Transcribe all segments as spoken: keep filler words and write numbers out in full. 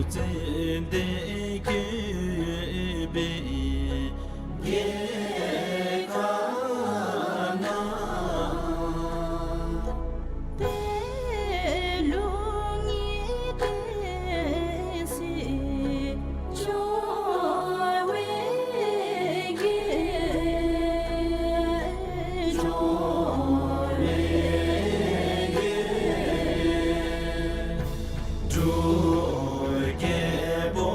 ཙན་དན་བཀོད་པའི་རྒྱལ་ཁབ་ན། པད་ལུང་གི་བསྟན་སྲིད་འབྱུང་བའི་རྒྱལ། འབྱུང་བའི་རྒྱལ། འབྲུག་རྒྱལ་པོ་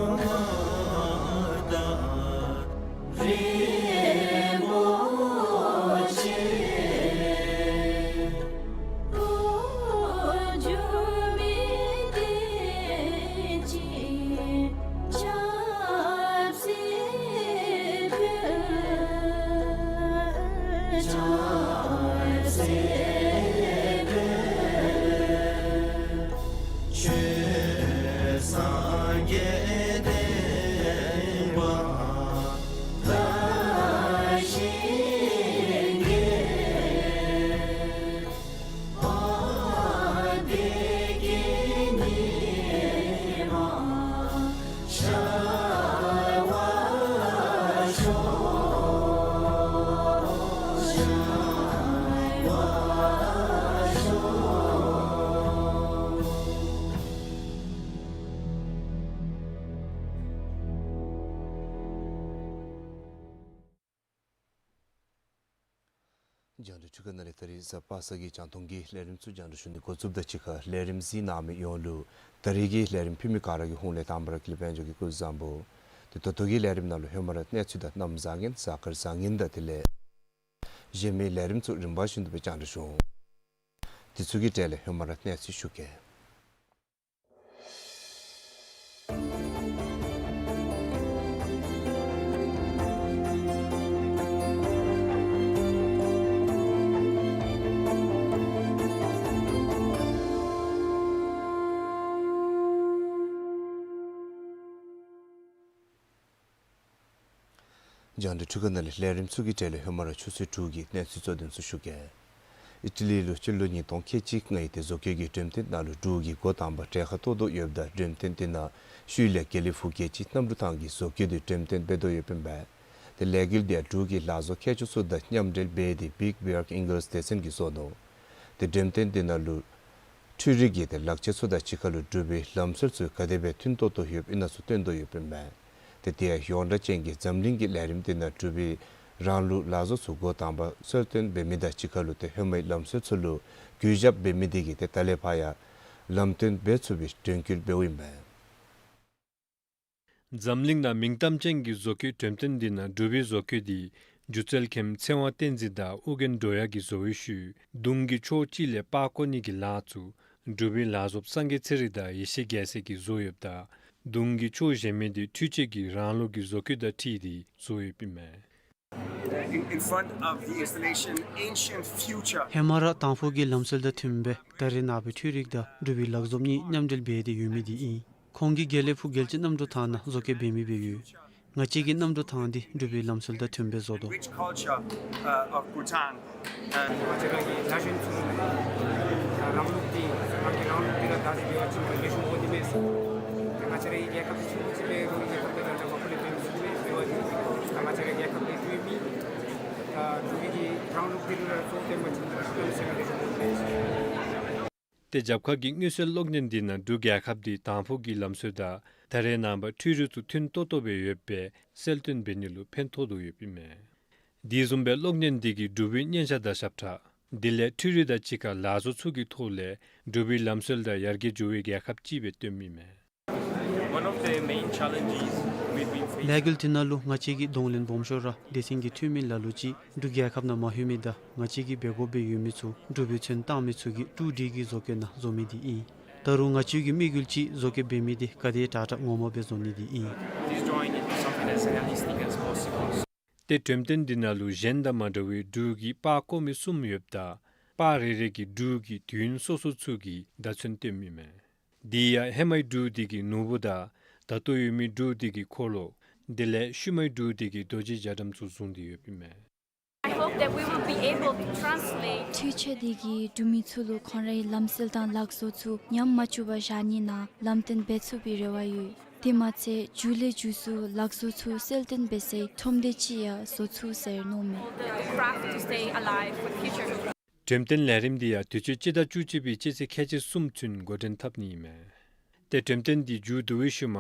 མངའ་བདག་རིན་པོ་ཆེ། འགོ་འཛུགས་མི་བསྟན་སྲིད་ཆབ་སྲིད་དཔལ། ཆབ་སྲིད་དཔལ། ཆོས་སངས་རྒྱས་བསྟན་པ་དར་ཞིང་རྒྱས། དཔལ་བདེ་སྐྱིད་ཉི་མ་ཤར་བར་ཤོག། ཤར་བར་ཤོག། རྒྱང་བསྒྲགས་འཕྲུལ་ཁང་ནང་ལས་ད་རིས་གཟའ་པ་སངས་ཀྱི་རྒྱང་མཐོང་གི་ལས་རིམ་ཚུ་རྒྱང་བསྒྲགས་ཞུ་ནི་འགོ་བཙུགསཔ་ད་གཅིག་ཁར་ལས་རིམ་གཟིགས་གནང་མི་ཡོངས་ལུ་ད་རིས་ཀྱི་ལས་རིམ་ཕུལ་མི་ག་ར་གི་ཧོངས་ལས་དང་པ་ར་ཀུན་ལེགས་དཔལ་འབྱོར་གྱིས་སྐུ་གཟུགས་བཟང་པོ། ཏེ་ད་ལྟོ་གི་ལས་རིམ་ནང་ལུ་ཧེ་མ་ར་གནས་ཚུལ་དང་གནམ་བཟང་ངན་གཟའ་སྐར་བཟང་ངན་དང་དེ་ལས་གཞན་མི་ལས་རིམ་ཚུ་རིམ་པ་བཞིན་དུ་སྦེ་རྒྱང་བསྒྲགས་ཞུ་འོང་། དེ་ཚུ་གི་གྲས་ལས་ཧེ་མ་ར་གནས་ཚུལ་ཞུ་གེ། རྒྱང་བསྒྲགས་འཕྲུལ་ཁང་ནང་ལས་ལས་རིམ་ཚུ་གི་གྲས་ལས་ཧེ་མ་ར་ཆུ་ཚོད་དྲུག་གི་གནས་ཚུལ་གཙོ་དོན་ཚུ་ཞུ་གེ། ཨི་ཊ་ལི་ལུ་སྤྱི་ལོ་ཉིས་སྟོང་ཁལ་གཅིག་ལྔའི་ཏེ་བཟོ་བཀོད་ཀྱི་འགྲེམས་སྟོན་ནང་ལུ་འབྲུག་གི་འགོ་དང་པ་གྲལ་ཁར་གཏོགས་དོ་ཡོདཔ་ད་འགྲེམས་སྟོན་དེ་ནང་ཤུལ་ལས་དགེ་ལེགས་ཕུག་རྒྱལ་སྤྱིའི་གནམ་གྲུ་ཐང་གི་བཟོ་བཀོད་དེ་འགྲེམས་སྟོན་འབད་དོ་ཡོདཔ་ཨིན་པས། ཏེ་ལས་འགུལ་དེ་ཡང་འབྲུག་གི་ལག་བཟོ་མཁས་མཆོག་ཚུ་དང་མཉམ་འབྲེལ་འབད་དེ་བིག་བེར་ཨིང་གཱལསི་སྡེ་ཚན་གྱིས་བཟོ་ནུག། ཏེ་འགྲེམས་སྟོན་དེ་ནང་ལུ་འཕྲུལ་རིག་གི་ཏེ་ལག་ཆས་ཚུ་དང་གཅིག་ཁར་ལུ་འབྲུག་པའི་ལམ་སྲོལ་ཚུ་ག་དེ་སྦེ་མཐུན་ཏོག་ཏོ་ཡོདཔ་ཨིན་ན་ཚུ་སྟོན་དོ་ཡོདཔ་ཨིན་མས། ཏེ་དེ་ཡང་ཡོངས་གྲགས་ཅན་གྱི་འཛམ་གླིང་གི་ལས་རིམ་དེ་ནང་འབྲུག་པའི་རང་ལུགས་ལག་བཟོ་ཚུ་འགོ་དང་པ་གསལ་སྟོན་འབད་མི་དང་གཅིག་ཁར་ལུ་ཏེ་ཧེ་མའི་ལམ་སྲོལ་ཚུ་ལུ་གུས་ཞབས་འབད་མི་དེ་གིས་ཏེ་ད་ལས་ཕར་ཡང་ལམ་སྟོན་འབད་ཚུགས་པའི་དོན་འཁྱོལ་འབདཝ་ཨིན་མས། འཛམ་གླིང་ནང་མིང་གཏམ་ཅན་གྱི་བཟོ་བཀོད་འགྲེམས་སྟོན་འདི་ནང་འབྲུག་པའི་བཟོ་བཀོད་འདི་སྒྱུ་རྩལ་མཁན་ཚེ་དབང་བསྟན་འཛིན་དང་ཨོ་རྒྱན་སྒྲོལ་དབྱངས་ཀྱིས་བཟོ་བའི་ཤུལ་གདུང་གི་ཕྱོགས་གཅིག་ལས་པར་བརྐོ་ནི་གི་ལཱ་ཚུ་འབྲུག་པའི་ལག་བཟོཔ་སངས་རྒྱས་ཚེ་རིང་དང་ཡེ་ཤེས་རྒྱལ་མཚན་གྱིས་བཟོ་ཡོདཔ་ད་གདུང་གི་ཕྱོགས་གཞན་མི་འདི་འཕྲུལ་ཆས་ཀྱི་རང་ལུགས་ཀྱི་བཟོ་བཀོད་དང་འཁྲིལ་ཏེ་བཟོ་ཡོདཔ་ཨིན་མས། In, in front of the installation Ancient Future. ཧེ་མ་ར་དང་ཕུ་གི་ལམ་སྲོལ་དང་མཐུནམ་སྦེ་ད་རེས་ནངས་པའི་འཕྲུལ་རིག་དང་འབྲུག་པའི་ལག་བཟོཔ་གཉིས་མཉམ་འབྲེལ་འབད་དེ་ཡོད་མི་འདི་ཨིན། ཁོང་གིས་དགེ་ལེགས་ཕུག་རྒྱལ་སྤྱིའི་གནམ་གྲུ་ཐང་ནང་བཟོ་བཀོད་འབད་མི་སྦེ་ཡོད། ང་བཅས་ཀྱི་གནམ་གྲུ་ཐང་འདི་འབྲུག་པའི་ལམ་སྲོལ་དང་མཐུནམ་སྦེ་བཟོ་དོ། Rich culture, uh, of Bhutan. ང་བཅས་ར་གི་ན་གཞོན་ཚུ་རང་ལུགས་འདི་རང་གི་རང་ལུགས་འདི་ར་ད་རེས་འབད་བ་ཅིན་ལེགས་ཤོམ་འོང་ནི་མས། ང་བཅས་ར་གི་རྒྱལ་ཁབ་འདི་ཆུང་ཀུ་ཅིག་འབད་རུང་རྒྱལ་ཁབ་འདི་ད་ད་མ་ཕུ་ལས་འབད་མི་ཚུགས་ནི་མས། འབད་བ་ཅིན་ང་བཅས་ར་རྒྱལ་ཁབ་འདི་འདུལ་མི་ད་འབྲུག་པའི་གི་རང་ལུགས་འདི་ར་གཙོ་བོ་བཏོན་པ་ཅིན་ད་ལེགས་ཤོམ་འོང་ནི་མས། ཏེ་རྒྱབ་ཁ་གི་མངོན་གསལ་གློག་བརྙན་འདི་ནང་འབྲུག་རྒྱལ་ཁབ་འདི་དང་ཕུ་གི་ལམ་སྲོལ་དང་ད་རེས་ནངས་པ་འཕྲུལ་རིག་ཚུ་མཐུན་ཏོག་ཏོ་སྦེ་ཡོདཔ་སྦེ་གསལ་སྟོན་འབད་ནི་ལུ་ཕན་ཐོགས་དོ་ཡོདཔ་ཨིན་མས། དེ་བཟུམ་སྦེ་གློག་བརྙན་འདི་གིས་འབྲུག་པའི་སྙན་ཞྭ་དང་ཞབས་ཁྲ་དེ་ལས་འཕྲུལ་རིག་དང་གཅིག་ཁར་ལག་བཟོ་ཚུ་གི་ཐོག་ལས་འབྲུག་པའི་ལམ་སྲོལ་དང་ཡར་རྒྱས་འགྱོ་བའི་རྒྱལ་ཁབ་ཅིག་སྦེ་སྟོནམ་ཨིན་མས། One of the main challenges we've been facing. ལས་འགུལ་འདི་ནང་ལུ་ང་བཅས་ཀྱི་གདོང་ལེན་སྦོམ་ཤོས་ར་སྡེ་ཚན་གྱི་འཐུས་མི་ལ་ལུ་ཅིག་འབྲུག་རྒྱལ་ཁབ་ནང་མ་ལྷོད་མི་དང་ང་བཅས་ཀྱིས་འབད་དགོཔ་སྦེ་ཡོད་མི་ཚུ་འབྲུག་པའི་ཚོན་བཏགས་མི་ཚུ་གི་ཀྲུ་དྲི་གི་བཟོ་བཀོད་ནང་བཟོ་མི་འདི་ཨིན། ད་རུང་ང་བཅས་ཀྱི་དམིགས་ཡུལ་ཅིག་བཟོ་བཀོད་འབད་མི་འདི་ག་དེ་དྲག་དྲག་ངོ་མ་སྦེ་བཟོ་ནི་འདི་ཨིན། This drawing is something that's realistic as possible. ཏེ་འགྲེམས་སྟོན་འདི་ནང་ལུ་གཞན་དང་མ་འདྲ་བའི་འབྲུག་གི་པར་བརྐོ་མི་གསུམ་ཡོདཔ་ད་པར་རེ་རེ་གིས་འབྲུག་གི་དུས་ཡུན་སོ་སོ་ཚུ་གི་བརྡ་མཚོན་སྟོནམ་ཨིན་མས། དེ་ཡང་ཧེ་མའི་འབྲུག་འདི་གི་ནོར་བུ་དང་ད་ལྟོ་ཡོད་མི་འབྲུག་འདི་གི་འཁོར་ལོ་དེ་ལས་ཤུལ་མའི་འབྲུག་འདི་གི་རྡོ་རྗེ་རྒྱ་གྲམ་ཚུ་བཟུང་སྟེ་ཡོདཔ་ཨིན་མས། I hope That we will be able to translate འཕྲུལ་ཆས་དེ་གིས་འབྲུག་མི་ཚུ་ལུ་ཁོང་རའི་ལམ་སྲོལ་དང་ལག་བཟོ་ཚུ་ཉམས་མ་བཅུག་པར་བཞག་ནི་ནང་ལམ་སྟོན་འབད་ཚུགས་པའི་རེ་བ་ཡོད། དེ་མ་ཚད་མཇུག་ལས་མཇུག་སུ་ལག་བཟོ་ཚུ་གསལ་སྟོན་འབད་སའི་ཁྲོམ་སྡེ་ཅིག་ཡང་བཟོ་ཚུགས་ཟེར་མནོཝ་མས། The craft to stay alive for future. འགྲེམས་སྟོན་ལས་རིམ་འདི་ཡང་དུས་ཅི་སྤྱི་ཟླ་བཅུ་གཅིག་པའི་སྤྱི་ཚེས་ཁལ་གཅིག་གསུམ་ཚུན་འགོ་འདྲེན་འཐབ་ནི་ཨིན་མས། ཏེ་འགྲེམས་སྟོན་འདི་མཇུག་བསྡུ་བའི་ཤུལ་མ་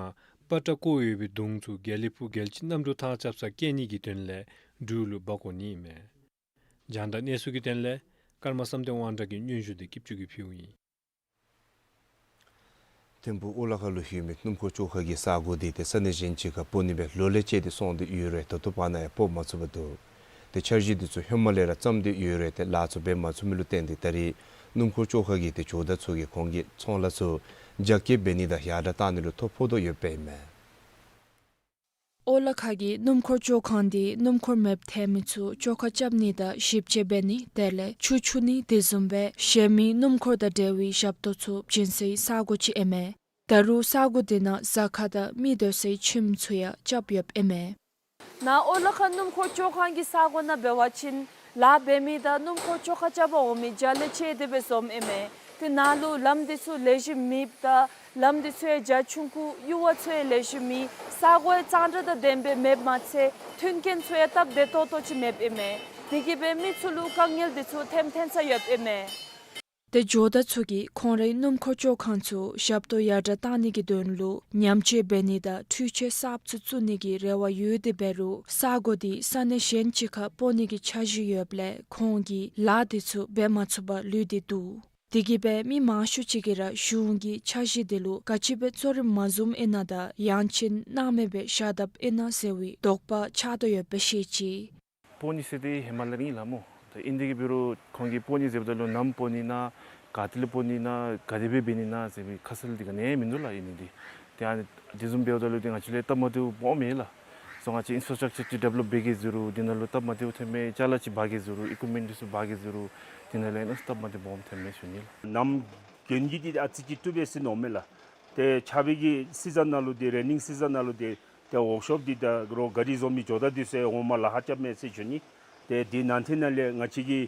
པ་ཏྲ་བརྐོ་ཡོད་པའི་མདུང་ཚུ་དགེ་ལེགས་ཕུག་རྒྱལ་སྤྱིའི་གནམ་གྲུ་ཐང་རྐྱབ་སར་བསྐྱལ་ནི་གི་དོན་ལས་འབྲུག་ལུ་འབག་འགྱོ་ནི་ཨིན་མས། རྒྱང་བསྒྲགས་གནས་ཚུལ་གྱི་དོན་ལས་ཀརྨ་བསམ་གཏན་དབང་གྲགས་ཀྱི་སྙན་ཞུ་འདི་སྐྱིད་ཅུང་གིས་ཕུལཝ་ཨིན། ཐིམ་ཕུག་ཨོ་ལ་ཁ་ལུ་ཡོད་མི་སྣུམ་འཁོར་བཅོ་ཁང་གི་ས་སྒོ་འདི་ཏེ་ས་གནས་གཞན་ཅིག་ཁར་སྤོ་ནི་སྦེ་ལོ་ལས་བཅད་དེ་སོང་སྟེ་ཡོད་རུང་ད་ལྟོ་བར་ན་ཡང་སྤོ་མ་ཚུགས་པར་འདུག། ཏེ་འཆར་གཞི་འདི་ཚུ་ཧེ་མ་ལས་ར་བརྩམས་ཏེ་ཡོད་རུང་ཏེ་ལཱ་ཚུ་འབད་མ་ཚུགས་མི་ལུ་བརྟེན་ཏེ་ད་རེས་སྣུམ་འཁོར་བཅོ་ཁང་གི་ཏེ་ཇོ་བདག་ཚུ་གིས་ཁོང་གི་ཚོང་ལཱ་ཚུ་རྒྱ་སྐྱེད་འབད་ནི་དང་ཡར་དྲག་བཏང་ནི་ལུ་ཐོ་ཕོག་དོ་ཡོདཔ་ཨིན་མས། ཨོ་ལ་ཁ་གི་སྣུམ་འཁོར་བཅོ་ཁང་འདི་སྣུམ་འཁོར་མེདཔ་ཐལ་མི་ཚུ་བཅོ་ཁ་རྐྱབ་ནི་དང་ཞིབ་དཔྱད་འབད་ནི་དེ་ལས་ཆུ་འཁྱུ་ནི་དེ་བཟུམ་སྦེ་གཞན་མི་སྣུམ་འཁོར་དང་འབྲེལ་བའི་ཞབས་ཏོག་ཚུ་བྱིན་སའི་ས་སྒོ་ཅིག་ཨིན་མས། ད་རུང་ས་སྒོ་འདི་ནང་གཟའ་སྐར་དང་མི་སྡོད་སའི་ཁྱིམ་ཚུ་ཡང་རྐྱབ་ཡོདཔ་ཨིན་མས། ནཱ་ཨོ་ལ་ཁ་སྣུམ་འཁོར་བཅོ་ཁང་གི་ས་སྒོ་ནང་འབད་བ་ཅིན་ལཱ་འབད་མི་དང་སྣུམ་འཁོར་བཅོ་ཁ་རྐྱབ་པར་འོང་མི་བརྒྱ་ལས་བཅད་དེ་སྦེ་འཛོམསམ་ཨིན་མས། ཏེ་ནཱ་ལུ་ལམ་འདི་ཚུ་ལེགས་ཤོམ་མེདཔ་དང་ལམ་འདི་ཚུ་ཡང་རྒྱ་ཆུང་ཀུ་གཡུར་བ་ཚུ་ཡང་ལེགས་ཤོམ་མེད། ས་སྒོ་ཡང་གཙང་སྦྲ་དང་ལྡནམ་སྦེ་མེདཔ་མ་ཚད་མཐུན་རྐྱེན་ཚུ་ཡང་སྟབས་བདེ་ཏོག་ཏོ་ཅིག་མེདཔ་ཨིན་མས། དེ་གིས་སྦེ་མི་ཚུ་ལུ་དཀའ་ངལ་འདི་ཚུ་ཐེམ་ཐོན་ས་ཡོདཔ་ཨིན་མས། ཏེ་ཇོ་བདག་ཚུ་གིས་ཁོང་རའི་སྣུམ་འཁོར་བཅོ་ཁང་ཚུ་ཞབས་ཏོག་ཡར་དྲག་བཏང་ནི་གི་དོན་ལུ་ཉམས་བཅོས་འབད་ནི་དང་འཕྲུལ་ཆས་གསརཔ་ཚུ་བཙུགས་ནི་གི་རེ་བ་ཡོད་དེ་འབད་རུང་ས་སྒོ་འདི་ས་གནས་གཞན་ཅིག་ཁར་སྤོ་ནི་གི་འཆར་གཞི་ཡོདཔ་ལས་ཁོང་གིས་ལཱ་འདི་ཚུ་འབད་མ་ཚུགས་པར་ལུས་ཏེ་འདུག། དེ་གིས་སྦེ་མི་མང་ཤོས་ཅིག་གིས་ར་གཞུང་གི་འཆར་གཞི་འདི་ལུ་ག་ཅི་སྦེ་གཙོ་རིམ་མ་བཟུངམ་ཨིན་ན་དང་ཡང་ཅིན་སྣང་མེད་སྦེ་བཞག་དཔ་ཨིན་ན་ཟེར་བའི་དོགས་པ་ཆགས་དོ་ཡོདཔ་སྦེ་བཤད་ཅི། སྤོ་ནི་ཟེར་ཏེ་ཧེ་མ་ལས་ར་ཨིན་ལགས་སྨོ། ད་ཨིན་དེ་གིས་འབད་རུང་ཁོང་གིས་སྤོ་ནི་ཟེརཝ་ད་ལུ་ནམ་སྤོ་ནི་ཨིན་ན་ག་ཏེ་ལས་སྤོ་ནི་ཨིན་ན་ག་དེ་སྦེ་འབད་ནི་ཨིན་ན་ཟེར་བའི་ཁ་གསལ་འདི་ག་ནི་ཡང་མིན་འདུག་ལགས། ཨིན་ནི་འདི་ཏེ་ཨ་ནི་དེ་བཟུམ་འབདཝ་ད་ལུ་ཏེ་ང་བཅས་ལུ་སྟབས་མ་བདེཝ་སྦོམ་ཨིན་ལགས། སོ་ང་བཅས་ཨིན་ཕ་ར་སི་ཊག་ཅར་ཅིག་ཌི་ཝེ་ལོཔ་འབད་གེ་ཟེར་རུང་དེ་ནང་ལུ་སྟབས་མ་བདེཝ་ཐོནམ་མས། ཅ་ལ་ཅིག་འབག་གེ་ཟེར་རུང་ཨི་ཀུ་མེནཊ་འདི་ཚུ་འབག་གེ་ཟེར་རུང་དེ་ནང་ལུ་ཨིན་ན་སྟབས་མ་བདེཝ་སྦོམ་ཐོནམ་མས་ཞུ་ནི་ལགས། ནམ་གྱོན་གྱི་འདི་ཨ་ཙི་ཅིག་བཏུབ་པས་ཟེར་མནོཝ་མས་ལགས། ཏེ་ཆརཔ་གི་སི་ཛན་ནང་ལུ་ཏེ་རེ་ནིང་སི་ཛན་ནང་ལུ་ཏེ་ཏེ་ཝོརཀ་ཤོཔ་འདི་དང་རོགས་ག་རི་བཟོ་མི་ཇོ་བདག་འདི་ཚུ་ཡང་ངོ་མ་ལཱ་ཁག་རྐྱབ་མས་ཟེར་ཞུ་ནི། ཏེ་འདི་ནང་ཐེངས་ནང་ལས་ང་བཅས་ཀྱི་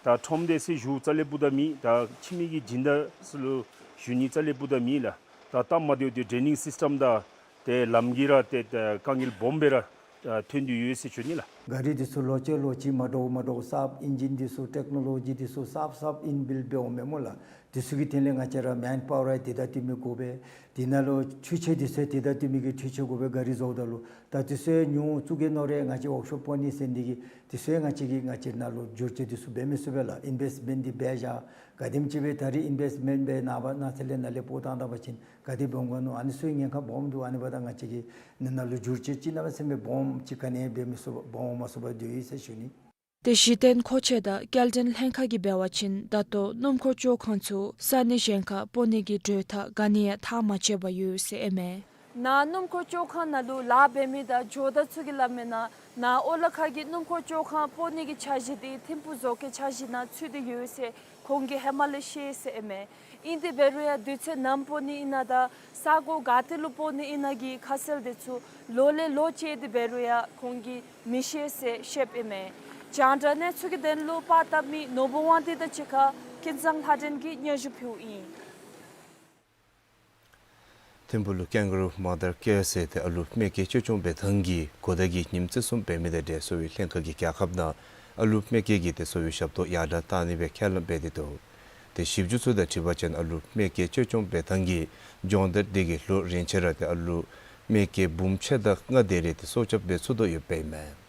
ད་ཁྲོམ་སྡེ་ཟེར་ཞུ་རྩ་ལས་སྤུ་ད་མེད། ད་ཕྱི་མི་གི་སྦྱིན་བདག་ཚུ་ལུ་ཞུ་ནི་རྩ་ལས་སྤུ་ད་མེད་ལགས། ད་སྟབས་མ་བདེཝ་འདི་ཌེ་རེ་ནིང་སིསི་ཊམ་དང་ཏེ་ལམ་གྱི་ར་ཏེ་ད་དཀའ་ངལ་སྦོམ་སྦེ་ར་ཨ་ཐོན་ཏེ་ཡོད་ཟེར་ཞུ་ནི་ལགས། ག་རི་འདི་ཚུ་ལོ་བཅུ་ལོ་གཅིག་མ་འདྲཝ་མ་འདྲཝ་གསརཔ་ཨིན་ཇིན་འདི་ཚུ་ཊེཀ་ནོ་ལོ་ཇི་འདི་ཚུ་གསརཔ་གསརཔ་ཨིན་བིལཌ་འབདཝ་མས་སྨོ་ལགས། འདི་ཚུ་གི་དོན་ལས་ང་བཅས་ར་མེན་པ་ཝར་ཡང་དེ་དང་བསྟུན་མི་དགོ་པས། དེ་ནང་ལུ་འཕྲུལ་ཆས་འདི་ཚུ་ཡང་དེ་དང་བསྟུན་མི་གི་འཕྲུལ་ཆས་དགོ་པས། ག་རི་བཟོཝ་ད་ལུ་ད་འདི་ཚུ་ཡང་ཉོ་བཙུགས་གེ་མནོ་རུང་ང་བཅས་ཝོརཀ་ཤོཔ་དཔོན་ནི་ཟེར་འདི་གིས་འདི་ཚུ་ཡང་ང་བཅས་ཀྱིས་ང་བཅས་ནང་ལུ་བསྒྱུར་བཅོས་འདི་ཚུ་འབད་མི་ཚུགས་པས་ལགས། ཨིན་བེསི་མེནཊ་འདི་འབད་བཞག། ག་དེམ་ཅིག་སྦེ་ད་རེས་ཨིན་བེསི་མེནཊ་འབད་ནངས་པ་གནངས་ཚེ་ལས་ནཱ་ལས་སྤོ་བཏང་ད་པ་ཅིན་ག་དེ་འབད་འོང་ག་མནོ། ཨ་ནི་ཚུ་ཡང་ཉེན་ཁ་སྦོམ་འདུག། ཨ་ནི་འབདཝ་ད་ང་བཅས་ཀྱིས་ནི་ནང་ལུ་བསྒྱུར་བཅོས་ཅིག་གནམ་མེད་ས་མེད་སྦོམ་ཅིག་ག་ནི་ཡང་འབད་མི་ཚུགས་པར་འབད་འོང་མ་ཚུགས་པར་སྡོད་ཡི་ཟེར་ཞུ་ནི། ཏེ་གཞི་རྟེན་མཁོ་ཆས་དང་སྐྱེལ་འདྲེན་ལྷན་ཁག་གིས་འབད་བ་ཅིན་ད་ལྟོ་སྣུམ་འཁོར་བཅོ་ཁང་ཚུ་ས་གནས་གཞན་ཁར་སྤོ་ནི་གི་གྲོས་ཐག་ག་ནི་ཡང་འཐག་མ་ཆོད་པར་ཡོད་ཟེར་ཨིན་མས། ནཱ་སྣུམ་འཁོར་བཅོ་ཁང་ནང་ལུ་ལཱ་འབད་མི་དང་ཇོ་བདག་ཚུ་གིས་སླབ་མི་ནང་ནཱ་ཨོ་ལ་ཁ་གི་སྣུམ་འཁོར་བཅོ་ཁང་སྤོ་ནི་གི་འཆར་གཞི་འདི་ཐིམ་ཕུག་བཟོ་བཀོད་འཆར་གཞི་ནང་ཚུད་དེ་ཡོད་ཟེར་ཁོང་གིས་ཧེ་མ་ལས་ཤེས་ཟེར་ཨིན་མས། ཨིན་དེ་འབད་རུང་ཡང་དུས་ཚོད་ནམ་སྤོ་ནི་ཨིན་ན་དང་ས་གོ་ག་ཏེ་ལུ་སྤོ་ནི་ཨིན་ན་གི་ཁ་གསལ་འདི་ཚུ་ལོ་ལས་ལོ་བཅད་དེ་འབད་རུང་ཡང་ཁོང་གིས་མི་ཤེས་ཟེར་བཤདཔ་ཨིན་མས། རྒྱང་བསྒྲགས་གནས་ཚུལ་གྱི་དོན་ལུ་པར་བཏབ་མི་ནོར་བུ་དབང་འདུས་དང་གཅིག་ཁར་ཀུན་བཟང་ལྷ་སྒྲོན་གྱིས་སྙན་ཞུ་ཕུལཝ་ཨིན། ཐིམ་ཕུག་ལུ་ཀེན་ག་རུ་མ་དར་ཀེར་ཟེར་ཏེ་ཨ་ལུ་མེ་སྐྱེས་བཅོས་སྐྱོང་འབད་ཐངས་ཀྱི་གོ་བརྡ་གི་ཉིནམ་བརྩི་སྲུང་འབད་མི་དང་འབྲེལ་གསོ་བའི་ལྷན་ཁག་གིས་རྒྱལ་ཁབ་ནང་ཨ་ལུ་མེ་སྐྱེས་ཀྱི་ཏེ་གསོ་བའི་ཞབས་ཏོག་ཡར་དྲག་བཏང་ནི་སྦེ་ཁས་བླངས་འབད་དེ་འདུག། ཏེ་ཞིབ་འཇུག་ཚུ་དང་འཁྲིལ་བ་ཅིན་ཨ་ལུ་མེ་སྐྱེས་བཅོས་སྐྱོང་འབད་ཐངས་ཀྱི་སྦྱོང་བརྡར་འདི་གིས་ལོ་རིམ་བཞིན་ར་ཏེ་ཨ་ལུ་མེ་སྐྱེས་འབུམ་ཕྱེད་དང་ལྔ་དེ་རེ་ཏེ་སྲོག་སྐྱབས་འབད་ཚུགས་དོ་ཡོདཔ་ཨིན་མས།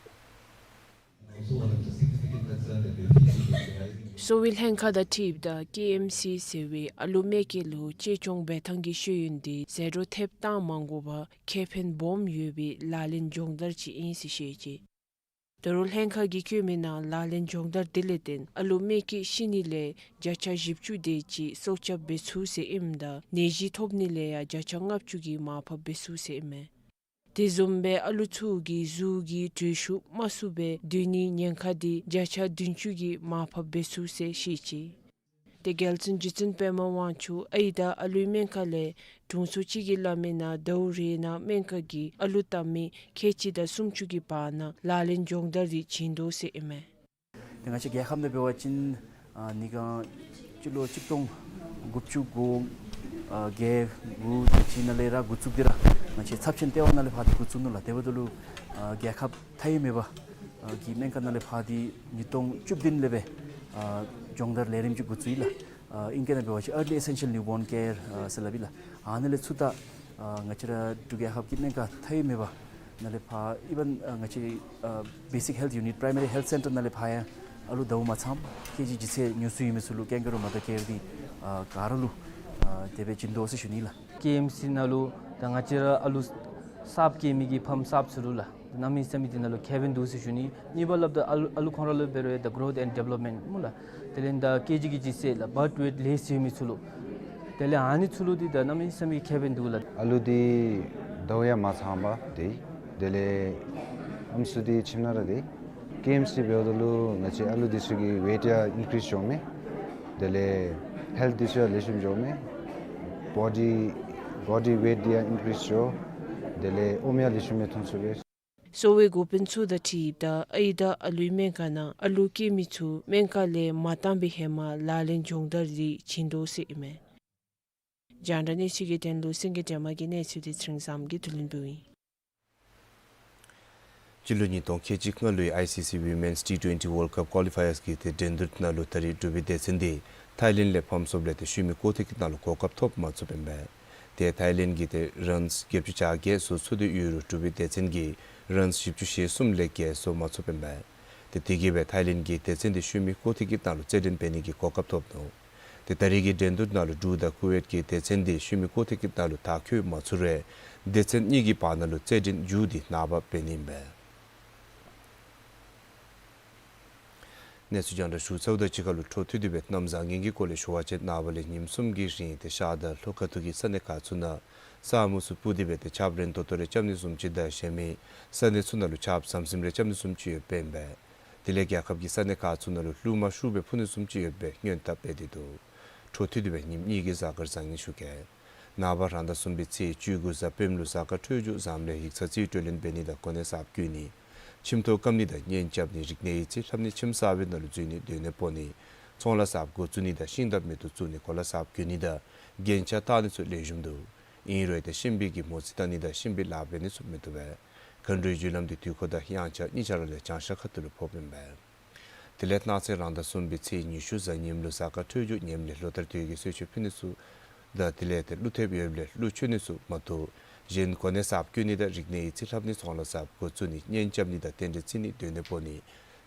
གསོ་བའི་ལྷན་ཁག་དང་འཁྲིལཝ་ད་ཀེ་ཨེམ་སི་ཟེར་བའི་ཨ་ལུ་མེ་སྐྱེས་ལུ་བཅོས་སྐྱོང་འབད་ཐངས་ཀྱི་ཤེས་ཡོན་འདི་ཟད་འགྲོ་ཐེབས་བཏང་མ་དགོ་པར་ཁེ་ཕན་སྦོམ་ཡོད་པའི་ལག་ལེན་སྦྱོང་བརྡར་ཅིག་ཨིན་ཟེར་བཤད་ཅི། ད་རུང་ལྷན་ཁག་གིས་བཀོད་མི་ནང་ལག་ལེན་སྦྱོང་བརྡར་འདི་ལས་བརྟེན་ཨ་ལུ་མེ་སྐྱེས་ཤི་ནི་ལས་བརྒྱ་ཆ་བཞི་བཅུ་དེ་ཅིག་སྲོག་སྐྱབས་འབད་ཚུགས་ཟེར་ཨིནམ་ད་ནད་གཞི་ཐོབ་ནི་ལས་ཡང་བརྒྱ་ཆ་ལྔ་བཅུ་གིས་མར་ཕབ་འབད་ཚུགས་ཟེར་ཨིན་མས། དེ་བཟུམ་སྦེ་ཨ་ལུ་ཚུ་གི་གཟུགས་ཀྱི་དྲོད་ཤུགས་དམའ་སུ་སྦེ་སྡོད་ནིའི་ཉེན་ཁ་འདི་བརྒྱ་ཆ་བདུན་ཅུ་གིས་མར་ཕབ་འབད་ཚུགས་ཟེར་བཤད་ཅི། ཏེ་རྒྱལ་བཙུན་རྗེ་བཙུན་པདྨ་དབང་ཕྱུག་ཨའི་དང་ཨ་ལུའི་སྨན་ཁང་ལས་དྲུང་འཚོ་གཅིག་གིས་སླབ་མི་ནང་ཟླཝ་རེ་ནང་སྨན་ཁང་གིས་ཨ་ལུ་བལྟ་མི་ཁལ་གཅིག་དང་སུམ་ཅུ་གི་བར་ན་ལག་ལེན་སྦྱོང་བརྡར་འདི་བྱིན་དོ་ཟེར་ཨིན་མས། ཏེ་ང་བཅས་རྒྱལ་ཁབ་ནང་འབད་བ་ཅིན་ཨ་ནི་ག་སྤྱི་ལོ་གཅིག་སྟོང་དགུ་བཅུ་གོ་ཨ་བརྒྱད་དགུ་དེ་ཅིག་ནང་ལས་ར་འགོ་བཙུགས་ཏེ་ར་ང་བཅས་ཚབས་ཆེན་ལྟེ་བ་ནང་ལས་ཕར་འདི་འགོ་བཙུགས་ནུག་ལགས། དེ་འབདཝ་ད་ལུ་ཨ་རྒྱལ་ཁབ་མཐའ་དབུས་མེད་པ་ཨ་གི་སྨན་ཁང་ནང་ལས་ཕར་འདི་ཉིས་སྟོང་བཅུ་བདུན་ལས་སྦེ་ཨ་སྦྱོང་བརྡར་ལས་རིམ་ཅིག་འགོ་བཙུགས་ཡི་ལགས། ཨ་ཨིང་སྐད་ནང་འབད་བ་ཅིན་Early Essential Newborn Care ཨ་ཟེར་སླབ་ཨིན་ལགས། ཨ་ནཱ་ལས་ཚུར་ད་ཨ་ང་བཅས་ར་འབྲུག་རྒྱལ་ཁབ་ཀྱི་སྨན་ཁང་མཐའ་དབུས་མེད་པ་ནང་ལས་ཕར་even ཨ་ང་བཅས་ཨ་Basic Health Unit Primary Health Center ནང་ལས་ཕར་ཡང་ཨ་ལུ་ཟླཝ་མ་ཚངམ་ཀེ་ཇི་ལྗིད་ཚད་ཉུང་སུ་ཡོད་མི་ཚུ་ལུ་ཀེན་ག་རུ་མ་དང་ཀེར་འདི་ཨ་ག་ར་ལུ་ཨ་དེ་སྦེ་བྱིན་དོ་ཟེར་ཞུ་ནི་ལགས། ཀེ་ཨེམ་སི་ནང་ལུ་ད་ང་བཅས་ར་ཨ་ལུ་གསརཔ་སྐྱེ་མི་གི་ཕམ་གསརཔ་ཚུ་ལུ་ལགས། གནམ་མེད་ས་མེད་འདི་ནང་ལུ་ཁེ་ཕན་འདུག་ཟེར་ཞུ་ནི། གཉིས་པ་སླབ་ད་ཨ་ལུ་ཨ་ལུ་ཁོང་ར་ལུ་འབད་རུང་ད་growth and development སྨོ་ལགས། དེ་ལས་ད་ཀེ་ཇི་གི་ལྗིད་ཚད་ལགས་birth weight less ཡོད་མི་ཚུ་ལུ། དེ་ལས་ཨ་ནི་ཚུ་ལུ་འདི་ད་གནམ་མེད་ས་མེད་ཁེ་ཕན་འདུག་ལགས། ཨ་ལུ་འདི་ཟླཝ་ཡང་མ་ཚངམ་འདི་དེ་ལས་ཨམ་སྲུ་འདི་ཁྱིམ་ནང་ར་འདི་ཀེ་ཨེམ་སི་འབདཝ་ད་ལུ་ང་བཅས་ཨ་ལུ་འདི་ཚུ་གི་weight ཡང་increase འགྱོཝ་མས། དེ་ལས་health འདི་ཚུ་ཡང་ལེགས་ཤོམ་འགྱོཝ་མས། body body weight འདི་ཡང་increase འགྱོ། དེ་ལས་ཨོམ་ཡང་ལེགས་ཤོམ་སྦེ་འཐུང་ཚུགས་པས། གསོ་བའི་འགོ་དཔོན་ཚུ་དང་འཁྲིལཝ་ད་ཨའི་དང་ཨ་ལུའི་སྨན་ཁང་ནང་ཨ་ལུ་སྐྱེ་མི་ཚུ་སྨན་ཁང་ལས་མ་བཏང་པའི་ཧེ་མ་ལག་ལེན་སྦྱོང་བརྡར་འདི་བྱིན་དོ་ཟེར་ཨིན་མས། རྒྱང་བསྒྲགས་གནས་ཚུལ་གྱི་དོན་ལུ་སེང་གེ་སྒྲོལ་མ་གི་གནས་ཚུལ་འདི་ཚེ་རིང་བཟངམོ་གིས་བསྡུ་ལེན་འབདཝ་ཨིན། སྤྱི་ལོ་ཉིས་སྟོང་ཁལ་གཅིག་ལྔ་ལོའི་ཨའི་སི་སི་Women's T twenty World Cup Qualifiers གི་ཏེ་འགྲན་བསྡུར་ནང་ལུ་ད་རིས་འབྲུག་པའི་སྡེ་ཚན་འདི་ཐའི་ལེནཌ་ལས་ཕམ་སོངམ་ལས་ཏེ་ཤུལ་མའི་གོ་ཐོབ་ཀྱི་ནང་ལུ་གོ་སྐབས་ཐོབ་མ་ཚུགསཔ་ཨིན་པས། ཏེ་ཐའི་ལེནཌ་གིས་ཏེ་རཱནསི་བརྒྱད་ཅུ་གྱ་བརྒྱད་བཟོ་ཚུགས་ཏེ་ཡོད་རུང་འབྲུག་པའི་སྡེ་ཚན་གྱིས་རཱནསི་བཞི་བཅུ་ཞེ་གསུམ་ལས་བརྒལ་བཟོ་མ་ཚུགསཔ་ཨིན་པས། ཏེ་དེ་གིས་སྦེ་ཐའི་ལེནཌ་གི་སྡེ་ཚན་འདི་ཤུལ་མའི་གོ་ཐོབ་ཀྱི་ནང་ལུ་རྩེད་འགྲན་འབད་ནི་གི་གོ་སྐབས་ཐོབ་ནུག། ཏེ་ད་རིས་ཀྱི་འགྲན་བསྡུར་ནང་ལུ་འབྲུག་དང་ཀུ་ཝེཊ་གི་སྡེ་ཚན་འདི་ཤུལ་མའི་གོ་ཐོབ་ཀྱི་ནང་ལུ་མཐར་འཁྱོལ་མ་ཚུགས་རུང་སྡེ་ཚན་གཉིས་ཀྱི་བར་ན་ལུ་རྩེད་འགྲན་མཇུག་འདི་ནངས་པ་འབད་ནི་ཨིན་པས། གནས་ཚུལ་རྒྱང་བསྒྲགས་ཞུ་ཚརཝ་དང་གཅིག་ཁར་ལུ་འཕྲོ་མཐུད་དེ་སྦེ་གནམ་བཟང་ངན་གྱི་སྐོར་ལས་ཞུ་བ་ཅིན་ནངས་པ་ལས་ཉིནམ་གསུམ་གྱི་རིང་ཏེ་ཤར་དང་ལྷོ་ཁ་ཐུག་གི་ས་གནས་ཁག་ཚུ་ནང་ས་སྨུག་ཚུ་སྤུབས་ཏེ་སྦེ་ཏེ་ཆརཔ་རན་ཏོག་ཏོ་རེ་རྐྱབ་ནི་བཟུམ་ཅིག་དང་གཞན་མི་ས་གནས་ཚུ་ནང་ལུ་ཆརཔ་ཟམ་ཟིམ་རེ་རྐྱབ་ནི་བཟུམ་ཅིག་ཡོདཔ་ཨིན་པས། དེ་ལས་རྒྱལ་ཁབ་ཀྱི་ས་གནས་ཁག་ཚུ་ནང་ལུ་རླུང་མ་ཤུགས་སྦེ་འཕུ་ནི་བཟུམ་ཅིག་ཡོད་པའི་སྔོན་བརྡ་འབད་དེ་འདུག། འཕྲོ་མཐུད་དེ་སྦེ་ཉིནམ་གཉིས་ཀྱི་གཟའ་སྐར་བཟང་ངན་ཞུ་གེ། ནངས་པ་རང་ཟླ་གསུམ་པའི་ཚེས་བཅུ་དགུ་གཟའ་སྤེནམ་ལུ་གཟའ་སྐར་འཕྲོད་སྦྱོར་བཟངམ་ལས་ཡིག་ཚང་རྩིས་སྤྲོད་ལེན་འབད་ནི་དང་གོ་གནས་གསརཔ་བསྐོ་ནི། ཁྱིམ་ཐོག་བཀབ་ནི་དང་གཉེན་རྐྱབ་ནི། རིག་གནས་ཡིག་རྩིས་ལྷབ་ནི། ཁྱིམ་གསར་པའི་ནང་ལུ་འཛུལ་ནི། སྡོད་གནས་སྤོ་ནི། ཚོང་ལཱ་གསརཔ་འགོ་བཙུགས་ནི་དང་ཤིང་འདབས་མེ་ཏོག་བཙུགས་ནི། གོ་ལ་གསརཔ་གྱོན་ནི་དང་རྒྱན་ཆ་བཏགས་ནི་ཚུ་ལེགས་ཤོམ་འདུག། ཨིན་རུང་ཏེ་གཤིན་པོའི་གི་མོ་རྩིས་བལྟ་ནི་དང་གཤིན་པོའི་ལཱ་འབད་ནི་ཚུ་མི་བཏུབ་པས། མཁའ་འགྲོའི་རྒྱུ་ལམ་འདི་དུས་འཁོར་དང་དབྱངས་འཆར་གཉིས་ཆ་ར་ལས་བྱང་ཤར་ཁ་ཐུག་ལུ་ཕོགཔ་ཨིན་པས། དེ་ལས་གནངས་ཚེ་རང་ཟླ་གསུམ་པའི་ཚེས་ཉི་ཤུ་གཟའ་ཉིམ་ལུ་གཟའ་སྐར་འཕྲོད་སྦྱོར་ངནམ་ལས་ལོ་ལྟར་དུས་ཀྱི་གསོལ་མཆོད་ཕུལ་ནི་ཚུ་དང་དེ་ལས་ཏེ་ཀླུ་ཐེབས་ཡོདཔ་ལས་ཀླུ་མཆོད་ནི་ཚུ་མ་གཏོགས་གཞན་གོ་གནས་གསརཔ་བསྐོ་ནི་དང་རིག་གནས་ཡིག་རྩིས་ལྷབ་ནི། ཚོང་ལཱ་གསརཔ་འགོ་བཙུགས་ནི། གཉེན་རྐྱབ་ནི་དང་རྟེན་འབྲེལ་བརྩི་ནི། སྡོད་གནས་སྤོ་ནི།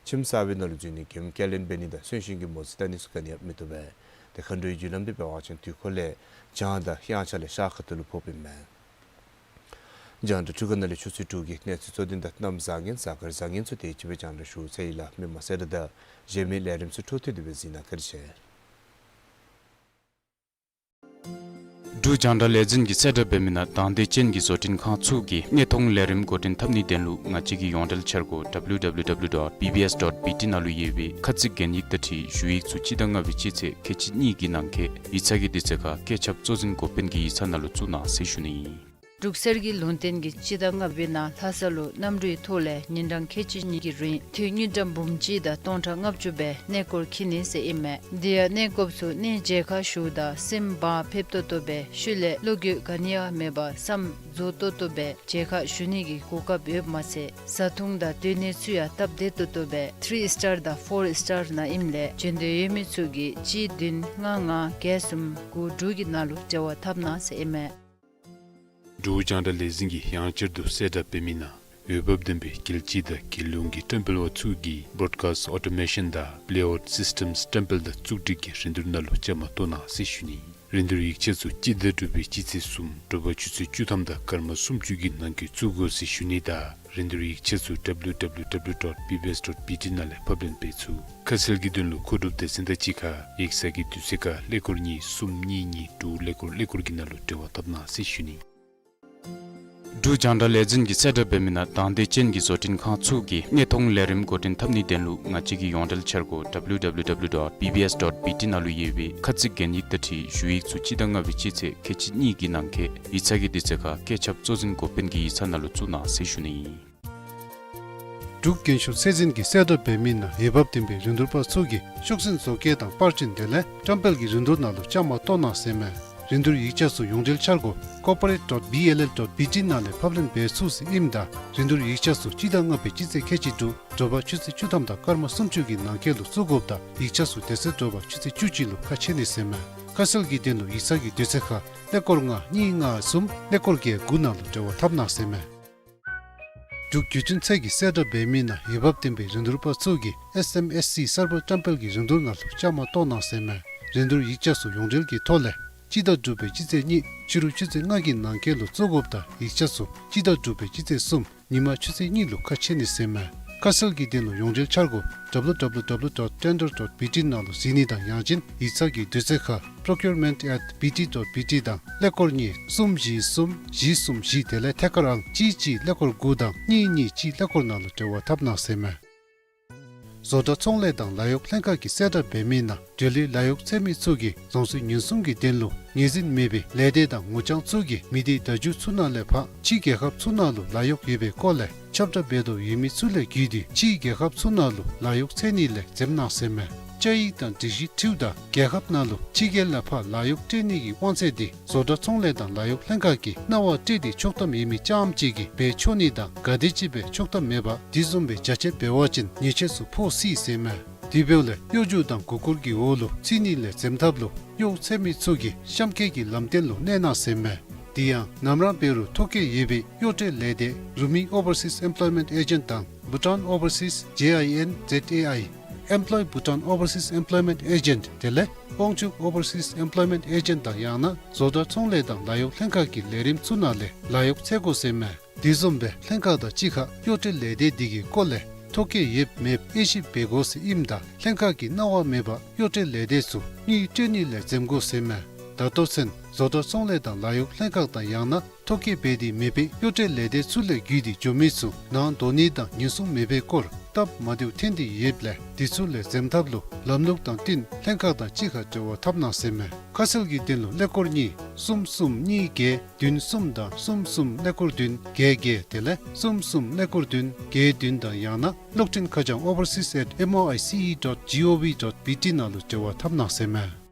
ཁྱིམ་གསར་པའི་ནང་ལུ་འཛུལ་ནི། མགྱོནམ་སྐྱེལ་ལེན་འབད་ནི་དང་གསོན་གཤིན་གྱི་མོ་རྩིས་བལྟ་ནི་ཚུ་ག་ནི་ཡང་མི་བཏུབ་པས། ཏེ་མཁའ་འགྲོའི་རྒྱུ་ལམ་འདི་འབད་བ་ཅིན་དུས་འཁོར་ལས་བྱང་དང་དབྱངས་འཆར་ལས་ཤར་ཁ་ཐུག་ལུ་ཕོགཔ་ཨིན་མས། རྒྱང་བསྒྲགས་འཕྲུལ་ཁང་ནང་ལས་ཆུ་ཚོད་དྲུག་གི་གནས་ཚུལ་གཙོ་དོན་དང་གནམ་བཟང་ངན་གཟའ་སྐར་བཟང་ངན་ཚུ་དེ་ཅིག་སྦེ་རྒྱང་བསྒྲགས་ཞུ་ཚར་ཡི་ལགས། མི་མང་གསལ་བསྒྲགས་དང་གཞན་མི་ལས་རིམ་ཚུ་འཕྲོ་མཐུད་དེ་སྦེ་གཟིགས་གནང། བཀའ་དྲིན་ཆེ། འབྲུག་རྒྱང་བསྒྲགས་ལས་འཛིན་གྱིས་གསལ་བསྒྲགས་འབད་མི་ནང་དང་འདོད་ཅན་གྱི་བཟོ་སྐྲུན་ཁང་ཚུ་གིས་གནས་མཐོང་ལས་རིམ་འགོ་འདྲེན་འཐབ་ནིའི་དོན་ལུ་ང་བཅས་ཀྱི་ཡོངས་འབྲེལ་འཆར་སྒོ་W W W dot B B S dot B T ནང་ལུ་ཡོད་པའི་ཁ་ཚིག་གན་ཡིག་དང་འཁྲིལ་ཞུ་ཡིག་ཚུ་སྤྱི་ཟླ་ལྔ་པའི་སྤྱི་ཚེས་ཁལ་གཅིག་གཉིས་ཀྱི་ནང་འཁོད་ཡིག་ཚང་གི་དུས་ཚོད་ཁར་བཀོད་ཁྱབ་གཙོ་འཛིན་འགོ་དཔོན་གྱི་ཡིག་ཚང་ནང་ལུ་བཙུགས་གནང་ཟེར་ཞུ་ནི་ཨིན། འབྲུག་གསེར་གྱི་ལུང་བསྟན་གྱིས་སྤྱི་ཟླ་ལྔ་པའི་ནང་ལྷ་ས་ལུ་གནམ་གྲུའི་ཐོག་ལས་ཉིན་གྲངས་ཁལ་གཅིག་གཉིས་ཀྱི་རིང་འཐུས་དངུལ་ཀྲམ་འབུམ་གཅིག་དང་སྟོང་ཕྲག་ལྔ་བཅུ་སྦེ་གནས་སྐོར་འཁྱིད་ནི་ཟེར་ཨིན་མས། དེ་ཡང་གནས་སྐོརཔ་ཚུ་གནས་མཇལ་ཁ་ཞུཝ་ད་སིམ་འབག་ཕེབས་ཏོག་ཏོ་སྦེ་ཤུལ་ལས་བློ་འགྱོད་ག་ནི་ཡང་མེད་པར་བསམ་རྫོགས་ཏོག་ཏོ་སྦེ་མཇལ་ཁ་ཞུ་ནི་གི་གོ་སྐབས་ཡོདཔ་མ་ཚད་བཟའ་འཐུང་དང་སྡོད་གནས་ཚུ་ཡང་སྟབས་བདེ་ཏོག་ཏོ་སྦེ་ཐི་རི་སི་ཊར་དང་ཕོར་སི་ཊར་ནང་ཨིནམ་ལས་བྱོན་འདོད་ཡོད་མི་ཚུ་གིས་གཅིག་བདུན་ལྔ་ལྔ་བརྒྱད་གསུམ་དགུ་དྲུག་གི་ནང་ལུ་འབྲེལ་བ་འཐབ་གནང་ཟེར་ཨིན་མས། འབྲུག་རྒྱང་བསྒྲགས་ལས་འཛིན་གྱིས་ཡང་བསྐྱར་དུ་གསལ་བསྒྲགས་འབད་མི་ནང་འོས་འབབ་ལྡན་པའི་རྒྱལ་སྤྱི་དང་རྒྱལ་ཡོངས་ཀྱི་བཀྲམ་སྤེལ་བ་ཚུ་གིས་Broadcast Automation དང་Playout Systems བཀྲམ་སྤེལ་དང་བཙུགས་སྒྲིག་གི་རིན་བསྡུར་ནང་ལུ་བཅའ་མར་གཏོགས་གནང་ཟེར་ཞུ་ནི། རིན་བསྡུར་ཡིག་ཆ་ཚུ་སྤྱི་ཟླ་དྲུག་པའི་སྤྱི་ཚེས་གསུམ་དྲོ་པ་ཆུ་ཚོད་བཅུ་ཐམ་དང་སྐར་མ་སུམ་ཅུ་གི་ནང་འཁོད་བཙུགས་དགོ་ཟེར་ཞུ་ནི་དང་རིན་བསྡུར་ཡིག་ཆ་ཚུ་W W W dot B B S dot B T ནང་ལས་ཕབ་ལེན་འབད་ཚུགས། ཁ་གསལ་གྱི་དོན་ལུ་མཁོ་སྒྲུབ་སྡེ་ཚན་དང་གཅིག་ཁར་ཡིག་ཚང་གི་དུས་ཚོད་ཁར་ཀླད་ཀོར་གཉིས་གསུམ་གཉིས་གཉིས་དྲུག་ཀླད་ཀོར་ཀླད་ཀོར་གྱི་ནང་ལུ་འབྲེལ་བ་འཐབ་གནང་ཟེར་ཞུ་ནི། འབྲུག་རྒྱང་བསྒྲགས་ལས་འཛིན་གྱིས་གསལ་བསྒྲགས་འབད་མི་ནང་དང་འདོད་ཅན་གྱི་བཟོ་སྐྲུན་ཁང་ཚུ་གིས་གནས་མཐོང་ལས་རིམ་འགོ་འདྲེན་འཐབ་ནིའི་དོན་ལུ་ང་བཅས་ཀྱི་ཡོངས་འབྲེལ་འཆར་སྒོ་W W W dot B B S dot B T ནང་ལུ་ཡོད་པའི་ཁ་ཚིག་གན་ཡིག་དང་འཁྲིལ་ཞུ་ཡིག་ཚུ་སྤྱི་ཟླ་ལྔ་པའི་སྤྱི་ཚེས་ཁལ་གཅིག་གཉིས་ཀྱི་ནང་འཁོད་ཡིག་ཚང་གི་དུས་ཚོད་ཁར་བཀོད་ཁྱབ་གཙོ་འཛིན་འགོ་དཔོན་གྱི་ཡིག་ཚང་ནང་ལུ་བཙུགས་གནང་ཟེར་ཞུ་ནི་ཨིན། འབྲུག་རྒན་ཤོས་ཚད་འཛིན་གྱིས་གསལ་བསྒྲགས་འབད་མི་ནང་འོས་འབབ་ལྡན་པའི་རིན་བསྡུར་པ་ཚུ་གིས་ཤོག་འཛིན་བཟོ་བཀོད་དང་པར་སྐྲུན་དེ་ལས་བཀྲམ་སྤེལ་གྱི་རིན་བསྡུར་ནང་ལུ་བཅའ་མར་གཏོགས་གནང་ཟེར་མས། རིན་བསྡུར་ཡིག་ཆ་ཚུ་ཡོངས་འབྲེལ་འཆར་སྒོ་corporate dot B L L dot B T ནང་ལས་ཕབ་ལེན་འབད་ཚུགས་ཟེར་ཨིནམ་ད་རིན་བསྡུར་ཡིག་ཆ་ཚུ་སྤྱི་ཟླ་ལྔ་པའི་སྤྱི་ཚེས་ཁལ་གཅིག་དྲུག་དྲོ་པ་ཆུ་ཚོད་བཅུ་ཐམ་དང་སྐར་མ་སུམ་ཅུ་གི་ནང་འཁོད་ལུ་བཙུགས་དགོཔ་དང་ཡིག་ཆ་ཚུ་དེ་ཚེ་དྲོ་པ་ཆུ་ཚོད་བཅུ་གཅིག་ལུ་ཁ་ཕྱེ་ནི་ཟེར་མས། ཁ་གསལ་གྱི་དོན་ལུ་ཡིག་ཚང་གི་དུས་ཚོད་ཁར་ཀླད་ཀོར་ལྔ་གཉིས་ལྔ་གསུམ་ཀླད་ཀོར་བརྒྱད་དགུ་ནང་ལུ་འབྲེལ་བ་འཐབ་གནང་ཟེར་མས། འབྲུག་བརྒྱུད་འཕྲིན་ཚད་ཀྱིས་གསལ་བསྒྲགས་འབད་མི་ནང་འོས་འབབ་ལྡན་པའི་རིན་བསྡུར་པ་ཚུ་གིས་S M S C གསར་པ་བཀྲམ་སྤེལ་གྱི་རིན་བསྡུར་ནང་ལུ་བཅའ་མར་གཏོགས་གནང་ཟེར་མས། རིན་བསྡུར་ཡིག་ཆ་ཚུ་ཡོངས་འབྲེལ་གྱི་ཐོག་ལས་སྤྱི་ཟླ་དྲུག་པའི་སྤྱི་ཚེས་གཉིས་ཕྱི་རུ་ཆུ་ཚོད་ལྔ་གི་ནང་འཁོད་ལུ་བཙུགས་དགོཔ་དང་ཡིག་ཆ་ཚུ་སྤྱི་ཟླ་དྲུག་པའི་སྤྱི་ཚེས་གསུམ་ཉིན་མ་ཆུ་ཚོད་གཉིས་ལུ་ཁ་ཕྱེ་ནི་ཟེར་མས། ཁ་གསལ་གྱི་དོན་ལུ་ཡོངས་འབྲེལ་འཆར་སྒོ་W W W dot tender dot B T ནང་ལུ་གཟིགས་ནི་དང་ཡང་ཅིན་ཡིག་ཚང་གི་དུས་ཚོད་ཁར་procurement at B T dot B T དང་ཀླད་ཀོར་གཉིས་གསུམ་བཞི་གསུམ་བཞི་གསུམ་བཞི་དེ་ལས་ཐད་ཀར་ཨང་གཅིག་གཅིག་ཀླད་ཀོར་དགུ་དང་གཉིས་གཉིས་གཅིག་ཀླད་ཀོར་ནང་ལུ་འབྲེལ་བ་འཐབ་གནང་ཟེར་མས། བཟོ་གྲྭ་ཚོང་ལས་དང་ལཱ་གཡོག་ལྷན་ཁག་གིས་གསལ་བསྒྲགས་འབད་མི་ནང་འབྲེལ་ཡོད་ལཱ་གཡོག་འཚོལ་མི་ཚུ་གིས་རྫོང་སྲིད་ཉེན་སྲུང་གི་དོན་ལུ་ངོས་འཛིན་མེད་པའི་ལས་སྡེ་དང་ངོ་རྐྱང་ཚུ་གིས་མི་སྡེ་བརྡ་བརྒྱུད་ཚུ་ནང་ལས་ཕར་ཕྱི་རྒྱལ་ཁབ་ཚུ་ནང་ལུ་ལཱ་གཡོག་ཡོད་པའི་སྐོར་ལས་ཁྱབ་བསྒྲགས་འབད་དོ་ཡོད་མི་ཚུ་ལས་བརྒྱུད་དེ་ཕྱི་རྒྱལ་ཁབ་ཚུ་ནང་ལུ་ལཱ་གཡོག་འཚོལ་ནི་ལས་འཛེམ་གནང་ཟེར་མས། བཅའ་ཡིག་དང་སྒྲིག་གཞི་འཁྲིལཝ་ད་རྒྱལ་ཁབ་ནང་ལུ་ཕྱི་རྒྱལ་ལས་ཕར་ལཱ་གཡོག་སྤྲོད་ནི་གི་དབང་ཚད་དེ་བཟོ་གྲྭ་ཚོང་ལས་དང་ལཱ་གཡོག་ལྷན་ཁག་གིས་གནང་བ་སྤྲོད་དེ་ཆོག་ཐམ་ཡོད་མི་རྐྱངམ་ཅིག་གིས་འབད་ཆོག་ནི་དང་ག་དེམ་ཅིག་འབད་ཆོག་ཐམ་མེད་པར་དེ་བཟུམ་སྦེ་རྒྱ་ཆེ་འབད་བ་ཅིན་ཉེས་ཆད་ཚུ་ཕོག་སྲིད་ཟེར་མས། དེ་འབདཝ་ལས་གཡོ་སྒྱུ་དང་མགུ་སྐོར་གྱི་འོག་ལུ་ཚུད་ནི་ལས་འཛེམ་ཐབས་ལུ་གཡོག་འཚོལ་མི་ཚུ་གིས་གཤམ་འཁོད་ཀྱི་ལམ་སྟོན་ལུ་གནས་གནང་ཟེར་མས། དེ་ཡང་ནམ་ར་འབད་རུང་ཐོ་བཀོད་ཡོད་པའི་གཡོག་སྤྲོད་ལས་སྡེ་རུ་མི་Overseas Employment Agent དང་Bhutan Overseas J I N Z A I Employ Bhutan Overseas Employment Agent དེ་ལས་དབང་ཕྱུག་Overseas Employment Agent དང་ཡང་ན་བཟོ་གྲྭ་ཚོང་ལས་དང་ལཱ་གཡོག་ལྷན་ཁག་གི་ལས་རིམ་ཚུ་ནང་ལས་ལཱ་གཡོག་འཚོལ་དགོ་ཟེར་མས། དེ་བཟུམ་སྦེ་ལྷན་ཁག་དང་གཅིག་ཁར་གཡོག་སྤྲོད་ལས་སྡེ་དེ་གི་སྐོར་ལས་ཐོ་བཀོད་ཡོད་མེད་དབྱེ་ཞིབ་འབད་དགོ་ཟེར་ཨིནམ་ད་ལྷན་ཁག་གིས་གནང་བ་མེད་པར་གཡོག་སྤྲོད་ལས་སྡེ་ཚུ་དངུལ་སྤྲོད་ནི་ལས་འཛེམ་དགོ་ཟེར་མས། ད་ལྟོ་ཚུན་བཟོ་གྲྭ་ཚོང་ལས་དང་ལཱ་གཡོག་ལྷན་ཁག་དང་ཡང་ན་ཐོ་བཀོད་འབད་དེ་མེད་པའི་གཡོག་སྤྲོད་ལས་སྡེ་ཚུ་ལས་བརྒྱུད་དེ་འགྱོ་མི་ཚུ་ནང་འགྲོ་ནི་དང་ཉེན་སྲུང་མེད་པའི་སྐོར་སྟབས་མ་བདེཝ་ཐོན་ཏེ་ཡོདཔ་ལས་དེ་ཚུ་ལས་འཛེམ་ཐབས་ལུ་ལམ་ལུགས་དང་བསྟུན་ལྷན་ཁག་དང་གཅིག་ཁར་འབྲེལ་བ་འཐབ་གནང་ཟེར་མས། ཁ་གསལ་གྱི་དོན་ལུ་ཀླད་ཀོར་གཉིས་གསུམ་གསུམ་གཉིས་བརྒྱད་བདུན་གསུམ་དང་གསུམ་གསུམ་ཀླད་ཀོར་བདུན་བརྒྱད་བརྒྱད་དེ་ལས་གསུམ་གསུམ་ཀླད་ཀོར་བདུན་བརྒྱད་བདུན་དང་ཡང་ན་གློག་འཕྲིན་ཁ་བྱང་overseas at M O I C E dot G O V dot B T ནང་ལུ་འབྲེལ་བ་འཐབ་གནང་ཟེར་མས།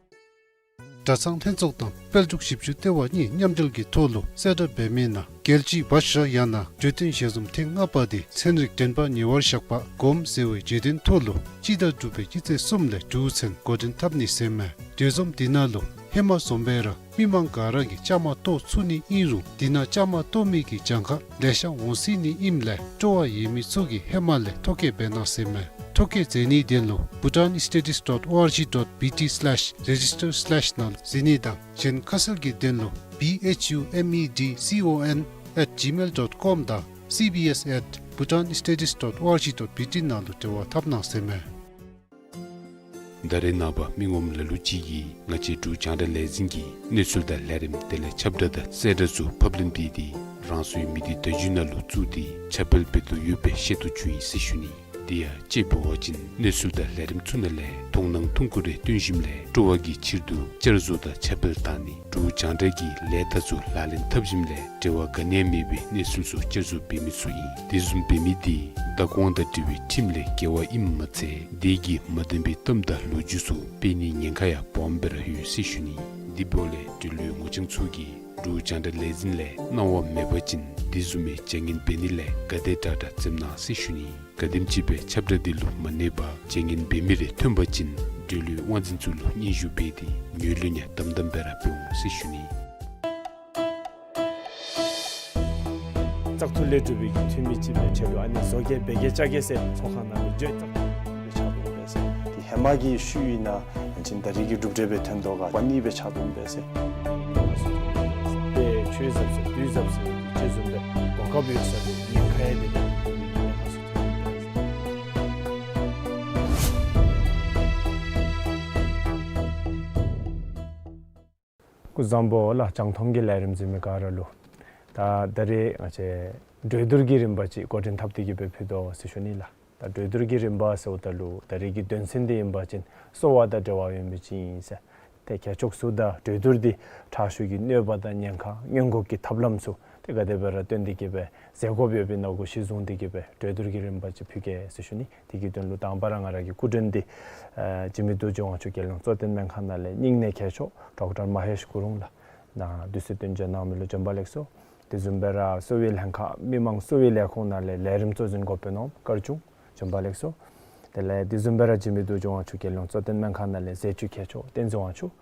གྲྭ་ཚང་ལྷན་ཚོགས་དང་དཔལ་འབྱོར་ཞིབ་འཇུག་ལྟེ་བ་གཉིས་མཉམ་འབྲེལ་གྱི་ཐོག་ལུ་གསལ་བསྒྲགས་འབད་མི་ནང་རྒྱལ་སྤྱིའི་བྷ་ཤྲ་ཡང་ན་བརྗོད་དོན་ཞལ་འཛོམས་ཐེངས་ལྔ་པ་དེ་ཚན་རིག་འགྲན་པ་ཉེ་བར་བཞག་པ་སྒོམ་ཟེར་བའི་བརྗོད་དོན་ཐོག་ལུ་སྤྱི་ཟླ་དྲུག་པའི་སྤྱི་ཚེས་གསུམ་ལས་དྲུག་ཚུན་འགོ་འདྲེན་འཐབ་ནི་ཟེར་མས། གྲོས་འཛོམས་དེ་ནང་ལུ་ཧེ་མ་བཟུམ་སྦེ་ར་མི་མང་ག་ར་གིས་བཅའ་མར་གཏོགས་ཚུགས་ནི་ཨིན་རུང་དེ་ནང་བཅའ་མར་གཏོགས་མི་གི་གྱངས་ཁ་ལེ་ཤ་འོང་སྲིད་ནི་ཨིནམ་ལས་སྤྲོ་བ་ཡོད་མི་ཚུ་གིས་ཧེ་མ་ལས་ཐོ་བཀོད་འབད་གནང་ཟེར་མས། ཐོ་བཀོད་མཛད་ནིའི་དོན་ལུ་bhutanstudies dot org dot bt slash register slash ནང་གཟིགས་ནི་དང་གཞན་ཁ་གསལ་གྱི་དོན་ལུ B H U M E D C O N at gmail dot com དང C B S at bhutanstudies dot org dot B T ནང་ལུ་འབྲེལ་བ་འཐབ་གནང་ཟེར་མས། ད་རེས་ནངས་པ་མི་ངོམ་ལ་ལུ་ཅིག་གིས་ང་བཅས་འབྲུག་རྒྱང་བསྒྲགས་ལས་འཛིན་གྱི་གནས་ཚུལ་དང་ལས་རིམ་དེ་ལས་ཁྱབ་བསྒྲགས་དང་གསལ་བསྒྲགས་ཚུ་ཕབ་ལེན་འབད་དེ་རང་སོའི་མི་སྡེ་བརྡ་བརྒྱུད་ནང་ལུ་བཙུགས་ཏེ་ཁྱབ་སྤེལ་འབད་དོ་ཡོདཔ་སྦེ་ཤེས་རྟོགས་བྱུང་ཡི་ཟེར་ཞུ་ནི། དེ་ཡང་དཔྱེ་འབད་བ་ཅིན་གནས་ཚུལ་དང་ལས་རིམ་ཚུ་ནང་ལས་མཐོང་སྣང་ཐུང་ཀུ་རེ་སྟོན་ཞིནམ་ལས་སྤྲོ་བ་གི་ཕྱིར་དུ་བསྐྱར་བཟོ་དང་ཁྱབ་སྤེལ་བཏང་ནི་འབྲུག་རྒྱང་བསྒྲགས་ཀྱི་ལས་རྟགས་ཚུ་ལག་ལེན་འཐབ་ཞིནམ་ལས་འབྲེལ་བ་ག་ནི་ཡང་མེད་པའི་གནས་ཚུལ་ཚུ་བསྐྱར་བཟོ་འབད་མི་ཚུ་ཨིན། དེ་བཟུམ་འབད་མི་དེ་བདག་དབང་དང་འབྲེལ་བའི་ཁྲིམས་ལས་འགལ་བ་ཨིནམ་མ་ཚད་དེ་གིས་མ་བདེན་པའི་གཏམ་དང་ལོ་རྒྱུས་ཚུ་སྤེལ་ནིའི་ཉེན་ཁ་ཡང་སྦོམ་སྦེ་ར་ཡོད་ཟེར་ཞུ་ནི། དེ་འབདཝ་ལས་འབྲེལ་ཡོད་ངོ་རྐྱང་ཚུ་གིས་འབྲུག་རྒྱང་བསྒྲགས་ལས་འཛིན་ལས་གནང་བ་མེད་པ་ཅིན་དེ་བཟུམ་མའི་བྱ་ངན་འབད་ནི་ལས་ག་དེ་དྲག་དྲག་འཛེམ་གནང་ཟེར་ཞུ་ནི། ག་དེམ་ཅིག་སྦེ་ཁྱབ་བསྒྲགས་དེ་ལུ་མ་གནས་པར་བྱ་ངན་འབད་མི་རེ་ཐོན་པ་ཅིན་འབྲེལ་ཡོད་དབང་འཛིན་ཚུ་ལུ་སྙན་ཞུ་འབད་དེ་ངོས་ལེན་ཡང་དམ་དམ་སྦེ་ར་འབད་འོང་ཟེར་ཞུ་ནི། བཙག་འཐུ་ལས་གྲུབ་པའི་གི་འཐུས་མི་ཅིག་སྦེ་ཆགས་འདུག། ཨ་ནི་བཟོ་བཀོད་འབད་གེ་བཅའ་གེ་ཟེར་ཚོགས་ཁང་ནང་ལུ་འགྱོ་བཙག་འཐུ་ལས་ཆགས་འདུག་པས་ཟེར། དེ་ཧེ་མ་གི་ཤུལ་ཨིན་ན་ཨ་ཅིན་ད་རེས་ཀྱི་གྲུབ་འབྲས་སྦེ་ཐོན་དོ་ག་པ་ནི་སྦེ་ཆགས་འདུག་པས་ཟེར། དེ་ཆོས་ཟབ་ཟེར་དུས་ཟབ་ཟེར་དེ་ཅིག་བཟུམ་སྦེ་གོ་སྐབས་ཡོད་ས་དེ་ཉེན་ཁ་ཡང་དེ་ལས་ཉེན་ཁ་སུ་ཐོན་པས་ཟེར། སྐུ་གཟུགས་བཟང་པོ་ལགས། རྒྱང་མཐོང་གི་ལས་རིམ་གཟིགས་མི་ག་ར་ལུ། ད་ད་རེས་ང་བཅས་གྲོས་བསྡུར་གྱི་རིམ་པ་ཅིག་འགོ་འདྲེན་འཐབ་སྟེ་གི་སྦེ་ཕུལ་དོ་ཟེར་ཞུ་ནི་ལགས། ད་གྲོས་བསྡུར་གྱི་རིམ་པ་ཟེརཝ་ད་ལུ་ད་རེས་ཀྱི་དོན་ཚན་དེ་ཨིན་པ་ཅིན་གསོ་བ་དང་འབྲེལ་བ་ཡོད་མི་ཅིག་ཨིན་ཟེར། ཏེ་རྒྱལ་ཕྱོགས་སུ་ད་གྲོས་བསྡུར་འདི་དྲག་ཤོས་ཀྱི་གནོད་པ་དང་ཉེན་ཁ་སྔོན་འགོག་གི་ཐབས་ལམ་ཚུ་ ཏེ་ག་དེ་སྦེ་ར་བཏོན་ཏེ་གི་སྦེ་ཟེར་དགོཔ་ཡོདཔ་ཨིན་ན་གུ་གཞི་བཟུང་སྟེ་གི་སྦེ་གྲོས་བསྡུར་གྱི་རིམ་པ་ཅིག་ཕུལ་གེ་ཟེར་ཞུ་ནི། དེ་གི་དོན་ལུ་དང་པ་ར་ང་ར་གི་སྐུ་མགྲོན་འདི་ཨ་འཇིགས་མེད་རྡོ་རྗེ་དབང་ཕྱུག་རྒྱལ་ཡོངས་གཙོ་བསྟེན་སྨན་ཁང་ནང་ལས་སྙིང་ནས་མཁས་མཆོག་ཌོག་ཊར་མ་ཧེཤ་གུ་རུང་ལགས་ནཱ་དུས་ཚོད་བཏོན་བྱོན་གནང་མི་ལུ་བྱོན་པ་ལེགས་སོ། དེ་བཟུམ་སྦེ་ར་གསོ་བའི་ལྷན་ཁག་མི་མང་གསོ་བའི་ལས་ཁུངས་ནང་ལས་ལས་རིམ་གཙོ་འཛིན་འགོ་དཔོན་ནོར་བུ་སྐར་ཆུང་བྱོན་པ་ལེགས་སོ། དེ་ལས་དེ་བཟུམ་སྦེ་ར་འཇིགས་མེད་རྡོ་རྗེ་དབང་ཕྱུག་རྒྱལ་ཡོངས་གཙོ་བསྟེན་སྨན་ཁང་ནང་ལས་ཟས་བཅུད་མཁས་མཆོག་བསྟན་འཛིན་དབང་ཕྱུག།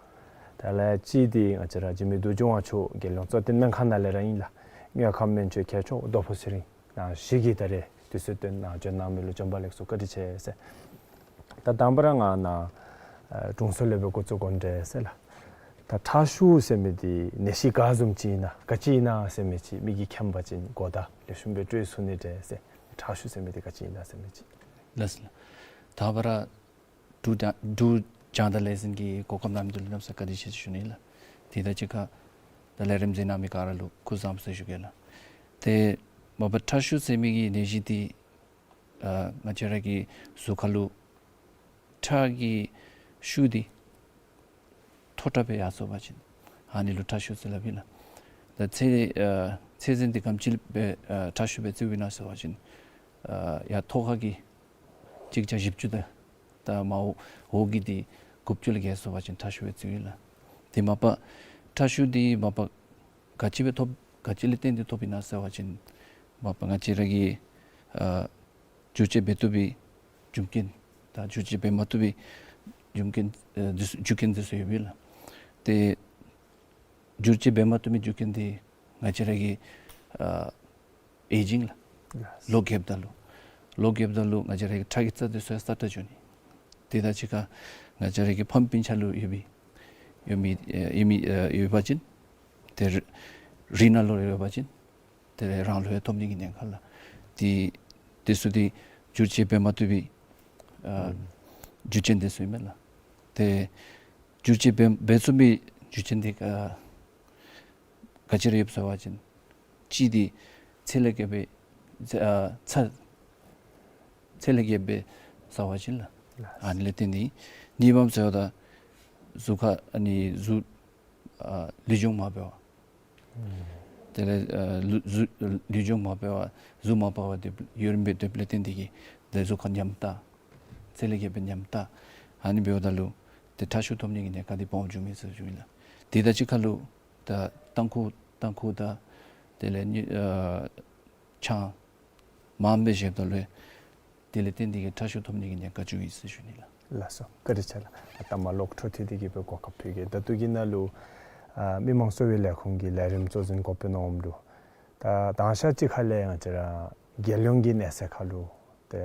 དེ་ལས་གཅིག་འདི་ང་བཅས་ར་འཇིགས་མེད་རྡོ་རྗེ་དབང་ཕྱུག་རྒྱལ་ཡོངས་གཙོ་བསྟེན་སྨན་ཁང་ནང་ལས་ར་ཨིན་ལགས། དངོས་ཁམས་སྨན་བཅོས་མཁས་མཆོག་རྡོ་ཕུ་ཚེ་རིང་ནཱ་བཞུགས་ཀྱི་ད་རེས་དུས་ཚོད་བཏོན་ནཱ་བྱོན་གནང་མི་ལུ་བྱོན་པ་ལེགས་སོ། བཀའ་དྲིན་ཆེ་ཟེར། ད་དང་པ་ར་ང་ནཱ་ཨ་དྲུང་འཚོ་ལས་སྦེ་འགོ་བཙུགས་དགོ་འདྲས་ཟེར་ལགས། ད་ཁྲག་ཤུགས་ཟེར་མི་འདི་ནད་གཞི་ག་བཟུམ་ཅིག་ཨིན་ན་ག་ཅི་ཨིན་ན་ཟེར་མི་ཅིག་མི་གིས་མཁྱེན་པ་ཅིན་གོ་བརྡ་ལེགས་ཤོམ་སྦེ་སྤྲོད་ཚུགས་ནི་འདྲས་ཟེར། ཁྲག་ཤུགས་ཟེར་མི་འདི་ག་ཅི་ཨིན་ན་ཟེར་མི་ཅིག། ལགས་སོ་ལགས། དང་པ་ར་འབྲུག་རྒྱང་འབྲུག་རྒྱང་བསྒྲགས་ལས་འཛིན་གྱི་གོ་སྐབས་གནང་མི་འདི་ལུ་གནམ་ས་བཀའ་དྲིན་ཆེ་ཟེར་ཞུ་ནི་ལགས། དེ་དང་གཅིག་ཁར་ད་ལས་རིམ་གཟིགས་གནང་མི་ག་ར་ལུ་སྐུ་བཟང་པོ་ཟེར་ཞུ་གེ་ལགས། ཏེ་མ་པ་ཁྲག་ཤུགས་ཟེར་མི་གི་ནད་གཞི་འདི་ཨ་ང་བཅས་ར་གི་གཟུགས་ཁར་ལུ་ཁྲག་གི་ཤུགས་འདི་མཐོ་དྲགས་སྦེ་ཡར་སོང་པ་ཅིན་ཨ་ནི་ལུ་ཁྲག་ཤུགས་ཟེར་སླབ་ཨིན་ལགས། ད་ཚད་ཨ་ཚད་འཛིན་འདི་ག་དེམ་ཅིག་སྦེ་ཨ་ཁྲག་ཤུགས་སྦེ་བརྩིཝ་ཨིན་ན་ཟེར་བ་ཅིན་ཨ་ཡར་ཐོག་ཁ་གི་གཅིག་བརྒྱ་བཞི་བཅུ་དང་ད་མར་འོག་འོག་གི་འདི་དགུ་བཅུ་ལས་བརྒལ་སོང་པ་ཅིན་ཁྲག་ཤུགས་སྦེ་བརྩིཝ་ཨིན་ལགས། དེ་མ་པ་ཁྲག་ཤུགས་འདི་མ་པ་ག་ཅི་སྦེ་ཐོབ་ག་ཅི་ལས་བརྟེན་ཏེ་ཐོབ་ཨིན་ན་ཟེར་བ་ཅིན་མ་པ་ང་བཅས་ར་གི་ཨ་བསྒྱུར་བཅོས་འབད་བཏུབ་པའི་རྒྱུ་རྐྱེན་དང་བསྒྱུར་བཅོས་འབད་མ་བཏུབ་པའི་རྒྱུ་རྐྱེན་ཨ་འདི་ཚུ་རྒྱུ་རྐྱེན་འདི་ཚུ་ཡོདཔ་ཨིན་ལགས། ཏེ་བསྒྱུར་བཅོས་འབད་མ་བཏུབ་པའི་རྒྱུ་རྐྱེན་འདི་ང་བཅས་ར་གི་ཨ་ཨེ་ཇིང་ལགས། ལོ་རྒསཔ་ད་ལུ་ལོ་རྒསཔ་ད་ལུ་ང་བཅས་ར་གི་ཁྲག་གི་རྩ་འདི་ཚུ་ཡང་སྲ་ཀྲག་འགྱོ་ནི། དེ་དང་གཅིག་ཁར་ང་བཅས་ར་གི་ཕམ་སྤུན་ཆ་ལུ་ཡོད་པའི་ཡོད་མི་ཨ་ཡོད་མི་ཨ་ཡོད་པ་ཅིན་ཏེ་རི་རིགས་ནང་ལུ་ཡོད་པ་ཅིན་ཏེ་རང་ལུ་ཡང་ཐོབ་ནི་གི་ཉེན་ཁ་ལགས། ཏེ་དེ་ཚུ་འདི་བསྒྱུར་བཅོས་འབད་མ་བཏུབ་པའི་ཨ་རྒྱུ་རྐྱེན་འདི་ཚུ་ཨིན་མས་ལགས། ཏེ་བསྒྱུར་བཅོས་འབད་འབད་ཚུགས་པའི་རྒྱུ་རྐྱེན་འདི་ཨ་ག་ཅི་ར་ཡོདཔ་ཟེར་བ་ཅིན་གཅིག་འདི་ཚད་ལས་བརྒལ་བའི་ཚད་ཨ་ཚད་ཚད་ལས་བརྒལ་བའི་ཟེར་བ་ཅིན་ལགས། ཨ་ནི་ལས་བརྟེན་ཏེ་གཉིས་པམ་ཟེརཝ་ད་གཟུགས་ཁར་ཨ་ནི་གཟུགས་ཨ་ལུས་སྦྱོང་མ་འབད་བར་དེ་ལས་ཨ་ལུས་གཟུགས་ལུས་སྦྱོང་མ་འབད་བར་གཟུགས་མ་པ་བར་དེ་ཡུན་རིངམོ་སྦེ་སྡོདཔ་ལས་བརྟེན་ཏེ་གིས་ཏེ་གཟུགས་ཁར་ཉམས་ཏ་ཚད་ལས་བརྒལ་བའི་ཉམས་ཏ་ཨ་ནི་འབདཝ་ད་ལུ་ཏེ་ཁྲག་ཤུགས་ཐོབ་ནི་གི་ཉེན་ཁ་འདི་སྦོམ་འགྱོ་མས་ཟེར་ཞུཝ་ཨིན་ལགས། དེ་དང་གཅིག་ཁར་ལུ་ད་ཏམ་ཁུ་ཏམ་ཁུ་དང་དེ་ལས་ནི་ཨ་ཆང་མངམ་སྦེ་བཞེསཔ་ད་ལུ་དེ་ལས་བརྟེན་ཏེ་གིས་ཁྲག་ཤུགས་ཐོབ་ནི་གི་ཉེན་ཁ་འགྱོཝ་ཨིན་ཟེར་ཞུ་ནི་ལགས། ལགས་སོ། བཀའ་དྲིན་ཆེ་ལགས། ད་མ་ལོག་འཕྲོ་མཐུད་དེ་གིས་སྦེ་གོ་སྐབས་ཕུལ་གེ། ད་ལྟོ་གི་ནང་ལུ་ཨ་མི་མང་གསོ་བའི་ལས་ཁུངས་ཀྱི་ལས་རིམ་གཙོ་འཛིན་འགོ་དཔོན་ནང་འོགམ་ལུ་ད་དང་ཤ་ཅིག་ཁ་ལས་ང་བཅས་ར་རྒྱལ་ཡོངས་ཀྱི་གནས་ཚད་ཁར་ལུ་ཏེ་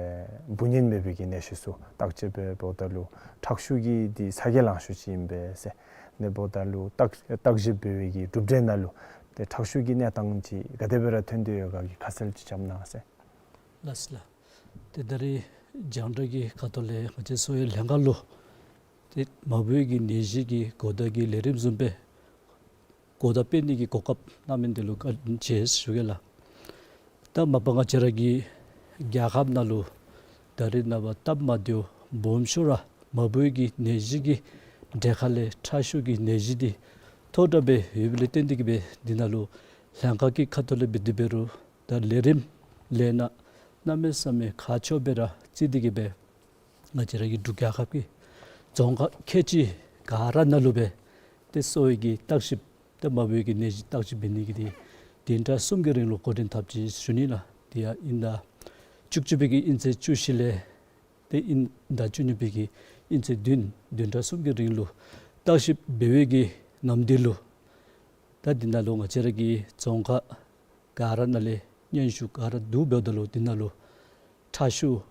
འབུ་ནད་མེད་པའི་གི་གནས་ཤུལ་ཚུ་བརྟག་དཔྱད་འབད་འབདཝ་ད་ལུ་ཁྲག་ཤུགས་ཀྱི་འདི་ཚ་གྱང་ལང་ཤོས་ཅིག་ཨིན་པས་ཟེར། ཨ་ནི་འབདཝ་ད་ལུ་བརྟག་བརྟག་ཞིབ་འབད་བའི་གི་གྲུབ་འབྲས་ནང་ལུ་ཏེ་ཁྲག་ཤུགས་ཀྱི་གནས་སྟངས་ཅིག་ག་དེ་སྦེ་ར་ཐོན་ཏེ་ཡོད་ག་གི་ཁ་གསལ་ཅིག་བཀྲམ་གནང་ཟེར། ལགས་སོ་ལགས། ཏེ་ད་རེས་རྒྱང་བསྒྲགས་ཀྱི་ཁ་ཐུག་ལས་ང་བཅས་གསོ་བའི་ལྷན་ཁག་ལུ་ཏེ་མ་བུ་གི་ནད་གཞི་གི་གོ་བརྡ་གི་ལས་རིམ་བཟུམ་སྦེ་གོ་བརྡ་སྤེལ་ནི་གི་གོ་སྐབས་གནང་མི་འདི་ལུ་བཀའ་དྲིན་ཆེ་ཞུ་གེ་ལགས། ད་མ་པ་ང་བཅས་ར་གི་རྒྱལ་ཁབ་ནང་ལུ་ད་རེས་ནངས་པ་སྟབས་མ་བདེཝ་སྦོམ་ཤོས་ར་མ་བུ་གི་ནད་གཞི་གི་གྲས་ཁ་ལས་ཁྲག་ཤུགས་ཀྱི་ནད་གཞི་འདི་མཐོ་དྲགས་སྦེ་ཡོདཔ་ལས་བརྟེན་ཏེ་གིས་སྦེ་འདི་ནང་ལུ་ལྷན་ཁག་གི་ཁ་ཐུག་ལས་འབད་དེ་འབད་རུང་ད་ལས་རིམ་ལས་སྣ་གནམ་མེད་ས་མེད་ཁག་ཆེཝ་སྦེ་ར་བརྩི་སྟེ་གིས་སྦེ་ང་བཅས་ར་གི་འབྲུག་རྒྱལ་ཁབ་ཀྱི་རྫོང་ཁག་ཁལ་གཅིག་ག་ར་ནང་ལུ་སྦེ་ཏེ་གསོ་བའི་གི་བརྟག་ཞིབ་ཏེ་མ་བུའི་གི་ནད་གཞི་བརྟག་ཞིབ་འབད་ནི་གི་འདི་བདུན་ཕྲག་གསུམ་གྱི་རིང་ལུ་འགོ་འདྲེན་འཐབ་ཅི་ཟེར་ཞུ་ནི་ལགས། དེ་ཡང་དབྱིན་ཟླ་བཅུ་གཅིག་པའི་གི་དབྱིན་ཚེས་བཅུ་བཞི་ལས་ཏེ་དབྱིན་ཟླ་བཅུ་གཉིས་པའི་གི་དབྱིན་ཚེས་བདུན་བདུན་ཕྲག་གསུམ་གྱི་རིང་ལུ་བརྟག་ཞིབ་འབད་བའི་གི་ནམ་དུས་ལུ་ད་འདི་ནང་ལུ་ང་བཅས་ར་གི་རྫོང་ཁག་ག་ར་ནང་ལས་སྙན་ཞུ་ག་ར་བསྡུ་འབདཝ་ད་ལུ་འདི་ནང་ལུ་ཁྲག་ཤུགས་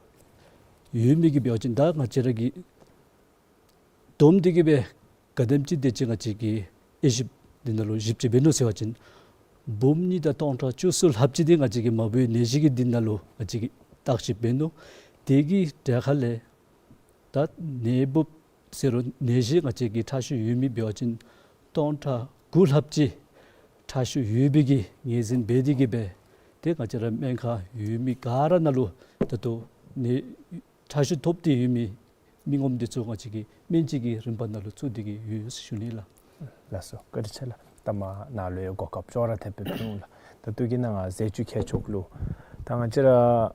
ཡོད་མི་གི་འབད་བ་ཅིན་ད་ང་བཅས་ར་གིས་བསྡོམས་ཏེ་གིས་སྦེ་ག་དེམ་ཅིག་དེ་ཅིག་ང་བཅས་ཀྱིས་དབྱེ་ཞིབ་འདི་ནང་ལུ་ཞིབ་དཔྱད་འབད་ནུག་ཟེར་བ་ཅིན་འབུམ་གཉིས་དང་སྟོང་ཕྲག་བཅུ་གསུམ་ལྷགཔ་ཅིག་འདི་ང་བཅས་ཀྱིས་མ་བུའི་ནད་གཞི་གི་འདི་ནང་ལུ་ང་བཅས་ཀྱིས་བརྟག་ཞིབ་འབད་ནུག། དེ་གི་གྲས་ཁ་ལས་ད་ནད་འབུཔ་ཟེར་རུང་ནད་གཞི་ང་བཅས་ཀྱི་ཁྲག་ཤུགས་ཡོད་མི་འབད་བ་ཅིན་སྟོང་ཕྲག་དགུ་ལྷགཔ་ཅིག་ཁྲག་ཤུགས་ཡོད་པའི་གི་ངོས་འཛིན་འབད་དེ་གིས་སྦེ་ཏེ་ང་བཅས་ར་སྨན་ཁང་ཡོད་མི་ག་ར་ནང་ལུ་ད་ལྟོ་ནད་ཁྲག་ཤུགས་ཐོབ་སྟེ་ཡོད་མི་མི་ངོམ་འདི་ཚུ་ང་བཅས་ཀྱིས་སྨན་བཅོས་ཀྱི་རིམ་པ་ནང་ལུ་བཙུགས་ཏེ་གིས་ཡོད་ཟེར་ཞུ་ནི་ལགས། ལགས་སོ། བཀའ་དྲིན་ཆེ་ལགས། ད་མར་ནཱ་ལུ་ཡང་གོ་སྐབས་ཅོག་ར་འཐདཔ་སྦེ་ཕུལ་འོང་ལགས། ད་ལྟོ་གི་ནང་ང་ཟས་བཅུད་ཁྱད་ཆོས་ལུ་ད་ང་བཅས་ར་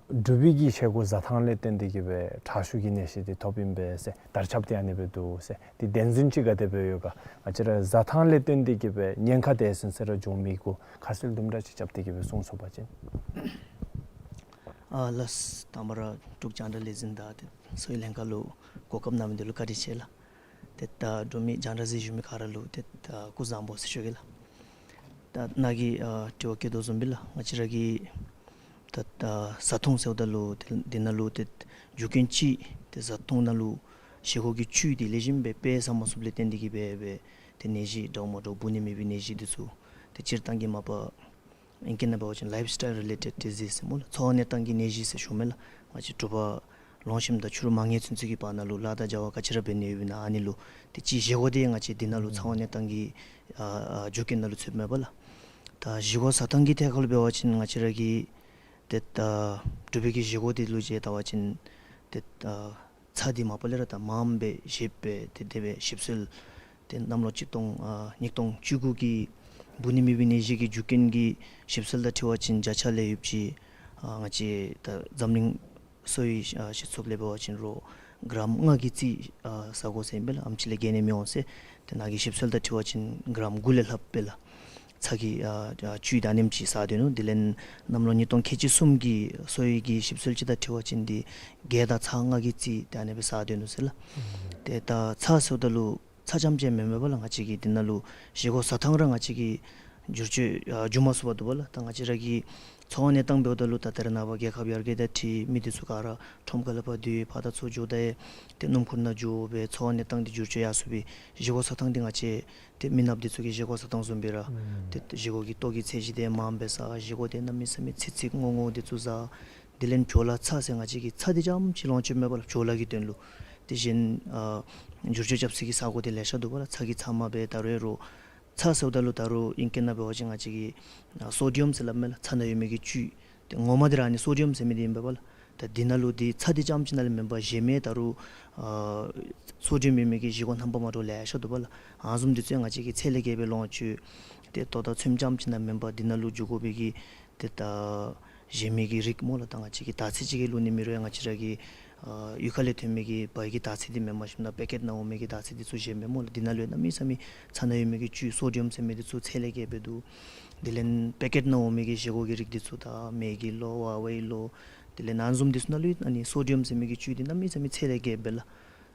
འབྲུག་པའི་གི་བཞེས་སྒོ་བཟའ་ཐངས་ལས་བརྟེན་ཏེ་གི་སྦེ་ཁྲག་ཤུགས་ཀྱི་ནད་གཞི་འདི་ཐོབ་ཨིན་པས་ཟེར་དར་ཁྱབ་འདི་ཨ་ནི་སྦེ་འདུག་ཟེར། འདི་བདེན་རྫུན་ཅིག་ག་དེ་སྦེ་ཡོད་ག། ང་བཅས་ར་བཟའ་ཐངས་ལས་བརྟེན་ཏེ་གི་སྦེ་ཉེན་ཁ་དེ་ཚུན་ཚོད་ར་འབྱུང་མི་གུ་ཁ་གསལ་དུམ་གྲ་ཅིག་རྐྱབ་སྟེ་གི་སྦེ་གསུང་ཚུགས་པ་ཅིན། ཨ་ལགས། དང་པ་ར་འབྲུག་རྒྱང་བསྒྲགས་ལས་འཛིན་དང་ཏེ་གསོ་བའི་ལྷན་ཁག་ལུ་གོ་སྐབས་གནང་མི་འདི་ལུ་བཀའ་དྲིན་ཆེ་ལགས། ཏེ་ད་འབྲུག་མི་རྒྱང་བསྒྲགས་གཟིགས་བཞུགས་མི་ག་ར་ལུ་ཏེ་ད་སྐུ་གཟུགས་བཟང་པོ་ཟེར་ཞུ་གེ་ལགས། ད་ནཱ་གིས་ཨ་དྲི་བ་བཀོད་དོ་བཟུམ་སྦེ་ལགས། ང་བཅས་ར་གི་ད་ད་བཟའ་འཐུང་ཟེརཝ་ད་ལུ་ཏེ་འདི་ནང་ལུ་ཏེ་རྒྱུ་རྐྱེན་ཅིག་ཏེ་བཟའ་འཐུང་ནང་ལུ་བཞེས་སྒོ་གི་བཅུད་འདི་ལེགས་ཤོམ་སྦེ་དཔེ་ཟ་མ་ཚུགསཔ་ལས་བརྟེན་ཏེ་གི་སྦེ་སྦེ་ཏེ་ནད་གཞི་འདྲཝ་མ་འདྲཝ་འབུ་ནི་མེད་པའི་ནད་གཞི་འདི་ཚུ་ཏེ་སྤྱིར་བཏང་གི་མ་པ་ཨིང་སྐད་ནང་འབད་བ་ཅིན་ལའིཕ་སི་ཊའིལ་རི་ལེ་ཊེཌ་ཌི་ཟིསི་ཟེར་སྨོ་ལགས། ཚ་བ་གནས་སྟངས་ཀྱི་ནད་གཞི་ཟེར་ཞུཝ་མས་ལགས། ང་བཅས་དྲོ་པ་ལོང་ཞིནམ་དང་ཕྱི་རུ་མ་ཉལ་ཚུན་ཚོད་ཀྱི་བར་ན་ལུ་ལཱ་དང་བྱ་བ་ག་ཅི་ར་འབད་ནི་ཡོདཔ་ཨིན་ན་ཨ་ནི་ལུ་ཏེ་ཅིག་བཞེས་སྒོ་འདི་ང་བཅས་འདི་ནང་ལུ་ཚ་བ་གནས་སྟངས་ཀྱི་ཨ་ཨ་རྒྱུ་རྐྱེན་ནང་ལུ་ཚུདཔ་མས་པ་ལགས། ད་བཞེས་སྒོ་བཟའ་ཐངས་ཀྱི་ཐད་ཁར་ལུ་འབད་བ་ཅིན་ང་བཅས་ར་གི་ཏེ་ད་འབྲུག་པའི་གི་བཞེས་སྒོ་འདི་ལུ་ཅིག་བལྟ་བ་ཅིན་ཏེ་ད་ཚྭ་འདི་མ་པ་ལས་ར་ད་མངམ་སྦེ་བཞེས་པས། ཏེ་དེ་སྦེ་ཞིབ་འཚོལ་ཏེ་གནམ་ལོ་གཅིག་སྟོང་ཨ་ཉིས་སྟོང་བཅུ་དགུ་གི་འབུ་ནི་མེད་པའི་ནད་གཞི་གི་རྒྱུ་རྐྱེན་གྱི་ཞིབ་འཚོལ་དང་འཁྲིལ་བ་ཅིན་བརྒྱ་ཆ་ལས་ཡོདཔ་ཅིག་ཨ་ང་བཅས་ད་འཛམ་གླིང་གསོ་བའི་ཨ་སྤྱི་ཚོགས་ལས་འབད་བ་ཅིན་རོགས་གྲམ་ལྔ་གི་རྩིས་ཨ་ཟ་དགོ་ཟེར་ཨིན་པས་ལགས། ཨེམ་ཅིག་ལས་བརྒལ་ནི་མི་འོང་ཟེར། ཏེ་ནཱ་གིས་ཞིབ་འཚོལ་དང་འཁྲིལ་བ་ཅིན་གྲམ་དགུ་ལས་ལྷགཔ་སྦེ་ལགས། ཚྭ་གི་ཨ་ཨ་བཅུད་ད་ཨ་ནེམ་ཅིག་ཟ་སྡོད་ནུག། དེ་ལས་གནམ་ལོ་ཉིས་སྟོང་ཁལ་གཅིག་གསུམ་གྱི་གསོ་བའི་གི་ཞིབ་འཚོལ་ཅིག་དང་འཁྲིལ་བ་ཅིན་འདི་བརྒྱད་དང་ཚག་ལྔ་གི་རྩིས་ད་ཨ་ནེ་སྦེ་ཟ་སྡོད་ནུག་ཟེར་ལགས། ཏེ་ད་ཚྭ་ཟེརཝ་ད་ལུ་ཚྭ་རྐྱངམ་ཅིག་མེན་མས་པ་ལགས། ང་བཅས་ཀྱི་འདི་ནང་ལུ་བཞེས་སྒོ་བཟའ་ཐངས་ར་ང་བཅས་ཀྱིས་བསྒྱུར་བཅོས་ཨ་འགྱོ་མ་ཚུགས་པར་འདུག་པ་ལགས། ད་ང་བཅས་ར་གི་ཚ་བ་གནས་སྟངས་འབདཝ་ད་ལུ་ད་ད་རེས་ནངས་པ་རྒྱལ་ཁབ་ཡར་རྒྱས་དང་འཁྲིལ་མི་འདི་ཚུ་ག་ར་ཁྲོམ་ཁ་ལས་ཕར་འདི་ཕར་དང་ཚུར་འགྱོ་ད་ཡང་ཏེ་སྣུམ་འཁོར་ནང་འགྱོ་སྦེ་ཚ་བ་གནས་སྟངས་འདི་བསྒྱུར་བཅོས་ཡར་སོང་སྦེ་བཞེས་སྒོ་བཟའ་ཐངས་འདི་ང་བཅས་ཏེ་མི་ནགཔ་འདི་ཚུ་གི་བཞེས་སྒོ་བཟའ་ཐངས་བཟུམ་སྦེ་ར་ཨུམ་ཏེ་བཞེས་སྒོ་གི་ལྟོ་གི་ཚད་གཞི་འདི་མངམ་སྦེ་ཟ། བཞེས་སྒོ་འདི་གནམ་མེད་ས་མེད་ཚིག་ཚིག་སྔོ་སྔོ་འདི་ཚུ་ཟ། དེ་ལས་བྲོ་ལ་ཚྭ་ཟེར་ང་བཅས་ཀྱིས་ཚྭ་འདི་རྐྱངམ་ཅིག་ལོངས་སྤྱོད་མེད་པ་ལགས། བྲོ་ལ་གི་དོན་ལུ། དེ་བཞིན་ཨ་བསྒྱུར་བཅོས་རྐྱབ་སའི་གི་ས་གོ་འདི་ལེ་ཤ་འདུག་པ་ལགས། ཚྭ་གི་ཚབ་མ་སྦེ་ད་རུང་རོགས་ཚྭ་ཟེརཝ་ད་ལུ་ད་རུང་ཨིང་སྐད་ནང་འབད་བ་ཅིན་ང་བཅས་ཀྱིས་ཨ་སོ་ཌི་ཡམ་ཟེར་སླབ་མས་ལགས། ཚྭ་ནང་ཡོད་མི་གི་བཅུད། ཏེ་ངོ་མ་འདི་ར་ཨ་ནི་སོ་ཌི་ཡམ་ཟེར་མི་འདི་ཨིན་པས་པ་ལགས། ད་འདི་ནང་ལུ་འདི་ཚྭ་འདི་རྐྱངམ་ཅིག་ནང་ལས་མེན་པར་གཞན་མི་ད་རུང་ཨ་སོ་ཌི་ཡམ་ཡོད་མི་གི་བཞེས་སྒོ་རྣམ་པ་མ་འདྲཝ་ལེ་ཤ་འདུག་པ་ལགས། ཨ་ནི་བཟུམ་འདི་ཚུ་ཡང་ང་བཅས་ཀྱིས་ཚད་ལས་བརྒལ་སྦེ་ལོངས་སྤྱོད། ཏེ་ལྟོ་དང་ཚོདམ་རྐྱངམ་ཅིག་ནང་མེན་པར་འདི་ནང་ལུ་འགྱོ་དགོ་པའི་གི་ཏེ་ད་གཞན་མི་གི་རིགས་སྨོ་ལགས། ད་ང་བཅས་ཀྱིས་དར་ཚིལ་ཅིག་གི་བླུག་ནི་མེད་རུང་ཡང་ང་བཅས་ར་གི་ཨ་གཡུས་ཁ་ལས་ཐོན་མི་གི་བལ་གྱི་དར་ཚིལ་འདི་མེནམ་ཞིནམ་ད་པེ་ཀེཊ་ནང་འོང་མི་གི་དར་ཚིལ་འདི་ཚུ་གཞན་མི་སྨོ་ལགས། འདི་ནང་ལུ་ཡང་གནམ་མེད་ས་མེད་ཚྭ་ནང་ཡོད་མི་གི་བཅུད་སོ་ཌི་ཡམ་ཟེར་མི་འདི་ཚུ་ཚད་ལས་བརྒལ་སྦེ་འདུག། དེ་ལས་པེ་ཀེཊ་ནང་འོང་མི་གི་བཞེས་སྒོ་གི་རིགས་འདི་ཚུ་ད་མེ་གི་ལོ་ཝ་ཝའི་ལོ། དེ་ལས་ཨ་ནི་བཟུམ་འདི་ཚུ་ནང་ལུ་ཨ་ནི་སོ་ཌི་ཡམ་ཟེར་མི་གི་བཅུད་འདི་གནམ་མེད་ས་མེད་ཚད་ལས་བརྒལ་སྦེ་ལགས།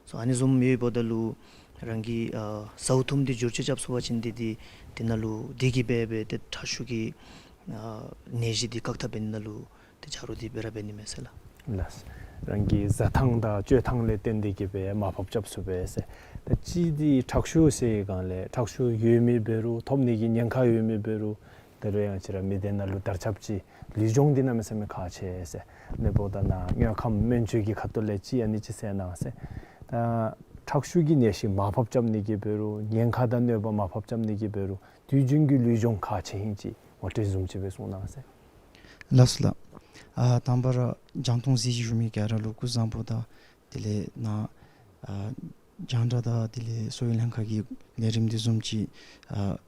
སོ་ཨ་ནི་བཟུམ་ཡོདཔ་ད་ལུ་རང་གི་ཨ་ཟཝ་འཐུངམ་འདི་བསྒྱུར་བཅོས་རྐྱབ་ཚུགས་པ་ཅིན་འདི་འདི་འདི་ནང་ལུ་འདི་གིས་འབད་འབད་ཏེ་ཁྲག་ཤུགས་ཀྱི་ཨ་ནད་གཞི་འདི་བཀག་ཐབས་འབད་ནི་ནང་ལུ་ཏེ་ཆ་རོགས་འདི་སྦེ་ར་འབད་ནི་མས་ཟེར་ལགས། ལགས། རང་གི་བཟའ་ཐངས་དང་སྤྱོད་ཐངས་ལས་བརྟེན་ཏེ་གི་སྦེ་མར་ཕབ་རྐྱབ་ཚུགས་པས་ཟེར། ད་ཅི་འདི་ཁྲག་ཤུགས་ཟེར་སྒང་ལས་ཁྲག་ཤུགས་ཡོད་མི་འབད་རུང་ཐོབ་ནི་གི་ཉེན་ཁ་ཡོད་མི་འབད་རུང་ད་རུང་ཡང་ང་བཅས་ར་མི་སྡེ་ནང་ལུ་དར་ཁྱབ་ཅིག་ལུས་སྦྱོང་འདི་གནམ་མེད་ས་མེད་ཁག་ཆེ་ཟེར། ཨ་ནི་འབདཝ་ད་ནཱ་དངོས་ཁམས་སྨན་བཅོས་ཀྱི་ཁ་ཐུག་ལས་ཅིག་ཨ་ནི་ཅིག་གསན་གནང་ཟེར། ད་ཁྲག་ཤུགས་ཀྱི་ནད་གཞི་མར་ཕབ་རྐྱབ་ནི་གི་འབད་རུང་ཉེན་ཁ་དང་གནོད་པ་མར་ཕབ་རྐྱབ་ནི་གི་འབད་རུང་དུས་རྒྱུན་གྱི་ལུས་སྦྱོང་ཁག་ཆེ་ཨིན་ཅིག་ངོ་སྤྲོད་བཟུམ་ཅིག་སྦེ་གསུང་གནང་ཟེར། ལགས་སོ་ལགས། ཨ་དང་པ་ར་རྒྱང་མཐོང་གཟིགས་བཞུགས་མི་ག་ར་ལུ་སྐུ་གཟུགས་བཟང་པོ་དང་དེ་ལས་ནཱ་ཨ་རྒྱང་བསྒྲགས་དང་དེ་ལས་གསོ་བའི་ལྷན་ཁག་གི་ལས་རིམ་འདི་བཟུམ་ཅིག་ཨ་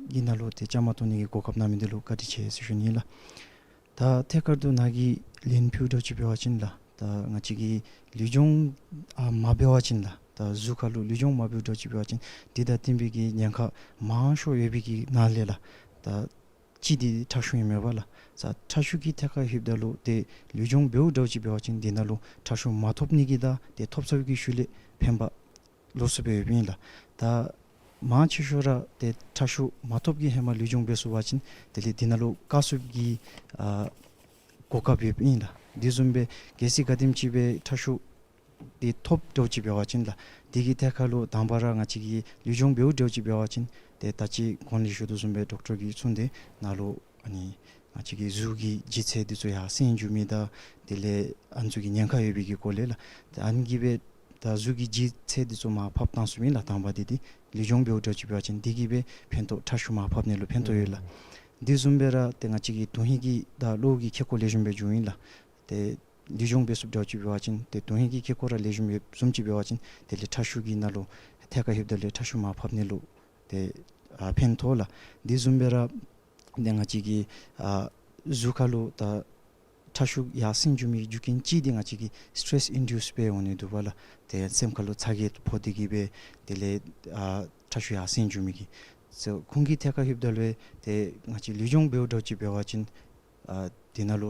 གི་ནང་ལུ་ཏེ་བཅའ་མར་གཏོགས་ནི་གི་གོ་སྐབས་གནང་མི་འདི་ལུ་བཀའ་དྲིན་ཆེ་ཟེར་ཞུ་ནི་ལགས། ད་ཐད་ཀར་དུ་ནཱ་གིས་ལན་ཕུལཝ་འདྲཝ་ཅིག་འབད་བ་ཅིན་ལགས། ད་ང་བཅས་ཀྱིས་ལུས་སྦྱོང་ཨ་མ་འབད་བ་ཅིན་ལགས། ད་གཟུགས་ཁར་ལུ་ལུས་སྦྱོང་མ་འབདཝ་འདྲཝ་ཅིག་འབད་བ་ཅིན་འདི་དང་བསྟུན་པའི་གི་ཉེན་ཁ་མང་ཤོས་ཡོད་པའི་གི་ནང་ལས་ལགས། ད་ཅི་འདི་ཁྲག་ཤུགས་ཨིན་མས་པ་ལགས། ས་ཁྲག་ཤུགས་ཀྱི་ཐད་ཁར་ལྷོདཔ་ད་ལུ་ཏེ་ལུས་སྦྱོང་འབདཝ་འདྲཝ་ཅིག་འབད་བ་ཅིན་འདི་ནང་ལུ་ཁྲག་ཤུགས་མ་ཐོབ་ནི་གི་དང་ཏེ་ཐོབ་ཚར་བའི་གི་ཤུལ་ལས་ཕན་པ་ལོགས་སུ་སྦེ་ཡོདཔ་ཨིན་ལགས། ད་མང་ཆེ་ཤོས་ར་ཏེ་ཁྲག་ཤུགས་མ་ཐོབ་ཀྱི་ཧེ་མ་ལུས་སྦྱོང་འབད་ཚུགས་པ་ཅིན་དེ་ལས་འདི་ནང་ལུ་བཀག་ཚུགསཔ་གི་ཨ་གོ་སྐབས་ཡོདཔ་ཨིན་ལགས། དེ་བཟུམ་སྦེ་གལ་སྲིད་ག་དེམ་ཅིག་སྦེ་ཁྲག་ཤུགས་འདི་ཐོབ་འདྲཝ་ཅིག་འབད་བ་ཅིན་ལགས། དེ་གི་ཐད་ཁར་ལུ་དང་པ་ར་ང་བཅས་ཀྱིས་ལུས་སྦྱོང་འབདཝ་འདྲཝ་ཅིག་འབད་བ་ཅིན་ཏེ་ད་ཅི་གོང་ལས་ཞུ་དོ་བཟུམ་སྦེ་ཌོག་ཊར་གྱིས་གསུངས་ཏེ་ནཱ་ལུ་ཨ་ནི་ང་བཅས་ཀྱི་གཟུགས་ཀྱི་ལྗིད་ཚད་འདི་ཚུ་ཡར་སེང་འགྱོ་མི་དང་དེ་ལས་ཨ་ནི་ཚུ་གི་ཉེན་ཁ་ཡོད་པའི་གི་སྐོར་ལས་ལགས། ཏེ་ཨ་ནི་གིས་སྦེ་ད་གཟུགས་ཀྱི་ལྗིད་ཚད་འདི་ཚུ་མར་ཕབ་བཏང་ཚུགསཔ་ཨིན་ལགས། དང་པ་འདི་འདི་ལུས་སྦྱོང་འབདཝ་འདྲཝ་ཅིག་འབད་བ་ཅིན་འདི་གིས་སྦེ་ཕན་ཐོགས་ཁྲག་ཤུགས་མར་ཕབ་ནི་ལུ་ཕན་ཐོགས་ཡོད་ལགས། དེ་བཟུམ་སྦེ་ར་ཏེ་ང་བཅས་ཀྱི་དོན་ཧིང་གི་དང་གློ་གི་ཁེ་ཀོ་ལེགས་ཤོམ་སྦེ་འགྱོཝ་ཨིན་ལགས། ཏེ་ལུས་སྦྱོང་འབད་ཚུགསཔ་འདྲཝ་ཅིག་འབད་བ་ཅིན་ཏེ་དོན་ཧིང་གི་ཁེ་ཀོ་ར་ལེགས་ཤོམ་ཡོདཔ་བཟུམ་ཅིག་འབད་བ་ཅིན་དེ་ལས་ཁྲག་ཤུགས་ཀྱི་ནང་ལུ་ཐད་ཁར་ལྷོདཔ་ད་ལུ་ཁྲག་ཤུགས་མར་ཕབ་ནི་ལུ་ཏེ་ ཨ་ཕན་ཐོགས་ལགས། དེ་བཟུམ་སྦེ་ར་ཏེ་ང་བཅས་ཀྱི་ཨ་གཟུགས་ཁ་ལུ་ད་ཁྲག་ཤུགས་ཡར་སེང་འགྱོ་མི་རྒྱུ་རྐྱེན་ཅིག་འདི་ང་བཅས་ཀྱི་སི་ཊེ་རེསི་ཨིན་ཌིའུསི་སྦེ་འོང་ནི་འདུག་པ་ལགས། ཏེ་སེམས་ཁ་ལུ་ཚ་གྱང་ཕོག་སྟེ་གི་སྦེ་དེ་ལས་ཨ་ཁྲག་ཤུགས་ཡར་སེང་འགྱོ་མི་གི། སོ་ཁོང་གི་ཐད་ཁར་ལྷོདཔ་ད་ལུ་ཏེ་ང་བཅས་ལུས་སྦྱོང་འབདཝ་འདྲཝ་ཅིག་འབད་བ་ཅིན་ཨ་དེ་ནང་ལུ་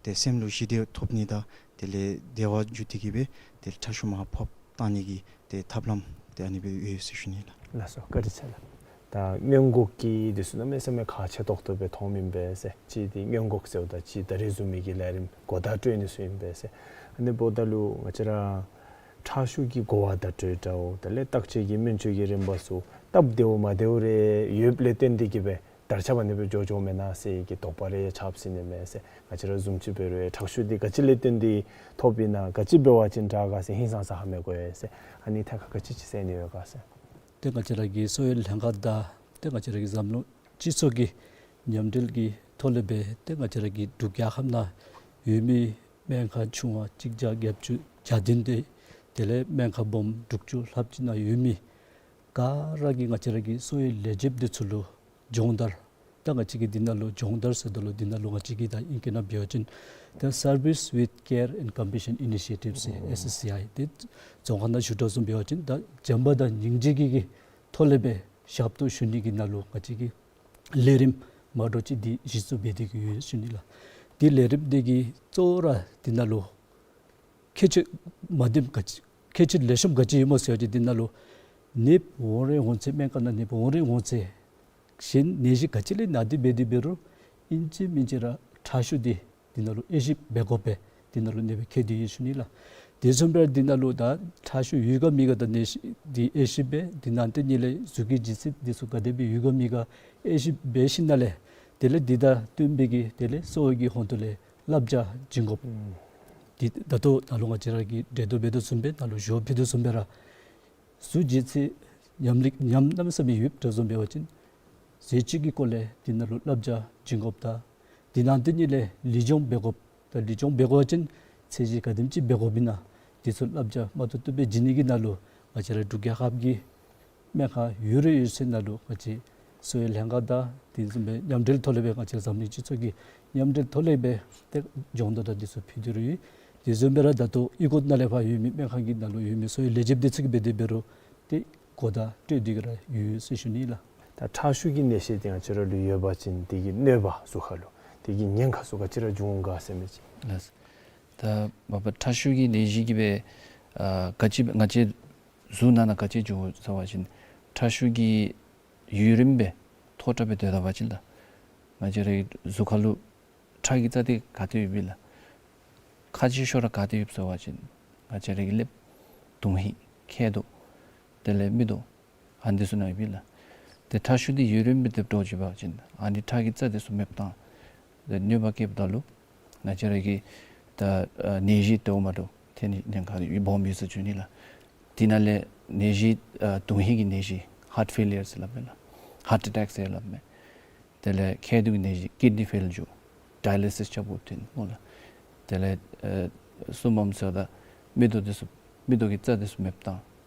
ཏེ་སེམས་ལུ་ཞི་བདེ་ཐོབ་ནི་དང་དེ་ལས་བདེ་བ་འཇུ་སྟེ་གི་སྦེ་ཏེ་ཁྲག་ཤུགས་མར་ཕབ་བཏང་ནི་གི་ཏེ་ཐབས་ལམ་ཏེ་ཨ་ནི་སྦེ་ཡོད་ཟེར་ཞུ་ནི་ལགས། ལགས་སོ། བཀའ་དྲིན་ཆེ་ལགས། ད་སྔོན་འགོག་གི་དེ་ཚུ་གནམ་མེད་ས་མེད་ཁག་ཆེ་ཏོག་ཏོ་སྦེ་མཐོངམ་ཨིན་པས་ཟེར། གཅིག་འདི་སྔོན་འགོག་ཟེརཝ་ད་གཅིག་ད་རིས་བཟུམ་མའི་གི་ལས་རིམ་གོ་བརྡ་སྤྲོད་ནི་ཚུ་ཨིན་པས་ཟེར། ཨ་ནི་འབདཝ་ད་ལུ་ང་བཅས་ར་ཁྲག་ཤུགས་ཀྱི་གོ་བརྡ་སྤྲོད་འདྲཝ་དེ་ལས་བརྟག་དཔྱད་ཀྱི་སྨན་བཅོས་ཀྱི་རིམ་པ་ཚུ་སྟབས་བདེཝ་མ་བདེཝ་རེ་ཡོདཔ་ལས་བརྟེན་ཏེ་གི་སྦེ་དར་ཁྱབ་ཨ་ནི་སྦེ་འགྱོ་འགྱོཝ་མེན་ན་ཟེར་གྱི་དོགས་པ་རེ་ཆགས་སྲིད་ནི་མས་ཟེར། ང་བཅས་ར་བཟུམ་ཅིག་འབད་རུང་ཁྲག་ཤུགས་འདི་ག་ཅི་ལས་བརྟེན་ཏེ་ཐོབ་ཨིན་ན་ག་ཅི་འབད་བ་ཅིན་དྲག་ག་ཟེར་ཧིང་སངས་ས་ཧ་མི་གོ་ཡི་ཟེར། ཨ་ནི་ཐད་ཁར་ག་ཅི་ཅིག་ཟེར་ནི་ཡོད་ག་ཟེར། ཏེ་ང་བཅས་ར་གི་གསོ་བའི་ལྷན་ཁག་དང་ཏེ་ང་བཅས་ར་གི་འཛམ་གླིང་སྤྱི་ཚོགས་ཀྱི་མཉམ་འབྲེལ་གྱི་ཐོག་ལས་སྦེ་ཏེ་ང་བཅས་ར་གི་འབྲུག་རྒྱལ་ཁབ་ནང་ཡོད་མི་སྨན་ཁང་ཆུང་བ་གཅིག་བརྒྱ་བརྒྱད་ཅུ་གྱ་བདུན་དེ་དེ་ལས་སྨན་ཁང་སྦོམ་དྲུག་ཅུ་ལྷགཔ་ཅིག་ནང་ཡོད་མི་ག་ར་གིས་ང་བཅས་ར་གི་གསོ་བའི་ལས་བྱེདཔ་འདི་ཚུ་ལུ་སྦྱོང་བརྡར། ད་ང་བཅས་ཀྱིས་འདི་ནང་ལུ་སྦྱོང་བརྡར་ཟེརཝ་ད་ལུ་འདི་ནང་ལུ་ང་བཅས་ཀྱིས་ད་ཨིང་སྐད་ནང་འབད་བ་ཅིན་ད་Service with Care and Compassion Initiative ཟེར་ཨེསི་ཨེསི་སི་ཨའི་དེ་རྫོང་ཁ་ནང་ཞུ་དོ་བཟུམ་འབད་བ་ཅིན་ད་བྱམས་པ་དང་སྙིང་རྗེ་གི་གི་ཐོག་ལས་སྦེ་ཞབས་ཏོག་ཞུ་ནི་གི་ནང་ལུ་ང་བཅས་ཀྱིས་ལས་རིམ་མ་འདྲཝ་ཅིག་འདི་གཞི་བཙུགས་འབད་དེ་གི་ཡོད་ཟེར་ཞུ་ནི་ལགས། དེ་ལས་རིམ་འདི་གི་གཙོ་བོ་ར་འདི་ནང་ལུ་ཁྱད་ཆོས་མ་བདེནམ་ག་ཅི་ཁྱད་ཆོས་ལེགས་ཤོམ་ག་ཅི་ཡོདཔ་སྨོ་ཟེར་བ་ཅིན་འདི་ནང་ལུ་ནདཔ་འོང་རན་འོང་ཚེ་སྨན་ཁང་ནང་ནདཔ་འོང་རན་འོང་ཚེ་གཞན་ནད་གཞི་ག་ཅི་ལས་ན་སྟེ་འབད་དེ་འབད་རུང་ཨིན་ཅི་མིན་ཅི་ར་ཁྲག་ཤུགས་འདི་འདི་ནང་ལུ་དབྱེ་ཞིབ་འབད་དགོ་པས། འདི་ནང་ལུ་ནདཔ་ཁྱད་དེ་ཡོད་ཟེར་ཞུ་ནི་ལགས། དེ་བཟུམ་སྦེ་འདི་ནང་ལུ་ད་ཁྲག་ཤུགས་ཡོད་ག་མེད་ག་ད་ནད་གཞི་འདི་དབྱེ་ཞིབ་འབད། དེ་ནང་དེ་ཉིད་ལས་གཟུགས་ཀྱི་ལྗིད་ཚད་འདི་ཚུ་ག་དེ་སྦེ་ཡོད་ག་མེད་ག་དབྱེ་ཞིབ་འབད་ཞིནམ་ལས་དེ་ལས་འདི་དང་བསྟུན་པའི་གི་དེ་ལས་གསོ་བའི་གི་ཧོངས་ལས་བསླབ་བྱ་བྱིན་དགོཔ། ཨུམ། འདི་ད་ལྟོ་ནཱ་ལུ་ང་བཅས་ར་གིས་འགྲེལ་བརྡ་འབད་དོ་བཟུམ་སྦེ་ནཱ་ལུ་ཞུ་ཕུལ་དོ་བཟུམ་སྦེ་ར་གཟུགས་ལྗིད་ཚད་ཉམས་ལི་ཉམས་གནམ་མེད་ས་མེད་ཡོདཔ་འདྲཝ་བཟུམ་འབད་བ་ཅིན་ཟས་བཅུད་ཀྱི་སྐོར་ལས་འདི་ནང་ལུ་བསླབ་བྱ་བྱིན་དགོཔ་དང་དེ་ནང་དེ་ཉིད་ལས་ལུས་སྦྱོང་འབད་དགོཔ་དང་ལུས་སྦྱོང་འབད་དགོ་པ་ཅིན་ཚད་གཞི་ག་དེམ་ཅིག་འབད་དགོཔ་ཨིན་ན་དེ་ཚུ་བསླབ་བྱ་མ་ཐུབ་ཐུབ་སྦེ་བྱིན་ནི་གི་ནང་ལུ་ང་བཅས་ར་འབྲུག་རྒྱལ་ཁབ་ཀྱི་སྨན་ཁང་ཡོད་ར་ཡོད་ཚད་ནང་ལུ་ང་བཅས་གསོ་བའི་ལྷན་ཁག་དང་དེ་བཟུམ་སྦེ་མཉམ་འབྲེལ་ཐོག་ལས་སྦེ་ང་བཅས་འཛམ་གླིང་སྤྱི་ཚོགས་ཀྱི་མཉམ་འབྲེལ་ཐོག་ལས་སྦེ་ཏེ་སྦྱོང་བརྡར་དང་དེ་ཚུ་ཕུལ་ཏེ་ར་ཡོད། དེ་བཟུམ་སྦེ་ར་ད་ལྟོ་གཡུས་སྒོ་ནང་ལས་ཕར་ཡོད་མི་སྨན་ཁང་གི་ནང་ལུ་ཡོད་མི་གསོ་བའི་ལས་བྱེདཔ་དེ་ཚུ་གིས་འབད་དེ་འབད་རུང་ཏེ་གོ་བརྡ་སྤྲོད་དེ་གི་ར་ཡོད་ཟེར་ཞུ་ནི་ལགས། ད་ཁྲག་ཤུགས་ཀྱི་ནད་གཞི་དེ་ང་བཅས་ར་ལུ་ཡོད་པ་ཅིན་དེ་གི་གནོད་པ་གཟུགས་ཁ་ལུ་དེ་གི་ཉེན་ཁ་ཚུ་ག་ཅི་ར་འབྱུང་ག་ཟེར་མི་ཅིག། ལགས། ད་མ་པ་ཁྲག་ཤུགས་ཀྱི་ནད་གཞི་གིས་སྦེ་ཨ་ག་ཅི་ང་བཅས་གཟུགས་ནང་ན་ག་ཅི་འབྱུང་ཟེར་བ་ཅིན་ཁྲག་ཤུགས་ཀྱི་ཡུན་རིངམོ་སྦེ་མཐོ་དྲགས་སྦེ་སྡོད་ད་པ་ཅིན་ལགས་ང་བཅས་རའི་གཟུགས་ཁ་ལུ་ཁྲག་གི་རྩ་དེ་ག་ཏེ་ཡོདཔ་ཨིན་ལགས། ཁག་ཆེ་ཤོས་ར་ག་ཏེ་ཡོདཔ་ཟེར་བ་ཅིན་ང་བཅས་རའི་གི་ཀླདཔ་དོན་ཧིང་མཁལ་རྡོག་དེ་ལས་མིག་ཏོ་ཨ་ནི་དེ་ཚུ་ནང་ཡོདཔ་ཨིན་ལགས། ཏེ་ཁྲག་ཤུགས་འདི་ཡུན་རིངམོ་སྦེ་སྡོད་འགྱོ་བ་ཅིན་ཨ་ནི་ཁྲག་གི་རྩ་དེ་ཚུ་མེདཔ་བཏང་ཏེ་གནོད་པ་བསྐྱལཝ་ད་ལུ་ང་བཅས་ར་གི་ད་ཨ་ནད་གཞི་དེ་འོ་མ་དོ་ཐོན་ནི་ཉེན་ཁ་སྦོམ་ཡོད་ཟེར་ཞུ་ནི་ལགས། དེ་ནང་ལས་ནད་གཞི་ཨ་དོན་ཧིང་གི་ནད་གཞི་ཧཱརཊ་ཕེ་ལི་ཡར་ཟེར་སླབ་མས་ལགས། ཧཱརཊ་ཨེ་ཊེཀ་ཟེར་སླབ་མས། དེ་ལས་མཁལ་རྡོག་གི་ནད་གཞི་ཀིཌ་ནི་ཕེལ་འགྱོ། ཌའི་ལི་སིས་རྐྱབ་དགོཔ་ཐོན་སྨོ་ལགས། དེ་ལས་ཨེ་གསུམ་པམ་ཟེརཝ་ད་མིག་ཏོ་དེ་ཚུ་མིག་ཏོ་གི་རྩ་དེ་ཚུ་མེདཔ་བཏང་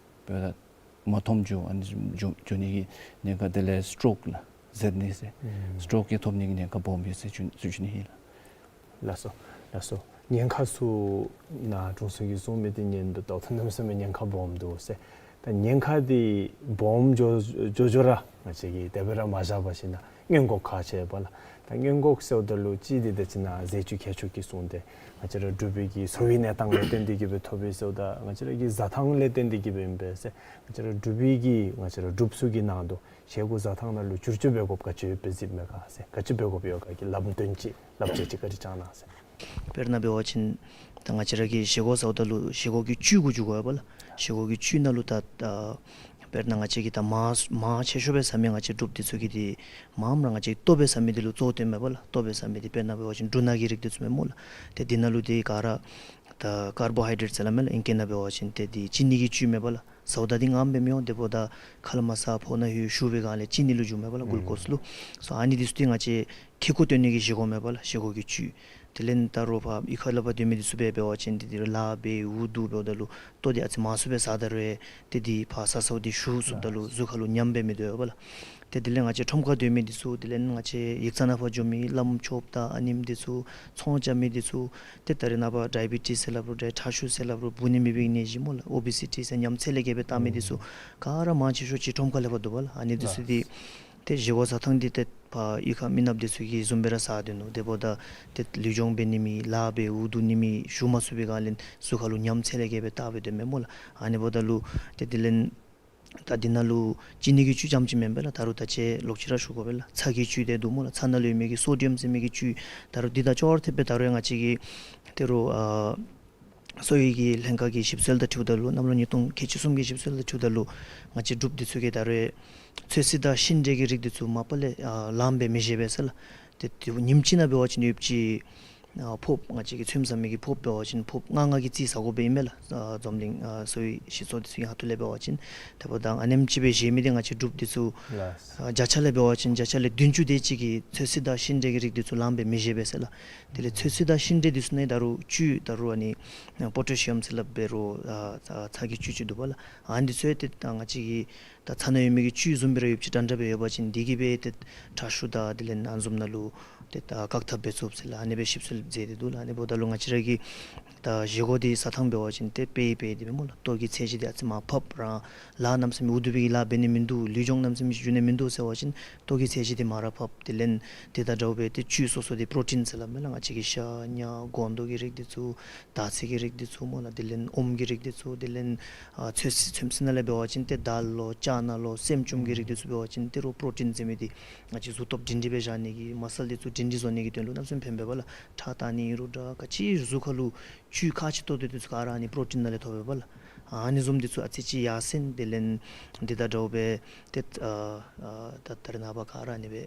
འབདཝ་ད་མ་མཐོངམ་འགྱོ། ཨ་ནི་འགྱོ་འགྱོ་ནི་གི་ཉེན་ཁ། དེ་ལས་སི་ཊོག་ལགས་ཟེར་ནི་ཟེར་ཨུམ་སི་ཊོག་གི་ཐོབ་ནི་གི་ཉེན་ཁ་སྦོམ་ཡོད་ཟེར་ཞུ་ཞུ་ནི་ཨིན་ལགས། ལགས་སོ། ལགས་སོ། ཉེན་ཁ་ཚུ་ནཱ་དྲུང་འཚོ་གིས་གསུངས་མི་དེ་ཉན་དོ་བལྟཝ་ད་གནམ་མེད་ས་མེད་ཉེན་ཁ་སྦོམ་འདུག་ཟེར། ད་ཉེན་ཁ་དེ་སྦོམ་འགྱོ་འགྱོ་འགྱོ་ར་ང་བཅས་ཀྱིས་དེ་སྦེ་ར་མ་བཞག་པར་ཞིནམ་ན་སྔོན་འགོག་ཁག་ཆེ་བས་ལགས། ད་སྔོན་འགོག་ཟེརཝ་ད་ལུ་གཅིག་འདི་ད་ཅི་ནཱ་ཟས་བཅུད་ཁྱད་ཆོས་ཀྱི་གསུངས་ཏེ་ང་བཅས་ར་འབྲུག་པའི་གི་འཚོ་བའི་གནས་སྟངས་ལས་བརྟེན་ཏེ་གི་སྦེ་ཐོབ་པས་ཟེརཝ་ད་ང་བཅས་ར་གི་བཟའ་ཐངས་ལས་བརྟེན་ཏེ་གི་སྦེ་ཨིན་པས་ཟེར། ང་བཅས་ར་འབྲུག་པའི་གི་ང་བཅས་ར་འབྲུགཔ་ཚུ་གི་ནང་དུ་བཞེས་སྒོ་བཟའ་ཐངས་ནང་ལུ་བསྒྱུར་བཅོས་འབད་དགོཔ་ག་ཅི་ཡོདཔ་སྦེ་གཟིགསཔ་མས་ག་ཟེར། ག་ཅི་འབད་དགོཔ་ཡོད་ག་གི་ལམ་སྟོན་ཅིག་བསླབ་བྱ་ཅིག་བཀའ་དྲིན་བསྐྱང་གནང་ཟེར། དཔེར་ན་འབད་བ་ཅིན་ད་ང་བཅས་ར་གིས་བཞེས་སྒོ་བཟའཝ་ད་ལུ་བཞེས་སྒོ་གི་བཅུད་གུ་འགྱུར་དགོ་པས་ལགས། བཞེས་སྒོ་གི་བཅུད་ནང་ལུ་ད་ད་དཔེར་ན་ང་བཅས་ཀྱིས་ད་མར་མར་ཆེ་ཤོས་སྦེ་ཟ་མི་ང་བཅས་འབྲུགཔ་འདི་ཚུ་གིས་འདི་མངམ་ར་ང་བཅས་ལྟོ་སྦེ་ཟ་མི་འདི་ལུ་གཙོ་བོ་བཏོནམ་མས་པ་ལགས། ལྟོ་སྦེ་ཟ་མི་འདི་དཔེར་ན་འབད་བ་ཅིན་འབྲུ་སྣ་གི་རིགས་འདི་ཚུ་མས་སྨོ་ལགས། ཏེ་འདི་ནང་ལུ་འདི་ག་ར་ད་ཀར་བོ་ཧའི་ཌེཊ་ཟེར་སླབ་མས་ལགས། ཨིང་སྐད་ནང་འབད་བ་ཅིན་ཏེ་འདི་ཅི་ནི་གི་བཅུད་མས་པ་ལགས། ཟཝ་ད་འདི་མངམ་སྦེ་མི་འོང་། དེ་འབདཝ་ད་ཁ་ལས་མར་ཟ་ཕོཝ་ནང་ལྷོད་ཞུ་བའི་སྒང་ལས་ཅི་ནི་ལུ་འགྱུརཝ་མས་པ་ལགས། ཨུམ་གླུ་ཀོསི་ལུ། སོ་ཨ་ནི་འདི་ཚུ་འདི་ང་བཅས་ཐིག་ཁུ་བཏོན་ནི་གི་བཞེས་སྒོ་མས་པ་ལགས། བཞེས་སྒོ་གི་བཅུད། དེ་ལས་ད་རུང་ཕར་གཡུས་ཁ་ལས་ཕར་སྡོད་མི་འདི་ཚུ་སྦེ་འབད་བ་ཅིན་ཏེ་དེ་རུང་ལཱ་འབད་འུ་སྡུག་འབདཝ་ད་ལུ་ལྟོ་འདི་ཨ་ཙི་མང་སུ་སྦེ་ཟ་ད་རུང་ཏེ་འདི་ཕར་ཟ་ཟཝ་འདི་ཞུ་ཚུགསཔ་ད་ལུ་གཟུགས་ཁ་ལུ་ཉམས་སྦེ་མི་སྡོད་པས་ལགས། ཏེ་དེ་ལས་ང་བཅས་ཁྲོམ་ཁར་སྡོད་མི་འདི་ཚུ་དེ་ལས་ང་བཅས་ཡིག་ཚང་ནང་ཕར་འགྱོ་མི་བླམ་ཆོསཔ་དང་ཨ་ནེམོ་འདི་ཚུ་ཚོང་རྐྱབ་མི་འདི་ཚུ་ཏེ་ད་རེས་ནངས་པ་ཌའི་བི་ཊིས་ཟེར་སླབ་རུང་ཏེ་ཁྲག་ཤུགས་ཟེར་སླབ་རུང་འབུ་ནི་མེད་པའི་ནད་གཞི་སྨོ་ལགས། ཨོ་བི་སི་ཊི་ཟེར་ཉམས་ཚད་ལས་བརྒལ་སྦེ་བཏང་མི་འདི་ཚུ་ག་ར་མང་ཆེ་ཤོས་ཅིག་ཁྲོམ་ཁ་ལས་ཕར་འདུག་པ་ལགས། ཨ་ནི་འདི་ཚུ་འདི་ཏེ་བཞེས་སྒོ་ཟ་ཐངས་འདི་ཏེ་ཕར་གཡུས་ཁ་མི་ནགཔ་འདི་ཚུ་གིས་བཟུམ་སྦེ་ར་ཟ་སྡོད་ནུག། དེ་འབདཝ་ད་ཏེ་ལུས་སྦྱོང་འབད་ནི་མེད་ལཱ་འབད་འུ་སྡུག་ནི་མེད་ཞུ་མ་ཚུགས་པའི་སྒང་ལས་གཟུགས་ཁ་ལུ་ཉམས་ཚད་ལས་བརྒལ་སྦེ་བཏང་སྦེ་སྡོད་མས་སྨོ་ལགས། ཨ་ནི་འབདཝ་ད་ལུ་ཏེ་དེ་ལས་ད་འདི་ནང་ལུ་ཅི་ནི་གི་བཅུད་རྐྱངམ་ཅིག་མེན་པས་ལགས། ད་རུང་ད་ཅི་ལོག་ཅི་ར་ཞུ་དགོ་པས་ལགས། ཚྭ་གི་བཅུད་དེ་འདུག་སྨོ་ལགས། ཚྭ་ནང་ལུ་ཡོད་མི་གི་སོ་ཌི་ཡམ་ཟེར་མི་གི་བཅུད་ད་རུང་འདི་དང་ཅོག་ར་འཐདཔ་སྦེ་ད་རུང་ཡང་ང་བཅས་ཀྱི་ཏེ་རུང་ཨ་གསོ་བའི་གི་ལྷན་ཁག་གི་ཞིབ་འཚོལ་དང་འཁྲིལཝ་ད་ལུ་གནམ་ལོ་ཉིས་སྟོང་ཁལ་གཅིག་གསུམ་གྱི་ཞིབ་འཚོལ་དང་འཁྲིལཝ་ད་ལུ་ང་བཅས་འབྲུགཔ་འདི་ཚུ་གིས་ད་རུང་ཚོད་བསྲེ་དང་ཤིང་འབྲས་ཀྱི་རིགས་འདི་ཚུ་མ་པ་ལས་ཨ་ལངམ་སྦེ་མི་བཞེས་པས་ཟེར་ལགས། ཏེ་དེ་ཉིནམ་གཅིག་ནང་འབད་བ་ཅིན་ཡོདཔ་ཅིག་ཨ་ཕོརཔ་ང་བཅས་ཀྱི་ཚོདམ་ཟ་མི་གི་ཕོརཔ་འབད་བ་ཅིན་ཕོརཔ་ལྔ་ལྔ་གི་རྩིས་ཟ་དགོཔ་ཨིན་མས་ལགས། ཨ་འཛམ་གླིང་ཨ་གསོ་བའི་ཞིབ་འཚོལ་འདི་ཚུ་གི་ཁ་ཐུག་ལས་འབད་བ་ཅིན། དེ་འབདཝ་ད་ཨ་ནེམ་ཅིག་སྦེ་བཞེས་མི་འདི་ང་བཅས་འབྲུགཔ་འདི་ཚུ་ཨ་བརྒྱ་ཆ་ལས་འབད་བ་ཅིན་བརྒྱ་ཆ་ལས་བདུན་ཅུ་དེ་ཅིག་གིས་ཚོད་བསྲེ་དང་ཤིང་འབྲས་ཀྱི་རིགས་འདི་ཚུ་ལངམ་སྦེ་མི་བཞེས་པས་ཟེར་ལགས། དེ་ལས་ཚོད་བསྲེ་དང་ཤིང་འབྲས་འདི་ཚུ་ནང་ད་རུང་བཅུད་ད་རུང་ཨ་ནི་པོ་ཊེ་ཤི་ཡམ་ཟེར་སླབ་འབད་རུང་ཨ་ཚྭ་ཚྭ་གི་བཅུད་ཅིག་འདུག་པ་ལགས། ཨ་ནི་འདི་ཚུ་ཡང་ཏེ་ད་ང་བཅས་ཀྱི་ད་ཚྭ་ནང་ཡོད་མི་གི་བཅུད་བཟུམ་སྦེ་ར་ཡོདཔ་ཅིག་འདྲན་འདྲ་སྦེ་ཡོད་པ་ཅིན་འདི་གིས་སྦེ་ཏེ་ཁྲག་ཤུགས་དང་དེ་ལས་ཨ་ནི་བཟུམ་ནང་ལུ་ཏེ་ད་བཀག་ཐབས་འབད་ཚུགས་ཟེར་ལགས། ཨ་ནི་སྦེ་ཞིབ་འཚོལ་མཛད་དེ་འདུག་ལགས། ཨ་ནི་འབདཝ་ད་ལུ་ང་བཅས་ར་གི་ད་བཞེས་སྒོ་འདི་ཟ་ཐངས་འབད་བ་ཅིན་ཏེ་དཔེ་དཔེ་འདི་སྦེ་སྨོ་ལགས། ལྟོ་གི་ཚད་གཞི་འདི་ཨ་ཙི་མར་ཕབ་ར་ལཱ་གནམ་མེད་ས་མེད་འུ་སྡུག་པའི་གི་ལཱ་འབད་ནི་མིན་འདུག། ལུས་སྦྱོང་གནམ་མེད་ས་མེད་ཅིག་འགྱོ་ནི་མིན་འདུག་ཟེར་བ་ཅིན་ལྟོ་གི་ཚད་གཞི་འདི་མར་ར་ཕབ། དེ་ལས་འདི་དང་འདྲཝ་སྦེ་ཏེ་བཅུད་སོ་སོ་འདི་པྲོ་ཊིན་ཟེར་སླབ་མས་ལགས། ང་བཅས་ཀྱི་ཤ་ཉ་སྒོང་རྡོག་གི་རིགས་འདི་ཚུ་དར་ཚིལ་གྱི་རིགས་འདི་ཚུ་སྨོ་ལགས། དེ་ལས་ཨོམ་གྱི་རིགས་འདི་ཚུ་དེ་ལས་ཨ་ཚོད་བསྲེ་ཚོད་བསྲེ་ནང་ལས་འབད་བ་ཅིན་ཏེ་དཱལ་ལོ་ཅ་ན་ལོ་སྲནམ་ཅུམ་གྱི་རིགས་འདི་ཚུ་འབད་བ་ཅིན་ཏེ་རུང་པྲོ་ཊིན་ཟེར་མི་འདི་ང་བཅས་གཟུགས་སྟོབས་སྒྲིང་སྒྲི་སྦེ་བཞག་ནི་གི་མ་སཱལ་འདི་ཚུ་སྒྲིང་སྒྲི་བཟོ་ནི་གི་དོན་ལུ་གནམ་མེད་ས་མེད་ཕན་པས་པ་ལགས། ཁྲག་བཏང་ནི་ཨིན་རུང་འདྲ་ག་ཅི་གཟུགས་ཁ་ལུ་བཅུད་ཁག་ཆེ་ཏོག་ཏོ་འདི་ཚུ་ག་ར་ཨ་ནི་པྲོ་ཊིན་ནང་ལས་ཐོབ་པས་པ་ལགས། ཨ་ནི་བཟུམ་འདི་ཚུ་ཨ་ཙི་ཅིག་ཡར་སེང་། དེ་ལས་འདི་དང་འདྲཝ་སྦེ་ཏེ་ཨ་ཨ་ད་ད་རེས་ནངས་པ་ག་ར་ཨ་ནི་སྦེ་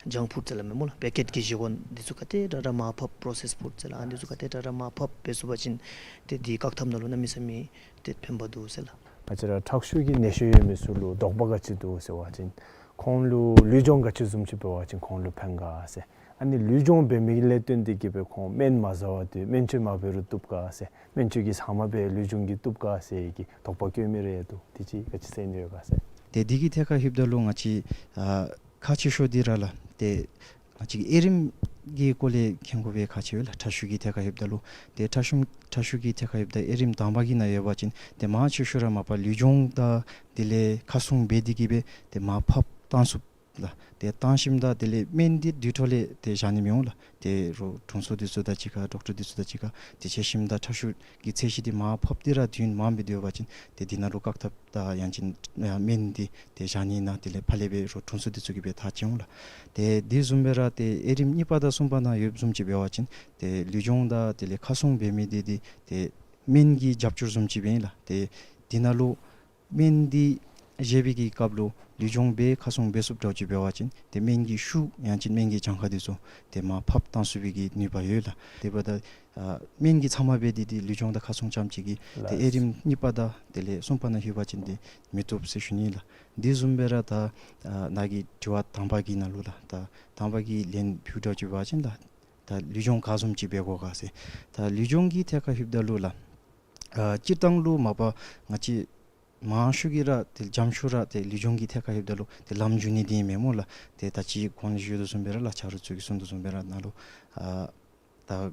ཇངཀ་ཕུཌ་ཟེར་སླབ་མས་སྨོ་ལགས། པེ་ཀེཊ་གི་བཞེས་སྒོ་འདི་ཚུ་ག་དེ་དྲག་དྲག་མར་ཕབ། པྲོ་སེསཌ་ཕུཌ་ཟེར་སླབ། ཨ་ནི་འདི་ཚུ་ག་དེ་དྲག་དྲག་མར་ཕབ་འབད་ཚུགས་པ་ཅིན་ཏེ་འདི་བཀག་ཐབས་ནང་ལུ་གནམ་མེད་ས་མེད་ཏེ་ཕན་པ་འདུག་ཟེར་ལགས། ང་བཅས་ར་ཁྲག་ཤུགས་ཀྱི་ནད་གཞི་ཡོད་མི་ཚུ་ལུ་དོགས་པ་ག་ཅི་འདུག་ཟེར་བ་ཅིན་ཁོང་ལུ་ལུས་སྦྱོང་ག་ཅི་བཟུམ་ཅིག་འབད་བ་ཅིན་ཁོང་ལུ་ཕན་ག་ཟེར། ཨ་ནི་ལུས་སྦྱོང་འབད་མི་གི་ལས་བརྟེན་ཏེ་གིས་སྦེ་ཁོང་སྨན་མ་ཟ་བར་སྡོད་སྨན་བཅོས་མ་འབད་རུང་བཏུབ་ག་ཟེར། སྨན་བཅོས་ཀྱི་ཟ་མ་སྦེ་ལུས་སྦྱོང་གིས་བཏུབ་ག་ཟེར་གྱི་དོགས་པ་བཀོད་མི་རེ་འདུག། དེ་ཅིག་ག་ཅི་ཟེར་ནི་ཡོད་ག་ཟེར། ཏེ་འདི་གི་ཐད་ཁར་ལྷོདཔ་ད་ལུ་ང་བཅས་ཨ་ཁག་ཆེ་ཤོས་འདི་ར་ལགས། ཏེ་ང་བཅས་ཀྱི་དབྱེ་རིམ་གྱི་སྐོར་ལས་མཁྱེན་དགོ་པའི་ཁག་ཆེ་བས་ལགས། ཁྲག་ཤུགས་ཀྱི་ཐད་ཁར་ལྷོདཔ་ད་ལུ་ཏེ་ཁྲག་ཤུགས་ཁྲག་ཤུགས་ཀྱི་ཐད་ཁར་ལྷོདཔ་ད་དབྱེ་རིམ་དང་པ་གི་ནང་ཡོད་པ་ཅིན་ཏེ་མང་ཆེ་ཤོས་ར་མ་པ་ལུས་སྦྱོང་དང་དེ་ལས་ཁ་སྲུང་འབད་དེ་གིས་སྦེ་ཏེ་མར་ཕབ་བཏང་ཚུགས་ལགས། ཏེ་བཏང་ཞིནམ་ད་དེ་ལས་སྨན་འདི་དུས་ཐོག་ལས་ཏེ་བཞག་ནི་མི་འོང་ལགས། ཏེ་རོགས་དྲུང་འཚོ་འདི་ཚུ་དང་གཅིག་ཁར་ཌོག་ཊར་འདི་ཚུ་དང་གཅིག་ཁར་ཏེ་འཕྱད་ཞིནམ་ད་ཁྲག་ཤུགས་ཀྱི་ཚད་གཞི་འདི་མར་ཕབ་སྟེ་ར་དུས་ཡུན་མངམ་སྦེ་སྡོད་པ་ཅིན་ཏེ་འདི་ནང་ལུ་བཀག་ཐབས་དང་ཡང་ཅིན་ཨ་སྨན་འདི་ཏེ་བཞག་ནི་ནང་དེ་ལས་ཕར་ལས་སྦེ་རོགས་དྲུང་འཚོ་འདི་ཚུ་གིས་སྦེ་ཐག་བཅད་འོང་ལགས། ཏེ་དེ་བཟུམ་སྦེ་ར་ཏེ་དབྱེ་རིམ་གཉིས་པ་དང་གསུམ་པ་ནང་ཡོདཔ་བཟུམ་ཅིག་འབད་བ་ཅིན་ཏེ་ལུས་སྦྱོང་དང་དེ་ལས་ཁ་སྲུང་འབད་མི་འདི་འདི་ཏེ་སྨན་གྱི་རྒྱབ་སྐྱོར་བཟུམ་ཅིག་སྦེ་ཨིན་ལགས། ཏེ་འདི་ནང་ལུ་སྨན་འདི་བཞེས་པའི་གི་སྐབས་ལུ་ལུས་སྦྱོང་འབད་ཁ་སྲུང་འབད་ཚུགསཔ་འདྲཝ་ཅིག་འབད་བ་ཅིན་ཏེ་སྨན་གྱི་ཤུགས་ཡང་ཅིན་སྨན་གྱི་གྱངས་ཁ་འདི་ཚུ་ཏེ་མར་ཕབ་བཏང་ཚུགས་པའི་གི་ནུས་པ་ཡོད་ལགས། དེ་འབདཝ་ད་ཨ་སྨན་གྱི་ཚབ་མ་འབད་དེ་ཏེ་ལུས་སྦྱོང་དང་ཁ་སྲུང་རྐྱངམ་ཅིག་གིས་ཏེ་ལགས། དབྱེ་རིམ་གཉིས་པ་དང་དེ་ལས་གསུམ་པ་ནང་ལྷོད་པ་ཅིན་ཏེ་མི་བཏུབ་ཟེར་ཞུ་ནི་ལགས། དེ་བཟུམ་སྦེ་ར་ད་ཨ་ནཱ་གི་དྲི་བ་དང་པ་གི་ནང་ལུ་ལགས། ད་དང་པ་གི་ལན་ཕུལཝ་འདྲཝ་ཅིག་འབད་བ་ཅིན་ལགས། ད་ལུས་སྦྱོང་ག་བཟུམ་ཅིག་འབད་དགོ་ག་ཟེར། ད་ལུས་སྦྱོང་གི་ཐད་ཁར་ལྷོདཔ་ད་ལུ་ལགས། ཨ་སྤྱིར་བཏང་ལུ་མ་པ་ང་བཅས་མང་ཤོས་ཀྱིས་ར་ཏེ་འཇམ་ཤོས་ར་ཏེ་ལུས་སྦྱོང་གི་ཐད་ཁར་ལྷོདཔ་ད་ལུ་ཏེ་ལམ་འཇུ་ནི་འདི་ཨིན་མས་སྨོ་ལགས། ཏེ་ད་ཅི་གོང་ལུ་ཞུ་དོ་བཟུམ་སྦེ་ར་ལགས། ཆ་རོགས་ཚུ་གིས་གསུང་དོ་བཟུམ་སྦེ་ར་ནཱ་ལུ་ཨ་ད་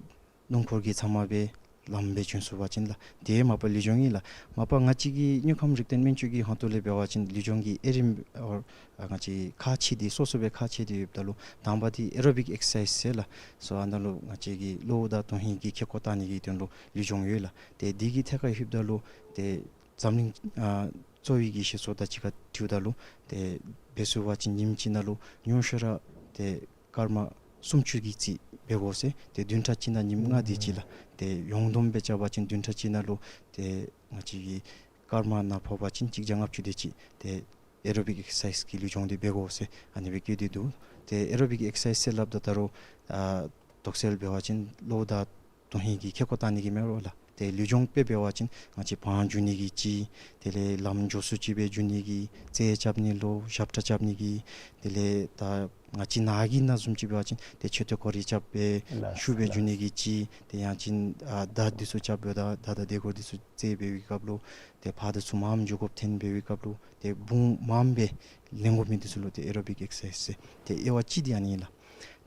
སྣུམ་འཁོར་གྱི་ཚབ་མ་སྦེ་ལམ་སྦེ་བྱོན་ཚུགས་པ་ཅིན་ལགས། དེ་མ་པ་ལུས་སྦྱོང་ཨིན་ལགས། མ་པ་ང་བཅས་ཀྱི་དངོས་ཁམས་རིག་སྟོང་སྨན་བཅོས་ཀྱི་ཁ་ཐུག་ལས་འབད་བ་ཅིན་ལུས་སྦྱོང་གི་དབྱེ་རིམ་ཨོ་ཨ་ང་བཅས་ཁག་ཆེ་སྟེ་སོ་སོ་སྦེ་ཁག་ཆེ་སྟེ་ཡོདཔ་ད་ལུ་དང་པ་འདི་ཨེ་རོ་བིག་ཨེག་སར་སའིཛ་ཟེར་ལགས། སོ་ཨ་ནཱ་ལུ་ང་བཅས་ཀྱི་གློ་བོ་དང་དོན་ཧིང་གི་ཁེ་ཀོ་བཏང་ནི་གི་དོན་ལུ་ལུས་སྦྱོང་ཡོད་ལགས། ཏེ་འདི་གི་ཐད་ཁར་ལྷོདཔ་ད་ལུ་ཏེ་འཛམ་གླིང་ཨ་གསོ་བའི་གི་ཞིབ་འཚོལ་དང་གཅིག་ཁར་འཁྲིལཝ་ད་ལུ་ཏེ་འབད་ཚུགས་པ་ཅིན་ཉིནམ་གཅིག་ནང་ལུ་ཉུང་ཤོས་ར་ཏེ་སྐར་མ་སུམ་ཅུ་གི་རྩིས་འབད་དགོ་ཟེར། ཏེ་བདུན་ཕྲག་གཅིག་ནང་ཉིནམ་ལྔ་དེ་ཅིག་ལགས། ཏེ་ཡོངས་བསྡོམས་སྦེ་རྐྱབ་པ་ཅིན་བདུན་ཕྲག་གཅིག་ནང་ལུ་ཏེ་ང་བཅས་ཀྱི་སྐར་མ་ནང་ཕོག་པ་ཅིན་གཅིག་བརྒྱ་ལྔ་བཅུ་དེ་ཅིག་ཏེ་ཨེ་རོ་བིག་ཨེག་སར་སའིཛ་གི་ལུས་སྦྱོང་འདི་འབད་དགོ་ཟེར་ཨ་ནི་སྦེ་བཀོད་དེ་འདུག། ཏེ་ཨེ་རོ་བིག་ཨེག་སར་སའིཛ་ཟེར་སླབ་ད་ད་རུང་ཨ་དོགས་སེལ་འབད་བ་ཅིན་གློ་བོ་དང་དོན་ཧིང་གི་ཁེ་ཀོ་བཏང་ནི་གི་མེན་རོ་ལགས། ཏེ་ལུས་སྦྱོང་དཔེ་འབད་བ་ཅིན་ང་བཅས་བང་རྒྱུག་ནི་གི་ཅིག། དེ་ལས་ལམ་མགྱོགས་སུ་ཅིག་སྦེ་རྒྱུག་ནི་གི། རྩེད་རྐྱབ་ནི་ལུ་ཞབས་ཁྲ་རྐྱབ་ནི་གི། དེ་ལས་ད་ང་བཅས་ནཱ་གི་ནང་བཟུམ་ཅིག་འབད་བ་ཅིན་ཏེ་མཆོད་རྟེན་སྐོར་ར་རྐྱབ་སྦེ་ལགས་ཤུགས་སྦེ་ལགས། རྒྱུག་ནི་གི་ཅིག། ཏེ་ཡང་ཅིན་ཨ་མདའ་འདི་ཚུ་རྐྱབ་འབདཝ་ད་མདའ་དང་མདའ་གོར་འདི་ཚུ་རྩེད་འབད་བའི་སྐབས་ལུ་ཏེ་ཕར་དང་ཚུར་མངམ་འགྱོ་དགོཔ་ཐོན་འབད་བའི་སྐབས་ལུ་ཏེ་བུང་མངམ་སྦེ་ལེན་དགོ་མི་འདི་ཚུ་ལུ་ཏེ་ཨེ་རོ་བིག་ཨེག་སར་སའིཛ་ཟེར། ཏེ་དབྱེ་བ་གཅིག་འདི་ཨ་ནི་ཨིན་ལགས།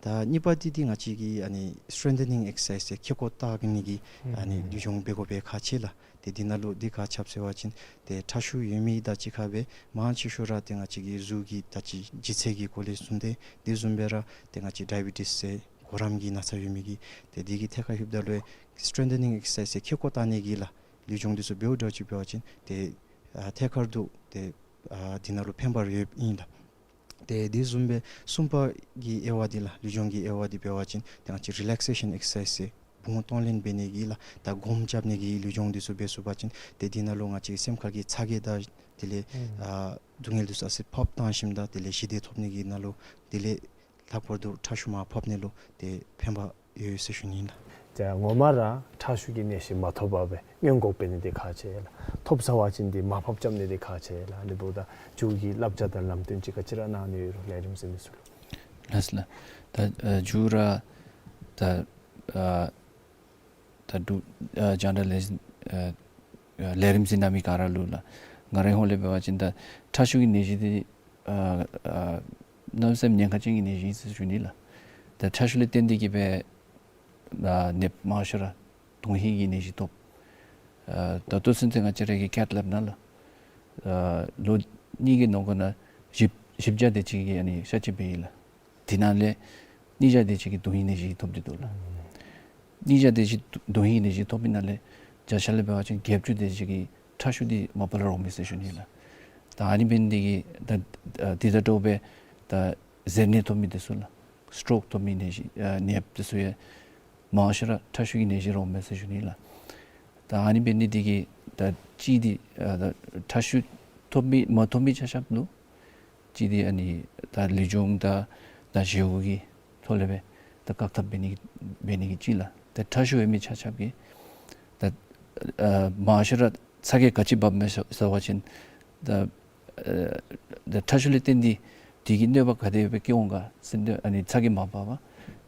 ད་གཉིས་པ་འདི་འདི་ང་བཅས་ཀྱི་ཨ་ནི་སི་ཊྲེན་ཐ་ནིང་ཨེག་སར་སའིཛ་ཟེར། ཁེ་ཀོ་བཏགས་ནི་གི་ཨ་ནི་ལུས་སྦྱོང་འབད་དགོ་པའི་ཁག་ཆེ་ལགས། ཏེ་འདི་ནང་ལུ་འདི་ག་ཅི་སྦེ་ཟེར་བ་ཅིན་ཏེ་ཁྲག་ཤུགས་ཡོད་མི་དང་གཅིག་ཁར་སྦེ་མང་ཆེ་ཤོས་ར་ཏེ་ང་བཅས་ཀྱི་གཟུགས་ཀྱི་ད་ཅི་ལྗིད་ཚད་ཀྱི་སྐོར་ལས་གསུངས་ཏེ། དེ་བཟུམ་སྦེ་ར་ཏེ་ང་བཅས་ཌའི་བི་ཊིས་ཟེར་གོ་རམས་ཀྱི་ན་ཚ་ཡོད་མི་གིས་ཏེ་འདི་གི་ཐད་ཁར་ལྷོདཔ་ད་ལུ་སི་ཊྲེན་ཐ་ནིང་ཨེག་སར་སའིཛ་ཟེར་ཁེ་ཀོ་བཏགས་ནི་གི་ལགས་ལུས་སྦྱོང་འདི་ཚུ་འབདཝ་འདྲཝ་ཅིག་འབད་བ་ཅིན་ཏེ་ཨ་ཐད་ཀར་དུ་ཏེ་ཨ་འདི་ནང་ལུ་ཕན་པ་ར་ཡོདཔ་ཨིན་ལགས། ཏེ་དེ་བཟུམ་སྦེ་གསུམ་པ་གི་དབྱེ་བ་འདི་ལགས་ལུས་སྦྱོང་གི་དབྱེ་བ་འདི་འབད་བ་ཅིན་ཏེ་ང་བཅས་རི་ལེག་སེ་ཤཱན་ཨེག་སར་སའིཛ་ཟེར་བུང་གདོང་ལེན་འབད་ནི་གི་ལགས། ད་སྒོམ་རྐྱབ་ནི་གི་ལུས་སྦྱོང་འདི་ཚུ་འབད་ཚུགས་པ་ཅིན་ཏེ་འདི་ནང་ལུ་ང་བཅས་སེམས་ཁ་གི་ཚ་གྱང་དང་དེ་ལས་ཨ་སྡུག་བསྔལ་འདི་ཚུ་ཨ་ཙི་ཕབ་བཏང་ཞིནམ་ད་དེ་ལས་ཞི་བདེ་ཐོབ་ནི་གི་ནང་ལུ་དེ་ལས་ལྷག་པར་དུ་ཁྲག་ཤུགས་མར་ཕབ་ནི་ལུ་ཏེ་ཕན་པ་ཡོད་ཟེར་ཞུ་ནི་ཨིན་ལགས། ཏེ་ངོ་མ་ར་ཁྲག་ཤུགས་ཀྱི་ནད་གཞི་མ་ཐོབ་པར་སྦེ་སྔོན་འགོག་འབད་ནི་འདི་ཁག་ཆེ་ལགས། ཐོབ་ཚར་བ་ཅིན་འདི་མར་ཕབ་རྐྱབ་ནི་འདི་ཁག་ཆེ་ལགས། འདི་འབདཝ་ད་མཇུག་གི་བསླབ་བྱ་དང་ལམ་སྟོན་ཅིག་ག་ཅི་ར་གནང་ནི་ཡོད་རུང་ལས་རིམ་གཟིགས་མི་ཚུ་ལུ། ལགས་ལགས། ད་ཨ་མཇུག་ར་ད་ཨ་ད་འབྲུག་ཨ་རྒྱང་བསྒྲགས་ལས་ཨ་ཨ་ལས་རིམ་གཟིགས་གནང་མི་ག་ར་ལུ་ལགས། ང་རའི་ཧོང་ལས་འབད་བ་ཅིན་ད་ཁྲག་ཤུགས་ཀྱི་ནད་གཞི་འདི་ཨ་ཨ་གནམ་མེད་ས་མེད་ཉེན་ཁ་ཅན་གྱི་ནད་གཞི་ཨིན་ཟེར་ཞུ་ནི་ལགས། ད་ཁྲག་ཤུགས་ལས་བརྟེན་ཏེ་གིས་སྦེ་ཨ་ནདཔ་མང་ཤོས་ར་དོན་ཧིང་གི་ནད་གཞི་ཐོབ། ཨ་ད་ལྟོ་ཚུན་ཚོད་ང་བཅས་ར་གི་ཀེཐ་ལེབ་ནང་ལུ་ཨ་ལོ་གཉིས་ཀྱི་ནང་འཁོད་ནང་བཞི་བཞི་བརྒྱ་དེ་ཅིག་གིས་ཨ་ནི་གཤག་བཅོས་འབད་ཡི་ལགས། དེ་ནང་ལས་གཉིས་བརྒྱ་དེ་ཅིག་གིས་དོན་ཧིང་ནད་གཞི་ཐོབ་སྟེ་འདུག་ལགས། གཉིས་བརྒྱ་དེ་ཅིག་དོན་ཧིང་ནད་གཞི་ཐོབ་པའི་ནང་ལས་བརྒྱ་ཆ་ལས་འབད་བ་ཅིན་བརྒྱད་ཅུ་དེ་ཅིག་གིས་ཁྲག་ཤུགས་འདི་མ་པ་ལས་རོགས་མས་ཟེར་ཞུ་ནི་ལགས། ད་ཨ་ནི་འབད་ནི་འདི་གིས་ད་ཨ་འདི་དང་འདྲཝ་སྦེ་ད་གཟེར་ནད་ཐོབ་མི་འདི་ཚུ་ལགས། སི་ཊོག་ཐོབ་མི་ནད་གཞི་ཨ་ནདཔ་འདི་ཚུ་ཡང་མང་ཤོས་ར་ཁྲག་ཤུགས་ཀྱི་ནད་གཞི་རོགས་མས་ཟེར་ཞུ་ནི་ལགས། ད་ཨ་ནི་འབད་ནི་འདི་གིས་ད་གཅིག་འདི་ཨ་ད་ཁྲག་ཤུགས་ཐོབ་མི་མ་ཐོབ་མི་ཆ་ཁྱབ་ལུ་གཅིག་འདི་ཨ་ནི་ད་ལུས་སྦྱོང་དང་ད་བཞེས་སྒོ་གི་ཐོག་ལས་སྦེ་ད་བཀག་ཐབས་འབད་ནི་འབད་ནི་གི་གཅིག་ལགས། ད་ཁྲག་ཤུགས་ཡོད་མི་ཆ་ཁྱབ་ཀྱིས་ད་ཨ་མང་ཤོས་ར་ཚ་གྱང་ག་ཅི་འབབ་མས་ཟེར་བ་ཅིན་ད་ཨ་ད་ཁྲག་ཤུགས་ལས་བརྟེན་ཏེ་དེ་གིས་གནོད་པ་ག་དེ་སྦེ་བཀལ་འོང་ག་ཟེར་ཏེ་ཨ་ནི་ཚ་གྱང་མ་འབབ་པར་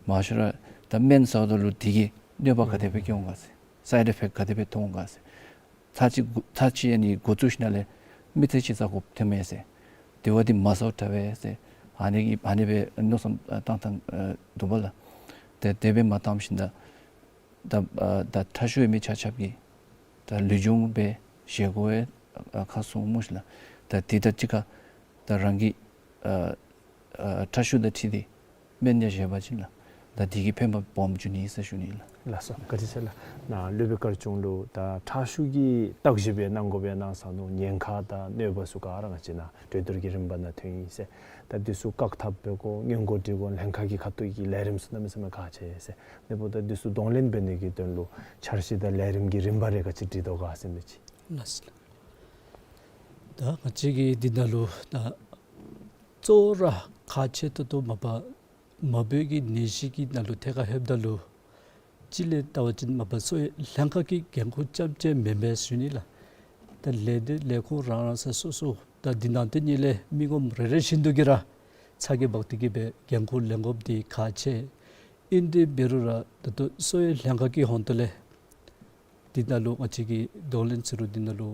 མང་ཤོས་ར་ད་སྨན་ཟཝ་ད་ལུ་དེ་གིས་གནོད་པ་ག་དེ་སྦེ་བཀལ་འོང་ག་ཟེར་སའིཌ་ཨི་ཕེཀཊ་ག་དེ་སྦེ་ཐོན་འོང་ག་ཟེར། ཚར་གཅིག་ཚར་གཅིག་ཨ་ནི་འགོ་བཙུགས་ཞིནམ་ལས་མི་ཚེ་གཅིག་རྩ་དགོཔ་ཐོན་མས་ཟེར། དེ་བ་འདི་མ་ཟཝ་དྲག་པས་ཟེར། ཨ་ནི་གི་ཨ་ནི་སྦེ་མནོ་བསམ་བཏང་བཏང་འདུག་པ་ལགས། ཏེ་དེ་སྦེ་མ་བཏངམ་ཤིན་ད་ད་ཨ་ད་ཁྲག་ཤུགས་ཡོད་མི་ཆ་ཁྱབ་ཀྱིས་ད་ལུས་སྦྱོང་འབད་བཞེས་སྒོ་ཡང་ཨ་ཁ་སྲུང་སྨོ་ཤིག་ལགས། ད་དེ་དང་གཅིག་ཁར་ད་རང་གི་ཨ་ཨ་ཁྲག་ཤུགས་དང་འཁྲིལ་ཏེ་སྨན་ཡང་བཞེས་པ་ཅིན་ལགས། ད་དེ་གིས་ཕན་པ་སྦོམ་འབྱུང་ནི་ཟེར་ཞུ་ནི་ལགས། ལགས་སོ། བཀའ་དྲིན་ཆེ་ལགས། ནཱ་སློབ་དཔོན་དཀར་ཆུང་ལུ་ད་ཁྲག་ཤུགས་ཀྱི་བརྟག་ཞིབ་འབད་གནང་དགོ་པས་གནང་ས་ནུག། ཉེན་ཁ་དང་གནོད་པ་ཚུ་ག་ར་ང་བཅས་ནཱ་གྲོས་བསྡུར་གྱི་རིམ་པ་ནང་ཐོན་ཡི་ཟེར། ད་འདི་ཚུ་བཀག་ཐབས་འབད་དགོ་སྔོན་འགོག་སྒྲིག་གོ་ལྷན་ཁག་གི་ཁ་ཐུག་གི་ལས་རིམ་ཚུ་གནམ་མེད་ས་མེད་ཁག་ཆེ་ཟེར། དེ་འབདཝ་ད་འདི་ཚུ་གདོང་ལེན་འབད་ནི་གི་དོན་ལུ་འཆར་གཞི་དང་ལས་རིམ་གྱི་རིམ་པ་རེ་ག་ཅི་སྒྲིག་དོ་ག་ཟེར་མི་ཅིག། ལགས་སོ། ད་ང་བཅས་ཀྱིས་འདི་ནང་ལུ་ད་གཙོ་བོ་ར་ཁག་ཆེ་ཏོག་ཏོ་མ་པ་མ་བུའི་གི་ནད་གཞི་གི་ནང་ལུ་ཐད་ཁར་ལྷོདཔ་ད་ལུ་སྤྱིར་ལས་བལྟ་བ་ཅིན་མ་པ་གསོ་བའི་ལྷན་ཁག་གི་འགན་ཁུར་རྐྱངམ་ཅིག་མེན་པས་ཟེར་ཞུ་ནི་ལགས། ད་ལས་སྡེ་ལས་ཁུངས་རང་རང་ས་སོ་སོ་ད་འདི་ནང་དེ་ཉིད་ལས་མི་ངོམ་རེ་རེ་བཞིན་དུ་གིས་ར་ཚ་གྱང་འབག་སྟེ་གིས་སྦེ་འགན་ཁུར་ལེན་དགོཔ་འདི་ཁག་ཆེ། ཨིན་ཏེ་འབད་རུང་ར་ད་ལྟོ་གསོ་བའི་ལྷན་ཁག་གི་ཧོང་ཏོ་ལས་འདི་ནང་ལུ་ང་བཅས་ཀྱིས་གདོང་ལེན་ཟེར་རུང་འདི་ནང་ལུ་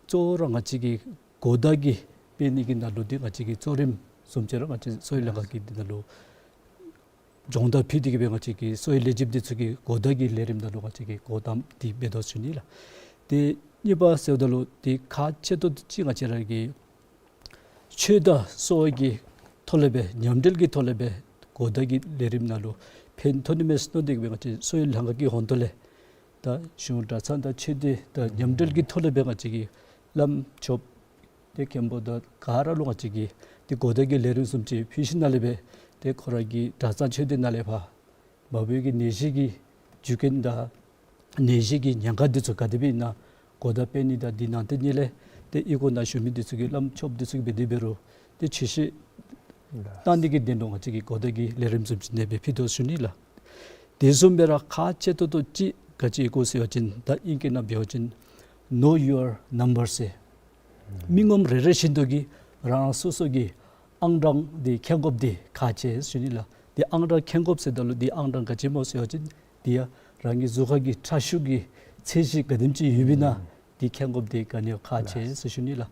གཙོ་བོ་ར་ང་བཅས་ཀྱིས་གོ་བརྡ་གི་སྤེལ་ནི་གི་ནང་ལུ་འདི་ང་བཅས་ཀྱིས་གཙོ་རིམ་བཟུམ་ཅིག་ར་ང་བཅས་གསོ་བའི་ལྷན་ཁག་གིས་འདི་ནང་ལུ་སྦྱོང་བརྡར་ཕུལ་ཏེ་གིས་སྦེ་ང་བཅས་ཀྱི་གསོ་བའི་ལས་བྱེདཔ་འདི་ཚུ་གིས་གོ་བརྡ་གི་ལས་རིམ་ནང་ལུ་ང་བཅས་ཀྱིས་གོ་ཏམ་འདི་འབད་དོ་ཟེར་ཞུ་ནི་ལགས། ཏེ་གཉིས་པ་ཟེརཝ་ད་ལུ་ཏེ་ཁག་ཆེ་ཏོག་ཏོ་ཅིག་ང་བཅས་ར་གི་ཆོས་དང་གསོ་བ་གི་ཐོག་ལས་སྦེ་མཉམ་འབྲེལ་གྱི་ཐོག་ལས་སྦེ་གོ་བརྡ་གི་ལས་རིམ་ནང་ལུ་ཕན་ཐོགས་ནི་མས་ཟེར་མནོ་སྟེ་གིས་སྦེ་ང་བཅས་གསོ་བའི་ལྷན་ཁག་གི་ཧོང་ཏོ་ལས་ད་གཞུང་གྲྭ་ཚང་དང་ཆོས་སྡེ་དང་མཉམ་འབྲེལ་གྱི་ཐོག་ལས་སྦེ་ང་བཅས་ཀྱི་བླམ་ཆོསཔ་ཏེ་མཁན་པོ་དང་ག་ར་ལུ་ང་བཅས་ཀྱིས་ཏེ་གོ་བརྡ་གི་ལས་རིམ་བཟུམ་ཅིག་ཕུལ་ཞིནམ་ལས་སྦེ་ཏེ་ཁོ་ར་གི་གྲྭ་ཚང་ཆོས་སྡེ་ནང་ལས་ཕར་མ་བུའི་གི་ནད་གཞི་གི་རྒྱུ་རྐྱེན་དང་ནད་གཞི་གི་ཉེན་ཁ་འདི་ཚུ་ག་དེ་སྦེ་ཨིན་ན་གོ་བརྡ་སྤེལ་ནི་དང་འདི་ནང་དེ་ཉིད་ལས་ཏེ་གཡུས་སྒོ་ནང་བཞུགས་མི་འདི་ཚུ་གིས་བླམ་ཆོསཔ་འདི་ཚུ་གིས་འབད་དེ་འབད་རུང་ཏེ་ཆོས་བཤད་གནང་ནི་གི་དོན་ལུ་ང་བཅས་ཀྱིས་གོ་བརྡ་གི་ལས་རིམ་བཟུམ་ཅིག་ཨ་ནེ་སྦེ་ཕུལ་དོ་ཟེར་ཞུ་ནི་ལགས། དེ་བཟུམ་སྦེ་ར་ཁག་ཆེ་ཏོག་ཏོ་ཅིག་ ག་ཅི་ཡོད་གོ་ཟེར་བ་ཅིན་ད་ཨིང་སྐད་ནང་འབད་བ་ཅིན་know your number ཟེར། མི་ངོམ་རེ་རེ་བཞིན་དུ་གིས་རང་རང་སོ་སོ་གི་ཨང་གྲངས་འདི་མཁྱེན་དགོཔ་འདི་ཁག་ཆེ་ཟེར་ཞུ་ནི་ལགས། འདི་ཨང་གྲངས་མཁྱེན་དགོཔ་ཟེརཝ་ད་ལུ་འདི་ཨང་གྲངས་ག་ཅི་སྨོ་ཟེར་བ་ཅིན་འདི་ཡང་རང་གི་གཟུགས་ཁར་གྱི་ཁྲག་ཤུགས་ཀྱི་ཚད་གཞི་ག་དེམ་ཅིག་ཡོདཔ་ཨིན་ན་འདི་མཁྱེན་དགོཔ་འདི་ག་ནི་ཡང་ཁག་ཆེ་ཟེར་ཞུ་ནི་ལགས།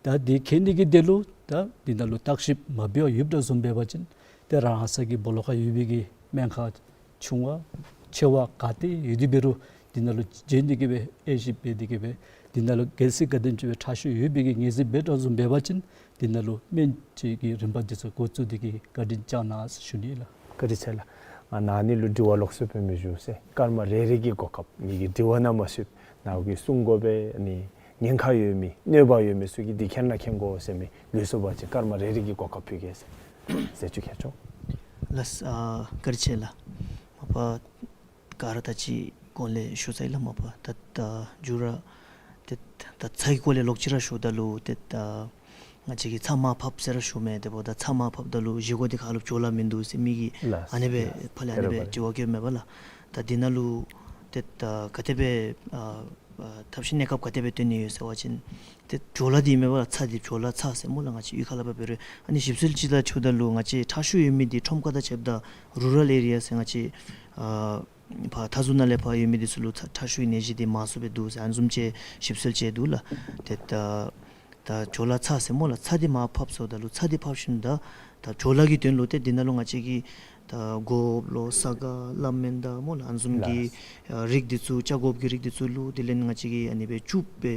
ད་འདི་མཁྱེན་ནི་གི་དོན་ལུ་ད་འདི་ནང་ལུ་བརྟག་ཞིབ་མ་འབད་བར་ཡོདཔ་འདྲཝ་བཟུམ་འབད་བ་ཅིན་ཏེ་རང་ས་གི་སྦོ་ལོགས་ཁར་ཡོད་པའི་གི་སྨན་ཁང་ཆུང་བ་ཆེ་བ་ག་ཏེ་ཡོད་དེ་འབད་རུང་འདི་ནང་ལུ་འབྱོན་ཏེ་གིས་སྦེ་དབྱེ་ཞིབ་འབད་དེ་གིས་སྦེ་འདི་ནང་ལུ་གལ་སྲིད་ག་དེམ་ཅིག་སྦེ་ཁྲག་ཤུགས་ཡོད་པའི་གི་ངེས་ཤེས་འབད་འདྲཝ་བཟུམ་འབད་བ་ཅིན་འདི་ནང་ལུ་སྨན་བཅོས་ཀྱི་རིམ་པ་འདི་ཚུ་འགོ་བཙུགས་ཏེ་གིས་བཀའ་དྲིན་བསྐྱང་གནང་ཟེར་ཞུ་ནི་ལགས། བཀའ་དྲིན་ཆེ་ལགས། ང་ནཱ་ནི་ལུ་དྲི་བ་ལོགས་སུ་སྦེ་མི་ཞུ་ཟེར། སྐར་མ་རེ་རེ་གི་གོ་སྐབས་ངེ་གི་དྲི་བ་ནང་མ་ཞུགས་ནཱ་གིས་གསུང་དགོ་པས་ནི་ཉེན་ཁ་ཡོད་མི་གནོད་པ་ཡོད་མི་ཚུ་གིས་འདི་མཁྱེན་ན་མཁྱེན་དགོ་ཟེར་མི་ལུས་སོ་བ་ཅིན་སྐར་མ་རེ་རེ་གི་གོ་སྐབས་ཕུལ་གེ་ཟེར། ཟེར་ཅིག་ཁྱེད་ཚུ། ལགས། ཨ་བཀའ་དྲིན་ཆེ་ལགས། མ་པ་ག་ར་ད་ཅི་གོང་ལས་ཞུ་ཚར་ཡི་ལགས། མ་པ་ད་ད་མཇུག་ར་ཏེ་ད་ཚ་གི་སྐོར་ལས་ལོག་ཅི་ར་ཞུཝ་ད་ལུ་ཏེ་ད་ང་བཅས་ཀྱིས་ཚྭ་མར་ཕབ་ཟེར་ར་ཞུཝ་མས། དེ་འབདཝ་ད་ཚྭ་མར་ཕབ་ད་ལུ་བཞེས་སྒོ་འདི་ཁ་ལུ་བྲོ་ལ་མིན་འདུག་ཟེར་མི་གིས་ལགས། ཨ་ནི་སྦེ་ལགས། ཕར་ལས་ཨ་ནི་སྦེ་དྲི་བ་བཀོདཔ་མས་པ་ལགས། ད་འདི་ནང་ལུ་ཏེ་ད་ག་དེ་སྦེ་ཨ་ཨ་ཐབས་ཤེས་གནས་སྐབས་ག་དེ་སྦེ་བཏོན་ནི་ཡོད་ཟེར་བ་ཅིན་ཏེ་བྲོ་ལ་འདི་མས་པ་ལགས། ཚྭ་འདི་བྲོ་ལ་ཚྭ་ཟེར་སྨོ་ལགས། ང་བཅས་གཡུས་ཁ་ལས་ཕར་འབད་རུང་ཨ་ནི་ཞིབ་འཚོལ་ཅིག་ད་ཞུཝ་ད་ལུ་ང་བཅས་ཁྲག་ཤུགས་ཡོད་མི་འདི་ཁྲོམ་ཁ་དང་ཕྱདཔ་ད་རུ་རཱལ་ཨེ་རི་ཡ་ཟེར་ང་བཅས་ཨ་ཕར་མཐའ་ཟུར་ནང་ལས་ཕར་ཡོད་མི་འདི་ཚུ་ལུ་ཚྭ་ཁྲག་ཤུགས་ཀྱི་ནད་གཞི་འདི་མང་སུ་སྦེ་འདུག་ཟེར་ཨ་ནི་བཟུམ་ཅིག་ཞིབ་འཚོལ་ཅིག་འདུག་ལགས། ཏེ་ད་ད་བྲོ་ལ་ཚྭ་ཟེར་སྨོ་ལགས། ཚྭ་འདི་མར་ཕབ་ཟེརཝ་ད་ལུ་ཚྭ་འདི་ཕབ་ཞིནམ་ད་ད་བྲོ་ལ་གི་དོན་ལུ་ཏེ་འདི་ནང་ལུ་ང་བཅས་ཀྱིས་ད་གོ་ལོ་ས་ག་ལ་མེན་ད་སྨོ་ལགས། ཨ་ནི་བཟུམ་གྱི་ལགས། ཨ་རིགས་འདི་ཚུ་བཅའ་དགོཔ་གི་རིགས་འདི་ཚུ་བླུགས། དེ་ལས་ང་བཅས་ཀྱིས་ཨ་ནི་སྦེ་བཅུག་སྦེ་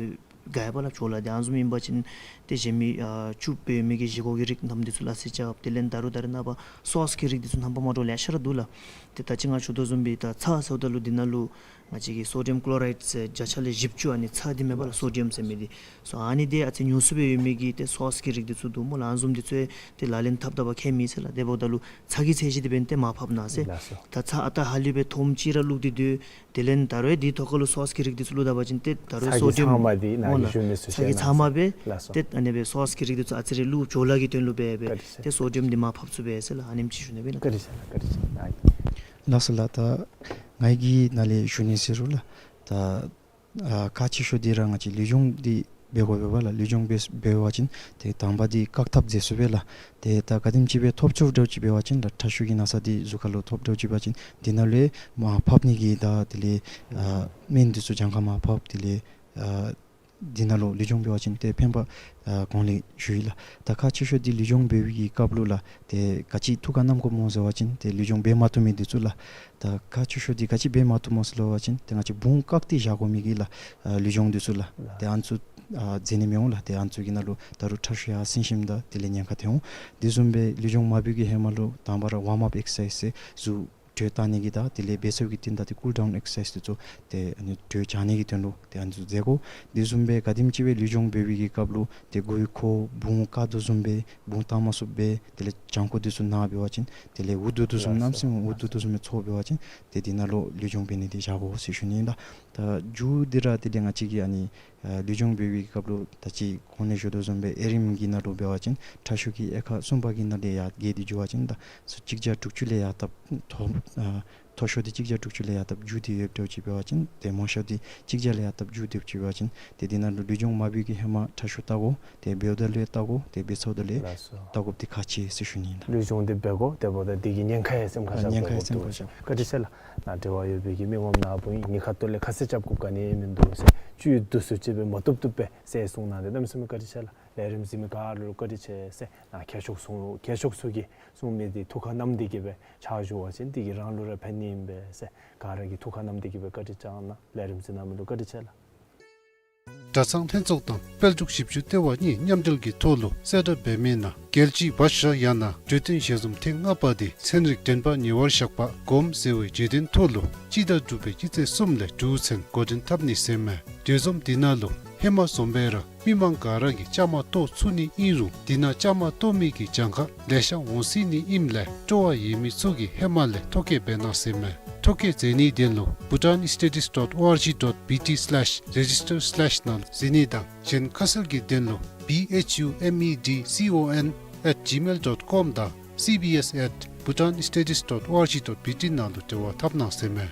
དགའ་བ་ལགས། བྲོ་ལ་འདི་ཨ་ནི་བཟུམ་ཨིན་པ་ཅིན་ཏེ་གཞན་མི་ཨ་བཅུག་སྦེ་མི་གི་བཞེས་སྒོ་གི་རིགས་རྣམས་འདི་ཚུ་སླ་བསྲེ་རྐྱབ། དེ་ལས་ད་རུང་ད་རེས་ནངས་པ་སོསི་གི་རིགས་འདི་ཚུ་རྣམ་པ་མ་འདྲཝ་ལེ་ཤ་ར་འདུག་ལགས། ཏེ་ད་ཅི་ང་ཞུ་དོ་བཟུམ་སྦེ་ད་ཚྭ་ཟེརཝ་ད་ལུ་འདི་ནང་ལུ་ང་བཅས་ཀྱིས་སོ་ཌི་ཡམ་ཀློ་རའིཌ་ཟེར་བརྒྱ་ཆ་ལས་བཞི་བཅུ་ཨ་ནི་ཚྭ་འདི་མས་པ་ལགས། སོ་ཌི་ཡམ་ཟེར་མི་འདི་སོ་ཨ་ནི་འདི་ཨ་ཙི་ཉུང་སུ་སྦེ་ཡོད་མི་གི་ཏེ་སོསི་གི་རིགས་འདི་ཚུ་འདུག་སྨོ་ལགས། ཨ་ནི་བཟུམ་འདི་ཚུ་ཏེ་ལག་ལེན་འཐབ་ད་བ་ཁྱད་མེད་ཟེར་ལགས། དེ་འབདཝ་ད་ལུ་ཚྭ་གི་ཚད་གཞི་འདི་འབདན་ཏེ་མར་ཕབ་གནང་ཟེར། ལགས་སོ། ད་ཚྭ་ཨ་རྟག་ཧ་ལུགས་སྦེ་ཐོམ་ཅིག་ར་བླུགས་ཏེ་སྡོད། དེ་ལས་ད་རུང་འདི་ཐོག་ཁ་ལུ་སོསི་གི་རིགས་འདི་ཚུ་བླུགས་ད་པ་ཅིན་ཏེ་ད་རུང་ཚྭ་གི་སོ་ཌི་ཡམ་ཚང་མ་འདི་ནཱ་སྨོ་གིས་ལགས། ཞུ་མི་ཚུ་ཚྭ་གི་ཚང་མ་སྦེ། ལགས་སོ། ཏེ་ཨ་ནི་སྦེ་སོསི་གི་རིགས་འདི་ཚུ་ཨ་ཙི་རེ་བླུགས། བྲོ་ལ་གི་དོན་ལུ་འབད་སྦེ། བཀའ་དྲིན་ཆེ། ཏེ་སོ་ཌི་ཡམ་འདི་མར་ཕབ་ཚུགས་པས་ཟེར་ལགས། ཨ་ནེམ་ཅིག་ཞུ་ནི་སྦེ་ལགས། བཀའ་དྲིན་ཆེ་ལགས། བཀའ་དྲིན་ཆེ་ལགས། ལགས་སོ་ལགས། ད་ངེ་གི་ནཱ་ལས་ཞུ་ནི་ཟེར་རུང་ལགས། ད་ཨ་ཁག་ཆེ་ཤོས་འདི་ར་ང་བཅས་ལུས་སྦྱོང་འདི་འབད་དགོ་པས་པ་ལགས། ལུས་སྦྱོང་འབད་འབད་བ་ཅིན་ཏེ་དང་པ་འདི་བཀག་ཐབས་མཛད་ཚུགས་པས་ལགས། ཏེ་ད་ག་དེམ་ཅིག་སྦེ་ཐོབ་ཚུགསཔ་འདྲཝ་ཅིག་འབད་བ་ཅིན་ལགས། ཁྲག་ཤུགས་ཀྱི་ན་ཚ་འདི་གཟུགས་ཁ་ལུ་ཐོབ་འདྲཝ་ཅིག་འབད་བ་ཅིན་འདི་ནང་ལུ་མར་ཕབ་ནི་གི་ད་དེ་ལས་ཨ་སྨན་འདི་ཚུ་གྱངས་ཁ་མར་ཕབ། དེ་ལས་ཨ་འདི་ནང་ལུ་ལུས་སྦྱོང་འབད་བ་ཅིན་ཏེ་ཕན་པ་ཨ་གོང་ལས་ཞུ་ཡི་ལགས། ད་ཁག་ཆེ་ཤོས་འདི་ལུས་སྦྱོང་འབད་བའི་གི་སྐབས་ལུ་ལགས། ཏེ་ག་ཅི་ཐུགས་ཁར་བསྣམ་དགོཔ་སྨོ་ཟེར་བ་ཅིན་ཏེ་ལུས་སྦྱོང་འབད་མ་བཏུབ་མི་འདི་ཚུ་ལགས། ད་ཁག་ཆེ་ཤོས་འདི་ག་ཅི་འབད་མ་བཏུབ་སྨོ་ཟེར་བ་ཅིན་ཏེ་ང་བཅས་བུང་བཀག་སྟེ་བཞག་དགོ་མི་གི་ལགས་ཨ་ལུས་སྦྱོང་འདི་ཚུ་ལགས། ཏེ་ཨ་ནི་ཚུ་ཨ་མཛད་ནི་མི་འོང་ལགས། ཏེ་ཨ་ནི་ཚུ་གི་ནང་ལུ་ད་རུང་ཁྲག་ཤུགས་ཡར་སེང་ཞིནམ་ད་དེ་ལས་ཉེན་ཁ་ཐོན་འོང་། དེ་བཟུམ་སྦེ་ལུས་སྦྱོང་མ་འབད་བའི་གི་ཧེ་མ་ལུ་དང་པ་ར་ཝརམ་ཨཔ་ཨེག་སར་སའིཛ་ཟེར་བཟུམ་དྲོད་བཏང་ནི་གི་དང་དེ་ལས་འབད་ཚར་བའི་གི་རྟིང་བདའ་སྟེ་ཀུལ་ཌའུན་ཨེག་སར་སའིཛ་འདི་ཚུ་ཏེ་ཨ་ནི་དྲོད་འཇགས་ནི་གི་དོན་ལུ་ཏེ་ཨ་ནི་ཚུ་མཛད་དགོ། དེ་བཟུམ་སྦེ་ག་དེམ་ཅིག་སྦེ་ལུས་སྦྱོང་འབད་བའི་གི་སྐབས་ལུ་ཏེ་མགུ་ཡུ་འཁོར་བུང་བཀག་དོ་བཟུམ་སྦེ་བུང་བཏང་མ་ཚུགསཔ་སྦེ་དེ་ལས་བྱང་ཁོག་འདི་ཚུ་ན་འབད་བ་ཅིན་དེ་ལས་འུ་སྡུག་དོ་བཟུམ་ལགས་སོ། གནམ་མེད་ས་མེད་འུ་སྡུག་དོ་བཟུམ་སྦེ་ཚོར་འབད་བ་ཅིན་ཏེ་འདི་ནང་ལུ་ལུས་སྦྱོང་འབད་ནི་འདི་བཞག་དགོ་ཟེར་ཞུ་ནི་ཨིན་ལགས། ད་མཇུག་འདི་ར་དེ་ལས་ང་བཅས་ཀྱིས་ཨ་ནི་ཨ་ལུས་སྦྱོང་འབད་བའི་གི་སྐབས་ལུ་ད་ཅི་གོང་ལས་ཞུ་དོ་བཟུམ་སྦེ་ཨེ་རིམ་གྱི་ནང་ལུ་འབད་བ་ཅིན་ཁྲག་ཤུགས་ཀྱི་དབྱེ་ཁག་གསུམ་པ་གི་ནང་ལས་ཡར་བརྒལ་ཏེ་འགྱོ་བ་ཅིན་ད་ཚུ་གཅིག་བརྒྱ་དྲུག་ཅུ་ལས་ཡར་བཏབ་མཐོ་ཨ་མཐོ་ཤོས་འདི་གཅིག་བརྒྱ་དྲུག་ཅུ་ལས་ཡར་བཏབ་མཇུག་འདི་ཡོདཔ་འདྲཝ་ཅིག་འབད་བ་ཅིན་ཏེ་མང་ཤོས་འདི་གཅིག་བརྒྱ་ལས་ཡར་བཏབ་མཇུག་འདི་ཡོདཔ་ཅིག་འབད་བ་ཅིན་ཏེ་འདི་ནང་ལུ་ལུས་སྦྱོང་མ་འབད་བའི་གི་ཧེ་མ་ཁྲག་ཤུགས་བལྟ་དགོ། ཏེ་འབདཝ་ད་ལུ་ཡང་བལྟ་དགོ། ཏེ་འབད་ཚརཝ་ད་ལུ་ཡང་ལགས་སོ། བལྟ་དགོཔ་འདི་ཁག་ཆེ་ཟེར་ཞུ་ནི་ཨིན་ལགས། ལུས་སྦྱོང་འདི་འབད་དགོ། དེ་འབདཝ་ད་འདི་གི་ཉེན་ཁ་ཡང་སེམས་ཁར་བཞག་ཉེན་ཁ་ཡང་སེམས་ཁར་བཞག་བཀའ་དྲིན་ཆེ་ལགས། ནཱ་འབྲེལ་བ་ཡོད་པའི་གི་མི་ངོམ་ནཱ་བུ་ཨིན། ངེའི་ཁ་ཐུག་ལས་ཁ་གསལ་རྐྱབ་དགོཔ་ག་ནི་ཡང་མིན་འདུག་ཟེར་བཅུད་བསྡུ་སུ་ཅིག་སྦེ་མ་བཏུབ་བཏུབ་སྦེ་ཟེར་གསུངས་གནང་སྟེ་གནམ་མེད་ས་མེད་བཀའ་དྲིན་ཆེ་ལགས། ལས་རིམ་གཟིགས་མི་ག་ར་ལུ་བཀའ་དྲིན་ཆེ་ཟེར། ནཱ་མཁས་མཆོག་གསུང་མཁས་མཆོག་ཚུ་གིས་གསུང་མི་འདི་ཐུགས་ཁར་བསྣམས་ཏེ་གིས་སྦེ་ཕྱག་ཞུ་བ་ཅིན་འདི་གིས་རང་ལུ་ར་ཕན་ནི་ཨིན་པས་ཟེར་ག་ར་གིས་ཐུགས་ཁར་བསྣམས་ཏེ་གིས་སྦེ་བཀའ་དྲིན་བསྐྱང་གནང་། ལས་རིམ་གཟིགས་གནང་མི་ལུ་བཀའ་དྲིན་ཆེ་ལགས། གྲྭ་ཚང་ལྷན་ཚོགས་དང་དཔལ་འབྱོར་ཞིབ་འཇུག་ལྟེ་བ་གཉིས་མཉམ་འབྲེལ་གྱི་ཐོག་ལུ་གསལ་བསྒྲགས་འབད་མི་ནང་རྒྱལ་སྤྱིའི་བྷ་ཤ་ཡང་ན་གྲོས་བསྟུན་ཞལ་འཛོམས་ཐེངས་ལྔ་པ་འདི་ཚན་རིག་འགྲན་པ་ཉེ་བར་བཞག་པ་སྒོམ་ཟེར་བའི་བརྗོད་དོན་ཐོག་ལུ་སྤྱི་ཟླ་དྲུག་པའི་སྤྱི་ཚེས་གསུམ་ལས་དྲུག་ཚུན་འགོ་འདྲེན་འཐབ་ནི་ཟེར་མས། གྲོས་འཛོམས་འདི་ནང་ལུ་ཧེ་མ་བཟུམ་སྦེ་ར་མི་མང་ག་ར་གིས་བཅའ་མར་གཏོགས་ཚུགས་ནི་ཨིན་རུང་འདི་ནང་བཅའ་མར་གཏོགས་མི་གི་གྱངས་ཁ་ལེ་ཤ་འོང་སྲིད་ནི་ཨིནམ་ལས་སྤྲོ་བ་ཡོད་མི་ཚུ་གིས་ཧེ་མ་ལས་ཐོ་བཀོད་འབད་གནང་ཟེར་མས། ཐོ་བཀོད་མཛད་ནིའི་དོན་ལུ་bhutanstudies dot org dot bt slash register slash ནང་གཟིགས་ནི་དང་གཞན་ཁ་གསལ་གྱི་དོན་ལུ B H U M E D C O N at gmail dot com དང C B S at bhutanstudies dot org dot B T ནང་ལུ་འབྲེལ་བ་འཐབ་གནང་ཟེར་མས།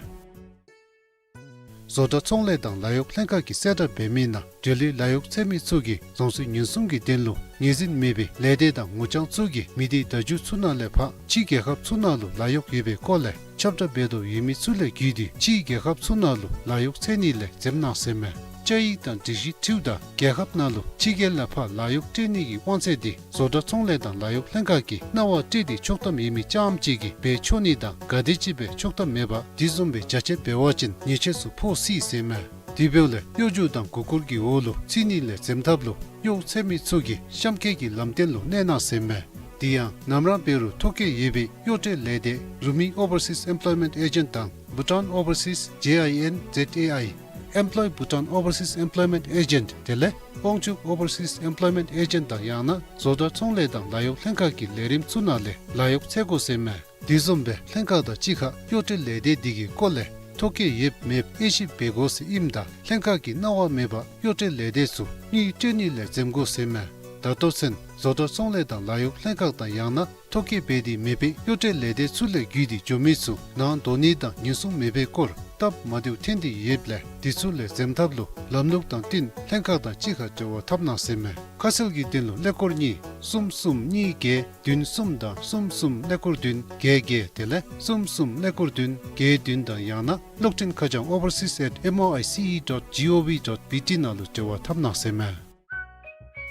བཟོ་གྲྭ་ཚོང་ལས་དང་ལཱ་གཡོག་ལྷན་ཁག་གིས་གསལ་བསྒྲགས་འབད་མི་ནང་འབྲེལ་ཡོད་ལཱ་གཡོག་འཚོལ་མི་ཚུ་གིས་རྫོང་སྲིད་ཉེན་སྲུང་གི་དོན་ལུ་ངོས་འཛིན་མེད་པའི་ལས་སྡེ་དང་ངོ་རྐྱང་ཚུ་གིས་མི་སྡེ་བརྡ་བརྒྱུད་ཚུ་ནང་ལས་ཕར་ཕྱི་རྒྱལ་ཁབ་ཚུ་ནང་ལུ་ལཱ་གཡོག་ཡོད་པའི་སྐོར་ལས་ཁྱབ་བསྒྲགས་འབད་དོ་ཡོད་མི་ཚུ་ལས་བརྒྱུད་དེ་ཕྱི་རྒྱལ་ཁབ་ཚུ་ནང་ལུ་ལཱ་གཡོག་འཚོལ་ནི་ལས་འཛེམ་གནང་ཟེར་མས། བཅའ་ཡིག་དང་སྒྲིག་གཞི་འཁྲིལཝ་ད་རྒྱལ་ཁབ་ནང་ལུ་ཕྱི་རྒྱལ་ལས་ཕར་ལཱ་གཡོག་སྤྲོད་ནི་གི་དབང་ཚད་དེ་བཟོ་གྲྭ་ཚོང་ལས་དང་ལཱ་གཡོག་ལྷན་ཁག་གིས་གནང་བ་སྤྲོད་དེ་ཆོག་ཐམ་ཡོད་མི་རྐྱངམ་ཅིག་གིས་འབད་ཆོག་ནི་དང་ག་དེམ་ཅིག་སྦེ་ཆོག་ཐམ་མེད་པར་དེ་བཟུམ་སྦེ་བྱ་སྤྱོད་འབད་བ་ཅིན་ཉེས་ཆད་ཚུ་ཕོག་སྲིད་ཟེར་མས། དེ་འབདཝ་ལས་གཡོ་སྒྱུ་དང་མགུ་སྐོར་གྱི་འོག་ལུ་ཚུད་ནི་ལས་འཛེམ་ཐབས་ལུ་གཡོག་འཚོལ་མི་ཚུ་གིས་གཤམ་འཁོད་ཀྱི་ལམ་སྟོན་ལུ་གནས་གནང་ཟེར་མས། དེ་ཡང་ནམ་ར་འབད་རུང་ཐོ་བཀོད་ཡོད་པའི་གཡོག་སྤྲོད་ལས་སྡེ་རུ་མི་Overseas Employment Agent དང་Bhutan Overseas J I N Z A I, Employ Bhutan Overseas Employment Agent དེ་ལས་དབང་ཕྱུག་Overseas Employment Agent དང་ཡང་ན་བཟོ་གྲྭ་ཚོང་ལས་དང་ལཱ་གཡོག་ལྷན་ཁག་གི་ལས་རིམ་ཚུ་ནང་ལས་ལཱ་གཡོག་འཚོལ་དགོ་ཟེར་མས། དེ་བཟུམ་སྦེ་ལྷན་ཁག་དང་གཅིག་ཁར་གཡོག་སྤྲོད་ལས་སྡེ་དེ་གི་སྐོར་ལས་ཐོ་བཀོད་ཡོདཔ་མེདཔ་དབྱེ་ཞིབ་འབད་དགོ་ཟེར་ཨིནམ་ད་ལྷན་ཁག་གིས་གནང་བ་མེད་པར་གཡོག་སྤྲོད་ལས་སྡེ་ཚུ་དངུལ་སྤྲོད་ནི་ལས་འཛེམ་དགོ་ཟེར་མས། ད་ལྟོ་ཚུན་བཟོ་གྲྭ་ཚོང་ལས་དང་ལཱ་གཡོག་ལྷན་ཁག་དང་ཡང་ན་ཐོ་བཀོད་འབད་དེ་མེད་པའི་གཡོག་སྤྲོད་ལས་སྡེ་ཚུ་ལས་བརྒྱུད་དེ་འགྱོ་མི་ཚུ་ནང་འདོགས་ནི་དང་ཉེན་སྲུང་མེད་པའི་སྐོར་སྟབས་མ་བདེཝ་ཐོན་ཏེ་ཡོདཔ་ལས་དེ་ཚུ་ལས་འཛེམ་ཐབས་ལུ་ལམ་ལུགས་དང་བསྟུན་ལྷན་ཁག་དང་གཅིག་ཁར་འབྲེལ་བ་འཐབ་གནང་ཟེར་མས། ཁ་གསལ་གྱི་དོན་ལུ་ཀླད་ཀོར་གཉིས་གསུམ་གསུམ་གཉིས་བརྒྱད་བདུན་གསུམ་དང་གསུམ་གསུམ་ཀླད་ཀོར་བདུན་བརྒྱད་བརྒྱད་དེ་ལས་གསུམ་གསུམ་ཀླད་ཀོར་བདུན་བརྒྱད་བདུན་དང་ཡང་ན་གློག་འཕྲིན་ཁ་བྱང་overseas at M O I C E dot G O V dot B T ནང་ལུ་འབྲེལ་བ་འཐབ་གནང་ཟེར་མས།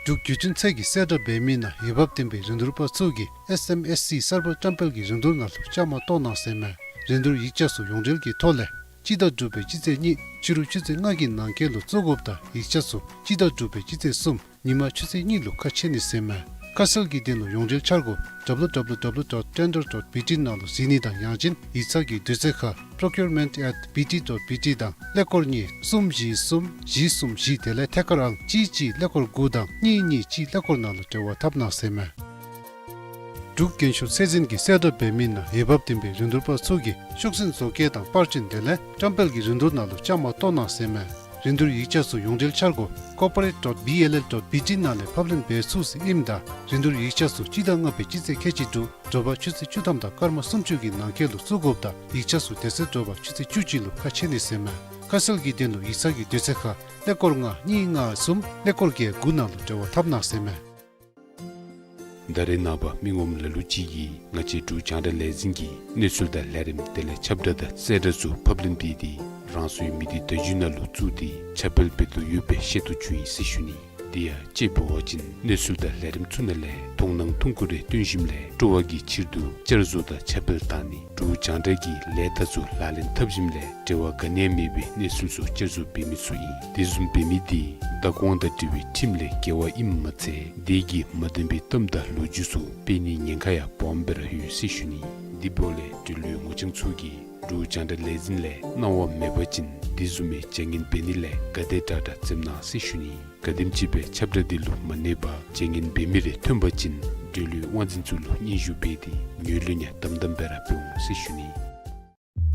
འབྲུག་བརྒྱུད་འཕྲིན་ཚད་ཀྱིས་གསལ་བསྒྲགས་འབད་མི་ནང་འོས་འབབ་ལྡན་པའི་རིན་བསྡུར་པ་ཚུ་གིས་S M S C གསར་པ་བཀྲམ་སྤེལ་གྱི་རིན་བསྡུར་ནང་ལུ་བཅའ་མར་གཏོགས་གནང་ཟེར་མས། རིན་བསྡུར་ཡིག་ཆ་ཚུ་ཡོངས་འབྲེལ་གྱི་ཐོག་ལས་སྤྱི་ཟླ་དྲུག་པའི་སྤྱི་ཚེས་གཉིས་ཕྱི་རུ་ཆུ་ཚོད་ལྔ་གི་ནང་འཁོད་ལུ་བཙུགས་དགོཔ་དང་ཡིག་ཆ་ཚུ་སྤྱི་ཟླ་དྲུག་པའི་སྤྱི་ཚེས་གསུམ་ཉིན་མ་ཆུ་ཚོད་གཉིས་ལུ་ཁ་ཕྱེ་ནི་ཟེར་མས། ཁ་གསལ་གྱི་དོན་ལུ་ཡོངས་འབྲེལ་འཆར་སྒོ་W W W dot tender dot B T ནང་ལུ་གཟིགས་ནི་དང་ཡང་ཅིན་ཡིག་ཚང་གི་དུས་ཚོད་ཁར་procurement at B T dot B T དང་ཀླད་ཀོར་གཉིས་གསུམ་བཞི་གསུམ་བཞི་གསུམ་བཞི་དེ་ལས་ཐད་ཀར་ཨང་གཅིག་གཅིག་ཀླད་ཀོར་དགུ་དང་གཉིས་གཉིས་གཅིག་ཀླད་ཀོར་ནང་ལུ་འབྲེལ་བ་འཐབ་གནང་ཟེར་མས། འབྲུག་རྒྱན་ཤོག་ཚད་འཛིན་གྱིས་གསལ་བསྒྲགས་འབད་མི་ནང་འོས་འབབ་ལྡན་པའི་རིན་བསྡུར་པ་ཚུ་གིས་ཤོག་འཛིན་བཟོ་བཀོད་དང་པར་ཅན་དེ་ལས་བཀྲམ་སྤེལ་གྱི་རིན་བསྡུར་ནང་ལུ་བཅའ་མར་གཏོགས་གནང་ཟེར་མས། རིན་བསྡུར་ཡིག་ཆ་ཚུ་ཡོངས་འབྲེལ་འཆར་སྒོ་corporate dot B L L dot B T ནང་ལས་ཕབ་ལེན་འབད་ཚུགས་ཟེར་ཨིནམ་ད་རིན་བསྡུར་ཡིག་ཆ་ཚུ་སྤྱི་ཟླ་ལྔ་པའི་སྤྱི་ཚེས་ཁལ་གཅིག་དྲུག་དྲོ་པ་ཆུ་ཚོད་བཅུ་ཐམ་དང་སྐར་མ་སུམ་ཅུ་གི་ནང་འཁོད་ལུ་བཙུགས་དགོཔ་དང་ཡིག་ཆ་ཚུ་དེ་ཚེ་དྲོ་པ་ཆུ་ཚོད་བཅུ་གཅིག་ལུ་ཁ་ཕྱེ་ནི་ཟེར་མས། ཁ་གསལ་གྱི་དོན་ལུ་ཡིག་ཚང་གི་དུས་ཚོད་ཁར་ཀླད་ཀོར་ལྔ་གཉིས་ལྔ་གསུམ་ཀླད་ཀོར་བརྒྱད་དགུ་ནང་ལུ་འབྲེལ་བ་འཐབ་གནང་ཟེར་མས། ད་རེས་ནངས་པ་མི་ངོམ་ལ་ལུ་ཅིག་གིས་ང་བཅས་འབྲུག་རྒྱང་བསྒྲགས་ལས་འཛིན་གྱི་གནས་ཚུལ་དང་ལས་རིམ་དེ་ལས་ཁྱབ་བསྒྲགས་དང་གསལ་བསྒྲགས་ཚུ་ཕབ་ལེན་འབད་དེ་རང་སོའི་མི་སྡེ་བརྡ་བརྒྱུད་ནང་ལུ་བཙུགས་ཏེ་ཁྱབ་སྤེལ་འབད་དོ་ཡོད་པའི་ཤེས་རྟོགས་བྱུང་ཡི་ཟེར་ཞུ་ནི། དེ་ཡང་དཔྱེ་འབད་བ་ཅིན་གནས་ཚུལ་དང་ལས་རིམ་ཚུ་ནང་ལས་མཐོང་སྣང་ཐུང་ཀུ་རེ་སྟོན་ཞིནམ་ལས་སྤྲོ་བ་གི་ཕྱིར་དུ་བསྐྱར་བཟོ་དང་ཁྱབ་སྤེལ་བཏང་ནི། འབྲུག་རྒྱང་བསྒྲགས་ཀྱི་ལས་རྟགས་ཚུ་ལག་ལེན་འཐབ་ཞིནམ་ལས་འབྲེལ་བ་ག་ནི་ཡང་མེད་པའི་གནས་ཚུལ་ཚུ་བསྐྱར་བཟོ་འབད་མི་ཚུ་ཨིན། དེ་བཟུམ་འབད་མི་དེ་བདག་དབང་དང་འབྲེལ་བའི་ཁྲིམས་ལས་འགལ་བ་ཨིནམ་མ་ཚད་དེ་གིས་མ་བདེན་པའི་གཏམ་དང་ལོ་རྒྱུས་ཚུ་སྤེལ་ནིའི་ཉེན་ཁ་ཡང་སྦོམ་སྦེ་ར་ཡོད་ཟེར་ཞུ་ནི། དེ་འབདཝ་ལས་འབྲེལ་ཡོད་ངོ་རྐྱང་ཚུ་གིས་འབྲུག་རྒྱང་བསྒྲགས་ལས་འཛིན་ལས་གནང་བ་མེད་པ་ཅིན་དེ་བཟུམ་མའི་བྱ་ངན་འབད་ནི་ལས་ག་དེ་དྲག་དྲག་འཛེམ་གནང་ཟེར་ཞུ་ནི། ག་དེམ་ཅིག་སྦེ་ཁྱབ་བསྒྲགས་དེ་ལུ་མ་གནས་པར་བྱ་ངན་འབད་མི་རེ་ཐོན་པ་ཅིན་འབྲེལ་ཡོད་དབང་འཛིན་ཚུ་ལུ་སྙན་ཞུ་འབད་དེ་ངོས་ལེན་ཡང་དམ་དམ་སྦེ་ར་འབད་འོང་ཟེར་ཞུ་ནི།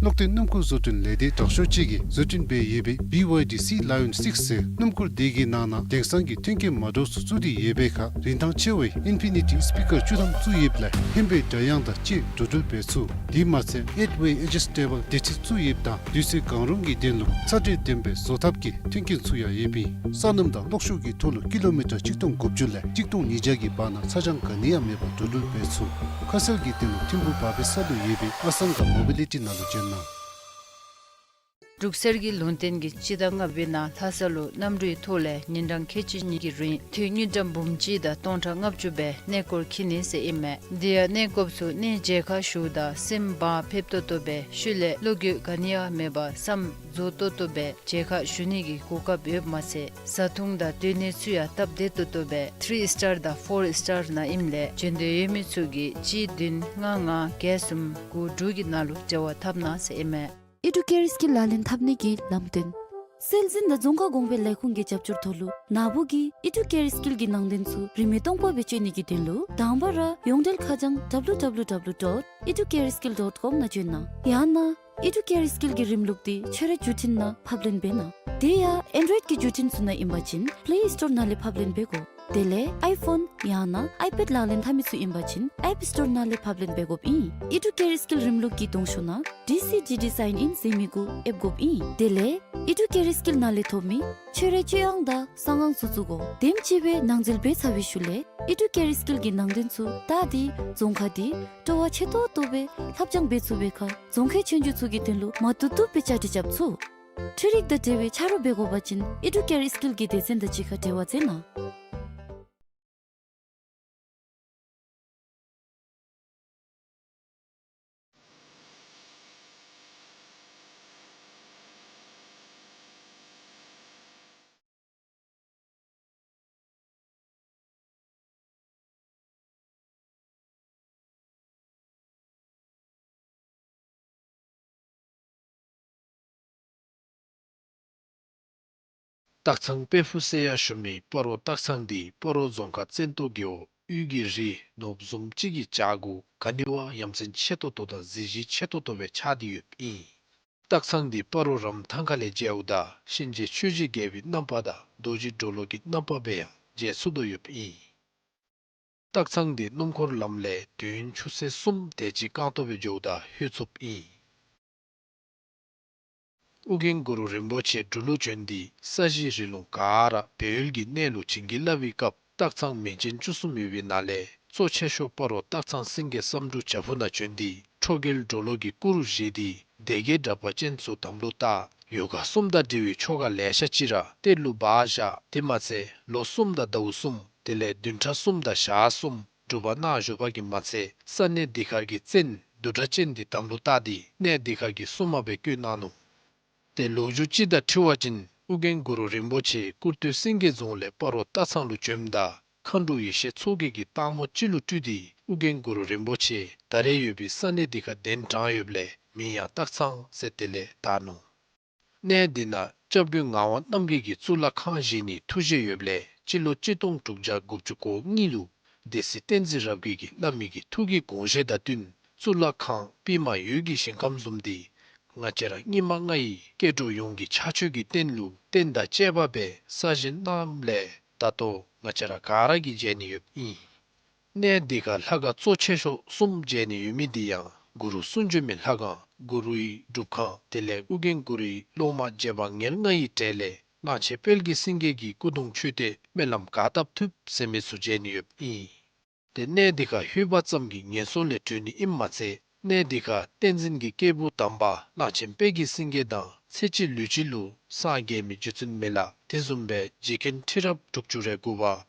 གློག་བརྟེན་སྣུམ་འཁོར་བཟོ་སྐྲུན་ལས་སྡེ་དྲག་ཤོས་ཅིག་གིས་བཟོ་སྐྲུན་འབད་ཡོད་པའི་B Y D Sea Lion six ཟེར་སྣུམ་འཁོར་དེ་གི་ནང་ན་དེང་སང་གི་མཐུན་རྐྱེན་མ་འདྲཝ་ཚུ་བཙུགས་ཏེ་ཡོད་པའི་ཁར་རིན་ཐང་ཆེ་བའི་ཨིན་ཕི་ནི་ཊི་སི་པི་ཀར་བཅུ་ཐམ་བཙུགས་ཡོདཔ་ལས་ཧན་པའི་སྒྲ་དབྱངས་དང་བཅས་འགྲོ་འགྲུལ་འབད་ཚུགས། དེ་མ་ཚད་ཨེཊ་ཝེ་ཨེ་ཇི་སི་ཊེ་བཱལ་བདེ་ཁྲིད་བཙུགས་ཡོདཔ་དང་དུས་ཚོད་གང་རུང་གི་དོན་ལུ་ཚ་དྲོད་ལྡན་པའི་བཟོ་ཐབས་ཀྱི་མཐུན་རྐྱེན་ཚུ་ཡང་ཡོདཔ་ཨིན། སོ་ནམ་དང་གློག་ཤུགས་ཀྱི་ཐོག་ལུ་ཀི་ལོ་མི་ཊར་གཅིག་སྟོང་དགུ་བཅུ་ལས་གཅིག་སྟོང་ཉིས་བརྒྱ་གི་བར་ན་ཚ་གྱང་ག་ནི་ཡང་མེད་པར་འགྲོ་འགྲུལ་འབད་ཚུགས། ཁ་གསལ་གྱི་དོན་ལུ་ཐིམ་ཕུག་བར་པའི་ས་ལུ་ཡོད་པའི་ཨ་སང་ག་མོ་བི་ལི་ཊི་ནང་ལུ་བྱོན་གནང་། འབྲུག་གསེར་གྱི་ལུང་བསྟན་གྱིས་སྤྱི་ཟླ་ལྔ་པའི་ནང་ལྷ་ས་ལུ་གནམ་གྲུའི་ཐོག་ལས་ཉིན་གྲངས་ཁལ་གཅིག་གཉིས་ཀྱི་རིང་དངུལ་ཀྲམ་འབུམ་གཅིག་དང་སྟོང་ཕྲག་ལྔ་བཅུ་སྦེ་གནས་སྐོར་འཁྱིད་ནི་ཟེར་ཨིན་མས། དེ་ཡང་གནས་སྐོརཔ་ཚུ་གནས་མཇལ་ཁ་ཞུཝ་ད་སེམས་བག་ཕེབས་ཏོག་ཏོ་སྦེ་ཤུལ་ལས་བློ་འགྱོད་ག་ནི་ཡང་མེད་པར་བསམ་རྫོགས་ཏོག་ཏོ་སྦེ་མཇལ་ཁ་ཞུ་ནི་གི་གོ་སྐབས་ཡོདཔ་མ་ཚད་བཟའ་འཐུང་དང་སྡོད་གནས་ཚུ་ཡང་སྟབས་བདེ་ཏོག་ཏོ་སྦེ་ཐི་རི་སི་ཊར་དང་ཕོར་སི་ཊར་ནང་ཨིནམ་ལས་བྱོན་འདོད་ཡོད་མི་ཚུ་གིས་གཅིག་བདུན་ལྔ་ལྔ་བརྒྱད་གསུམ་དགུ་དྲུག་གི་ནང་ལུ་འབྲེལ་བ་འཐབ་གནང་ཟེར་ཨིན་མས། ཨི་ཌུ་ཀེ་རི་སི་ཀིལ་ལག་ལེན་འཐབ་ནི་གི་ལམ་སྟོན། སྲོལ་འཛིན་དང་རྫོང་ཁ་གོང་འཕེལ་ལས་ཁུངས་ཀྱི་རྒྱབ་སྐྱོར་ཐོག་ལུ་ནཱ་བུ་གིས་ཨི་ཌུ་ཀེ་རི་སི་ཀིལ་གྱི་ནང་དོན་ཚུ་རིན་མེད་སྟོང་པ་སྦེ་སྤྱོད་ནི་གི་དོན་ལུ་དང་པ་ར་ཡོངས་འབྲེལ་ཁ་བྱང་W W W dot educareskill dot com ནང་བྱོན་གནང་། ཡང་ན་ཨི་ཌུ་ཀེ་རི་སི་ཀིལ་གྱི་རིམ་ལུགས་དེ་ཁྱོད་རའི་བརྒྱུད་འཕྲིན་ནང་ཕབ་ལེན་འབད་གནང་། དེ་ཡང་ཨེན་ཌོ་ཡིཌ་ཀྱི་བརྒྱུད་འཕྲིན་ཚུ་ནང་ཨིན་པ་ཅིན་པེ་ལེ་སི་ཊོར་ནང་ལས་ཕབ་ལེན་འབད་དགོ། དེ་ལས་ཨའི་ཕོན་ཡང་ན་ཨའི་པེཌ་ལག་ལེན་འཐབ་མི་ཚུ་ཨིན་པ་ཅིན་ཨེཔ་སི་ཊོར་ནང་ལས་ཕབ་ལེན་འབད་དགོཔ་ཨིན། ཨི་ཌུ་ཀེར་སི་ཀིལ་རིམ་ལུགས་ཀྱི་གདོང་ཤོག་ནང་ཌི་སི་ཌི་ཌི་སའིན་ཨིན་ཟེར་མི་གུ་ཨེབ་དགོཔ་ཨིན། དེ་ལས་ཨི་ཌུ་ཀེར་སི་ཀིལ་ནང་ལས་ཐོབ་མི་ཁྱོད་རའི་སྤྱོད་ཨང་དང་གསང་ཨང་ཚུ་བཙུགས་དགོ། དེམ་ཅིག་སྦེ་ནང་འཛུལ་འབད་ཚར་བའི་ཤུལ་ལས་ཨི་ཌུ་ཀེར་སི་ཀིལ་གྱི་ནང་དོན་ཚུ་བལྟ་སྟེ་རྫོང་ཁག་འདི་སྤྲོ་བ་ཆེ་ཏོག་ཏོ་སྦེ་ལྷབ་སྦྱང་འབད་ཚུགས་པའི་ཁར་རྫོང་ཁའི་ཆོས་རྒྱུགས་ཚུ་གི་དོན་ལུ་མ་བཏུབ་བཏུབ་སྦེ་བཅའ་སྒྲིག་རྐྱབ་ཚུགས། འཕྲུལ་རིག་དང་འབྲེལ་བའི་ཆ་རོགས་འབད་དགོ་པ་ཅིན་ཨི་ཌུ་ཀེར་སི་ཀིལ་གྱི་སྡེ་ཚན་དང་གཅིག་ཁར་འབྲེལ་བ་མཛད་གནང་། སྟག་ཚང་དཔལ་ཕུག་ཟེར་ཡང་ཞུ་མི་སྤ་རོ་སྟག་ཚང་འདི་སྤ་རོ་རྫོང་ཁག་བཙན་ཏོ་རྒེད་འོག་དབུས་ཀྱི་རི་ནོར་བུ་བཟུམ་ཅིག་གི་བྱག་གུ་ག་ནི་བ་ཡ་མཚན་ཆེ་ཏོག་ཏོ་དང་གཟི་བརྗིད་ཆེ་ཏོག་ཏོ་སྦེ་ཆགས་ཏེ་ཡོདཔ་ཨིན། སྟག་ཚང་འདི་སྤ་རོ་རམ་ཐང་ཁ་ལས་མཇལཝ་ད་གཤིན་རྗེ་ཆོས་ཀྱི་རྒྱལ་པོའི་རྣམ་པ་དང་རྡོ་རྗེ་གྲོ་ལོད་ཀྱི་རྣམ་པ་སྦེ་ཡང་མཇལ་ཚུགས་དོ་ཡོདཔ་ཨིན། སྟག་ཚང་འདི་སྣུམ་འཁོར་ལམ་ལས་དུས་ཡུན་ཆུ་ཚོད་གསུམ་དེ་ཅིག་རྐང་ཐང་སྦེ་འགྱོཝ་ད་ལྷོད་ཚུགསཔ་ཨིན། ཨོ་རྒྱན་གུ་རུ་རིན་པོ་ཆེ་འབྲུག་ལུ་བྱོན་ཏེ་ས་གཞི་རི་ལུང་ག་ར་སྦས་ཡུལ་གྱི་གནས་ལུ་བྱིན་གྱིས་བརླབས་པའི་སྐབས་སྟག་ཚང་མིང་ཅན་བཅུ་གསུམ་ཡོད་པའི་ནང་ལས་གཙོ་ཆེ་ཤོས་སྤ་རོ་སྟག་ཚང་སེང་གེ་བསམ་འགྲུབ་བྱག་ཕུག་ནང་བྱོན་ཏེ་ཁྲོ་རྒྱལ་གྲོ་ལོད་ཀྱི་སྐུ་རུ་བཞེངས་ཏེ་སྡེ་བརྒྱད་དྲེགས་པ་ཅན་ཚུ་དམ་ལུ་བཏགས། ཡོ་ག་གསུམ་དང་འབྲེལ་བའི་ཆོ་ག་ལེ་ཤ་ཅིག་ར་གཏེར་ལུ་སྦ་བཞག། དེ་མ་ཚད་ལོ་གསུམ་དང་ཟླཝ་གསུམ་དེ་ལས་བདུན་ཕྲག་གསུམ་དང་ཞག་གསུམ་སྒྲུབ་པ་གནང་བཞུགས་པ་གིས་མ་ཚད་ས་གནས་འདི་ཁར་གྱི་བཙན་བདུད་སྒྲ་ཅན་འདི་དམ་ལུ་བཏགས་ཏེ་གནས་འདི་ཁར་གྱི་སྲུང་མ་སྦེ་བསྐོས་གནང་ནུག། ཏེ་ལོ་རྒྱུས་ཅིག་དང་འཁྲིལ་བ་ཅིན་ཨོ་རྒྱན་གུ་རུ་རིན་པོ་ཆེ་སྐུར་སྟོད་སེང་གེ་རྫོང་ལས་སྤ་རོ་སྟག་ཚང་ལུ་བྱོནམ་ད་མཁའ་འགྲོ་ཡེ་ཤེས་མཚོ་རྒྱལ་གྱིས་སྟག་མོ་ཅིག་ལུ་སྤྲུལ་ཏེ་ཨོ་རྒྱན་གུ་རུ་རིན་པོ་ཆེ་ད་རེས་ཡོད་པའི་ས་གནས་འདི་ཁར་གདན་དྲངས་ཡོདཔ་ལས་མིང་ཡང་སྟག་ཚང་ཟེར་དེ་ལས་བཏགས་ནུག། གནས་འདི་ནང་སྐྱབས་མགོན་ངག་དབང་རྣམ་རྒྱལ་གྱིས་གཙུག་ལག་ཁང་བཞེངས་ནིའི་ཐུགས་བཞེད་ཡོདཔ་ལས་སྤྱི་ལོ་གཅིག་སྟོང་དྲུག་བརྒྱ་དགུ་བཅུ་གོ་གཉིས་ལུ་སྡེ་སྲིད་བསྟན་འཛིན་རབ་རྒྱས་ཀྱིས་བླ་མའི་གི་ཐུགས་ཀྱི་དགོངས་བཞེད་དང་བསྟུན་གཙུག་ལག་ཁང་པདྨ་འོད་ཀྱི་ཞིང་ཁམས་བཟུམ་འདི་ང་བཅས་ར་སྙིགས་མ་ལྔ་ཡི་སྐྱེ་འགྲོ་ཡོངས་ཀྱི་ཕྱག་མཆོད་ཀྱི་རྟེན་ལུ་རྟེན་དང་བཅས་པ་སྦེ་གསར་བཞེངས་གནངམ་ལས་ད་ལྟོ་ང་བཅས་ར་ག་ར་གིས་མཇལ་ནི་ཡོདཔ་ཨིན། གནས་འདི་ཁར་ལྷ་ཁང་གཙོ་ཆེ་ཤོས་གསུམ་མཇལ་ནི་ཡོད་མི་འདི་ཡང་གུ་རུ་གསུང་བྱོན་མའི་ལྷ་ཁང་གུ་རུའི་སྒྲུབ་ཁང་དེ་ལས་ཨོ་རྒྱན་གུ་རུའི་སློབ་མ་རྗེ་འབངས་ཉེར་ལྔ་ཡི་གྲས་ལས་གླང་ཆེན་དཔལ་གྱི་སེང་གེ་གི་སྐུ་གདུང་མཆོད་རྟེན་སྨོན་ལམ་ག་བཏབ་ཐུབ་ཟེར་མི་ཚུ་མཇལ་ནི་ཡོདཔ་ཨིན། ཏེ་གནས་འདི་ཁར་ལྷོད་པ་ཙམ་གྱིས་ངན་སོང་ལས་གྲོལ་ནི་ཨིནམ་མ་ཚད་གནས་འདི་ཁར་བསྟན་འཛིན་གྱི་སྐྱེས་བུ་དམ་པ་གླང་ཆེན་དཔལ་གྱི་སེང་གེ་དང་ཚེ་གཅིག་ལུས་གཅིག་ལུ་སངས་རྒྱས་མི་རྗེ་བཙུན་མི་ལ་དེ་བཟུམ་སྦེ་རྗེ་མཁན་ཁྲི་རབས་དྲུག་ཅུ་རེ་དགུ་པ་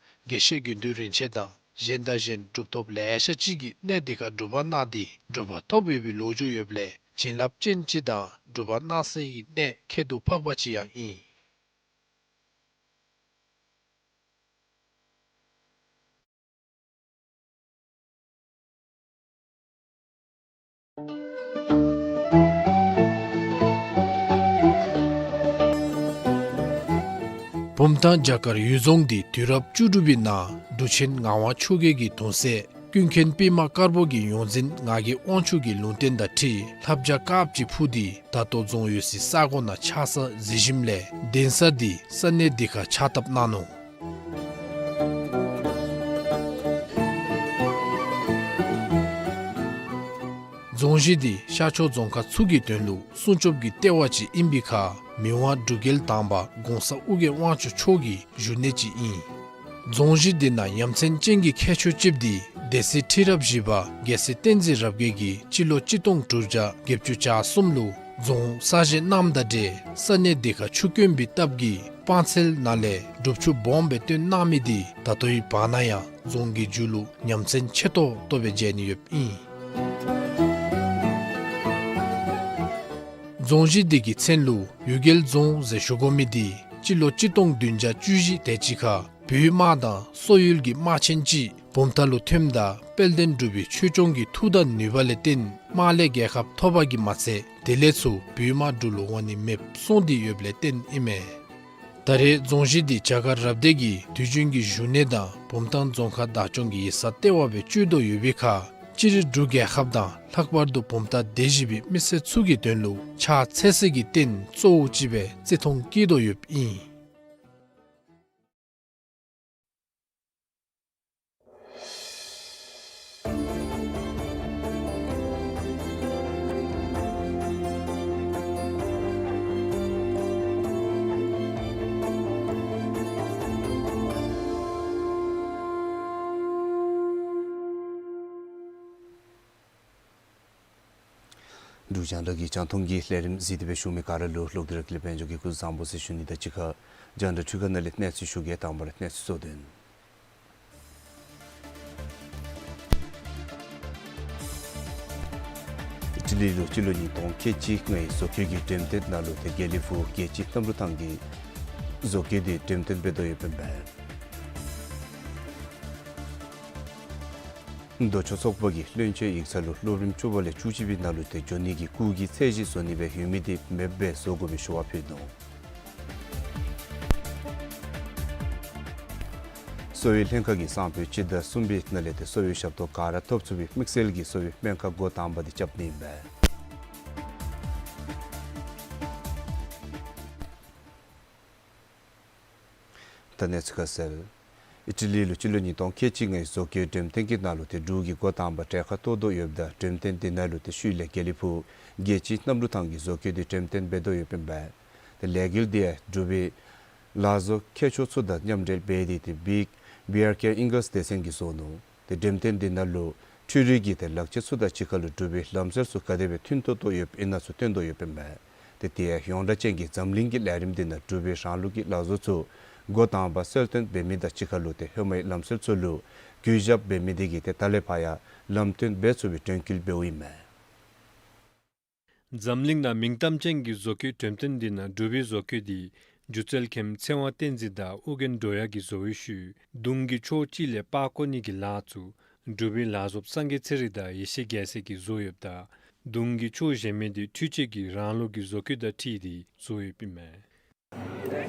དགེ་བཤེས་དགེ་འདུན་རིན་ཆེན་དང་གཞན་དང་གཞན་གྲུབ་ཐོབ་ལེ་ཤ་ཅིག་གིས་གནས་འདི་ཁར་སྒྲུབ་པ་གནང་སྟེ་གྲུབ་པ་ཐོབ་ཡོད་པའི་ལོ་རྒྱུས་ཡོདཔ་ལས་བྱིན་རླབས་ཅན་ཅིག་དང་སྒྲུབ་པ་གནང་སའི་གནས་ཁྱད་དུ་འཕགས་པ་ཅིག་ཡང་ཨིན། བུམ་ཐང་བྱ་དཀར་འོད་རྫོང་འདི་དུས་རབས་བཅུ་དྲུག་པའི་ནང་འབྲུག་ཆེན་ངག་དབང་ཆོས་རྒྱལ་གྱི་གདུང་སྲས་ཀུན་མཁྱེན་པདྨ་དཀར་པོ་གི་ཡོངས་འཛིན་ངག་གི་དབང་ཕྱུག་གི་ལུང་བསྟན་དང་འཁྲིལ་ལྷ་བྱ་དཀརཔོ་ཅིག་འཕུར་ཏེ་ད་ལྟོ་རྫོང་ཡོད་སའི་ས་གོ་ནང་ཆགས་ས་གཟིགས་ཞིནམ་ལས་གདན་ས་འདི་ས་གནས་འདི་ཁར་ཕྱག་བཏབ་གནང་ནུག། རྫོང་གཞི་འདི་ཤར་ཕྱོགས་རྫོང་ཁག་ཚུ་གི་དོན་ལུ་སྲུང་སྐྱོབ་ཀྱི་ལྟེ་བ་ཅིག་ཨིན་པའི་ཁར་མི་དབང་འབྲུག་རྒྱལ་དང་པ་གོང་ས་ཨོ་རྒྱན་དབང་ཕྱུག་མཆོག་གི་བཞུགས་གནས་ཅིག་ཨིན། རྫོང་གཞི་འདི་ནང་ཡ་མཚན་ཅན་གྱི་ཁྱད་ཆོས་ཅིག་འདི་སྡེ་སྲིད་ཁྲི་རབས་བཞི་པ་རྒྱལ་སྲས་བསྟན་འཛིན་རབ་རྒྱས་ཀྱིས་སྤྱི་ལོ་གཅིག་སྟོང་དྲུག་བརྒྱ་བརྒྱད་ཅུ་གྱ་གསུམ་ལུ་རྫོང་གསར་བཞེངས་གནངམ་དང་འབྲེལ་ས་གནས་འདི་ཁར་ཆུ་དཀོན་པའི་སྟབས་ཀྱིས་སྤང་ཚལ་ནང་ལས་སྒྲུབ་ཆུ་སྦོམ་སྦེ་བཏོན་གནང་མི་འདི་ད་ལྟོའི་བར་ན་ཡང་རྫོང་གི་མཇུག་ལུ་ཡ་མཚན་ཆེ་ཏོག་ཏོ་སྦེ་མཇལ་ནི་ཡོདཔ་ཨིན། རྫོང་གཞི་འདི་གི་མཚན་ལུ་འོད་རྒྱལ་རྫོང་ཟེར་ཞུ་དགོ་མི་འདི་སྤྱི་ལོ་གཅིག་སྟོང་བདུན་བརྒྱ་བཅུ་བཞི་དེ་ཅིག་ཁར་བོད་དམག་དང་སོག་ཡུལ་གྱི་དམག་ཆེན་ཅིག་བུམ་ཐང་ལུ་ཐོནམ་ད་དཔལ་ལྡན་འབྲུག་པའི་ཆོས་སྐྱོང་གི་མཐུ་དང་ནུས་པ་ལས་བརྟེན་དམག་ལས་རྒྱལ་ཁ་ཐོབ་པ་གིས་མ་ཚད་དེ་ལས་ཚུར་བོད་དམག་འབྲུག་ལུ་འོང་ནི་མེདཔ་སོང་སྟེ་ཡོདཔ་ལས་བརྟེན་ཨིན་མས། ད་རེས་རྫོང་གཞི་འདི་བྱ་དཀར་རབ་སྡེ་གི་དུས་རྒྱུན་གྱི་བཞུགས་གནས་དང་བུམ་ཐང་རྫོང་ཁག་བདག་སྐྱོང་གི་ཡིག་ཚང་ལྟེ་བ་སྦེ་སྤྱོད་དོ་ཡོད་པའི་ཁར་སྤྱིར་འབྲུག་རྒྱལ་ཁབ་དང་ལྷག་པར་དུ་བུམ་ཐང་སྡེ་བཞི་པའི་མི་སེར་ཚུ་གི་དོན་ལུ་ཕྱག་འཚལ་སའི་རྟེན་གཙོ་བོ་ཅིག་སྦེ་བརྩི་མཐོང་བསྐྱེད་དོ་ཡོདཔ་ཨིན། འབྲུག་རྒྱང་བསྒྲགས་ཀྱི་རྒྱང་མཐོང་གི་ལས་རིམ་གཟིགས་ཏེ་སྦེ་བཞུགས་མི་ག་ར་ལུ་ལོག་སྟེ་ར་ཀུན་ལེགས་དཔལ་འབྱོར་གྱིས་སྐུ་གཟུགས་བཟང་པོ་ཟེར་ཞུ་ནི་དང་གཅིག་ཁར་རྒྱང་བསྒྲགས་འཕྲུལ་ཁང་ནང་ལས་གནས་ཚུལ་ཞུ་གེ། དང་པ་ར་གནས་ཚུལ་གཙོ་དོན། ཨི་ཊ་ལི་ལུ་སྤྱི་ལོ་ཉིས་སྟོང་ཁལ་གཅིག་ལྔའི་བཟོ་བཀོད་ཀྱི་འགྲེམས་སྟོན་ནང་ལུ་ཏེ་དགེ་ལེགས་ཕུག་རྒྱལ་སྤྱིའི་གནམ་གྲུ་ཐང་གི་བཟོ་བཀོད་འདི་འགྲེམས་སྟོན་འབད་དོ་ཡོདཔ་ཨིན་པས། མདོ་ཆོག་ཚོགས་པ་གིས་བློན་ཆེན་ཡིག་ཚང་ལུ་སློབ་རིམ་བཅུ་པ་ལས་བཅུ་གཅིག་པའི་ནང་ལུ་ཏེ་འགྱོ་ནི་གི་སྐུགས་ཀྱི་ཚད་གཞི་བཟོ་ནི་སྦེ་ཡོད་མི་འདི་མེདཔ་སྦེ་བཟོ་དགོ་པའི་ཞུ་བ་ཕུལ་ནུག། གསོ་བའི་ལྷན་ཁག་གིས་སང་ཕོད་སྤྱི་ཟླ་གསུམ་པའི་ནང་ལས་ཏེ་གསོ་བའི་ཞབས་ཏོག་ག་ར་ཐོབ་ཚུགས་པའི་དམིགས་བསལ་གྱི་གསོ་བའི་སྨན་ཁང་འགོ་དང་པ་འདི་རྐྱབ་ནི་ཨིན་པས། ད་གནས་ཚུལ་ཁ་གསལ། ཨི་ཊ་ལི་ལུ་སྤྱི་ལོ་ཉིས་སྟོང་ཁལ་གཅིག་ལྔའི་བཟོ་བཀོད་འགྲེམས་སྟོན་གྱི་ནང་ལུ་ཏེ་འབྲུག་གིས་འགོ་དང་པ་གྲལ་ཁར་གཏོགས་དོ་ཡོདཔ་ད་འགྲེམས་སྟོན་འདི་ནང་ལུ་ཏེ་ཤུལ་ལས་དགེ་ལེགས་ཕུག་རྒྱལ་སྤྱིའི་གནམ་གྲུ་ཐང་གི་བཟོ་བཀོད་འདི་འགྲེམས་སྟོན་འབད་དོ་ཡོདཔ་ཨིན་པས། ཏེ་ལས་འགུལ་འདི་ཡང་འབྲུག་པའི་ལག་བཟོ་མཁས་མཆོག་ཚུ་དང་མཉམ་འབྲེལ་འབད་དེ་ཏེ་བིག་བི་ཨར་ཀེ་ཨིང་གཱལས་སྡེ་ཚན་གྱིས་བཟོ་ནུག། ཏེ་འགྲེམས་སྟོན་འདི་ནང་ལུ་འཕྲུལ་རིག་གི་ཏེ་ལག་ཆས་ཚུ་དང་གཅིག་ཁར་ལུ་འབྲུག་པའི་ལམ་སྲོལ་ཚུ་ག་དེ་སྦེ་མཐུན་ཏོག་ཏོ་ཡོདཔ་ཨིན་ན་ཚུ་སྟོན་དོ་ཡོདཔ་ཨིན་པས། ཏེ་དེ་ཡང་ཡོངས་གྲགས་ཅན་གྱི་འཛམ་གླིང་གི་ལས་རིམ་འདི་ནང་འབྲུག་པའི་རང་ལུགས་ཀྱི་ལག་བཟོ་ཚུ་འགོ་དང་པ་གསལ་སྟོན་འབད་མི་དང་གཅིག་ཁར་ལུ་ཏེ་ཧེ་མའི་ལམ་སྲོལ་ཚུ་ལུ་གུས་ཞབས་འབད་མི་འདི་གིས་ཏེ་ད་ལས་ཕར་ཡང་ལམ་སྟོན་འབད་ཚུགས་པའི་དྲན་སྐུལ་འབདཝ་ཨིན་མས། འཛམ་གླིང་ནང་མིང་གཏམ་ཅན་གྱི་བཟོ་བཀོད་འགྲེམས་སྟོན་འདི་ནང་འབྲུག་པའི་བཟོ་བཀོད་འདི་སྒྱུ་རྩལ་མཁན་ཚེ་དབང་བསྟན་འཛིན་དང་ཨོ་རྒྱན་སྒྲོལ་དབྱངས་ཀྱིས་བཟོ་བའི་ཤུལ་གདུང་གི་ཕྱོགས་གཅིག་ལས་པར་བརྐོ་ནི་གི་ལཱ་ཚུ་འབྲུག་པའི་ལག་བཟོཔ་སངས་རྒྱས་ཚེ་རིང་དང་ཡེ་ཤེས་རྒྱལ་མཚན་གྱིས་བཟོ་ཡོདཔ་ད་གདུང་གི་ཕྱོགས་གཞན་མི་འདི་འཕྲུལ་ཆས་ཀྱི་རང་ལུགས་ཀྱི་བཟོ་བཀོད་དང་འཁྲིལ་ཏེ་བཟོ་ཡོདཔ་ཨིན་མས།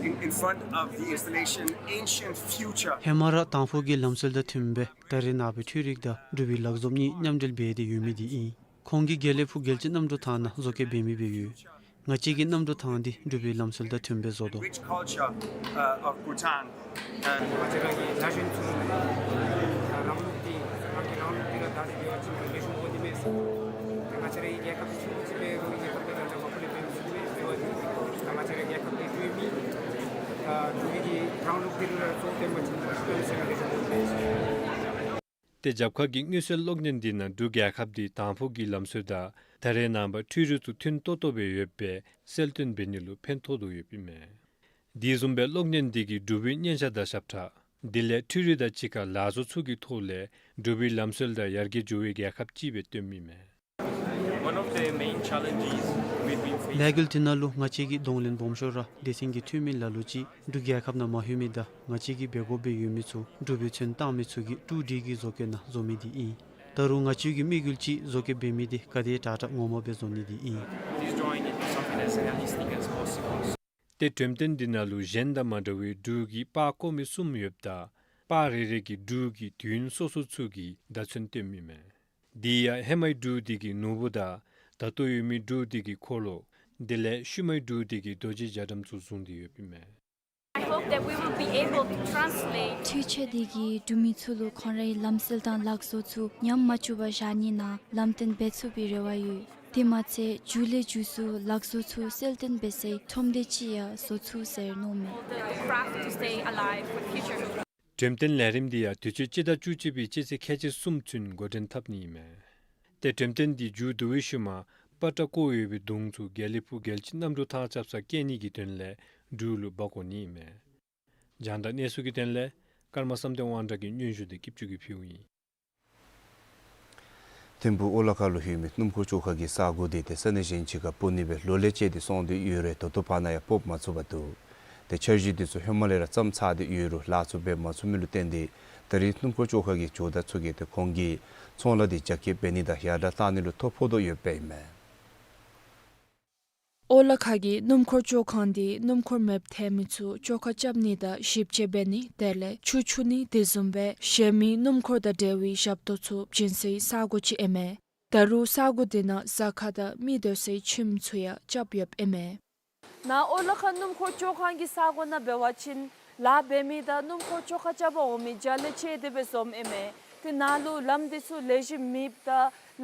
In, in front of the installation Ancient Future. ཧེ་མ་ར་དང་ཕུ་གི་ལམ་སྲོལ་དང་མཐུནམ་སྦེ་ད་རེས་ནངས་པའི་འཕྲུལ་རིག་དང་འབྲུག་པའི་ལག་བཟོཔ་གཉིས་མཉམ་འབྲེལ་འབད་དེ་ཡོད་མི་འདི་ཨིན། ཁོང་གིས་དགེ་ལེགས་ཕུག་རྒྱལ་སྤྱིའི་གནམ་གྲུ་ཐང་ནང་བཟོ་བཀོད་འབད་མི་སྦེ་ཡོད། ང་བཅས་ཀྱི་གནམ་གྲུ་ཐང་འདི་འབྲུག་པའི་ལམ་སྲོལ་དང་མཐུནམ་སྦེ་བཟོ་དོ། Rich culture, uh, of Bhutan. ང་བཅས་ར་གི་ན་གཞོན་ཚུ་ལམ་ལུགས་འདི་རང་གི་རང་ལུགས་འདི་ར་ད་རེས་འབད་བ་ཅིན་ལེགས་ཤོམ་འོང་ནི་མས་ཟེར། ང་བཅས་རའི་རྒྱལ་ཁབ་འདི་ཆུང་ཀུ་ཅིག་འབད་རུང་རྒྱལ་ཁབ་འདི་ད་ལྟོ་མ་འཕུར་ལས་འབད་མི་ཚུགས་པས་ཟེར་བ་ཅིན་ང་བཅས་རའི་རྒྱལ་ཁབ་འདི་འགྲུལ་མི་ཨ་འགྲུལ་མི་གི་རང་ལུགས་འདི་ར་གཙོ་བོ་བཏོན་པ་ཅིན་ལེགས་ཤོམ་འོང་ནི་མས་ཟེར། ཏེ་རྒྱབ་ཁ་གི་མངོན་གསལ་གློག་བརྙན་འདི་ནང་འབྲུག་རྒྱལ་ཁབ་འདི་དང་ཕུ་གི་ལམ་སྲོལ་དང་ད་རེས་ནངས་པ་འཕྲུལ་རིག་ཚུ་མཐུན་ཏོག་ཏོ་སྦེ་ཡོདཔ་སྦེ་གསལ་སྟོན་འབད་ནི་ལུ་ཕན་ཐོགས་དོ་ཡོདཔ་ཨིན་མས། དེ་བཟུམ་སྦེ་གློག་བརྙན་འདི་གིས་འབྲུག་པའི་སྙན་ཆ་དང་ཞབས་ཁྲ་དེ་ལས་འཕྲུལ་རིག་དང་གཅིག་ཁར་ལག་བཟོ་ཚུ་གི་ཐོག་ལས་འབྲུག་པའི་ལམ་སྲོལ་དང་ཡར་རྒྱས་འགྱོ་བའི་རྒྱལ་ཁབ་ཅིག་སྦེ་སྟོནམ་ཨིན་མས། One of the main challenges we've been facing. ལས་འགུལ་འདི་ནང་ལུ་ང་བཅས་ཀྱི་གདོང་ལེན་སྦོམ་ཤོས་ར་སྡེ་ཚན་གྱི་འཐུས་མི་ལ་ལུ་ཅིག་འབྲུག་རྒྱལ་ཁབ་ནང་མ་ལྷོད་མི་དང་ང་བཅས་ཀྱིས་འབད་དགོཔ་སྦེ་ཡོད་མི་ཚུ་འབྲུག་པའི་ཚོན་བཏང་མི་ཚུ་གིས་ཀྲུ་ཌི་གི་བཟོ་བཀོད་ནང་བཟོ་མི་འདི་ཨིན། ད་རུང་ང་བཅས་ཀྱི་དམིགས་ཡུལ་ཅིག་བཟོ་བཀོད་འབད་མི་འདི་ག་དེ་དྲག་དྲག་ངོ་མ་སྦེ་བཟོ་ནི་འདི་ཨིན། This drawing into something as realistic as possible. ཏེ་འགྲེམས་སྟོན་འདི་ནང་ལུ་གཞན་དང་མ་འདྲ་བའི་འབྲུག་གི་པར་བརྐོ་མི་གསུམ་ཡོདཔ་ད་པར་རེ་རེ་གིས་འབྲུག་གི་དུས་ཡུན་སོ་སོ་ཚུ་གི་བརྡ་མཚོན་སྟོནམ་ཨིན་མས། དེ་ཡང་ཧེ་མའི་འབྲུག་འདི་གི་ནོར་བུ་དང་ད་ལྟོ་ཡོད་མི་འབྲུག་འདི་གི་འཁོར་ལོ་དེ་ལས་ཤུལ་མའི་འབྲུག་འདི་གི་རྡོ་རྗེ་རྒྱ་གྲམ་ཚུ་བཟུང་སྟེ་ཡོདཔ་ཨིན་མས། I hope that we will be able to translate. འཕྲུལ་ཆས་འདི་གིས་འབྲུག་མི་ཚུ་ལུ་ཁོང་རའི་ལམ་སྲོལ་དང་ལག་བཟོ་ཚུ་ཉམས་མ་བཅུག་པར་བཞག་ནི་ནང་ལམ་སྟོན་འབད་ཚུགས་པའི་རེ་བ་ཡོད། དེ་མ་ཚད་མཇུག་ལས་མཇུག་སུ་ལག་བཟོ་ཚུ་གསལ་སྟོན་འབད་སའི་ཁྲོམ་སྡེ་ཅིག་ཡང་བཟོ་ཚུགས་ཟེར་མནོཝ་མས། The craft to stay alive for future. འགྲེམས་སྟོན་ལས་རིམ་འདི་ཡང་དུས་ཅི་སྤྱི་ཟླ་བཅུ་གཅིག་པའི་སྤྱི་ཚེས་ཁལ་གཅིག་གསུམ་ཚུན་འགོ་འདྲེན་འཐབ་ནི་ཨིན་མས། ཏེ་འགྲེམས་སྟོན་འདི་མཇུག་བསྡུ་བའི་ཤུལ་མ་པ་ཏྲ་བརྐོ་ཡོད་པའི་གདུང་ཚུ་དགེ་ལེགས་ཕུག་རྒྱལ་སྤྱིའི་གནམ་གྲུ་ཐང་རྐྱབ་སར་བསྐྱལ་ནི་གི་དོན་ལས་འབྲུག་ལུ་འབག་འོང་ནི་ཨིན་མས། རྒྱང་བསྒྲགས་གནས་ཚུལ་གྱི་དོན་ལས་ཀརྨ་བསམ་གཏན་དབང་གྲགས་ཀྱིས་སྙན་ཞུ་འདི་སྐྱིད་ཆུ་གིས་ཕུལཝ་ཨིན། ཐིམ་ཕུག་ཨོ་ལ་ཁ་ལུ་ཡོད་མི་སྣུམ་འཁོར་བཅོ་ཁང་གི་ས་སྒོ་འདི་ཏེ་ས་གནས་གཞན་ཅིག་ཁར་སྤོ་ནི་སྦེ་ལོ་ལས་བཅད་དེ་སོང་སྟེ་ཡོད་རུང་ད་ལྟོ་བར་ན་ཡང་སྤོ་མ་ཚུགས་པར་འདུག། ཏེ་འཆར་གཞི་འདི་ཚུ་ཧེ་མ་ལས་ར་བརྩམས་ཚར་ཏེ་ཡོད་རུང་ལཱ་ཚུ་འབད་མ་ཚུགས་མི་ལུ་བརྟེན་ཏེ་ད་རེས་སྣུམ་འཁོར་བཅོ་ཁང་གི་ཇོ་བདག་ཚུ་གིས་ཏེ་ཁོང་གི་ཚོང་ལཱ་འདི་རྒྱ་སྐྱེད་འབད་ནི་དང་ཡར་དྲག་གཏང་ནི་ལུ་ཐོ་ཕོག་དོ་ཡོདཔ་ཨིན་མས། ཨོ་ལ་ཁ་གི་སྣུམ་འཁོར་བཅོ་ཁང་འདི་སྣུམ་འཁོར་མེདཔ་ཐལ་མི་ཚུ་བཅོ་ཁ་རྐྱབ་ནི་དང་ཞིབ་དཔྱད་འབད་ནི་དེ་ལས་ཆུ་འཁྱུ་ནི་དེ་བཟུམ་སྦེ་གཞན་མི་སྣུམ་འཁོར་དང་འབྲེལ་བའི་ཞབས་ཏོག་ཚུ་བྱིན་སའི་ས་སྒོ་ཅིག་ཨིན་མས། ད་རུང་ས་སྒོ་འདི་ནང་གཟའ་སྐར་དང་མི་སྡོད་སའི་ཁྱིམ་ཚུ་ཡང་རྐྱབ་ཡོདཔ་ཨིན་མས། ནཱ་ཨོ་ལ་ཁ་སྣུམ་འཁོར་བཅོ་ཁང་གི་ས་སྒོ་ནང་འབད་བ་ཅིན་ལཱ་འབད་མི་དང་སྣུམ་འཁོར་བཅོ་ཁ་རྐྱབ་པར་འོང་མི་རྒྱ་ལས་བཅད་དེ་སྦེ་འཛོམས་ཨིན་མས། ཏེ་ནཱ་ལུ་ལམ་འདི་ཚུ་ལེགས་ཤོམ་མེདཔ་ད་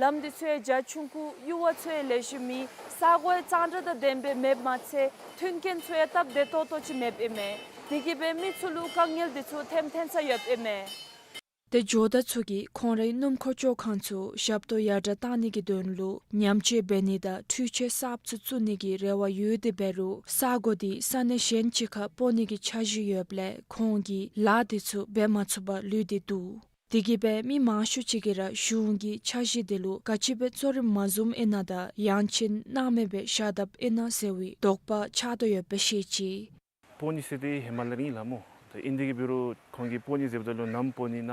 ལམ་འདི་ཚུ་ཡང་རྒྱ་ཆུང་ཀུ་ཡུར་བ་ཚུ་ཡང་ལེགས་ཤོམ་མེད། ས་སྒོ་ཡང་གཙང་སྦྲ་དང་ལྡནམ་སྦེ་མེདཔ་མ་ཚད་མཐུན་རྐྱེན་ཚུ་ཡང་སྟབས་བདེ་ཏོག་ཏོ་ཅིག་མེདཔ་ཨིན་མས། དེ་གིས་སྦེ་མི་ཚུ་ལུ་དཀའ་ངལ་འདི་ཚུ་ཐོནམ་ཐོན་ས་ཡོདཔ་ཨིན་མས། ཏེ་ཇོ་བདག་ཚུ་གིས་ཁོང་རའི་སྣུམ་འཁོར་བཅོ་ཁང་ཚུ་ཞབས་ཏོག་ཡར་དྲག་གཏང་ནི་གི་དོན་ལུ་ཉམས་བཅོས་འབད་ནི་དང་འཕྲུལ་ཆས་གསརཔ་ཚུ་བཙུགས་ནི་གི་རེ་བ་ཡོད་དེ་འབད་རུང་ས་གོ་འདི་ས་གནས་གཞན་ཅིག་ཁར་སྤོ་ནི་གི་འཆར་གཞི་ཡོདཔ་ལས་ཁོང་གིས་ལཱ་འདི་ཚུ་འབད་མ་ཚུགས་པར་ལུས་ཏེ་འདུག། དེ་གིས་སྦེ་མི་མང་ཤོས་ཅིག་གིས་ར་གཞུང་གི་འཆར་གཞི་འདི་ལུ་ག་ཅི་སྦེ་གཙོ་རིམ་མ་བཟུངམ་ཨིན་ན་དང་ཡང་ཅིན་སྣང་མེད་སྦེ་བཞག་དཔ་ཨིན་ན་ཟེར་བའི་དོགས་པ་ཆགས་དོ་ཡོདཔ་སྦེ་བཤད་ཅི། སྤོ་ནི་ཟེར་ཏེ་ཧེ་མ་ལས་ར་ཨིན་ལགས་སྨོ། ད་ཨིན་དེ་གིས་འབད་རུང་ཁོང་གིས་སྤོ་ནི་ཟེརཝ་ད་ལུ་ནམ་སྤོ་ནི་ན་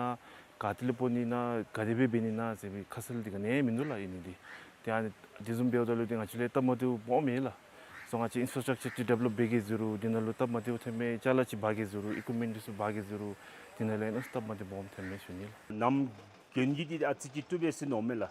ག་ཏེ་ལུ་སྤོ་ནི་ན་ག་དེ་སྦེ་འབད་ནི་ན་ཟེར་བའི་ཁ་གསལ་འདི་ག་ནི་ཡང་མིན་འདུག་ལགས། ཨིན་ནི་འདི་ཏེ་ཨ་ནི་དེ་བཟུམ་འབདཝ་ད་ལུ་ཏེ་ང་བཅས་ལུ་སྟབས་མ་བདེཝ་སྦོམ་ཨིན་ལགས། སོ་ང་བཅས་ཨིན་ཕྲོ་སི་ཊག་ཅར་ཅིག་ཌི་བེ་ལོཔ་འབད་གེ་ཟེར་རུང་དེ་ནང་ལུ་སྟབས་མ་བདེཝ་ཐོནམ་མས། ཅ་ལ་ཅིག་འབག་གེ་ཟེར་རུང་ཨི་ཀུ་མེནཊ་འདི་ཚུ་འབག་གེ་ཟེར་རུང་དེ་ནང་ལུ་ཡང་སྟབས་མ་བདེཝ་སྦོམ་ཐོནམ་མས་ཞུ་ནི་ལགས། ནམ་གྱོན་གྱི་འདི་ཨ་ཙི་ཅིག་སྟུག་པས་ཟེར་མནོཝ་མས་ལགས།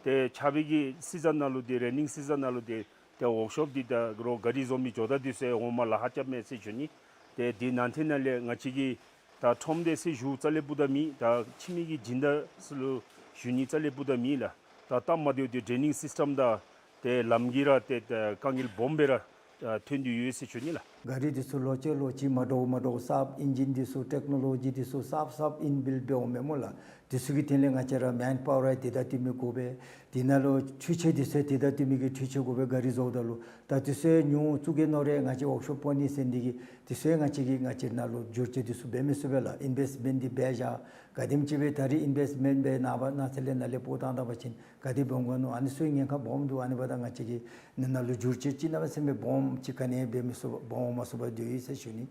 ཏེ་ཆརཔ་གི་སི་ཛན་ནང་ལུ་འདི་རེ་ནིང་སི་ཛན་ནང་ལུ་འདི་ཏེ་ཝོརཀ་ཤོཔ་འདི་ད་རོགས་ག་རི་བཟོ་མི་ཇོ་བདག་འདི་ཚུ་ཡང་འོངམ་ལཱ་ཁག་རྐྱབ་མས་ཟེར་ཞུ་ནི། ཏེ་འདི་ནང་ཏེ་ནང་ལས་ང་བཅས་ཀྱིས་ད་ཁྲོམ་འདི་ཚུ་ཞུ་རྩ་ལས་སྤུ་ད་མེད། ད་ཕྱི་མི་གི་སྦྱིན་བདག་ཚུ་ལུ་ཞུ་ནི་རྩ་ལས་སྤུ་ད་མེད་ལགས། ད་སྟབས་མ་བདེཝ་འདི་ཌེ་རེ་ནིང་སིསི་ཊམ་དང་ཏེ་ལམ་གྱི་ར་ཏེ་ད་དཀའ་ངལ་སྦོམ་སྦེ་ར་ཨ་ཐོན་ཏེ་ཡོད་ཟེར་ཞུ་ནི་ལགས། ག་རི་འདི་ཚུ་ལོ་ཅིག་ལོ་ཅིག་མ་འདྲཝ་མ་འདྲཝ་གསརཔ་ཨིན་ཇིན་འདི་ཚུ་ཊེཀ་ནོ་ལོ་ཇི་འདི་ཚུ་གསརཔ་གསརཔ་ཨིན་བིལཌ་འབདཝ་མས་སྨོ་ལགས། འདི་ཚུ་གི་དོན་ལས་ང་བཅས་ར་མེན་པ་ཝར་ར་དེ་དང་བསྟུན་མི་དགོ་པས། དེ་ནང་ལུ་འཕྲུལ་ཆས་འདི་ཚུ་དེ་དང་བསྟུན་མི་གི་འཕྲུལ་ཆས་དགོ་པས། ག་རི་བཟོཝ་ད་ལུ་ད་འདི་ཚུ་ཡང་ཉུང་བཙུགས་གེ་མནོ་རུང་ང་བཅས་ཝོརཀ་ཤོཔ་སྤོ་ནི་ཟེར་འདི་གིས་འདི་ཚུ་ཡང་ང་བཅས་ཀྱིས་ང་བཅས་ནང་ལུ་བསྒྱུར་བཅོས་འདི་ཚུ་འབད་མི་ཚུགས་པས་ལགས། ཨིན་བེསི་མེནཊ་འདི་འབད་བཞག་ག་དེམ་ཅིག་སྦེ་ད་རིས་ཨིན་བེསི་མེནཊ་འབད་ནངས་པ་གནངས་ཚེ་ལས་ནཱ་ལས་སྤོ་བཏང་ད་པ་ཅིན་ག་དེ་འབད་འོང་ག་མནོ། ཨ་ནི་ཚུ་ཉེན་ཁ་སྦོམ་འདུག། ཨ་ནི་འབདཝ་ད་ང་བཅས་ཀྱིས་ནི་ནང་ལུ་བསྒྱུར་བཅོས་ཅིག་གནམ་མེད་ས་མེད་སྦོམ་ཅིག་ག་ནི་ཡང་འབད་མི་ཚུགས་པ་འབད་འོང་མ་ཚུགས་པར་སྡོད་ཡི་ཟེར་ཞུ་ནི།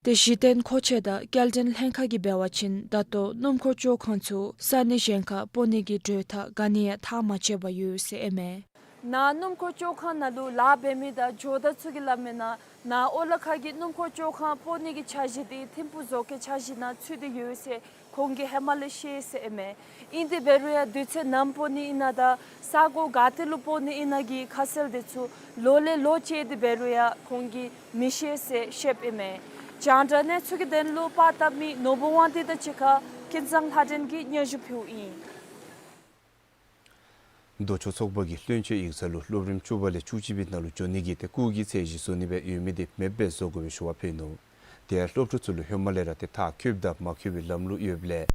ཏེ་གཞི་རྟེན་མཁོ་ཆས་དང་སྐྱེལ་འདྲེན་ལྷན་ཁག་གིས་འབད་བ་ཅིན་ད་ལྟོ་སྣུམ་འཁོར་བཅོ་ཁང་ཚུ་ས་གནས་གཞན་ཁར་སྤོ་ནི་གི་གྲོས་ཐག་ག་ནི་ཡང་བཏགས་མ་ཆོད་པར་ཡོད་ཟེར་ཨིན་མས། ནཱ་སྣུམ་འཁོར་བཅོ་ཁང་ནང་ལུ་ལཱ་འབད་མི་དང་ཇོ་བདག་ཚུ་གིས་སླབ་མི་ནང་ནཱ་ཨོ་ལ་ཁ་གི་སྣུམ་འཁོར་བཅོ་ཁང་སྤོ་ནི་གི་འཆར་གཞི་འདི་ཐིམ་ཕུག་བཟོ་བཀོད་འཆར་གཞི་ནང་ཚུད་དེ་ཡོད་ཟེར་ཁོང་གིས་ཧེ་མ་ལས་ཤེས་ཟེར་ཨིན་མས། ཨིན་དེ་འབད་རུང་ཡང་དུས་ཚོད་ནམ་སྤོ་ནི་ཨིན་ན་དང་ས་གོ་ག་ཏེ་ལུ་སྤོ་ནི་ཨིན་ན་གི་ཁ་གསལ་འདི་ཚུ་ལོ་ལས་ལོ་བཅད་དེ་འབད་རུང་ཡང་ཁོང་གིས་མི་ཤེས་ཟེར་བཤདཔ་ཨིན་མས། རྒྱང་བསྒྲགས་གནས་ཚུལ་གྱི་དོན་ལུ་པར་བཏབ་མི་ནོར་བུ་དབང་འདུས་དང་གཅིག་ཁར་ཀུན་བཟང་ལྷ་སྒྲོན་གྱིས་སྙན་ཞུ་ཕུལཝ་ཨིན། མདོ་ཕྱོགས་ཚོགས་པ་གིས་བློན་ཆེན་ཡིག་ཚང་ལུ་སློབ་རིམ་བཅུ་པ་ལས་བཅུ་གཅིག་པའི་ནང་ལུ་འགྱོ་ནི་གི་ཏེ་སྐུགས་ཀྱི་ཚད་གཞི་བཟོ་ནི་སྦེ་ཡོད་མི་འདི་མེདཔ་སྦེ་བཟོ་དགོ་པའི་ཞུ་བ་ཕུལ་ནུག། དེ་ཡང་སློབ་ཕྲུག་ཚུ་ལུ་ཧེ་མ་ལས་ར་ཏེ་མཐར་འཁྱོལཝ་དང་མ་འཁྱོལ་བའི་ལམ་ལུགས་ཡོདཔ་ལས་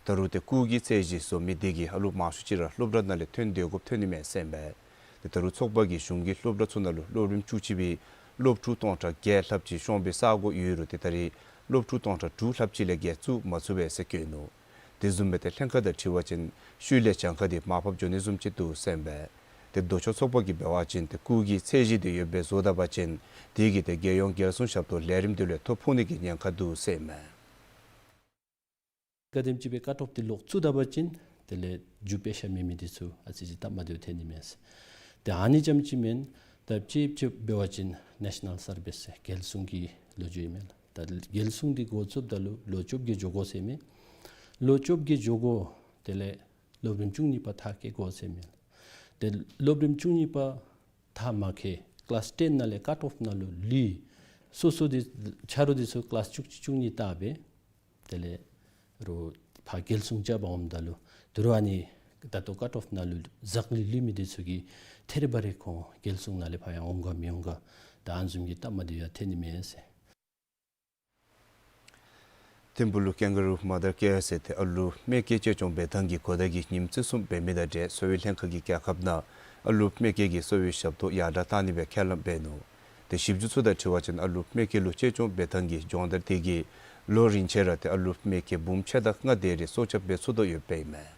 ད་རུང་ཏེ་སྐུགས་ཀྱི་ཚད་གཞི་བཟོ་མི་འདི་གིས་ཨ་ལུ་མང་ཤོས་ཅིག་ར་སློབ་གྲྭ་ནང་ལས་ཐོན་སྡོད་དགོཔ་ཐོན་ནི་མས་ཟེར་ཨིན་པས། ཏེ་ད་རུང་ཚོགས་པ་གིས་གཞུང་གི་སློབ་གྲྭ་ཚུ་ནང་ལུ་སློབ་རིམ་བཅུ་གཅིག་པའི་སློབ་ཕྲུག་སྟོང་ཕྲག་བརྒྱད་ལྷགཔ་ཅིག་ཤོང་པའི་ས་གོ་ཡོད་རུང་ཏེ་ད་རེས་སློབ་ཕྲུག་སྟོང་ཕྲག་དྲུག་ལྷགཔ་ཅིག་ལས་བརྒལ་བཙུགས་མ་ཚུགས་པས་ཟེར་བཀོད་ནུག། དེ་བཟུམ་སྦེ་ཏེ་ལྷན་ཁག་དང་འཁྲིལ་བ་ཅིན་ཤུལ་ལས་གྱངས་ཁ་འདི་མར་ཕབ་འགྱོ་ནི་བཟུམ་ཅིག་འདུག་ཟེར་ཨིན་པས། ཏེ་མདོ་ཕྱོགས་ཚོགས་པ་གིས་འབད་བ་ཅིན་ཏེ་སྐུགས་ཀྱི་ཚད་གཞི་འདི་ཡོདཔ་སྦེ་བཟོ་ད་པ་ཅིན་དེ་གིས་ཏེ་རྒྱལ་ཡོངས་རྒྱལ་སྲུང་ཞབས་ཏོག་ལས་རིམ་འདི་ལུ་ཡང་ཐོ་ཕོག་ནི་གི་ཉེན་ཁ་འདུག་ཟེར་ཨིན་མས། ག་དེམ་ཅིག་སྦེ་ཀཊ་ཨོཕ་འདི་ལོག་བཙུགས་ད་པ་ཅིན་དེ་ལས་རྒྱུ་དཔེ་ཤ་མེད་མི་འདི་ཚུ་ཨ་ཙི་ཅིག་སྟབས་མ་བདེཝ་ཐོན་ནི་མས། ཏེ་ཨ་ནི་རྐྱངམ་ཅིག་མེན། ད་ཅིག་ཅིག་འབད་བ་ཅིན་ནེ་ཤ་ནཱལ་སར་བིསི་ཟེར་རྒྱལ་སྲུང་གི་ལོ་རྒྱུས་ཨིན་མས་ལགས། ད་རྒྱལ་སྲུང་འདི་འགོ་བཙུགསཔ་ད་ལུ་ལོ་བཅོ་བརྒྱད་འགྱོ་དགོ་ཟེར་མས། ལོ་བཅོ་བརྒྱད་འགྱོ་དགོ། དེ་ལས་སློབ་རིམ་བཅུ་གཉིས་པ་མཐར་སྐྱེལ་དགོ་ཟེར་མས། ཏེ་སློབ་རིམ་བཅུ་གཉིས་པ་མཐར་མ་འཁྱོལ་ཀི་ལཱསི་ཊེན་ནང་ལས་ཀཊ་ཨོཕ་ནང་ལུ་ལུས། སོ་སོ་འདི་ཆ་རོགས་འདི་ཚུ་ཀི་ལཱསི་བཅུ་གཅིག་བཅུ་གཉིས་བལྟ་སྦེ་དེ་ལས་རོགས་ཕར་རྒྱལ་སྲུང་རྐྱབ་པར་འོངམ་ད་ལུ་དོ་རུང་ཨ་ནི་ད་ལྟོ་ཀཊ་ཨོཕ་ནང་ལུ་ཟག་ལུས་ལུས་མི་འདི་ཚུ་གིས་ཐད་རི་བ་རི་ཁོང་རྒྱལ་སྲུང་ནང་ལས་ཕར་ཡང་འོང་ག་མི་འོང་ག་ད་ཨ་ནི་བཟུམ་གྱི་སྟབས་མ་བདེཝ་ཡང་ཐོན་ནི་མས་ཟེར། ཐིམ་ཕུག་ལུ་ཀེན་ག་རུ་མ་དར་ཀེར་ཟེར་ཏེ་ཨ་ལུ་མེ་སྐྱེས་གཅེས་སྐྱོང་འབད་ཐངས་ཀྱི་གོ་བརྡ་གི་ཉིནམ་བརྩི་སྲུང་འབད་མི་དང་འབྲེལ་གསོ་བའི་ལྷན་ཁག་གིས་རྒྱལ་ཁབ་ནང་ཨ་ལུ་མེ་སྐྱེས་ཀྱི་གསོ་བའི་ཞབས་ཏོག་ཡར་དྲག་གཏང་ནི་སྦེ་ཁས་ལེན་འབད་ནུག། ཏེ་ཞིབ་འཇུག་ཚུ་དང་འཁྲིལ་བ་ཅིན་ཨ་ལུ་མེ་སྐྱེས་ལུ་གཅེས་སྐྱོང་འབད་ཐངས་ཀྱི་སྦྱོང་བརྡར་དེ་གིས་ལོ་རིམ་བཞིན་ར་ཏེ་ཨ་ལུ་མེ་སྐྱེས་འབུམ་ཕྱེད་དང་ལྔ་དེ་རེ་སྲོག་སྐྱབས་འབད་ཚུགས་དོ་ཡོདཔ་ཨིན་མས།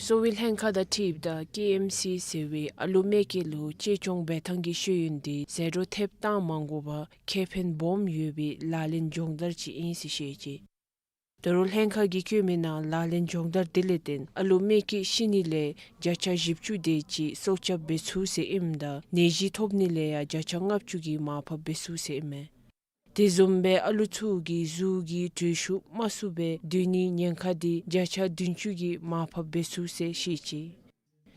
གསོ་བའི་ལྷན་ཁག་དང་འཁྲིལཝ་ད་ཀེ་ཨེམ་སི་ཟེར་བའི་ཨ་ལུ་མེ་སྐྱེས་ལུ་གཅེས་སྐྱོང་འབད་ཐངས་ཀྱི་ཤེས་ཡོན་འདི་ཟད་འགྲོ་ཐེབས་བཏང་མ་དགོ་པར་ཁེ་ཕན་སྦོམ་ཡོད་པའི་ལག་ལེན་སྦྱོང་བརྡར་ཅིག་ཨིན་ཟེར་བཤད་ཅི། ད་རུང་ལྷན་ཁག་གིས་བཀོད་མི་ནང་ལག་ལེན་སྦྱོང་བརྡར་དེ་ལས་བརྟེན་ཨ་ལུ་མེ་སྐྱེས་ཤི་ནི་ལས་བརྒྱ་ཆ་བཞི་བཅུ་དེ་ཅིག་སྲོག་སྐྱབས་འབད་ཚུགས་ཟེར་ཨིནམ་ད་ནད་གཞི་ཐོབ་ནི་ལས་ཡང་བརྒྱ་ཆ་ལྔ་བཅུ་གིས་མར་ཕབ་འབད་ཚུགས་ཟེར་ཨིན་མས། དེ་བཟུམ་སྦེ་ཨ་ལུ་ཚུ་གི་གཟུགས་ཀྱི་དྲོད་ཤུགས་དམའ་སུ་སྦེ་སྡོད་ནིའི་ཉེན་ཁ་འདི་བརྒྱ་ཆ་བདུན་ཅུ་གིས་མར་ཕབ་འབད་ཚུགས་ཟེར་བཤད་ཅི།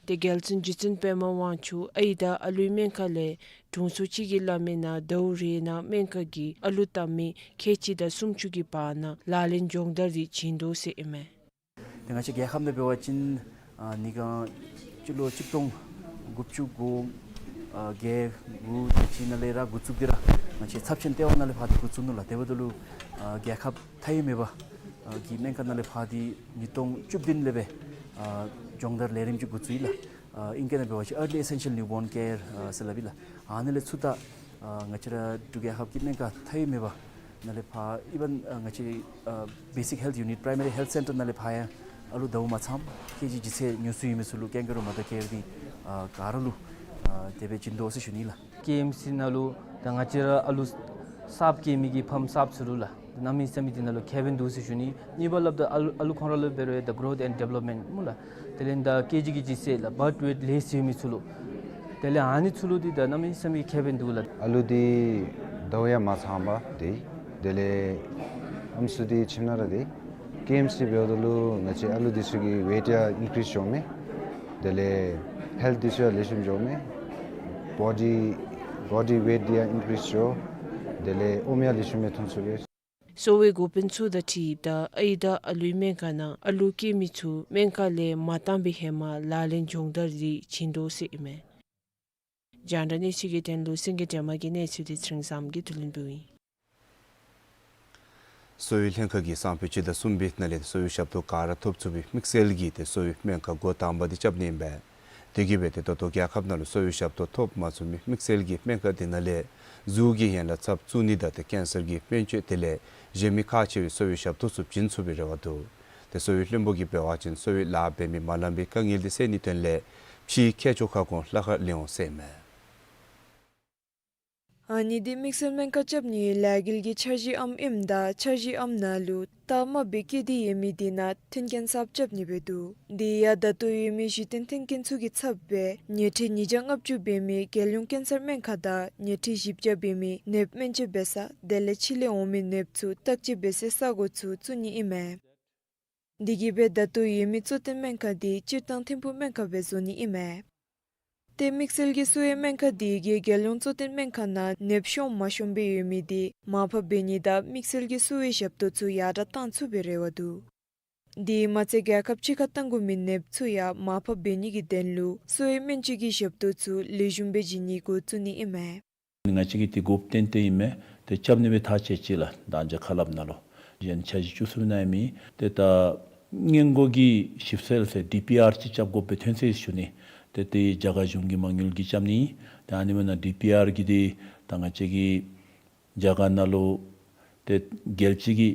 ཏེ་རྒྱལ་བཙུན་རྗེ་བཙུན་པདྨ་དབང་ཕྱུག་ཨའི་དང་ཨ་ལུའི་སྨན་ཁང་ལས་དྲུང་འཚོ་གཅིག་གིས་སླབ་མི་ནང་ཟླཝ་རེ་ནང་སྨན་ཁང་གིས་ཨ་ལུ་བལྟ་མི་ཁལ་གཅིག་དང་སུམ་ཅུ་གི་བར་ན་ལག་ལེན་སྦྱོང་བརྡར་འདི་བྱིན་དོ་ཟེར་ཨིན་མས། ཏེ་ང་བཅས་རྒྱལ་ཁབ་ནང་འབད་བ་ཅིན་ཨ་ནི་ག་སྤྱི་ལོ་གཅིག་སྟོང་དགུ་བཅུ་གོ་ཨ་བརྒྱད་དགུ་དེ་ཅིག་ནང་ལས་ར་འགོ་བཙུགས་ཏེ་ར་ ང་བཅས་ཚབས་ཆེན་ལྟེ་བ་ནང་ལས་ཕར་འདི་འགོ་བཙུགས་ནུག་ལགས། དེ་འབདཝ་ད་ལུ་ཨ་རྒྱལ་ཁབ་མཐའ་དབུས་མེད་པ་ཨ་གི་སྨན་ཁང་ནང་ལས་ཕར་འདི་ཉིས་སྟོང་བཅུ་བདུན་ལས་སྦེ་ཨ་སྦྱོང་བརྡར་ལས་རིམ་ཅིག་འགོ་བཙུགས་ཡི་ལགས། ཨ་ཨིང་སྐད་ནང་འབད་བ་ཅིན་Early Essential Newborn Care ཨ་ཟེར་སླབ་ཨིན་ལགས། ཨ་ནི་ལས་ཚུར་ད་ཨ་ང་བཅས་ར་འབྲུག་རྒྱལ་ཁབ་ཀྱི་སྨན་ཁང་མཐའ་དབུས་མེད་པ་ནང་ལས་ཕར་even ཨ་ང་བཅས་ཨ་Basic Health Unit, Primary Health Center ནང་ལས་ཕར་ཡང་ཨ་ལུ་ཟླཝ་མ་ཚངམ་ཀེ་ཇི་ལྗིད་ཚད་ཉུང་སུ་ཡོད་མི་ཚུ་ལུ་ཀེན་ག་རུ་མ་དར་ཀེར་འདི་ཨ་ག་ར་ལུ་ཨ་དེ་སྦེ་བྱིན་དོ་ཟེར་ཞུ་ནི་ལགས། ཀེ་ཨེམ་སི་ནང་ལུ་ད་ང་བཅས་ར་ཨ་ལུ་གསརཔ་སྐྱེ་མི་གི་ཕམ་གསརཔ་ཚུ་ལུ་ལགས། གནམ་མེད་ས་མེད་འདི་ནང་ལུ་ཁེ་ཕན་འདུག་ཟེར་ཞུ་ནི། གཉིས་པ་སླབ་ད་ཨ་ལུ་ཨ་ལུ་ཁོང་ར་ལུ་འབད་རུང་ད་growth and development སྨོ་ལགས། དེ་ལས་ད་ཀེ་ཇི་གི་ལྗིད་ཚད་ལགས་birth weight less ཡོད་མི་ཚུ་ལུ། དེ་ལས་ཨ་ནི་ཚུ་ལུ་འདི་ད་གནམ་མེད་ས་མེད་ཁེ་ཕན་འདུག་ལགས། ཨ་ལུ་འདི་ཟླཝ་ཡང་མ་ཚངམ་འདི་དེ་ལས་ཨམ་སྲུ་འདི་ཁྱིམ་ནང་ར་འདི་ཀེ་ཨེམ་སི་འབདཝ་ད་ལུ་ང་བཅས་ཨ་ལུ་འདི་ཚུ་གི་weight ཡང་increase འགྱོཝ་མས། དེ་ལས་health འདི་ཚུ་ཡང་ལེགས་ཤོམ་འགྱོཝ་མས། body body weight འདི་ཡང་increase འགྱོ། དེ་ལས་ཨོམ་ཡང་ལེགས་ཤོམ་སྦེ་འཐུང་ཚུགས་པས། གསོ་བའི་འགོ་དཔོན་ཚུ་དང་འཁྲིལཝ་ད་ཨའི་དང་ཨ་ལུའི་སྨན་ཁང་ནང་ཨ་ལུ་སྐྱེ་མི་ཚུ་སྨན་ཁང་ལས་མ་བཏང་པའི་ཧེ་མ་ལག་ལེན་སྦྱོང་བརྡར་འདི་བྱིན་དོ་ཟེར་ཨིན་མས། རྒྱང་བསྒྲགས་གནས་ཚུལ་གྱི་དོན་ལུ་སེང་གེ་སྒྲོལ་མ་གི་གནས་ཚུལ་འདི་ཚེ་རིང་བཟངམོ་གིས་བསྡུ་ལེན་འབདཝ་ཨིན། གསོ་བའི་ལྷན་ཁག་གིས་སང་ཕོད་སྤྱི་ཟླ་གསུམ་པའི་ནང་ལས་གསོ་བའི་ཞབས་ཏོག་ག་ར་ཐོབ་ཚུགས་པའི་དམིགས་བསལ་གྱི་ཏེ་གསོ་བའི་སྨན་ཁང་འགོ་དང་པ་འདི་རྐྱབ་ནི་ཨིན་པས། དེ་གིས་འབད་ཏེ་ད་ལྟོ་རྒྱལ་ཁབ་ནང་ལུ་གསོ་བའི་ཞབས་ཏོག་ཐོབ་མ་ཚུགས་མི་དམིགས་བསལ་གྱི་སྨན་ཁང་འདི་ནང་ལས་གཟུགས་ཀྱི་ཡན་ལག་ཚབ་བཙུགས་ནི་དང་ཏེ་ཀེན་སར་གྱི་སྨན་བཅོས་དེ་ལས་གཞན་མི་ཁག་ཆེ་བའི་གསོ་བའི་ཞབས་ཏོག་ཚུ་བྱིན་ཚུགས་པའི་རེ་བ་འདུག། ཏེ་གསོ་བའི་བློན་པོ་གིས་འབད་བ་ཅིན་གསོ་བའི་ལཱ་འབད་མི་མ་ལངམ་པའི་དཀའ་ངལ་འདི་སེལ་ནིའི་དོན་ལས་ཕྱིའི་མཁས་མཆོག་ཁ་སྐོང་ལྷ་ཁང་ལེན་འོང་ཟེར་ཨིན་མས། ཨ་ནི་འདི་དམིགས་བསལ་སྨན་ཁང་རྐྱབ་ནིའི་ལས་འགུལ་གྱི་འཆར་གཞི་ཨམ་ཨིནམ་ད་འཆར་གཞི་ཨམ་ནང་ལུ་རྟགས་མ་སྦེ་བཀོད་དེ་ཡོད་མི་འདི་ནང་མཐུན་རྐྱེན་གསརཔ་རྐྱབ་ནི་སྦེ་འདུག། དེ་ཡང་ད་ལྟོ་ཡོད་མི་གཞི་རྟེན་མཐུན་རྐྱེན་ཚུ་གི་ཚབ་སྦེ་ཉལ་ཁྲི་ཉིས་བརྒྱ་ལྔ་བཅུ་འབད་མི་རྒྱལ་ཡོངས་ཀེན་སར་སྨན་ཁང་དང་ཉལ་ཁྲི་བཞི་བརྒྱ་འབད་མི་ནདཔ་སྨན་བཅོས་འབད་ས་དེ་ལས་ཕྱི་ལས་འོང་མི་ནདཔ་ཚུ་བརྟག་དཔྱད་འབད་སའི་ས་གོ་ཚུ་བཙུགས་ནི་ཨིན་མས། དེ་གིས་སྦེ་ད་ལྟོ་ཡོད་མི་གཙོ་བསྟེན་སྨན་ཁང་འདི་སྤྱིར་བཏང་ཐིམ་ཕུག་སྨན་ཁང་སྦེ་བཟོ་ནི་ཨིན་མས། ཏེ་དམིགས་བསལ་གྱི་གསོ་བའི་སྨན་ཁང་འདི་གིས་རྒྱལ་ཡོངས་གཙོ་བསྟེན་སྨན་ཁང་ནང་ནདཔ་ཤོངམ་མ་ཤོངམ་སྦེ་ཡོད་མི་འདི་མར་ཕབ་འབད་ནི་དང་དམིགས་བསལ་གྱི་གསོ་བའི་ཞབས་ཏོག་ཚུ་ཡར་དྲགས་བཏང་ཚུགས་པའི་རེ་བ་འདུག། དེ་མ་ཚད་རྒྱལ་ཁབ་ཕྱི་ཁར་བཏང་དགོ་མི་ནདཔ་ཚུ་ཡང་མར་ཕབ་འབད་ནི་གི་དོན་ལུ་གསོ་བའི་སྨན་བཅོས་ཀྱི་ཞབས་ཏོག་ཚུ་ལེགས་ཤོམ་སྦེ་བྱིན་ནི་འགོ་བཙུགས་ནི་ཨིན་མས། ང་བཅས་ཀྱིས་འདི་འགོ་བཏོན་ཏེ་ཨིན་མས། ཏེ་རྐྱབ་ནི་སྦེ་ཐག་བཅད་ཅི་ལགས། ད་ཅི་ཁ་སླབ་ནང་ལུ་གཞན་འཆར་གཞི་བཅུ་གསུམ་ནང་ཨིན་མས། ཏེ་ད་སྔོན་འགོག་གི་ཞིབ་འཚོལ་ཟེར་ཌི་པི་ཨར་ཅིག་རྐྱབ་དགོཔ་སྦེ་ཐོན་ཅི་ཟེར་ཞུ་ནི། ཏེ་དེ་རྒྱ་གར་གཞུང་གིས་མ་དངུལ་གྱིས་རྐྱབ་ནི། ཏེ་ཨ་ནི་མེན་ན་ཌི་པི་ཨར་གྱི་འདི་ད་ང་བཅས་ཀྱི་རྒྱ་གར་ནང་ལུ་ཏེ་རྒྱལ་སྤྱི་གི་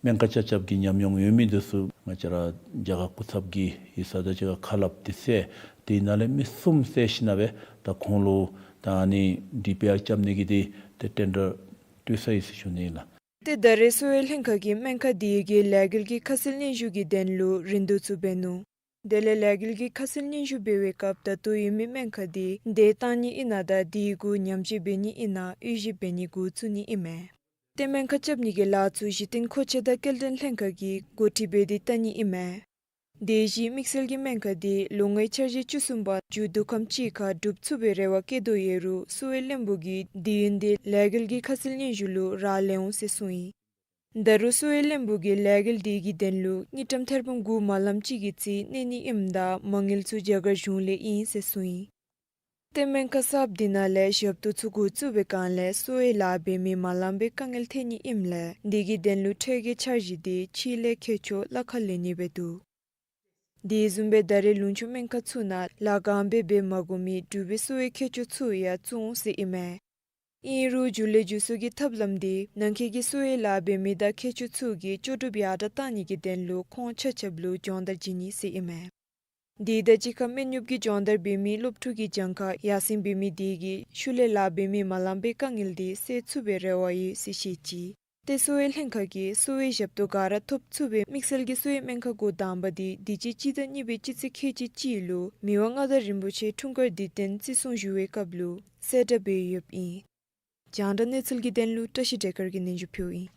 སྨན་ཁང་ཆ་ཁྱབ་ཀྱི་ཉམས་མྱོང་ཡོད་མི་འདི་ཚུ་ང་བཅས་ར་རྒྱ་གར་སྐུ་ཚབ་ཀྱིས་ཡིག་ཚང་དང་གཅིག་ཁར་ཁ་སླབ་སྟེ་སྦེ་དེ་ནང་ལས་མི་གསུམ་བཙལ་ཞིནམ་ལས་ད་ཁོང་ལུ་ད་ཨ་ནི་ཌི་པི་ཨར་རྐྱབ་ནི་གི་འདི་ཏེ་ཊེན་ཌར་སྤྲོད་ཚར་ཡི་ཟེར་ཞུ་ནི་ལགས། ཏེ་ད་རེས་གསོ་བའི་ལྷན་ཁག་གིས་སྨན་ཁང་འདི་གི་ལས་འགུལ་གྱི་ཁ་གསལ་སྙན་ཞུ་གི་དོན་ལུ་རིན་བསྡུར་ཚུ་འབད་ནུག། དེ་ལས་ལས་འགུལ་གྱི་ཁ་གསལ་སྙན་ཞུ་འབད་བའི་སྐབས་ད་ལྟོ་ཡོད་མི་སྨན་ཁང་འདི་འདེད་བཏང་ནི་ཨིན་ན་དང་དེ་གུ་ཉམས་བཅོས་འབད་ནི་ཨིན་ན་དབྱེ་ཞིབ་འབད་ནི་འགོ་བཙུགས་ནི་ཨིན་མས། ཏེ་སྨན་ཁང་རྐྱབ་ནི་གི་ལཱ་ཚུ་གཞི་རྟེན་མཁོ་ཆས་དང་སྐྱེལ་འདྲེན་ལྷན་ཁག་གིས་འགོ་ཁྲིད་འབད་དེ་བལྟ་ནི་ཨིན་མས། དེ་བཞིན་དམིགས་བསལ་གྱི་སྨན་ཁང་འདི་ལོ་ལྔའི་འཆར་གཞི་བཅུ་གསུམ་པ་མཇུག་བསྡུ་ཁམས་ཅིག་ཁར་གྲུབ་ཚུགས་པའི་རེ་བ་བསྐྱེད་དོ་ཡོད་རུང་གསོ་བའི་བློན་པོ་གིས་དུས་ཡུན་འདི་ལས་འགུལ་གྱི་ཁ་གསལ་སྙན་ཞུ་ལུ་རག་ལས་འོང་ཟེར་གསུངས་ཡི། ད་རུང་གསོ་བའི་བློན་པོ་གིས་ལས་འགུལ་འདི་གི་དོན་ལུ་དངུལ་ཀྲམ་ཐེར་འབུམ་དགུ་མ་ལངམ་ཅིག་གི་རྩིས་གནས་ནི་ཨིནམ་ད་མ་དངུལ་ཚུ་རྒྱ་གར་གཞུང་ལས་ཨིན་ཟེར་གསུངས་ཡི། ཏེ་སྨན་ཁང་གསརཔ་འདི་ནང་ལས་ཞབས་ཏོག་ཚུ་འགོ་བཙུགས་པའི་སྒང་ལས་གསོ་བའི་ལཱ་འབད་མི་མ་ལངམ་པའི་དཀའ་ངལ་ཐོན་ནི་ཨིནམ་ལས་འདི་གི་དོན་ལུ་འཕྲལ་གྱི་འཆར་གཞི་འདི་ཕྱི་ལས་མཁས་མཆོག་ལྷ་ཁང་ལེན་ནི་སྦེ་འདུག། དེ་བཟུམ་སྦེ་ད་རེས་ལུང་ཕྱོགས་སྨན་ཁང་ཚུ་ནང་ལཱ་གང་འབད་འབད་མ་དགོ་མི་འབྲུག་པའི་གསོ་བའི་མཁས་མཆོག་ཚུ་ཡང་བཙུགས་འོང་ཟེར་ཨིན་མས། ཨིན་རུང་མཇུག་ལས་མཇུག་སོར་གྱི་ཐབས་ལམ་འདི་ནང་འཁོད་ཀྱི་གསོ་བའི་ལཱ་འབད་མི་དང་མཁས་མཆོག་ཚུ་གི་ལྕོགས་གྲུབ་ཡར་དྲགས་བཏང་ནི་གི་དོན་ལུ་ཁོང་ཆ་ཁྱབ་ལུ་སྦྱོང་བརྡར་བྱིན་ནི་ཟེར་ཨིན་མས། དེ་དང་གཅིག་ཁར་སྨན་གཡོགཔ་གི་སྦྱོང་བརྡར་འབད་མི་སློབ་ཕྲུག་གི་གྱངས་ཁ་ཡར་སེང་འབད་མི་དེ་གིས་ཤུལ་ལས་ལཱ་འབད་མི་མ་ལངམ་པའི་དཀའ་ངལ་འདི་སེལ་ཚུགས་པའི་རེ་བ་ཡོད་ཟེར་བཤད་ཅི། ཏེ་གསོ་བའི་ལྷན་ཁག་གིས་གསོ་བའི་ཞབས་ཏོག་ག་ར་ཐོབ་ཚུགས་པའི་དམིགས་བསལ་གྱི་གསོ་བའི་སྨན་ཁང་འགོ་དང་པ་འདི་དུས་ཅི་སྤྱི་ཟླ་གཉིས་པའི་སྤྱི་ཚེས་ཁལ་གཅིག་གཅིག་ལུ་མི་དབང་མངའ་བདག་རིན་པོ་ཆེ་འཁྲུངས་སྐར་དུས་སྟོན་བརྩི་སྲུང་ཞུ་བའི་སྐབས་ལུ་གསལ་བསྒྲགས་འབད་ཡོདཔ་ཨིན། རྒྱང་བསྒྲགས་གནས་ཚུལ་གྱི་དོན་ལུ་བཀྲ་ཤིས་བདེ་དཀར་གྱིས་སྙན་ཞུ་ཕུལཝ་ཨིན།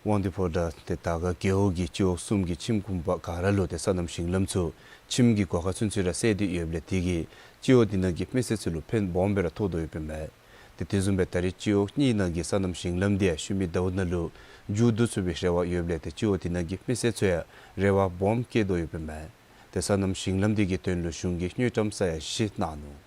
དབང་འདུས་ཕོ་བྲང་དེ་དར་དཀར་རྒེད་འོག་གི་སྤྱི་འོག་གསུམ་གྱི་ཁྱིམ་གུང་པ་ག་ར་ལུ་ཏེ་སོ་ནམ་ཞིང་ལམ་ཚུ་ཁྱིམ་གྱི་སྒོ་ཁར་ཚུན་ཚོད་ར་སེལ་ཏེ་ཡོདཔ་ལས་དེ་གིས་སྤྱི་འོག་དེ་ནང་གི་མི་སེར་ཚུ་ལུ་ཕན་སྦོམ་སྦེ་ར་ཐོགས་དོ་ཡོདཔ་ཨིན་མས། ཏེ་དེ་བཟུམ་སྦེ་ད་རེས་སྤྱི་འོག་གཉིས་ནང་གི་སོ་ནམ་ཞིང་ལམ་དེ་ཡང་ཤུལ་མའི་ཟླཝ་ནང་ལུ་མཇུག་བསྡུ་ཚུགས་པའི་རེ་བ་ཡོདཔ་ལས་ཏེ་སྤྱི་འོག་དེ་ནང་གི་མི་སེར་ཚུ་ཡང་རེ་བ་སྦོམ་བསྐྱེད་དོ་ཡོདཔ་ཨིན་མས། ཏེ་སོ་ནམ་ཞིང་ལམ་དེ་གི་དོན་ལུ་གཞུང་གིས་དངུལ་ཀྲམ་ས་ཡ་བཞི་གནང་ནུག།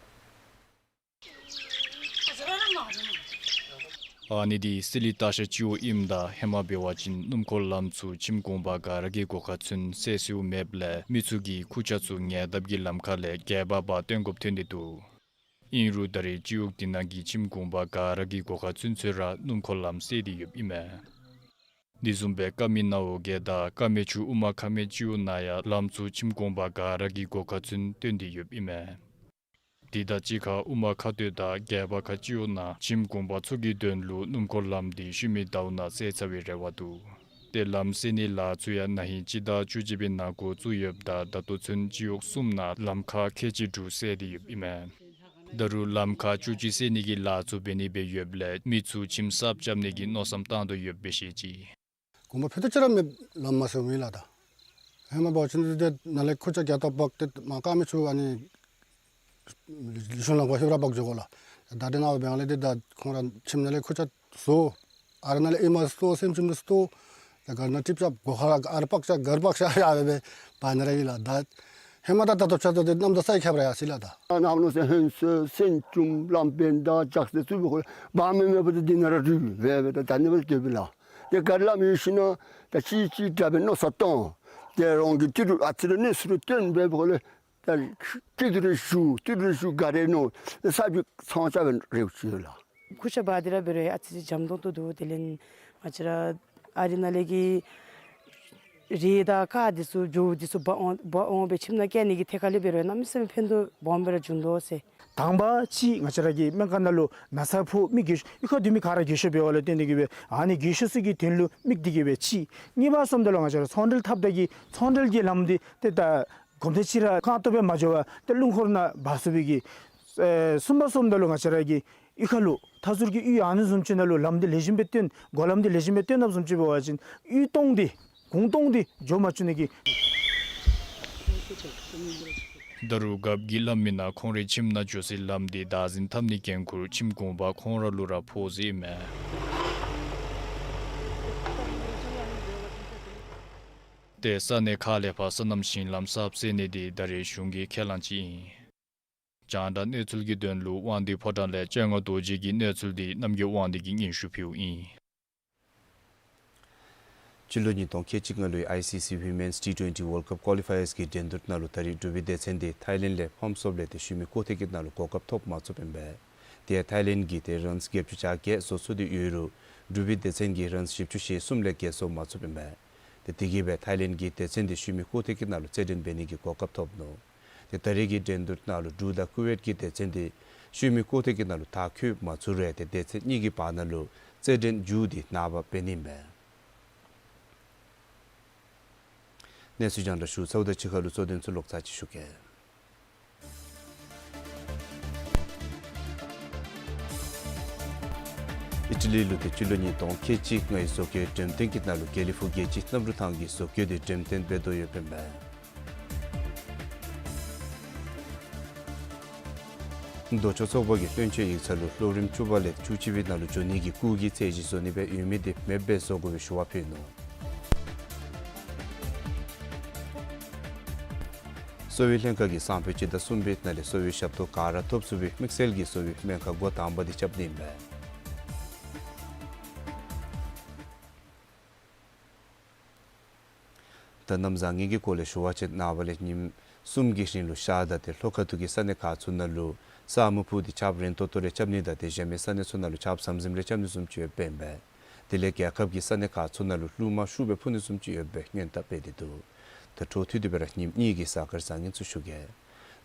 ཨ་ནི་འདི་སི་ལི་སྟག་ཤ་སྤྱི་འོག་ཨིནམ་ད་ཧེ་མ་འབད་བ་ཅིན་སྣུམ་འཁོར་ལམ་ཚུ་ཁྱིམ་གུང་པ་ག་ར་གི་སྒོ་ཁར་ཚུན་བསལ་སེལཝ་མེདཔ་ལས་མི་ཚུ་གིས་ཁུར་ཆ་ཚུ་ཉལ་དཔ་གི་ལམ་ཁ་ལས་སྒལ་པ་འབག་བཏོན་དགོཔ་ཐོན་ཏེ་འདུག། ཨིན་རུང་ད་རེས་སྤྱི་འོག་འདི་ནང་གི་ཁྱིམ་གུང་པ་ག་ར་གི་སྒོ་ཁར་ཚུན་ཚོད་ར་སྣུམ་འཁོར་ལམ་བསལ་ཏེ་ཡོདཔ་ཨིན་མས། འདི་བཟུམ་སྦེ་ཀ་མི་ནཱ་འོ་བརྒྱལ་དང་ཀ་མེ་ཆུ་དབུ་མ་ཁ་སྨད་སྤྱི་འོག་ནང་ཡང་ལམ་ཚུ་ཁྱིམ་གུང་པ་ག་ར་གི་སྒོ་ཁར་ཚུན་བཏོན་ཏེ་ཡོདཔ་ཨིན་མས། དེ་དང་གཅིག་ཁར་དབུ་མ་ཁ་སྟོད་དང་སྒལ་པ་ཁ་སྤྱི་འོག་ནང་ཁྱིམ་གུང་པ་ཚུ་གི་དོན་ལུ་སྣུམ་འཁོར་ལམ་འདི་ཤུལ་མའི་ཟླཝ་ནང་བསལ་ཚར་བའི་རེ་བ་འདུག། ཏེ་ལམ་བསལ་ནིའི་ལཱ་ཚུ་ཡང་ན་ཧིང་སྤྱི་ཟླ་བཅུ་གཅིག་པའི་ནང་འགོ་བཙུགས་ཡོདཔ་ད་ད་ལྟོ་ཚུན་སྤྱི་འོག་གསུམ་ནང་ལམ་ཁ་ཁལ་གཅིག་དྲུག་བསལ་ཏེ་ཡོདཔ་ཨིན་མས། ད་རུང་ལམ་ཁ་བཅུ་གཅིག་བསལ་ནི་གི་ལཱ་ཚུ་འབད་ནི་སྦེ་ཡོདཔ་ལས་མི་ཚུ་ཁྱིམ་གསརཔ་རྐྱབ་ནི་གི་མནོ་བསམ་བཏང་དོ་ཡོདཔ་སྦེ་བཤད་ཅི། གོམ་པ་ཕུད་རྡོག་ཅིག་ར་མེད་ལམ་མ་བསལཝ་ཨིན་ལགས། ད་ཧེ་མ་འབད་བ་ཅིན་འདི་ནཱ་ལས་ཁུར་ཆ་བརྒྱ་ཐམ་འབག་སྟེ་མར་ཀ་མེ་ཆུ་ཨ་ནི་ལེགས་ཤོམ་ལམ་ཁར་ལྷོདཔ་ར་འབག་འགྱོ་དགོ་ལགས། ད་དེ་ནང་འབད་བ་ལས་འདི་ད་ཁོང་ར་ཁྱིམ་ནང་ལས་ཁུར་ཆ་བཟོ། ཨ་ར་ནང་ལས་ཨེ་མ་བཏོག་སེམས་ཅན་འདི་བཏོག། ད་ག་ན་ཀྲིག་ཀྲག་སྒོ་ཁར་ཨ་ར་བཀག་བཞག་སྒར་བཀག་བཞག་ཡར་སྦེ་འབག་ནི་ར་ཨིན་ལགས། ད་ཧེ་མ་ད་ད་ལྟོ་ཆ་ད་འདི་གནམ་དང་ས་ཡི་ཁྱད་པར་ཡར་སོ་ཡི་ལགས། ད་ནམ་ལོ་ཟེར་ཧོན་སོ་སེམས་ཅན་ལམ་བེན་ད་ཇག་སེ་ཚུ་འབད་དགོ་ལགས། འབག་མི་མེད་པར་འདི་ནང་ར་རུལ་སྦེ་སྦེ་ད་ད་ནི་སྦེ་སྡོདཔ་ཨིན་ལགས། ཏེ་ག་ར་ལམ་ཡོད་ཞིན་ན་ད་ཅིག་ཅིག་དྲག་པའི་མནོ་བསམ་བཏང་། ཏེ་རང་གི་ཏི་རུ་ཨ་ཙི་རེ་གནས་ཚུལ་སྟོན་སྦེ་འབད་དགོ་ལགས། ད་ཏི་རུ་རེ་ཞུ་ཏི་རུ་རེ་ཞུ་ག་རེ་མནོ་ས་བཅུད་ཚང་རྐྱབ་པའི་རེ་བ་ཅིག་ཡོད་ལགས། ཁུར་ཆ་འབག་སྟེ་ར་འབད་རུང་ཨ་ཙི་ཅིག་འཇམ་ཏོང་ཏོ་འདུག། དེ་ལས་ང་བཅས་ར་ཨ་རི་ནང་ལས་ཀྱི་རེད་ད་ཁ་འདི་ཚུ་འགྱོ་འདི་ཚུ་འབག་འོང་འབག་འོང་སྦེ་ཁྱིམ་ནང་བསྐྱལ་ནི་གི་ཐད་ཁར་ལས་འབད་རུང་གནམ་མེད་ས་མེད་ཕན་ཐོགས་སྦོམ་སྦེ་ར་བྱུང་དོ་ཟེར། དང་པ་ཅིག་ང་བཅས་ར་གི་སྨན་ཁང་ནང་ལུ་ན་ཚ་ཕོག་མི་རྒས་ཤོས་གཡུས་ཁར་སྡོད་མི་ག་ར་རྒས་ཤོས་འབདཝ་ལས་བརྟེན་ཏེ་གིས་སྦེ་ཨ་ནི་རྒས་ཤོས་ཚུ་གི་དོན་ལུ་དམིགས་ཏེ་གིས་སྦེ་ཅིག། གཉིས་པ་སོངམ་ད་ལུ་ང་བཅས་ར་ཚོང་འབྲེལ་འཐབ་ད་གི་ཚོང་འབྲེལ་གྱི་ལམ་འདི་ཏེ་ད་གོམ་ཏེ་ཅིག་ར་རྐང་སྟོང་སྦེ་མ་འགྱོ་བར་ཏེ་རླུང་འཁོར་ནང་འབག་ཚུགས་པའི་གི། ཨེ་གསུམ་པ་སོངམ་ད་ལུ་ང་བཅས་ར་གི་གཡུས་ཁ་ལུ་མཐའ་ཟུར་གྱི་གཡུས་ཨ་ནི་བཟུམ་ཅིག་ནང་ལུ་ལམ་འདི་ལེགས་ཤོམ་སྦེ་བཏོན་སྒོ་ལམ་འདི་ལེགས་ཤོམ་སྦེ་བཏོན་དཔ་བཟུམ་ཅིག་འབད་བ་ཅིན་གཡུས་སྟོང་འདི་གུང་སྟོང་འདི་འགྱོ་མ་བཅུག་ནི་གི། ད་རུང་རྒཔོ་གིས་སླབ་མི་ནང་ཁོང་རའི་ཁྱིམ་ནང་འགྱོ་སའི་ལམ་འདི་བདག་འཛིན་འཐབ་ནིའི་འགན་ཁུར་ཁྱིམ་གུང་པ་ཁོང་ར་ལུ་ར་ཕོག་ཟེར་ཨིན་མས། ཏེ་ས་གནས་ཁག་ལས་ཕར་སོ་ནམ་ཞིང་ལམ་གསརཔ་བསལ་ནི་འདི་ད་རེས་གཞུང་གི་ཁས་བླངས་ཅིག་ཨིན། རྒྱང་བསྒྲགས་གནས་ཚུལ་གྱི་དོན་ལུ་དབང་འདུས་ཕོ་བྲང་ལས་སྤྱན་སྔ་རྡོ་རྗེ་གི་གནས་ཚུལ་འདི་རྣམ་རྒྱལ་དབང་འདུས་ཀྱིས་སྙན་ཞུ་ཕུལཝ་ཨིན། སྤྱི་ལོ་ཉིས་སྟོང་ཁལ་གཅིག་ལྔ་ལོའི་ཨའི་སི་སི་Women's T twenty World Cup Qualifiers གི་འགྲན་བསྡུར་ནང་ལུ་ད་རིས་འབྲུག་པའི་སྡེ་ཚན་འདི་ཐའི་ལེནཌ་ལས་ཕམ་སོབ་ལས་ཏེ་ཤུལ་མའི་སྐོར་ཐེངས་ཀྱི་ནང་ལུ་གོ་སྐབས་ཐོབ་མ་ཚུགསཔ་ཨིན་པས། དེ་ཡང་ཐའི་ལེནཌ་གིས་ཏེ་རཱནསི་བརྒྱད་ཅུ་གྱ་བརྒྱད་བཟོ་ཚུགས་ཏེ་ཡོད་རུང་འབྲུག་པའི་སྡེ་ཚན་གྱིས་རཱནསི་བཞི་བཅུ་ཞེ་གསུམ་ལས་བརྒལ་བཟོ་མ་ཚུགསཔ་ཨིན་པས། ཏེ་དེ་གིས་སྦེ་ཐའི་ལེནཌ་གི་སྡེ་ཚན་འདི་ཤུལ་མའི་སྐོར་ཐེངས་ཀྱི་ནང་ལུ་རྩེད་འགྲན་འབད་ནི་གི་གོ་སྐབས་ཐོབ་ནུག། ཏེ་ད་རེས་ཀྱི་འགྲན་བསྡུར་ནང་ལུ་འབྲུག་དང་ཀུ་ཝེཊ་ཀྱི་སྡེ་ཚན་འདི་ཤུལ་མའི་སྐོར་ཐེངས་ཀྱི་ནང་ལུ་མཐར་འཁྱོལ་མ་ཚུགས་རུང་ཏེ་སྡེ་ཚན་གཉིས་ཀྱི་བར་ན་ལུ་རྩེད་འགྲན་མཇུག་འདི་ནངས་པ་འབད་ནི་ཨིན་པས། གནས་ཚུལ་རྒྱང་བསྒྲགས་ཞུ་ཚརཝ་དང་གཅིག་ཁར་ལུ་གཙོ་དོན་ཚུ་ལོག་ཚར་ཅིག་ཞུ་གེ། ཨི་ཊ་ལི་ལུ་ཏེ་སྤྱི་ལོ་ཉིས་སྟོང་ཁལ་གཅིག་ལྔའི་བཟོ་བཀོད་འགྲེམས་སྟོན་གྱི་ནང་ལུ་དགེ་ལེགས་ཕུག་རྒྱལ་སྤྱིའི་གནམ་གྲུ་ཐང་གི་བཟོ་བཀོད་འདི་འགྲེམས་སྟོན་འབད་དོ་ཡོདཔ་ཨིན་པས། ལྡོག་ཕྱོགས་ཚོགས་པ་གིས་བློན་ཆེན་ཡིག་ཚང་ལུ་ལོ་རིམ་བཅུ་པ་ལས་བཅུ་གཅིག་པའི་ནང་ལུ་འགྱོ་ནི་གི་སྐུགས་ཀྱི་ཚད་གཞི་བཟོ་ནི་སྦེ་ཡོད་མི་འདི་མེདཔ་སྦེ་བཟོ་དགོ་པའི་ཞུ་བ་ཕུལ་ནུག། གསོ་བའི་ལྷན་ཁག་གིས་སང་ཕོད་སྤྱི་ཟླ་གསུམ་པའི་ནང་ལས་གསོ་བའི་ཞབས་ཏོག་ག་ར་ཐོབ་ཚུགས་པའི་དམིགས་བསལ་གྱི་གསོ་བའི་སྨན་ཁང་འགོ་དང་པ་འདི་རྐྱབ་ནི་ཨིན་པས། ད་གནམ་བཟང་ངན་གྱི་སྐོར་ལས་ཞུ་བ་ཅིན་ནངས་པ་ལས་ཉིནམ་གསུམ་གྱི་རིང་ལུ་ཤར་དང་ཏེ་ལྷོ་ཁ་ཐུག་གི་ས་གནས་ཁག་ཚུ་ནང་ལུ་ས་སྨུག་ཕུབ་སྟེ་ཆརཔ་རན་ཏོག་ཏོ་རེ་རྐྱབ་ནི་དང་ཏེ་གཞན་མི་ས་གནས་ཚུ་ནང་ལུ་ཆརཔ་ཟམ་ཟིམ་རེ་རྐྱབ་ནི་བཟུམ་ཅིག་ཡོདཔ་ཨིན་པས། དེ་ལས་རྒྱལ་ཁབ་ཀྱི་ས་གནས་ཁག་ཚུ་ནང་ལུ་རླུང་མ་ཤུགས་སྦེ་འཕུ་ནི་བཟུམ་ཅིག་ཡོདཔ་སྦེ་སྔོན་བརྡ་སྤེལ་ཏེ་འདུག། ད་འཕྲོ་མཐུད་དེ་སྦེ་ར་ཉིནམ་གཉིས་ཀྱི་གཟའ་སྐར་བཟང་ངན་ཚུ་ཞུ་གེ།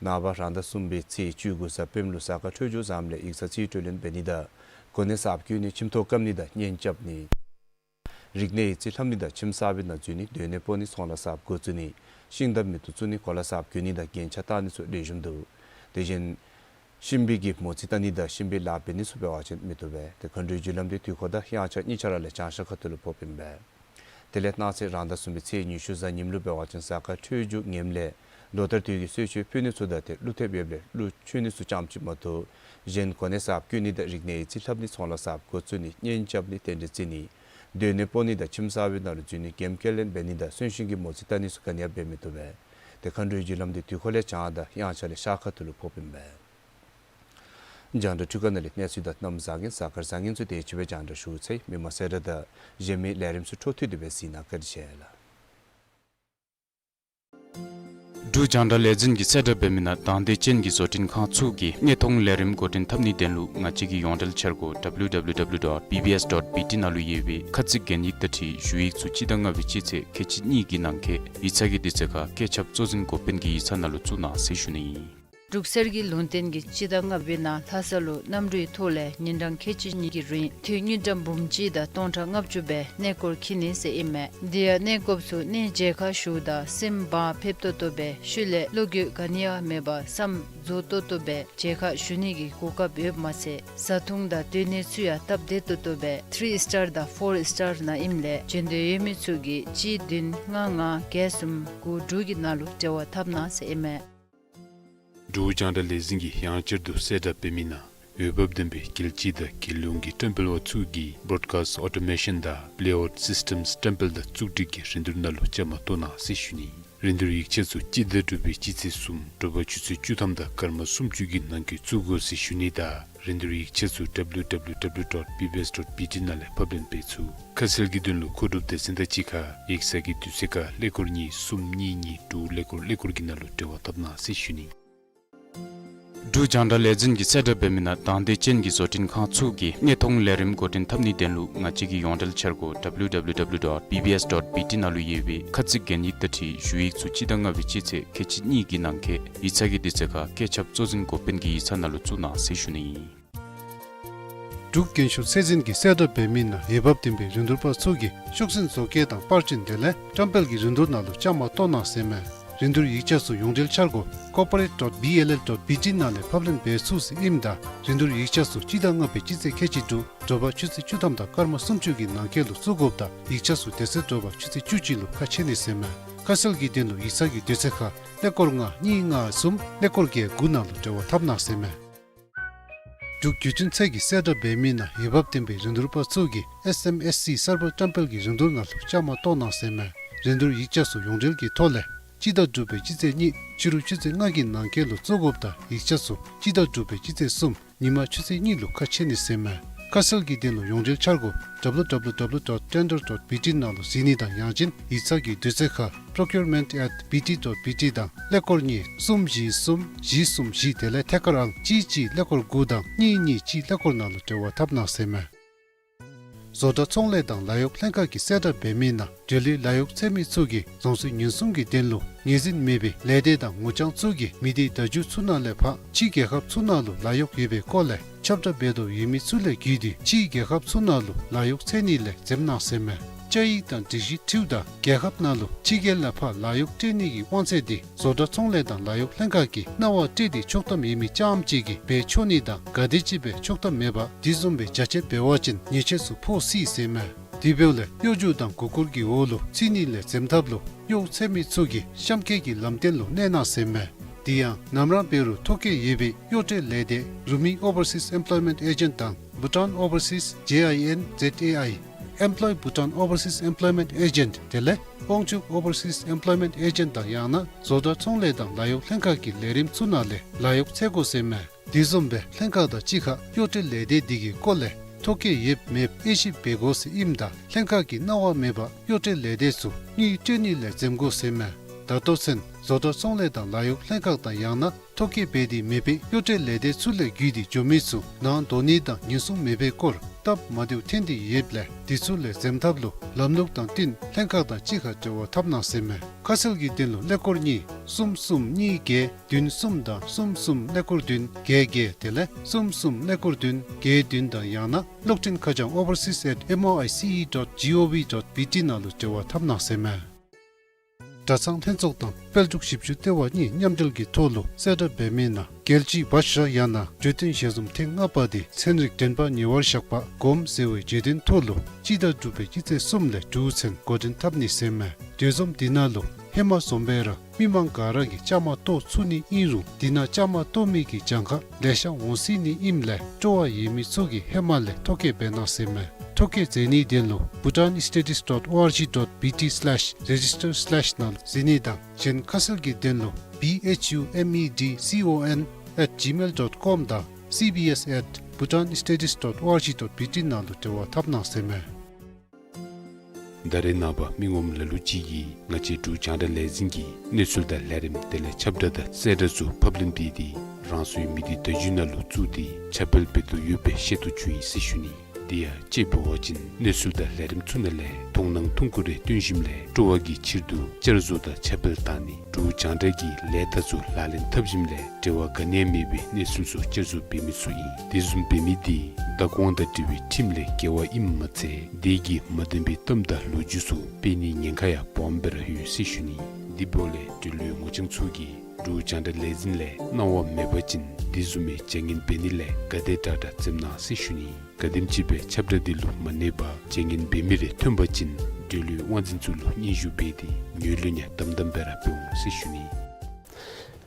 ནངས་པ་རང་ཟླ་གསུམ་པའི་ཚེས་བཅུ་དགུ་གཟའ་སྤེནམ་ལུ་གཟའ་སྐར་འཕྲོད་སྦྱོར་བཟངམ་ལས་ཡིག་ཚང་རྩིས་སྤྲོད་ལེན་འབད་ནི་དང་གོ་གནས་གསརཔ་བསྐོ་ནི་ཁྱིམ་ཐོག་བཀབ་ནི་དང་གཉེན་རྐྱབ་ནི། རིག་གནས་ཡིག་རྩིས་ལྷབ་ནི་དང་ཁྱིམ་གསར་པའི་ནང་འཛུལ་ནི་སྡོད་གནས་སྤོ་ནི་ཚོང་ལཱ་གསརཔ་འགོ་བཙུགས་ནི་ཤིང་འདམ་མེ་ཏོག་བཙུགས་ནི་གོ་ལ་གསརཔ་གྱོན་ནི་དང་རྒྱན་ཆ་བཏགས་ནི་ཚུ་ལེགས་ཤོམ་འདུག། དེ་བཞིན་གཤིན་པོའི་གི་མོ་རྩིས་བལྟ་ནི་དང་གཤིན་པོའི་ལཱ་འབད་ནི་ཚུ་འབད་བ་ཅིན་མི་བཏུབ་པས། ཏེ་མཁའ་འགྲོའི་རྒྱུ་ལམ་འདི་དུས་འཁོར་དང་དབྱངས་འཆར་གཉིས་ཆ་ར་ལས་བྱང་ཤར་ཁ་ཐུག་ལུ་ཕོགཔ་ཨིན་པས། དེ་ལས་གནངས་ཚེ་རང་ཟླ་གསུམ་པའི་ཚེས་ཉི་ཤུ་གཟའ་ཉིམ་ལུ་འབད་བ་ཅིན་གཟའ་སྐར་འཕྲོད་སྦྱོར་ངནམ་ལས་ལོ་ལྟར་དུས་ཀྱི་གསོལ་མཆོད་ཕུལ་ནི་ཚུ་དང་ཏེ་ཀླུ་ཐེབས་ཡོདཔ་ལས་ཀླུ་མཆོད་ནི་ཚུ་ཙམ་ཅིག་མ་གཏོགས་གཞན་གོ་གནས་གསརཔ་བསྐོ་ནི་དང་རིག་གནས་ཡིག་རྩིས་ལྷབ་ནི་ཚོང་ལཱ་གསརཔ་འགོ་བཙུགས་ནི་གཉེན་རྐྱབ་ནི་རྟེན་འབྲེལ་བརྩི་ནི་སྡོད་གནས་སྤོ་ནི་དང་ཁྱིམ་གསར་པའི་ནང་ལུ་འཛུལ་ནི་འགེམས་སྐལ་ལེན་འབད་ནི་དང་གསོན་གཤིན་གྱི་མོ་རྩིས་བལྟ་ནི་ཚུ་ག་ནི་ཡང་འབད་མི་བཏུབ་པས། ཏེ་མཁའ་འགྲོའི་རྒྱུ་ལམ་འདི་དུས་འཁོར་ལས་བྱང་དང་དབྱངས་འཆར་ལས་ཤར་ཁ་ཐུག་ལུ་ཕོགཔ་ཨིན་པས། རྒྱང་བསྒྲགས་འཕྲུལ་ཁང་ནང་ལས་གནས་ཚུལ་དང་གནམ་བཟང་ངན་གཟའ་སྐར་བཟང་ངན་ཚུ་དེ་ཅིག་སྦེ་རྒྱང་བསྒྲགས་ཞུ་ཚར་ཡི། མི་མང་གསལ་བསྒྲགས་དང་གཞན་མི་ལས་རིམ་ཚུ་འཕྲོ་མཐུད་དེ་སྦེ་གཟིགས་གནང། བཀའ་དྲིན་ཆེ་ལགས། འབྲུག་རྒྱང་བསྒྲགས་ལས་འཛིན་གྱིས་གསལ་བསྒྲགས་འབད་མི་ནང་དང་འདོད་ཅན་གྱི་བཟོ་སྐྲུན་ཁང་ཚུ་གིས་གནས་མཐོང་ལས་རིམ་འགོ་འདྲེན་འཐབ་ནིའི་དོན་ལུ་ང་བཅས་ཀྱི་ཡོངས་འབྲེལ་འཆར་སྒོ་W W W dot B B S dot B T ནང་ལུ་ཡོད་པའི་ཁ་ཚིག་གན་ཡིག་དང་འཁྲིལ་ཞུ་ཡིག་ཚུ་སྤྱི་ཟླ་ལྔ་པའི་སྤྱི་ཚེས་ཁལ་གཅིག་གཉིས་ཀྱི་ནང་འཁོད་ཡིག་ཚང་གི་དུས་ཚོད་ཁར་བཀོད་ཁྱབ་གཙོ་འཛིན་འགོ་དཔོན་གྱི་ཡིག་ཚང་ནང་ལུ་བཙུགས་གནང་ཟེར་ཞུ་ནི་ཨིན། འབྲུག་གསེར་གྱི་ལུང་བསྟན་གྱིས་སྤྱི་ཟླ་ལྔ་པའི་ནང་ལྷ་ས་ལུ་གནམ་གྲུའི་ཐོག་ལས་ཉིན་གྲངས་ཁལ་གཅིག་གཉིས་ཀྱི་རིང་འཐུས་དངུལ་ཀྲམ་འབུམ་གཅིག་དང་སྟོང་ཕྲག་ལྔ་བཅུ་སྦེ་གནས་སྐོར་འཁྱིད་ནི་ཟེར་ཨིན་མས། དེ་ཡང་གནས་སྐོརཔ་ཚུ་གནས་མཇལ་ཁ་ཞུཝ་ད་སེམས་བག་ཕེབས་ཏོག་ཏོ་སྦེ་ཤུལ་ལས་བློ་འགྱོད་ག་ནི་ཡང་མེད་པར་བསམ་རྫོགས་ཏོག་ཏོ་སྦེ་མཇལ་ཁ་ཞུ་ནི་གི་གོ་སྐབས་ཡོདཔ་མ་ཚད་བཟའ་འཐུང་དང་སྡོད་གནས་ཚུ་ཡང་སྟབས་བདེ་ཏོག་ཏོ་སྦེ་ཐི་རི་སི་ཊར་དང་ཕོར་སི་ཊར་ནང་ཨིནམ་ལས་འབྱོན་འདོད་ཡོད་མི་ཚུ་གིས་གཅིག་བདུན་ལྔ་ལྔ་བརྒྱད་གསུམ་དགུ་དྲུག་གི་ནང་ལུ་འབྲེལ་བ་འཐབ་གནང་ཟེར་ཨིན་མས། འབྲུག་རྒྱང་བསྒྲགས་ལས་འཛིན་གྱིས་ཡང་བསྐྱར་དུ་གསལ་བསྒྲགས་འབད་མི་ནང་འོས་འབབ་ལྡན་པའི་རྒྱལ་སྤྱི་དང་རྒྱལ་ཡོངས་ཀྱི་བཀྲམ་སྤེལ་བ་ཚུ་གིས་Broadcast Automation དང་Playout Systems བཀྲམ་སྤེལ་དང་བཙུགས་སྒྲིག་གི་རིན་བསྡུར་ནང་ལུ་བཅའ་མར་གཏོགས་གནང་ཟེར་ཞུ་ནི། རིན་བསྡུར་ཡིག་ཆ་ཚུ་སྤྱི་ཟླ་དྲུག་པའི་སྤྱི་ཚེས་གསུམ་དྲོ་པ་ཆུ་ཚོད་བཅུ་ཐམ་དང་སྐར་མ་སུམ་ཅུ་གི་ནང་འཁོད་བཙུགས་དགོ་ཟེར་ཞུ་ནི་དང་རིན་བསྡུར་ཡིག་ཆ་ཚུ་W W W dot B B S dot B T ནང་ལས་ཕབ་ལེན་འབད་ཚུགས། ཁ་གསལ་གྱི་དོན་ལུ་མཁོ་སྒྲུབ་སྡེ་ཚན་དང་གཅིག་ཁར་ཡིག་ཚང་གི་དུས་ཚོད་ཁར་ཀླད་ཀོར་གཉིས་གསུམ་གཉིས་གཉིས་དྲུག་ཀླད་ཀོར་ཀླད་ཀོར་གྱི་ནང་ལུ་འབྲེལ་བ་འཐབ་གནང་ཟེར་ཞུ་ནི། འབྲུག་རྒྱང་བསྒྲགས་ལས་འཛིན་གྱིས་གསལ་བསྒྲགས་འབད་མི་ནང་དང་འདོད་ཅན་གྱི་བཟོ་སྐྲུན་ཁང་ཚུ་གིས་གནས་མཐོང་ལས་རིམ་འགོ་འདྲེན་འཐབ་ནིའི་དོན་ལུ་ང་བཅས་ཀྱི་ཡོངས་འབྲེལ་འཆར་སྒོ་W W W dot B B S dot B T ནང་ལུ་ཡོད་པའི་ཁ་ཚིག་གན་ཡིག་དང་འཁྲིལ་ཞུ་ཡིག་ཚུ་སྤྱི་ཟླ་ལྔ་པའི་སྤྱི་ཚེས་ཁལ་གཅིག་གཉིས་ཀྱི་ནང་འཁོད་ཡིག་ཚང་གི་དུས་ཚོད་ཁར་བཀོད་ཁྱབ་གཙོ་འཛིན་འགོ་དཔོན་གྱི་ཡིག་ཚང་ནང་ལུ་བཙུགས་གནང་ཟེར་ཞུ་ནི་ཨིན། འབྲུག་རྒན་ཤོས་ཚད་འཛིན་གྱིས་གསལ་བསྒྲགས་འབད་མི་ནང་འོས་འབབ་ལྡན་པའི་རིན་བསྡུར་པ་ཚུ་གིས་ཤོག་འཛིན་བཟོ་བཀོད་དང་པར་སྐྲུན་དེ་ལས་བཀྲམ་སྤེལ་གྱི་རིན་བསྡུར་ནང་ལུ་བཅའ་མར་གཏོགས་གནང་ཟེར་མས། རིན་བསྡུར་ཡིག་ཆ་ཚུ་ཡོངས་འབྲེལ་འཆར་སྒོ་corporate dot B L L dot B T ནང་ལས་ཕབ་ལེན་འབད་ཚུགས་ཟེར་ཨིནམ་ད་རིན་བསྡུར་ཡིག་ཆ་ཚུ་སྤྱི་ཟླ་ལྔ་པའི་སྤྱི་ཚེས་ཁལ་གཅིག་དྲུག་དྲོ་པ་ཆུ་ཚོད་བཅུ་ཐམ་དང་སྐར་མ་སུམ་ཅུ་གི་ནང་འཁོད་ལུ་བཙུགས་དགོཔ་ད་ཡིག་ཆ་ཚུ་དེ་ཚེ་དྲོ་པ་ཆུ་ཚོད་བཅུ་གཅིག་ལུ་ཁ་ཕྱེ་ནི་ཟེར་མས། ཁ་གསལ་གྱི་དོན་ལུ་ཡིག་ཚང་གི་དུས་ཚོད་ཁར་ཀླད་ཀོར་ལྔ་གཉིས་ལྔ་གསུམ་ཀླད་ཀོར་བརྒྱད་དགུ་ནང་ལུ་འབྲེལ་བ་འཐབ་གནང་ཟེར་མས། འབྲུག་བརྒྱུད་འཕྲིན་ཚད་ཀྱིས་གསལ་བསྒྲགས་འབད་མི་ནང་འོས་འབབ་ལྡན་པའི་རིན་བསྡུར་པ་ཚུ་གིས་S M S C གསར་པ་བཀྲམ་སྤེལ་གྱི་རིན་བསྡུར་ནང་ལུ་བཅའ་མར་གཏོགས་གནང་ཟེར་མས། རིན་བསྡུར་ཡིག་ཆ་ཚུ་ཡོངས་འབྲེལ་གྱི་ཐོག་ལས་སྤྱི་ཟླ་དྲུག་པའི་སྤྱི་ཚེས་གཉིས་ཕྱི་རུ་ཆུ་ཚོད་ལྔ་གི་ནང་འཁོད་ལུ་བཙུགས་དགོཔ་ད་ཡིག་ཆ་ཚུ་སྤྱི་ཟླ་དྲུག་པའི་སྤྱི་ཚེས་གསུམ་ཉིན་མ་ཆུ་ཚོད་གཉིས་ལུ་ཁ་ཕྱེ་ནི་ཟེར་མས། ཁ་གསལ་གྱི་དོན་ལུ་ཡོངས་འབྲེལ་འཆར་སྒོ་W W W dot tender dot B T ནང་ལུ་གཟིགས་ནི་དང་ཡང་ཅིན་ཡིག་ཚང་གི་དུས་ཚོད་ཁར་procurement at B T dot B T དང་ཀླད་ཀོར་གཉིས་གསུམ་བཞི་གསུམ་བཞི་གསུམ་བཞི་དེ་ལས་ཐད་ཀར་ཨང་གཅིག་གཅིག་ཀླད་ཀོར་དགུ་དང་གཉིས་གཉིས་གཅིག་ཀླད་ཀོར་ནང་ལུ་འབྲེལ་བ་འཐབ་གནང་ཟེར་མས། བཟོ་གྲྭ་ཚོང་ལས་དང་ལཱ་གཡོག་ལྷན་ཁག་གིས་གསལ་བསྒྲགས་འབད་མི་ནང་འབྲེལ་ཡོད་ལཱ་གཡོག་འཚོལ་མི་ཚུ་གིས་རྫོང་སྲིད་ཉེན་སྲུང་གི་དོན་ལུ་ངོས་འཛིན་མེད་པའི་ལས་སྡེ་དང་ངོ་རྐྱང་ཚུ་གིས་མི་སྡེའི་བརྡ་བརྒྱུད་ཚུ་ནང་ལས་ཕར་ཕྱི་རྒྱལ་ཁབ་ཚུ་ནང་ལུ་ལཱ་གཡོག་ཡོད་པའི་སྐོར་ལས་ཁྱབ་བསྒྲགས་འབད་དོ་ཡོད་མི་ཚུ་ལས་བརྒྱུད་དེ་ཕྱི་རྒྱལ་ཁབ་ཚུ་ནང་ལུ་ལཱ་གཡོག་འཚོལ་ནི་ལས་འཛེམ་གནང་ཟེར་མས། བཅའ་ཡིག་དང་སྒྲིག་གཞི་འཁྲིལཝ་ད་རྒྱལ་ཁབ་ནང་ལུ་ཕྱི་རྒྱལ་ལས་ཕར་ལཱ་གཡོག་སྤྲོད་ནི་གི་དབང་ཚད་དེ་བཟོ་གྲྭ་ཚོང་ལས་དང་ལཱ་གཡོག་ལྷན་ཁག་གིས་གནང་བ་སྤྲོད་དེ་ཆོག་ཐམ་ཡོད་མི་རྐྱངམ་ཅིག་གིས་འབད་ཆོག་ནི་དང་ག་དེམ་ཅིག་འབད་ཆོག་ཐམ་མེད་པར་དེ་བཟུམ་སྦེ་རྒྱ་ཆེ་འབད་བ་ཅིན་ཉེས་ཆད་ཚུ་ཕོག་སྲིད་ཟེར་མས། དེ་འབདཝ་ལས་གཡོ་སྒྱུ་དང་མགུ་སྐོར་གྱི་འོག་ལུ་ཚུད་ནི་ལས་འཛེམ་ཐབས་ལུ་གཡོག་འཚོལ་མི་ཚུ་གིས་གཤམ་འཁོད་ཀྱི་ལམ་སྟོན་ལུ་གནས་གནང་ཟེར་མས། དེ་ཡང་ནམ་ར་འབད་རུང་ཐོ་བཀོད་ཡོད་པའི་གཡོག་སྤྲོད་ལས་སྡེ་Rumi Overseas Employment Agent དང་Bhutan Overseas J I N Z A I, Employ Bhutan Overseas Employment Agent དེ་ལས་དབང་ཕྱུག་Overseas Employment Agent དང་ཡང་ན་བཟོ་གྲྭ་ཚོང་ལས་དང་ལཱ་གཡོག་ལྷན་ཁག་གི་ལས་རིམ་ཚུ་ནང་ལས་ལཱ་གཡོག་འཚོལ་དགོ་ཟེར་མས། དེ་བཟུམ་སྦེ་ལྷན་ཁག་དང་གཅིག་ཁར་གཡོག་སྤྲོད་ལས་སྡེ་དེ་གི་སྐོར་ལས་ཐོ་བཀོད་ཡོདཔ་མེདཔ་དབྱེ་ཞིབ་འབད་དགོ་ཟེར་ཨིནམ་ད་ལྷན་ཁག་གིས་གནང་བ་མེད་པར་གཡོག་སྤྲོད་ལས་སྡེ་ཚུ་དངུལ་སྤྲོད་ནི་ལས་འཛེམ་དགོ་ཟེར་མས། ད་ལྟོ་ཚུན་བཟོ་གྲྭ་ཚོང་ལས་དང་ལཱ་གཡོག་ལྷན་ཁག་དང་ཡང་ན་ཐོ་བཀོད་འབད་དེ་མེད་པའི་གཡོག་སྤྲོད་ལས་སྡེ་ཚུ་ལས་བརྒྱུད་དེ་འགྱོ་མི་ཚུ་ནང་འདོགས་ནི་དང་ཉེན་སྲུང་མེད་པའི་སྐོར་སྟབས་མ་བདེཝ་ཐོན་ཏེ་ཡོདཔ་ལས་དེ་ཚུ་ལས་འཛེམ་ཐབས་ལུ་ལམ་ལུགས་དང་བསྟུན་ལྷན་ཁག་དང་གཅིག་ཁར་འབྲེལ་བ་འཐབ་གནང་ཟེར་མས། ཁ་གསལ་གྱི་དོན་ལུ་ཀླད་ཀོར་གཉིས་གསུམ་གསུམ་གཉིས་བརྒྱད་བདུན་གསུམ་དང་གསུམ་གསུམ་ཀླད་ཀོར་བདུན་བརྒྱད་བརྒྱད་དེ་ལས་གསུམ་གསུམ་ཀླད་ཀོར་བདུན་བརྒྱད་བདུན་དང་ཡང་ན་གློག་འཕྲིན་ཁ་བྱང་overseas at M O I C E dot G O V dot B T ནང་ལུ་འབྲེལ་བ་འཐབ་གནང་ཟེར་མས། གྲྭ་ཚང་ལྷན་ཚོགས་དང་དཔལ་འབྱོར་ཞིབ་འཇུག་ལྟེ་བ་གཉིས་མཉམ་འབྲེལ་གྱི་ཐོག་ལུ་གསལ་བསྒྲགས་འབད་མི་ནང་རྒྱལ་སྤྱིའི་བཱ་ཤ་ཡང་ན་བརྗོད་དོན་ཞལ་འཛོམས་ཐེངས་ལྔ་པ་དེ་ཚན་རིག་དྲན་པ་ཉེ་བར་བཞག་པ་སྒོམ་ཟེར་བའི་བརྗོད་དོན་ཐོག་ལུ་སྤྱི་ཟླ་དྲུག་པའི་སྤྱི་ཚེས་གསུམ་ལས་དྲུག་ཚུན་འགོ་འདྲེན་འཐབ་ནི་ཟེར་མས། དེ་བཟུམ་དེ་ནང་ལུ་ཧེ་མ་བཟུམ་སྦེ་ར་མི་མང་ག་ར་གིས་བཅའ་མར་གཏོགས་ཚུགས་ནི་ཨིན་རུང་དེ་ནང་བཅའ་མར་གཏོགས་མི་གི་གྱངས་ཁ་ལེ་ཤ་འོང་སྲིད་ནི་ཨིནམ་ལས་སྤྲོ་བ་ཡོད་མི་ཚུ་གིས་ཧེ་མ་ལས་ཐོ་བཀོད་འབད་གནང་ཟེར་མས། ཐོ་བཀོད་མཛད་ནིའི་དོན་ལུ་Bhutan Studies dot O R G dot B T slash register slash ནང་གཟིགས་ནི་དང་གཞན་ཁ་གསལ་གྱི་དོན་ལུ B H U M E D C O N at gmail dot com དང་ C B S at bhutan studies dot O R G dot B T ནང་དུ་འབྲེལ་བ་འཐབ་གནང་ཟེར་མས། ད་རེས་ནངས་པ་མི་ངོམ་ལ་ལུ་ཅིག་གིས་ང་བཅས་འབྲུག་རྒྱང་བསྒྲགས་ལས་འཛིན་གྱི་གནས་ཚུལ་དང་ལས་རིམ་དེ་ལས་ཁྱབ་བསྒྲགས་དང་གསལ་བསྒྲགས་ཚུ་ཕབ་ལེན་འབད་དེ་རང་སོའི་མི་སྡེ་བརྡ་བརྒྱུད་ནང་ལུ་བཙུགས་ཏེ་ཁྱབ་སྤེལ་འབད་དོ་ཡོདཔ་སྦེ་ཤེས་རྟོགས་བྱུང་ཡི་ཟེར་ཞུ་ནི། དེ་ཡང་དཔྱེ་འབད་བ་ཅིན་གནས་ཚུལ་དང་ལས་རིམ་ཚུ་ནང་ལས་མཐོང་སྣང་ཐུང་ཀུ་རེ་སྟོན་ཞིནམ་ལས་སྤྲོ་བ་གི་ཕྱིར་དུ་བསྐྱར་བཟོ་དང་ཁྱབ་སྤེལ་བཏང་ནི། འབྲུག་རྒྱང་བསྒྲགས་ཀྱི་ལས་རྟགས་ཚུ་ལག་ལེན་འཐབ་ཞིནམ་ལས་འབྲེལ་བ་ག་ནི་ཡང་མེད་པའི་གནས་ཚུལ་ཚུ་བསྐྱར་བཟོ་འབད་མི་ཚུ་ཨིན། དེ་བཟུམ་འབད་མི་དེ་བདག་དབང་དང་འབྲེལ་བའི་ཁྲིམས་ལས་འགལ་བ་ཨིནམ་མ་ཚད་དེ་གིས་མ་བདེན་པའི་གཏམ་དང་ལོ་རྒྱུས་ཚུ་སྤེལ་ནིའི་ཉེན་ཁ་ཡང་སྦོམ་སྦེ་ར་ཡོད་ཟེར་ཞུ་ནི། དེ་འབདཝ་ལས་འབྲེལ་ཡོད་ངོ་རྐྱང་ཚུ་གིས་འབྲུག་རྒྱང་བསྒྲགས་ལས་འཛིན་ལས་གནང་བ་མེད་པ་ཅིན་དེ་བཟུམ་མའི་བྱ་ངན་འབད་ནི་ལས་ག་དེ་དྲག་དྲག་འཛེམ་གནང་ཟེར་ཞུ་ནི། ག་དེམ་ཅིག་སྦེ་ཁྱབ་བསྒྲགས་དེ་ལུ་མ་གནས་པར་བྱ་ངན་འབད་མི་རེ་ཐོན་པ་ཅིན་འབྲེལ་ཡོད་དབང་འཛིན་ཚུ་ལུ་སྙན་ཞུ་འབད་དེ་ངོས་ལེན་ཡང་དམ་དམ་སྦེ་ར་འབད་འོང་ཟེར་ཞུ་ནི།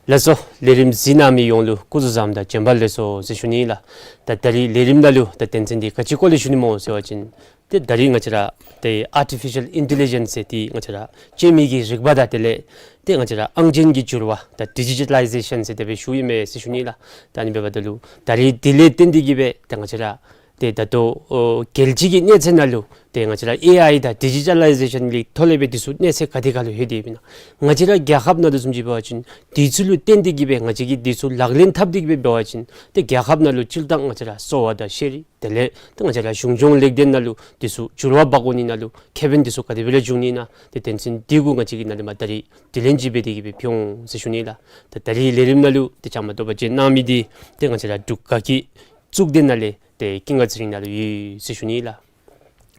ལགས་སོ། ལས་རིམ་གཟིགས་གནང་མི་ཡོངས་ལུ་སྐུ་གཟུགས་བཟང་དང་བྱོན་པ་ལེགས་སོ་ཟེར་ཞུ་ནི་ལགས། ད་ད་རིས་ལས་རིམ་ནང་ལུ་ད་དོན་ཚན་འདི་ག་ཅིའི་སྐོར་ལས་ཞུ་ནི་སྨོ་ཟེར་བ་ཅིན་ཏེ་ད་རིས་ང་བཅས་ར་ཏེ་ཨར་ཊི་ཕི་ཤཱལ་ཨིན་ཊེ་ལི་ཇེནསི་ཟེར་ཏེ་ང་བཅས་ར་བཅོས་མིན་གྱི་རིག་པ་དང་དེ་ལས་ཏེ་ང་བཅས་ར་ཨང་ཅན་གྱི་འགྱུར་བ་ད་ཌི་ཇི་ཊ་ལའི་ཟེ་ཤཱན་ཟེར་དེ་སྦེ་ཞུ་ཡི་མས་ཟེར་ཞུ་ནི་ལགས། ད་ཨ་ནི་འབདཝ་ད་ལུ་ད་རིས་དེ་ལས་བརྟེན་ཏེ་གིས་སྦེ་ཏེ་ང་བཅས་ར་ཏེ་ད་ལྟོ་ཨོ་རྒྱལ་སྤྱི་གི་གནས་ཚད་ནང་ལུ་ཏེ་ང་བཅས་ར་ཨེ་ཨའི་དང་ཌི་ཇི་ཊ་ལའི་ཟེ་ཤཱན་གྱི་ཐོག་ལས་སྦེ་དེ་ཚུ་གནས་ཚད་ག་དེ་ཁར་ལུ་ལྷོད་དེ་ཡོདཔ་ཨིན་ན། ང་བཅས་ར་རྒྱལ་ཁབ་ནང་ལུ་བཟུམ་ཅིག་འབད་བ་ཅིན་དེ་ཚུ་ལུ་བརྟེན་ཏེ་གིས་སྦེ་ང་བཅས་ཀྱིས་དེ་ཚུ་ལག་ལེན་འཐབ་སྟེ་གིས་སྦེ་འབད་བ་ཅིན་ཏེ་རྒྱལ་ཁབ་ནང་ལུ་སྤྱིར་བཏང་ང་བཅས་ར་གསོ་བ་དང་ཤེས་རིག་དེ་ལས་ཏེ་ང་བཅས་ར་གཞུང་སྐྱོང་ལེགས་སྡུད་ནང་ལུ་དེ་ཚུ་འགྱུར་བ་འབག་འོང་ནི་ནང་ལུ་ཁེ་ཕན་དེ་ཚུ་ག་དེ་སྦེ་ར་འབྱུང་ནི་ཨིན་ན་ཏེ་དོན་ཚན་འདི་གུ་ང་བཅས་ཀྱིས་ནཱ་ལས་མར་ད་རིས་དྲི་ལན་ཅིག་འབད་དེ་གིས་སྦེ་ཕུལ་འོང་ཟེར་ཞུ་ནི་ལགས། ད་ད་རིས་ལས་རིམ་ནང་ལུ་ཏེ་བཅའ་མར་གཏོགས་པར་བྱོན་གནང་མི་འདི་ཏེ་ང་བཅས་ར་འབྲུག་དགའ་སྐྱིད་གཙུག་སྡེ་ནང་ལས་ཏེ་ཀུན་དགའ་ཚེ་རིང་ནཱ་ལུ་ཡོད་ཟེར་ཞུ་ནི་ལགས།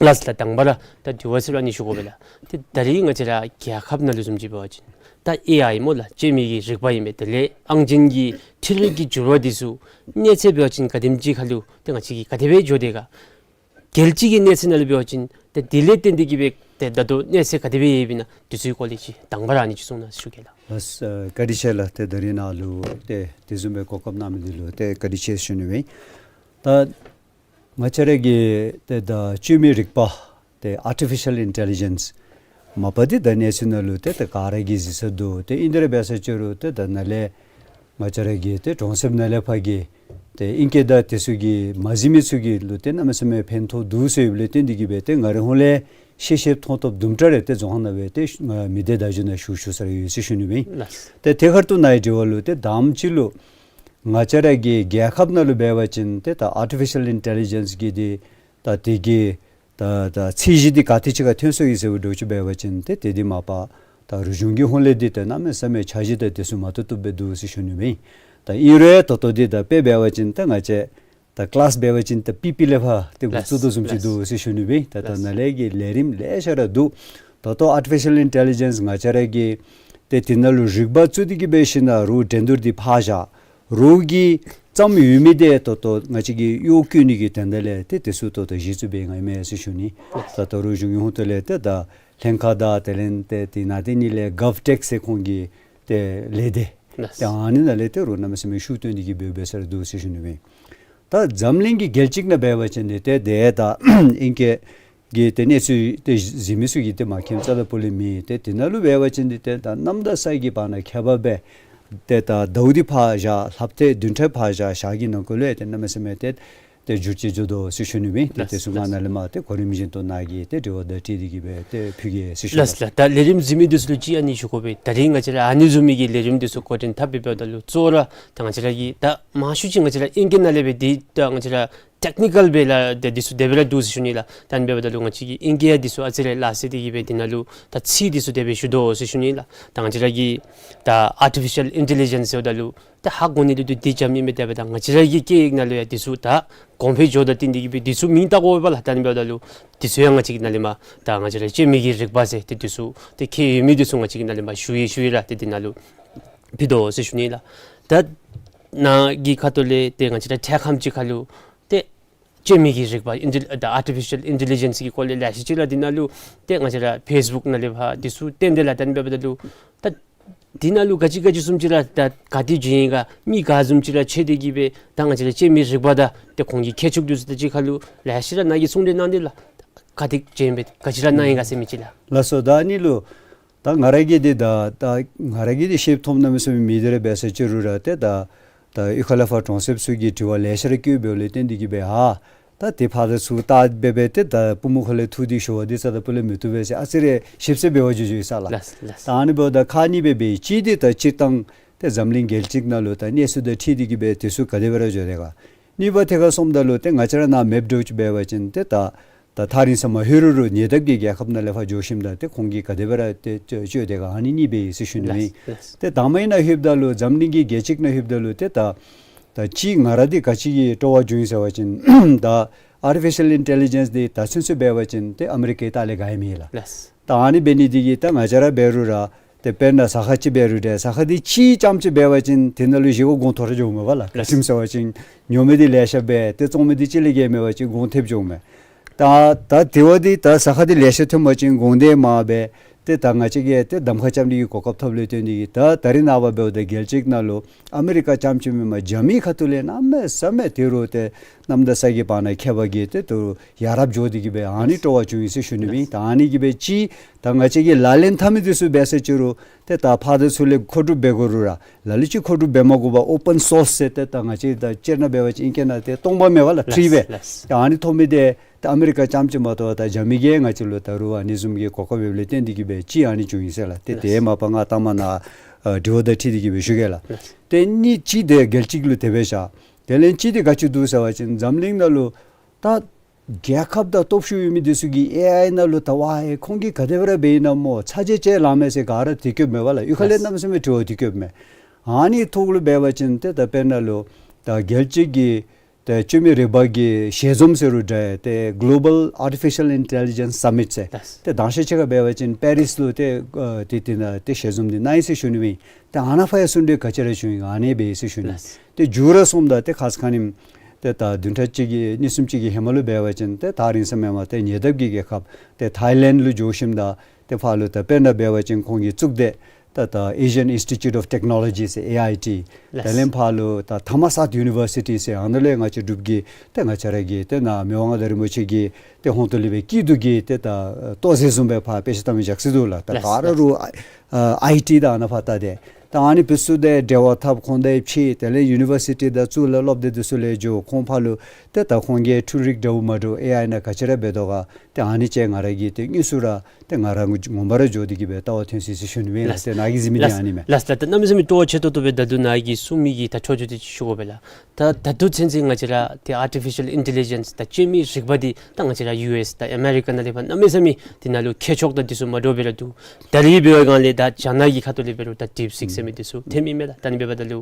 ལགས་སོ། ད་དང་པ་ར་ད་དྲི་བ་ཟེར་ར་ཨ་ནི་ཞུ་དགོ་པས་ལགས། ཏེ་ད་རིས་ང་བཅས་ར་རྒྱལ་ཁབ་ནང་ལུ་བཟུམ་ཅིག་འབད་བ་ཅིན་ད་ཨེ་ཨའི་སྨོ་ལགས། བཅོས་མིན་གྱི་རིག་པ་ཨིན་པས། དེ་ལས་ཨང་ཅན་གྱི་འཕྲུལ་རིག་གི་འགྱུར་བ་འདི་ཚུ་གནས་ཚད་འབད་བ་ཅིན་ག་དེམ་ཅིག་ཁར་ལུ་ཏེ་ང་བཅས་ཀྱིས་ག་དེ་སྦེ་འགྱོ་དེས་ག། རྒྱལ་སྤྱི་གི་གནས་ཚད་ནང་ལུ་འབད་བ་ཅིན་ཏེ་དེ་ལས་བརྟེན་ཏེ་གིས་སྦེ་ཏེ་ད་ལྟོ་གནས་ཚད་ག་དེ་སྦེ་ཡོདཔ་ཨིན་ན་དེ་ཚུ་གི་སྐོར་ལས་ཅིག་དང་པ་ར་ཨ་ནི་ཅིག་གསུང་གནང་ཞུ་གེ་ལགས། ལགས་སོ། བཀའ་དྲིན་ཆེ་ལགས། ཏེ་ད་རིས་ནཱ་ལུ་ཏེ་དེ་བཟུམ་སྦེ་གོ་སྐབས་གནང་མི་འདི་ལུ་ཏེ་བཀའ་དྲིན་ཆེ་ཞུ་ནི་ཨིན། ད་ང་བཅས་ར་གི་ཏེ་ད་བཅོས་མིན་རིག་པ་ཏེ་ཨར་ཊི་ཕི་ཤཱལ་ཨིན་ཊེ་ལི་ཇེནསི་མ་པ་འདི་ད་གནས་ཚུལ་ནང་ལུ་ཏེ་ད་ག་ར་གིས་གཟིགས་ས་འདུག། ཏེ་ཨིན་དེ་ར་འབད་ས་ཅིག་རུང་ཏེ་ད་ནཱ་ལས་ང་བཅས་ར་གི་ཏེ་གྲོང་གསེབ་ནང་ལས་ཕར་གྱི་ཏེ་ཨིང་སྐད་དང་དེ་ཚུ་གིས་མ་གཟིགས་མི་ཚུ་གི་ལུ་ཏེ་གནམ་མེད་ས་མེད་ཕན་ཐོགས་འདུག་ཟེར་ཡོདཔ་ལས་བརྟེན་ཏེ་གིས་སྦེ་ཏེ་ང་རའི་ཧོངས་ལས་ཤེས་ཤེསཔ་མཐོང་ཐོབ་དུམ་གྲ་རེ་ཏེ་རྫོང་ཁ་ནང་སྦེ་ཏེ་ང་མི་སྡེ་བརྡ་བརྒྱུད་ནང་ཞུ་ཞུ་ས་རེ་ཡོད་ཟེར་ཞུ་ནི་ཨིན། ལགས། ཏེ་དེ་ཁར་ལྟོས་ནཱ་གི་དྲི་བ་ལུ་ཏེ་དང་པ་ཅིག་ལུ་ང་བཅས་ར་གི་རྒྱལ་ཁབ་ནང་ལུ་འབད་བ་ཅིན་ཏེ་ད་ཨར་ཊི་ཕི་ཤཱལ་ཨིན་ཊེ་ལི་ཇེནསི་གི་འདི་ད་དེ་གི་ད་ད་ཚད་གཞི་འདི་ག་དེ་ཅིག་ཁར་ཐོན་སོ་ཡི་ཟེར་བའི་འགྲོ་སྟངས་འབད་བ་ཅིན་ཏེ་དེ་འདི་མ་པ་ད་རིག་གཞུང་གི་ཧོངས་ལས་འདི་ཏེ་གནམ་མེད་ས་མེད་འཆར་གཞི་དང་དེ་ཚུ་མ་བཏུབ་བཏུབ་སྦེ་འདུག་ཟེར་ཞུ་ནི་ཨིན། ད་ཨིན་རུང་ད་ལྟོ་འདི་ད་དཔེ་འབད་བ་ཅིན་ད་ང་བཅས་ད་ཀི་ལཱསི་འབད་བ་ཅིན་ད་པི་པི་ལས་ཕར་ཏེ་འགོ་བཙུགས་དོ་བཟུམ་ཅིག་འདུག་ཟེར་ཞུ་ནི་ཨིན། ད་ད་ནཱ་ལས་ཀྱི་ལས་རིམ་ལེ་ཤ་ར་འདུག། ད་ལྟོ་ཨར་ཊི་ཕི་ཤཱལ་ཨིན་ཊེ་ལི་ཇེནསི་ང་བཅས་ར་གི་ཏེ་དེ་ནང་ལུ་རིག་པ་བཙུགས་ཏེ་གིས་འབད་ཞིནམ་ལས་རོགས་འགྲན་བསྡུར་འདི་ཕར་བཞག། རོགས་ཀྱིས་བརྩམས་ཡོད་མི་འདི་ད་ལྟོ་ང་བཅས་ཀྱིས་གཡོག་བཀོལ་ནི་གི་དོན་དག་ལས་ཏེ་དེ་ཚུ་ད་ལྟོ་གཞི་བཙུགས་འབད་ནི་ཨིན་མས་ཟེར་ཞུ་ནི། ད་ལྟོ་རིག་གཞུང་གི་ཧོངས་ལས་ཏེ་ད་ལྷན་ཁག་དང་དེ་ལས་ཏེ་དེ་ནང་ཏེ་ཨ་ནི་ལས་གཱབ་ཊེཀ་ཟེར་ཁོང་གི་ཏེ་ལས་སྡེ་ཏེ་ཨ་ནི་ནང་ལས་ཏེ་རོགས་གནམ་མེད་ས་མེད་ཤུགས་བཏོན་ཏེ་གིས་འབད་འབད་ས་ར་འདུག་ཟེར་ཞུ་ནི་ཨིན། ད་འཛམ་གླིང་གི་རྒྱལ་སྤྱི་ནང་འབད་བ་ཅིན་འདི་ཏེ་དེ་ད་ཨིང་སྐད་ཀྱི་ཏེ་གནས་ཚུལ་ཏེ་གཟིགས་མི་ཚུ་གིས་ཏེ་མ་མཁྱེནམ་རྩ་དང་སྤུ་ལས་མེད། ཏེ་དེ་ནང་ལུ་འབད་བ་ཅིན་འདི་ཏེ་ད་གནམ་དང་ས་གི་བར་ན་ཁྱད་པར་འབད་ཏེ་ད་ཟླཝ་འདི་ཕར་བཞག། ལྷགཔ་ཏེ་བདུན་ཕྲག་ཕར་བཞག། ཞག་གི་ནང་འཁོད་ལུ་ཏེ་གནམ་མེད་ས་མེད་ཏེ་ཏེ་འགྱུར་བཅོས་འགྱོ་དོ་ཟེར་ཞུ་ནི་ཨིན། ཏེ་དེ་ཚུ་ང་ནཱ་ལས་མར་ཏེ་གོ་རིམ་བཞིན་དུ་ནཱ་གི་ཏེ་དྲི་བ་དང་འཁྲིལ་ཏེ་གིས་སྦེ་ཏེ་ཕུལ་གེ་ཟེར་ཞུ་ནི་ཨིན། ལགས་ལགས། ད་ལས་རིམ་གཟིགས་མི་འདི་ཚུ་ལུ་ཅིག་ཨ་ནི་ཞུ་དགོ་པས། ད་རིས་ང་བཅས་ར་ཨ་ནི་བཟུམ་མའི་གི་ལས་རིམ་འདི་ཚུ་འགོ་འདྲེན་འཐབ་འབདཝ་ད་ལུ་གཙོ་བོ་ར་ད་ང་བཅས་ར་གི་ད་མང་ཤོས་ཅིག་ང་བཅས་ར་ཨིང་སྐད་ནང་ལས་སྦེ་འདི་ད་ང་བཅས་ར་ཊེཀ་ནི་ཀཱལ་སྦེ་ལགས་ཏེ་འདི་ཚུ་དེ་སྦེ་ར་འདུག་ཟེར་ཞུ་ནི་ལགས། ད་ཨ་ནི་འབདཝ་ད་ལུ་ང་བཅས་ཀྱིས་ཨིང་སྐད་འདི་ཚུ་ཨ་ཙི་རེ་ལག་ལེན་འཐབ་སྟེ་གིས་སྦེ་འདི་ནང་ལུ་ད་ཚིག་འདི་ཚུ་དེ་སྦེ་ཞུ་དོ་ཟེར་ཞུ་ནི་ལགས། ད་ང་བཅས་ར་གི་ད་ཨར་ཊི་ཕི་ཤཱལ་ཨིན་ཊེ་ལི་ཇེནསི་ཟེརཝ་ད་ལུ་ད་ཧ་གོ་ནི་འདི་ཏེ་འདི་རྐྱངམ་ཨིན་མས། དེ་འབདཝ་ད་ང་བཅས་ར་གི་སྐད་ཡིག་ནང་ལུ་ཡང་འདི་ཚུ་ད་གོང་འཕེལ་འགྱོཝ་དང་བསྟུན་ཏེ་གིས་སྦེ་འདི་ཚུ་མིང་བཏགས་དགོ་པས་ལགས། ད་ཨ་ནི་འབདཝ་ད་ལུ་འདི་ཚུ་ཡང་ང་བཅས་ཀྱིས་ནཱ་ལས་མར་ད་ང་བཅས་ར་བཅོས་མིན་གྱི་རིག་པ་ཟེར་ཏེ་འདི་ཚུ་ཏེ་ཁྱད་ཡོད་མི་འདི་ཚུ་ང་བཅས་ཀྱིས་ནཱ་ལས་མར་ཞུ་ཡི་ཞུ་ཡི་ར་ཏེ་འདི་ནང་ལུ་ཕུལ་དོ་ཟེར་ཞུ་ནི་ལགས། ད་ནཱ་གི་ཁ་ཐུག་ལས་ཏེ་ང་བཅས་ར་འཕྲལ་ཁམས་ཅིག་ཁར་ལུ་ཏེ་བཅོས་མིན་གྱི་རིག་པ་ཨིན་ཊེ་ད་ཨར་ཊི་ཕི་ཤཱལ་ཨིན་ཊེ་ལི་ཇེནསི་གི་སྐོར་ལས་ལེ་ཤ་ཅིག་ར་འདི་ནང་ལུ་ཏེ་ང་བཅས་ར་ཕེསི་བུཀ་ནང་ལས་ཕར་འདི་ཚུ་བཏོན་ཏེ་ལགས། ད་ཨ་ནི་འབདཝ་ད་ལུ་ད་འདི་ནང་ལུ་ག་ཅི་ག་ཅི་བཟུམ་ཅིག་ར་ད་ག་དེ་བྱུང་ཡི་ག་མི་ག་བཟུམ་ཅིག་ར་ཆགས་ཏེ་གིས་སྦེ་ད་ང་བཅས་ར་བཅོས་མིན་རིག་པ་དང་ཏེ་ཁོང་གི་ཁྱད་ཆོས་འདི་ཚུ་དང་གཅིག་ཁར་ལུ་ལེ་ཤ་ར་ནཱ་གིས་གསུང་གྲོས་གནང་སྟེ་ལགས། ག་དེ་བྱུང་སྦེ་ག་ཅི་ར་གནང་ཡི་ག་ཟེར་མི་ཅིག་ལགས། ལགས་སོ། ད་ཨ་ནི་ལུ་ད་ང་ར་གིས་འདི་ད་ད་ང་ར་གིས་འདི་ཤེསཔ་མཐོངམ་གནམ་མེད་ས་མེད་མེད། དེ་ར་འབད་ས་ཅིག་རུང་ར་ཏེ་ད་ ད་གཡུས་ཁ་ལས་ཕར་གྲོང་གསེབ་ཚུ་གིས་དྲི་བ་ལེ་ཤ་ར་བཀོདཔ་ལས་བརྟེན་ཏེ་གིས་སྦེ་ཨ་ད་དེ་ཕར་དང་ཚུར་བལྟ་སྦེ་སྦེ་ཏེ་ད་པུས་མོ་ཁ་ལས་འཐུ་སྟེ་ཞུ་བ་འདི་རྩ་དང་སྤུ་ལས་མི་བཏུབ་པས་ཟེར་ཨ་ཙི་རེ་ཞིབ་ཟེར་འབད་བ་ཅིན་ཞུ་ཡི་ས་ལགས། ལགས་ལགས། ད་ཨ་ནི་འབདཝ་ད་ཁག་གཉིས་སྦེ་འབད་ཡི། གཅིག་འདི་ད་སྤྱིར་བཏང་ཏེ་འཛམ་གླིང་རྒྱལ་སྤྱི་ནང་ལུ་ད་གནས་ཚུལ་དང་འཁྲིལ་ཏེ་གིས་སྦེ་དེ་ཚུ་ག་དེ་སྦེ་ར་འགྱོ་དེས་ག། གཉིས་པ་ཐད་ཁར་སོངམ་ད་ལུ་ཏེ་ང་བཅས་ར་ནཱ་མེཔ་འདྲཝ་ཅིག་འབད་བ་ཅིན་ཏེ་ད་ད་ཐག་རིང་ས་མ་ལྷོད་རུང་རུང་ཉེ་འདབས་ཀྱི་རྒྱལ་ཁབ་ནང་ལས་ཕར་འགྱོ་ཞིནམ་ད་ཏེ་ཁོང་གིས་ག་དེ་སྦེ་ར་ཏེ་སྤྱོད་སྤྱོད་དེས་ག་ཨ་ནི་གཉིས་སྦེ་ཡོད་ཟེར་ཞུ་ནི་ཨིན། ལགས་ལགས། ཏེ་དང་པ་ཨིན་ན་ལྷོདཔ་ད་ལུ་འཛམ་གླིང་གི་རྒྱལ་སྤྱི་ནང་ལྷོདཔ་ད་ལུ་ཏེ་ད་ད་ཅི་ང་ར་འདི་ག་ཅི་གི་སྤྲོ་བ་བྱུང་ཡི་ཟེར་བ་ཅིན་ད་ཨར་ཊི་ཕི་ཤལ་ཨིན་ཊེ་ལི་ཇེནསི་འདི་ད་ཚུན་ཚོད་འབད་བ་ཅིན་ཏེ་ཨ་མི་རི་ཀའི་ལྟག་ལས་ག་ཡང་མེད་ལགས། ལགས། ད་ཨ་ནི་འབད་ནི་འདི་གིས་ད་ང་བཅས་ར་འབད་རུང་ར་ཏེ་དཔེར་ན་ས་ཁ་ཅིག་འབད་རུང་ཏེ་ས་ཁ་འདི་གཅིག་རྐྱངམ་ཅིག་འབད་བ་ཅིན་དེ་ནང་ལུ་བཞེས་སྒོ་གོང་མཐོ་ར་འགྱོཝ་མས་པ་ལགས། ལགས། ག་ཅི་སྨོ་ཟེར་བ་ཅིན་ཉོ་མི་འདི་ལེ་ཤ་འབད་ཏེ་བཙོང་མི་འདི་གཅིག་ལས་བརྒལ་མེད་པ་ཅིན་གོང་ཐེབས་འགྱོཝ་མས། ད་ད་དེ་བ་འདི་ད་ས་ཁ་འདི་ལེ་ཤ་ཐོན་པ་ཅིན་གོང་འདི་མར་འབད་ཏེ་ད་ང་བཅས་ཀྱིས་ཏེ་གདམ་ཁ་རྐྱབ་ནི་གི་གོ་སྐབས་ཐོབ་ལས་བརྟེན་ཏེ་གིས་ད་ད་རེས་ནངས་པ་འབདཝ་ད་རྒྱལ་སྤྱི་ནང་ལུ་ཨ་མི་རི་ཀ་རྐྱངམ་ཅིག་མེན་པར་རྒྱ་མི་ཁ་ཐུག་ལས་གནམ་མེད་ས་མེད་ཏེ་རུང་ཏེ་གནམ་དང་ས་གི་བར་ན་ཁྱད་པར་གྱིས་ཏེ་ད་རུང་ཡ་རབས་འགྱོ་སྟེ་གིས་སྦེ་ཨ་ནི་སྤྲོ་བ་བྱུང་ཡི་ཟེར་ཞུ་ནི་ཨིན། ད་ཨ་ནི་གིས་སྦེ་ཅིག་ད་ང་བཅས་ཀྱིས་ལག་ལེན་འཐབ་མི་འདི་ཚུ་འབད་ས་ཅིག་རུང་ཏེ་ད་ཕར་དང་ཚུར་ལས་མཁོ་སྒྲུབ་འབད་དགོ་རུང་ར་ལ་ལུ་ཅིག་མཁོ་སྒྲུབ་འབད་མ་དགོ་པར་ཨོ་པཱན་སོརསི་ཟེར་ཏེ་ད་ང་བཅས་ད་སྤྱིར་ན་འབད་བ་ཅིན་ཨིང་སྐད་ནང་ཏེ་སྟོང་པ་མེད་པ་ལགས། ཕི་རི་སྦེ། ལགས་ལགས། ད་ཨ་ནི་ཐོབ་མི་འདི་ད་ཨ་མི་རི་ཀ་རྐྱངམ་ཅིག་མ་གཏོགས་ད་རྒྱ་མི་གིས་ང་བཅས་ལུ་ད་རུང་ཨ་ནི་བཟུམ་གྱི་གོ་སྐབས་ཡོདཔ་ལས་བརྟེན་ཏེ་གིས་སྦེ་ཅིག་ཨ་ནི་བྱུང་ཡི་ཟེར་ལགས། ཏེ་ལགས། དེ་མ་པ་ང་ལྟ་མ་ན་ཨ་དྲི་བ་དང་འཁྲིལ་ཏེ་གིས་སྦེ་ཞུ་གེ་ལགས། ལགས། ཏེ་གཉིས་གཅིག་འདི་རྒྱལ་སྤྱི་ལུ་དེ་སྦེ་བཞག། དེ་ལས་གཅིག་འདི་ག་ཅི་འདུག་ཟེར་བ་ཅིན་འཛམ་གླིང་ནང་ལུ་ད་རྒྱལ་ཁབ་དང་སྟོབས་ཤུགས་ཡོད་མི་འདི་ཚུ་གིས་ཨེ་ཨའི་ནང་ལུ་ད་ཝའི་ཁོང་གིས་ག་དེ་སྦེ་ར་འབད་ཡི་ན་སྨོ་ཚ་གྱང་བཅད་ལང་མས་ཟེར་ག་ར་དེ་བཀོདཔ་མས་པ་ལགས། གཡུས་ཁ་ལས། ལགས། གནམ་མེད་ས་མེད་དྲི་བ་དེ་བཀོདཔ་མས། ཨ་ནི་ཐོག་ལུ་འབད་བ་ཅིན་ཏེ་ད་དཔེར་ན་ལུ་ད་རྒྱལ་སྤྱི་གི་ཏེ་བཅོས་མིན་རིག་པ་གི་ཞལ་འཛོམས་ཟེར་རུང་འདྲ་ཏེ་གོ་ལོ་བཱལ་ཨར་ཊི་ཕི་ཤལ་ཨིན་ཊེ་ལི་ཇེནསི་སམ་མིཊ་ཟེར། ལགས། ཏེ་དང་ཤེས་ཅིག་ཁར་འབད་བ་ཅིན་པེ་རིས་ལུ་ཏེ་ཨ་ཏེ་ཏེ་ན་ཏེ་ཞལ་འཛོམས་འདི་གནང་ཡི་ཟེར་ཞུ་ནི་ཨིན། ཏེ་ཨ་ནཱ་ཕར་ཡང་གསུང་གྲོས་ག་ཅི་ར་བྱུང་ཡི་ཨ་ནི་འབད་ཡི་ཟེར་ཞུ་ནི། ལགས། ཏེ་མཇུག་ར་སོངམ་ད་ཏེ་ཁ་ཙ་ཁ་ཉིནམ་ཏེ་ད་བདུན་ཕྲག་གཅིག་གི་གཉིས་གསུམ་ཅིག་གི་ཧེ་མ་ལུ་འབད་བ་ཅིན་ཏེ་ཐག་རིང་ས་མེན་པར་ཏེ་ཉེ་འདབས་ཀྱི་རྒྱལ་ཁབ་ཏེ་ཐའི་ལེནཌ་ལུ་འགྱོ་ཞིནམ་ད་ཏེ་ཕར་ལུ་ད་དཔེར་ན་འབད་བ་ཅིན་ཁོང་གིས་བཙུགས་ཏེ་ད་ད་ཨེ་ཤི་ཡཱན་ཨིནསི་ཊི་ཊུཊ་ཨོཕ་ཊེཀ་ནོ་ལོ་ཇི་ཟེར་ཨེ་ཨའི་ཊི། ལགས། དེ་ལས་ཕར་ལུ་ད་ཐ་མ་སཱཐ་ཡུ་ནི་བར་སི་ཊི་ཟེར་ཨ་ནཱ་ལས་ང་བཅས་འབྲུག་གི་ཏེ་ང་བཅས་ར་གི་ཏེ་ནཱ་མི་དབང་མངའ་བདག་རིན་པོ་ཆེ་གི་ཏེ་ཧོངས་ཏོ་ལས་སྦེ་སྐྱིད་སྡུག་གི་ཏེ་ད་ལྟོ་ཟས་བཟུམ་སྦེ་ཕར་དཔེ་ཆ་ལྟ་མི་ཇག་སི་འདུག་ལགས། ད་ལགས། ག་ར་རུང་ཨའི་ཨའི་ཊི་དང་ཨ་ནཱ་ཕར་ལྟ་སྟེ་ད་ཨ་ནི་འདི་ཚུ་དང་འབྲེལ་བ་འཐབ་ཁོང་དང་ཕྱད། དེ་ལས་ཡུ་ནི་བར་སི་ཊི་དང་གཙུག་ལག་སློབ་སྡེ་འདི་ཚུ་ལས་འགྱོ། ཁོང་ཕར་ལུ་ཏེ་ད་ཁོང་གིས་འཕྲུལ་རིག་འདྲཝ་མ་འདྲཝ་ཨེ་ཨའི་ནང་ག་ཅི་ར་འབད་དོ་ག་ཏེ་ཨ་ནི་ཅིག་ང་ར་གིས་ཏེ་དངོས་སུ་ར་ཏེ་ང་ར་ངོ་མ་ར་འགྱོ་སྟེ་གིས་སྦེ་ལྟ་བ་ཐོན་ཅི་ཟེར་ཞུ་ནི་ཨིན་ལགས། ལགས། ཏེ་ནཱ་གི་གཟིགས་མི་འདི་ལགས། ཨ་ནི་མས། ལགས་ལགས། ད་གནམ་མེད་ས་མེད་སྤྲོ་བ་ཆེ་ཏོག་ཏོ་སྦེ་ད་ལྟོ་ནཱ་གིས་གསུང་མི་གི་ད་ཆོས་ཆོས་འདི་ཞུ་དགོ་པས་ལགས། ད་ད་ལྟོ་ཚུན་ཚོད་ང་བཅས་ར་ཏེ་ཨར་ཊི་ཕི་ཤལ་ཨིན་ཊེ་ལི་ཇེནསི་ད་བཅོས་མིན་རིག་པ་འདི་ད་ང་བཅས་ར་ཡུ་ཨེསི་དང་ཨ་མེ་རི་ཀ་ནང་ལས་ཕར་གནམ་མེད་ས་མེད་འདི་ནང་ལུ་མཁས་མཆོག་དང་འདི་ཚུ་མ་འདྲཝ་སྦེ་ར་འདུག། ད་རེས་འབད་བའི་སྒང་ལས་ད་རྒྱ་ནག་གི་ཁ་ཐུག་ལས་འབད་རུང་ད་ཌིབ་སིཀ་ཟེར་མི་འདི་ཚུ་ཐོན་མི་མས་ལགས། ད་ཨ་ནི་འབདཝ་ད་ལུ་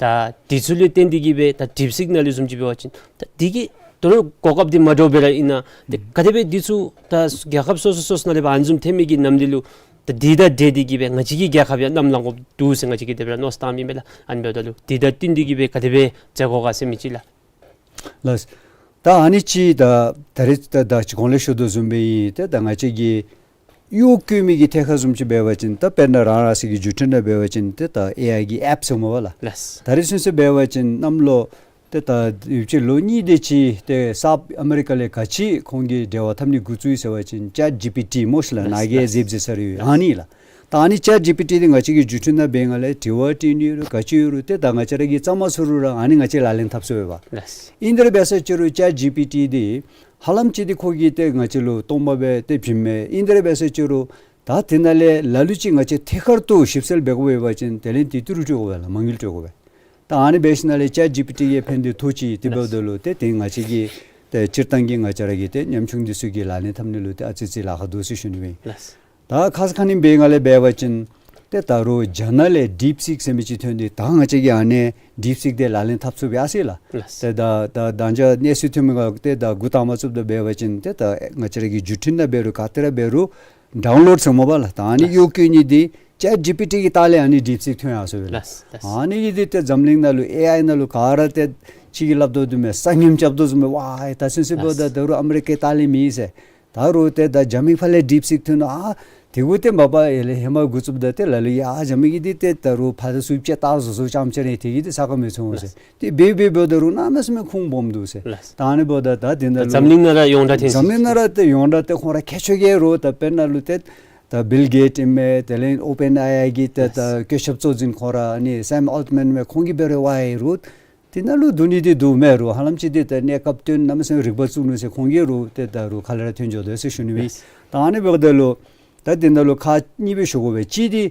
ད་འདི་ཚུ་ལུ་བརྟེན་ཏེ་གིས་སྦེ་ད་ཌིབ་སིཀ་ནང་ལུ་བཟུམ་ཅིག་འབད་བ་ཅིན་ད་འདི་གི་ད་རུང་གོ་སྐབས་འདི་མ་འདྲཝ་སྦེ་ར་ཨིན་ན། ཏེ་ག་དེ་སྦེ་འདི་ཚུ་ད་རྒྱལ་ཁབ་སོ་སོ་སོ་སོ་ནང་ལས་ཕར་ཨ་ནི་བཟུམ་ཐོན་མི་གི་ནམ་འདི་ལུ་ད་འདི་དང་འབྲེལ་ཏེ་གིས་སྦེ་ང་བཅས་ཀྱི་རྒྱལ་ཁབ་ཡང་གནམ་ལངས་དགོཔ་འདུག་ཟེར་ང་བཅས་ཀྱིས་དེ་སྦེ་ར་མནོ་བསམ་བཏངམ་ཨིན་པས་ལགས། ཨ་ནི་འབདཝ་ད་ལུ་འདི་དང་བསྟུན་ཏེ་གིས་སྦེ་ག་དེ་སྦེ་མཛད་དགོ་ག་ཟེར་མི་ཅིག་ལགས། ལགས། ད་ཨ་ནི་ཅིག་ད་ད་རེས་ད་ད་ཅི་གོང་ལས་ཞུ་དོ་བཟུམ་སྦེ་ཨིན། ཏེ་ད་ང་བཅས་ཀྱིས་གཡོག་བཀོལ་མི་གི་ཐད་ཁར་བཟུམ་ཅིག་འབད་བ་ཅིན་ད་དཔེར་ན་རང་རང་སོའི་གི་བརྒྱུད་འཕྲིན་ནང་འབད་བ་ཅིན་ཏེ་ད་ཨེ་ཨའི་གི་ཨེཔ་ཟེར་སྨོ་པ་ལགས། ལགས། ད་རེས་ཚུན་ཚོད་འབད་བ་ཅིན་གནམ་ལོ་ཏེ་ད་ཡུདཔ་ཅིག་ལོ་གཉིས་དེ་ཅིག་ཏེ་སཱཐ་ཨ་མེ་རི་ཀ་ལས་ག་ཅི་ཁོང་གིས་འབྲེལ་བ་འཐབ་ནི་འགོ་བཙུགས་ཡི་ཟེར་བ་ཅིན་ཅེཊ་ཇི་པི་ཊི་སྨོ་ཤིག་ལགས། ལགས། ནཱ་གིས་ལགས། གཟིགས་གཟིགས་ས་རེ་ཡོད། ལགས། ཨ་ནི་ལགས། ད་ཨ་ནི་ཅེཊ་ཇི་པི་ཊི་འདི་ང་བཅས་ཀྱིས་བརྒྱུད་འཕྲིན་ནང་འབད་སྒང་ལས་དྲི་བ་དྲི་ནི་ཡོད་རུང་ག་ཅི་ཡོད་རུང་ཏེ་ད་ང་བཅས་ར་གིས་རྩ་མ་ཚུགས་རུང་ར་ཨ་ནི་ང་བཅས་ལག་ལེན་འཐབ་ཚུགས་པས་པ། ལགས། ཨིན་དེ་ར་འབད་ས་ཅིག་རུང་ཅེཊ་ཇི་པི་ཊི་འདི་ཧ་ལམ་ཅིག་འདི་ཁོ་གིས་ཏེ་ང་བཅས་ལུ་སྟོང་པ་སྦེ་ཏེ་བྱིནམ་མས། ཨིན་དེ་ར་འབད་ས་ཅིག་རུང་ད་དེ་ནང་ལས་ལ་ལུ་ཅིག་ང་བཅས་ཐད་ཀར་དུ་ཞིབ་འཚོལ་འབད་དགོ་པ་ཅིན་དེ་ལས་ཏེ་ཏི་རུ་སྤྲོད་དགོ་པས་ལགས། མ་དངུལ་སྤྲོད་དགོ་པས། ད་ཨ་ནི་འབད་ཞིནམ་ལས་ཅེཊ་ཇི་པི་ཊི་གིས་ཕན་བདེ་ཐོགས་ཅི། དེ་འབདཝ་ད་ལུ་ཏེ་དེ་ང་བཅས་ཀྱི་ཏེ་སྤྱིར་བཏང་གི་ང་བཅས་ར་གི་ཏེ་ཉམ་ཆུང་འདི་ཚུ་གིས་ལག་ལེན་འཐབ་ནི་ལུ་ཏེ་ཨ་ཙི་ཅིག་ལཱ་ཁག་འདུག་ཟེར་ཞུ་ནི་ཨིན། ལགས། ད་ཁ་ཙ་ཁ་ཉིནམ་འབད་སྒང་ལས་འབད་བ་ཅིན་ཏེ་ད་རུང་རྒྱ་ནག་ལས་ཌིབ་སིཀ་ཟེར་མི་ཅིག་ཐོན་ཏེ་ད་ང་བཅས་ཀྱིས་ཨ་ནི་ཌིབ་སིཀ་འདི་ལག་ལེན་འཐབ་ཚུགས་པས་ཟེར་ལགས། ལགས། ཏེ་ད་ད་ད་ཅི་གནས་ཚུལ་ཐོན་མི་སྒང་ཏེ་ད་འགོ་དང་པ་བཙུགསཔ་ད་འབད་བ་ཅིན་ཏེ་ད་ང་བཅས་ར་གི་བརྒྱུད་འཕྲིན་ནང་འབད་རུང་ག་ཏེ་ར་འབད་རུང་ཌའུན་ལོཌ་ཟེར་སྨོ་པ་ལགས། ད་ཨ་ནི་ལགས། གཡོག་བཀོལ་ནི་འདི་ཅེཊ་ཇི་པི་ཊི་གི་ལྟག་ལས་ཨ་ནི་ཌིབ་སིཀ་ཐོན་ཡར་སོང་པས་ལགས། ལགས། ལགས། ཨ་ནི་གིས་འདི་ཏེ་འཛམ་གླིང་ནང་ལུ་ཨེ་ཨའི་ནང་ལུ་ག་ར་ཏེ་ཅིག་གིས་སླབ་དོ་བཟུམ་སྦེ་ས་ངནམ་རྐྱབ་དོ་བཟུམ་སྦེ་ཝའི་ད་ཚུན་ཚོད་འབདཝ་ད་ལགས། ད་རུང་ཨ་མི་རི་ཀའི་ལྟག་ལས་མེད་ཟེར། ད་རུང་ཏེ་ད་རྒྱ་མི་ཕར་ལས་ཌིབ་སིཀ་ཐོན་ནུག། ཨ་དེ་གུ་ཏེ་མ་པ་ཡར་ལས་ཧེ་མ་འགོ་བཙུགསཔ་ད་ཏེ་ལ་ལུ་ཡ་རྒྱ་མི་གིས་འདི་ཏེ་ད་རུང་ཕར་དང་ཚུར་ཅིག་བལྟ་བཟོ་བཟོཝ་ཙམ་ཅིག་ར་དེ་གིས་འདི་ས་ཁར་མི་ཚུད་འོང་ཟེར། ལགས། ཏེ་འབད་འབད་འབདཝ་ད་རུང་གནམ་མེད་ས་མེད་ཁུངས་སྦོམ་འདུག་ཟེར། ལགས། ད་ཨ་ནི་འབདཝ་ད་ད་དེ་ནང་ལུ་འཛམ་གླིང་ནང་ར་ཡོངས་གྲགས་ཐོན་འཛམ་གླིང་ནང་ར་ཏེ་ཡོངས་གྲགས་ཏེ་ཁོང་ར་མཁས་མཆོག་གིས་རུང་ད་དཔེར་ན་ལུ་ཏེ་ ད་བིལ་གེཊ་ཨིན་མས། དེ་ལས་ཨོ་པེན་ཨེ་ཨའི་གི་ད་ད་བཀོད་ཁྱབ་གཙོ་འཛིན་ཁོ་ར་ཨ་ནི་སེམ་ཨལ་ཊ་མཱན་མས། ཁོང་གིས་འབད་རུང་འབད་རུང་དེ་ནང་ལུ་བསྡུ་ནི་འདི་འདུག་མས་རུང་ཧ་ལམ་ཅིག་འདི་ད་གནས་སྐབས་དོན་གནམ་མེད་ས་མེད་རིག་པ་བཙུགས་ནུག་ཟེར་ཁོང་གིས་རུང་ཏེ་ད་རུང་ཁ་ལས་ར་ཐོན་འགྱོ་དོ་ཟེར་ཞུ་ནི་མས། ད་ཨ་ནི་འབདཝ་ད་ལུ་ད་འདི་ནང་ལུ་ཁག་གཉིས་སྦེ་ཞུ་དགོ་པས། གཅིག་འདི་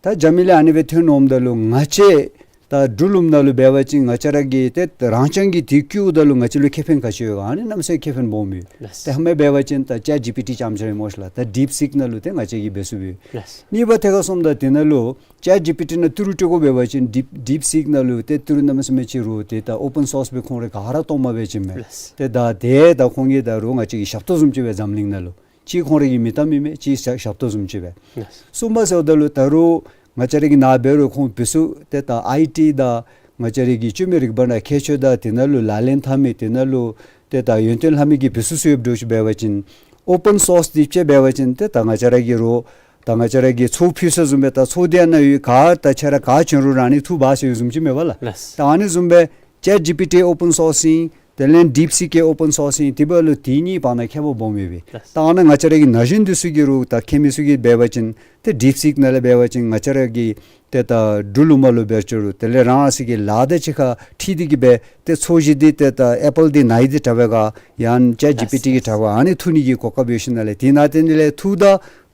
ད་རྒྱ་མི་ལས་ཨ་ནི་སྦེ་ཐོན་འོངམ་ད་ལུ་ང་བཅས་ད་འབྲུག་ལུངམ་ནང་ལུ་འབད་བ་ཅིན་ང་བཅས་ར་གིས་ཏེ་རང་རྐྱང་གིས་དེ་བཀོདཔ་ད་ལུ་ང་བཅས་ལུ་ཁེ་ཕན་ག་ཅི་ཡོད་ག། ཨ་ནི་གནམ་མེད་ས་མེད་ཁེ་ཕན་སྦོམ་ཡོད། ལགས། ཏེ་ཧེ་མ་འབད་བ་ཅིན་ད་ཅེཊ་ཇི་པི་ཊི་རྐྱངམ་ཅིག་ར་སྨོ་ཤ་ལགས། ད་ཌིཔ་སིཀ་ནང་ལུ་ཏེ་ང་བཅས་ཀྱིས་འབད་ཚུགས་པས། ལགས། གཉིས་པ་ཐད་ཁར་སོངམ་ད་དེ་ནང་ལུ་ཅེཊ་ཇི་པི་ཊི་ནང་ཏི་རུ་སྤྲོད་དགོ་འབད་བ་ཅིན་ཌིཔ་ཌིཔ་སིཀ་ནང་ལུ་ཏེ་ཏི་རུ་གནམ་མེད་ས་མེད་ཅིག་རུང་ཏེ་ད་ཨོ་པེན་སོརསི་སྦེ་ཁོང་ར་ག་ར་གཏོགས་མ་འབད་བ་ཅིན་མས། ལགས། ཏེ་ད་དེ་ད་ཁོང་གིས་ད་རུང་ང་བཅས་ཀྱི་ཞབས་ཏོག་བཟུམ་ཅིག་སྦེ་འཛམ་གླིང་ནང་ལུ་གཅིག་ཁོང་ར་གི་མིང་གཏམ་ཨིན་མས། གཅིག་ཞབས་ཞབས་ཏོག་བཟུམ་ཅིག་སྦེ། ལགས། གསུམ་པ་ཟེརཝ་ད་ལུ་ད་རུང་ང་བཅས་ར་གི་ནཱ་འབད་རུང་ཁོང་བུ་ཚུ་ཏེ་ད་ཨའི་ཊི་དང་ང་བཅས་ར་གི་བཅོས་མའི་རིག་པ་ནང་ཁྱད་ཆོས་དང་དེ་ནང་ལུ་ལག་ལེན་འཐབ་མི་དེ་ནང་ལུ་ཏེ་ད་ཡོན་ཏན་ལྷབ་མི་གི་བུ་ཚུ་ཚུ་ཡོདཔ་འདྲཝ་ཅིག་འབད་བ་ཅིན་ཨོ་པེན་སོརསི་འདི་ཅིག་འབད་བ་ཅིན་ཏེ་ད་ང་བཅས་ར་གིས་རུང་ད་ང་བཅས་ར་གིས་མཚོ་ཕུལ་ས་བཟུམ་སྦེ་ད་མཚོ་འདི་ནང་ཡོད་ག་ད་ཁྱེད་ར་ག་བྱོན་རུང་རང་ནི་འཐུ་འབག་ཟེར་བཟུམ་ཅིག་མས་པ་ལགས། ལགས། ད་ཨ་ནི་བཟུམ་སྦེ་ཅེཊ་ཇི་པི་ཊི་ཨོ་པེན་སོརསི་ཨིན། དེ་ལས་ཌིཔ་སིཀ་ཨོ་པེན་སོརསི་ཨིན། དེ་འབདཝ་ལུ་དེ་གཉིས་བར་ན་ཁྱད་པར་སྦོམ་ཡོད་པས། ལགས། ད་ཨ་ནཱ་ང་བཅས་ར་གི་ན་གཞོན་འདི་ཚུ་གིས་རུང་ད་མཁས་མི་ཚུ་གིས་འབད་བ་ཅིན་ཏེ་ཌིཔ་སིཀ་ནང་ལས་འབད་བ་ཅིན་ང་བཅས་ར་གི་ཏེ་ད་འབྲུག་ལུ་མ་ལུ་འབད་ཅི་རུང་དེ་ལས་རང་རང་སོ་གི་ལཱ་དང་གཅིག་ཁར་འཁྲིལ་ཏེ་གིས་སྦེ་ཏེ་མཚོ་གཞི་འདི་ཏེ་ད་ཨེ་པཱལ་འདི་ནཱ་ཡི་འདི་དྲག་པས་ག་ཡང་ཅེཊ་ཇི་པི་ཊི་གིས་དྲག་པས་ག་ཨ་ནི་འཐུ་ནི་གི་གོ་སྐབས་ཡོད་ཞིནམ་ལས་དེ་ནང་དེ་ནི་ལས་འཐུ་ད་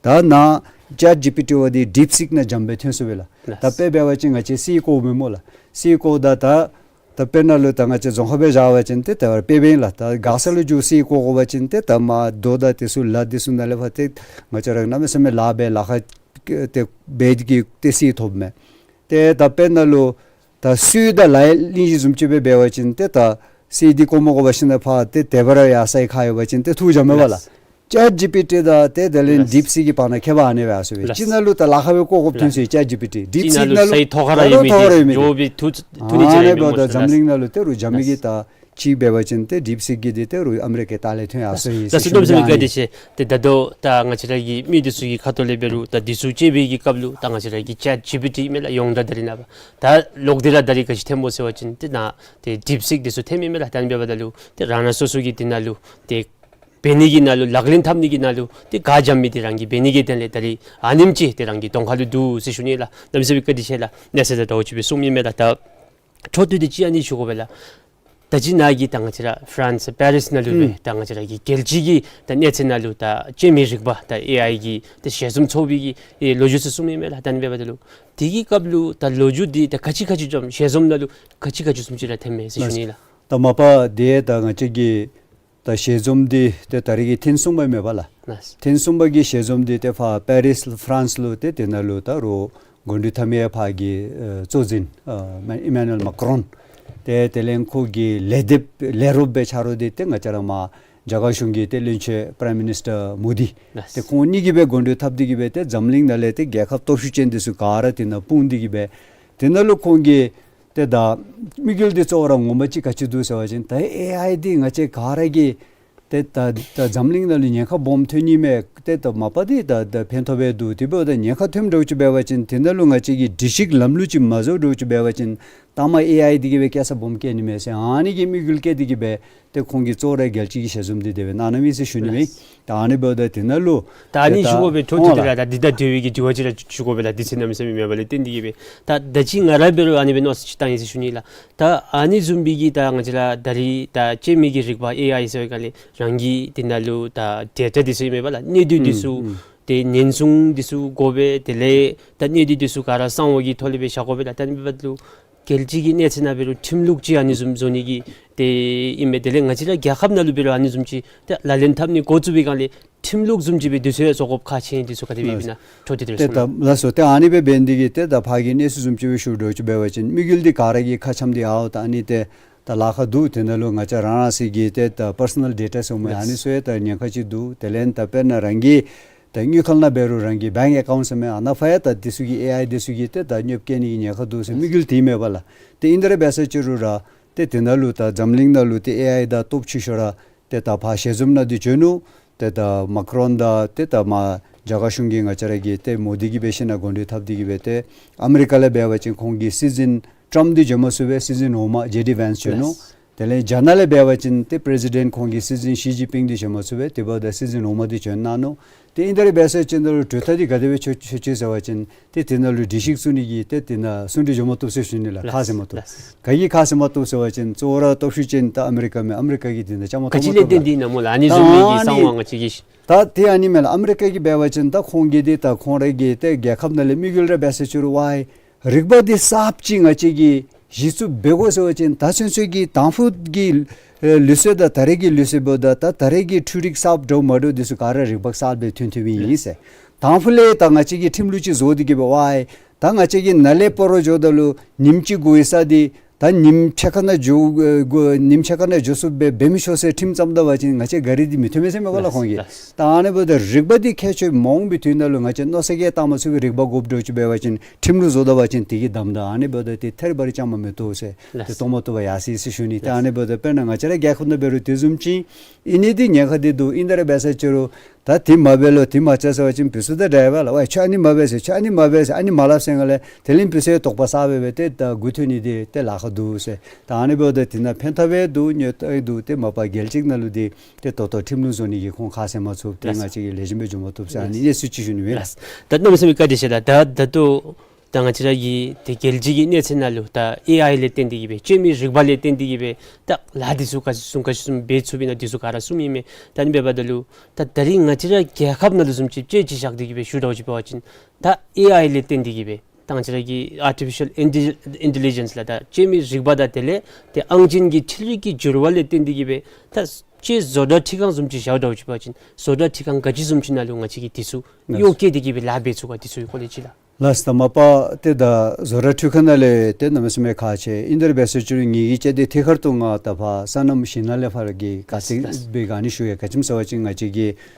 ད་ནཱ་ཅེཊ་ཇི་པི་ཊི་བ་འདི་ཌིཔ་སིཀ་ནང་འཇམ་སྦེ་ཐོན་སོང་པས་ལགས། ལགས། ད་དཔེ་འབད་བ་ཅིན་ང་བཅས་སའི་གོ་མས་སྨོ་ལགས། སའི་གོ་ད་ད་ད་དཔེར་ན་ལུ་ད་ང་བཅས་རྫོང་ཁ་སྦེ་བཞག་པ་ཅིན་ཏེ་ད་དཔེ་འབདན་ལགས། ད་ག་ས་ལུ་འགྱོ་སའི་གོ་དགོ་པ་ཅིན་ཏེ་ད་མར་རྡོ་དང་དེ་ཚུ་ལ་དེ་ཚུ་ནང་ལས་ཕར་ཏེ་ང་བཅས་ར་གནམ་མེད་ས་མེད་ལཱ་འབད་ལཱ་ཁག་ཏེ་འབད་དེ་གིས་ཏེ་སའི་ཐོབ་མས། ཏེ་ད་དཔེར་ན་ལུ་ད་སུའི་དང་ལའི་གླིང་བཞི་བཟུམ་ཅིག་སྦེ་འབད་བ་ཅིན་ཏེ་ད་སའི་འདི་གོ་མ་དགོ་པར་ཞིནམ་ལས་ཕར་ཏེ་དེ་སྦེ་ར་ཡར་སའི་ཁར་ཡོད་པ་ཅིན་ཏེ་འཐུ་འཇམ་མས་པ་ལགས། ལགས། ཅེཊ་ཇི་པི་ཊི་དང་ཏེ་དེ་ལས་ལགས། ཌིཔ་སིཀ་གི་བར་ན་ཁྱད་པར་ཨ་ནི་སྦེ་ཡར་སོང་པས། ལགས། གཅིག་ནང་ལུ་ད་ལཱ་ཁག་སྦེ་བཀོ་དགོཔ་ཐོན་སོང་ཡི་ཅེཊ་ཇི་པི་ཊི། ཌིཔ་སིཀ་ནང་ལུ་ད་རུང་ཐོག་ཁར་ར་ཡོད་མི་འདི་ཇོ་བི་ཐུ་ཐུ་ནི་ཅིག་ར་ཨ་ནི་མེན་སྨོ་ལགས། ད་འཛམ་གླིང་ནང་ལུ་ཏེ་རུང་རྒྱ་མི་གིས་ད་གཅིག་འབད་བ་ཅིན་ཏེ་ཌིཔ་སིཀ་གི་འདི་ཏེ་རུང་ཨ་མི་རི་ཀའི་ལྟག་ལས་ཐོན་ཡར་སོང་ཡི་ཟེར་ཞུ་ནི་ཨ་ནི། ད་ང་བཅས་ར་གི་མི་འདི་ཚུ་གི་ཁ་ཐུག་ལས་འབད་རུང་ད་འདི་ཚུ་དཔྱད་པའི་གི་སྐབས་ལུ་ད་ང་བཅས་ར་གི་ཅེཊ་ཇི་པི་ཊི་མེན་ལགས་ཡོངས་གྲགས་ད་རིས་ནངས་པ་ད་ལོག་སྟེ་ར་ད་རིས་ག་ཅི་ཐོནམ་སྨོ་ཟེར་བ་ཅིན་ཏེ་ནཱ་ཏེ་ཌིཔ་སིཀ་འདི་ཚུ་ཐོནམ་ཨིན་མས་ལགས། ད་ཨ་ནི་འབདཝ་ད་ལུ་ཏེ་རང་རང་སོ་སོ་གི་འདི་ནང་ལུ་ཏེ་འབད་ནི་གི་ནང་ལུ་ལག་ལེན་འཐབ་ནི་གི་ནང་ལུ་ཏེ་ག་འཇམ་མི་འདི་རང་གིས་འབད་ནི་གི་དོན་ལས་ད་རིས་ཨ་ནེམ་ཅིག་ཏེ་རང་གི་གདོང་ཁ་ལུ་འདུག་ཟེར་ཞུ་ནི་ལགས། གནམ་མེད་ས་མེད་བཀའ་དྲིན་ཆེ་ལགས། གནས་ཚུལ་ད་ད་ཨོ་ཅིག་སྦེ་གསུངམ་ཨིན་མས་ལགས། ད་འཕྲོ་མཐུད་དེ་ཅིག་ཨ་ནི་ཞུ་དགོ་པས་ལགས། ད་ཅི་ནཱ་གི་ད་ང་བཅས་ར་ཕ་རན་སི་པེ་རིས་ནང་ལུ་སྦེ་ད་ང་བཅས་ར་གི་རྒྱལ་སྤྱི་གི་ད་གནས་ཚད་ནང་ལུ་ད་བཅོས་མའི་རིག་པ་ད་ཨེ་ཨའི་གི་ད་ཞལ་འཛོམས་ཚོགས་པའི་གི་ཨེ་ལོ་རྒྱུས་ཚུ་གསུངམ་ཨིན་མས་ལགས། ད་ཨ་ནི་འབདཝ་ད་ལུ་དེ་གི་སྐབས་ལུ་ད་ལོ་རྒྱུས་འདི་ད་ག་ཅི་ག་ཅི་བྱུང་ཞལ་འཛོམས་ནང་ལུ་ག་ཅི་ག་ཅི་བཟུམ་ཅིག་ར་ཐོནམ་མས་ཟེར་ཞུ་ནི་ལགས། ད་མ་པ་དེ་ད་ང་བཅས་ཀྱི་ད་ཞལ་འཛོམས་འདི་ཏེ་ད་རིས་ཀྱི་ཐེངས་གསུམ་པ་མས་པ་ལགས། ལགས། ཐེངས་གསུམ་པ་གི་ཞལ་འཛོམས་འདི་ཏེ་ཕར་པེ་རིས་ཕ་རན་སི་ལུ་ཏེ་དེ་ནང་ལུ་ད་རུང་འགོ་འདྲེན་འཐབ་མི་ཕར་གྱི་ཨེ་གཙོ་འཛིན་ཨེ་ཨི་མེ་ནུ་ཨེལ་མཱ་ཀི་རོན་ཏེ་དེ་ལས་ཁོ་གི་ལས་སྡེ་ལས་རོགསཔ་སྦེ་ཆ་རོགས་འདི་ཏེ་ང་བཅས་ར་མར་རྒྱ་གར་གཞུང་གི་ཏེ་བློན་ཆེན་པ་རའིམ་མི་ནིས་ཊར་མོ་དི། ལགས། ཏེ་ཁོང་གཉིས་ཀྱིས་སྦེ་འགོ་འདྲེན་འཐབ་སྟེ་གིས་སྦེ་ཏེ་འཛམ་གླིང་ནང་ལས་ཏེ་རྒྱལ་ཁབ་སྟོབས་ཤུགས་ཅན་འདི་ཚུ་ག་ར་དེ་ནང་སྤུངས་ཏེ་གིས་སྦེ་དེ་ནང་ལུ་ཁོང་གིས་ཏེ་ད་དམིགས་ཡུལ་འདི་གཙོ་བོ་ར་ངོ་མ་ཅིག་ག་ཅི་འདུག་ཟེར་བ་ཅིན་ད་ཨེ་ཨའི་འདི་ང་བཅས་ག་ར་གིས་ཏེ་ད་ད་འཛམ་གླིང་ནང་ལུ་ཉེན་ཁ་སྦོམ་ཐོན་ནི་མས། ཏེ་ད་མ་པ་འདི་ད་ད་ཕན་ཐོགས་སྦེ་འདུག། དེ་འབདཝ་ད་ཉེན་ཁ་ཐོནམ་འདྲཝ་ཅིག་འབད་བ་ཅིན་དེ་ནང་ལུ་ང་བཅས་ཀྱིས་སྒྲིག་གཞི་ལམ་ལུགས་ཅིག་མ་བཟོ་འདྲཝ་ཅིག་འབད་བ་ཅིན་ད་མ་ཨེ་ཨའི་འདི་གིས་སྦེ་སྐྱེལ་ས་སྦོམ་སྐྱེལ་ནི་མས་ཟེར་ཨ་ནི་གི་དམིགས་ཡུལ་བསྐྱེད་དེ་གིས་སྦེ་ཏེ་ཁོང་གིས་གཙོ་བོ་ར་རྒྱལ་སྤྱི་གི་ཞལ་འཛོམས་འདི་དེ་སྦེ་གནང་གནངམ་ཨིན་ཟེར་ཞུ་ནི་མས། ད་ཨ་ནི་འབདཝ་ད་དེ་ནང་ལུ་ད་ཨ་ནི་ཞུ་དགོ་པས། འཕྲོ་མཐུད་དེ་ར་ད་འདི་དང་འབྲེལ་བའི་གི་དྲི་བ་ཅིག་ར་ཞུ་དགོ་པས་ལགས། དུས་ཚོད་གནམ་མེད་ས་མེད་མེད་པ་ལས་བརྟེན་ཏེ་གིས་སྦེ་ད་ད་ཅི་ང་ར་འབད་རུང་ཨ་ནི་སྦེ་མནོ་བསམ་ཅིག་བཏང་ཡི་ཟེར་ཞུ་ནི་ལགས། ད་ཨ་ནི་བཟུམ་སྦེ་གི་ད་ང་བཅས་ར་ད་རིས་ད་བཅོས་མའི་གི་རིག་པ་ཨེ་ཨའི་ཟེར་བའི་སྒང་ལས་རང་གི་དེ་ནང་ལུ་ད་ཌེ་ཊ་འདི་ཚུ་ཨིན་མས་པ་ལགས། གནས་སྡུད་འདི་ཚུ་ཨུམ་ཨུམ་ཏེ་ཉེན་སྲུང་འདི་ཚུ་དགོ་པས། དེ་ལས་ད་གནས་སྡུད་འདི་ཚུ་ག་ར་གསང་བ་གི་ཐོག་ལས་སྦེ་བཞག་དགོ་པས་ལགས། ད་ཨ་ནི་འབདཝ་ད་ལུ་རྒྱལ་སྤྱི་གི་གནས་ཚད་ནང་འབད་རུང་ཁྲིམས་ལུགས་ཅིག་ཨ་ནི་བཟུམ་བཟོ་ནི་གི་ཏེ་ཨིན་མས། དེ་ལས་ང་བཅས་ར་རྒྱལ་ཁབ་ནང་ལུ་འབད་རུང་ཨ་ནི་བཟུམ་ཅིག་ཏེ་ལག་ལེན་འཐབ་ནི་འགོ་བཙུགས་པའི་སྒང་ལས་ཁྲིམས་ལུགས་བཟུམ་ཅིག་སྦེ་འདི་ཚུ་ཡང་བཟོ་དགོཔ་ཁག་ཆེ་ཨིན། འདི་ཚུ་ག་དེ་སྦེ་ཨིན་ན་འཕྲོ་མཐུད་དེ་ར་ཏེ་གསུང་གནང་། ད་ལགས་སོ། ཏེ་ཨ་ནི་སྦེ་འབད་ནི་དེ་གིས་ཏེ་ད་ཕར་གྱི་གནས་ཚུལ་བཟུམ་ཅིག་སྦེ་ཞུ་འདྲཝ་ཅིག་འབད་བ་ཅིན་དམིགས་ཡུལ་འདི་ག་ར་གི་ཁ་འཆམ་འདི་ཨའོ་ད་ཨ་ནི་ཏེ་ད་ལཱ་ཁག་འདུག། དེ་ནང་ལུ་ང་བཅས་རང་རང་སོའི་གི་ཏེ་ད་པར་སོ་ནཱལ་ཌེ་ཊ་ཟེར་མི་ཨ་ནི་ཚུ་ཡང་ད་ཉེན་ཁ་ཅིག་འདུག། དེ་ལས་ད་དཔེར་ན་རང་གི་ད་དངུལ་ཁང་ནང་འབད་རུང་རང་གི་བེངཀ་ཨེ་ཀའུནཊ་ཟེར་མི་ཨ་ནཱ་ཕར་ཡང་ད་འདི་ཚུ་གིས་ཨེ་ཨའི་འདི་ཚུ་གིས་ཏེ་ད་གནོདཔ་བཀལ་ནི་གི་ཉེན་ཁ་འདུག་ཟེར་དམིགས་ཡུལ་འདི་མས་པ་ལགས། ཏེ་ཨིན་ཏེ་ར་འབད་ས་ཅིག་རུང་ར་ཏེ་དེ་ནང་ལུ་ད་འཛམ་གླིང་ནང་ལུ་ཏེ་ཨེ་ཨའི་དང་སྟོབས་ཆེ་ཤོས་ར་ཏེ་ད་ཕར་ཞལ་འཛོམས་ནང་འདི་བྱོན་ནུག། ཏེ་ད་མཱ་ཀི་རོན་དང་ཏེ་ད་མར་རྒྱ་གར་གཞུང་གི་ང་བཅས་ར་གི་ཏེ་མོ་དི་གིས་འབད་ཞིན་ན་འགོ་འདྲེན་འཐབ་སྟེ་གིས་སྦེ་ཏེ་ཨ་མི་རི་ཀ་ལས་འབད་བ་ཅིན་ཁོང་གི་སྲིད་འཛིན་ཊམཔ་འདི་བྱོན་མ་ཚུགས་པས། སྲིད་འཛིན་འོག་མ་ཇེ་ཌི་ཝེནས་བྱོན་ནུག། ལགས། དེ་ལས་རྒྱ་ནག་ལས་འབད་བ་ཅིན་ཏེ་པི་རེ་སི་ཌེནཊ་ཁོང་གི་སྲིད་འཛིན་ཞི་ཅིན་ཕིང་འདི་བྱོན་མ་ཚུགས་པས། དེ་འབདཝ་ད་སྲིད་འཛིན་འོག་མ་འདི་བྱོན་གནང་ནུག། ཏེ་ཨིན་ཏེ་ར་འབད་ས་ཅིན་ད་ལུ་གྲོས་ཐག་འདི་ག་དེ་སྦེ་ཆོད་ཆོད་ཆོད་ཟེར་བ་ཅིན་ཏེ་དེ་ནང་ལུ་སྒྲིག་གཞི་བཙུགས་ནི་གི་ཏེ་དེ་ནང་ཟུང་འབྲེལ་འགྱོ་མ་བཏུབ་ཟེར་ཞུ་ནི་ལགས། ཁ་བཟེད་མ་བཏུབ། ལགས། ག་གིས་ཁ་བཟེད་མ་བཏུབ་ཟེར་བ་ཅིན་གཙོ་བོ་ར་སྟོབས་ཤུགས་ཅན་ད་ཨ་མི་རི་ཀ་མས། ཨ་མི་རི་ཀ་གིས་དེ་ནང་བཅའ་མར་ག་ཅི་གཏོགས་མ་ལས་བཏོན་ཏེ་བཏུབ་ལགས། ཨིན་ན་མོ་ལགས། ཨ་ནི་བཟུམ་མའི་གི་ད་གསང་བ་ང་བཅས་ཀྱིས། ད་དེ་ཨ་ནི་མས་ལགས། ཨ་མི་རི་ཀ་གིས་འབད་བ་ཅིན་ད་ཁོང་གིས་འདི་ད་ཁོང་རའི་གི་ཏེ་རྒྱལ་ཁབ་ནང་ལས་དམིགས་ཡུལ་ར་འབད་ས་ཅིག་རུང་ཝའི་རིག་པ་འདི་གསརཔ་ཅིག་ང་བཅས་ཀྱིས་གཞི་བཙུགས་འབད་དགོ་ཟེར་བ་ཅིན་ད་ཚུན་ཚོད་ཀྱི་དང་ཕུ་གི་ཨེ་ལུགས་སྲོལ་དང་ད་རེས་ཀྱི་ལུགས་སྲོལ་འབདཝ་ད་ད་ད་རེས་ཀྱི་འཕྲུལ་རིག་གསརཔ་འདྲཝ་མ་འདྲཝ་འདི་ཚུ་ག་ར་རིག་པ་གསརཔ་སྦེ་ཐོན་ཐོནམ་ཨིན་ཟེར། དང་ཕུ་ལས་ད་ང་བཅས་ཀྱིས་ཁྲིམས་ལུགས་ཅིག་བཟོ་སྟེ་གི་སྦེ་ཝའི་ད་ང་བཅས་ཀྱིས་ནཱ་ལས་སྤ་རོ་འགྱོཝ་ད་ལུ་ཉིནམ་གཅིག་འགོར་བའི་ས་འདི་ད་ཉིནམ་ཕྱེད་ཀ་ནང་འགྱོ་ཨེ་འགོར་ཉིནམ་ཕྱེད་ཀ་ནང་འགྱོ་ཚུགསཔ་སྦེ་འབད་མི་ཆོག་ཟེར་ཁྲིམས་བརྩམ་ད་པ་ཅིན་ང་བཅས་གཱ་རི་འདི་མི་ཐོན་མས་ཟེར་མས་པ་ལགས་ཁོང་གིས། ད་ཨ་ནི་འབདཝ་ད་རིག་པ་འདི་ཁྱད་ཆོས་མ་འོངས་པའི་དུས་ནང་ལུ་ང་བཅས་མནོ་བསམ་གྱིས་བཏང་མ་ཚུགས་པའི་རིག་པ་དགོཔ་འདྲཝ་ཅིག་འབད་བ་ཅིན་ཁྲིམས་ལུགས་བཟོ་ད་པ་ཅིན་དེ་གིས་བསྡམ་ད། ཨ་ནི་འབདཝ་ད་ཏེ་ཐད་རི་བ་རི་རྐྱངམ་མ་མི་བཏུབ་ཟེར། ཏེ་གཏོགས་མ་བཏུབ་པར་ཡར་སོ་ཡི་ཟེར་ཞུ་ནི། ཏེ་ཨ་ནི་འབདཝ་ད་དཔེར་ན་ང་བཅས་ར་རྒྱལ་ཁབ་ནང་འབད་རུང་དེ་བཟུམ་ཅིག་ཨིན་ནི་འདི་ཉེན་ཁ་འདི་འདུག། ཨིན་ཏེ་ར་འབད་ས་ཅིག་རུང་ད་དེ་མ་འབད་ལོ་དེ་མ་རྐྱབ་ཟེར་བ་ཅིན་བུ་ཚུ་ད་ཌའི་ཝར་ལགས། ཝའི་ཁྱོད་ཨ་ནི་མ་འབད་ཟེར། ཁྱོད་ཨ་ནི་མ་འབད་ཟེར། ཨ་ནི་མ་སླབ་ཟེར་ང་ལས་དེ་ལས་བུ་ཚུ་དོགས་པ་ཟ་སྦེ་སྦེ་ཏེ་ད་མགུ་འཐོམ་ནི་འདི་ཏེ་ལཱ་ཁག་འདུག་ཟེར། ད་ཨ་ནི་འབདཝ་ད་དེ་ནང་ཕན་ཐབས་འདུག་གནོད་འདུག། ཏེ་མ་པ་རྒྱལ་སྤྱི་ནང་ལུ་འདི་ཏེ་ད་ལྟོ་ཁྲིམས་ལུགས་བཟོ་ནི་གི་ཁོང་ཁ་བཟེད་མ་ཚུགས། ཏེ་ལགས། ང་བཅས་ཀྱིས་ལེགས་ཤོམ་སྦེ་འགྱོ་མ་བཏུབ་ཟེར་ཨ་ནི་གནས་ཚུལ་ཅིག་ཞུ་ནི་མས། ལགས། ད་གནམ་མེད་ས་མེད་བཀའ་དྲིན་ཆེ་ད། ད་ད་ལྟོ་ད་ང་བཅས་ར་གི་ཏེ་རྒྱལ་སྤྱི་གི་གནས་ཚད་ནང་ལུ་ད་ཨེ་ཨའི་ལས་བརྟེན་ཏེ་གི་སྦེ་སྤྱོད་མི་རིག་པ་ལས་བརྟེན་ཏེ་གི་སྦེ་ད་ལཱ་འདི་ཚུ་ག་ཅི་བཟུམ་ག་ཅི་བཟུམ་འབད་ཚུགས་པས་ན་འདི་ཚུ་ག་ར་གསུངམ་ཨིན་མས། ད་ཨ་ནི་འབདཝ་ད་ལུ་ད་ད་རིས་ང་བཅས་ར་རྒྱལ་ཁབ་ནང་ལུ་བཟུམ་ཅིག་དཔྱེ་ཅིག་བཞག་སྟེ་གི་སྦེ་ཞུ་དོ་ཅིག་འབད་བ་ཅིན་ད་ཨེ་ཨའི་ལས་བརྟེན་ཏེ་གི་སྦེ་ད་ང་བཅས་ར་གི་ཨར་ཊི་ཕི་ཤཱལ་ཨིན་ཊེ་ལི་ཇེནསི་ལགས། ད་སྤྱོད་མི་རིག་པ་དང་དེ་ལས་ཏེ་ཨང་ཅན་གྱི་འཕྲུལ་རིག་གི་འགྱུར་བ་ལས་བརྟེན་ཏེ་གི་སྦེ་ད་སྤྱིར་བཟོ་གྲྭ་ཁྲི་ཁང་བཟུམ་ཅིག་བཞག་དོ་ཅིག་འབད་བ་ཅིན་བཟོ་གྲྭ་ཁྲི་ཁང་ག་ཅི་བཟུམ་ཅིག་ནང་ལུ་ང་བཅས་ཀྱིས་འདི་ཚུ་གཡོག་བཀོལ་ཏེ་གི་སྦེ་ལཱ་འབད་ཚུགས་ག་འདི་ཚུ་གི་སྐོར་ལས་ཅིག་ལགས། ལགས་ད་མ་པ་ཏེ་ད་བཟོ་གྲྭ་ཁྲི་ཁང་ནང་ལས་ཏེ་གནམ་མེད་ས་མེད་ཁག་ཆེ། ཨིན་ཏེ་ར་འབད་ས་ཅིག་རུང་ངེ་གི་ཅ་དེ་ཐད་ཁར་དུ་ང་ད་ཕར་སོ་ནམ་ཞིང་ནང་ལས་ཕར་གྱི་ག་ཏེ་ལགས། སྦེ་ག་ནི་ཞུ་ཡི། ག་ཅི་སྨོ་ཟེར་བ་ཅིན་ང་བཅས་ཀྱི་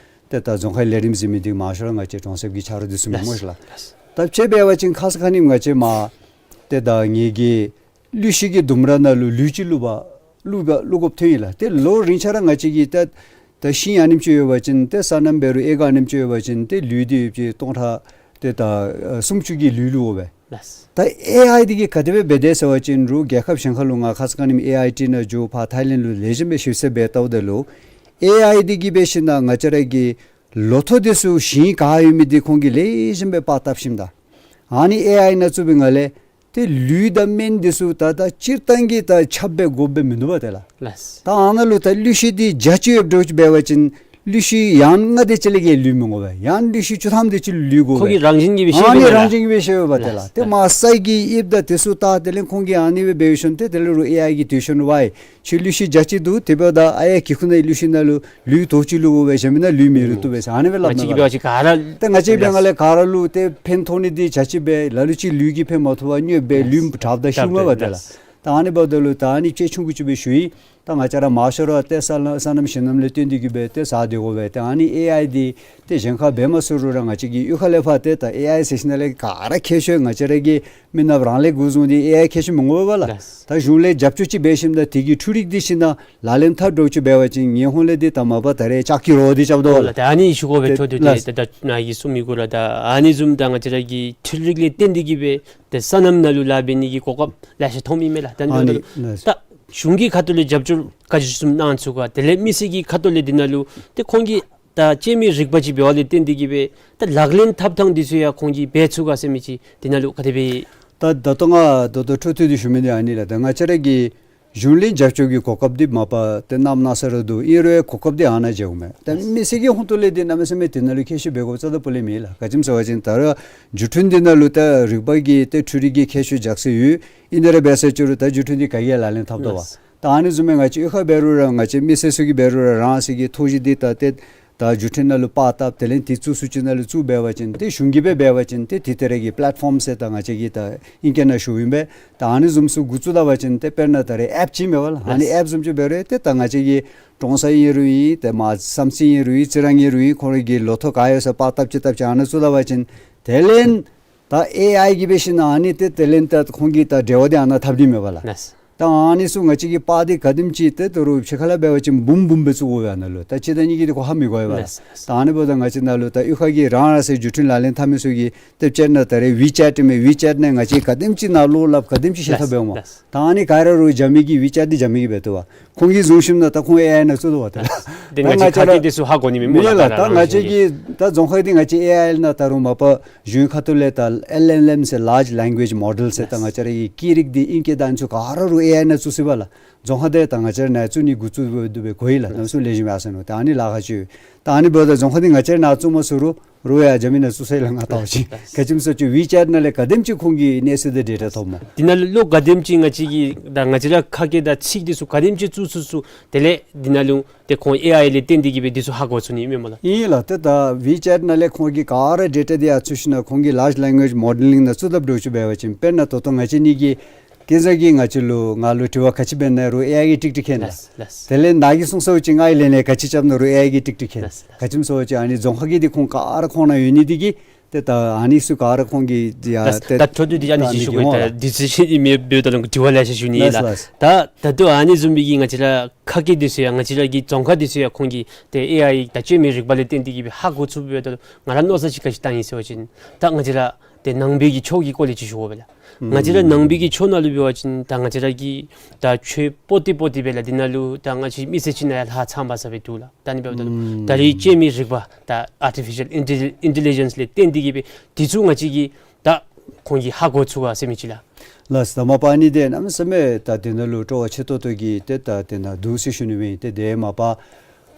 ཏེ་ད་རྫོང་ཁའི་ལས་རིམ་གཟིགས་མི་འདི་མང་ཤོས་ར་ང་བཅས་གྲོང་གསེབ་ཀྱི་ཆ་རོགས་འདི་ཚུ་མས་སྨོ་ཤ་ལགས། ལགས། ད་དཔྱེ་འབད་བ་ཅིན་ཁ་ཙ་ཁ་ཉིནམ་ང་བཅས་མར་ཏེ་ད་ངེ་གི་གླུད་གཞི་གི་ལྡུམ་ར་ནང་ལུ་ལུད་ཅིག་བླུག་པ་བླུག་པ་བླུག་དགོཔ་ཐོན་ཡི་ལགས། ཏེ་ལོ་རིམ་ཆད་ར་ང་བཅས་ཀྱི་ད་ད་ཤིང་ཨ་ནེམ་ཅིག་ཡོད་པ་ཅིན་ཏེ་སོ་ནམ་འབད་རུང་ཨེ་ཀར་ཨ་ནེམ་ཅིག་ཡོད་པ་ཅིན་ཏེ་ལུད་འདི་ཡོདཔ་ཅིག་སྟོང་ཕྲག་ཏེ་ད་ཨ་སུམ་ཅུ་གི་ལུད་བླུག་འོང་པས། ལགས། ད་ཨེ་ཨའི་འདི་གིས་ག་དེ་སྦེ་འབད་དེ་ཟེར་བ་ཅིན་རུང་རྒྱལ་ཁབ་གཞན་ཁ་ལུ་ང་ཁ་ཙ་ཁ་ཉིནམ་ཨེ་ཨའི་ཊི་ནང་འགྱོ་ཕར་ཐའི་ལེནཌ་ལུ་ལེགས་ཤོམ་སྦེ་ཞིབ་འཚོལ་འབད་བལྟཝ་ད་ལུ་ཨེ་ཨའི་འདི་གིས་འབད་ཞིན་ན་ང་བཅས་ར་གི་ལོ་ཐོག་འདི་ཚུ་ཞིང་ག་ཡོད་མི་འདི་ཁོང་གིས་ལེགས་ཤོམ་སྦེ་པར་བཏབ་ཞིནམ་ད་ཨ་ནི་ཨེ་ཨའི་ནང་བཙུགས་པའི་ངང་ལས་ཏེ་ལུད་དང་སྨན་འདི་ཚུ་ད་ད་སྤྱིར་བཏང་གི་ད་ཆགས་པའི་དགོཔ་སྦེ་མིན་འདུག་པ་ཏེ་ལགས། ལགས། ད་ཨ་ནཱ་ལུ་ད་གླུད་གཞི་འདི་རྒྱ་ཆེ་ཡོདཔ་འདྲཝ་ཅིག་འབད་བ་ཅིན་གླུད་གཞི་ཡང་ལྔ་དེ་ཅིག་ལས་བརྒལ་ལུད་མི་དགོ་པས། ཡང་གླུད་གཞི་བཅུ་ཐམ་དེ་ཅིག་ལུད་དགོ་པས། ཁོ་གི་རང་བཞིན་གྱིས་སྦེ་ཤེས་ཨ་ནི་པས་རང་ལགས། བཞིན་གྱིས་སྦེ་ཤེས་པས་ཏེ་ལགས། ལགས། ཏེ་མར་ས་གི་དབྱིབས་དང་དེ་ཚུ་བལྟ་དེ་ལས་ཁོང་གིས་ཨ་ནི་སྦེ་འབད་ཞིནམ་ཏེ་དེ་ལས་རུང་ཨེ་ཨའི་གིས་དེ་ཤོན་ཝའི་ཁྱོད་གླུད་གཞི་རྒྱ་ཆེ་འདུག། དེ་འབདཝ་ད་ཨ་ཡ་གི་ཁུག་ནང་གླུད་གཞི་ནང་ལུ་ལུད་དོ་ཅིག་བླུག་དགོ་པས། གཞན་མེན་ན་ལུད་མི་རུང་བཏུབ་པས་ཟེར་ཨ་ནི་སྦེ་སླབ་ང་བཅས་ཀྱི་འབད་བ་ཅིན་ག་ར་ཏེ་ང་བཅས་འབད་ལགས། ང་ལས་ག་ར་ལུ་ཏེ་ཕན་ཐོགས་ནི་འདི་རྒྱ་ཆེ་སྦེ་ལ་ལུ་ཅིག་ལུད་ཀྱིས་ཕན་མ་ཐོགས་པར་གནོདཔ་སྦེ་ལུད་དྲགཔ་ད་ཤུལ་མ་པ་ཏེ་ལགས། ད་ཨ་ནི་འབདཝ་ད་ལུ་ད་ཨ་ནི་དཔྱེ་ཆུང་ཀུ་ཅིག་སྦེ་ཞུ་ཡི། ད་ང་བཅས་ར་མང་ཤོས་ར་ཏེ་སོ་ནམ་སོ་ནམ་ཞིང་ནམ་ལས་བརྟེན་ཏེ་གི་སྦེ་ཏེ་ཟ་སྡོད་དགོ་པས། ད་ཨ་ནི་ཨེ་ཨའི་འདི་ཏེ་གཞན་ཁར་འབད་མ་ཚུགས་རུང་ར་ང་བཅས་ཀྱི་གཡུས་ཁ་ལས་ཕར་ཏེ་ད་ཨེ་ཨའི་ཟེར་ཞིནམ་ལས་ག་ར་མཁས་ཤོས་ང་བཅས་ར་གི་མི་ནགཔ་རང་ལས་འགོ་བཟུང་སྟེ་ཨེ་ཨའི་མཁས་ཤོས་མི་དགོ་པས་ལགས། ལགས། ད་གཞུང་ལས་རྒྱབ་སྐྱོར་ཅིག་འབད་ཞིནམ་ད་དེ་གི་འཕྲུལ་རིག་འདི་ཞིནམ་ད་ལག་ལེན་འཐབ་འདྲཝ་ཅིག་འབད་བ་ཅིན་ངེའི་ཧོངས་ལས་འདི་ད་མ་པ་ད་རེས་ལྕགས་ཀྱི་རོ་འདི་རྐྱབ་དོ་ལགས། ད་ཨ་ནི་ཞུ་དགོ་པས། ཏེ་ཐོག་ཏུ་ལགས། ཏེ་ད་ནཱ་གིས་གསུང་མི་གུ་ར་ད་ཨ་ནི་བཟུམ་ད་ང་བཅས་ར་གི་འཕྲུལ་རིག་ལས་བརྟེན་ཏེ་གི་སྦེ་ཏེ་སོ་ནམ་ནང་ལུ་ལཱ་འབད་ནི་གི་གོ་སྐབས་ལེ་ཤ་ཐོནམ་ཨིན་མས་ལགས། ད་ཨ་ནི་ལགས། ད་གཞུང་གི་ཁ་ཐུག་ལས་རྒྱབ་སྐྱོར་ག་ཅི་བཟུམ་གནང་ཚུགས་ག། དེ་ལས་མི་སེར་གྱི་ཁ་ཐུག་ལས་འདི་ནང་ལུ་ཏེ་ཁོང་གིས་ད་སྤྱོད་མི་རིག་པ་ཅིག་འབད་བ་ལས་བརྟེན་ཏེ་གི་སྦེ་ད་ལག་ལེན་འཐབ་ཐངས་འདི་ཚུ་ཡང་ཁོང་གིས་འབད་ཚུགས་ག་ཟེར་མི་ཅིག་འདི་ནང་ལུ་ག་དེ་སྦེ། ད་ད་ལྟོ་ང་ད་ལྟོ་འཕྲོ་མཐུད་དེ་ཞུ་མི་འདི་ཨ་ནི་ལགས། ད་ང་བཅས་ར་གི་གཞུང་ལས་རྒྱབ་སྐྱོར་གྱི་གོ་སྐབས་འདི་མ་པ་ཏེ་གནམ་མེད་ས་མེད་ར་འདུག། ཨིན་རུང་གོ་སྐབས་འདི་ཨ་ནཱ་མཇལཝ་མས། ད་མི་སེར་གྱི་ཧོངས་ཐོག་ལས་འདི་གནམ་མེད་ས་མེད་འདི་ནང་ལུ་མཁས་ཤོས་འབད་དགོཔ་རྩ་དང་པོ་ལས་མེད་ལགས། ག་ཅི་སྨོ་ཟེར་བ་ཅིན་ད་རུང་བརྒྱུད་འཕྲིན་འདི་ནང་ལུ་ད་རིག་པ་གི་ཏེ་འཕྲུལ་རིག་གི་མཁས་ཤོས་རྒྱགས་ས་ཡོད། ཨིན་ཏེ་ར་འབད་ས་ཅིག་རུང་ད་བརྒྱུད་འཕྲིན་འདི་ག་གིས་ཡང་ལག་ལེན་འཐབ་དོ་པ། ལགས། ད་ཨ་ནི་བཟུམ་སྦེ་ང་བཅས་གཡུས་ཁར་འབད་རུང་ར་ང་བཅས་མི་སེར་ཚུ་གིས་འབད་རུང་ར་རང་སོ་གི་ཐོག་གཞི་འདི་ད་ཏེ་ད་བརྒྱུད་འཕྲིན་ནང་ལུ་པར་བཏབ་དེ་ལས་འདི་བཙུགས་ཚུགས་ཅིག་ནང་ལུ་བཙུགས་འབད་བ་ཅིན་ཏེ་གཞུང་གིས་སྦེ་འབད་བ་ཅིན་ཏེ་འདི་ད་རེས་ཀྱི་པི་ལེཊ་ཕོམ་ཟེར་ད་ང་བཅས་ཀྱིས་ད་ཨིང་སྐད་ནང་ཞུཝ་ཨིན་པས། ད་ཨ་ནི་བཟུམ་ཚུ་འགོ་བཙུགས་ད་པ་ཅིན་ཏེ་དཔེར་ན་ད་རེས་ཨེཔ་ཅིག་མེན་པ་ལགས། ཨ་ནི་ཨེཔ་བཟུམ་ཅིག་འབད་རུང་ཏེ་ད་ང་བཅས་ཀྱི་གྲོང་གསར་ཨིན་རུང་ཨིན་ཏེ་མར་བསམ་རྩེ་ཨིན་རུང་ཨིན་རྩི་རང་ཨིན་རུང་ཨིན་ཁོང་རའི་གི་ལོ་ཐོག་ག་ཡོད་ས་པར་བཏབ་ཅིག་བཏབ་ཅིག་ཨ་ནཱ་བཙུགས་ད་པ་ཅིན་དེ་ལས་ད་ཨེ་ཨའི་གིས་འབད་ཞིན་ན་ཨ་ནི་ཏེ་དེ་ལས་ད་ཁོང་གིས་ད་འབྲེལ་བ་འདི་ཨ་ནཱ་འཐབ་ནི་མས་པ་ལགས། ལགས། ད་ཨ་ནི་ཚུ་ང་བཅས་ཀྱིས་པར་འདི་ག་དེམ་ཅིག་ཏེ་ད་རུང་ཕྱི་ཁ་ལས་འབད་བ་ཅིན་འབུམ་འབུམ་སྦེ་བཙུགས་དགོ་པས་ཨ་ནཱ་ལུ། ད་གཅིག་དང་གཉིས་ཀྱིས་འདི་ཁོ་ཧ་མི་གོ་བས་ལགས། ལགས། ད་ཨ་ནི་འབདཝ་ད་ང་བཅས་ནཱ་ལུ་ད་གཡུས་ཁ་གི་རང་རང་སོའི་བརྒྱུད་འཕྲིན་ལག་ལེན་འཐབ་མི་ཚུ་གིས་ཏེ་དཔེར་ན་ད་རེས་ཝི་ཅེཊ་མས། ཝི་ཅེཊ་ནང་ང་བཅས་ག་དེམ་ཅིག་ནཱ་ལུ་སླབ་ག་དེམ་ཅིག་ཤེས་ཐབས་འབད་འོང་། ལགས། ད་ཨ་ནི་ག་ར་རུང་རྒྱ་མི་གིས་ཝི་ཅེཊ་འདི་རྒྱ་མི་གིས་འབད་བཏུབ་པས། ཁོང་གིས་བཟུང་ཞིནམ་ད་ཁོང་ཨེ་ཨའི་ནང་བཙུགས་དོ་བ་ད། ལགས། ཏེ་ད་ང་བཅས་ཁ་སྐད་འདི་ཚུ་ཧ་གོ་ནི་མེད་སྨོ་ལགས། ལགས། ད་ང་བཅས་ཀྱི་ད་རྫོང་ཁག་འདི་ང་བཅས་ཨེ་ཨའི་ནང་ད་རུང་མ་པ་གཞུང་ཁ་ཐུག་ལས་ད་ཨེལ་ཨེལ་ཨེམ་ཟེར་ལཱརཇ་ལེང་གུ་ཨེཇ་མོ་ཌེལ་ཟེར་ད་ང་བཅས་ར་གི་སྐད་རིགས་འདི་ཨིང་སྐད་དང་ཚུ་ག་ར་རུང་ཨེ་ཨའི་ནང་བཙུགས་ཅི་པ་ལགས། རྫོང་ཁག་འདི་ད་ང་བཅས་ར་ནཱ་བཙུགས་ནི་འགོ་བཙུགས་འབད་དེ་སྦེ་གོ་ཡི་ལགས། གནམ་མེད་ས་མེད་ལེགས་ཤོམ་ཡར་སོང་ནུག། ད་ཨ་ནི་ལཱ་ཁག་ཅིག་ཡོད། ད་ཨ་ནི་འབདཝ་ད་རྫོང་ཁག་འདི་ང་བཅས་ར་ནཱ་བཙུགས་མ་ཚུགས་རུང་རུང་ཡར་རྒྱ་མི་ནང་བཙུགས་ས་ཡི་ལགས། ང་ལྟ་བ་ཅིན་ག་ཅི་སྨོ་ཟེར་བ་ཅིན་ཝི་ཅེཊ་ནང་ལས་ག་དེམ་ཅིག་ཁོང་གིས་གནས་ཚུལ་དང་ཌེ་ཊ་ཐོབ་སྨོ། འདི་ནང་ལུ་ག་དེམ་ཅིག་ང་བཅས་ཀྱི་ད་ང་བཅས་ར་ཁ་སྐད་དང་ཚིག་འདི་ཚུ་ག་དེམ་ཅིག་བཙུགས་བཙུགས་བཙུགས་དེ་ལས་འདི་ནང་ལུ་ཏེ་ཁོང་ཨེ་ཨའི་ལས་བརྟེན་ཏེ་གིས་སྦེ་འདི་ཚུ་ཧ་གོ་ཚུགས་ནི་མས་སྨོ་ལགས། ཨིན་ལགས། ཏེ་ད་ཝི་ཅེཊ་ནང་ལས་ཁོང་གིས་ག་ར་ཌེ་ཊ་འདི་ཡར་བཙུགས་ཞིནམ་ཁོང་གིས་ལཱརཇ་ལེང་གུ་ཨེཇ་མོ་ཌེལ་ལིང་ནང་བཙུགས་དཔ་འདྲཝ་ཅིག་འབད་བ་ཅིན་དཔེར་ན་ད་ལྟོ་ང་བཅས་གཉིས་ཀྱིས་ཀན་ཟ་གིས་ང་བཅས་ལུ་ང་ལུ་དྲི་བ་ག་ཅི་འབད་ནི་རུང་ཨེ་ཨའི་གིས་ཀྲིག་ཀྲིག་མཁྱེན་ལགས། ལགས། ལགས། དེ་ལས་ནཱ་གིས་གསུངས་ཚརཝ་ཅིག་ང་གིས་ལན་ལན་ག་ཅི་རྐྱབ་ནི་རུང་ཨེ་ཨའི་གིས་ཀྲིག་ཀྲིག་མཁྱེན། ལགས། ག་ཅི་སྨོ་ཟེར་བ་ཅིན་ཨ་ནི་རྫོང་ཁག་གི་འདི་ཁོང་ག་ར་ཁོང་ནང་ཡོད་ནི་འདི་གིས་ཏེ་ད་ཨ་ནི་ཚུ་ག་ར་ཁོང་གིས་ཡ་ལགས། ཏེ་ད་འཕྲོ་མཐུད་དེ་ཨ་ནི་ཅིག་ཞུ་དགོ་པས། ད་ཌི་སི་ཤཱན་ཨིན་མས་འབདཝ་ད་ལུ་དྲི་བ་ལེ་ཤ་ཞུ་ནི་ཨིན་ལགས། ལགས། ལགས། ད་ད་ལྟོ་ཨ་ནི་བཟུམ་མའི་གི་ང་བཅས་ར་ཁ་སྐད་འདི་ཚུ་ཡང་ང་བཅས་ར་གི་རྫོང་ཁག་འདི་ཚུ་ཡང་ཁོང་གིས་ཏེ་ཨེ་ཨའི་དང་བཅོས་མའི་རིག་པ་ལས་བརྟེན་ཏེ་གིས་སྦེ་ཧ་གོ་ཚུགས་པས། ད་ང་ར་མནོ་བསམ་ཅིག་ག་ཅི་བཏང་ཡི་ཟེར་བ་ཅིན་ད་ང་བཅས་ར་ཏེ་ནང་པའི་གི་ཆོས་ཀྱི་སྐོར་ལས་ཅིག་ཞུ་དགོ་པས་ལགས། ང་བཅས་ར་ནང་པའི་གི་ཆོས་ནང་ལུ་འབད་བ་ཅིན་ད་ང་བཅས་ར་གི་ད་ཆོས་པོ་ཏི་པོ་ཏི་སྦེ་ལགས། འདི་ནང་ལུ་ད་ང་བཅས་མི་སེར་ཅིག་ནང་ཡང་ལྷག་ཚངམ་ཟེར་སྦེ་འདུག་ལགས། ད་ཨ་ནི་འབདཝ་ད་ལུ་ད་རེས་བཅོས་མའི་རིག་པ་ད་ཨར་ཊི་ཕི་ཤཱལ་ཨིན་ཊེ་ལི་ཇེནསི་ལས་བརྟེན་ཏེ་གིས་སྦེ་འདི་ཚུ་ང་བཅས་ཀྱིས་ད་ཁོང་གིས་ཧ་གོ་ཚུགས་ག་ཟེར་མི་ཅིག་ལགས། ལགས། ད་མ་པ་ཨ་ནི་འདི་གནམ་མེད་ས་མེད་ད་འདི་ནང་ལུ་སྤྲོ་བ་ཆེ་ཏོག་ཏོ་གི་ཏེ་ད་འདི་ནང་འདུག་ཟེར་ཞུ་ནི་མས། ཏེ་འདི་མ་པ་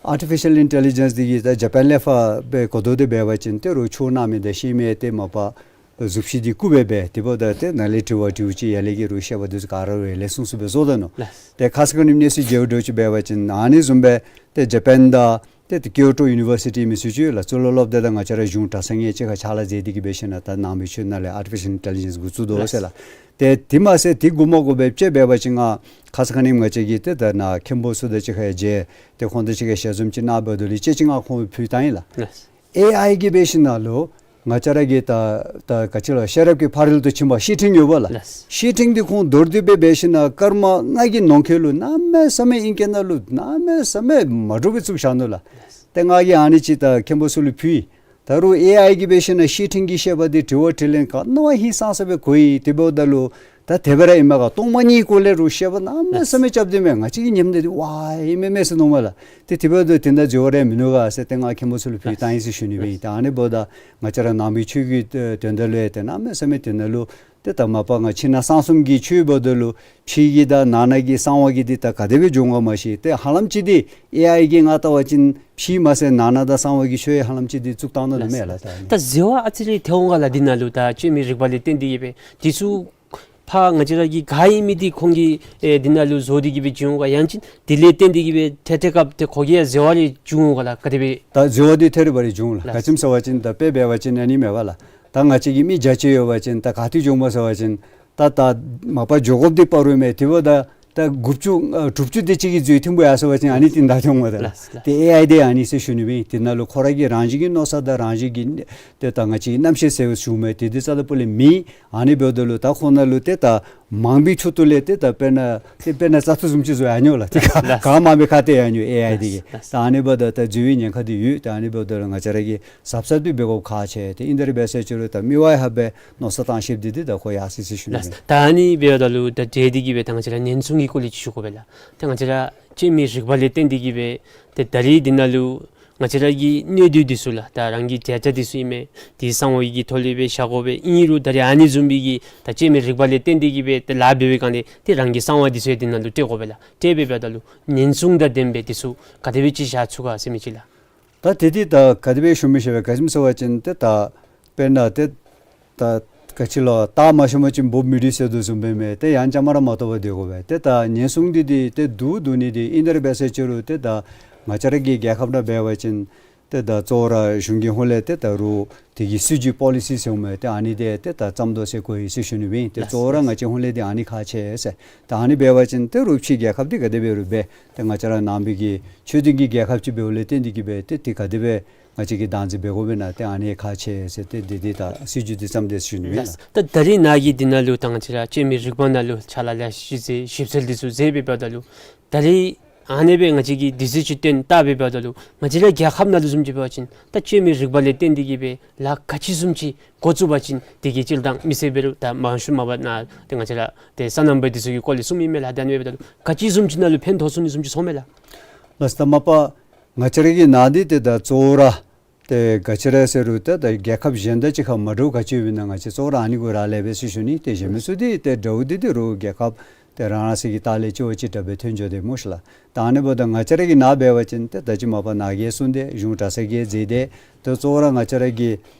ཨར་ཊི་ཕི་ཤཱལ་ཨིན་ཊེ་ལི་ཇེནསི་འདི་གིས་ད་ཇ་པཱན་ལས་ཕར་སྦེ་གོ་དོ་དེ་འབད་བ་ཅིན་ཏེ་རོགས་ཆོས་གནང་མི་དང་ཤེས་མི་ཏེ་མ་པ་གཟུགས་གཞི་འདི་བཀུག་སྦེ་སྦེ་དེ་འབདཝ་ད་ཏེ་ནཱ་ལས་དྲི་བ་དྲིཝ་ཅིག་ཡར་ལས་ཀྱི་རོགས་བཤད་པ་འདི་ཚུ་ག་ར་རོགས་ཡར་ལས་གསུངས་ཚུགས་སྦེ་བཟོ་དོ་ནུག། ལགས། ཏེ་ཁ་ཙ་ཁ་ཉིནམ་གནས་ཚུལ་མཇལཝ་འདྲཝ་ཅིག་འབད་བ་ཅིན་ཨ་ནི་བཟུམ་སྦེ་ཏེ་ཇ་པཱན་དང་ཏེ་ཏེ་ཀིའོ་ཊོ་ཡུ་ནི་བར་སི་ཊི་མི་ཚུ་ཅིག་ལགས། གཙུག་ལག་སློབ་སྡེ་དང་ང་བཅས་ར་གཞུང་གྲྭ་ཚང་གཉིས་གཅིག་ཁར་ཕྱག་ལཱ་མཛད་དེ་གིས་འབད་ཞིནམ་ད་ནང་པའི་ཆོས་ནང་ལས་ཨར་ཊི་ཕི་ཤཱལ་ཨིན་ཊེ་ལི་ཇེནསི་འགོ་བཙུགས་དོ་ཟེར་ལགས། ཏེ་དེ་མ་ཚད་དེ་དགོ་མ་དགོ་སྦེ་དཔྱེ་འབད་བ་ཅིན་ང་ཁ་ཙ་ཁ་ཉིནམ་ང་བཅས་ཀྱིས་ཏེ་ད་ནཱ་མཁན་པོ་ཚུ་དང་གཅིག་ཁར་མཇལ་ཏེ་ཁོང་དང་གཅིག་ཁར་ཞལ་འཛོམས་ཅིག་གནང་འབདཝ་ད་ལུ་དཔྱེ་ཅིག་ང་ཁོང་ཕུལ་བཏང་ཡི་ལགས། ལགས། ཨེ་ཨའི་གིས་འབད་ཞིནམ་ལུ་ང་བཅས་ར་གི་ད་ད་ག་ཅི་ལོ་ཤེས་རབ་ཀྱི་ཕ་རོལ་ཏུ་ཕྱིན་པ་བཤེས་སྤྲིང་ཡོདཔ་ལགས། ལགས། བཤེས་སྤྲིང་འདི་ཁོང་མདོར་བསྡུས་སྦེ་འབད་ཞིནམ་སྐར་མ་ལྔ་གི་ནང་འཁོད་ལུ་གནམ་མེད་ས་མེད་ཨིང་སྐད་ནང་ལུ་གནམ་མེད་ས་མེད་མ་འདྲཝ་སྦེ་བཙུགས་བཞག་ནུག་ལགས། ཏེ་ང་གིས་ཨ་ནི་ཅིག་ད་མཁན་པོ་ཚུ་ལུ་ཕུལ་ཡི། ད་རུང་ཨེ་ཨའི་གིས་འབད་ཞིནམ་བཤེས་སྤྲིང་གིས་བཤད་པ་འདི་དྲི་བ་དྲིས་ལན་ག་ནི་བ་ཧིང་སངས་ས་སྦེ་གོ་ཡི། དེ་འབདཝ་ད་ལུ་ད་དེ་སྦེ་ར་ཨིན་མས་ག། སྟོང་མ་ཉིད་སྐོར་ལས་རུང་བཤད་པ་གནམ་མེད་ས་མེད་རྐྱབ་སྟེ་མས། ང་བཅས་ཀྱིས་ཉནམ་ད་འདི་ཝའི་ཨིན་མས་མས་ཟེར་མནོཝ་མས་ལགས། ཏེ་དེ་འབདཝ་ད་དེ་ནང་འཛོལ་བ་རེ་མིན་ནུག་ག་ཟེར་ཏེ་ང་མཁན་པོ་ཚུ་ལུ་ཕུལ་བཏང་ཡི་ཟེར་ཞུ་ནི་སྦེ་ཨིན། ད་ཨ་ནི་འབདཝ་ད་ང་བཅས་ར་ནང་པའི་ཆོས་ཀྱི་དོན་དག་ལུ་ཡང་ཏེ་གནམ་མེད་ས་མེད་དེ་ནང་ལུ་ཏེ་ད་མ་པ་ང་ཕྱི་ནང་གསང་གསུམ་གྱི་ཆོས་འབདཝ་ད་ལུ་ཕྱི་གི་དང་ནང་ན་གི་གསང་བ་གི་འདི་ད་ག་དེ་སྦེ་འགྱོ་འོང་ག་མ་ཤེས། ཏེ་ཧ་ལམ་ཅིག་འདི་ཨེ་ཨའི་གིས་ང་ལྟ་བ་ཅིན་ཕྱི་མ་ཚད་ནང་ན་དང་གསང་བ་གི་ཆོས་ཡང་ཧ་ལམ་ཅིག་འདི་བཙུགས་བཏང་ནུག་མས་ལགས། ད་ད་འཛོལ་བ་ཨ་ཙི་རེ་ཐལ་འོང་ག་ལགས། འདི་ནང་ལུ་ད་བཅོས་མའི་རིག་པ་ལས་བརྟེན་ཏེ་གིས་སྦེ་འདི་ཚུ་ཕར་ང་བཅས་ར་གི་ག་ཨིན་མི་འདི་ཁོང་གིས་ཨེ་འདི་ནང་ལུ་བཟོ་སྟེ་གིས་སྦེ་བྱིན་འོང་ག། ཡང་ཅིན་དེ་ལས་བརྟེན་ཏེ་གིས་སྦེ་ཐད་ཐད་སྐབས་ཏེ་ཁོ་གིས་ཡང་འཛོལ་བ་རེ་བྱུང་འོང་ག་ལགས། ག་དེ་སྦེ། ད་འཛོལ་བ་འདི་ཐད་རི་བ་རི་བྱུང་ལགས། ལགས། ག་ཅི་སྨོ་ཟེར་བ་ཅིན་ད་དཔེ་འབད་བ་ཅིན་ཨ་ནི་མས་པ་ལགས། ད་ང་བཅས་ཀྱི་མི་བརྒྱ་ཅིག་ཡོད་པ་ཅིན་ད་ག་ཏེ་འགྱོཝ་སྨོ་ཟེར་བ་ཅིན་ད་ད་མ་པ་འགྱོ་དགོཔ་འདི་བར་རུ་མས། དེ་འབདཝ་ད་ད་དགུ་བཅུ་ཨ་དྲུག་ཅུ་དེ་ཅིག་གིས་འཛོལ་ཐོན་པོ་ཡར་སོང་པ་ཅིན་ཨ་ནི་དེ་ད་ཐོན་འོང་ད་ལགས། ལགས། ཏེ་ཨེ་ཨའི་འདི་ཨ་ནི་ཟེར་ཞུ་ནི་སྦེ་ཨིན། དེ་ནང་ལུ་ཁོ་ར་གི་རང་བཞིན་གྱི་མནོ་བསམ་དང་རང་བཞིན་གྱི་ཏེ་ད་ང་བཅས་ཀྱི་རྣམ་ཤེས་ཟེར་ཞུཝ་མས། དེ་འདི་རྩ་དང་སྤུ་ལས་མེད། ཨ་ནི་འབདཝ་ད་ལུ་ད་ཁོང་ནང་ལུ་ཏེ་ད་མང་པོའི་ཆུ་ཐུག་ལས་ཏེ་ད་དཔེར་ན་ཏེ་དཔེར་ན་བཙག་འཐུ་བཟུམ་ཅིག་བཟོ་ཡར་འགྱོ་ལགས། ཏེ་ག་ལགས། ག་མང་པོའི་ཁ་ཐུག་ཡར་འགྱོ་ཨེ་ཨའི་འདི་གིས། ལགས། ད་ཨ་ནི་འབདཝ་ད་ད་འཛོལ་བའི་ཉེན་ཁ་འདི་ཡོད། ད་ཨ་ནི་འབདཝ་ད་ལུ་ང་བཅས་ར་གིས་གཟབ་གཟབ་འདི་འབད་དགོཔ་ཁག་ཆེ། ཏེ་ཨིན་ད་རེ་འབད་ཟེར་ཅི་རུང་ད་མི་དབང་ཧ་སྦེ་མནོ་བསམ་བཏང་ཤེསཔ་འདི་འདི་ད་ཁོ་ཡར་སོ་ཡི་ཟེར་ཞུ་ནི་ལགས། ཨིན། ད་ཨ་ནི་འབདཝ་ད་ལུ་ད་འབྲེལ་ཏེ་གིས་སྦེ་ད་ང་བཅས་ར་ཉེན་སྲུང་གི་སྐོར་ལས་ཅིག་ཞུ་དགོ་པས་ལགས། ད་ང་བཅས་ར་བཅོས་མའི་རིག་པ་ལས་བརྟེན་ཏེ་གིས་སྦེ་ཏེ་ད་རེས་འདི་ནང་ལུ་ང་བཅས་ར་གི་གནད་དོན་འདི་ཚུ་ལགས། ད་རང་གི་ཌེ་ཊ་འདི་ཚུ་ཨིན་མས། འདི་གསང་བ་གི་ཐོག་ལས་སྦེ་བཞག་དགོ་པས། ཨིན་རུང་ད་རེས་ཨ་ནི་བཟུམ་མའི་གི་ད་བཅོས་མའི་རིག་པ་ལས་བརྟེན་ཏེ་གིས་སྦེ་ཏེ་ལཱ་འབད་བའི་སྒང་ལས་ཏེ་རང་གི་གསང་བ་འདི་ཚུ་ཡང་འདི་ནང་ལུ་སྤྲོད་དགོ་པས་ལགས། སྤྲོད་པའི་འབདཝ་ད་ལུ་ཉེན་སྲུང་དང་ལྡན་པའི་འདི་ཚུ་ག་དེ་སྦེ་ཅིག་བཞག་ཚུགས་ག་ཟེར་མི་ཅིག་ལགས། ད་དེ་འདི་ད་ག་དེ་སྦེ་ཞུ་མི་ཤེས་པས། ག་ཅི་སྨོ་ཟེར་བ་ཅིན་ཏེ་ད་དཔེར་ན་ཏེ་ད་ག་ཅི་ལོ་སྟག་མ་ཤི་བ་ཅིན་འབུཔ་མི་སྡུག་ཟེར་དོ་བཟུམ་སྦེ་མས། ཏེ་ཡང་བཅའ་མར་མ་གཏོགས་པར་སྡོད་དགོ་པས། ཏེ་ད་ཉེན་སྲུང་འདི་འདི་ཏེ་འདུག་འདུག་ནི་འདི་ཨིན་ད་རེ་འབད་ཟེར་ཅི་རུང་ཏེ་ད་ང་བཅས་ར་གི་རྒྱལ་ཁབ་ནང་འབད་བ་ཅིན་ ཏེ་ད་གཙོ་བོ་ར་གཞུང་གི་ཧོངས་ལས་ཏེ་ད་རུང་དེ་གི་སྲིད་བྱུས་པོ་ལི་སི་ཟེར་མི་ཏེ་ཨ་ནི་འདི་ཏེ་ད་བརྩམ་དོ་ཟེར་གོ་ཡི་ཟེར་ཞུ་ནི་སྦེ་ཨིན། ཏེ་གཙོ་བོ་ར་ང་བཅས་ཧོངས་ལས་འདི་ཨ་ནི་ཁག་ཆེ་ཟེར། ད་ཨ་ནི་འབད་བ་ཅིན་ཏེ་རུང་ཕྱི་རྒྱལ་ཁབ་འདི་ག་དེ་སྦེ་རུང་འབད་ཏེ་ང་བཅས་ར་ནང་པའི་གི་ཆོས་ལྡན་གྱི་རྒྱལ་ཁབ་ཅིག་འབདཝ་ལས་བརྟེན་ཏེ་གིས་སྦེ་ཏེ་དེ་ག་དེ་སྦེ་ང་བཅས་ཀྱིས་བདག་འཛིན་འབད་དགོ་པས་ན་ཏེ་ཨ་ནི་ཁག་ཆེ་ཟེར་ཏེ་འདི་འདི་ད་སྲིད་བྱུས་འདི་བརྩམས་ཏེ་ཞུ་ནི་སྦེ་ཨིན་ལགས། ད་ད་རིས་ནཱ་གིས་འདི་ནང་ལུ་ད་ང་བཅས་ར་སྐྱེ་མེད་རིག་པ་ནང་ལུ་ཕྱག་ལཱ་ལེ་ཤ་ཅིག་མཛད་ཞིབ་འཚོལ་འདི་ཚུ་མཛད་འབདཝ་ད་ལུ་ད་རིས་ཨ་ནི་སྦེ་ང་བཅས་ཀྱིས་དུས་ཚོད་ཅིག་བཏོན་བལྟ་འབདཝ་ད་ལུ་ང་བཅས་ར་རྒྱལ་ཁབ་ནང་ལུ་བཟུམ་ཅིག་འབད་བ་ཅིན་ད་སྐྱེ་མེད་རིག་པ་ལས་བརྟེན་ཏེ་གིས་སྦེ་ལཱ་ག་ཅི་བཟུམ་ཅིག་འགོ་བཙུགས་པ་ཅིན་དེ་གིས་སྤྱིར་བཏང་མི་སེར་འབད་རུང་ད་མང་ཤོས་མ་པ་ནཱ་ཏེ་ང་བཅས་ར་ཏེ་སོ་ནམ་པ་འདི་ཚུ་གི་སྐོར་ལས་གསུངམ་ཨིན་མས་ལགས། ད་ཨ་ནི་འབདཝ་ད་ལུ་ག་ཅི་བཟུམ་ཅིག་ནང་ལུ་ཕན་ཐོགས་ཚུགས་ནི་བཟུམ་ཅིག་ཚོརཝ་མས་ལགས། ལགས་ད་མ་པ་ང་བཅས་ར་གི་ནཱ་འདི་ཏེ་ད་གཙོ་བོ་ར་ཏེ་ག་ཅི་ར་ཟེར་རུང་ཏེ་ད་རྒྱལ་ཁབ་གཞན་དང་གཅིག་ཁར་མ་འདྲཝ་ག་ཅི་ཡོདཔ་ཨིན་ན་ང་བཅས་གཙོ་བོ་ར་ཨ་ནི་གུ་རག་ལས་པས་ཟེར་ཞུ་ནི། ཏེ་གཞན་མི་ཚུ་འདི་ཏེ་འདྲཝ་འདི་འདི་རུང་རྒྱལ་ཁབ་ཏེ་རང་རང་སོའི་གི་ལྟག་ལས་ཅིག་བ་ཅིག་དྲག་སྦེ་ཐོན་འགྱོ་དེས་སྨོ་ཤ་ལགས། ད་ཨ་ནི་འབདཝ་ད་ང་བཅས་ར་གི་ནཱ་འབད་བ་ཅིན་ཏེ་ད་ཅི་མ་པ་ནཱ་གིས་གསུངས་ཏེ་གཞུང་གྲྭ་ཚང་གིས་མཛད་དེ་ཏེ་གཙོ་བོ་ར་ང་བཅས་ར་གི་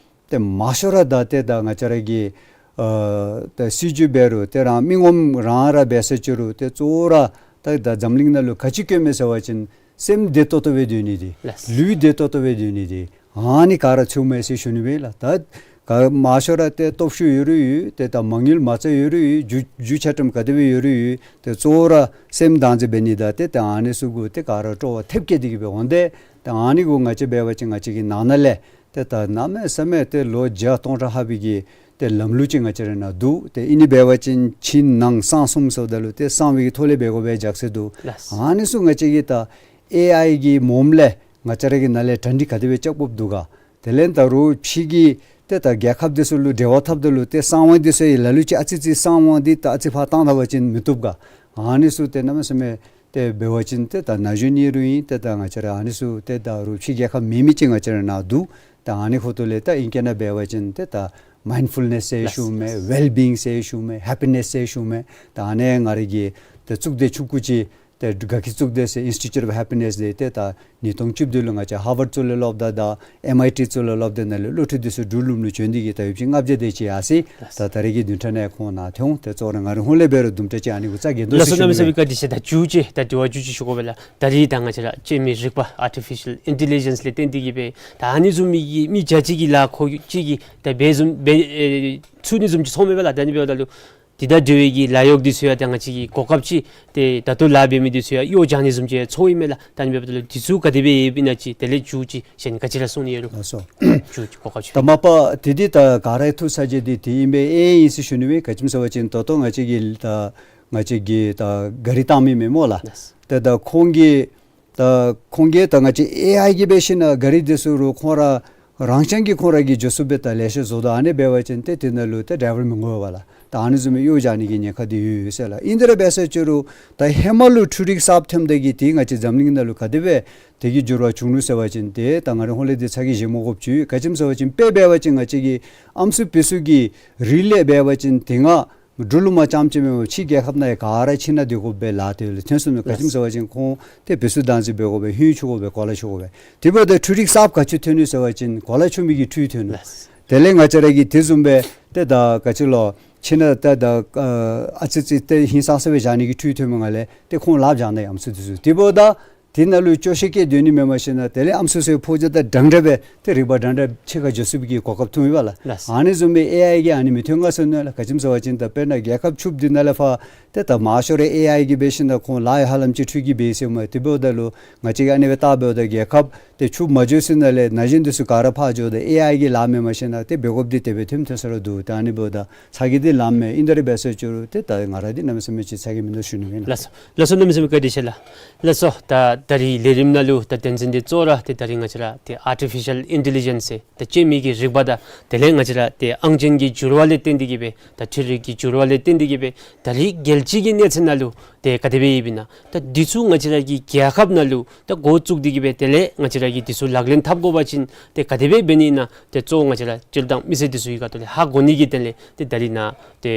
ཏེ་མང་ཤོས་ར་ད་ཏེ་ད་ང་བཅས་ར་གི་ཨ་ད་སྲིད་བྱུས་འབད་རུང་ཏེ་རང་མི་ངོམ་རང་ར་འབད་ས་ཅིག་རུང་ཏེ་གཙོ་བོ་ར་ད་ད་འཛམ་གླིང་ནང་ལུ་ག་ཅི་དཀོན་མས་ཟེར་བ་ཅིན་སེམས་བདེ་ཏོག་ཏོ་སྦེ་སྡོད་ནི་འདི་ལགས། ལུས་བདེ་ཏོག་ཏོ་སྦེ་སྡོད་ནི་འདི་ཨ་ནི་ག་ར་ཚུདཔ་མས་ཟེར་ཞུ་ནི་སྦེ་ལགས། ད་ག་མང་ཤོས་ར་ཏེ་སྟོབས་ཤུགས་ཡོད་རུང་ཡོད། ཏེ་ད་མ་དངུལ་མ་རྩ་ཡོད་རུང་ཡོད། རྒྱུ་རྒྱུ་ཆ་ཁྲོམ་ག་དེ་སྦེ་ཡོད་རུང་ཡོད། ཏེ་གཙོ་བོ་ར་སེམས་བདག་འཛིན་འབད་ནི་དང་ཏེ་ད་ཨ་ནི་ཚུ་གུ་ཏེ་ག་ར་སྤྲོ་བ་ཐེབས་བསྐྱེད་དེ་གིས་སྦེ་འོང་སྟེ་ད་ཨ་ནི་གུ་ང་བཅས་འབད་བ་ཅིན་ང་བཅས་ཀྱི་ནང་ན་ལས་ཏེ་ད་གནམ་མེད་ས་མེད་ཏེ་ལོ་བརྒྱ་སྟོང་ཕྲག་ལྷག་པའི་གི་ཏེ་ལམ་ལུགས་ཅིག་ང་བཅས་ར་ནཱ་འདུག། ཏེ་ཨིན་ནི་འབད་བ་ཅིན་ཕྱི་ནང་གསང་གསུམ་ཟེརཝ་ད་ལུ་ཏེ་གསང་བའི་གི་ཐོག་ལས་འབད་དགོ་པའི་རྒྱུ་མཚན་འདུག། ལགས། ཨ་ནི་ཚུ་ང་བཅས་ཀྱིས་ད་ཨེ་ཨའི་གི་མོམ་ལས་ང་བཅས་ར་གི་ནང་ལས་གྲ་སྒྲིག་ག་དེ་སྦེ་རྐྱབ་དགོཔ་འདུག་ག། དེ་ལས་ད་རུང་ཕྱི་གི་ཏེ་ད་རྒྱལ་ཁབ་འདི་ཚུ་ལུ་འབྲེལ་བ་འཐབ་ད་ལུ་ཏེ་གསང་བ་འདི་ཚུ་ཡང་ལ་ལུ་ཅིག་ཨ་ཙི་ཙི་གསང་བ་འདི་ད་ཨ་ཙི་ཕར་བཏང་ད་པ་ཅིན་མི་བཏུབ་ག། ཨ་ནི་ཚུ་ཏེ་གནམ་མེད་ས་མེད་ཏེ་འབད་བ་ཅིན་ཏེ་ད་ན་གཞོན་ཨིན་རུང་ཨིན། ཏེ་ད་ང་བཅས་ར་ཨ་ནི་ཚུ་ཏེ་ད་རུང་ཕྱི་རྒྱལ་ཁབ་མེན་མི་ཅིག་ང་བཅས་ར་ནཱ་འདུག། ད་ཨ་ནི་ཁོ་ཐོག་ལས་ད་ཨིང་སྐད་ནང་འབད་བ་ཅིན་ཏེ་ད་མའིནཌ་ཕུལ་ནེས་ཟེར་ཞུཝ་མས། ཝེལ་བིའིང་ཟེར་ཞུཝ་མས། ཧེ་པི་ནེས་ཟེར་ཞུཝ་མས། ད་ཨ་ནི་ང་ར་གི་ཏེ་གཙུག་སྡེ་ཆུང་ཀུ་ཅིག་ཏེ་དགའ་སྐྱིད་གཙུག་སྡེ་ཟེར་ཨིནསི་ཊི་ཊུཊ་ཨོཕ་ཧེ་པི་ནེས་འདི་ཏེ་ད་ཉིས་སྟོང་བཅུ་བདུན་ལུ་ང་བཅས་ཧར་ཝརཌ་གཙུག་ལག་སློབ་གྲྭ་དང་ཨེམ་ཨའི་ཊི་གཙུག་ལག་སློབ་གྲྭ་ནང་ལས་སློབ་ཕྲུག་འདི་ཚུ་འབྲུག་ལུ་བྱོན་ཏེ་གིས་ད་ཡོདཔ་ཅིག་ལྔ་བརྒྱ་དེ་ཅིག་ཡར་སོ་ཡི། ད་ད་རེས་ཀྱི་བདུན་ཕྲག་ནང་ཁོང་ནཱ་ཐོན་འོང་། ཏེ་གཙོ་བོ་ར་ང་རའི་ཧོངས་ལས་འབད་རུང་དུམ་གྲ་ཅིག་ཨ་ནི་གུ་རྩ་འགེངས་དོ་ཟེར་ཞུ་ནི་ལགས། གནམ་མེད་ས་མེད་བཀའ་དྲིན་ཆེ། ད་མཇུག་ཅིག་ད་དྲི་བ་མཇུག་ཅིག་ཞུ་དགོ་པས་ལགས། ད་རིས་ད་ང་བཅས་ར་སྐྱེ་མེད་རིག་པ་ཨར་ཊི་ཕི་ཤཱལ་ཨིན་ཊེ་ལི་ཇེནསི་ལས་བརྟེན་ཏེ་གིས་སྦེ་ད་ཨ་ནི་བཟུམ་མའི་གི་མི་བརྒྱ་ཅིག་གི་ལཱ་ཁོ་གཅིག་གིས་ད་འབད་བཟུམ་འབད་ཨེ་ཚུགས་ནི་བཟུམ་ཅིག་ཚོརཝ་མས་པ་ལགས། ད་ཨ་ནི་འབདཝ་ད་ལུ་དེ་དང་འབྲེལ་བའི་གི་ལཱ་གཡོག་འདི་ཚུ་ཡང་ད་ང་བཅས་ཀྱིས་གོ་སྐབས་ཅིག་ཏེ་ད་ལྟོ་ལཱ་འབད་མི་འདི་ཚུ་ཡང་གཡོག་རྐྱབ་ནི་བཟུམ་ཅིག་ཚོརཝ་ཨིན་མས་ལགས། ད་ཨ་ནི་འབདཝ་ད་ལུ་འདི་ཚུ་ག་དེ་སྦེ་ཡོདཔ་ཨིན་ན་ཅིག་དེ་ལས་མཇུག་ཅིག་གཞན་ག་ཅི་ར་གསུང་ནི་ཡོད་རུང་ལགས་སོ། མཇུག་ཅིག་གོ་སྐབས་ཅིག། ད་མ་པ་དེ་འདི་ད་ག་ར་ཐུགས་ས་བཅད་འདི་དེ་ཨིན་པས་ཨེ་ཨིན་ཟེར་ཞུ་ནི་སྦེ། ག་ཅི་སྨོ་ཟེར་བ་ཅིན་ད་ལྟོ་ང་བཅས་ཀྱིས་ད་ང་བཅས་ཀྱིས་ད་གཱ་རི་བཏང་མི་མེན་སྨོ་ལགས། ལགས། ཏེ་ད་ཁོང་གིས་ད་ཁོང་གིས་ད་ང་བཅས་ཨེ་ཨའི་གིས་འབད་ཞིན་ན་གཱ་རི་འདི་ཚུ་རུང་ཁོང་ར་རང་རྐྱང་གིས་ཁོང་ར་གིས་འགྱོ་ཚུགསཔ་སྦེ་ད་ལེ་ཤ་བཟོ་དོ། ཨ་ནི་འབད་བ་ཅིན་ཏེ་དེ་ནང་ལུ་ཏེ་ཌའི་ཝར་མི་དགོ་པས་ལགས། ད་ཨ་ནི་བཟུམ་མའི་གཡོག་རྐྱབ་ནི་གི་ཉེན་ཁ་འདི་ཡོད་ཡོད་ཟེར་ལགས། ཨིན་དེ་ར་འབད་ས་ཅིག་རུང་ད་ཧེ་མ་ལུ་འཕྲུལ་རིག་གསརཔ་ཐོནམ་ད་གིས་ཏེ་ང་བཅས་འཛམ་གླིང་ནང་ལུ་ག་དེ་སྦེ་དེ་གི་འགྱུར་བ་བྱུང་ནུག་ཟེར་བ་ཅིན་ཏེ་ད་ང་རའི་ཧོངས་ལས་འདི་ཚ་གྱང་བཞེས་མ་དགོཔ་ཅིག། ག་ཅི་སྨོ་ཟེར་བ་ཅིན་དཔེ་འབད་བ་ཅིན་ང་བཅས་ཀྱི་ཨམ་སྲུ་བེ་སྲུ་གི་རིགས་ལས་འབད་བ་ཅིན་དེ་སྔ་འབྲུག་ལུ་མ་རྐྱངམ་ཅིག་མེན་པར་ཕྱི་རྒྱལ་ཁབ་ནང་ཡང་ག་ར་ཕྱི་ནང་སྡོད་དགོཔ་སྦེ་ལཱ་དེ་ལུ་ཐོན་སོང་ནུག། ག་ཅི་སྨོ་ཟེར་བ་ཅིན་ཁོང་ཏེ་བེ་སྲུ་བདག་འཛིན་འབད་དགོ་པས། ཧིང་ཆུང་དགོ་པས། གོ་ལ་ཆུང་དགོ་པས། དེ་འབདཝ་ད་འཕྲུལ་རིག་གསརཔ་ག་ཅི་ཐོན་ནུག་ཟེར་བ་ཅིན་གོ་ལ་ཆུང་མི་གི་འཕྲུལ་ཐོན་ནུག། དེ་ལས་ང་བཅས་ར་གི་དེ་བཟུམ་སྦེ་ཏེ་ད་ག་ཅི་ལོ་ཕྱི་ནང་ད་ད་ཨ་ཨ་ཙི་ཙི་ཏེ་ཧིང་སངས་ས་སྦེ་བཞག་ནི་གི་འཕྲུལ་ཐོན་མི་ནང་ལས་ཏེ་ཁོང་ལཱ་བྱང་ནི་ཨམ་སྲུ་འདི་ཚུ། དེ་འབདཝ་ད་དེ་ནང་ལུ་སྐྱོ་ཤས་བསྐྱེད་སྡོད་ནི་མེན་པར་ཞིན་ན་དེ་ལས་ཨམ་སྲུ་ཚུ་ཕོ་རྒྱས་དང་འདྲན་འདྲ་སྦེ་ཏེ་རིག་པ་འདྲན་འདྲ་ཕྱི་ཁར་འགྱོ་ཚུགསཔ་གི་གོ་སྐབས་ཐོན་ཡོདཔ་ལགས། ལགས། ཨ་ནི་བཟུམ་སྦེ་ཨེ་ཨའི་གིས་ཨ་ནི་མི་ཐོན་ག་ཟེར་མནོ་ལགས། ག་ཅི་སྨོ་ཟེར་བ་ཅིན་ད་དཔེར་ན་རྒྱལ་ཁབ་བཅུ་འདི་ནང་ལས་ཕར་ཏེ་ད་མང་ཤོས་ར་ཨེ་ཨའི་གིས་འབད་ཞིན་ན་ཁོང་ལཱ་ཡང་ཧ་ལམ་ཅིག་འཕྲུལ་གྱིས་འབད་ཡི་ཟེར་མས། དེ་འབདཝ་ད་ལུ་ང་བཅས་ཀྱིས་ཨ་ནི་སྦེ་བལྟ་འབདཝ་ད་རྒྱལ་ཁབ་ཏེ་བཅུ་མ་འགྱོ་ཚུན་ནང་ལས་ན་གཞོན་འདི་ཚུ་ག་ར་ཕར་འགྱོཝ་ད་ཨེ་ཨའི་གི་ལཱ་མེན་པར་ཞིན་ན་ཏེ་འབད་དགོཔ་འདི་དེ་སྦེ་ཐོནམ་ཐོན་ས་ར་འདུག། ད་ཨ་ནི་འབདཝ་ད་ཚ་གྱང་འདི་ལངམ་མས། ཨིན་དེ་ར་འབད་ས་ཅིག་རུང་ཏེ་ད་ང་ར་འདི་གནམ་མེད་ས་མེད་ཅིག་ཚ་གྱང་མིན་འདུག་ཞུ་ནི་ཨིན་ལགས། ལགས་སོ། ལགས་སོ། གནམ་མེད་ས་མེད་བཀའ་དྲིན་ཆེ་ལགས། ལགས་སོ། ད་ད་རིས་ལས་རིམ་ནང་ལུ་ད་དོན་ཚན་འདི་གཙོ་བོ་ར་ཏེ་ད་རིས་ང་བཅས་ར་ཏེ་ཨར་ཊི་ཕི་ཤཱལ་ཨིན་ཊེ་ལི་ཇེནསི་ཟེར་ད་སྐྱེ་མེད་ཀྱི་རིག་པ་དང་དེ་ལས་ང་བཅས་ར་ཏེ་ཨང་ཅན་གྱི་འགྱུར་བ་ལས་བརྟེན་ཏེ་གིས་སྦེ་ད་འཕྲུལ་རིག་གི་འགྱུར་བ་ལས་བརྟེན་ཏེ་གིས་སྦེ་ད་རིས་རྒྱལ་སྤྱི་གི་གནས་ཚད་ནང་ལུ་ཏེ་ག་དེ་སྦེ་ཡོདཔ་ཨིན་ན། ད་འདི་ཚུ་ང་བཅས་ར་གི་རྒྱལ་ཁབ་ནང་ལུ་ད་འགོ་བཙུགས་ཏེ་གིས་སྦེ་དེ་ལས་ང་བཅས་ར་གིས་འདི་ཚུ་ལག་ལེན་འཐབ་དགོ་པ་ཅིན་ཏེ་ག་དེ་སྦེ་འབད་ནི་ཨིན་ན། ཏེ་གཙོ་བོ་ང་བཅས་ར་སྤྱིར་བཏང་མི་སེར་འདི་ཚུ་གི་ཁ་ཐུག་ལས་ཧ་གོ་ནི་གི་དོན་ལས་ཏེ་ད་རིས་ནཱ་ཏེ་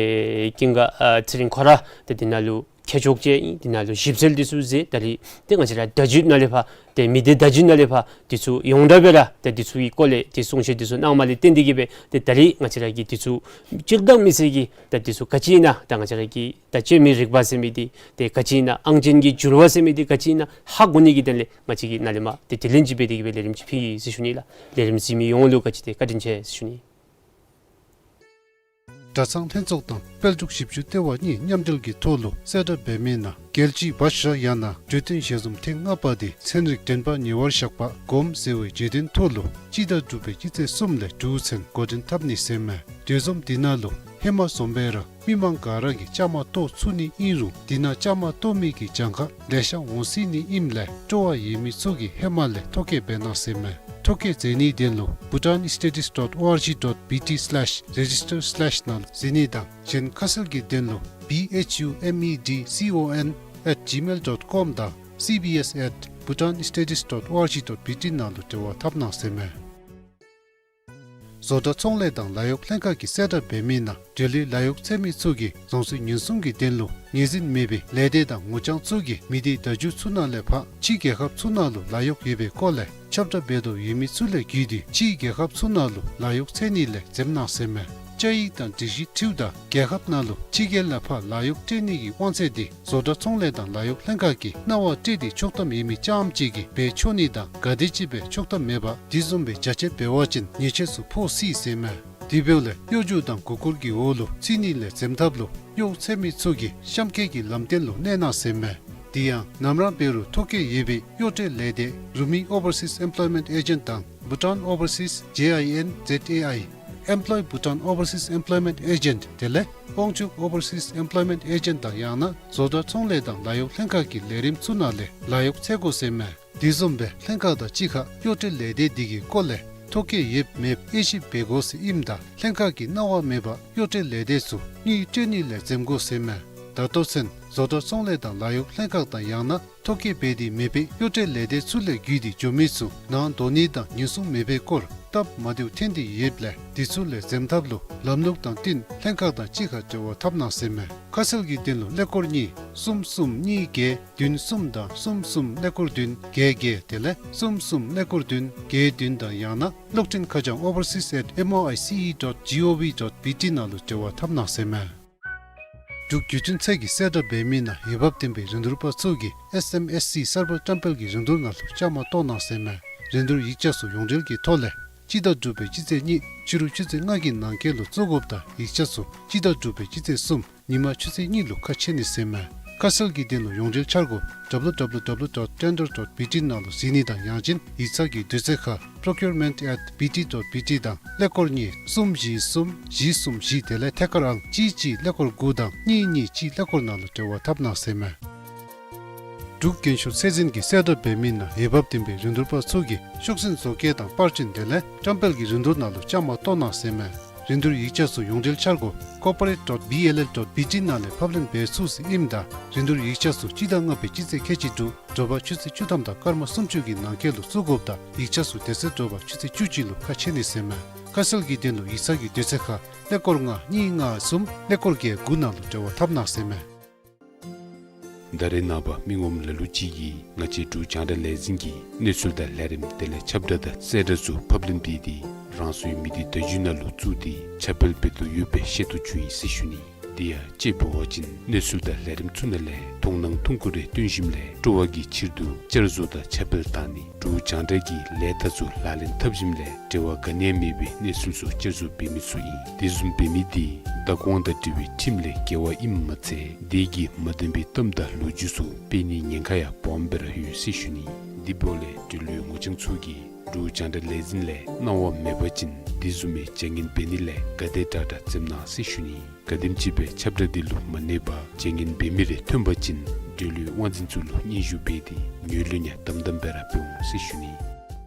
ཀུན་དགའ་ཨ་ཚེ་རིང་ཁོ་ར་ཏེ་འདི་ནང་ལུ་ ཁྱད་ཆོས་ཅིག་ཨིན། དེ་ནང་ལུ་ཞིབ་འཚོལ་འདི་ཚུ་མཛད། ད་རིས་ཏེ་ང་བཅས་ར་བརྡ་བརྒྱུད་ནང་ལས་ཕར་ཏེ་མི་སྡེ་བརྡ་བརྒྱུད་ནང་ལས་ཕར་འདི་ཚུ་ཡོངས་གྲགས་སྦེ་ར་ཏེ་འདི་ཚུ་གི་སྐོར་ལས་ཏེ་གསུང་བཤད་འདི་ཚུ་གནངམ་ལས་བརྟེན་ཏེ་གིས་སྦེ་ཏེ་ད་རིས་ང་བཅས་ར་གིས་འདི་ཚུ་སྤྱིར་བཏང་མི་སེར་གྱིས་ད་འདི་ཚུ་ག་ཅི་ཨིན་ན་ད་ང་བཅས་ར་གི་ད་བཅོས་མའི་རིག་པ་ཟེར་མི་འདི་ཏེ་ག་ཅི་ཨིན་ན་ཨང་ཅན་གྱི་འགྱུར་བ་ཟེར་མི་འདི་ག་ཅི་ཨིན་ན་ཧ་གོ་ནི་གི་དོན་ལས་ང་བཅས་ཀྱིས་ནཱ་ལས་མར་ཏེ་དྲི་ལན་ཅིག་འབད་དེ་གིས་སྦེ་ལས་རིམ་ཅིག་ཕུལ་ཡི་ཟེར་ཞུ་ནི་ལགས། ལས་རིམ་གཟིགས་མི་ཡོངས་ལུ་ག་ཅི་ཏེ་བཀའ་དྲིན་ཆེ་ཟེར་ཞུ་ནི། གྲྭ་ཚང་ལྷན་ཚོགས་དང་དཔལ་འབྱོར་ཞིབ་འཇུག་ལྟེ་བ་གཉིས་མཉམ་འབྲེལ་གྱི་ཐོག་ལུ་གསལ་བསྒྲགས་འབད་མི་ནང་རྒྱལ་སྤྱིའི་བཱ་ཤ་ཡང་ན་གྲོས་བསྟུན་ཞལ་འཛོམས་ཐེངས་ལྔ་པ་འདི་ཚན་རིག་འགྲན་པ་ཉེ་བར་བཞག་པ་སྒོམ་ཟེར་བའི་བརྗོད་དོན་ཐོག་ལུ་སྤྱི་ཟླ་དྲུག་པའི་སྤྱི་ཚེས་གསུམ་ལས་དྲུག་ཚུན་འགོ་འདྲེན་འཐབ་ནི་ཟེར་མས། གྲོས་འཛོམས་འདི་ནང་ལུ་ཧེ་མ་བཟུམ་སྦེ་ར་མི་མང་ག་ར་གིས་བཅའ་མར་གཏོགས་ཚུགས་ནི་ཨིན་རུང་འདི་ནང་བཅའ་མར་གཏོགས་མི་གི་གྱངས་ཁ་ལེ་ཤ་འོང་སྲིད་ནི་ཨིནམ་ལས་སྤྲོ་བ་ཡོད་མི་ཚུ་གིས་ཧེ་མ་ལས་ཐོ་བཀོད་འབད་གནང་ཟེར་མས། ཐོ་བཀོད་མཛད་ནིའི་དོན་ལུ་bhutanstudies dot org dot bt slash register slash ནང་ལུ་གཟིགས་ནི་དང་གཞན་ཁ་གསལ་གྱི་དོན་ལུ་B H U M E D C O N at gmail dot com དང་C B S at bhutanstudies dot org dot B T ནང་ལུ་འབྲེལ་བ་འཐབ་གནང་ཟེར་མས། བཟོ་གྲྭ་ཚོང་ལས་དང་ལཱ་གཡོག་ལྷན་ཁག་གིས་གསལ་བསྒྲགས་འབད་མི་ནང་འབྲེལ་ཡོད་ལཱ་གཡོག་འཚོལ་མི་ཚུ་གིས་རང་སོའི་ཉེན་སྲུང་གི་དོན་ལུ་ངོས་འཛིན་མེད་པའི་ལས་སྡེ་དང་ངོ་རྐྱང་ཚུ་གིས་མི་སྡེ་བརྡ་བརྒྱུད་ཚུ་ནང་ལས་ཕར་ཕྱི་རྒྱལ་ཁབ་ཚུ་ནང་ལུ་ལཱ་གཡོག་ཡོད་པའི་སྐོར་ལས་ཁྱབ་བསྒྲགས་འབད་དོ་ཡོད་མི་ཚུ་ལས་བརྒྱུད་དེ་ཕྱི་རྒྱལ་ཁབ་ཚུ་ནང་ལུ་ལཱ་གཡོག་འཚོལ་ནི་ལས་འཛེམ་གནང་ཟེར་མས། བཅའ་ཡིག་དང་སྒྲིག་གཞི་འཁྲིལཝ་ད་རྒྱལ་ཁབ་ནང་ལུ་ཕྱི་རྒྱལ་ལས་ཕར་ལཱ་གཡོག་སྤྲོད་ནི་གི་དབང་ཚད་འདི་བཟོ་གྲྭ་ཚོང་ལས་དང་ལཱ་གཡོག་ལྷན་ཁག་གིས་གནང་བ་སྤྲོད་དེ་ཆོག་ཐམ་ཡོད་མི་རྐྱངམ་ཅིག་གིས་འབད་ཆོག་ནི་དང་ག་དེམ་ཅིག་སྦེ་ཆོག་ཐམ་མེད་པར་དེ་བཟུམ་སྦེ་རྒྱ་ཆེ་འབད་བ་ཅིན་ཉེས་ཆད་ཚུ་ཕོག་སྲིད་ཟེར་མས། དེ་འབདཝ་ལས་གཡོ་སྒྱུ་དང་མགུ་སྐོར་གྱི་འོག་ལུ་ཚུད་ནི་ལས་འཛེམ་ཐབས་ལུ་གཡོག་འཚོལ་མི་ཚུ་གིས་གཤམ་འཁོད་ཀྱི་ལམ་སྟོན་ལུ་གནས་གནང་ཟེར་མས། དེ་ཡང་ནམ་ར་འབད་རུང་ཐོ་བཀོད་ཡོད་པའི་གཡོག་སྤྲོད་ལས་སྡེ་Rumi Overseas Employment Agent དང་Bhutan Overseas J I N Z A I, Employ Bhutan Overseas Employment Agent དེ་ལས་དབང་ཕྱུག་Overseas Employment Agent དང་ཡང་ན་བཟོ་གྲྭ་ཚོང་ལས་དང་ལཱ་གཡོག་ལྷན་ཁག་གི་ལས་རིམ་ཚུ་ནང་ལས་ལཱ་གཡོག་འཚོལ་དགོ་ཟེར་མས། དེ་བཟུམ་སྦེ་ལྷན་ཁག་དང་གཅིག་ཁར་གཡོག་སྤྲོད་ལས་སྡེ་འདི་གི་སྐོར་ལས་ཐོ་བཀོད་ཡོདཔ་མེདཔ་དབྱེ་ཞིབ་འབད་དགོ་ཟེར་ཨིནམ་ད་ལྷན་ཁག་གིས་གནང་བ་མེད་པར་གཡོག་སྤྲོད་ལས་སྡེ་ཚུ་དངུལ་སྤྲོད་ནི་ལས་འཛེམ་དགོ་ཟེར་མས། ད་ལྟོ་ཚུན་བཟོ་གྲྭ་ཚོང་ལས་དང་ལཱ་གཡོག་ལྷན་ཁག་དང་ཡང་ན་ཐོ་བཀོད་འབད་དེ་མེད་པའི་གཡོག་སྤྲོད་ལས་སྡེ་ཚུ་ལས་བརྒྱུད་དེ་འགྱོ་མི་ཚུ་ནང་འདོགས་ནི་དང་ཉེན་སྲུང་མེད་པའི་སྐོར་སྟབས་མ་བདེཝ་ཐོན་ཏེ་ཡོདཔ་ལས་དེ་ཚུ་ལས་འཛེམ་ཐབས་ལུ་ལམ་ལུགས་དང་བསྟུན་ལྷན་ཁག་དང་གཅིག་ཁར་འབྲེལ་བ་འཐབ་གནང་ཟེར་མས། ཁ་གསལ་གྱི་དོན་ལུ་ཀླད་ཀོར་གཉིས་གསུམ་གསུམ་གཉིས་བརྒྱད་བདུན་གསུམ་དང་གསུམ་གསུམ་ཀླད་ཀོར་བདུན་བརྒྱད་བརྒྱད་དེ་ལས་གསུམ་གསུམ་ཀླད་ཀོར་བདུན་བརྒྱད་བདུན་དང་ཡང་ན་གློག་འཕྲིན་ཁ་བྱང་overseas at M O I C E dot G O V dot B T ནང་ལུ་འབྲེལ་བ་འཐབ་གནང་ཟེར་མས། འབྲུག་བརྒྱུད་འཕྲིན་ཚད་ཀྱིས་གསལ་བསྒྲགས་འབད་མི་ནང་འོས་འབབ་ལྡན་པའི་རིན་བསྡུར་པ་ཚུ་གིས་S M S C གསར་པ་བཀྲམ་སྤེལ་གྱི་རིན་བསྡུར་ནང་ལུ་བཅའ་མར་གཏོགས་གནང་ཟེར་མས། རིན་བསྡུར་ཡིག་ཆ་ཚུ་ཡོངས་འབྲེལ་གྱི་ཐོག་ལས་སྤྱི་ཟླ་དྲུག་པའི་སྤྱི་ཚེས་གཉིས་ཕྱི་རུ་ཆུ་ཚོད་ལྔ་གི་ནང་འཁོད་ལུ་བཙུགས་དགོཔ་དང་ཡིག་ཆ་ཚུ་སྤྱི་ཟླ་དྲུག་པའི་སྤྱི་ཚེས་གསུམ་ཉིན་མ་ཆུ་ཚོད་གཉིས་ལུ་ཁ་ཕྱེ་ནི་ཟེར་མས། ཁ་གསལ་གྱི་དོན་ལུ་ཡོངས་འབྲེལ་འཆར་སྒོ་W W W dot tender dot B T ནང་ལུ་གཟིགས་ནི་དང་ཡང་ཅིན་ཡིག་ཚང་གི་དུས་ཚོད་ཁར་procurement at B T dot B T དང་ཀླད་ཀོར་གཉིས་གསུམ་བཞི་གསུམ་བཞི་གསུམ་བཞི་དེ་ལས་ཐད་ཀར་ཨང་གཅིག་གཅིག་ཀླད་ཀོར་དགུ་དང་གཉིས་གཉིས་གཅིག་ཀླད་ཀོར་ནང་ལུ་འབྲེལ་བ་འཐབ་གནང་ཟེར་མས། འབྲུག་རྒན་ཤོས་ཚད་འཛིན་གྱིས་གསལ་བསྒྲགས་འབད་མི་ནང་འོས་འབབ་ལྡན་པའི་རིན་བསྡུར་པ་ཚུ་གིས་ཤོག་འཛིན་བཟོ་བཀོད་དང་པར་སྐྲུན་དེ་ལས་བཀྲམ་སྤེལ་གྱི་རིན་བསྡུར་ནང་ལུ་བཅའ་མར་གཏོགས་གནང་ཟེར་མས། རིན་བསྡུར་ཡིག་ཆ་ཚུ་ཡོངས་འབྲེལ་འཆར་སྒོ་corporate dot B L L dot B T ནང་ལས་ཕབ་ལེན་འབད་ཚུགས་ཟེར་ཨིནམ་ད་རིན་བསྡུར་ཡིག་ཆ་ཚུ་སྤྱི་ཟླ་ལྔ་པའི་སྤྱི་ཚེས་ཁལ་གཅིག་དྲུག་དྲོ་པ་ཆུ་ཚོད་བཅུ་ཐམ་དང་སྐར་མ་སུམ་ཅུ་གི་ནང་འཁོད་ལུ་བཙུགས་དགོཔ་དང་ཡིག་ཆ་ཚུ་དེ་ཚེ་དྲོ་པ་ཆུ་ཚོད་བཅུ་གཅིག་ལུ་ཁ་ཕྱེ་ནི་ཟེར་མས། ཁ་གསལ་གྱི་དོན་ལུ་ཡིག་ཚང་གི་དུས་ཚོད་ཁར་ཀླད་ཀོར་ལྔ་གཉིས་ལྔ་གསུམ་ཀླད་ཀོར་བརྒྱད་དགུ་ནང་ལུ་འབྲེལ་བ་འཐབ་གནང་ཟེར་མས། ད་རེས་ནངས་པ་མི་ངོམ་ལ་ལུ་ཅིག་གིས་ང་བཅས་འབྲུག་རྒྱང་བསྒྲགས་ལས་འཛིན་གྱི་གནས་ཚུལ་དང་ལས་རིམ་དེ་ལས་ཁྱབ་བསྒྲགས་དང་གསལ་བསྒྲགས་ཚུ་ཕབ་ལེན་འབད་དེ་རང་སོའི་མི་སྡེ་བརྡ་བརྒྱུད་ནང་ལུ་བཙུགས་ཏེ་ཁྱབ་སྤེལ་འབད་དོ་ཡོདཔ་སྦེ་ཤེས་རྟོགས་བྱུང་ཡི་ཟེར་ཞུ་ནི། དེ་ཡང་དཔྱེ་འབད་བ་ཅིན་གནས་ཚུལ་དང་ལས་རིམ་ཚུ་ནང་ལས་མཐོང་སྣང་ཐུང་ཀུ་རེ་སྟོན་ཞིནམ་ལས་སྤྲོ་བ་གི་ཕྱིར་དུ་བསྐྱར་བཟོ་དང་ཁྱབ་སྤེལ་བཏང་ནི་འབྲུག་རྒྱང་བསྒྲགས་ཀྱི་ལས་རྟགས་ཚུ་ལག་ལེན་འཐབ་ཞིནམ་ལས་འབྲེལ་བ་ག་ནི་ཡང་མེད་པའི་གནས་ཚུལ་ཚུ་བསྐྱར་བཟོ་འབད་མི་ཚུ་ཨིན། དེ་བཟུམ་འབད་མི་དེ་བདག་དབང་དང་འབྲེལ་བའི་ཁྲིམས་ལས་འགལ་བ་ཨིནམ་མ་ཚད་དེ་གིས་མ་བདེན་པའི་གཏམ་དང་ལོ་རྒྱུས་ཚུ་སྤེལ་ནིའི་ཉེན་ཁ་ཡང་སྦོམ་སྦེ་ར་ཡོད་ཟེར་ཞུ་ནི། དེ་འབདཝ་ལས་འབྲེལ་ཡོད་ངོ་རྐྱང་ཚུ་གིས་འབྲུག་རྒྱང་བསྒྲགས་ལས་འཛིན་ལས་གནང་བ་མེད་པ་ཅིན་དེ་བཟུམ་མའི་བྱ་ངན་འབད་ནི་ལས་ག་དེ་དྲག་དྲག་འཛེམ་གནང་ཟེར་ཞུ་ནི། ག་དེམ་ཅིག་སྦེ་ཁྱབ་བསྒྲགས་འདི་ལུ་མ་གནས་པར་བྱ་ངན་འབད་མི་རེ་ཐོན་པ་ཅིན་འབྲེལ་ཡོད་དབང་འཛིན་ཚུ་ལུ་སྙན་ཞུ་འབད་དེ་ངོས་ལེན་ཡང་དམ་དམ་སྦེ་ར་འབད་འོང་ཟེར་ཞུ་ནི།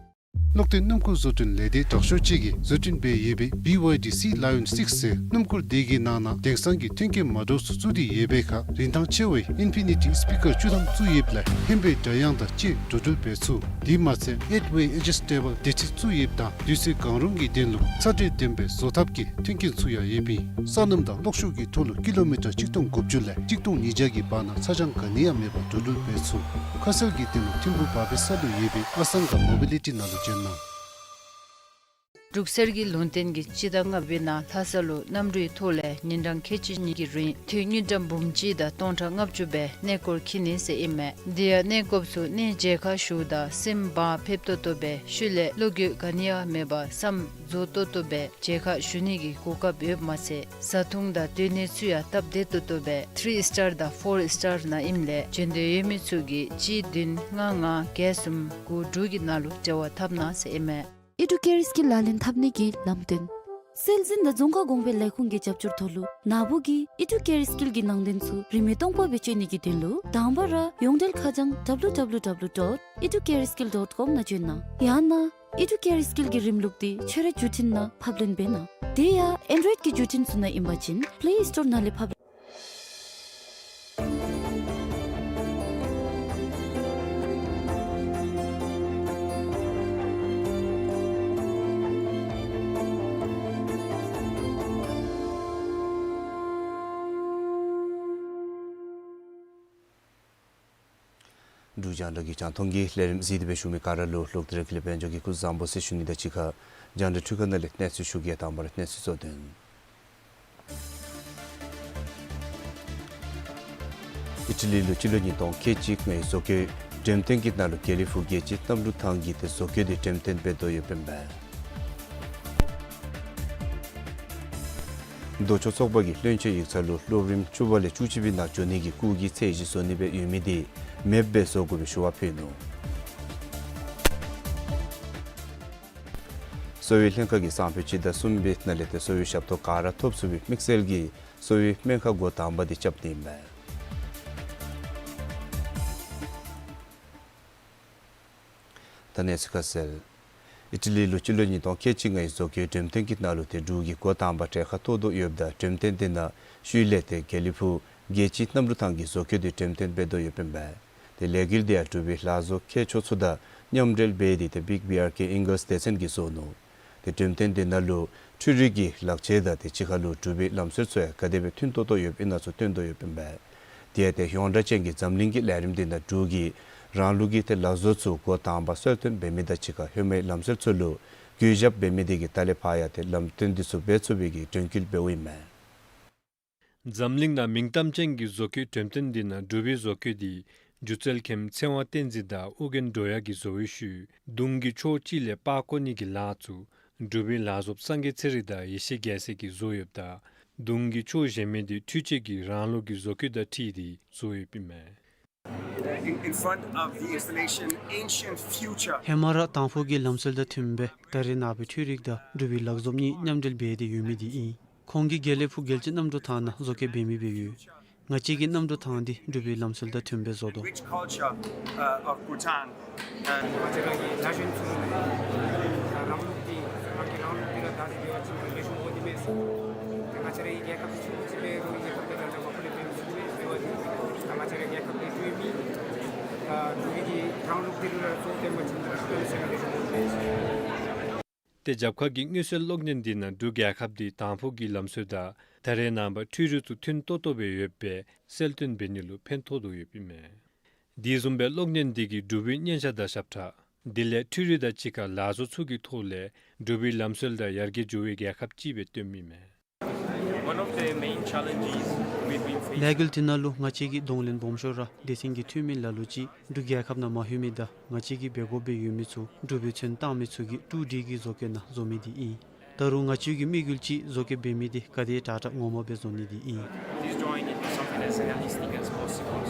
གློག་འདོན་སྣུམ་འཁོར་བཟོ་སྐྲུན་ལས་སྡེ་དྲག་ཤོས་ཅིག་གིས་བཟོ་སྐྲུན་འབད་ཡོད་པའི་བི་ཝའི་ཌི་སི་ལ་ཡོན་སིགསི་ཟེར་སྣུམ་འཁོར་དེ་གི་ནང་ན་དེང་སང་གི་མཐུན་རྐྱེན་མ་འདྲཝ་ཚུ་བཙུགས་ཏེ་ཡོད་པའི་ཁར་རིན་ཐང་ཆེ་བའི་ཨིན་ཕི་ནི་ཊི་སི་པི་ཀར་བཅུ་ཐམ་བཙུགས་ཡོདཔ་ལས་ཧེང་བའི་སྒྲ་དབྱངས་དང་བཅས་འགྲོ་འགྲུལ་འབད་ཚུགས། དེ་མ་ཚད་ཨེཊ་ཝེ་ཨེ་ཇཱསི་ཊེ་བཱལ་བདེ་ཁྲིད་བཙུགས་ཡོདཔ་ད་དུས་ཚོད་གང་རུང་གི་དོན་ལུ་ཚ་དྲོད་ལྡན་པའི་བཟོ་ཐབས་ཀྱི་མཐུན་རྐྱེན་ཚུ་ཡང་ཡོདཔ་ཨིན། སོ་ནམ་དང་གློག་ཤུགས་ཀྱི་ཐོག་ལུ་ཀི་ལོ་མི་ཊར་གཅིག་སྟོང་དགུ་བཅུ་ལས་གཅིག་སྟོང་ཉིས་བརྒྱ་གི་བར་ན་ཚ་གྱང་ག་ནི་ཡང་མེད་པར་འགྲོ་འགྲུལ་འབད་ཚུགས། ཁ་གསལ་གྱི་དོན་ལུ་ཐིམ་ཕུག་བ་པེ་ས་ལུ་ཡོད་པའི་ཨ་སང་ག་མོ་བི་ལི་ཊི་ནང་ལུ་བྱོན་གནང་། འབྲུག་གསེར་གྱི་ལུང་བསྟན་གྱིས་སྤྱི་ཟླ་ལྔ་པའི་ནང་ལྷ་ས་ལུ་གནམ་གྲུའི་ཐོག་ལས་ཉིན་གྲངས་ཁལ་གཅིག་གཉིས་ཀྱི་རིང་ཐོན་དངུལ་ཀྲམ་འབུམ་གཅིག་དང་སྟོང་ཕྲག་ལྔ་བཅུ་སྦེ་གནས་སྐོར་འཁྱིད་ནི་ཟེར་ཨིན་མས། དེ་ཡང་གནས་སྐོརཔ་ཚུ་གནས་མཇལ་ཁ་ཞུཝ་ད་སེམས་བག་ཕེབས་ཏོག་ཏོ་སྦེ་ཤུལ་ལས་བློ་འགྱོད་ག་ནི་ཡང་མེད་པར་བསམ་རྫོགས་ཏོག་ཏོ་སྦེ་མཇལ་ཁ་ཞུ་ནི་གི་གོ་སྐབས་ཡོདཔ་མ་ཚད་བཟའ་འཐུང་དང་སྡོད་གནས་ཚུ་ཡང་སྟབས་བདེ་ཏོག་ཏོ་སྦེ་ཐི་རི་སི་ཊར་དང་ཕོར་སི་ཊར་ནང་ཨིནམ་ལས་བྱོན་འདོད་ཡོད་མི་ཚུ་གིས་གཅིག་བདུན་ལྔ་ལྔ་བརྒྱད་གསུམ་དགུ་དྲུག་གི་ནང་ལུ་འབྲེལ་བ་འཐབ་གནང་ཟེར་ཨིན་མས། ཨི་ཊུ་ཀེ་རི་སི་ཀིལ་ལག་ལེན་འཐབ་ནི་གི་ལམ་སྟོན། སྲོལ་འཛིན་དང་རྫོང་ཁ་གོང་འཕེལ་ལས་ཁུངས་ཀྱི་རྒྱབ་སྐྱོར་ཐོག་ལུ་ནཱ་བུ་གིས་ཨི་ཊུ་ཀེ་རི་སི་ཀིལ་གྱི་ནང་དོན་ཚུ་རིན་མེད་སྟོང་པ་སྦེ་སྤྱོད་ནི་གི་དོན་ལུ་དང་པ་ར་ཡོངས་འབྲེལ་ཁ་བྱང་W W W dot itukereskills dot com ནང་བྱོན་གནང་། ཡང་ན་ཨི་ཊུ་ཀེ་རི་སི་ཀིལ་གྱི་རིམ་ལུགས་འདི་ཁྱོད་རའི་བརྒྱུད་འཕྲིན་ནང་ཕབ་ལེན་འབད་གནང་། དེ་ཡང་ཨེན་ཌོའིཌ་ཀྱི་བརྒྱུད་འཕྲིན་ཚུ་ནང་ཨིན་པ་ཅིན་པེ་ལེ་སི་ཊོར་ནང་ལས་ཕབ། འབྲུག་རྒྱང་བསྒྲགས་ཀྱི་རྒྱང་མཐོང་གི་ལས་རིམ་གཟིགས་ཏེ་སྦེ་བཞུགས་མི་ག་ར་ལུ་གློག་བརྙན་རིག་ལས་དཔལ་འབྱོར་གྱིས་སྐུ་གཟུགས་བཟང་པོ་ཟེར་ཞུ་ནི་དང་གཅིག་ཁར་རྒྱང་བསྒྲགས་འཕྲུལ་ཁང་ནང་ལས་གནས་ཚུལ་ཞུ་གེ། དང་པ་ར་གནས་ཚུལ་གཙོ་དོན། ཨི་ཊ་ལི་ལུ་སྤྱི་ལོ་ཉིས་སྟོང་ཁལ་གཅིག་ལྔའི་བཟོ་བཀོད་འགྲེམས་སྟོན་གྱི་ནང་ལུ་དགེ་ལེགས་ཕུག་རྒྱལ་སྤྱིའི་གནམ་གྲུ་ཐང་གི་ཏེ་བཟོ་བཀོད་འདི་འགྲེམས་སྟོན་འབད་དོ་ཡོདཔ་ཨིན་པས། མདོ་ཕྱོགས་ཚོགས་པ་གིས་བློན་ཆེན་ཡིག་ཚང་ལུ་སློབ་རིམ་བཅུ་པ་ལས་བཅུ་གཅིག་པའི་ནང་འགྱོ་ནི་གི་སྐུགས་ཀྱི་ཚད་གཞི་བཟོ་ནི་སྦེ་ཡོད་མི་འདི་མེདཔ་སྦེ་བཟོ་དགོ་པའི་ཞུ་བ་ཕུལ་ནུག། གསོ་བའི་ལྷན་ཁག་གིས་སང་ཕོད་སྤྱི་ཟླ་གསུམ་པའི་ནང་ལས་ཏེ་གསོ་བའི་ཞབས་ཏོག་ག་ར་ཐོབ་ཚུགས་པའི་དམིགས་བསལ་གྱི་གསོ་བའི་སྨན་ཁང་འགོ་དང་པ་འདི་རྐྱབ་ནི་ཨིན་པས། ད་གནས་ཚུལ་ཁ་གསལ། ཨི་ཊ་ལི་ལུ་སྤྱི་ལོ་ཉིས་སྟོང་ཁལ་གཅིག་ལྔའི་བཟོ་བཀོད་འགྲེམས་སྟོན་གྱི་ནང་ལུ་ཏེ་འབྲུག་གིས་འགོ་དང་པ་གྲལ་ཁར་གཏོགས་དོ་ཡོདཔ་ད་འགྲེམས་སྟོན་འདི་ནང་ཤུལ་ལས་ཏེ་དགེ་ལེགས་ཕུག་རྒྱལ་སྤྱིའི་གནམ་གྲུ་ཐང་གི་བཟོ་བཀོད་འདི་འགྲེམས་སྟོན་འབད་དོ་ཡོདཔ་ཨིན་པས། ཏེ་ལས་འགུལ་འདི་ཡང་འབྲུག་པའི་ལག་བཟོ་མཁས་མཆོག་ཚུ་དང་མཉམ་འབྲེལ་འབད་དེ་ཏེ་བིག་བི་ཨར་ཀེ་ཨིང་གཱལས་སྡེ་ཚན་གྱིས་བཟོ་ནུག། ཏེ་འགྲེམས་སྟོན་འདི་ནང་ལུ་འཕྲུལ་རིག་གི་ལག་ཆས་དང་ཏེ་གཅིག་ཁར་ལུ་འབྲུག་པའི་ལམ་སྲོལ་ཚུ་ཡང་ག་དེ་སྦེ་མཐུན་ཏོག་ཏོ་ཡོདཔ་ཨིན་ན་ཚུ་སྟོན་དོ་ཡོདཔ་ཨིན་པས། དེ་ཡང་ཏེ་ཡོངས་གྲགས་ཅན་གྱི་འཛམ་གླིང་གི་ལས་རིམ་འདི་ནང་འབྲུག་གིས་རང་ལུགས་ཀྱི་ཏེ་ལག་བཟོ་ཚུ་འགོ་དང་པ་གསོལ་སྟོན་འབད་མི་དང་གཅིག་ཁར་ཧེ་མའི་ལམ་སྲོལ་ཚུ་ལུ་གུས་ཞབས་འབད་མི་དེ་གིས་ད་ལས་ཕར་ཡང་ཏེ་ལམ་སྟོན་འདི་ཚུ་འབད་ཚུགས་པའི་གི་དྲན་སྐུལ་འབདཝ་ཨིན་མས། འཛམ་གླིང་ནང་མིང་གཏམ་ཅན་གྱི་བཟོ་བཀོད་འགྲེམས་སྟོན་འདི་ནང་འབྲུག་པའི་བཟོ་བཀོད་འདི་སྒྱུ་རྩལ་མཁན་ཚེ་དབང་བསྟན་འཛིན་དང་ཨོ་རྒྱན་སྒྲོལ་དབྱངས་ཀྱིས་བཟོ་བའི་ཤུལ་མདུང་གི་ཕྱོགས་གཅིག་ལས་སྤར་བཀོ་ནི་གི་ལཱ་ཚུ་འབྲུག་པའི་ལག་བཟོཔ་སངས་རྒྱས་ཚེ་རིང་དང་ཡེ་ཤེས་རྒྱལ་མཚན་གྱིས་བཟོ་ཡོདཔ་ད་མདུང་གི་ཕྱོགས་གཞན་མི་འདི་འཕྲུལ་ཆས་ཀྱི་རང་ལུགས་ཀྱི་བཟོ་བཀོད་དང་འཁྲིལ་ཏེ་བཟོ་ཡོདཔ་ཨིན་མས། In, in front of the installation Ancient Future. ཧེ་མ་ར་དང་ཕུ་གི་ལམ་སྲོལ་དང་མཐུནམ་སྦེ་ད་རེས་ནངས་པའི་འཕྲུལ་རིག་དང་འབྲུག་པའི་ལག་བཟོཔ་གཉིས་མཉམ་འབྲེལ་འབད་དེ་ཡོད་མི་འདི་ཨིན། ཁོང་གིས་དགེ་ལེགས་ཕུག་རྒྱལ་སྤྱིའི་གནམ་གྲུ་ཐང་ནང་བཟོ་བཀོད་འབད་མི་སྦེ་ཡོད། ང་བཅས་ཀྱི་གནམ་གྲུ་ཐང་འདི་འབྲུག་པའི་ལམ་སྲོལ་དང་མཐུནམ་སྦེ་བཟོ་དོ། Rich culture, uh, of Bhutan. ང་བཅས་ར་གི་ལ་ཤུན་ཚུ་རང་ལུགས་འདི་རང་གི་རང་ལུགས་འདི་ར་ད་རེས་འབད་བ་ཅིན་ལེགས་ཤོམ་འོང་ནི་མས་ཟེར། ང་བཅས་ར་གི་རྒྱལ་ཁབ་འདི་ཆུང་ཀུ་ཅིག་སྦེ་རུང་རྒྱལ་ཁབ་དང་འདྲ་འདྲ་མ་པ་ལས་འབད་མི་ཚུགས་པས་ཟེར་བ་འདི་ད་ང་བཅས་ར་རྒྱལ་ཁབ་འདི་འབྲུག་མི་ཨ་འབྲུག་གི་རང་ལུགས་འདི་ར་གཙོ་བོ་བཏོན་པ་ཅིན་ལེགས་ཤོམ་འོང་ནི་མས་ཟེར། ཏེ་རྒྱབ་ཁ་གི་མངོན་གསལ་གློག་བརྙན་འདི་ནང་འབྲུག་རྒྱལ་ཁབ་འདི་དང་ཕུ་གི་ལམ་སྲོལ་དང་ད་རེས་ནངས་པ་འཕྲུལ་རིག་ཚུ་མཐུན་ཏོག་ཏོ་སྦེ་ཡོདཔ་སྦེ་གསལ་སྟོན་འབད་ནི་ལུ་ཕན་ཐོགས་དོ་ཡོདཔ་ཨིན་མས། དེ་བཟུམ་སྦེ་གློག་བརྙན་འདི་གིས་འབྲུག་པའི་སྙན་ཆ་དང་ཞབས་ཁྲ་དེ་ལས་འཕྲུལ་རིག་དང་གཅིག་ཁར་ལག་བཟོ་ཚུ་གི་ཐོག་ལས་འབྲུག་པའི་ལམ་སྲོལ་དང་ཡར་རྒྱས་འགྱོ་བའི་རྒྱལ་ཁབ་ཅིག་སྦེ་སྟོནམ་ཨིན་མས། One of the main challenges we've been facing. ལས་འགུལ་འདི་ནང་ལུ་ང་བཅས་ཀྱི་གདོང་ལེན་སྦོམ་ཤོས་ར་སྡེ་ཚན་གྱི་འཐུས་མི་ལ་ལུ་ཅིག་འབྲུག་རྒྱལ་ཁབ་ནང་མ་ལྷོད་མི་དང་ང་བཅས་ཀྱིས་འབད་དགོཔ་སྦེ་ཡོད་མི་ཚུ་འབྲུག་པའི་ཚོན་བཏང་མི་ཚུ་གིས་འབྲུག་འདི་གི་བཟོ་བཀོད་ནང་བཟོ་མི་འདི་ཨིན། ད་རུང་ང་བཅས་ཀྱི་དམིགས་ཡུལ་ཅིག་བཟོ་བཀོད་འབད་མི་འདི་ག་དེ་དྲག་དྲག་ངོ་མ་སྦེ་བཟོ་ནི་འདི་ཨིན། This drawing is something as realistic as possible.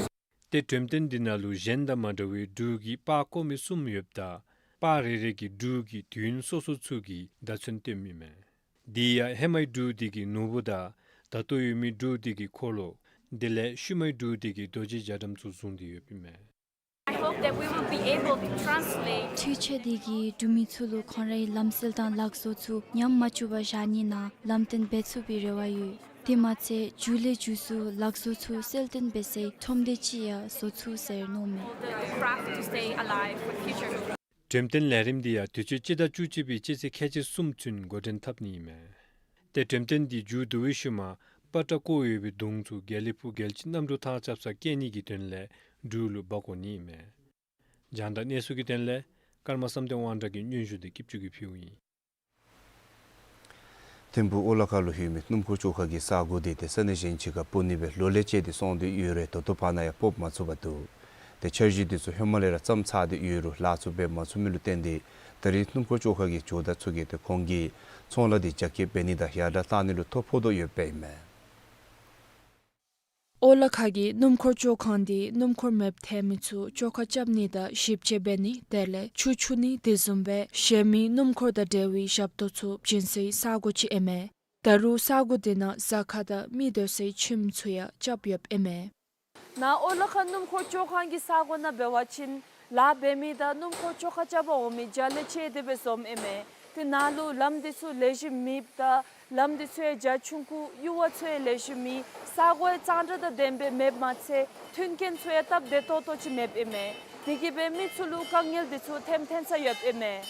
ཏེ་འགྲེམས་སྟོན་འདི་ནང་ལུ་གཞན་དང་མ་འདྲ་བའི་འབྲུག་གི་པར་བརྐོ་མི་གསུམ་ཡོདཔ་ད་པར་རེ་རེ་གིས་འབྲུག་གི་དུས་ཡུན་སོ་སོ་ཚུ་གི་བརྡ་མཚོན་སྟོནམ་ཨིན་མས། དེ་ཡང་ཧེ་མའི་འབྲུག་འདི་གི་ནོར་བུ་དང་ད་ལྟོ་ཡོད་མི་འབྲུག་འདི་གི་འཁོར་ལོ་དེ་ལས་ཤུལ་མའི་འབྲུག་འདི་གི་རྡོ་རྗེ་རྒྱ་གྲམ་ཚུ་བཟུང་སྟེ་ཡོདཔ་ཨིན་མས། Hope that we will be able to translate འཕྲུལ་ཆས་དེ་གིས་འབྲུག་མི་ཚུ་ལུ་ཁོང་རའི་ལམ་སྲོལ་དང་ལག་བཟོ་ཚུ་ཉམས་མ་བཅུག་པར་བཞག་ནི་ནང་ལམ་སྟོན་འབད་ཚུགས་པའི་རེ་བ་ཡོད། དེ་མ་ཚད་མཇུག་ལས་མཇུག་སུ་ལག་བཟོ་ཚུ་གསལ་སྟོན་འབད་སའི་ཁྲོམ་སྡེ་ཅིག་ཡང་བཟོ་ཚུགས་ཟེར་མནོཝ་མས། The craft to stay alive for future. འགྲེམས་སྟོན་ལས་རིམ་འདི་ཡང་དུས་ཚོད་སྤྱི་ཟླ་བཅུ་གཅིག་པའི་སྤྱི་ཚེས་ཁལ་གཅིག་གསུམ་ཚུན་འགོ་འདྲེན་འཐབ་ནི་ཨིན་མས། ཏེ་འགྲེམས་སྟོན་འདི་མཇུག་བསྡུ་བའི་ཤུལ་མ་པ་ཏྲ་བརྐོ་ཡོད་པའི་དུང་ཚུ་དགེ་ལེགས་ཕུག་རྒྱལ་སྤྱིའི་གནམ་གྲུ་ཐང་རྐྱབ་སར་བསྐྱལ་ནི་གི་དོན་ལས་འབྲུག་ལུ་འབག་འགྱོ་ནི་ཨིན་མས། རྒྱང་བསྒྲགས་གནས་ཚུལ་གྱི་དོན་ལས་ཀརྨ་བསམ་གཏན་དབང་གྲགས་ཀྱི་སྙན་ཞུ་འདི་སྐྱིད་ཆུ་གིས་ཕུལཝ་ཨིན། ཐིམ་ཕུག་ཨོ་ལ་ཁ་ལུ་ཡོད་མི་སྣུམ་འཁོར་བཅོ་ཁང་གི་ས་སྒོ་འདི་ཏེ་ས་གནས་གཞན་ཅིག་ཁར་སྤོ་ནི་སྦེ་ལོ་ལས་བཅད་དེ་སོང་སྟེ་ཡོད་རུང་ད་ལྟོ་བར་ན་ཡང་སྤོ་མ་ཚུགས་པར་འདུག། ཏེ་འཆར་གཞི་འདི་ཚུ་ཧེ་མ་ལས་ར་བརྩམས་ཚར་ཏེ་ཡོད་རུང་ལཱ་ཚུ་འབད་མ་ཚུགས་མི་ལུ་བརྟེན་ཏེ་ད་རིས་སྣུམ་འཁོར་བཅོ་ཁང་གི་ཇོ་བདག་ཚུ་གིས་ཏེ་ཁོང་གི་ཚོང་ལཱ་འདི་རྒྱ་སྐྱེད་འབད་ནི་དང་ཡར་དྲག་གཏང་ནི་ལུ་ཐོ་ཕོག་དོ་ཡོདཔ་ཨིན་མས། ཨོ་ལ་ཁ་གི་སྣུམ་འཁོར་བཅོ་ཁང་འདི་སྣུམ་འཁོར་མེདཔ་ཐལ་མི་ཚུ་བཅོ་ཁ་རྐྱབ་ནི་དང་ཞིབ་དཔྱད་འབད་ནི་དེ་ལས་ཆུ་འཁྱུ་ནི་དེ་བཟུམ་སྦེ་གཞན་མི་སྣུམ་འཁོར་དང་འབྲེལ་བའི་ཞབས་ཏོག་ཚུ་བྱིན་སའི་ས་སྒོ་ཅིག་ཨིན་མས། ད་རུང་ས་སྒོ་འདི་ནང་གཟའ་ཁ་དང་མི་སྡོད་སའི་ཁྱིམ་ཚུ་ཡང་རྐྱབ་ཡོདཔ་ཨིན་མས། ནཱ་ཨོ་ལ་ཁ་སྣུམ་འཁོར་བཅོ་ཁང་གི་ས་སྒོ་ནང་འབད་བ་ཅིན་ལཱ་འབད་མི་དང་སྣུམ་འཁོར་བཅོ་ཁ་རྐྱབ་པར་འོང་མི་རྒྱ་ལས་བཅད་དེ་སྦེ་འཛོམས་ཨིན་མས། ཏེ་ནཱ་ལུ་ལམ་འདི་ཚུ་ལེགས་ཤོམ་མེདཔ་དང་ལམ་འདི་ཚུ་ཡང་རྒྱ་ཆུང་ཀུ་ཡུར་བ་ཚུ་ཡང་ལེགས་ཤོམ་མེད། ས་སྒོ་ཡང་གཙང་སྦྲ་དང་ལྡནམ་སྦེ་མེདཔ་མ་ཚད་མཐུན་རྐྱེན་ཚུ་ཡང་སྟབས་བདེ་ཏོག་ཏོ་ཅིག་མེདཔ་ཨིན་མས། དེ་གིས་སྦེ་མི་ཚུ་ལུ་དཀའ་ངལ་འདི་ཚུ་ཐེམ་ཐོན་ས་ཡོདཔ་ཨིན་མས།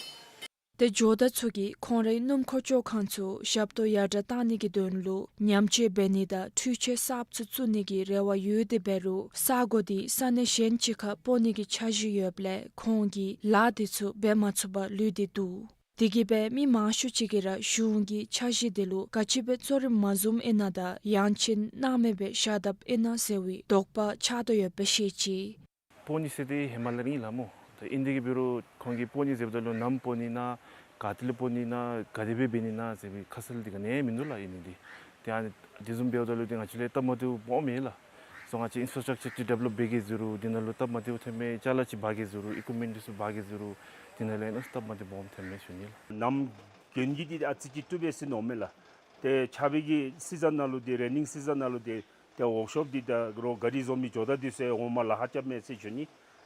ཏེ་ཇོ་བདག་ཚུ་གིས་ཁོང་རའི་སྣུམ་འཁོར་བཅོ་ཁང་ཚུ་ཞབས་ཏོག་ཡར་དྲག་གཏང་ནི་གི་དོན་ལུ་ཉམས་བཅོས་འབད་ནི་དང་འཕྲུལ་ཆས་གསརཔ་ཚུ་བཙུགས་ནི་གི་རེ་བ་ཡོད་དེ་འབད་རུང་ས་སྒོ་འདི་ས་གནས་གཞན་ཅིག་ཁར་སྤོ་ནི་གི་འཆར་གཞི་ཡོདཔ་ལས་ཁོང་གིས་ལཱ་འདི་ཚུ་འབད་མ་ཚུགས་པར་ལུས་ཏེ་འདུག། དེ་གིས་སྦེ་མི་མང་ཤོས་ཅིག་གིས་ར་གཞུང་གི་འཆར་གཞི་འདི་ལུ་ག་ཅི་སྦེ་གཙོ་རིམ་མ་བཟུངམ་ཨིན་ན་དང་ཡང་ཅིན་སྣང་མེད་སྦེ་བཞག་དཔ་ཨིན་ན་ཟེར་བའི་དོགས་པ་ཆགས་དོ་ཡོདཔ་སྦེ་བཤད་ཅི། སྤོ་ནི་ཟེར་ཏེ་ཧེ་མ་ལས་ར་ཨིན་ལགས་སྨོ། ད་ཨིན་དེ་གིས་འབད་རུང་ཁོང་གིས་སྤོ་ནི་ཟེརཝ་ད་ལུ་ནམ་སྤོ་ནི་ཨིན་ན་ག་ཏེ་ལས་སྤོ་ནི་ཨིན་ན་ག་དེ་སྦེ་འབད་ནི་ཨིན་ན་ཟེར་བའི་ཁ་གསལ་འདི་ག་ནི་ཡང་མིན་འདུག་ལགས། ཨིན་ནི་འདི་ཏེ་ཨ་ནི་དེ་བཟུམ་འབདཝ་ད་ལུ་ཏེ་ང་བཅས་ལུ་སྟབས་མ་བདེཝ་སྦོམ་ཨིན་ལགས། སོ་ང་བཅས་ཨིན་ཕ་ར་སི་ཊ་ཀ་ཅར་ཅིག་ཌི་ཝེ་ལོཔ་འབད་གེ་ཟེར་རུང་དེ་ནང་ལུ་སྟབས་མ་བདེཝ་ཐོནམ་མས། ཅ་ལ་ཅིག་འབག་གེ་ཟེར་རུང་ཨི་ཀུ་མེནཊ་འདི་ཚུ་འབག་གེ་ཟེར་རུང་དེ་ནང་ལུ་ཡང་སྟབས་མ་བདེཝ་སྦོམ་ཐོནམ་མས་ཞུ་ནི་ལགས། ནམ་གྱོན་གྱི་འདི་ཨ་ཙི་ཅིག་སྤྲུལ་སྦེ་ཟེར་མནོཝ་མས་ལགས། ཏེ་ཆར་པའི་གི་སི་ཛན་ནང་ལུ་ཏེ་རེ་ནིང་སི་ཛན་ནང་ལུ་ཏེ་ཏེ་ཝོརཀ་ཤོབ་འདི་དང་རོགས་ག་རི་བཟོ་མི་ཇོ་བདག་འདི་ཚུ་ཡང་ངོ་མ་ལཱ་ཁག་རྐྱབ་མས་ཟེར་ཞུ་ནི།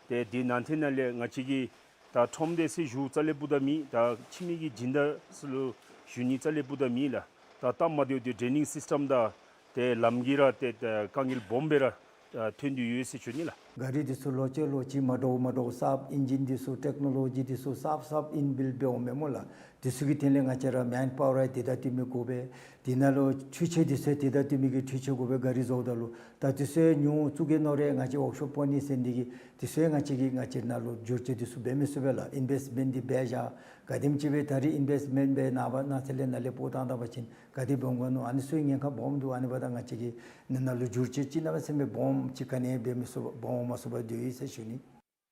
ཏེ་འདི་ནང་ཐད་ནང་ལས་ང་བཅས་ཀྱིས་ད་ཁྲོམ་སྡེ་ཟེར་ཞུ་རྩ་ལས་སྤུ་ད་མེད། ད་ཕྱི་མི་གི་སྦྱིན་བདག་ཚུ་ལུ་ཞུ་ནི་རྩ་ལས་སྤུ་ད་མེད་ལགས། ད་སྟབས་མ་བདེཝ་འདི་ཌྲེ་ནིང་སིསི་ཊམ་དང་ཏེ་ལམ་གྱི་ར་ཏེ་ད་དཀའ་ངལ་སྦོམ་སྦེ་ར་ཨ་ཐོན་ཏེ་ཡོད་ཟེར་ཞུ་ནི་ལགས། ག་རི་འདི་ཚུ་ལོ་གཅིག་ལོ་གཅིག་མ་འདྲཝ་མ་འདྲཝ་གསརཔ་ཨིན་ཇིན་འདི་ཚུ་ཊེཀ་ནོ་ལོ་ཇི་འདི་ཚུ་གསརཔ་གསརཔ་ཨིན་བིལཊ་འབདཝ་མས་སྨོ་ལགས། འདི་ཚུ་གི་དོན་ལས་ང་བཅས་ར་མེན་པ་ཝར་ཡང་དེ་དང་བསྟུན་མི་དགོ་པས། དེ་ནང་ལུ་འཕྲུལ་ཆས་འདི་ཚུ་ཡང་དེ་དང་བསྟུན་མི་གི་འཕྲུལ་ཆས་དགོ་པས། ག་རི་བཟོཝ་ད་ལུ་ད་འདི་ཚུ་ཡང་ཉོ་བཙུགས་གེ་མནོ་རུང་ང་བཅས་ཝོརཀ་ཤོབ་སྤོ་ནི་ཟེར་འདི་གིས་འདི་ཚུ་ཡང་ང་བཅས་ཀྱིས་ང་བཅས་ནང་ལུ་བསྒྱུར་བཅོས་འདི་ཚུ་འབད་མི་ཚུགས་པས་ལགས། ཨིན་ཝེསཊ་མེནཊ་འདི་འབད་བཞག། ག་དེམ་ཅིག་སྦེ་ད་རིས་ཨིན་ཝེསཊ་མེནཊ་འབད་ནངས་པ་གནངས་ཚེ་ལས་ནཱ་ལས་སྤོ་བཏང་ད་པ་ཅིན་ག་དེ་འབད་འོང་ག་མནོ། ཨ་ནི་ཚུ་ཡང་ཉེན་ཁ་སྦོམ་འདུག། ཨ་ནི་འབདཝ་ད་ང་བཅས་ཀྱིས་ནཱ་ལུ་བསྒྱུར་བཅོས་ཅིག་གནམ་མེད་ས་མེད་སྦོམ་ཅིག་ག་ནི་ཡང་འབད་མི་ཚུགས་པར་སྦོམ་འོང་མ་ཚུགས་པར་སྡོད་ཡི་ཟེར་ཞུ་ནི།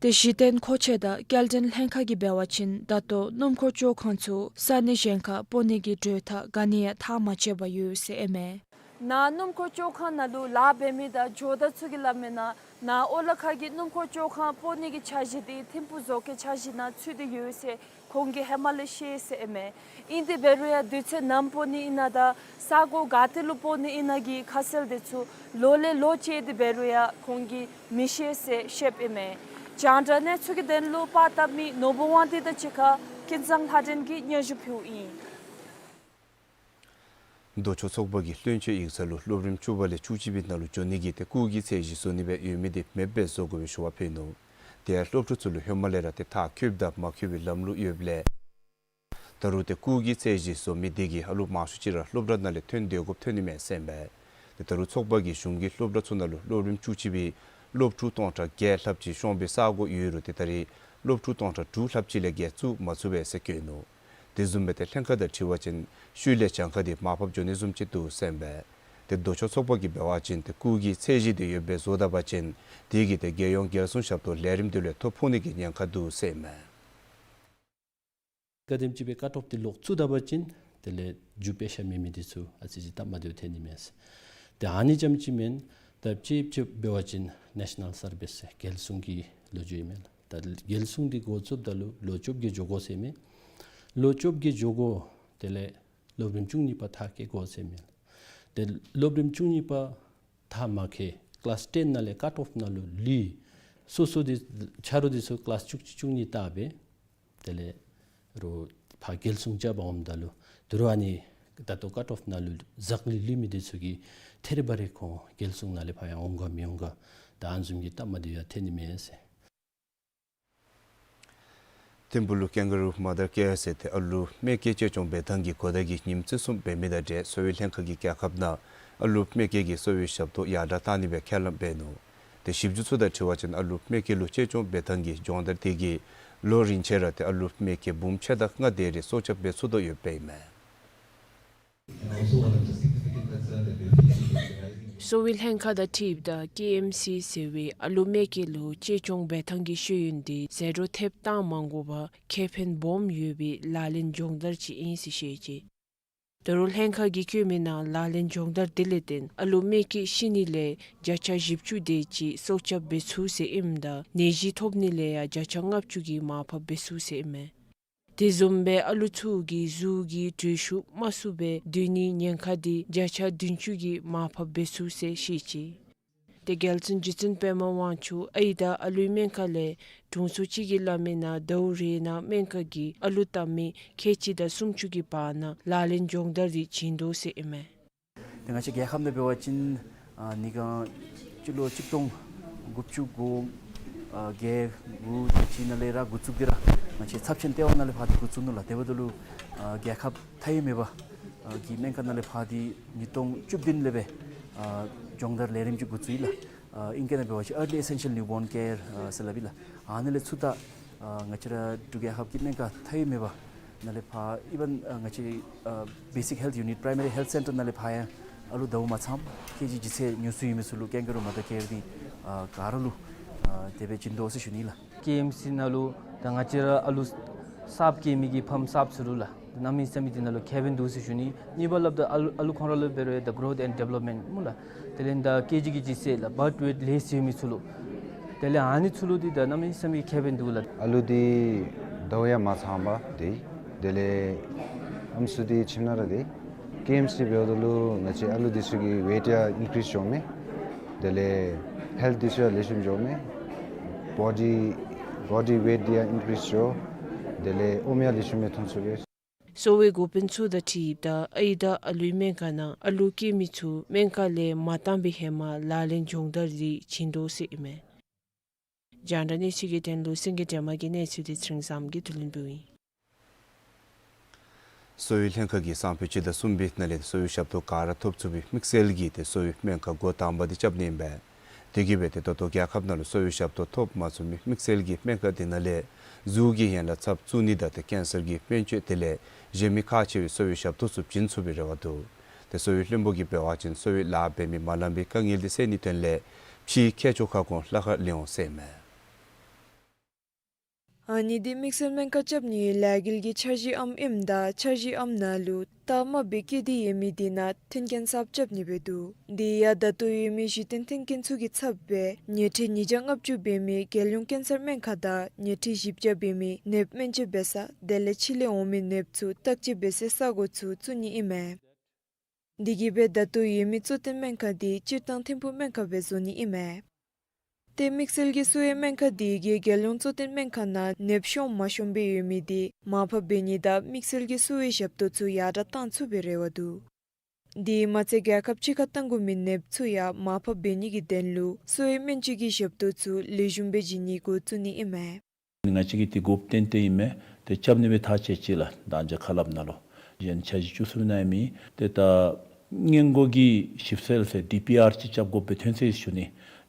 ཏེ་གཞི་རྟེན་མཁོ་ཆས་དང་སྐྱེལ་འདྲེན་ལྷན་ཁག་གིས་འབད་བ་ཅིན་ད་ལྟོ་སྣུམ་འཁོར་བཅོ་ཁང་ཚུ་ས་གནས་གཞན་ཁར་སྤོ་ནི་གི་གྲོས་ཐག་ག་ནི་ཡང་ཐག་མ་བཅད་པར་ཡོད་ཟེར་ཨིན་མས། ནཱ་སྣུམ་འཁོར་བཅོ་ཁང་ནང་ལུ་ལཱ་འབད་མི་དང་ཇོ་བདག་ཚུ་གིས་སླབ་མི་ནང་ནཱ་ཨོ་ལ་ཁ་གི་སྣུམ་འཁོར་བཅོ་ཁང་སྤོ་ནི་གི་འཆར་གཞི་འདི་ཐིམ་ཕུག་བཟོ་བཀོད་འཆར་གཞི་ནང་ཚུད་དེ་ཡོད་ཟེར་ཁོང་གིས་ཧེ་མ་ལས་ཤེས་ཟེར་ཨིན་མས། ཨིན་དེ་འབད་རུང་ཡང་དུས་ཚོད་ནམ་སྤོ་ནི་ཨིན་ན་དང་ས་གོ་ག་ཏེ་ལུ་སྤོ་ནི་ཨིན་ན་གི་ཁ་གསལ་འདི་ཚུ་ལོ་ལས་ལོ་བཅད་དེ་འབད་རུང་ཡང་ཁོང་གིས་མི་ཤེས་ཟེར་བཤདཔ་ཨིན་མས། རྒྱང་བསྒྲགས་གནས་ཚུལ་གྱི་དོན་ལུ་པར་བཏབ་མི་ནོར་བུ་དབང་འདུས་དང་གཅིག་ཁར་ཀུན་བཟང་ལྷ་སྒྲོན་གྱིས་སྙན་ཞུ་ཕུལཝ་ཨིན། མདོ་ཕྱོགས་ཚོགས་པ་གིས་བློན་ཆེན་ཡིག་ཚང་ལུ་སློབ་རིམ་བཅུ་པ་ལས་བཅུ་གཅིག་པའི་ནང་ལུ་འགྱོ་ནི་གི་ཏེ་སྐུགས་ཀྱི་ཚད་གཞི་བཟོ་ནི་སྦེ་ཡོད་མི་འདི་མེདཔ་སྦེ་བཟོ་དགོ་པའི་ཞུ་བ་ཕུལ་ནུག། དེ་ཡང་སློབ་ཕྲུག་ཚུ་ལུ་ཧེ་མ་ལས་ར་ཏེ་མཐར་འཁྱོལཝ་དང་མ་འཁྱོལ་བའི་ལམ་ལུགས་ཡོདཔ་ལས་ད་རུང་ཏེ་སྐུགས་ཀྱི་ཚད་གཞི་བཟོ་མི་འདི་གིས་ཨ་ལུ་མང་ཤོས་ཅིག་ར་སློབ་གྲྭ་ནང་ལས་ཐོན་སྡོད་དགོཔ་ཐོན་ནི་མས་ཟེར་ཨིན་པས། ཏེ་ད་རུང་ཚོགས་པ་གིས་གཞུང་གི་སློབ་གྲྭ་ཚུ་ནང་ལུ་སློབ་རིམ་བཅུ་གཅིག་པའི་སློབ་ཕྲུག་སྟོང་ཕྲག་བརྒྱད་ལྷགཔ་ཅིག་ཤོང་པའི་ས་གོ་ཡོད་རུང་ཏེ་ད་རེས་སློབ་ཕྲུག་སྟོང་ཕྲག་དྲུག་ལྷགཔ་ཅིག་ལས་བརྒལ་བཙུགས་མ་ཚུགས་པས་ཟེར་བཀོད་ནུག། དེ་བཟུམ་སྦེ་ཏེ་ལྷན་ཁག་དང་འཁྲིལ་བ་ཅིན་ཤུལ་ལས་གྱངས་ཁ་འདི་མར་ཕབ་འགྱོ་ནི་བཟུམ་ཅིག་འདུག་ཟེར་ཨིན་པས། ཏེ་མདོ་ཕྱོགས་ཚོགས་པ་གིས་འབད་བ་ཅིན་ཏེ་སྐུགས་ཀྱི་ཚད་གཞི་འདི་ཡོདཔ་སྦེ་བཟོ་ད་པ་ཅིན་དེ་གིས་ཏེ་རྒྱལ་ཡོངས་རྒྱལ་སྲུང་ཞབས་ཏོག་ལས་རིམ་འདི་ལུ་ཐོ་ཕོག་ནི་གི་ཉེན་ཁ་འདུག་ཟེར་ཨིན་མས། ག་དེམ་ཅིག་སྦེ་ཀཊ་ཨོཕ་འདི་ལོག་བཙུགས་ད་པ་ཅིན་དེ་ལས་རྒྱུ་དཔེ་ཤ་མེད་མི་འདི་ཚུ་ཨ་ཙི་ཅིག་སྟབས་མ་བདེཝ་ཐོན་ནི་མས། ཏེ་ཨ་ནི་རྐྱངམ་ཅིག་མེན། ད་ཅིག་ཅིག་འབད་བ་ཅིན་ནེ་ཤ་ནཱལ་སར་བིསི་རྒྱལ་སྲུང་གི་ལོ་རྒྱུས་ཨིན་མས་ལགས། ད་རྒྱལ་སྲུང་འདི་འགོ་བཙུགསཔ་ད་ལུ་ལོ་བཅོ་བརྒྱད་འགྱོ་དགོ་ཟེར་མས། ལོ་བཅོ་བརྒྱད་འགྱོ་དགོ། དེ་ལས་སློབ་རིམ་བཅུ་གཉིས་པ་མཐར་འཁྱོལ་དགོ་ཟེར་མས། ཏེ་སློབ་རིམ་བཅུ་གཉིས་པ་མཐར་མ་འཁྱོལ་ཀི་ལཱསི་ཊེན་ནང་ལས་ཀཊ་ཨོཕ་ནང་ལུ་ལུས་ སོ་སོ་འདི་ཆ་རོགས་འདི་ཚུ་ཀི་ལཱསི་བཅུ་གཅིག་བཅུ་གཉིས་བལྟ་སྦེ་དེ་ལས་རོགས་ཕར་འགེལ་སོང་རྐྱབ་འོངམ་ད་ལུ་དོ་རུང་ཨ་ནི་ད་ལྟོ་ཀཊ་ཨོཕ་ནང་ལུ་ཟག་ལི་ལུས་མི་འདི་ཚུ་གིས་ཐད་རི་བ་རི་ཁོང་འགེལ་སོང་ནང་ལས་ཕར་ཡང་འོང་ག་མི་འོང་ག་ད་ཨ་ནི་བཟུམ་གྱི་སྟབས་མ་བདེཝ་ཡང་ཐོན་ནི་མས་ཟེར། ཐིམ་ཕུག་ལུ་ཀེན་ག་རུ་མ་དར་ཀེར་ཟེར་ཏེ་ཨ་ལུ་རྨས་སྐྱོན་གཅེས་སྐྱོང་འབད་ཐངས་ཀྱི་གོ་བརྡ་གི་ཉིནམ་བརྩི་སྲུང་འབད་མི་དང་འབྲེལ་གསོ་བའི་ལྷན་ཁག་གིས་རྒྱལ་ཁབ་ནང་ཨ་ལུ་རྨས་སྐྱོན་གྱི་གསོ་བའི་ཞབས་ཏོག་ཡར་དྲག་གཏང་ནི་སྦེ་ཁས་ལེན་འབད་ནུག། ཏེ་ཞིབ་འཇུག་ཚུ་དང་འཁྲིལ་བ་ཅིན་ཨ་ལུ་རྨས་སྐྱོན་ལུ་གཅེས་སྐྱོང་འབད་ཐངས་ཀྱི་སྦྱོང་བརྡར་དེ་གིས་ལོ་རིམ་ཆད་ར་ཏེ་ཨ་ལུ་རྨས་སྐྱོན་འབུམ་ཕྱེད་དང་ལྔ་དེ་རེ་སྲོག་སྐྱབས་འབད་ཚུགས་དོ་ཡོདཔ་ཨིན་མས། And also one of the significant concerns that we're facing is the rising གསོ་བའི་ལྷན་ཁག་དང་འཁྲིལཝ་ད་ཀེ་ཨེམ་སི་ཟེར་བའི་ཨ་ལུ་རྨས་སྐྱོན་ལུ་གཅེས་སྐྱོང་འབད་ཐངས་ཀྱི་ཤེས་ཡོན་འདི་ཟད་འགྲོ་ཐེབས་གཏང་མ་དགོ་པར་ཁེ་ཕན་སྦོམ་ཡོད་པའི་ལག་ལེན་སྦྱོང་བརྡར་ཅིག་ཨིན་ཟེར་བཤད་ཅི། དོ་རུང་ལྷན་ཁག་གིས་བཀོད་མི་ནང་ལག་ལེན་སྦྱོང་བརྡར་དེ་ལས་བརྟེན་ཨ་ལུ་རྨས་སྐྱོན་ཤི་ནི་ལས་བརྒྱ་ཆ་བཞི་བཅུ་དེ་ཅིག་སྲོག་སྐྱབས་འབད་ཚུགས་ཟེར་ཨིནམ་ད་ནད་གཞི་ཐོབ་ནི་ལས་ཡང་བརྒྱ་ཆ་ལྔ་བཅུ་གིས་མར་ཕབ་འབད་ཚུགས་ཟེར་ཨིན་མས། དེ་བཟུམ་སྦེ་ཨ་ལུ་ཚུ་གི་གཟུགས་ཀྱི་དྲོད་ཤུགས་དམའ་སུ་སྦེ་སྡོད་ནིའི་ཉེན་ཁ་འདི་བརྒྱ་ཆ་བདུན་ཅུ་གིས་མར་ཕབ་འབད་ཚུགས་ཟེར་བཤད་ཅི། ཏེ་རྒྱལ་བཙུན་རྗེ་བཙུན་པདྨ་དབང་ཕྱུག་ཨའི་དང་ཨ་ལུའི་སྨན་ཁང་ལས་དྲུང་འཚོ་ཅིག་གིས་སླབ་མི་ནང་ཟླཝ་རེ་ནང་སྨན་ཁང་གིས་ཨ་ལུ་བལྟ་མི་ཁལ་གཅིག་དང་སུམ་ཅུ་གི་བར་ན་ལག་ལེན་སྦྱོང་བརྡར་འདི་བྱིན་དོ་ཟེར་ཨིན་མས། ཏེ་ང་བཅས་རྒྱལ་ཁབ་ནང་འབད་བ་ཅིན་ཨ་ནི་ག་སྤྱི་ལོ་གཅིག་སྟོང་དགུ་བཅུ་གོ་ཨ་བརྒྱད་དགུ་དེ་ཅིག་ནང་ལས་ར་འགོ་བཙུགས་ཏེ་ར་ང་བཅས་ཚབས་ཆེན་ལྟེ་བ་ནང་ལས་ཕར་འདི་འགོ་བཙུགས་ནུག་ལགས། དེ་འབདཝ་ད་ལུ་ཨ་རྒྱལ་ཁབ་མཐའ་དབུས་མེད་པ་ཨ་གི་སྨན་ཁང་ནང་ལས་ཕར་འདི་ཉིས་སྟོང་བཅུ་བདུན་ལས་སྦེ་ཨ་སྦྱོང་བརྡར་ལས་རིམ་ཅིག་འགོ་བཙུགས་ཡི་ལགས། ཨ་ཨིང་སྐད་ནང་འབད་བ་ཅིན་Early Essential Newborn Care ཨ་ཟེར་སླབ་ཨིན་ལགས། ཨ་ནི་ལས་ཚུར་ད་ཨ་ང་བཅས་ར་འབྲུག་རྒྱལ་ཁབ་ཀྱི་སྨན་ཁང་མཐའ་དབུས་མེད་པ་ནང་ལས་ཕར་even ཨ་ང་བཅས་ཨ་Basic Health Unit Primary Health Center ནང་ལས་ཕར་ཡང་ཨ་ལུ་ཟླཝ་མ་ཚངམ་ཁལ་གཅིག་ལྗིད་ཚད་ཉུང་སུ་ཡོད་མི་ཚུ་ལུ་ཀེན་ག་རུ་མ་དར་ཀེར་འདི་ཨ་ག་ར་ལུ་ཨ་དེ་སྦེ་བྱིན་དོ་ཟེར་ཞུ་ནི་ལགས། ཀེ་ཨེམ་སི་ནང་ལུ་ད་ང་བཅས་ར་ཨ་ལུ་གསརཔ་སྐྱེ་མི་གི་ཕམ་གསརཔ་ཚུ་ལུ་ལགས། གནམ་མེད་ས་མེད་འདི་ནང་ལུ་ཁེ་ཕན་འདུག་ཟེར་ཞུ་ནི། གཉིས་པ་སླབ་ད་ཨ་ལུ་ཨ་ལུ་ཁོང་ར་ལུ་འབད་རུང་the growth and development སྨོ་ལགས། དེ་ལས་ད་སྐྱེ་འཇིག་གི་ལྗིད་ཚད་ལགས་birth weight ལེགས་ཡོད་མི་ཚུ་ལུ། དེ་ལས་ཨ་ནི་ཚུ་ལུ་འདི་ད་གནམ་མེད་ས་མེད་ཁེ་ཕན་འདུག་ལགས། ཨ་ལུ་འདི་ཟླཝ་ཡང་མ་ཚངམ་འདི་དེ་ལས་ཨམ་སྲུ་འདི་ཁྱིམ་ནང་ར་འདི་ཀེ་ཨེམ་སི་འབདཝ་ད་ལུ་ང་བཅས་ཨ་ལུ་འདི་ཚུ་གི་weight ཡང་increase འགྱོཝ་མས། དེ་ལས་health འདི་ཚུ་ཡང་ལེགས་ཤོམ་འགྱོཝ་མས། body body weight འདི་ཡང་increase འགྱོ། དེ་ལས་ཨོམ་ཡང་ལེགས་ཤོམ་སྦེ་འཐུང་ཚུགས་པས། གསོ་བའི་འགོ་དཔོན་ཚུ་དང་འཁྲིལཝ་ད་ཨའི་དང་ཨ་ལུའི་སྨན་ཁང་ནང་ཨ་ལུ་སྐྱེ་མི་ཚུ་སྨན་ཁང་ལས་མ་བཏང་པའི་ཧེ་མ་ལག་ལེན་སྦྱོང་བརྡར་འདི་བྱིན་དོ་ཟེར་ཨིན་མས། རྒྱང་བསྒྲགས་གནས་ཚུལ་གྱི་དོན་ལུ་སེང་གེ་སྒྲོལ་མ་གི་གནས་ཚུལ་འདི་ཚེ་རིང་བཟངམོ་གིས་བསྡུ་ལེན་འབདཝ་ཨིན། གསོ་བའི་ལྷན་ཁག་གིས་སང་ཕོད་སྤྱི་ཟླ་གསུམ་པའི་ནང་ལས་གསོ་བའི་ཞབས་ཏོག་ག་ར་ཐོབ་ཚུགས་པའི་དམིགས་བསལ་གྱིས་ཏེ་གསོ་བའི་སྨན་ཁང་འགོ་དང་པ་འདི་རྐྱབ་ནི་ཨིན་པས། དེ་གིས་འབད་དེ་ད་ལྟོ་རྒྱལ་ཁབ་ནང་ལུ་གསོ་བའི་ཞབས་ཏོག་ཐོབ་མ་ཚུགས་མི་དམིགས་བསལ་གྱི་སྨན་ཁང་འདི་ནང་ལས་གཟུགས་ཀྱི་ཡན་ལག་ཚབ་བཙུགས་ནི་དང་ཏེ་ཀེན་སར་གྱི་སྨན་བཅོས་དེ་ལས་གཞན་མི་ཁག་ཆེ་བའི་གསོ་བའི་ཞབས་ཏོག་ཚུ་བྱིན་ཚུགས་པའི་རེ་བ་འདུག། ཏེ་གསོ་བའི་བློན་པོ་གིས་འབད་བ་ཅིན་གསོ་བའི་ལཱ་འབད་མི་མ་ལང་པའི་དཀའ་ངལ་འདི་སེལ་ནིའི་དོན་ལས་ཕྱིའི་མཁས་མཆོག་ཁ་སྐོང་ལྷ་ཁང་ལེན་འོང་ཟེར་ཨིན་མས། ཨ་ནི་འདི་དམིགས་བསལ་སྨན་ཁང་རྐྱབ་ནིའི་ལས་འགུལ་གྱི་འཆར་གཞི་ཨམ་ཨིནམ་ད་འཆར་གཞི་ཨམ་ནང་ལུ་རྟགས་མ་སྦེ་བཀོད་དེ་ཡོད་མི་འདི་ནང་མཐུན་རྐྱེན་གསརཔ་རྐྱབ་ནི་འབད་འདུག། དེ་ཡང་ད་ལྟོ་ཡོད་མི་གཞི་རྟེན་མཐུན་རྐྱེན་ཚུ་གི་ཚབ་སྦེ་ཉལ་ཁྲི་ཉིས་བརྒྱ་ལྔ་བཅུ་འབད་མི་རྒྱལ་ཡོངས་ཀེན་སར་སྨན་ཁང་དང་ཉལ་ཁྲི་བཞི་བརྒྱ་འབད་མི་ནདཔ་སྨན་བཅོས་འབད་ས་དེ་ལས་ཕྱི་ལས་འོང་མི་ནདཔ་ཚུ་བརྟག་དཔྱད་འབད་སའི་ས་གོ་ཚུ་བཙུགས་ནི་ཨིན་མས། དེ་གིས་འབད་ད་ལྟོ་ཡོད་མི་གཙོ་བསྟེན་སྨན་ཁང་འདི་སྤྱིར་བཏང་ཐིམ་ཕུག་སྨན་ཁང་སྦེ་བཟོ་ནི་ཨིན་མས། ཏེ་དམིགས་བསལ་གྱི་གསོ་བའི་སྨན་ཁང་འདི་གིས་རྒྱལ་ཡོངས་གཙོ་བསྟེན་སྨན་ཁང་ནང་ནདཔ་ཤོང་མ་ཤོངམ་སྦེ་ཡོད་མི་འདི་མར་ཕབ་འབད་ནི་དང་དམིགས་བསལ་གྱི་གསོ་བའི་ཞབས་ཏོག་ཚུ་ཡར་དྲག་གཏང་ཚུགས་པའི་རེ་བ་འདུག། དེ་མ་ཚད་རྒྱལ་ཁབ་ཕྱི་ཁར་གཏང་དགོ་མི་ནདཔ་ཚུ་ཡང་མར་ཕབ་འབད་ནི་གི་དོན་ལུ་གསོ་བའི་སྨན་བཅོས་ཀྱི་ཞབས་ཏོག་ཚུ་ལེགས་ཤོམ་སྦེ་བྱིན་ནི་འགོ་བཙུགས་ནི་ཨིན་མས། ང་བཅས་ཀྱིས་འདི་འགོ་བཏོན་ཏེ་ཨིན་མས། ཏེ་རྐྱབ་ནི་སྦེ་ཐག་བཅད་ཅི་ལགས། ད་ཅི་ཁ་སླབ་ནང་ལུ་གཞན་འཆར་གཞི་བཅུ་གསུམ་ནང་ཡང་མེད། ཏེ་ད་སྔོན་འགོག་གི་ཞིབ་འཚོལ་ཟེར་ཌི་པི་ཨར་ཅིག་རྐྱབ་དགོཔ་སྦེ་ཐོན་ཅི་ཟེར་ཞུ་ནི།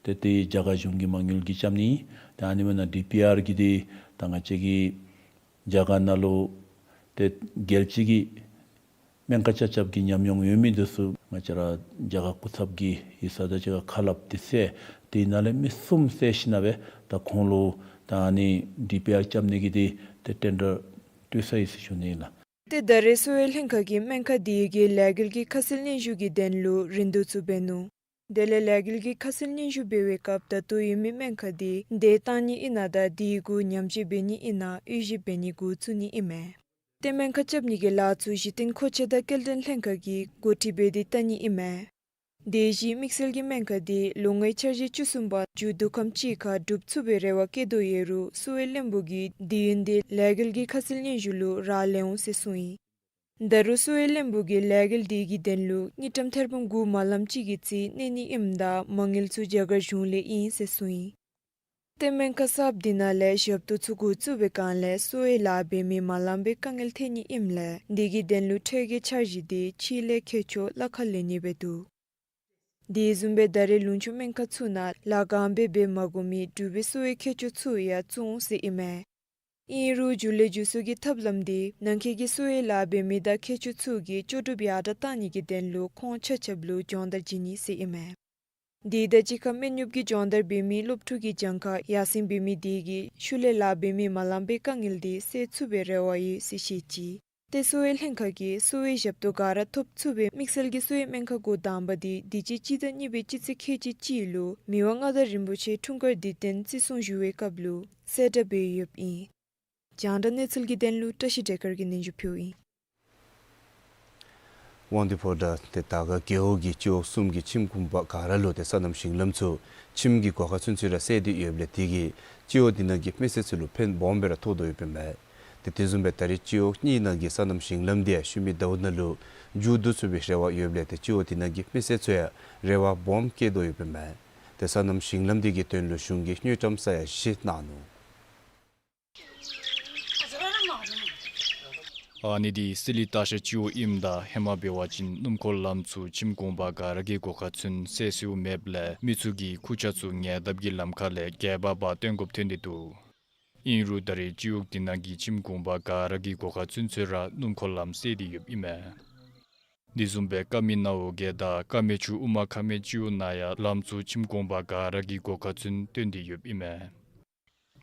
ཏེ་དེ་རྒྱ་གར་གཞུང་གིས་མ་དངུལ་གྱིས་རྐྱབ་ནི། ཏེ་ཨ་ནི་མེན་ན་ཌི་པི་ཨར་གྱི་འདི་ད་ང་བཅས་ཀྱི་རྒྱ་གར་ནང་ལུ་ཏེ་རྒྱལ་སྤྱི་གི་སྨན་ཁང་ཆ་ཁྱབ་ཀྱི་ཉམས་མྱོང་ཡོད་མི་འདི་ཚུ་ང་བཅས་ར་རྒྱ་གར་སྐུ་ཚབ་ཀྱི་ཡིག་ཚང་དང་གཅིག་ཁར་ཁ་སླབ་སྟེ་སྦེ་དེ་ནང་ལས་མི་གསུམ་བཙལ་ཞིནམ་སྦེ་ད་ཁོང་ལུ་ད་ཨ་ནི་ཌི་པི་ཨར་རྐྱབ་ནི་གི་འདི་ཏེ་ཊེན་ཌར་སྤྲོད་ཚར་ཡི་ཟེར་ཞུ་ནི་ལགས། ཏེ་ད་རེས་གསོ་བའི་ལྷན་ཁག་གིས་སྨན་ཁང་འདི་གི་ལས་འགུལ་གྱི་ཁ་གསལ་སྙན་ཞུ་གི་དོན་ལུ་རིན་བསྡུར་ཚུ་འབད་ནུག། དེ་ལས་ལས་འགུལ་གྱི་ཁ་གསལ་སྙན་ཞུ་འབད་བའི་སྐབས་ད་ལྟོ་ཡོད་མི་སྨན་ཁང་འདི་འདེད་གཏང་ནི་ཨིན་ན་དང་དེ་གུ་ཉམས་བཅོས་འབད་ནི་ཨིན་ན་དབྱེ་ཞིབ་འབད་ནི་འགོ་བཙུགས་ནི་ཨིན་མས། ཏེ་སྨན་ཁང་རྐྱབ་ནི་གི་ལཱ་ཚུ་གཞི་རྟེན་མཁོ་ཆས་དང་སྐྱེལ་འདྲེན་ལྷན་ཁག་གིས་འགོ་ཁྲིད་འབད་དེ་བལྟ་ནི་ཨིན་མས། དེ་བཞིན་དམིགས་བསལ་གྱི་སྨན་ཁང་དེ་ལོ་ལྔའི་འཆར་གཞི་བཅུ་གསུམ་པ་མཇུག་བསྡུ་ཁམས་ཅིག་ཁར་གྲུབ་ཚུགས་པའི་རེ་བ་བསྐྱེད་དོ་ཡོད་རུང་གསོ་བའི་བློན་པོ་གིས་དུས་ཡུན་དེ་ལས་འགུལ་གྱི་ཁ་གསལ་སྙན་ཞུ་ལུ་རག་ལས་འོང་ཟེར་གསུངས་ཡི། ད་རུང་གསོ་བའི་བློན་པོ་གིས་ལས་འགུལ་དེ་གི་དོན་ལུ་དངུལ་ཀྲམ་ཐེར་འབུམ་དགུ་མ་ལམ་ཅིག་གི་རྩིས་གནང་ནི་ཨིནམ་ད་མ་དངུལ་ཚུ་རྒྱ་གར་གཞུང་ལས་ཨིན་ཟེར་གསུངས་ཡི། ཏེ་སྨན་ཁང་གསརཔ་དེ་ནང་ལས་ཞབས་ཏོག་ཚུ་འགོ་བཙུགས་པའི་སྒང་ལས་གསོ་བའི་ལཱ་འབད་མི་མ་ལང་པའི་དཀའ་ངལ་ཐོན་ནི་ཨིནམ་ལས་དེ་གི་དོན་ལུ་འཕྲལ་གྱི་འཆར་གཞི་དེ་ཕྱི་ལས་མཁས་མཆོག་ལ་ཁ་ལེན་ནི་འབད་འདུག། དེ་བཟུམ་སྦེ་ད་རེས་ལུང་ཕྱོགས་སྨན་ཁང་ཚུ་ནང་ལཱ་གང་འབད་འབད་མ་དགོ་མི་འབྲུག་པའི་གསོ་བའི་མཁས་མཆོག་ཚུ་ཡང་བཙུགས་འོང་ཟེར་ཨིན་མས། ཨིན་རུང་མཇུག་ལས་མཇུག་བསྡུ་གི་ཐབས་ལམ་དེ་ནང་འཁོད་ཀྱི་གསོ་བའི་ལཱ་འབད་མི་དང་མཁས་མཆོག་ཚུ་གིས་ལྕོགས་གྲུབ་ཡར་དྲག་གཏང་ནི་གི་དོན་ལུ་ཁོང་ཆ་ཁྱབ་ལུ་སྦྱོང་བརྡར་བྱིན་ནི་ཟེར་ཨིན་མས། དེ་དང་གཅིག་ཁར་སྨན་གཡོགཔ་གི་སྦྱོང་བརྡར་འབད་མི་སློབ་ཕྲུག་གི་གྱངས་ཁ་ཡར་སེང་འབད་མི་དེ་གིས་ཤུལ་ལས་ལཱ་འབད་མི་མ་ལང་པའི་དཀའ་ངལ་དེ་སེལ་ཚུགས་པའི་རེ་བ་ཡོད་ཟེར་བཤད་ཅི། ཏེ་གསོ་བའི་ལྷན་ཁག་གིས་གསོ་བའི་ཞབས་ཏོག་ག་ར་ཐོབ་ཚུགས་པའི་དམིགས་བསལ་གྱི་གསོ་བའི་སྨན་ཁང་འགོ་དང་པ་དེ་དུས་ཅི་སྤྱི་ཟླ་གཉིས་པའི་སྤྱི་ཚེས་ཁལ་གཅིག་གཅིག་ལུ་མི་དབང་མངའ་བདག་རིན་པོ་ཆེ་འཁྲུངས་སྐར་དུས་སྟོན་བརྩི་སྲུང་ཞུ་བའི་སྐབས་ལུ་གསལ་བསྒྲགས་འབད་ཡོདཔ་ཨིན། རྒྱང་བསྒྲགས་གནས་ཚུལ་གྱི་དོན་ལུ་བཀྲ་ཤིས་བདེ་དཀར་གྱིས་སྙན་ཞུ་ཕུལཝ་ཨིན། དབང་འདུས་ཕོ་བྲང་དེ་དར་དཀར་རྒེད་འོག་གི་སྤྱི་འོག་གསུམ་གྱི་ཁྱིམ་གུང་པ་ག་ར་ལུ་ཏེ་སོ་ནམ་ཞིང་ལམ་ཚུ་ཁྱིམ་གྱི་སྒོ་ཁ་ཚུན་ཚོད་ར་བསལ་ཏེ་ཡོདཔ་ལས་དེ་གིས་སྤྱི་འོག་དེ་ནང་གི་མི་སེར་ཚུ་ལུ་ཕན་སྦོམ་སྦེ་ར་ཐོགས་དོ་ཡོདཔ་ཨིན་མས། ཏེ་དེ་བཟུམ་སྦེ་ད་རེས་སྤྱི་འོག་གཉིས་ནང་གི་སོ་ནམ་ཞིང་ལམ་དེ་ཡང་ཤུལ་མའི་ཟླཝ་ནང་ལུ་མཇུག་བསྡུ་ཚུགས་པའི་རེ་བ་ཡོདཔ་ལས་ཏེ་སྤྱི་འོག་དེ་ནང་གི་མི་སེར་ཚུ་ཡང་རེ་བ་སྦོམ་བསྐྱེད་དོ་ཡོདཔ་ཨིན་མས། ཏེ་སོ་ནམ་ཞིང་ལམ་དེ་གི་དོན་ལུ་གཞུང་གིས་དངུལ་ཀྲམ་ས་ཡ་བཞི་གནང་ནུག། ཨ་ནི་འདི་སི་ལི་སྟག་ཤར་སྤྱི་འོག་ཨིནམ་ད་ཧེ་མ་འབད་བ་ཅིན་སྣུམ་འཁོར་ལམ་ཚུ་ཁྱིམ་གུང་པ་ག་ར་གི་སྒོ་ཁ་ཚུན་བསལ་སྲོལ་མེདཔ་ལས་མི་ཚུ་གིས་ཁུར་ཆ་ཚུ་ཉལ་ཐབས་ཀྱི་ལམ་ཁ་ལས་སྒལ་པར་འབག་བཏོན་དགོཔ་ཐོན་ཏེ་འདུག། ཨིན་རུང་ད་རེས་སྤྱི་འོག་དེ་ནང་གི་ཁྱིམ་གུང་པ་ག་ར་གི་སྒོ་ཁ་ཚུན་ཚོད་ར་སྣུམ་འཁོར་ལམ་བསལ་ཏེ་ཡོདཔ་ཨིན་མས། དེ་བཟུམ་སྦེ་ཀ་མི་ནཝ་གེ་དང་ཀ་མི་ཆུ་དབུ་མ་ཁ་སྨད་སྤྱི་འོག་ནང་ཡང་ལམ་ཚུ་ཁྱིམ་གུང་པ་ག་ར་གི་སྒོ་ཁ་ཚུན་བཏོན་ཏེ་ཡོདཔ་ཨིན་མས།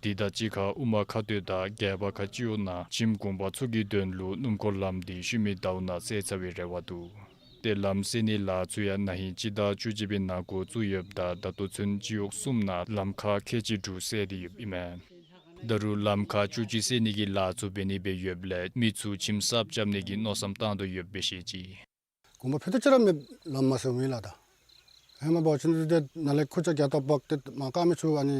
དེ་དང་གཅིག་ཁར་དབུ་མ་ཁ་སྟོད་དང་སྒལ་པར་ཁ་སྤྱི་འོག་ནང་ཁྱིམ་གུང་པ་ཚུ་གི་དོན་ལུ་སྣུམ་འཁོར་ལམ་དེ་ཤུལ་མའི་ཟླཝ་ནང་བསལ་ཚར་བའི་རེ་བ་འདུག། ཏེ་ལམ་བསལ་ནིའི་ལཱ་ཚུ་ཡང་ན་ཧིང་སྤྱི་ཟླ་བཅུ་གཅིག་པའི་ནང་འགོ་བཙུགས་ཡོདཔ་ད་ད་ལྟོ་ཚུན་སྤྱི་འོག་གསུམ་ནང་ལམ་ཁ་ཁལ་གཅིག་དྲུག་བསལ་ཏེ་ཡོདཔ་ཨིན་མས། ད་རུང་ལམ་ཁ་བཅུ་གཅིག་བསལ་ནི་གི་ལཱ་ཚུ་འབད་ནི་སྦེ་ཡོདཔ་ལས་མི་ཚུ་ཁྱིམ་གསརཔ་རྐྱབ་ནི་གི་མནོ་བསམ་བཏང་དོ་ཡོདཔ་སྦེ་བཤད་ཅི། གོམ་པ་ཕུད་རྡོག་ཅིག་ར་མེད། ལམ་མ་བསལཝ་ཨིན་ལགས། ད་ཧེ་མ་འབད་བ་ཅིན་ཏེ་ནཱ་ལས་ཁུར་ཆ་རྒྱ་ཏོ་འབག་སྟེ་མར་ཀ་མི་ཆུ་ཨ་ནི་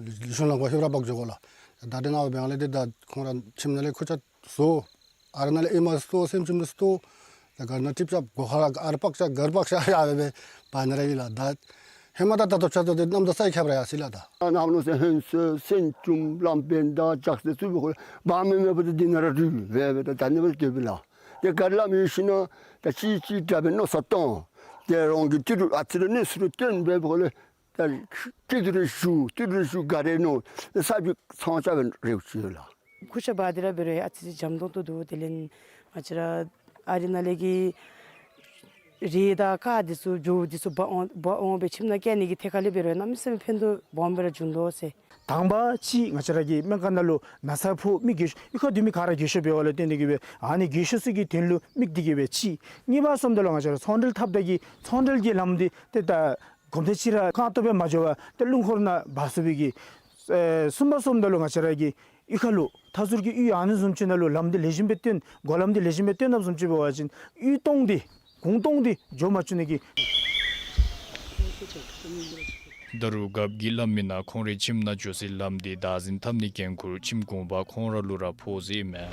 ལེགས་ཤོམ་ལམ་ཁར་ལྷོདཔ་ར་འབག་འགྱོ་དགོ་ལགས། ད་དེ་ནང་འབད་ཡང་ལས་ཏེ་ད་ཁོང་ར་ཁྱིམ་ནང་ལས་ཁུར་ཆ་བཟོ། ཨ་ར་ནཱ་ལས་ཨེ་མ་བཟོ་སེམས་ཅན་བཟོ། ད་ག་ནཱ་ཊིཔ་ཆ་སྒོ་ཁར་ཨ་ར་བཀག་ཆ་གར་བཀག་ཆ་ཡ་སྦེ་སྦེ་འབག་ནི་ར་ཨིན་ལགས། ད་ཧེ་མ་ད་ད་ལྟོ་ཆ་ཏོ་ཏེ་གནམ་དང་ས་ཡི་ཁྱད་པར་ཡར་སོ་ཡི་ལགས། ད་ཨ་ནཱ་ལུ་སེམས་ཅན་སེམས་ཅན་ལམ་བེན་ད་ལྕགས་སེ་ཚུ་སྦེ་ཁོ་འབག་མི་མེད་པ་ཏེ་དེ་ནང་ར་རུལ་སྦེ་སྦེ་ད་ད་ནི་སྦེ་སྡོདཔ་ཨིན་ལགས། ཏེ་ག་ར་ལམ་ཡོད་ཞིན་ན་ད་ཅིག་ཅིག་དྲག་པའི་མནོ་བསམ་བཏང་། ཏེ་རང་གི་ཏི་རུ་ཨ་ཙི་རེ་གནས་ཚུལ་སྟོན་སྦེ་ཁོ་ལས་ད་ཏི་རུ་རེ་ཞུ་ཏི་རུ་རེ་ཞུ་ག་རེ་མནོ་ས་བཅུད་ཚང་ཆ་སྦེ་རེ་ཞུ་ལགས། ཁུར་ཆ་འབག་སྟེ་ར་འབད་རུང་ཨ་ཙི་ཅིག་འཇམ་ཏོང་ཏོ་འདུག། དེ་ལས་ང་བཅས་ར་ཨ་རི་ནང་ལས་ཀྱི་རེད་ད་ཁ་འདི་ཚུ་བྱོ་འདི་ཚུ་འབག་འོང་འབག་འོང་སྦེ་ཁྱིམ་ནང་བཀལ་ནི་གི་ཐད་ཁར་ལས་འབད་རུང་གནམ་མེད་ས་མེད་ཕན་ཐོགས་སྦོམ་སྦེ་ར་བྱུང་དོ་ཟེར། དང་པ་ཅིག་ང་བཅས་ར་གི་སྨན་ཁང་ནང་ལུ་ན་ཚ་ཕོག་མི་རྒས་ཤོས་གཡུས་ཁར་སྡོད་མི་ག་ར་རྒས་ཤོས་འབདཝ་ལས་བརྟེན་ཏེ་གིས་སྦེ་ཨ་ནི་རྒས་ཤོས་ཚུ་གི་དོན་ལུ་དམིགས་ཏེ་གིས་སྦེ་ཅིག། གཉིས་པ་བཟུམ་ད་ལུ་ང་བཅས་ར་ཚོང་འབྲེལ་འཐབ་ད་གི་ཚོང་འབྲེལ་གྱི་ལམ་འདི་ཏེ་ད་གོམ་ཐེངས་ཅིག་ར་རྐང་སྟོང་སྦེ་མ་འགྱོ་བར་ཏེ་སྣུམ་འཁོར་ནང་འབག་ཚུགས་པའི་གི། ཨེ་གསུམ་པ་བཟུམ་ད་ལུ་ང་བཅས་ར་གི་གཡུས་ཁ་ལུ་མཐའ་ཟུར་གྱི་གཡུས་ཨ་ནི་བཟུམ་ཅིག་ནང་ལུ་ལམ་འདི་ལེགས་ཤོམ་སྦེ་བཏོན་སྒོ་ལམ་འདི་ལེགས་ཤོམ་སྦེ་བཏོན་ནུག་བཟུམ་ཅིག་འབད་བ་ཅིན་གཡུས་སྟོང་འདི་གུང་སྟོང་འདི་འགྱོ་མ་བཅུག་ནི་གི། ད་རུང་རྒཔོ་གིས་སླབ་མི་ནང་ཁོང་རའི་ཁྱིམ་ནང་འགྱོ་སའི་ལམ་འདི་བདག་འཛིན་འཐབ་ནིའི་འགན་ཁུར་ཁྱིམ་གུང་པ་ཁོང་ར་ལུ་ར་ཕོག་ཟེར་ཨིན་མས།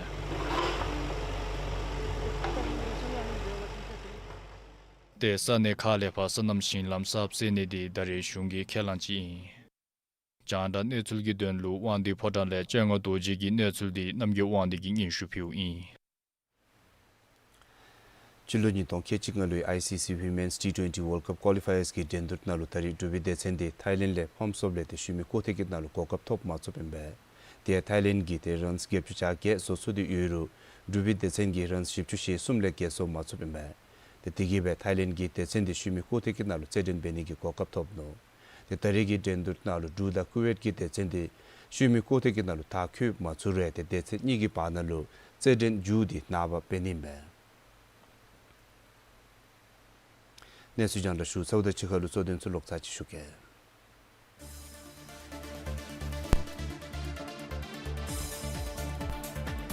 ཏེ་ས་གནས་ཁག་ལས་ཕར་སོ་ནམ་ཞིང་ལམ་གསརཔ་བསལ་ནི་འདི་ད་རེས་གཞུང་གི་ཁས་བླངས་ཅིག་ཨིན། རྒྱང་བསྒྲགས་གནས་ཚུལ་གྱི་དོན་ལུ་དབང་འདུས་ཕོ་བྲང་ལས་སྤྱན་སྔ་རྡོ་རྗེ་གི་གནས་ཚུལ་འདི་རྣམ་རྒྱལ་དབང་འདུས་ཀྱིས་སྙན་ཞུ་ཕུལཝ་ཨིན། སྤྱི་ལོ་ཉིས་སྟོང་ཁལ་གཅིག་ལྔ་ལོའི་ཨའི་སི་སི་Women's T twenty World Cup Qualifiers གི་འགྲན་བསྡུར་ནང་ལུ་ད་རེས་འབྲུག་པའི་སྡེ་ཚན་འདི་ཐའི་ལེནཌ་ལས་ཕམ་སོབ་ལས་ཏེ་ཤུལ་མའི་ཀོ་ཐེ་གི་ནང་ལུ་གོ་སྐབས་ཐོབ་མ་ཚུགསཔ་ཨིན་པས། དེ་ཡང་ཐའི་ལེནཌ་གིས་ཏེ་རཱནསི་བརྒྱད་ཅུ་གྱ་བརྒྱད་བཟོ་ཚུགས་ཏེ་ཡོད་རུང་འབྲུག་པའི་སྡེ་ཚན་གྱིས་རཱནསི་བཞི་བཅུ་ཞེ་གསུམ་ལས་བརྒལ་བཟོ་མ་ཚུགསཔ་ཨིན་པས། ཏེ་དེ་གིས་སྦེ་ཐའི་ལེནཌ་གི་སྡེ་ཚན་འདི་ཤུལ་མའི་ཀོ་ཐེ་གི་ནང་ལུ་རྩེད་འགྲན་འབད་ནི་གི་གོ་སྐབས་ཐོབ་ནུག། ཏེ་ད་རེས་ཀྱི་འགྲན་བསྡུར་ནང་ལུ་འབྲུག་དང་ཀུ་ཝེཊ་ཀྱི་སྡེ་ཚན་འདི་ཤུལ་མའི་ཀོ་ཐེ་གི་ནང་ལུ་མཐར་འཁྱོལ་མ་ཚུགས་རུང་ཏེ་སྡེ་ཚན་གཉིས་ཀྱི་བར་ན་ལུ་རྩེད་འགྲན་མཇུག་འདི་ནངས་པ་འབད་ནི་ཨིན་པས། གནས་ཚུལ་རྒྱང་བསྒྲགས་ཞུ་ཚརཝ་དང་གཅིག་ཁར་ལུ་གཙོ་དོན་ཚུ་ལོག་ཚར་ཅིག་ཞུ་གེ།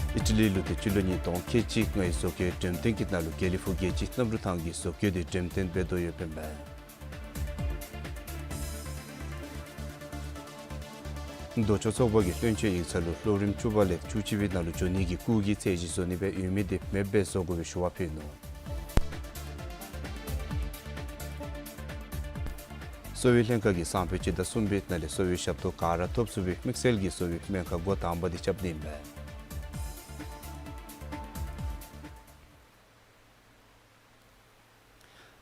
ཨི་ཊ་ལི་ལུ་ཏེ་སྤྱི་ལོ་ཉིས་སྟོང་ཁལ་གཅིག་ལྔའི་བཟོ་བཀོད་འགྲེམས་སྟོན་གྱི་ནང་ལུ་དགེ་ལེགས་ཕུག་རྒྱལ་སྤྱིའི་གནམ་གྲུ་ཐང་གི་བཟོ་བཀོད་དེ་འགྲེམས་སྟོན་འབད་དོ་ཡོདཔ་ཨིན་པས། མདོ་ཕྱོགས་ཚོགས་པ་གིས་བློན་ཆེན་ཡིག་ཚང་ལུ་ལྷོ་རིམ་བཅུ་པ་ལས་བཅུ་གཅིག་པའི་ནང་ལུ་འགྱོ་ནི་གི་སྐུགས་ཀྱི་ཚད་གཞི་བཟོ་ནི་སྦེ་ཡོད་མི་དེ་མེདཔ་སྦེ་བཟོ་དགོ་པའི་ཞུ་བ་ཕུལ་ནུག། གསོ་བའི་ལྷན་ཁག་གིས་སང་ཕོད་སྤྱི་ཟླ་གསུམ་པའི་ནང་ལས་གསོ་བའི་ཞབས་ཏོག་ག་ར་ཐོབ་ཚུགས་པའི་དམིགས་བསལ་གྱི་གསོ་བའི་སྨན་ཁང་འགོ་དང་པ་དེ་རྐྱབ་ནི་ཨིན་པས།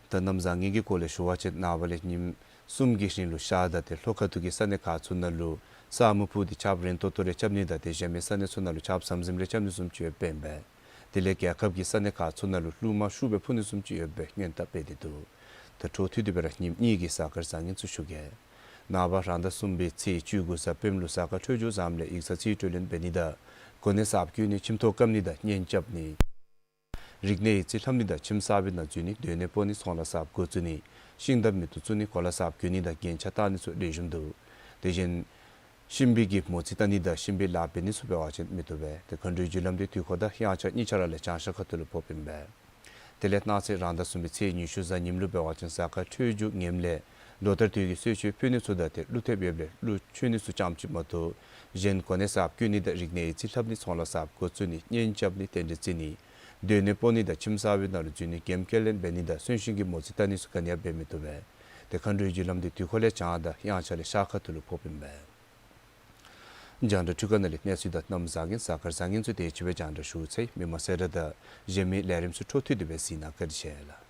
ད་གནམ་བཟང་ངན་གྱི་སྐོར་ལས་ཞུ་བ་ཅིན་ནངས་པ་ལས་ཉིནམ་གསུམ་གྱི་རིང་ལུ་ཤར་དང་ཏེ་ལྷོ་ཁ་ཐུག་གི་ས་གནས་ཁག་ཚུ་ནང་ལུ་ས་སྨུག་སྤུབས་ཏེ་ཆརཔ་རན་ཏོག་ཏོ་རེ་རྐྱབ་ནི་དང་ཏེ་གཞན་མི་ས་གནས་ཚུ་ནང་ལུ་ཆརཔ་ཟམ་ཟིམ་རེ་རྐྱབ་ནི་བཟུམ་ཅིག་ཡོདཔ་ཨིན་པས། དེ་ལས་རྒྱལ་ཁབ་ཀྱི་ས་གནས་ཁག་ཚུ་ནང་ལུ་རླུང་མ་ཤུགས་སྦེ་འཕུ་ནི་བཟུམ་ཅིག་ཡོདཔ་སྦེ་སྔོན་བརྡ་སྤེལ་ཏེ་འདུག། ད་འཕྲོ་མཐུད་དེ་སྦེ་ར་ཉིནམ་གཉིས་ཀྱི་གཟའ་སྐར་བཟང་ངན་ཚུ་ཞུ་གེ། ནངས་པ་རང་ཟླ་གསུམ་པའི་ཚེས་བཅུ་དགུ་གཟའ་སྤེནམ་ལུ་གཟའ་སྐར་འཕྲོད་སྦྱོར་བཟངམ་ལས་ཡིག་ཚང་རྩིས་སྤྲོད་ལེན་འབད་ནི་དང་གོ་གནས་གསརཔ་བསྐོ་ནི་ཁྱིམ་ཐོག་བཀབ་ནི་དང་གཉེན་རྐྱབ་ནི། རིག་གནས་ཡིག་རྩིས་ལྷབ་ནི་དང་ཁྱིམ་གསར་པའི་ནང་འཛུལ་ནི་སྡོད་གནས་སྤོ་ནི་ཚོང་ལཱ་གསརཔ་འགོ་བཙུགས་ནི་ཤིང་འདམ་མེ་ཏོག་བཙུགས་ནི་གོ་ལ་གསརཔ་གྱོན་ནི་དང་རྒྱན་ཆ་བཏགས་ནི་ཚུ་ལེགས་ཤོམ་འདུག། དེ་བཞིན་གཤིན་པོའི་གི་མོ་རྩིས་བལྟ་ནི་དང་གཤིན་པོའི་ལཱ་འབད་ནི་ཚུ་འབད་བ་ཅིན་མི་བཏུབ་པས། ཏེ་མཁའ་འགྲོའི་རྒྱུ་ལམ་དེ་དུས་འཁོར་དང་དབྱངས་འཆར་གཉིས་ཆ་ར་ལས་བྱང་ཤར་ཁ་ཐུག་ལུ་ཕོགཔ་ཨིན་པས། དེ་ལས་གནངས་ཚེ་རང་ཟླ་གསུམ་པའི་ཚེས་ཉི་ཤུ་གཟའ་ཉིམ་ལུ་འབད་བ་ཅིན་གཟའ་སྐར་འཕྲོད་སྦྱོར་ངནམ་ལས་ལོ་ལྟར་དུས་ཀྱི་གསོལ་མཆོད་ཕུལ་ནི་ཚུ་དང་ཏེ་གླུ་ཐེབས་ཡོདཔ་ལས་གླུ་མཆོད་ནི་ཚུ་ཙམ་ཅིག་མ་གཏོགས་གཞན་གོ་གནས་གསརཔ་བསྐོ་ནི་དང་རིག་གནས་ཡིག་རྩིས་ལྷབ་ནི་ཚོང་ལཱ་གསརཔ་འགོ་བཙུགས་ནི་གཉེན་རྐྱབ་ནི་རྟེན་འབྲེལ་བརྩི་ནི་སྡོད་གནས་སྤོ་ནི་དང་ཁྱིམ་གསར་པའི་ནང་ལུ་འཛུལ་ནི་འགེམས་སྐྱེལ་ལེན་འབད་ནི་དང་གསོན་གཤིན་གྱི་མོ་རྩིས་བལྟ་ནི་ཚུ་ག་ནི་ཡང་འབད་མི་བཏུབ་པས། ཏེ་མཁའ་འགྲོའི་རྒྱུ་ལམ་དེ་དུས་འཁོར་ལས་བྱང་དང་དབྱངས་འཆར་ལས་ཤར་ཁ་ཐུག་ལུ་ཕོགཔ་ཨིན་པས། རྒྱང་བསྒྲགས་འཕྲུལ་ཁང་ནང་ལས་གནས་ཚུལ་དང་གནམ་བཟང་ངན་གཟའ་སྐར་བཟང་ངན་ཚུ་དེ་ཅིག་སྦེ་རྒྱང་བསྒྲགས་ཞུ་ཚར་ཡི། མི་མང་གསལ་བསྒྲགས་དང་གཞན་མི་ལས་རིམ་ཚུ་འཕྲོ་མཐུད་དེ་སྦེ་གཟིགས་གནང་། བཀའ་དྲིན་ཆེ་ལགས།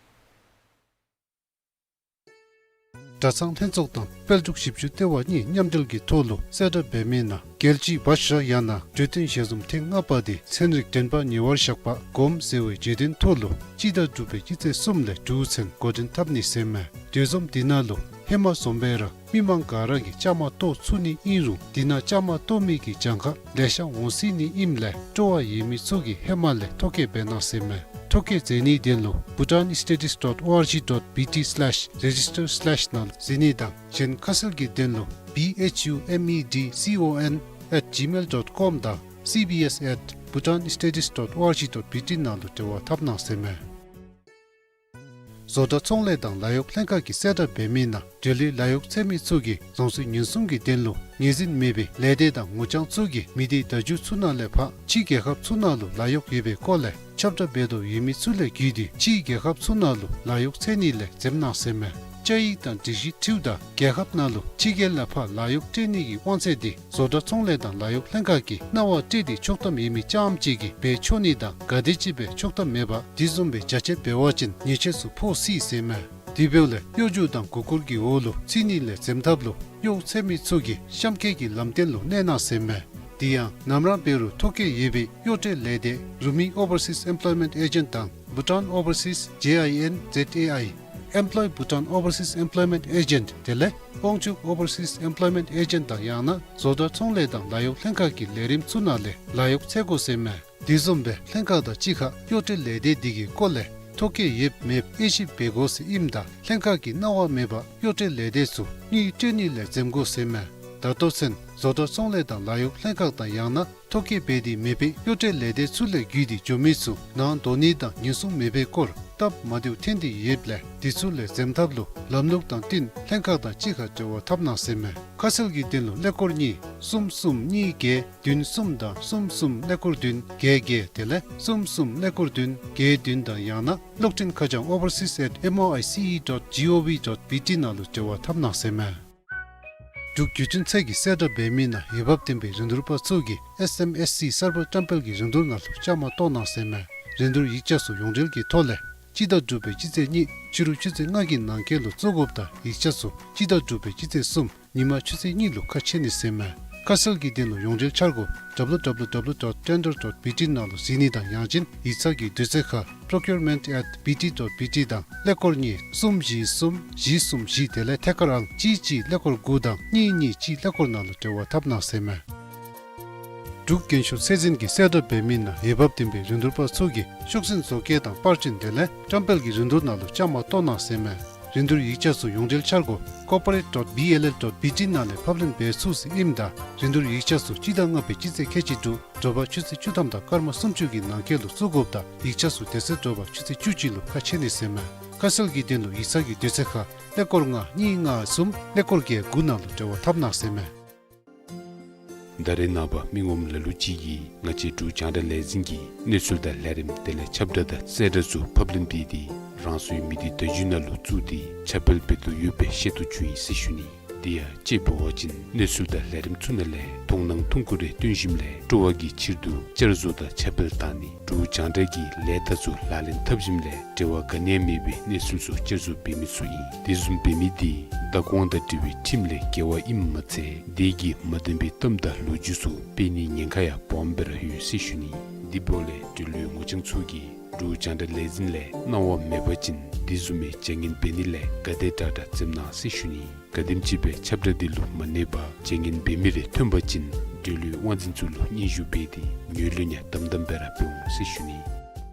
གྲྭ་ཚང་ལྷན་ཚོགས་དང་དཔལ་འབྱོར་ཞིབ་འཇུག་ལྟེ་བ་གཉིས་མཉམ་འབྲེལ་གྱི་ཐོག་ལུ་གསལ་བསྒྲགས་འབད་མི་ནང་རྒྱལ་སྤྱིའི་བཱ་ཤ་ཡང་ན་གྲོས་མཐུན་ཞལ་འཛོམས་ཐེངས་ལྔ་པ་དེ་ཚན་རིག་འགྲན་པ་ཉེ་བར་བཞག་པ་སྒོམ་ཟེར་བའི་བརྗོད་དོན་ཐོག་ལུ་སྤྱི་ཟླ་དྲུག་པའི་སྤྱི་ཚེས་གསུམ་ལས་དྲུག་ཚུན་འགོ་འདྲེན་འཐབ་ནི་ཟེར་མས། གྲོས་འཛོམས་དེ་ནང་ལུ་ཧེ་མ་བཟུམ་སྦེ་ར་མི་མང་ག་ར་གིས་བཅའ་མར་གཏོགས་ཚུགས་ནི་ཨིན་རུང་དེ་ནང་བཅའ་མར་གཏོགས་མི་གི་གྱངས་ཁ་ལེ་ཤ་འོང་སྲིད་ནི་ཨིནམ་ལས་སྤྲོ་བ་ཡོད་མི་ཚུ་གིས་ཧེ་མ་ལས་ཐོ་བཀོད་འབད་གནང་ཟེར་མས། ཐོ་བཀོད་མཛད་ནིའི་དོན་ལུ་bhutan studies dot org dot B T slash register slash ནང་ལུ་གཟིགས་ནི་དང་གཞན་ཁ་གསལ་གྱི་དོན་ལུ་B H U M E D C O N at gmail dot com དང་C B S at bhutan studies dot org dot B T ནང་ལུ་འབྲེལ་བ་འཐབ་གནང་ཟེར་མས། བཟོ་གྲྭ་ཚོང་ལས་དང་ལཱ་གཡོག་ལྷན་ཁག་གིས་གསལ་བསྒྲགས་འབད་མི་ནང་འབྲེལ་ཡོད་ལཱ་གཡོག་འཚོལ་མི་ཚུ་གིས་རང་སོའི་ཉེན་སྲུང་གི་དོན་ལུ་ངོས་འཛིན་མེད་པའི་ལས་སྡེ་དང་ངོ་རྐྱང་ཚུ་གིས་མི་སྡེ་བརྡ་བརྒྱུད་ཚུ་ནང་ལས་ཕར་ཕྱིའི་རྒྱལ་ཁབ་ཚུ་ནང་ལུ་ལཱ་གཡོག་ཡོད་པའི་སྐོར་ལས་ཁྱབ་བསྒྲགས་འབད་དོ་ཡོད་མི་ཚུ་ལས་བརྒྱུད་དེ་ཕྱིའི་རྒྱལ་ཁབ་ཚུ་ནང་ལུ་ལཱ་གཡོག་འཚོལ་ནི་ལས་འཛེམ་གནང་ཟེར་མས། བཅའ་ཡིག་དང་སྒྲིག་གཞི་འཁྲིལཝ་ད་རྒྱལ་ཁབ་ནང་ལུ་ཕྱི་རྒྱལ་ལས་ཕར་ལཱ་གཡོག་སྤྲོད་ནི་གི་དབང་ཚད་དེ་བཟོ་གྲྭ་ཚོང་ལས་དང་ལཱ་གཡོག་ལྷན་ཁག་གིས་གནང་བ་སྤྲོད་དེ་ཆོག་ཐམ་ཡོད་མི་རྐྱངམ་ཅིག་གིས་འབད་ཆོག་ནི་དང་ག་དེམ་ཅིག་སྦེ་ཆོག་ཐམ་མེད་པར་དེ་བཟུམ་སྦེ་རྒྱ་ཆེ་འབད་བ་ཅིན་ཉེས་ཆད་ཚུ་ཕོག་སྲིད་ཟེར་མས། དེ་འབདཝ་ལས་གཡོ་སྒྱུ་དང་མགུ་སྐོར་གྱི་འོག་ལུ་ཚུད་ནི་ལས་འཛེམ་ཐབས་ལུ་གཡོག་འཚོལ་མི་ཚུ་གིས་གཤམ་འཁོད་ཀྱི་ལམ་སྟོན་ལུ་གནས་གནང་ཟེར་མས། དེ་ཡང་ནམ་ར་འབད་རུང་ཐོ་བཀོད་ཡོད་པའི་གཡོག་སྤྲོད་ལས་སྡེ་Rumi Overseas Employment Agent དང་Bhutan Overseas J I N Z A I, Employ Bhutan Overseas Employment Agent དེ་ལས་དབང་ཕྱུག་Overseas Employment Agent དང་ཡང་ན་བཟོ་གྲྭ་ཚོང་ལས་དང་ལཱ་གཡོག་ལྷན་ཁག་གི་ལས་རིམ་ཚུ་ནང་ལས་ལཱ་གཡོག་འཚོལ་དགོ་ཟེར་མས། དེ་བཟུམ་སྦེ་ལྷན་ཁག་དང་གཅིག་ཁར་གཡོག་སྤྲོད་ལས་སྡེ་དེ་གི་སྐོར་ལས་ཐོ་བཀོད་ཡོདཔ་མེདཔ་དབྱེ་ཞིབ་འབད་དགོ་ཟེར་ཨིནམ་ད་ལྷན་ཁག་གིས་གནང་བ་མེད་པར་གཡོག་སྤྲོད་ལས་སྡེ་ཚུ་དངུལ་སྤྲོད་ནི་ལས་འཛེམ་དགོ་ཟེར་མས། ད་ལྟོ་ཚུན་བཟོ་གྲྭ་ཚོང་ལས་དང་ལཱ་གཡོག་ལྷན་ཁག་དང་ཡང་ན་ཐོ་བཀོད་འབད་དེ་མེད་པའི་གཡོག་སྤྲོད་ལས་སྡེ་ཚུ་ལས་བརྒྱུད་དེ་འགྱོ་མི་ཚུ་ནང་འདོགས་ནི་དང་ཉེན་སྲུང་མེད་པའི་སྐོར་སྟབས་མ་བདེཝ་ཐོན་ཏེ་ཡོདཔ་ལས་དེ་ཚུ་ལས་འཛེམ་ཐབས་ལུ་ལམ་ལུགས་དང་བསྟུན་ལྷན་ཁག་དང་གཅིག་ཁར་འབྲེལ་བ་འཐབ་གནང་ཟེར་མས། ཁ་གསལ་གྱི་དོན་ལུ་ཀླད་ཀོར་གཉིས་གསུམ་གསུམ་གཉིས་བརྒྱད་བདུན་གསུམ་དང་གསུམ་གསུམ་ཀླད་ཀོར་བདུན་བརྒྱད་བརྒྱད་དེ་ལས་གསུམ་གསུམ་ཀླད་ཀོར་བདུན་བརྒྱད་བདུན་དང་ཡང་ན་གློག་འཕྲིན་ཁ་བྱང་overseas at M O I C E dot G O V dot B T ནང་ལུ་འབྲེལ་བ་འཐབ་གནང་ཟེར་མས། འབྲུག་བརྒྱུད་འཕྲིན་ཚད་ཀྱིས་གསལ་བསྒྲགས་འབད་མི་ནང་འོས་འབབ་ལྡན་པའི་རིན་བསྡུར་པ་ཚུ་གིས་S M S C གསར་པ་བཀྲམ་སྤེལ་གྱི་རིན་བསྡུར་ནང་ལུ་བཅའ་མར་གཏོགས་གནང་ཟེར་མས། རིན་བསྡུར་ཡིག་ཆ་ཚུ་ཡོངས་འབྲེལ་གྱི་ཐོག་ལས་སྤྱི་ཟླ་དྲུག་པའི་སྤྱི་ཚེས་གཉིས་ཕྱི་རུ་ཆུ་ཚོད་ལྔ་གི་ནང་འཁོད་ལུ་བཙུགས་དགོཔ་དང་ཡིག་ཆ་ཚུ་སྤྱི་ཟླ་དྲུག་པའི་སྤྱི་ཚེས་གསུམ་ཉིན་མ་ཆུ་ཚོད་གཉིས་ལུ་ཁ་ཕྱེ་ནི་ཟེར་མས། ཁ་གསལ་གྱི་དོན་ལུ་ཡོངས་འབྲེལ་འཆར་སྒོ་W W W dot tender dot B T ནང་ལུ་གཟིགས་ནི་དང་ཡང་ཅིན་ཡིག་ཚང་གི་དུས་ཚོད་ཁར་procurement at B T dot B T དང་ཀླད་ཀོར་གཉིས་གསུམ་བཞི་གསུམ་བཞི་གསུམ་བཞི་དེ་ལས་ཐད་ཀར་ཨང་གཅིག་གཅིག་ཀླད་ཀོར་དགུ་དང་གཉིས་གཉིས་གཅིག་ཀླད་ཀོར་ནང་ལུ་འབྲེལ་བ་འཐབ་གནང་ཟེར་མས། འབྲུག་རྒན་ཤོས་ཚད་འཛིན་གྱིས་གསལ་བསྒྲགས་འབད་མི་ནང་འོས་འབབ་ལྡན་པའི་རིན་བསྡུར་པ་ཚུ་གིས་ཤོག་འཛིན་བཟོ་བཀོད་དང་པར་སྐྲུན་དེ་ལས་བཀྲམ་སྤེལ་གྱི་རིན་བསྡུར་ནང་ལུ་བཅའ་མར་གཏོགས་གནང་ཟེར་མས། རིན་བསྡུར་ཡིག་ཆ་ཚུ་ཡོངས་འབྲེལ་འཆར་སྒོ་corporate dot B L L dot B T ནང་ལས་ཕབ་ལེན་འབད་ཚུགས་ཟེར་ཨིནམ་ད་རིན་བསྡུར་ཡིག་ཆ་ཚུ་སྤྱི་ཟླ་ལྔ་པའི་སྤྱི་ཚེས་ཁལ་གཅིག་དྲུག་དྲོ་པ་ཆུ་ཚོད་བཅུ་ཐམ་དང་སྐར་མ་སུམ་ཅུ་གི་ནང་འཁོད་ལུ་བཙུགས་དགོཔ་དང་ཡིག་ཆ་ཚུ་དེ་ཚེ་དྲོ་པ་ཆུ་ཚོད་བཅུ་གཅིག་ལུ་ཁ་ཕྱེ་ནི་ཟེར་མས། ཁ་གསལ་གྱི་དོན་ལུ་ཡིག་ཚང་གི་དུས་ཚོད་ཁར་ཀླད་ཀོར་ལྔ་གཉིས་ལྔ་གསུམ་ཀླད་ཀོར་བརྒྱད་དགུ་ནང་ལུ་འབྲེལ་བ་འཐབ་གནང་ཟེར་མས། ད་རེས་ནངས་པ་མི་ངོམ་ལ་ལུ་ཅིག་གིས་ང་བཅས་འབྲུག་རྒྱང་བསྒྲགས་ལས་འཛིན་གྱི་གནས་ཚུལ་དང་ལས་རིམ་དེ་ལས་ཁྱབ་བསྒྲགས་དང་གསལ་བསྒྲགས་ཚུ་ཕབ་ལེན་འབད་དེ་རང་སོའི་མི་སྡེ་བརྡ་བརྒྱུད་ནང་ལུ་བཙུགས་ཏེ་ཁྱབ་སྤེལ་འབད་དོ་ཡོདཔ་སྦེ་ཤེས་རྟོགས་བྱུང་ཡི་ཟེར་ཞུ་ནི། དེ་ཡང་དཔྱེ་འབད་བ་ཅིན་གནས་ཚུལ་དང་ལས་རིམ་ཚུ་ནང་ལས་མཐོང་སྣང་ཐུང་ཀུ་རེ་སྟོན་ཞིནམ་ལས་སྤྲོ་བ་གི་ཕྱིར་དུ་བསྐྱར་བཟོ་དང་ཁྱབ་སྤེལ་བཏང་ནི་འབྲུག་རྒྱང་བསྒྲགས་ཀྱི་ལས་རྟགས་ཚུ་ལག་ལེན་འཐབ་ཞིནམ་ལས་འབྲེལ་བ་ག་ནི་ཡང་མེད་པའི་གནས་ཚུལ་ཚུ་བསྐྱར་བཟོ་འབད་མི་ཚུ་ཨིན། དེ་བཟུམ་འབད་མི་དེ་བདག་དབང་དང་འབྲེལ་བའི་ཁྲིམས་ལས་འགལ་བ་ཨིནམ་མ་ཚད་དེ་གིས་མ་བདེན་པའི་གཏམ་དང་ལོ་རྒྱུས་ཚུ་སྤེལ་ནིའི་ཉེན་ཁ་ཡང་སྦོམ་སྦེ་ར་ཡོད་ཟེར་ཞུ་ནི། དེ་འབདཝ་ལས་འབྲེལ་ཡོད་ངོ་རྐྱང་ཚུ་གིས་འབྲུག་རྒྱང་བསྒྲགས་ལས་འཛིན་ལས་གནང་བ་མེད་པ་ཅིན་དེ་བཟུམ་མའི་བྱ་ངན་འབད་ནི་ལས་ག་དེ་དྲག་དྲག་འཛེམ་གནང་ཟེར་ཞུ་ནི། ག་དེམ་ཅིག་སྦེ་ཁྱབ་བསྒྲགས་འདི་ལུ་མ་གནས་པར་བྱ་ངན་འབད་མི་རེ་ཐོན་པ་ཅིན་འབྲེལ་ཡོད་དབང་འཛིན་ཚུ་ལུ་སྙན་ཞུ་འབད་དེ་ངོས་ལེན་ཡང་དམ་དམ་སྦེ་ར་འབད་འོང་ཟེར་ཞུ་ནི།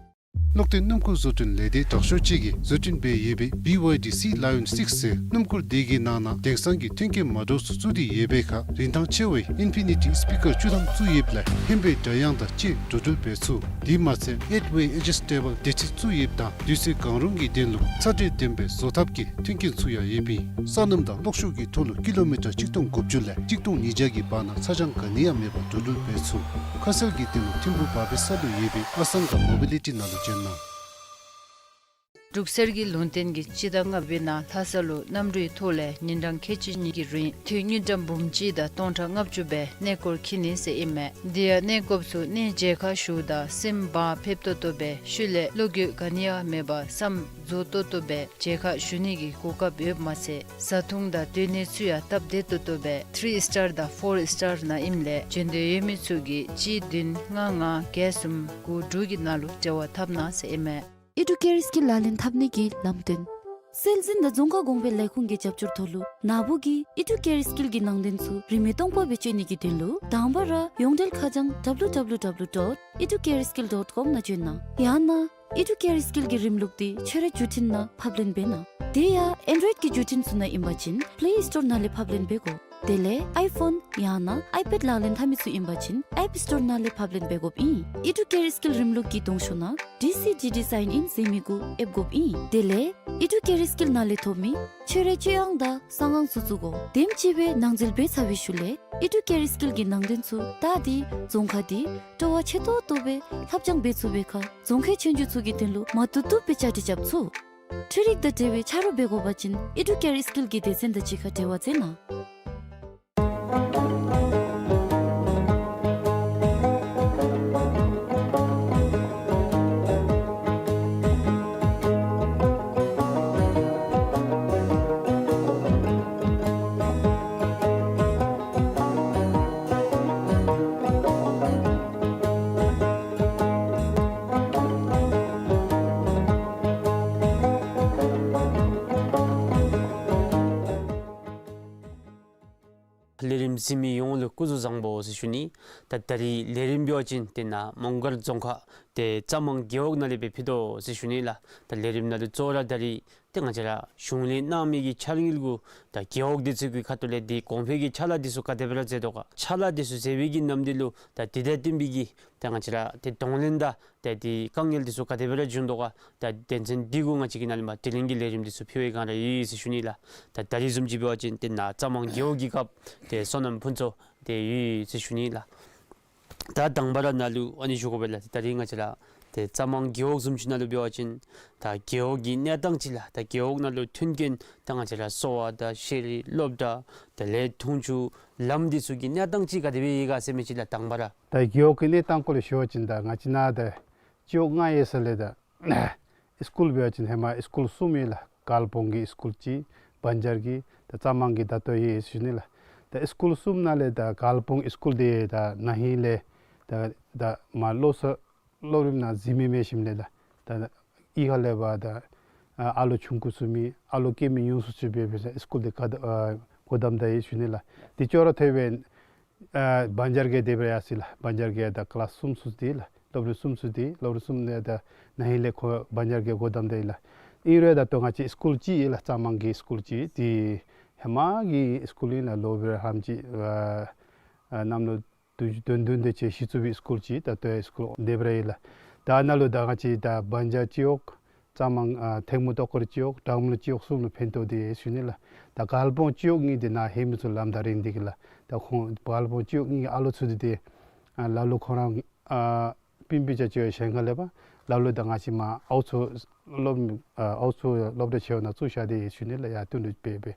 གློག་བརྟེན་སྣུམ་འཁོར་བཟོ་སྐྲུན་ལས་སྡེ་དྲག་ཤོས་ཅིག་གིས་བཟོ་སྐྲུན་འབད་ཡོད་པའི་B Y D Sea Lion six ཟེར་སྣུམ་འཁོར་དེ་གི་ནང་ན་དེང་སང་གི་མཐུན་རྐྱེན་མ་འདྲཝ་ཚུ་བཙུགས་ཏེ་ཡོད་པའི་ཁར་རིན་ཐང་ཆེ་བའི་ཨིན་ཕི་ནི་ཊི་སི་པི་ཀར་བཅུ་ཐམ་བཙུགས་ཡོདཔ་ལས་ཧན་པའི་སྒྲ་དབྱངས་དང་བཅས་འགྲོ་འགྲུལ་འབད་ཚུགས། དེ་མ་ཚད་ཨེཊ་ཝེ་ཨེ་ཇི་སི་ཊེ་བཱལ་བདེ་ཁྲིད་བཙུགས་ཡོདཔ་དང་དུས་ཚོད་གང་རུང་གི་དོན་ལུ་ཚ་དྲོད་ལྡན་པའི་བཟོ་ཐབས་ཀྱི་མཐུན་རྐྱེན་ཚུ་ཡང་ཡོདཔ་ཨིན། སོ་ནམ་དང་གློག་ཤུགས་ཀྱི་ཐོག་ལུ་ཀི་ལོ་མི་ཊར་གཅིག་སྟོང་དགུ་བཅུ་ལས་གཅིག་སྟོང་ཉིས་བརྒྱ་གི་བར་ན་ཚ་གྱང་ག་ནི་ཡང་མེད་པར་འགྲོ་འགྲུལ་འབད་ཚུགས། ཁ་གསལ་གྱི་དོན་ལུ་ཐིམ་ཕུ་བར་བའི་ས་ལུ་ཡོད་པའི་ཨ་སང་ག་མོ་བི་ལི་ཊི་ནང་ལུ་བྱོན་གནང་། འབྲུག་གསེར་གྱི་ལུང་བསྟན་གྱིས་སྤྱི་ཟླ་ལྔ་པའི་ནང་ལྷ་ས་ལུ་གནམ་གྲུའི་ཐོག་ལས་ཉིན་གྲངས་ཁལ་གཅིག་གཉིས་ཀྱི་རིང་དུས་དངུལ་ཀྲམ་འབུམ་གཅིག་དང་སྟོང་ཕྲག་ལྔ་བཅུ་སྦེ་གནས་སྐོར་འཁྱིད་ནི་ཟེར་ཨིན་མས། དེ་ཡང་གནས་སྐོརཔ་ཚུ་གནས་མཇལ་ཁ་ཞུཝ་ད་སེམས་བག་ཕེབས་ཏོག་ཏོ་སྦེ་ཤུལ་ལས་བློ་འགྱོད་ག་ནི་ཡང་མེད་པར་བསམ་རྫོགས་ཏོག་ཏོ་སྦེ་མཇལ་ཁ་ཞུ་ནི་གི་གོ་སྐབས་ཡོདཔ་མ་ཚད་བཟའ་འཐུང་དང་སྡོད་གནས་ཚུ་ཡང་སྟབས་བདེ་ཏོག་ཏོ་སྦེ་ཐི་རི་སི་ཊར་དང་ཕོར་སི་ཊར་ནང་ཨིནམ་ལས་འབྱོན་འདོད་ཡོད་མི་ཚུ་གིས་གཅིག་བདུན་ལྔ་ལྔ་བརྒྱད་གསུམ་དགུ་དྲུག་གི་ནང་ལུ་འབྲེལ་བ་འཐབ་གནང་ཟེར་ཨིན་མས། ཨི་ཌུ་ཀེར་སྐིལ་ལག་ལེན་འཐབ་ནི་གི་ལམ་སྟོན། སྲོལ་འཛིན་དང་རྫོང་ཁ་གོང་འཕེལ་ལས་ཁུངས་ཀྱི་རྒྱབ་སྐྱོར་ཐོག་ལུ་ནཱ་བུ་གིས་ཨི་ཌུ་ཀེར་སྐིལ་གྱི་ནང་དོན་ཚུ་རིན་མེད་སྟོང་པ་སྦེ་སྤྱོད་ནི་གི་དོན་ལུ་དང་པ་ར་ཡོངས་འབྲེལ་ཁ་བྱང་W W W dot educareskill dot com ནང་བྱོན་གནང་། ཡང་ན་ཨི་ཌུ་ཀེར་སྐིལ་གྱི་རིམ་ལུགས་འདི་ཁྱོད་རའི་བརྒྱུད་འཕྲིན་ནང་ཕབ་ལེན་འབད་གནང་། དེ་ཡང་ཨེན་ཌོའིཌ་ཀྱི་བརྒྱུད་འཕྲིན་ཚུ་ནང་ཨིན་པ་ཅིན་པེ་ལེ་སི་ཊོར་ནང་ལས་ཕབ་ལེན་འབད་དགོ། དེ་ལས་ཨའི་ཕོན་ཡང་ན་ཨའི་པེཌ་ལག་ལེན་འཐབ་མི་ཚུ་ཨིན་པ་ཅིན་ཨེཔ་སི་ཊོར་ནང་ལས་ཕབ་ལེན་འབད་དགོཔ་ཨིན། ཨི་ཌུ་ཀེར་སྐིལ་རིམ་ལུགས་ཀྱི་གདོང་ཤོག་ནང་ཌི་སི་ཌི་ཌི་སའིན་ཨིན་ཟེར་མི་གུ་ཨེབ་དགོཔ་ཨིན། དེ་ལས་ཨི་ཌུ་ཀེར་སྐིལ་ནང་ལས་ཐོབ་མི་ཁྱོད་རའི་སྤྱོད་དབང་དང་གསང་ཁང་ཚུ་བཙུགས་དགོ། དེམ་ཅིག་སྦེ་ནང་འཛུལ་འབད་ཚར་བའི་ཤུལ་ལས་ཨི་ཌུ་ཀེར་སྐིལ་གྱི་ནང་དོན་ཚུ་ད་འདི་རྫོང་ཁ་འདི་སྤྲོ་བ་ཆེ་ཏོག་ཏོ་སྦེ་ལྷབ་སྦྱང་འབད་ཚུགས་པའི་ཁར་རྫོང་ཁའི་ཆོས་རྒྱུགས་ཚུ་གི་དོན་ལུ་མ་བཏུབ་བཏུབ་སྦེ་བཅའ་སྒྲིག་རྐྱབ་ཚུགས། འཕྲུལ་རིག་དང་འབྲེལ་བའི་ཆ་རོགས་འབད་དགོ་པ་ཅིན་ཨི་ཌུ་ཀེར་སྐིལ་གྱི་སྡེ་ཚན་དང་གཅིག་ཁར་འབྲེལ་བ་མཛད་གནང་། ལས་རིམ་གཟིགས་མི་ཡོངས་ལུ་སྐུ་གཟུགས་བཟང་པོ་ཟེར་ཞུ་ནི། ད་ད་རིས་ལས་རིམ་འབད་བ་ཅིན་ཏེ་ནཱ་མོང་སྒར་རྫོང་ཁག་ཏེ་རྩ་མང་རྒེད་འོག་ནང་ལས་སྦེ་ཕུལ་དོ་ཟེར་ཞུ་ནི་ལགས། ད་ལས་རིམ་ནང་ལུ་གཙོ་བོ་ར་ད་རིས་ཏེ་ང་བཅས་ར་གཞུང་ལས་གནང་མི་གི་འཆར་དངུལ་གུ་ད་རྒེད་འོག་འདི་ཚུ་གི་ཁ་ཐུག་ལས་འདི་གོང་འཕེལ་གྱི་ཕྱག་ལཱ་འདི་ཚུ་ག་དེ་སྦེ་ར་མཛད་དོ་ག། ཕྱག་ལཱ་འདི་ཚུ་མཛད་པའི་གི་ནམ་དུས་ལུ་ད་དེ་དང་བསྟུན་པའི་གི་ད་ང་བཅས་ར་ཏེ་གདོང་ལེན་དང་ཏེ་འདི་དཀའ་ངལ་འདི་ཚུ་ག་དེ་སྦེ་ར་བྱུང་དོ་ག། ད་དོན་ཚན་འདི་གུ་ང་བཅས་ཀྱིས་ནཱ་ལས་མར་དྲི་ལན་གྱི་ལས་རིམ་འདི་ཚུ་ཕུལ་བའི་སྒང་ར་ཡོད་ཟེར་ཞུ་ནི་ལགས། ད་ད་རིས་བཟུམ་ཅིག་འབད་བ་ཅིན་ཏེ་ནཱ་རྩ་མང་རྒེད་འོག་གི་སྐབས་ཏེ་སོ་ནམ་ཕུན་ཚོགས་ཏེ་ཡོད་ཟེར་ཞུ་ནི་ལགས། ད་དང་པ་ར་ནཱ་ལུ་ཨ་ནི་ཞུ་དགོ་པས་ལགས། ད་རིས་ང་བཅས་ར་ཏེ་རྩ་མང་རྒེད་འོག་བཟུམ་ཅིག་ནང་ལུ་འབད་བ་ཅིན་ད་རྒེད་འོག་གི་གནས་སྟངས་ཅིག་ལགས། ད་རྒེད་འོག་ནང་ལུ་མཐུན་རྐྱེན་ད་ང་བཅས་ར་གསོ་བ་དང་ཤེས་རིག་སློབ་གྲྭ་དེ་ལས་འཐུང་ཆུ་ལམ་འདི་ཚུ་གི་གནས་སྟངས་ཅིག་ག་དེ་སྦེ་ཡོད་ག་ཟེར་མི་ཅིག་ལགས་དང་པ་ར། ད་རྒེད་འོག་གི་གནས་སྟངས་སྐོར་ལས་ཞུ་བ་ཅིན་ད་ང་བཅས་ནཱ་ད་སྤྱི་འོག་ལྔ་ཡོད་ས་ལས་ད་སི་ཀུལ་འབད་བ་ཅིན་ཧེ་མ་སི་ཀུལ་གསུམ་ཡོད་ལགས། དཀར་སྤུངས་ཀྱི་སི་ཀུལ་གཅིག་བན་ཆར་གྱི་ད་རྩ་མང་གི་ད་ལྟོ་ཡོད་ཟེར་ཞུ་ནི་ལགས། ད་སི་ཀུལ་གསུམ་ནང་ལས་ད་དཀར་སྤུངས་སི་ཀུལ་འདི་ད་ན་ཧིང་ལས་ད་ད་མར་སློབ་གསོ་སློབ་རིམ་ནང་འཛུལ་མི་མེད་ཞིནམ་ལས་ད་ད་གཡུས་ཁ་ལས་འབད་ད་ཨ་ལོ་ཆུང་ཀུ་ཚུ་མེད་ཨ་ལོ་སྐྱེས་མི་ཉུང་སུ་ཚུ་འབད་འབད་ས་སི་ཀུལ་འདི་ག་ད་སྒོ་བསྡམས་ད་ཡོད་ཞུ་ནི་ལགས། དེ་ཅོག་ར་འཐདཔ་སྦེ་ཨ་བན་ཆར་གྱི་དེ་སྦེ་ཡར་སོ་ཡི་ལགས། བན་ཆར་གྱི་ད་ཀི་ལཱསི་གསུམ་ཚུ་འདི་ལགས། སློབ་རིམ་གསུམ་ཚུ་འདི་སློབ་རིམ་གསུམ་ནང་ད་ན་ཧིང་ལས་ཁོ་བན་ཆར་གྱི་སྒོ་བསྡམས་ད་ཡོད་ལགས། ཨིན་རུང་ད་ལྟོ་ང་བཅས་སི་ཀུལ་ཅིག་ཡོད་ལགས། རྩ་དམངས་ཀྱི་སི་ཀུལ་ཅིག་ཏེ་ཧེ་མ་གི་སི་ཀུལ་ཨིན་ལགས། ལོ་བེ་ར་ཧམ་ཅིག་ཨ་ཨ་གནམ་ལོ་བདུན་ཅུ་དོན་བདུན་དེ་ཅིག་གཞི་བཙུགས་པའི་སི་ཀུལ་ཅིག་ད་ལྟོ་ཡང་སི་ཀུལ་དེ་སྦེ་ར་ཡོད་ལགས། ད་ནཱ་ལུ་ད་ང་བཅས་ད་བན་ཇར་སྤྱི་འོག་རྩ་དམངས་ཨ་ཐེངས་མ་ཏོག་དཀར་སྤྱི་འོག་གྲངས་མེད་སྤྱི་འོག་གསུམ་ལུ་ཕན་ཐོགས་དེ་ཡོད་ཟེར་ཞུ་ནི་ལགས། ད་དཀར་སྤང་སྤྱི་འོག་གཉིས་དེ་ནཱ་ཧེ་མ་ཚུ་ལམ་ད་རིང་འདི་གི་ལགས། ད་ཁོང་དཀར་སྤང་སྤྱི་འོག་གཉིས་ཀྱི་ཨ་ལོ་ཚུ་དེ་དེ་ཨ་ལ་ལུ་ཁོ་ར་ཨ་སྤུན་སྤུན་ཆ་ཆ་ཡོད་ཞིནམ་ལས་པ་ལ་ལུ་ད་ང་བཅས་མ་ཨའུ་ཚོ་སློབ་ཨ་ཨའུ་ཚོ་སློབ་གྲྭ་ཆེ་བ་ནང་བཙུགས་བཞག་དེ་ཡོད་ཟེར་ཞུ་ནི་ལགས། ཡར་སྟོན་འགྲོ་སྦེ་སྦེ་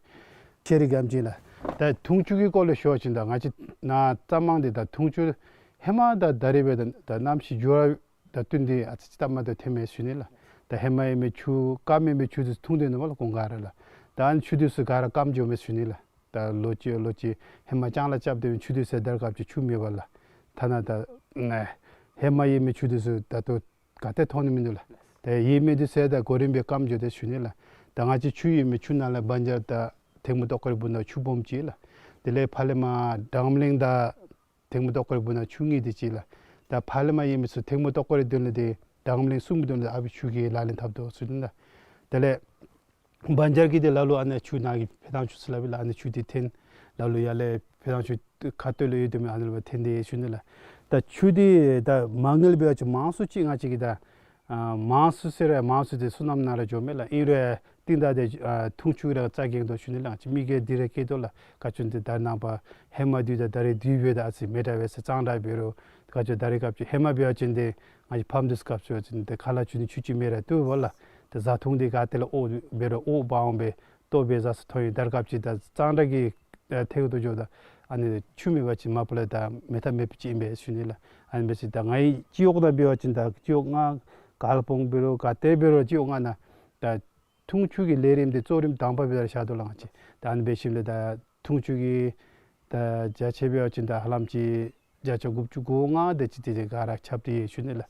ཤེས་རིག་སྒམ་ཅིག་ལགས། ད་འཐུང་ཆུ་གི་སྐོར་ལས་ཞུ་བ་ཅིན་ད་ང་བཅས་ནཱ་རྩ་དམངས་དེ་ད་འཐུང་ཆུ་ཧེ་མ་ད་ད་རེས་འབདཝ་ད་ད་གནམ་གཤིས་འགྱུར་བ་དང་བསྟུན་ཏེ་ཨ་ཙི་ཙི་སྟབས་མ་བདེཝ་ཐོནམ་མས་ཟེར་ཞུ་ནི་ལགས། ད་ཧེ་མ་ཡོད་མི་ཆུ་སྐམ་ཡོད་མི་ཆུ་དེ་འཐུང་དོ་ནི་མས་ལགས་གོང་ཁར་ལགས། ད་ཨ་ནི་ཆུ་དེ་ཚུ་ག་ར་སྐམ་འགྱོཝ་མས་ཟེར་ཞུ་ནི་ལགས། ད་ལོ་གཅིག་ལོ་གཅིག་ཧེ་མ་ལྕང་ལཱ་རྐྱབ་སྡོད་མི་ཆུ་དེ་ཚུ་ད་རེས་སྐབས་ཅིག་ཆུ་མེད་པས་ལགས། ཐ་ན་ད་ཨ་ཧེ་མ་ཡོད་མི་ཆུ་དེ་ཚུ་ད་ལྟོ་ག་ཏེ་མཐོང་ནི་མིན་འདུག་ལགས། ད་ཡོད་མི་དེ་ཚུ་ད་གོ་རིམ་སྦེ་སྐམ་འགྱོ་དེ་ཟེར་ཞུ་ནི་ལགས། ད་ང་བཅས་ཆུ་ཡོད་མི་ཆུ་ནང་ལས་བན་ཇར་དང་ཐེངས་མ་ཏོག་དཀར་སྦུག་ན་ཆུ་སྦོམ་ཅིག་ལགས། དེ་ལས་ཕར་ལས་མར་འབྲང་གླིང་དང་ཐེངས་མ་ཏོག་དཀར་སྦུག་ན་ཆུ་ཉུང་དེ་ཅིག་ལགས། ད་ཕར་ལས་མར་ཡོད་མི་ཚུ་ཐེངས་མ་ཏོག་དཀར་དོན་ལས་དེ་འབྲང་གླིང་གསུམ་གྱི་དོན་ལས་ཨ་ཕི་ཆུ་གིས་ལག་ལེན་འཐབ་དོ་ཟེར་ཞུ་ནི་ལགས། དེ་ལས་བན་ཇར་གྱི་དེ་ལ་ལུ་ཨ་ནི་ཆུ་ནང་གི་ཕེ་ཐང་ཆུ་ཟེར་སླབ་ཨིན་ལགས། ཨ་ནི་ཆུ་དེ་འཐོན་ལ་ལུ་ཡར་ལས་ཕེ་ཐང་ཆུ་ཁ་སྟོད་ལུ་ཡོད་དེ་མི་ཨ་ནི་ལུ་འཐོན་དེ་ཟེར་ཞུ་ནི་ལགས། ད་ཆུ་དེ་ད་མ་དངུལ་འབད་བ་ཅིན་མང་སུ་ཅིག་ང་བཅས་ཀྱི་ད་ཨ་མང་སུ་ཟེར་ར་མང་སུ་དེ་སོ་ནམ་ནང་ར་འགྱོཝ་མས་ལགས། ཨིན་རུང་རྟིང་བདའ་སྟེ་ཨ་འཐུང་ཆུ་ར་རྩ་འགེངས་དོ་ཟེར་ཞུ་ནི་ལགས། ང་བཅས་མི་སྒེར་འདི་ར་སྐྱེལ་དོ་ལགས། ག་ཅི་འདི་ད་ནངས་པ་ཧེ་མ་དུས་དང་ད་རེས་དུས་འབདཝ་ད་ཨ་ཙི་མི་འདྲ་བས་ཟེར། གཙང་སྦྲ་འབད་རུང་ག་ཅི་ད་རེས་སྐབས་ཅིག་ཧེ་མ་འབད་བ་ཅིན་དེ་ང་བཅས་ཕམ་དུས་སྐབས་ཅིག་འབད་བ་ཅིན་དེ་ཁ་ལས་ཆུ་ནི་ཆུ་ཅིག་མེད་ར་བཏུབ་པས་ལགས། དེ་བཟའ་འཐུང་དེ་ག་ཏེ་ལས་འོང་འབད་རུང་འོང་འབག་འོང་སྦེ་ལྟོ་འབད་བཟའ་ས་ཐོབ་ཨིན། ད་རེས་སྐབས་ཅིག་ད་གཙང་སྦྲ་གི་ཨ་ཐད་ཁར་འགྱོཝ་ད་ཨ་ནི་ཆུ་མེད་པ་ཅིན་མ་པ་ལས་ད་མེད་ཐབས་མེདཔ་ཅིག་ཨིན་པས་ཟེར་ཞུ་ནི་ལགས། ཨ་ནི་འབད་ཞིནམ་ད་ང་བཅས་སྤྱི་འོག་ནང་འབད་བ་ཅིན་ད་སྤྱི་འོག་ལྔ་དཀར་སྤང་འབད་རུང་ག་ཏེ་འབད་རུང་སྤྱི་འོག་ལྔ་ནང་ད་འཐུང་ཆུ་གི་ལས་རིམ་དེ་གཙོ་རིམ་དང་པ་སྦེ་ར་བཞག་དོ་ལགས་ང་བཅས། ད་ཨ་ནི་འབད་ཞིནམ་ལས་ད་འཐུང་ཆུ་གི་ད་བརྒྱ་ཆ་འབད་བ་ཅིན་ད་ཧ་ལམ་ཅིག་བརྒྱ་ཆ་དགུ་བཅུ་གོ་ལྔ་དེ་ཅིག་དེ་དེ་ག་ར་ཁྱབ་སྟེ་ཡོད་ཟེར་ཞུ་ནི་ལགས།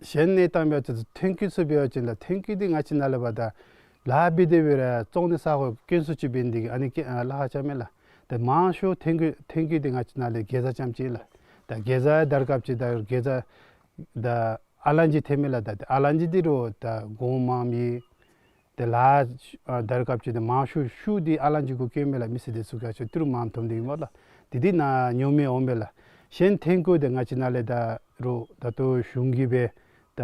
གཞན་གནས་སྟངས་འབད་བ་ཅིན་ཐོན་སྐྱེད་ཚུ་འབད་བ་ཅིན་ལགས་ཐོན་སྐྱེད་དེ་ང་བཅས་ནཱ་ལས་ཕར་ད་ལཱ་འབད་དེ་འབད་རུང་བཙོང་ནི་ས་གོ་དཀོན་སུ་ཅིག་འབད་ནི་དེ་གིས་ཨ་ནི་ཀེ་ཨ་ལཱ་ཁག་ཆེཝ་མས་ལགས། ད་མང་ཤོས་ཐོན་སྐྱེད་ཐོན་སྐྱེད་དེ་ང་བཅས་ནཱ་ལས་གེ་ཛ་རྐྱངམ་ཅིག་ལགས། ད་གེ་ཛ་ད་རེས་སྐབས་ཅིག་ད་གེ་ཛ་ད་ཨ་ལང་ཅི་ཐོནམ་མས་ལགས། ད་ཨ་ལང་ཅི་འདི་རུང་ད་གོང་མངམ་ཨིན། དེ་ལས་ཨ་ད་རེས་སྐབས་ཅིག་ད་མང་ཤོས་ཤུགས་འདི་ཨ་ལང་ཅི་གུ་བཀལཝ་མས་ལགས། མི་སེར་དེ་ཚུ་ག་ཅི་ཏི་རུ་མངམ་འཐོནམ་འདི་ཨིན་མས་ལགས། དེ་འདི་ནཱ་ཉོ་མི་འོང་པས་ལགས། གཞན་ཐོན་སྐྱེད་དེ་ང་བཅས་ནཱ་ལས་ད་རུང་ད་ལྟོ་གཞུང་གིས་སྦེ་ད་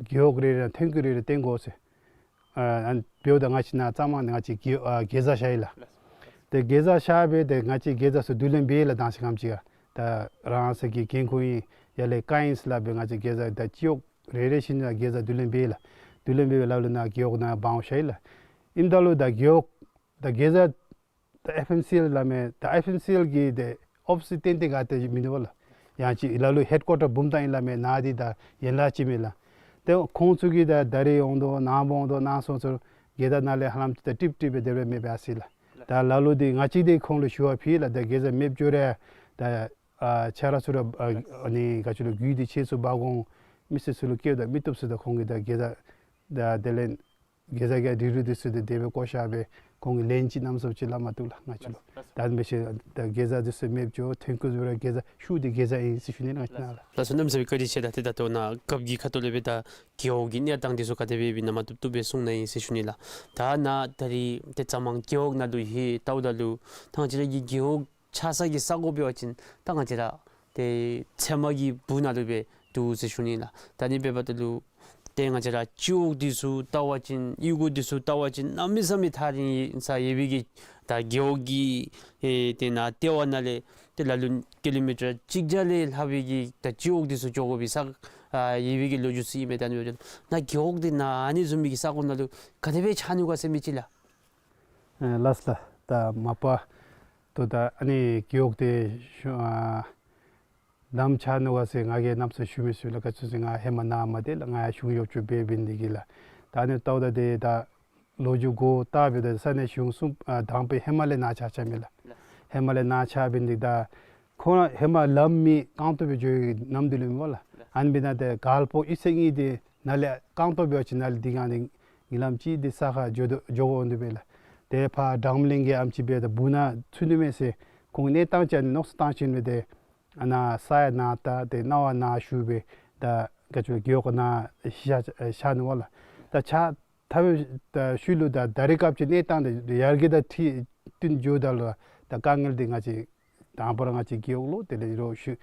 རྒེད་འོག་རེ་རེ་ཐོན་སྐྱེད་རེ་རེ་བཏོན་དགོ་ཟེར། ཨ་ཨ་ནི་འབདཝ་ད་ང་བཅས་ནཱ་གཙང་མ་ནི་ང་བཅས་གེ་ཨ་གེ་ཛ་བཞག་ཡི་ལགས། ཏེ་གེ་ཛ་བཞག་སྦེ་ཏེ་ང་བཅས་གེ་ཛ་ཚུ་བསྡུ་ལེན་འབད་ཡི་ལགས། དང་ཞག་ཁམས་ཅིག་ཁར་ད་རང་སོའི་གི་འགན་ཁུར་ཨིན་ཡར་ལས་བཀའ་ཨིན་ཟེར་སླབ་སྦེ་ང་བཅས་གེ་ཛ་ད་སྤྱི་འོག་རེ་རེ་བཞིན་ལགས་གེ་ཛ་བསྡུ་ལེན་འབད་ཡི་ལགས། བསྡུ་ལེན་འབད་སྦེ་ལ་ལུ་ནཱ་རྒེད་འོག་ནང་འབག་འོང་བཞག་ཡི་ལགས། ཨིནམ་ད་ལུ་ད་རྒེད་འོག་ད་གེ་ཛ་ད་ཨེཕ་ཨེམ་སི་ཨེལ་སླབ་མི་ད་ཨེཕ་ཨེམ་སི་ཨེལ་གྱི་ཏེ་ཨོ་ཕིསི་ཏན་ཏན་ག་ཏེ་མིན་འདུག་པ་ལགས། ཡང་ཅིན་ལ་ལུ་ཧེཌ་ཀོ་ཊར་བུམ་ཐང་ཨིན་སླབ་མི་ནཱ་འདི་ད་ཡན་ལག་ཅིག་མས་ལགས། ཏེ་ཁོང་ཚུ་གིས་ད་ད་རེས་འོང་དོ་ནངས་པ་འོང་དོ་ནངས་སོང་ཚུར་གེ་ཛ་ནང་ལས་ཧ་ལམ་ཅིག་ད་ཀྲིག་ཀྲི་སྦེ་དེ་སྦེ་མེད་པས་ཟེར་ལགས། ད་ལ་ལུ་འདི་ང་བཅས་འདི་ཁོང་ལུ་ཞུ་བ་ཕུལ་ལགས། ད་གེ་ཛ་མེདཔ་འགྱོ་རུང་ད་ཨ་ཆ་རོགས་ཚུ་ར་ཨ་ཨ་ནི་ག་ཅི་ལོ་རྒུད་དེ་ཁྱེད་ཚུ་འབག་འོང་མི་སེར་ཚུ་ལུ་བསྐྱལཝ་ད་མི་བཏུབ་ཟེར། ད་ཁོང་གིས་ད་གེ་ཛ་ད་དེ་ལས་གེ་ཛ་གི་རིགས་རུས་འདི་ཚུ་ཏེ་དེ་སྦེ་བཀོ་བཞག་སྦེ་ཁོང་གིས་ལན་ཅིག་གནམ་མེད་ས་མེད་ཅིག་སླབ་མ་བཏུབ་ལགས་ང་བཅས་ལུ། ད་འབད་ཞིནམ་ད་གེ་ཛ་འདི་ཚུ་མེདཔ་འགྱོ་ཐོན་སྐྱེད་ཚུ་ར་གེ་ཛ་ཤུགས་འདི་གེ་ཛ་ཨིན་ཟེར་ཞུ་ནི་ལགས་ང་བཅས་ནཱ་ལགས། ལགས་སོ་གནམ་མེད་ས་མེད་བཀའ་དྲིན་ཆེ་ལགས། ཏེ་ད་ལྟོ་ནཱ་རྒཔོ་གི་ཁ་ཐུག་ལས་སྦེ་ད་རྒེད་འོག་གི་གནས་སྟངས་འདི་ཚུ་ག་དེ་སྦེ་སྦེ་ན་མ་བཏུབ་བཏུབ་སྦེ་གསུངས་གནང་ཡི་ཟེར་ཞུ་ནི་ལགས། ད་ནཱ་ད་རིས་ཏེ་རྩ་དམངས་རྒེད་འོག་ནང་ལུ་ཧེ་ལྟཝ་ད་ལུ་ད་ང་བཅས་ར་གི་རྒེད་འོག་ཆགས་ས་གི་ས་གོ་འབད་བ་ཅིན་ད་ང་བཅས་ར་ཏེ་ཚལ་མ་གི་སྦུག་ནང་ལུ་སྦེ་འདུག་ཟེར་ཞུ་ནི་ལགས། ད་ཨ་ནི་འབདཝ་ད་ལུ་ཏེ་ང་བཅས་ར་སྤྱི་འོག་འདི་ཚུ་ལྟ་བ་ཅིན་གཡུས་སྒོ་འདི་ཚུ་ལྟ་བ་ཅིན་གནམ་མེད་ས་མེད་ཐག་རིང་ས་ཡོད་པའི་གི་ད་རྒེད་འོག་གི་ཨེ་ཏེ་ནཱ་ལྟེ་བ་ནང་ལས་ཏེ་ལ་ལུ་ཀི་ལོ་མི་ཊར་གཅིག་བརྒྱ་ལས་ལྷག་པའི་གི་ད་སྤྱི་འོག་འདི་ཚུ་འགྱོ་དགོ་པའི་ས་ཨ་ཡོད་པའི་གི་ལོ་རྒྱུས་ཚུ་ཨིན་མས། ད་ཨ་ནི་འབདཝ་ད་ནཱ་རྒེད་འོག་འདི་ནཱ་ཨ་ནི་བཟུམ་མའི་གི་ས་གོ་ནང་ལུ་ག་དེ་སྦེ་ཆགས་ནུག་ག་ཟེར་མི་ཅིག་ལགས། ཨེ་ལགས་སོ་ལགས། ད་མ་པ་ཏེ་ད་ཨ་ནི་རྒེད་འོག་འདི་ཨ་ནམ་ཆགས་ནུག་ག་ཟེར་ང་གིས་གནམ་མེད་ས་མེད་ཞུ་མི་ཚུགས་ལགས། ག་ཅི་ཟེར་ང་ཧེ་མ་ནཱ་མ་སྡོད་ལགས། ང་ཡང་གཞུང་གཡོགཔ་ཅིག་འབད་འབདཝ་ལས་བརྟེན་ལགས། ད་ཨ་ནི་ལྟཝ་ད་འདི་ད་ལོ་རྒྱུས་གོ་བལྟ་འབདཝ་ད་ས་གནས་གཞུང་གསུམ་ཨ་དང་པའི་ཧེ་མ་ལས་ནཱ་ཆགས་ཆགསཔ་མས་ལགས། ཧེ་མ་ལས་ནཱ་ཆགས་འབདཝ་ལས་བརྟེན་ད་ཁོང་ཧེ་མ་ལམ་མེད་རྐང་སྟོང་སྦེ་འགྱོ་བའི་གནམ་དུས་ལུ་མས་ལགས། ཨ་ནི་འབདཝ་ད་ཏེ་དཀར་སྤང་གཡུས་ཚན་གཉིས་འདི་ནཱ་ལས་རྐང་སྟོང་འབད་བ་ཅིན་ནཱ་ལས་འདི་གང་འདི་ཉིན་ལམ་ཅིག་འདི་ས་ཁར་འགྱོ་དོ་འགྱོ་དགོ་འོང་དོ་མས་ལགས། ཏེ་ཕར་འབྲང་གླིང་གི་ཨེམ་ཆི་འབདཝ་ད་སྦུག་ནང་ཚུད་ནི་མས་ཟེར་ཁོང་གནས་སྟངས་ཅིག་ཨ་ནི་མནོ་བསམ་བཏང་ཞིནམ་ལས་ཏེ་ཨ་ནཱ་ས་ཡང་ནཱ་ད་ཏེ་གནང་བ་ནཱ་ཞུ་སྦེ་ད་ག་ཅི་རྒེད་འོག་ནང་ཤར་ཤར་ནུག་པ་ལགས། ད་ཆ་ འཐབ་པའི་ཤུལ་ལུ་ད་ད་རེས་སྐབས་ཀྱི་གནས་སྟངས་དང་ཡར་རྒྱས་དང་འཁྲིལ་བསྟུན་འགྱོཝ་ད་ལུ་ད་དཀའ་ངལ་འདི་ང་བཅས་དང་པ་ར་ང་བཅས་རྒེད་འོག་ལུ་དེ་ལས་རོགས་ཞུ་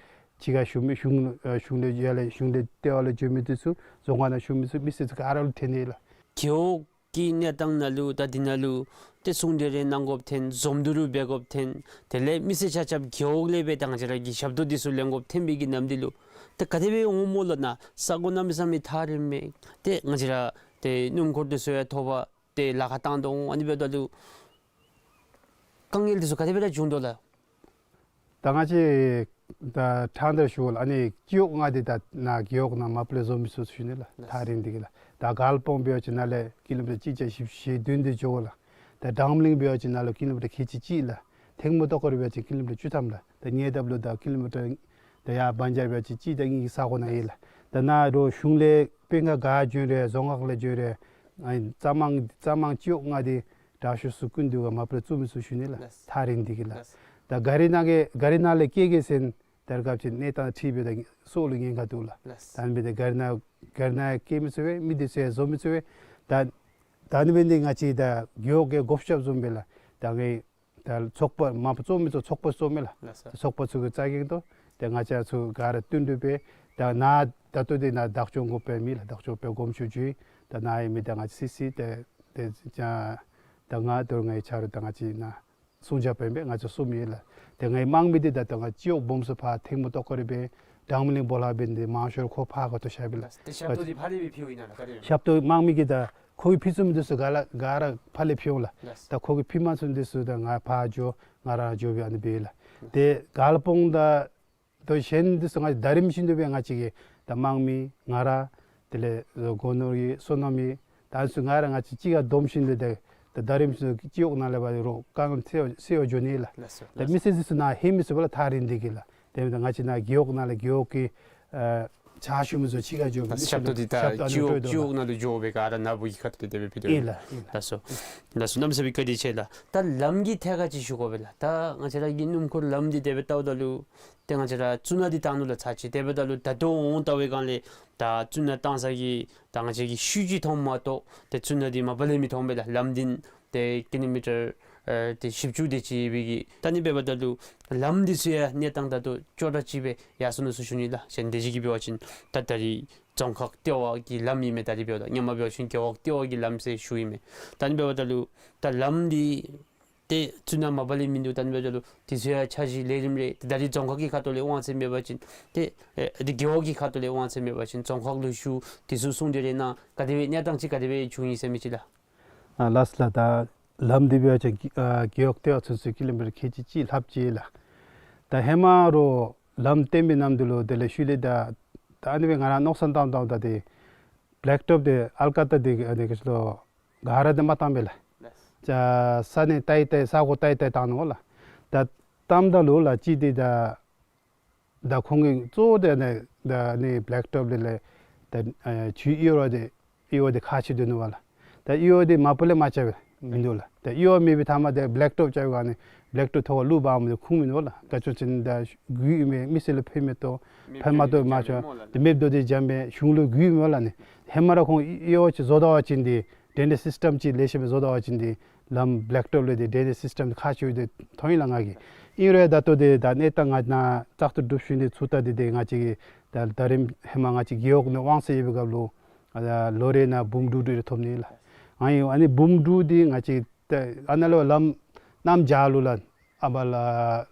ཕྱི་ཁར་བཞུགས་མི་གཞུང་གཞུང་ལས་ཡར་ལས་གཞུང་ལས་ལྟེ་བ་ལུ་འབྱོན་མི་འདི་ཚུ་རྫོང་ཁག་ནང་བཞུགས་མི་ཚུ་མི་སེར་ཚུ་ག་ར་ལུ་ཐོན་ཡི་ལགས། རྒེད་འོག་གི་གནས་སྟངས་ནང་ལུ་ད་འདི་ནང་ལུ་ཏེ་གསུང་གྲོས་རེ་གནང་དགོཔ་ཐོན། འཛོམས་འདུ་རེ་འབད་དགོཔ་ཐོན། དེ་ལས་མི་སེར་ཆ་ཁྱབ་རྒེད་འོག་ལས་སྦེ་ད་ང་བཅས་ར་གི་ཞབས་ཏོག་འདི་ཚུ་ལེན་དགོཔ་ཐོན་པའི་གི་ནམ་དུས་ལུ་ཏེ་ག་དེ་སྦེ་འོང་སྨོ་ལགས། ན་ས་གོ་གནམ་མེད་ས་མེད་ཐག་རིང་མས། ཏེ་ང་བཅས་ར་ཏེ་སྣུམ་འཁོར་འདི་ཚུ་ཡང་ཐོབ་པར་ཏེ་ལཱ་ཁག་བཏང་དོ་འོང་། ཨ་ནི་འབདཝ་ད་ལུ་དཀའ་ངལ་འདི་ཚུ་ག་དེ་སྦེ་ར་བྱུང་དོ་ལགས། ད་ང་བཅས་ད་ཕྲང་སྟེ་ཞུ་ལགས། ཨ་ནི་སྤྱི་འོག་ལྔ་འདི་ད་ནཱ་རྒེད་འོག་ནང་མ་པ་ལས་འཛོམས་མི་ཚུ་ཞུ་ནི་ལགས། ཐག་རིང་འདི་གིས་ལགས། ད་དཀར་སྤང་འབད་བ་ཅིན་ནཱ་ལས་ཀི་ལོ་མི་ཊར་གཅིག་བརྒྱ་བཞི་བཅུ་ཞེ་བདུན་འདི་འགྱོ་དགོ་ལགས། ད་འབྲམ་གླིང་འབད་བ་ཅིན་ནཱ་ལུ་ཀི་ལོ་མི་ཊར་ཁལ་གཅིག་གཅིག་ལགས། ཐེངས་མ་ཏོག་ཁར་འབད་བ་ཅིན་ཀི་ལོ་མི་ཊར་བཅུ་ཐམ་ལགས། ད་ཉེ་འདབས་ལུ་ད་ཀི་ལོ་མི་ཊར་ད་ཡར་བན་ཇར་འབད་བ་ཅིན་གཅིག་དང་གཉིས་ཀྱི་ས་གོ་ནང་ཨིན་ལགས། ད་ནཱ་རོགས་གཞུང་ལས་དཔོན་ཁག་ག་བྱོན་རུང་རྫོང་ཁག་ལས་བྱོན་རུང་ཨ་ནི་རྩ་དམངས་རྩ་དམངས་སྤྱི་འོག་ལྔ་འདི་དྲག་ཤོས་ཚུ་ཀུན་འདུས་ཀ་མ་པ་ལས་བཙུགས་མི་ཚུ་ཞུ་ནི་ལགས། ལགས། ཐག་རིང་འདི་གིས་ལགས། ལགས། ད་གཱ་རི་ནང་གི་གཱ་རི་ནང་ལས་བསྐྱལ་བསྐྱལ་ཟེར་ད་རེས་སྐབས་ཀྱི་གནས་སྟངས་འཁྲིལ་སྦེ་ད་སྲོག་ལུ་ཉེན་ཁ་འདུག་ལགས། ལགས། ད་ཨ་ནི་འབད་དེ་གཱ་རི་ནང་གཱ་རི་ནང་བསྐྱལ་མི་ཚུ་སྦེ་མི་འདི་ཚུ་ཡང་བཟོ་མི་ཚུ་སྦེ་ད་ད་ཨ་ནི་འབད་ནི་འདི་ང་བཅས་ད་རྒེད་འོག་གི་བགོ་བཤའ་བཟུམ་སྦེ་ལགས། ད་ངེ་ད་ཚོགས་པ་མ་པ་བཙུགས་མི་ཚུ་ཚོགས་པ་བཙུགས་མི་ལགས། ལགས་སོ། ཚོགས་པ་ཚུ་གི་རྩ་འགེངས་ཏེ་ད་ང་བཅས་ཚུ་ག་ར་བསྟུན་གྲོས་འབད། ད་ནཱ་ད་ལྟོ་འདི་ནཱ་བདག་སྐྱོང་དགོ་པའི་མི་ལགས། བདག་སྐྱོང་འབད་དགོངས་ཞུ་ཞུ་ཡི། ད་ནཱ་ཨིན་མི་ད་ང་བཅས་སི་སི་ད་ད་ཅ་ད་ང་དོ་ངེའི་ཆ་རོགས་ད་ང་བཅས་ནཱ་སྲུང་སྐྱོབ་འབད་མི་ང་བཅས་གསུམ་ཨིན་ལགས། ད་ངེའི་དམངས་མི་འདི་ད་ད་ང་སྤྱི་འོག་སྦོམ་སུ་ཕར་ཐེངས་མ་ཏོག་ཁར་འབད་འབྲམ་གླིང་སྦོ་ལོགས་འབད་ནི་འདི་མང་ཤོས་ཁོ་ཕར་ག་ཏོ་ཤར་བས་ལགས། ཏེ་ཞབས་ཏོག་འདི་ཕར་ལས་སྦེ་ཕུལཝ་ཨིན་ན་ལགས། ག་དེ་ཞབས་ཏོག་དམངས་མི་གིས་ད་ཁོ་གིས་ཕུལ་ཚུགས་མི་འདི་ཚུ་ག་ལ་ག་ར་ཕར་ལས་ཕུལཝ་ལགས། ལགས། ད་ཁོ་གིས་ཕུལ་མ་ཚུགས་མི་འདི་ཚུ་ད་ང་ཕར་འགྱོ་ང་ར་འགྱོ་སྦེ་ཨ་ནི་འབད་ལགས། ཏེ་དཀར་སྤང་དང་ཏེ་གཞན་འདི་ཚུ་ང་བཅས་ད་རིམ་བཞིན་དུ་སྦེ་ང་བཅས་ཀྱི་ད་དམངས་མི་ང་ར་དེ་ལས་སྒོ་ནོར་གྱི་སོ་ནམ་གྱི་ད་ཨ་ནི་ཚུ་ང་ར་ང་བཅས་གཅིག་ཁར་བསྡོམས་ཞིནམ་ལས་ད་ད་ད་རིམ་བཞིན་དུ་སྤྱི་འོག་ནང་ལས་འབད་རོགས་དཀའ་ངལ་སེལ་སེལ་བར་འགྱོ་ནི་ལགས། ལགས་སོ། ད་མི་སེར་འདི་ཚུ་ནཱ་ལྷོད་མི་ཚུགས་པས་ལགས། ཐག་རིང་འདི་གིས་ལགས། དེ་འབདཝ་ད་ང་བཅས་ནཱ་རྒེད་འོག་ནང་ལས་རྒེད་འོག་གི་ཨ་ཕྱག་ཞུ་མི་ཚུ་གཅིག་ཁར་འགྱོ་སྦེ་ད་ཞབས་ཏོག་འདི་ད་ཞབས་ཏོག་ཨ་ནི་སྤྱི་འོག་སྤྲོད་དོ་སྤྱི་འོག་ནང་ལུ་འགྱོ་སྦེ་ག་ར་ནཱ་བུ་གི་ཁ་ཐུག་ལས་དེ་སྦེ་ཕུལ་དོ། ཨིན་ལགས། ཨིན་ལགས། ལགས་སོ། ལགས་སོ། གནམ་མེད་ས་མེད་བཀའ་དྲིན་ཆེ་ལགས། ད་ལམ་གྱི་ཐད་ཁར་ཅིག་ཞུ་དགོ་པས་ལགས། ད་ང་བཅས་ར་གི་སྣུམ་འཁོར་ལམ་འདི་དེ་སྦེ་བལྟཝ་ད་ལུ་ཏེ་ང་བཅས་ར་བཙུགས་ནི་འདི་བཏང་ནུག་ལགས་ཚར་གཅིག། དེ་འབདཝ་ད་ལུ་ད་ལྟོ་འོང་བལྟ་བའི་སྒང་ལས་ད་བཙུགས་ནི་བཏང་ས་གི་ད་ང་བཅས་ཀྱིས་ཤུལ་ཅིག་མཐོངམ་མ་གཏོགས་ཏེ་བཙུགས་ནི་འདི་མ་པ་ལས་མི་མཐོང་པས་ལགས། ལམ་འདི་ཏེ་ཀི་ལོ་མི་ཊར་ཨེ་ཏེ་བཞི་བཅུ་དེ་ཅིག་ཡོད་པའི་གི། ད་ཨ་ནི་འབདཝ་ད་ལུ་ལམ་འདི་ཚུ་ཡང་གནས་སྟངས་ད་ལྟོ་ཅོག་འཐདཔ་ཅིག་སྦེ་ཡར་སོ་ནུག་ཟེར་ཞུ་ནི་ལགས། གཞན་དེ་ཅིག་གིས་འབད་བ་ཅིན་ད་ད་རིས་རྫོང་ཁག་ལྟེ་བ་གི་ལམ་ཨིན་མས། ད་རིས་འབདཝ་ད་སྔོན་མ་འབད་བ་ཅིན་རྒེད་འོག་ལྟེ་བ་གི་ལམ་ཟེར་ཞུཝ་ཨིན་མས། ད་ཨ་ནི་འབདཝ་ད་ལུ་ད་ལམ་འདི་ཏེ་བཙུགས་ནི་མ་པ་ལས་མིན་འདུག། ད་ཨ་ནི་འབདཝ་ད་ལུ་དེ་ཚུ་ཡང་འཆར་གཞི་ལས་རིམ་རེ་ཏེ་ད་རིས་རྫོང་ཁག་གི་ཁ་ཐུག་ལས་དབང་ཚད་མེད་པ་ཅིན་ཏེ་ཨེ་ཏེ་རྒེད་འོག་གི་ཁ་ཐུག་ལས་དབང་ཚད་མེད་པ་ཅིན་རྫོང་ཁག་ལུ་ཞུ། དེ་ཚུ་གསུང་གྲོས་རེ་གནང་ག་དེ་སྦེ་གནས་སྟངས་ཅིག་ག་དེ་སྦེ་བྱུང་ཡི་ཟེར་མི་ཅིག་ལགས། ཨ་ལགས་སོ་ལགས། ད་ལམ་འདི་འབད་བ་ཅིན་ཨ་རྒེད་འོག་ལྟེ་བ་ཚུན་ཚོད་ཀི་ལོ་མི་ཊར་ཁལ་གཅིག་གཅིག་ལྷགཔ་ཅིག་ལགས། ད་ཧེ་མ་རོགས་ལམ་བཏོན་པའི་ནམ་དུས་ལུ་དེ་ལས་ཤུལ་ལས་ད་ད་ཨ་ནི་སྦེ་ང་ར་མནོ་བསམ་བཏངམ་ད་ད་ཏེ་བེ་ལེཀ་ཊོབ་འདི་ཨལ་ཀ་ཏ་འདི་ཨ་ནི་ག་ཅི་ལོ་ག་ར་འདི་མ་བཏང་པས་ལགས། ལགས། ཅ་ས་གནས་བལྟ་བལྟ་ས་གོ་བལྟ་བལྟ་བཏང་ནུག་ལགས། ད་བཏངམ་ད་ལུ་ལགས་གཅིག་འདི་ད་ད་ཁོང་གིས་གཙོ་བོ་དེ་ནི་ད་ནི་བེ་ལེཀ་ཊོབ་ལས་ལས་ད་ཨ་ཆུའི་གཡུར་བ་དེ་གཡུར་བ་དེ་ཁ་ཕྱེ་སྡོད་ནུག་པ་ལགས། ད་གཡུར་བ་དེ་མ་པ་ལས་མ་རྐྱབ་པས་མིན་འདུག་ལགས། ད་གཡུར་བ་མེད་པའི་མཐའ་མ་དེ་བེ་ལེཀ་ཊོབ་རྐྱབ་པའི་སྒང་ནི་བེ་ལེཀ་ཊོབ་ཐོག་ཁར་ལུ་འབག་མི་དེ་ཁུངས་མིན་འདུག་ལགས། ག་ཅི་ཅིན་ད་རྒུད་མི་མི་སེར་ལུ་ཕན་མི་ཏོ་ཕན་མ་ཏོ་མ་ཆོག་དེ་མེདཔ་དོ་དེ་འཇམ་པའི་གཞུང་ལུ་རྒུད་མི་ལགས་ནི། ཧེ་མ་ར་ཁོང་གཡུར་བ་ཅིག་བཟོ་ད་པ་ཅིན་དེ་ཌྲེ་ནེཇ་སིསི་ཊམ་ཅིག་ལེགས་ཤོམ་སྦེ་བཟོ་ད་པ་ཅིན་དེ་ལམ་བེ་ལེཀ་ཊོབ་ལས་དེ་ཌྲེ་ནེཇ་སིསི་ཊམ་དེ་ཁ་ཕྱེ་སྟེ་མཐོང་ཡི་ལགས་ང་གིས། ཨིན་རུང་ད་ལྟོ་དེ་ད་གནས་སྟངས་ང་ནཱ་བཙག་འཐུ་གྲུབ་ཞིནམ་དེ་ཚུར་ལྟ་སྟེ་དེ་ང་བཅས་ཀྱིས་ད་ད་རིས་ཧེ་མ་ང་བཅས་རྒེད་འོག་ནང་དབང་ཚད་ཡོད་པའི་སྐབས་ལུ་ཨ་ལོ་རེ་ནང་འབུམ་དྲུག་དྲུག་རེ་ཐོབ་ནི་ལགས། ཨ་ནི་ཨ་ནི་འབུམ་དྲུག་དེ་ང་བཅས་ད་ཨ་ནཱ་ལུ་ལམ་གནམ་བྱཱར་ལུ་ལགས་ཨ་བ་ལ་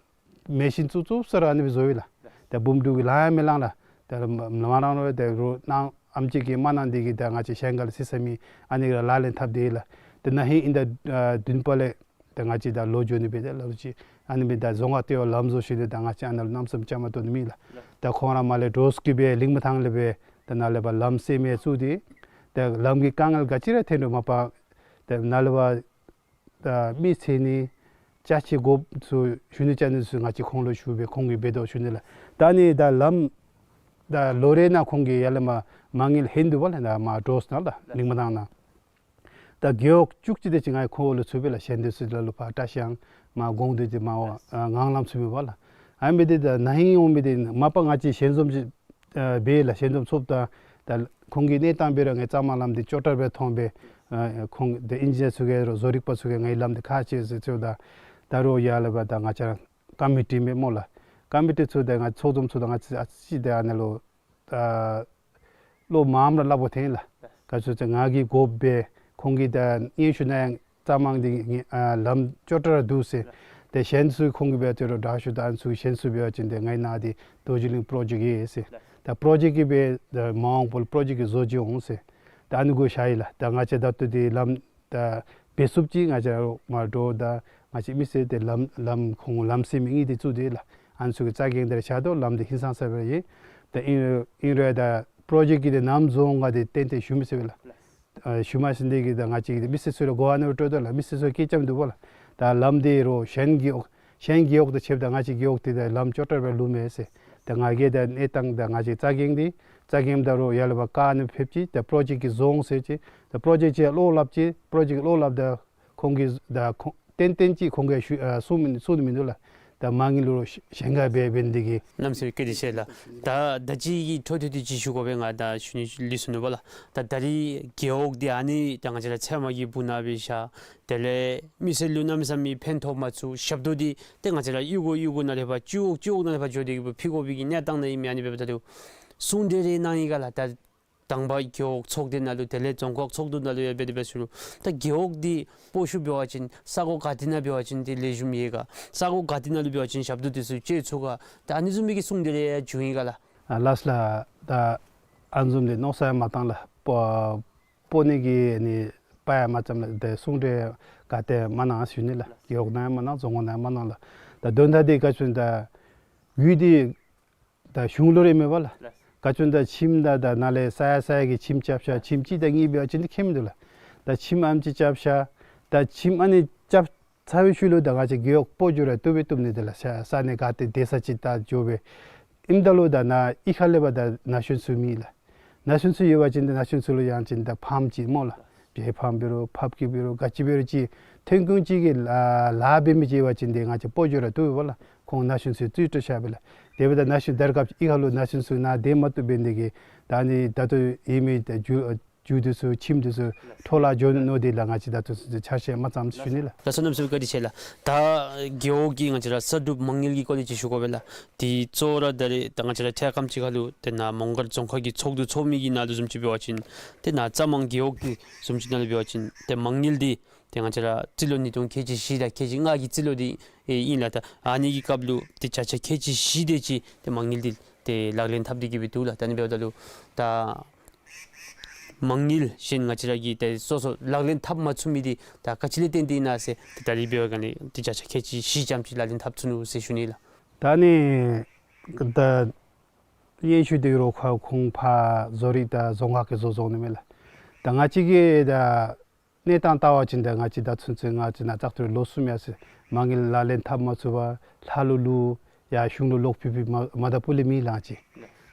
མེ་ཤིན་བཙུགས་བཙུགས་ས་ར་ཨ་ནི་སྦེ་བཟོ་ཡི་ལགས། ད་འབུམ་དྲུག་གི་ལང་ཡང་མི་ལང་ལགས། ད་མ་མ་ལང་རུང་ད་རུང་ནང་ཨམ་ཅིག་གིས་མ་གནང་དེ་གིས་ད་ང་བཅས་གཞན་ཁ་ལས་བསད་ས་མེད། ཨ་ནི་ར་ལག་ལེན་འཐབ་སྟེ་ལགས། ད་ན་ཧིང་ཨིན་ད་ཨ་བདུན་པ་ལས་ད་ང་བཅས་ད་ལོག་འགྱོ་ནི་སྦེ་ད་ལ་ལུ་ཅིག་ཨ་ནི་སྦེ་ད་རྫོང་ཁག་ལྟེ་བ་ལམ་བཟོ་ཞིནམ་དེ་ད་ང་བཅས་ཨ་ནཱ་ལུ་གནམ་མེད་ས་མེད་བཅའ་མར་གཏོགས་ནི་མེད་ལགས། ད་ཁོང་ར་མར་ལས་འདྲོག་སྐྱིད་སྦེ་ལིང་མ་ཐང་ལས་སྦེ་ད་ནཱ་ལས་ཕར་ལམ་སེལ་མི་བཙུགས་ཏེ་ད་ལམ་གྱི་དཀའ་ངལ་ག་ཅི་ར་ཐོན་རུང་མ་པ་ད་ནཱ་ལས་ཕར་ད་མི་འཚོལ་ནི་ཅ་ཆས་དགོཔ་ཚུ་ཞུ་ནི་བཅར་ནི་ཚུ་ང་བཅས་ཁོང་ལུ་ཞུ་སྦེ་ཁོང་གིས་འབད་དོ་ཞུ་ནི་ལགས། ད་ནི་ད་ལམ་ད་ལོ་རེ་ནང་ཁོང་གིས་ཡར་ལས་མར་མ་དངུལ་ལྷོད་འདུག་པ་ལགས། ནཱ་མར་འདྲོག་ནང་ལགས་ལིང་མ་ཐང་ནང་། ད་རྒེད་འོག་བཅུ་གཅིག་དེ་ཅིག་ང་ཁོ་ལུ་ཚུད་པས་ལགས། གཞན་དེ་ཚུ་ལ་ལུ་ཕར་བཀྲ་ཤིས་སྒང་མར་དགོངས་འདུས་དེ་མར་ཨ་ངང་ལམ་ཚུད་མི་པ་ལགས། ཨ་ནི་སྦེ་དེ་ད་ན་ཧིང་འོང་མི་དེ་མ་པ་ང་བཅས་ཞལ་འཛོམས་ཅིག་ཨ་འབད་ལགས། ཞལ་འཛོམས་ཚོགསཔ་ད་ད་ཁོང་གི་གནས་སྟངས་འབད་རུང་ངེའི་གཙང་མ་ལམ་འདི་ཅོག་འཐདཔ་སྦེ་མཐོང་སྦེ་ ཨ་ཁོང་ཏེ་ཨིན་ཇི་ནི་ཡར་ཚུ་གིས་རོགས་བཟོ་རིག་པ་ཚུ་གིས་ངེའི་ལམ་འདི་ཁག་ཆེ་ཟེར་ཚུ་ད་ད་རོགས་ཡར་ལས་འབད་ད་ང་བཅས་ར་ཀོ་མི་ཊི་མས་སྨོ་ལགས། ཀོ་མི་ཊི་ཚུ་ཏེ་ང་ཚོགས་འཛོམས་ཚུ་ད་ང་བཅས་ཨ་ཙི་ཅིག་ཏེ་ཨ་ནཱ་ལུ་ཨ་བློ་མངམ་ར་སླབ་དགོཔ་ཐོན་ལགས། ག་ཅི་ཟེར་ང་གིས་དགོཔ་སྦེ་ཁོང་གིས་ད་སྙན་ཞུ་གནང་ཡང་རྩ་མང་འདི་ཨ་ལམ་ཅོག་འཐདཔ་ར་འདུག་ཟེར། ཏེ་གཞན་ཚུ་ཁོང་གིས་འབད་དེ་རོགས་དྲག་ཤོས་ད་ཨ་ནི་ཚུ་གཞན་ཚུ་འབད་བ་ཅིན་ཏེ་ངེའི་ནཱ་འདི་རྡོ་རྗེ་གླིང་པྲོ་ཇེཀཊ་ཡོད་ཟེར། ད་པྲོ་ཇེཀཊ་གི་སྦེ་ད་མ་འོངས་པ་ལུ་པྲོ་ཇེཀཊ་གི་བཟོ་བཅོས་འོང་ཟེར། ད་ཨ་ནི་གུ་བཞག་ཡི་ལགས། ད་ང་བཅས་ད་ལྟོ་འདི་ལམ་ད་འབད་ཚུགསཔ་ཅིག་ང་བཅས་ར་མར་འགྱོ་ད་ང་བཅས་མི་སེར་ཏེ་ལམ་ལམ་ཁོང་ལམ་སེལ་མི་གཉིས་འདི་བཙུགས་ཏེ་ལགས། ཨ་ནི་ཚུ་གི་རྩ་འགེངས་འདི་ར་བཞག་དོ། ལམ་འདི་ཧིང་སངས་ས་སྦེ་ཡོད། ད་ཨིན་ཨིན་རུང་ད་པྲོ་ཇེཀཊ་གི་འདི་ནམ་བཟོ་འོང་ག་འདི་ཏན་ཏན་ཞུ་མི་ཚུགས་པས་ལགས། ཨ་ཞུ་མ་ཚུགས་ནི་འདི་གིས་ད་ང་བཅས་ཀྱིས་མི་སེར་ཚུ་ལུ་གོ་བ་ནོར་སྤྲོད་དོ་ལགས། མི་སེར་ཚུ་སྐད་རྐྱབ་འདུག་པ་ལགས། ད་ལམ་འདི་རོགས་གཞན་རྒེད་འོག་གཞན་རྒེད་འོག་དང་ཕྱདཔ་ད་ང་བཅས་རྒེད་འོག་འདི་ད་ལམ་ཅོག་འཐདཔ་ར་ལུས་མས་ཟེར། ད་ང་གིས་ད་གནས་སྟངས་ད་ང་བཅས་རྩ་འགེངས་འདི་རྩ་འགེངསམ་ད་རོགས་ཡར་ལས་འབད་བཀག་ནི་ཕེབས་ཅི། ད་པྲོ་ཇེཀཊ་གི་བཟོ་འོང་ཟེར་ཅི། ད་པྲོ་ཇེཀཊ་ཅིག་བློ་སླབ་ཅི། པྲོ་ཇེཀཊ་བློ་སླབ་ད་ཁོང་གིས་ད་ཁོང་ཏན་ཏན་ཅིག་ཁོང་གིས་ཞུ་ཨ་གསུང་མི་གསུང་ནི་མིན་འདུག་ལགས། ད་མ་དངུལ་ལུ་ཞེན་ཁ་འབད་འབད་ནི་འདི་གིས། གནམ་མེད་ས་མེད་བཀའ་དྲིན་ཆེ་ལགས། ད་ད་ཅི་གི་འཕྲོ་མཐུད་དེ་ཅིག་ཞུ་དགོ་པས། ང་ད་ཞུ་ནི་ལུས་སོ་ནུག་པ་ལགས། ད་ད་རིས་རྒེད་འོག་འདི་ཨ་ནི་ད་ང་བཅས་ར་ཚལ་མ་གི་སྦུག་ནང་སྦེ་བཞག། དེ་ལས་མི་སེར་ལུ་གནམ་མེད་ས་མེད་ཕན་ཐོགས་མ་ཚུགས། ཞབས་ཏོག་འདི་ཏེ་ང་བཅས་ར་གཡུས་སྒོ་གཡུས་སྒོ་ནང་ལས་ཕར་སྤྱི་འོག་སྤྱི་འོག་ནང་ལས་ཕར་འགྱོ་སྟེ་གི་ཕུལ་དགོ་པའི་གི་གནས་སྟངས་ནང་ཨིན་མས། ཨ་ནི་འབདཝ་ད་ལུ་གསུང་གྲོས་རེ་གནང་ཡི་ག་ལགས། ད་དང་པ་རྒེད་འོག་ཚོགས་སྡེ་ནང་ལུ་དེ་ལས་རྫོང་ཁག་ཚོགས་འདུ་ནང་ལུ་ཡང་འབད་དེ་འབད་ཚུགས་རུང་ད་རྒེད་འོག་འདི་སྤོ་བཤུད་འབད་བ་ཅིན་ས་གོ་ག་ཏེ་ནང་འབད་བ་ཅིན་ཏེ་ལེགས་ཤོམ་ཡོད་ག། ས་གོ་ག་ཏེ་ནང་ལུ་འབད་བ་ཅིན་ཞབས་ཏོག་འདི་ཚུ་སྤྱོད་ཚུགས་ག། ད་ཨ་ནི་བཟུམ་མའི་གི་གསུང་འདི་རེ་ཡང་བྱུང་ཡི་ག་ལགས། ཨ་ལགས་ལགས། ད་ཨ་ནི་བཟུམ་འདི་མནོ་བསམ་ཡང་མ་བཏང་ལགས། སྤོ་སྤོ་ནི་གི་ཨ་ནི་དཔའ་ཡང་མ་བཅམ་ལགས། ཏེ་གསུང་གྲོས་ག་ཏེ་མ་གནང་ཞུ་ནི་ལགས། རྒེད་འོག་ནང་ཡང་མ་གནང་རྫོང་ཁག་ནང་ཡང་མ་གནང་ལགས། ད་དོན་དག་འདི་ག་ཅི་ཨིན་ད་ཡུལ་འདི་ད་གཞུང་ལུ་ར་མེད་པ་ལགས། ག་ཅི་ཨིན་ད་ཁྱིམ་ད་ད་ནཱ་ལས་ས་ཡ་ས་ཡ་གི་ཁྱིམ་རྐྱབ་ཤ་ཁྱིམ་གཅིག་དང་གཉིས་འབད་བ་ཅིན་འདི་ཁྱད་མིན་འདུག་ལགས། ད་ཁྱིམ་ཨ་ནེམ་ཅིག་རྐྱབ་ཤ་ད་ཁྱིམ་ཨ་ནི་རྐྱབ་ཚར་བའི་ཤུལ་ལུ་ད་ང་བཅས་རྒེད་འོག་སྤོ་འགྱོ་ར་བཏུབ་པས། བཏུབ་ནི་འདི་ལགས། ས་ས་གནས་ག་ཏེ་སྡོད་ས་ཅིག་ད་འགྱོ་སྦེ་ཨིནམ་ད་ལུ་ད་ནཱ་གཡུས་ཁ་ལས་འབདཝ་ད་ན་གཞོན་ཚུ་མེད་ལགས། ན་གཞོན་ཚུ་ཡོད་པ་ཅིན་ཏེ་ན་གཞོན་ཚུ་ལུ་ཡང་ཅིན་ད་ཕཱམ་ཅིག་སྨོ་ལགས། བྱེ་ཕཱམ་འབད་རུང་ཕགཔ་སྐྱེས་འབད་རུང་ག་ཅི་འབད་རུང་ཅིག་ཐོན་ཁུངས་ཅིག་གི་ལཱ་ལཱ་འབད་མི་ཅིག་ཡོད་པ་ཅིན་ཏེ་ང་བཅས་སྤོ་འགྱོ་ར་བཏུབ་པས་ལགས། ཁོང་ན་གཞོན་ཚུ་རྩིས་སྤྲོད་བཞག་པས་ལགས། དེ་འབདཝ་ད་ན་གཞོན་ད་རེས་སྐབས་ཅིག་གཡུས་ཁ་ལུ་ན་གཞོན་ཚུ་ནཱ་སྡོད་མ་བཏུབ་འབད་ནི་འདི་གིས་ད་ཨ་ནི་ད་ལྟོ་ཨིན་མི་ད་རྒྱུ་རྒྱུ་འདི་ཚུ་ཁྱིམ་འདི་ཚུ་འཕྲོ་བརླག་འགྱོ་ནི་མནོ་སྟེ་ལགས། ང་བཅས་ད་ལྟོ་ཚུན་ཚོད་འཆར་གཞི་མ་བརྩམས་ཞུ་ནི་ལགས། ལགས་སོ། གནམ་མེད་ས་མེད་བཀའ་དྲིན་ཆེ་ལགས། ད་རྒེད་འོག་གི་ང་བཅས་ར་གསར་སྒྲུབ་མ་དངུལ་གྱི་སྐོར་ལས་ཅིག་ཞུ་དགོ་པས་ལགས། དེ་གཙོ་བོ་ར་ད་རེས་ད་ང་བཅས་ར་ཐད་རི་ཁ་ཅིག་ཁ་ལུ་ཏེ་ནཱ་མོང་སྒར་རྫོང་ཁག་གི་ཚོགས་འདུ་ཚོགས་མི་གི་ནང་ལུ་བཟུམ་ཅིག་འབད་བ་ཅིན་ཏེ་ནཱ་རྩ་མང་རྒེད་འོག་གི་བཟུམ་ཅིག་ནང་ལུ་འབད་བ་ཅིན་ཏེ་མ་དངུལ་འདི་ཏེ་ང་བཅས་ར་རྩིས་ལོ་ཉིས་སྟོང་ཁལ་གཅིག་བཞི་དང་ཁལ་གཅིག་ལྔ་གི་རྩིས་ལོ་འདི་ཨེ་ཨིན་ལགས། ད་ཨ་ནི་གི་སྐབས་ལུ་ཏེ་བརྒྱ་ཆ་ཁལ་གཅིག་བཞི་དེ་ཅིག་ཏེ་མ་དངུལ་འདི་ཏེ་ལག་ལེན་འཐབ་སྟེ་གི་སྦེ་འདུག་ལགས། ད་ཨ་ནི་འབདཝ་ད་ལུ་ད་མ་དངུལ་གཞན་ང་བཅས་ར་གི་ཏེ་སོ་སོ་ལག་ལེན་འཐབ་མ་ཚུགས་མི་འདི་ད་ག་ཅི་ལས་བརྟེན་ཏེ་ཨིན་ན་ཟེར་ཏེ་ད་རིས་འབད་བ་ཅིན་ཏེ་བརྒྱ་ཆ་ཁལ་གཅིག་བཞི་ཙམ་ཅིག་ལག་ལེན་འཐབ་ཚུགས་ནུག་ཟེར་ཞུ་ནི་ལགས། ད་ཨ་ནི་ད་སྙན་ཞུ་འདི་རོགས་ཁོ་ཁོང་ཕར་བཟོ་རིག་དང་རྫོང་ཁག་གིས་བཟོ་བཟོ་ནི་མས་ལགས། ད་ང་བཅས་ཀྱི་ད་གནས་སྟངས་བལྟ་བ་ཅིན་ད་ང་བཅས་ད་ཚུན་ཚོད་ང་བཅས་ནཱ་བཙག་འཐུ་ལོ་གསུམ་ཡར་སོ་ཡི། མ་དངུལ་ལག་ལེན་འཐབ་མ་ཚུགས་པར་ལྷ་ལུ་ལུ་ཡར་གཞུང་ལུ་ལོག་ཕུལ་ཕུལཝ་མ་མ་ད་སྤུ་ལས་མེད་ལགས།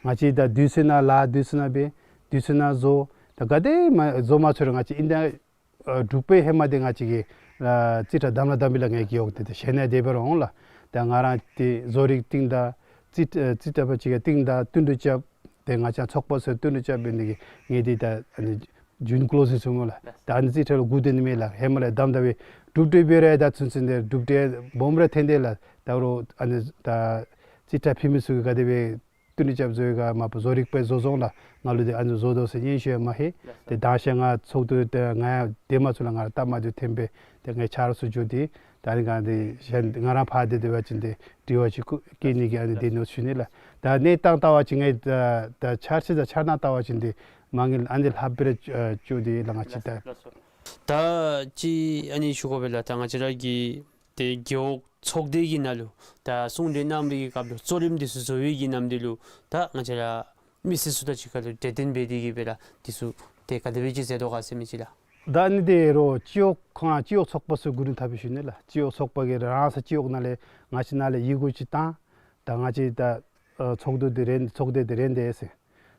ང་བཅས་ང་བཅས་ད་དུས་ཚོད་ནང་ལཱ་དུས་ཚོད་ནང་འབད་དུས་ཚོད་ནང་བཟོ། ད་ག་དེ་མ་བཟོ་མ་ཚུགས་རུང་ང་བཅས་ཨིན་ད་ཨ་འབྲུག་པའི་ཧེ་མ་འདི་ང་བཅས་ཀྱིས་ཨ་རྩིས་ཁྲ་བདམས་ར་བདམས་པས་ལགས། ངེའི་རྒེད་འོག་འདི་ཏེ་གཞན་ནཱ་སྡོད་པ་རུང་ལགས། ད་ང་ར་ཏེ་བཟོ་རིག་སྟེང་དང་རྩིས་ཨ་རྩིས་ཁྲ་པ་ཅིག་གི་སྟེང་དང་བསྟུན་གྲོས་རྐྱབ། ཏེ་ང་བཅས་ཚོགས་པ་ཚུ་བསྟུན་གྲོས་རྐྱབ་འབད་ནི་འདི་གིས་ངེའི་འདི་ད་ཨ་ནི་ཇུན་ཀློ་ཟིང་ཟིང་སྨོ་ལགས། ད་ཨ་ནི་རྩིས་ཁྲ་ལུ་སྒུག་སྡོད་ནི་མས་ལགས། ཧེ་མ་ལས་བདམས་ད་འབད་གྲུབ་འབྲས་འབད་རུང་ད་ཚུན་ཚོད་འདི་གྲུབ་འབྲས་སྦོམ་ར་ཐོན་ཏེ་ལགས། ད་རུང་ཨ་ནི་ད་རྩིས་ཁྲ་ཕུལ་མི་ཚུ་གིས་ག་དེ་སྦེ་བསྟུན་གྲོས་རྐྱབ་བཟོ་ཡི་ག་མ་པ་བཟོ་རིག་པས་བཟོ་བཟོཝ་ལགས། ང་ལུ་འདི་ཨ་ནི་བཟོ་དོ་ཟེར་སྙན་ཞུ་ཡང་མ་ལྷོད། ཏེ་ད་ཞག་ང་ཚོགས་འདུ་ཏེ་ང་ཡང་སྡོད་མ་ཚུགས་ལགས། ང་ར་སྟབས་མ་བདེཝ་ཐོན་པས། ཏེ་ངེའི་ཆ་རོགས་ཚུ་འགྱོ་སྟེ་ད་ཨ་ནི་ག་འདི་གཞན་ང་ར་ཕར་སྡོད་སྡོད་པ་ཅིན་ཏེ་དྲི་བ་ཅིག་བཀོད་བཀོད་ནི་གི་ཨ་ནི་སྡོད་ནུག་ཞུ་ནི་ལགས། ད་གནས་སྟངས་བལྟ་བ་ཅིན་ངེའི་ད་ད་འཆར་གཞི་དང་འཆར་སྣང་བལྟ་བ་ཅིན་ཏེ་མ་དངུལ་ཨ་ནི་ལྷག་སྦེ་ར་ཨ་བཅུག་སྟེ་ལགས། ང་བཅས་ད་ད་ཅི་ཨ་ནི་ཞུ་དགོ་པས་ལགས། ད་ང་བཅས་ར་གི་ཏེ་རྒེད་འོག་ཚོགས་སྡེ་གི་ནང་ལུ་ད་གསུང་གྲོས་གནང་བའི་གི་སྐབས་ལུ་གཙོ་རིམ་འདི་ཚུ་བཟོ་བའི་གི་ནམ་དུས་ལུ་ད་ང་བཅས་ར་མི་སེར་ཚུ་དང་གཅིག་ཁར་ལུ་གྲོས་བསྟུན་འབད་དེ་གི་སྦེ་ར་འདི་ཚུ་ཏེ་ག་དེ་སྦེ་ཅིག་མཛད་དོ་ག་ཟེར་མི་ཅིག་ལགས། ད་ཨ་ནི་འདི་རོགས་སྤྱི་འོག་ཁོང་སྤྱི་འོག་ཚོགས་པ་ཚུ་གུ་རུ་འཐབ་པའི་ཞུ་ནི་ལགས། སྤྱི་འོག་ཚོགས་པ་གིས་རང་སོ་སྤྱི་འོག་ནང་ལས་ང་བཅས་ནཱ་ལས་ཡི་གུ་ཅིག་བཏང་། ད་ང་བཅས་ད་ཨ་ཚོགས་འདུ་འདི་རན་ཚོགས་སྡེ་འདི་རན་ཏེ་ཟེར།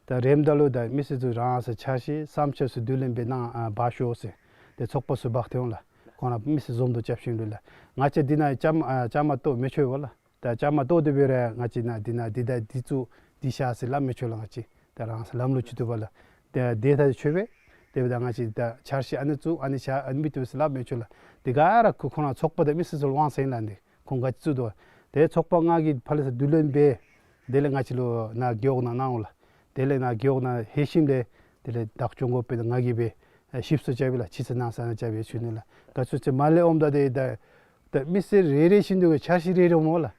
ད་རནམ་ད་ལུ་ད་མི་སེར་ཚུ་རང་སོ་འཆར་གཞི་བསམ་འཆར་ཚུ་བསྡུ་ལེན་འབད་གནང་ཨ་འབག་ཤོག་ཟེར། ཏེ་ཚོགས་པ་ཚུ་འབག་སྟེ་འོང་ལགས། ཁོང་ར་མི་སེར་འཛོམས་འདུ་རྐྱབ་ཞིནམ་ལས་ལགས། ང་བཅས་འདི་ནང་བཅའ་མར་ཨ་བཅའ་མར་གཏོགས་མི་ཆོག་པས་ལགས། ད་བཅའ་མར་གཏོགས་ཏེ་འབད་རུང་ང་བཅས་ནཱ་འདི་ནང་འདི་ད་འདི་བཙུགས་འདི་བཞག་ཟེར་སླབ་མི་ཆོག་ལགས། ང་བཅས་ད་རང་སོ་ལམ་ལུགས་ཅིག་འདུག་པ་ལགས། ཏེ་དེ་ད་ཆོག་པས། དེ་འབདཝ་ད་ང་བཅས་ད་འཆར་གཞི་ཨ་ནི་བཙུགས་ཨ་ནི་བཞག་ཨ་ནི་མི་བཏུབ་ཟེར་སླབ་མི་ཆོག་ལགས། དེ་ག་ར་ཁོ་ཁོང་ར་ཚོགས་པ་དང་མི་སེར་ཚུ་ལུ་དབང་ཟེར་ཨིན་ལགས། འདི་ཁོང་ག་ཅི་བཙུགས་དོ། དེ་ཚོགས་པ་ལྔ་གིས་ཕར་ལས་ཚུར་བསྡུ་ལེན་འབད། དེ་ལས་ང་བཅས་ལུ་ནཱ་རྒེད་འོག་ནང་གནང་འོང་ལགས། དེ་ལས་ནཱ་རྒེད་འོག་ནང་ལྷོད་ཞིནམ་ལས་དེ་ལས་བདག་སྐྱོང་འགོ་དཔོན་ང་གིས་སྦེ་ཞིབ་འཚོལ་རྐྱབ་ཨིན་ལགས། ཅི་ཟེར་གནང་ས་ནང་རྐྱབ་ཨིན་ཞུ་ནི་ལགས། ག་ཚོད་ཅིག་མར་ལས་འོངམ་ད་དེ་ད་ད་མི་སེར་རེ་རེ་བཞིན་དུ་འཆར་གཞི་རེ་རེ་འོང་ལགས།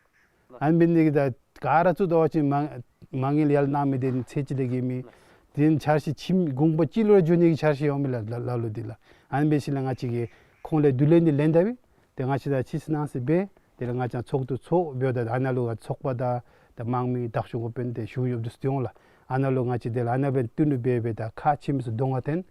ཨ་ནི་འབད་ནི་དེ་གིས་ད་ག་ར་བཙུགས་ད་པ་ཅིན་མ་མ་དངུལ་ཡར་ལས་གནང་མི་དེ་ཚེ་གཅིག་ལས་བརྒལ་མེད། དེ་འཆར་གཞི་ཁྱིམ་གུང་པ་གཅིག་ལུ་ར་འགྱོ་ནི་གི་འཆར་གཞི་འོང་མི་ལགས་ལ་ལ་ལུ་འདི་ལགས། ཨ་ནི་འབད་ཞིནམ་ལས་ང་བཅས་ཀྱིས་ཁོང་ལས་བསྡུ་ལེན་འདི་ལེན་ད་སྦེ་ཏེ་ང་བཅས་ད་ཅི་ཟེར་གནང་ཟེར་སྦེ་དེ་ལས་ང་བཅས་ཚོགས་འདུ་ཚོགས་འབདཝ་ད་ཨ་ནཱ་ལུ་ཚོགས་པ་དང་ད་དམངས་མི་བདག་སྐྱོང་འགོ་དཔོན་དེ་ཞུ་ཡོདཔ་འདི་ཚུ་ཏེ་འོང་ལགས། ཨ་ནཱ་ལུ་ང་བཅས་དེ་ལས་ཨ་ནཱ་སྦེ་བསྟུན་གྲོས་འབད་འབད་ད་ཁག་ཆེ་མི་ཚུ་གདོང་ཁར་འཐོན།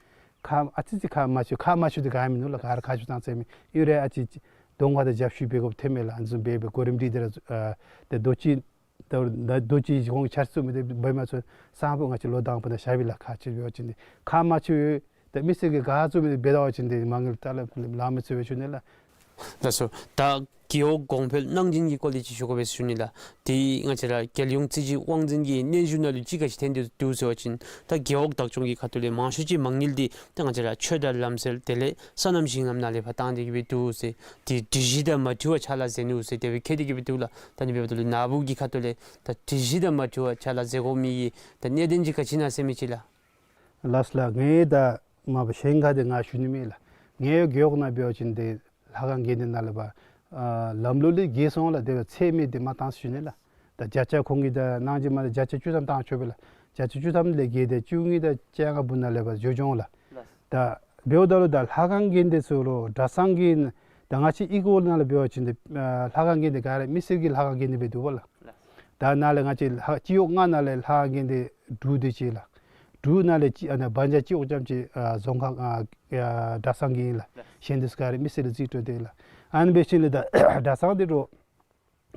ཁག་ཨ་ཙི་ཅིག་ཁག་མ་ཆེ་ཁག་མ་ཆེཝ་འདི་ག་ཡང་མིན་འདུག་ལགས། ག་ར་ཁག་ཆེཝ་ཙང་ཙང་མེད། ཨིན་རུང་ཨ་ཙི་ཅིག་གདོང་ཁར་ད་རྒྱབ་བཤུད་འབད་དགོཔ་ཐོནམ་མས་ལགས། ཨ་ནི་བཟུམ་འབད་འབད་གོ་རིམ་སྒྲིག་སྟེ་ར་ཨ་ད་རྡོ་གཅིག་ད་རྡོ་གཅིག་ཁོང་འཆར་གཞི་བཙུགས་མི་དེ་འབད་མ་ཚུགས་སང་ཕོད་ང་བཅས་ལོ་དང་པ་ནང་བཞག་པས་ལགས། ཁག་ཆེ་འབད་བ་ཅིན་འདི་ཁག་མ་ཆེཝ་ད་མི་སེར་གྱིས་ག་བཙུགས་མི་དེ་འབད་ད་པ་ཅིན་འདི་མ་དངུལ་ད་ལཱ་ལཱ་མི་ཚུགས་པས་ཞུ་ནི་ལགས། ལགས་སོ། ད་རྒེད་འོག་གོང་འཕེལ་གནང་སྦྱིན་གྱི་སྐོར་ལས་ཅིག་ཞུ་དགོ་པས་ཞུ་ནི་ལགས། དེ་ང་བཅས་ར་རྒྱལ་ཡོངས་རྩིས་ཞིབ་དབང་འཛིན་གྱི་སྙན་ཞུ་ནང་ལུ་ཅིག་ག་ཅི་ཐོན་ཏེ་འདུག་ཟེར་བ་ཅིན་ད་རྒེད་འོག་བདག་སྐྱོང་གི་ཁ་ཐུག་ལས་མང་ཤོས་ཅིག་མ་དངུལ་འདི་ད་ང་བཅས་ར་ཆོས་དང་ལམ་སྲོལ་དེ་ལས་སོ་ནམ་ཞིང་ལམ་ནང་ལས་ཕར་བཏང་སྟེ་གི་སྦེ་འདུག་ཟེར། དེ་འགྲིག་གཞི་དང་མ་འཁྲིལ་བར་ཕྱག་ལཱ་མཛད་ནུག་ཟེར་དེ་སྦེ་བཀོད་དེ་གི་སྦེ་འདུག་ལགས། ད་ཨ་ནི་འབདཝ་ད་ལུ་ནཱ་བུ་གི་ཁ་ཐུག་ལས་ད་འགྲིག་གཞི་དང་མ་འཁྲིལ་བར་ཕྱག་ལཱ་མཛད་དགོ་མི་གི་ད་གནད་དོན་ཅིག་ག་ཅི་ཨིན་ན་ཟེར་མི་ཅིག་ལགས། ལགས་སོ་ལགས། ངེའི་ད་མ་པ་གཞན་ཁར་དེ་ང་ཞུ་ནི་མེད་ལགས། ངེའི་རྒེད་འོག་ནང་འབད་བ་ཅིན་དེ་ལྷ་ཁང་དགོན་སྡེ་ནང་ལས་ཕར་ཨ་ལམ་ལུགས་ལས་འགལ་སོང་ལགས། དེ་སྦེ་ཚད་མེད་དེ་མ་བཏང་ཟེར་ཞུ་ནི་ལགས། ད་བརྒྱ་ཆ་ཁོང་གིས་ད་གནང་སྦྱིན་མ་ད་བརྒྱ་ཆ་བཅུ་ཐམ་བཏང་ཆོག་པས་ལགས། བརྒྱ་ཆ་བཅུ་ཐམ་ལས་བརྒལ་ཏེ་བཅུ་གཉིས་དང་བཅོ་ལྔ་བུ་ནང་ལས་ཕར་འགྱོ་འགྱོཝ་ལགས། ལགས། ད་འབདཝ་ད་ལུ་ད་ལྷ་ཁང་དགོན་སྡེ་ཚུ་ལུ་གྲྭ་ཚང་གི་ད་ང་བཅས་ཨི་ཀོ་ནང་ལུ་འབད་བ་ཅིན་ཏེ་ཨ་ལྷ་ཁང་དགོན་སྡེ་ག་ར་མི་སེར་གྱི་ལྷ་ཁང་དགོན་སྡེ་སྦེ་འདུག་པ་ལགས། ལགས། ད་ནཱ་ལས་ང་བཅས་ལྷ་སྤྱི་འོག་ལྔ་ནང་ལས་ལྷ་ཁང་དགོན་སྡེ་དྲུག་དེ་ཅིག་ལགས། དྲུག་ནང་ལས་གཅིག་ཨ་ནཱ་བ་ཇ་སྤྱི་འོག་རྐྱངམ་ཅིག་ཨ་རྫོང་ཁག་ཨ་ཨ་གྲྭ་ཚང་གི་ཨིན་ལགས། ལགས། གཞན་དེ་ཚུ་ག་ར་མི་སེར་ལས་རྩིས་སྤྲོད་དེ་ལགས། ཨ་ནི་འབད་ཞིནམ་ལས་ད་གྲྭ་ཚང་དེ་ལུ་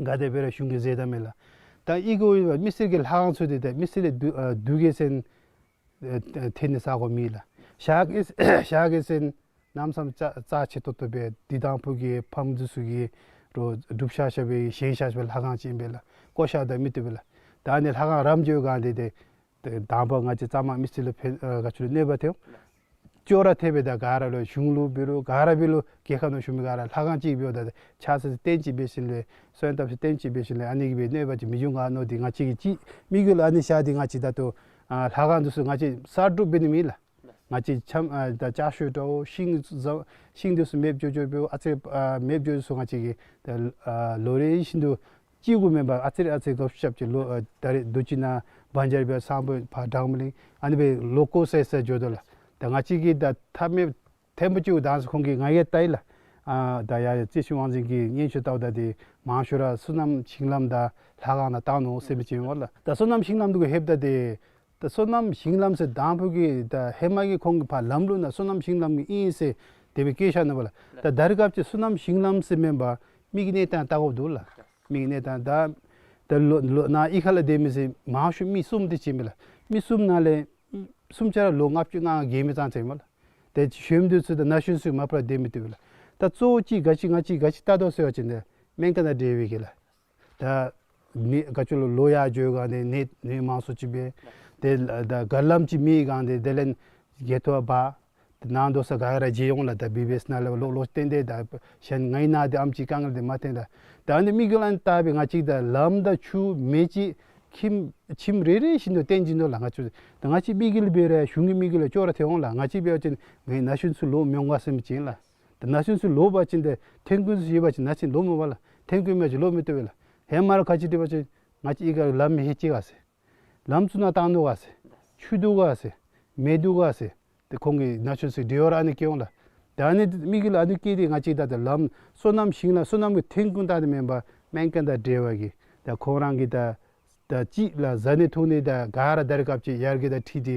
ག་དེ་སྦེ་ར་གཞུང་གིས་ཟེར་ད་མས་ལགས། ད་ཨི་ཀོ་མི་སེར་གྱི་ལྷ་ཁང་ཚུ་དེ་ད་མི་སེར་ལས་བསྡུ་ཨ་བསྡུ་གེ་ཟེར་ཨ་ཨ་ཐོན་ནི་ས་གོ་མེད་ལགས། བཞག་གེ་བཞག་གེ་ཟེར་གནམ་མེད་ས་མེད་རྩ་ཆེ་ཏོག་ཏོ་སྦེ་དེ་དང་ཕུ་གི་ཕམ་འདི་ཚུ་གི་རོ་སྒྲུབ་བཞག་བཞག་པའི་བཞེངས་བཞག་བཞག་པའི་ལྷ་ཁང་ཅིག་ཨིན་པས་ལགས། བཀོ་བཞག་ད་མི་བཏུབ་པས་ལགས། ད་ཨ་ནི་ལྷ་ཁང་རམ་འགྱོ་སྒང་དེ་དེ་དེ་དང་པ་ང་བཅས་གཙང་མ་མི་སེར་ལུ་ཕན་ཨ་ག་ཅི་ལུ་གནོད་པ་ཐོན་འོང་། ཅོག་ར་འཐདཔ་སྦེ་ད་ག་ར་ལུ་གཞུང་ལུ་འབད་རུང་ག་ར་འབད་རུང་རྒེད་ཁ་ནང་བཞུགས་མི་ག་ར་ལྷ་ཁང་ཅིག་འབདཝ་ད་ཕྱག་འཚལ་ཏེ་རྟེན་ཅིག་འབད་ཞིནམ་ལས་གསོལ་བ་བཏབ་སྟེ་རྟེན་ཅིག་འབད་ཞིནམ་ལས་ཨ་ནི་གིས་སྦེ་གནོད་པ་ཅིག་མི་འབྱུང་ག་མནོ་སྟེ་ང་བཅས་ཀྱིས་ཅིག་དམིགས་ཡུལ་ཨ་ནི་བཞག་སྟེ་ང་བཅས་ད་ལྟོ་ཨ་ལྷ་ཁང་འདི་ཚུ་ང་བཅས་གསར་སྒྲུབ་འབད་ནི་མེད་ལགས། ང་བཅས་ཆམ་ཨ་ད་ལྕགས་ཤོག་འདྲཝ་ཤིང་ཟ་ཤིང་འདི་ཚུ་མེདཔ་འགྱོ་འགྱོཝ་འབདཝ་ཨ་ཙི་ཨ་མེདཔ་འགྱོ་འདི་ཚུ་ང་བཅས་ཀྱིས་ད་ཨ་ལོ་རེ་བཞིན་དུ་གཅིག་གུ་མེན་པར་ཨ་ཙི་རེ་ཨ་ཙི་རེ་ལོག་ཤོར་ཅི། ལོ་ཨ་ད་རེས་དུས་ཅི་ནང་བ་ཇ་རེ་འབད་སང་ཕོད་ཕར་འགྲངམ་ལས་ཨ་ནི་སྦེ་ལོག་བཀོ་ས་ས་འགྱོ་དོ་ལགས། ད་ང་བཅས་ཀྱིས་ད་ཐབས་མེད་ཐེམ་པོ་ཅིག་གུ་བཏང་སོང་། ཁོང་གིས་ང་གིས་བལྟ་ཡི་ལགས། ཨ་ད་ཡར་རྩིས་ཞིབ་དབང་འཛིན་གྱི་སྙན་ཞུ་བལྟཝ་ད་དེ་མང་ཤོས་ར་སོ་ནམ་ཞིང་ལམ་དང་ལྷ་ཁང་ནང་བཏང་ནུག་ཟེར་མི་ཅིག་འོང་ལགས། ད་སོ་ནམ་ཞིང་ལམ་འདི་གུ་ལྷོདཔ་ད་དེ་ད་སོ་ནམ་ཞིང་ལམ་ཟེར་དང་ཕུ་གི་ད་ཧེ་མ་གི་ཁོང་གི་ཕར་ལམ་ལུགས་ནང་སོ་ནམ་ཞིང་ལམ་གྱི་ཨིན་ཟེར་དེ་སྦེ་བཀོད་བཞག་ནུག་པ་ལགས། ད་ད་རེས་སྐབས་ཅིག་སོ་ནམ་ཞིང་ལམ་ཟེར་མེན་པར་མི་གི་གནས་སྟངས་བལྟ་དགོཔ་འདུག་ལགས། མི་གི་གནས་སྟངས་ད་ད་ལོ་ལོ་ནཱ་གཡུས་ཁ་ལུ་སྡོད་མི་ཟེར་མང་ཤོས་མི་གསུམ་དེ་ཅིག་ཨིན་པས་ལགས། མི་གསུམ་ནང་ལས་གསུམ་ཆ་ར་ལོ་ལྔ་བཅུ་ང་ལྔ་བརྒལ་མི་ཙང་ཙ་ཨིན་པས་ལགས། ཏེ་གཞོནམ་འདི་ཚུ་དང་ན་གཞོན་ཚུ་མ་པ་ར་སྡོད་མི་བཏུབ་པས་ལགས། ད་གཙོ་བོ་ཅིག་ག་ཅི་ང་བཅས་ག་ཅི་བལྟ་དོ་ཟེར་བ་ཅིན་ཏེ་སྨན་ཁང་དང་འབྲེལ་བའི་གི་ལགས། ད་ནད་ག་ཅི་ལོ་ལོ་ཡར་འགྱོ་སྒང་ཏེ་ནད་ནད་མང་སུ་ཅིག་འབད། ཏེ་ད་ག་ལམ་ཅིག་མེད་སྒང་ཏེ་དེ་ལས་གྱེས་ཐོབ་འབག། ཏེ་ནང་དོག་ས་ག་ར་མཇལ་འོང་ལགས། ད་བི་བི་ཨེསི་ནང་ལས་ལོག་ལོག་བཏོན་ཏེ་ད་གཞན་ངེའི་ནང་འདི་ཨམ་ཅིག་དཀའ་ངལ་འདི་མ་ཐོན་ད། ད་ཨ་ནི་དམིགས་ཡུལ་ཨ་ནི་བལྟ་སྦེ་ང་བཅས་ད་ལམ་དང་ཆུ་མེ་ཅིག་ཁྱིམ་ཁྱིམ་རེ་རེ་བཞིན་དུ་བཏོན་བྱིན་དོ་ལགས། ང་བཅས་ད་ང་བཅས་དམིགས་ཡུལ་འབད་རུང་གཞུང་གི་དམིགས་ཡུལ་ལས་ཅོག་ར་འཐད་འོང་ལགས། ང་བཅས་འབད་བ་ཅིན་ངེའི་ན་གཞོན་ཚུ་ལོག་མི་འོང་ག་ཟེར་མི་ཅིག་ཨིན་ལགས། ད་ན་གཞོན་ཚུ་ལོག་པ་ཅིན་ཏེ་ཐོན་ཁུངས་ཚུ་ཡོད་པ་ཅིན་ནང་ཅིག་ལོག་མི་འོང་པ་ལགས། ཐོན་ཁུངས་མེད་ཅིན་ལོག་མི་བཏུབ་པས་ལགས། ཧེ་མ་ར་ག་ཅི་འདྲ་བ་ཅིན་ང་བཅས་གཡུས་ཁར་ལམ་མེད་ཅི་ག་ཟེར། ལམ་ཚུ་ནང་བཏང་ནུག་ག་ཟེར། ཆུ་འདུག་ག་ཟེར། མེ་འདུག་ག་ཟེར། ཏེ་ཁོང་གི་ན་གཞོན་ཚུ་འདྲི་བར་ཨ་ནི་སྐྱེ་འོང་ལགས། ད་ཨ་ནི་དམིགས་ཡུལ་ཨ་ནི་བསྐྱེད་དེ་ང་བཅས་ད་ད་ལམ་སོ་ནམ་ཞིང་ལམ་སོ་ནམ་གྱི་ཐོན་ཁུངས་བལྟ་སྟེ་མེན་པར་སྨན་ཁང་དང་འབྲེལ་བ་གི་ད་ཁོང་རང་གི་ད་ད་ཅིག་ལགས་བཟའ་ནི་འཐུང་ནི་ད་ག་ར་ད་རེས་སྐབས་ཅིག་ཡར་རྒྱས་དང་འཁྲིལ་ཏེ་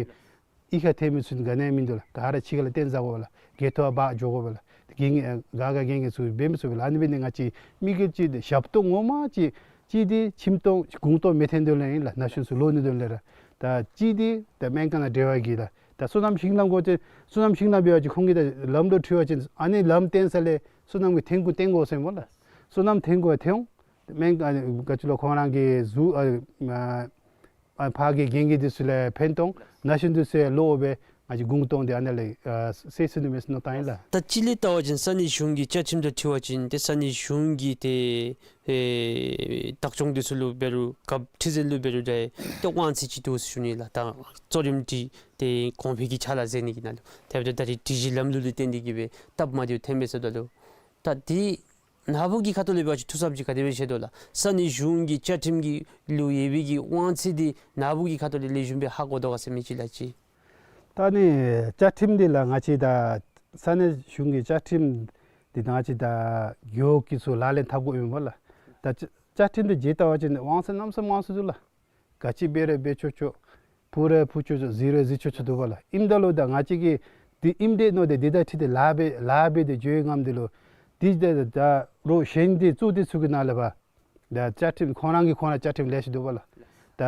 གཡུས་ཁར་ཐོན་མི་ཚུ་ག་ནི་ཡང་མིན་འདུག་ལགས། ག་ར་ཕྱི་ཁ་ལུ་བཏོན་ཟ་དགོ་པས་ལགས། གྱེས་ཐོབ་འབག་འགྱོ་དགོ་པས་ལགས། དེ་གི་ངེ་ག་ག་གི་ངེ་ཚུ་འབད་མི་ཚུགས་པས་ལགས། ཨ་ནི་འབད་ནི་ང་བཅས་དམིགས་ཡུལ་ཅིག་ཏེ་ཞབས་ཏོག་ངོ་མ་ཅིག་ཅིག་ཏེ་ཁྱིམ་སྟོང་གུང་སྟོང་མི་ཐོན་དོན་ལས་ཨིན་ལགས། ན་གཞོན་ཚུ་ལོག་ནི་དོན་ལས་ར། ད་ཅིག་ཏེ་ད་སྨན་ཁང་དང་འབྲེལ་བ་གི་ལགས། ད་སོ་ནམ་ཞིང་ལམ་དགོ་ཅིན་སོ་ནམ་ཞིང་ལམ་འབད་བ་ཅིན་ཁོང་གིས་ད་ལམ་ལོག་འཁྲུལ་བ་ཅིན་ཨ་ནི་ལམ་བཏོན་ས་ལས་སོ་ནམ་གྱི་ཐོན་ཁུངས་བཏོན་དགོ་ཟེར་སྨོ་ལགས། སོ་ནམ་ཐོན་ཁུངས་ཐོན། སྨན་ཁང་ག་ཅི་ལོ་ཁོང་རང་གི་གཟུགས་ཨ་ཨ་ཨ་ཕར་གྱི་རྒན་གྱི་འདི་ཚུ་ལས་ཕན་ཐོགས། ན་གཞོན་འདི་ཚུ་ལོག་སྦེ་ ང་བཅས་གུང་སྟོང་འདི་ཨ་ནཱ་ལས་ཨ་སེལ་ཚུགས་ནི་མས་ཟེར་མནོ་བསམ་བཏང་ཡི་ལགས། ད་སྤྱིར་ལས་བལྟ་བ་ཅིན་ས་གནས་གཞུང་གི་བཅའ་ཁྲིམས་དང་འཁྲིལ་བ་ཅིན་ཏེ་ས་གནས་གཞུང་གི་ཏེ་ཨེ་བདག་སྐྱོང་འདི་ཚུ་ལུ་འབད་རུང་རྒཔོ་ཁྲི་འཛིན་ལུ་འབད་རུང་ཏེ་ཏེ་དབང་ཚད་ཅིག་འདུག་ཟེར་ཞུ་ནི་ལགས། ད་གཙོ་རིམ་སྒྲིག་ཏེ་གོང་འཕེལ་གྱི་ཕྱག་ལཱ་མཛད་ནི་གི་ནང་ལུ་དེ་འབདཝ་ད་ད་རིས་སྒྲིག་གཞི་ལམ་ལུགས་ལུ་བརྟེན་ཏེ་གིས་སྦེ་སྟབས་མ་བདེཝ་ཐོན་མས་ཟེརཝ་ད་ལུ་ད་འདི་ནཱ་བུ་གི་ཁ་ཐུག་ལས་འབད་བ་ཅིན་ཐུགས་བསམ་ཅིག་ག་དེ་སྦེ་བཞེས་དོ་ལགས། ས་གནས་གཞུང་གི་བཅའ་ཁྲིམས་ཀྱི་ལུ་ཡོད་པའི་གི་དབང་ཚད་འདི་ནཱ་བུ་གི་ཁ་ཐུག་ལས་ལེགས་ཤོམ་སྦེ་ཧ་གོ་དོ་ག་ཟེར་མི་ཅིག་ལགས་ཅིག། ད་ཨ་ནི་བཅའ་ཁྲིམས་འདི་ལགས་ང་བཅས་ད་ས་གནས་གཞུང་གི་བཅའ་ཁྲིམས་འདི་ད་ང་བཅས་ད་རྒེད་འོག་གི་ཚུ་ལག་ལེན་འཐབ་དགོཔ་ཨིན་པས་ལགས། ད་བཅའ་བཅའ་ཁྲིམས་འདི་བརྗེ་བལྟ་བ་ཅིན་དབང་ཚད་གནམ་མེད་ས་མེད་དབང་ཚད་འདུག་ལགས། ག་ཅི་འབད་རུང་འབད་ཆོག་ཆོག། ཕུ་རུང་ཕུ་ཆོག་ཆོག། བཟི་རུང་བཟི་ཆོག་ཆོག་འདུག་པ་ལགས། ཨིནམ་ད་ལུ་ད་ང་བཅས་ཀྱིས་འདི་ཨིནམ་འདྲས་མནོ་སྟེ་འདི་དང་འཁྲིལ་ཏེ་ལཱ་འབད་ལཱ་འབད་དེ་འགྱོ་བའི་སྒང་འདི་ལུ་འདི་ད་ད་རོགས་གཞན་འདི་བཙུགས་ཏེ་ཚུ་གི་ནང་ལས་ཕར་ད་བཅའ་ཁྲིམས་ཁོང་ར་གི་ཁོང་ར་བཅའ་ཁྲིམས་ལེ་ཤ་འདུག་པ་ལགས། ད་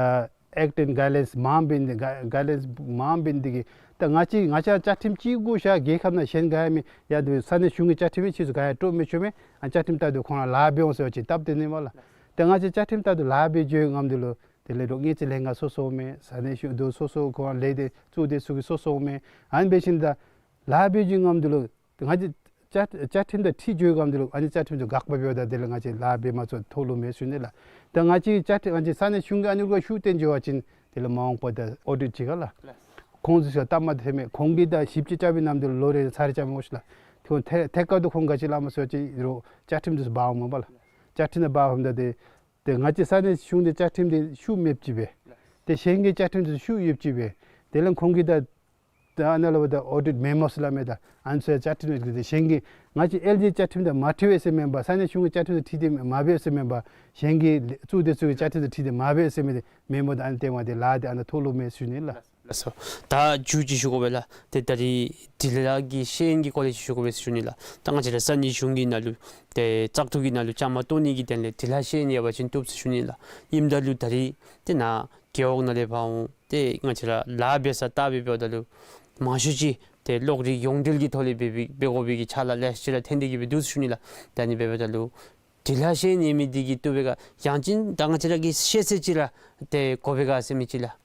ཨེཀཊ་ཨེནཌ་གའིཌ་ལའིནསི་མངམ་འབད་ནི་འདི་ག་གའིཌ་ལའིནསི་མངམ་འབད་ནི་འདི་གིས་ད་ང་བཅས་ང་བཅས་བཅའ་ཁྲིམས་ཅིག་གུ་བཞག་རྒྱལ་ཁབ་ནང་གཞན་ག་ཡང་མེད། ཡ་འདི་ས་གནས་གཞུང་གི་བཅའ་ཁྲིམས་ཨིན། ཁྱེད་ཚུ་ག་ཡང་སྤྲོ་མི་ཆོག་མས། ཨ་བཅའ་ཁྲིམས་ལྟར་དུ་ཁོང་ར་ལཱ་འབད་འོང་ཟེར་བ་ཅིན་སྟབས་བདེ་ནི་མས་ལགས། ད་ང་བཅས་བཅའ་ཁྲིམས་ལྟར་དུ་ལཱ་འབད་འགྱོ་བའི་སྒང་འདི་ལུ་དེ་ལས་རོགས་དངུལ་རྩིས་ལྷན་ཁག་སོ་སོ་མས། ས་གནས་གཞུང་འདི་སོ་སོ་ཁོང་ལས་སྡེ་བཙུགས་ཏེ་ཚུ་གི་སོ་སོ་མས། ཨ་ནི་འབད་ཞིནམ་ད་ལཱ་འབད་འགྱོ་བའི་སྒང་འདི་ལུ་ང་བཅས་བཅའ་བཅའ་ཁྲིམས་དང་འཁྲིལ་འགྱོ་བའི་སྒང་འདི་ལུ་ཨ་ནི་བཅའ་ཁྲིམས་ཚུ་དགག་པ་འབདཝ་ད་དེ་ལས་ང་བཅས་ལཱ་འབད་མ་ཚུགས་མཐོ་ལུ་མེད་ཟེར་ཞུ་ནི་ལགས། ད་ང་བཅས་བཅའ་ཁྲིམས་ང་བཅས་ས་གནས་གཞུང་གི་ཨ་ནི་ལུ་ཤུགས་བཏོན་འགྱོ་བ་ཅིན་དེ་ལས་མ་འོངས་པ་ད་ཨོ་ཌིཊ་ཅིག་ག་ལགས། ཁོང་ཚུ་ཤུལ་སྟབས་མ་བདེཝ་ཐོན་མས། ཁོང་གིས་ད་ཞིབ་དཔྱད་རྐྱབ་པའི་ནམ་དུ་ལོ་རེ་ཚར་རེ་རྐྱབ་མི་དགོ་ཟེར་ལགས། ཁོང་ཐད་ཐད་ཀར་དུ་ཁོང་ག་ཅི་སླབ་མས་ཟེར་བ་ཅིན་རོགས་བཅའ་ཁྲིམས་འདི་ཚུ་འབག་འོང་མས་པ་ལགས། བཅའ་ཁྲིམས་འདི་འབག་འོངམ་ད་དེ་དེ་ང་བཅས་ས་གནས་གཞུང་འདི་བཅའ་ཁྲིམས་འདི་ཤུགས་མེདཔ་ཅིག་སྦེ། དེ་གཞན་གྱི་བཅའ་ཁྲིམས་འདི་ཤུགས་ཡོདཔ་ཅིག་སྦེ། དེ་ལས་ཁོང་གིས་ད་ད་ཨ་ནཱ་ལུ་ད་ཨོ་ཌིཊ་མེ་མོ་ཟེར་སླབ་མས། ད་ཨ་ནི་ཚུ་བཅའ་ཁྲིམས་འདི་གཞན་གྱི་ང་བཅས་ཨེལ་ཇི་བཅའ་ཁྲིམས་དང་མ་འཁྲིལ་བས་ཟེར་མེན་པར་ས་གནས་གཞུང་གི་བཅའ་ཁྲིམས་དང་འཁྲིལ་ཏེ་མ་འབད་ཟེར་མེན་པར་གཞན་གྱི་ལས་བཙུགས་ཏེ་ཚུ་གི་བཅའ་ཁྲིམས་དང་འཁྲིལ་ཏེ་མ་འབད་ཟེར་མི་འདི་མེ་མོ་ད་ཨ་ནི་སྟོན་པ་འདི་ལཱ་འདི་ཨ་ནཱ་མཐོ་ལུ་མེད་ཟེར་ཞུ་ནི་ལགས། ལགས་སོ། ད་མཇུག་ཅིག་ཞུ་དགོ་པས་ལགས། ཏེ་ད་རིས་འབྲི་ལྷག་གི་ཤེས་ཡོན་གྱི་སྐོར་ལས་ཅིག་ཞུ་དགོ་པས་ཟེར་ཞུ་ནི་ལགས། ད་ང་བཅས་ར་ས་གནས་གཞུང་གི་ནང་ལུ་ཏེ་བཙག་འཐུ་གི་ནང་ལུ་བཅའ་མར་གཏོགས་ནི་གི་དོན་ལས་འབྲི་ལྷག་ཤེས་ཡོན་ཡོད་པ་ཅིན་བཏུབ་ཟེར་ཞུ་ནི་ལགས། ཨིནམ་ད་ལུ་ད་རིས་ཏེ་ནཱ་རྒེད་འོག་ནང་ལས་ཕར་འོང་ཏེ་ང་བཅས་ར་ལཱ་འབད་ས་ལྟ་བའི་འབདཝ་ད་ལུ་མང་ཤོས་ཅིག་ཏེ་གློག་རིག་ཡོངས་འབྲེལ་གྱི་ཐོག་ལས་འབད་འབད་འབད་དགོ་པའི་གི་ཕྱག་ལཱ་ལེ་ཤ་ཅིག་ར་ཐོན་ཏེ་གིས་སྦེ་འདུག་ཟེར་ཞུ་ནི་ལགས། ད་ཨ་ནི་འབདཝ་ད་ལུ་འབྲི་ལྷག་ཤེས་ཡོན་ཡོད་མི་འདི་གིས་བཏུབ་པས་ག་ཡང་ཅིན་ད་ང་བཅས་ར་གི་ཤེས་ཚད་ཅིག་ར་ཏེ་དགོ་པས་ག་ཟེར་མི་ཅིག་ལགས།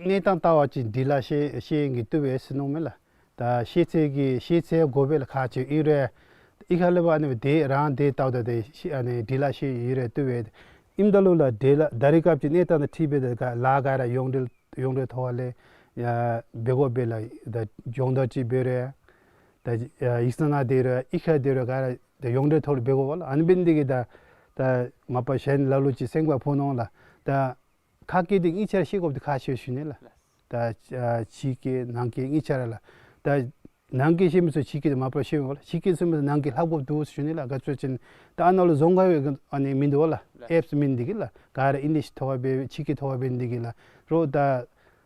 གནས་སྟངས་བལྟ་བ་ཅིན་འབྲི་ལྷག་ཤེས་ཤེས་ཡོན་གྱིས་བཏུབ་པས་ཟེར་མནོཝ་མས་ལགས། ད་ཤེས་ཚད་ཀྱི་ཤེས་ཚད་དགོ་པས་ལགས། ཁག་ཆེ་ཨིན་རུང་གཡུས་ཁ་ལས་ཕར་ཨ་ནི་སྦེ་རང་སྡེ་བལྟཝ་ད་ཏེ་ཤེས་ཨ་ནི་འབྲི་ལྷག་ཤེས་ཡོན་ཡོད་རུང་བཏུབ་པས། ཨིནམ་ད་ལུ་ལགས་འབྲི་ལྷག་ད་རེས་སྐབས་ཀྱི་གནས་སྟངས་དང་འཁྲིལ་སྦེ་ད་ག་ལཱ་ག་ར་ཡོངས་འབྲེལ་ཡོངས་འབྲེལ་ཐོག་ལས་ཡ་འབད་དགོ་པས་ལགས། ད་སྦྱོང་བརྡར་ཅིག་འབད་རུང་ད་ཡིག་ཚང་ནང་སྡོད་རུང་གཡུས་ཁར་སྡོད་རུང་ག་ར་ད་ཡོངས་འབྲེལ་ཐོག་ལས་འབད་དགོ་པས་ལགས། ཨ་ནི་འབད་ནི་འདི་གིས་ད་ད་མ་པ་གཞན་ལ་ལུ་ཅིག་སེམས་ཁར་ཕོག་ནི་འོང་ལགས། ད་ཁ་སྐད་འདི་གཉིས་ཆ་ར་ཤེས་དགོཔ་འདི་ཁག་ཆེ་ཟེར་ཞུ་ནི་ལགས། ད་ཕྱི་སྐད་ནང་སྐད་གཉིས་ཆ་ར་ལགས། ད་ནང་སྐད་ཤེས་མི་ཚུ་ཕྱི་སྐད་འདི་མ་པ་ཤེས་འོང་ལགས། ཕྱི་སྐད་ཤེས་མི་ཚུ་ནང་སྐད་ལྷབ་དགོཔ་འདུག་ཟེར་ཞུ་ནི་ལགས། ག་ཅི་ཟེར་བ་ཅིན་ད་ཨ་ནཱ་ལུ་རྫོང་ཁ་ཨ་ནི་མིན་འདུག་པ་ལགས། ཨེཔསི་མེད་ནི་འདི་གིས་ལགས། ག་ར་ཨིང་ལིཤ་ཐོག་ཁར་འབད་ཕྱི་སྐད་ཐོག་ཁར་འབད་ནི་འདི་གིས་ལགས། རོགས་ད་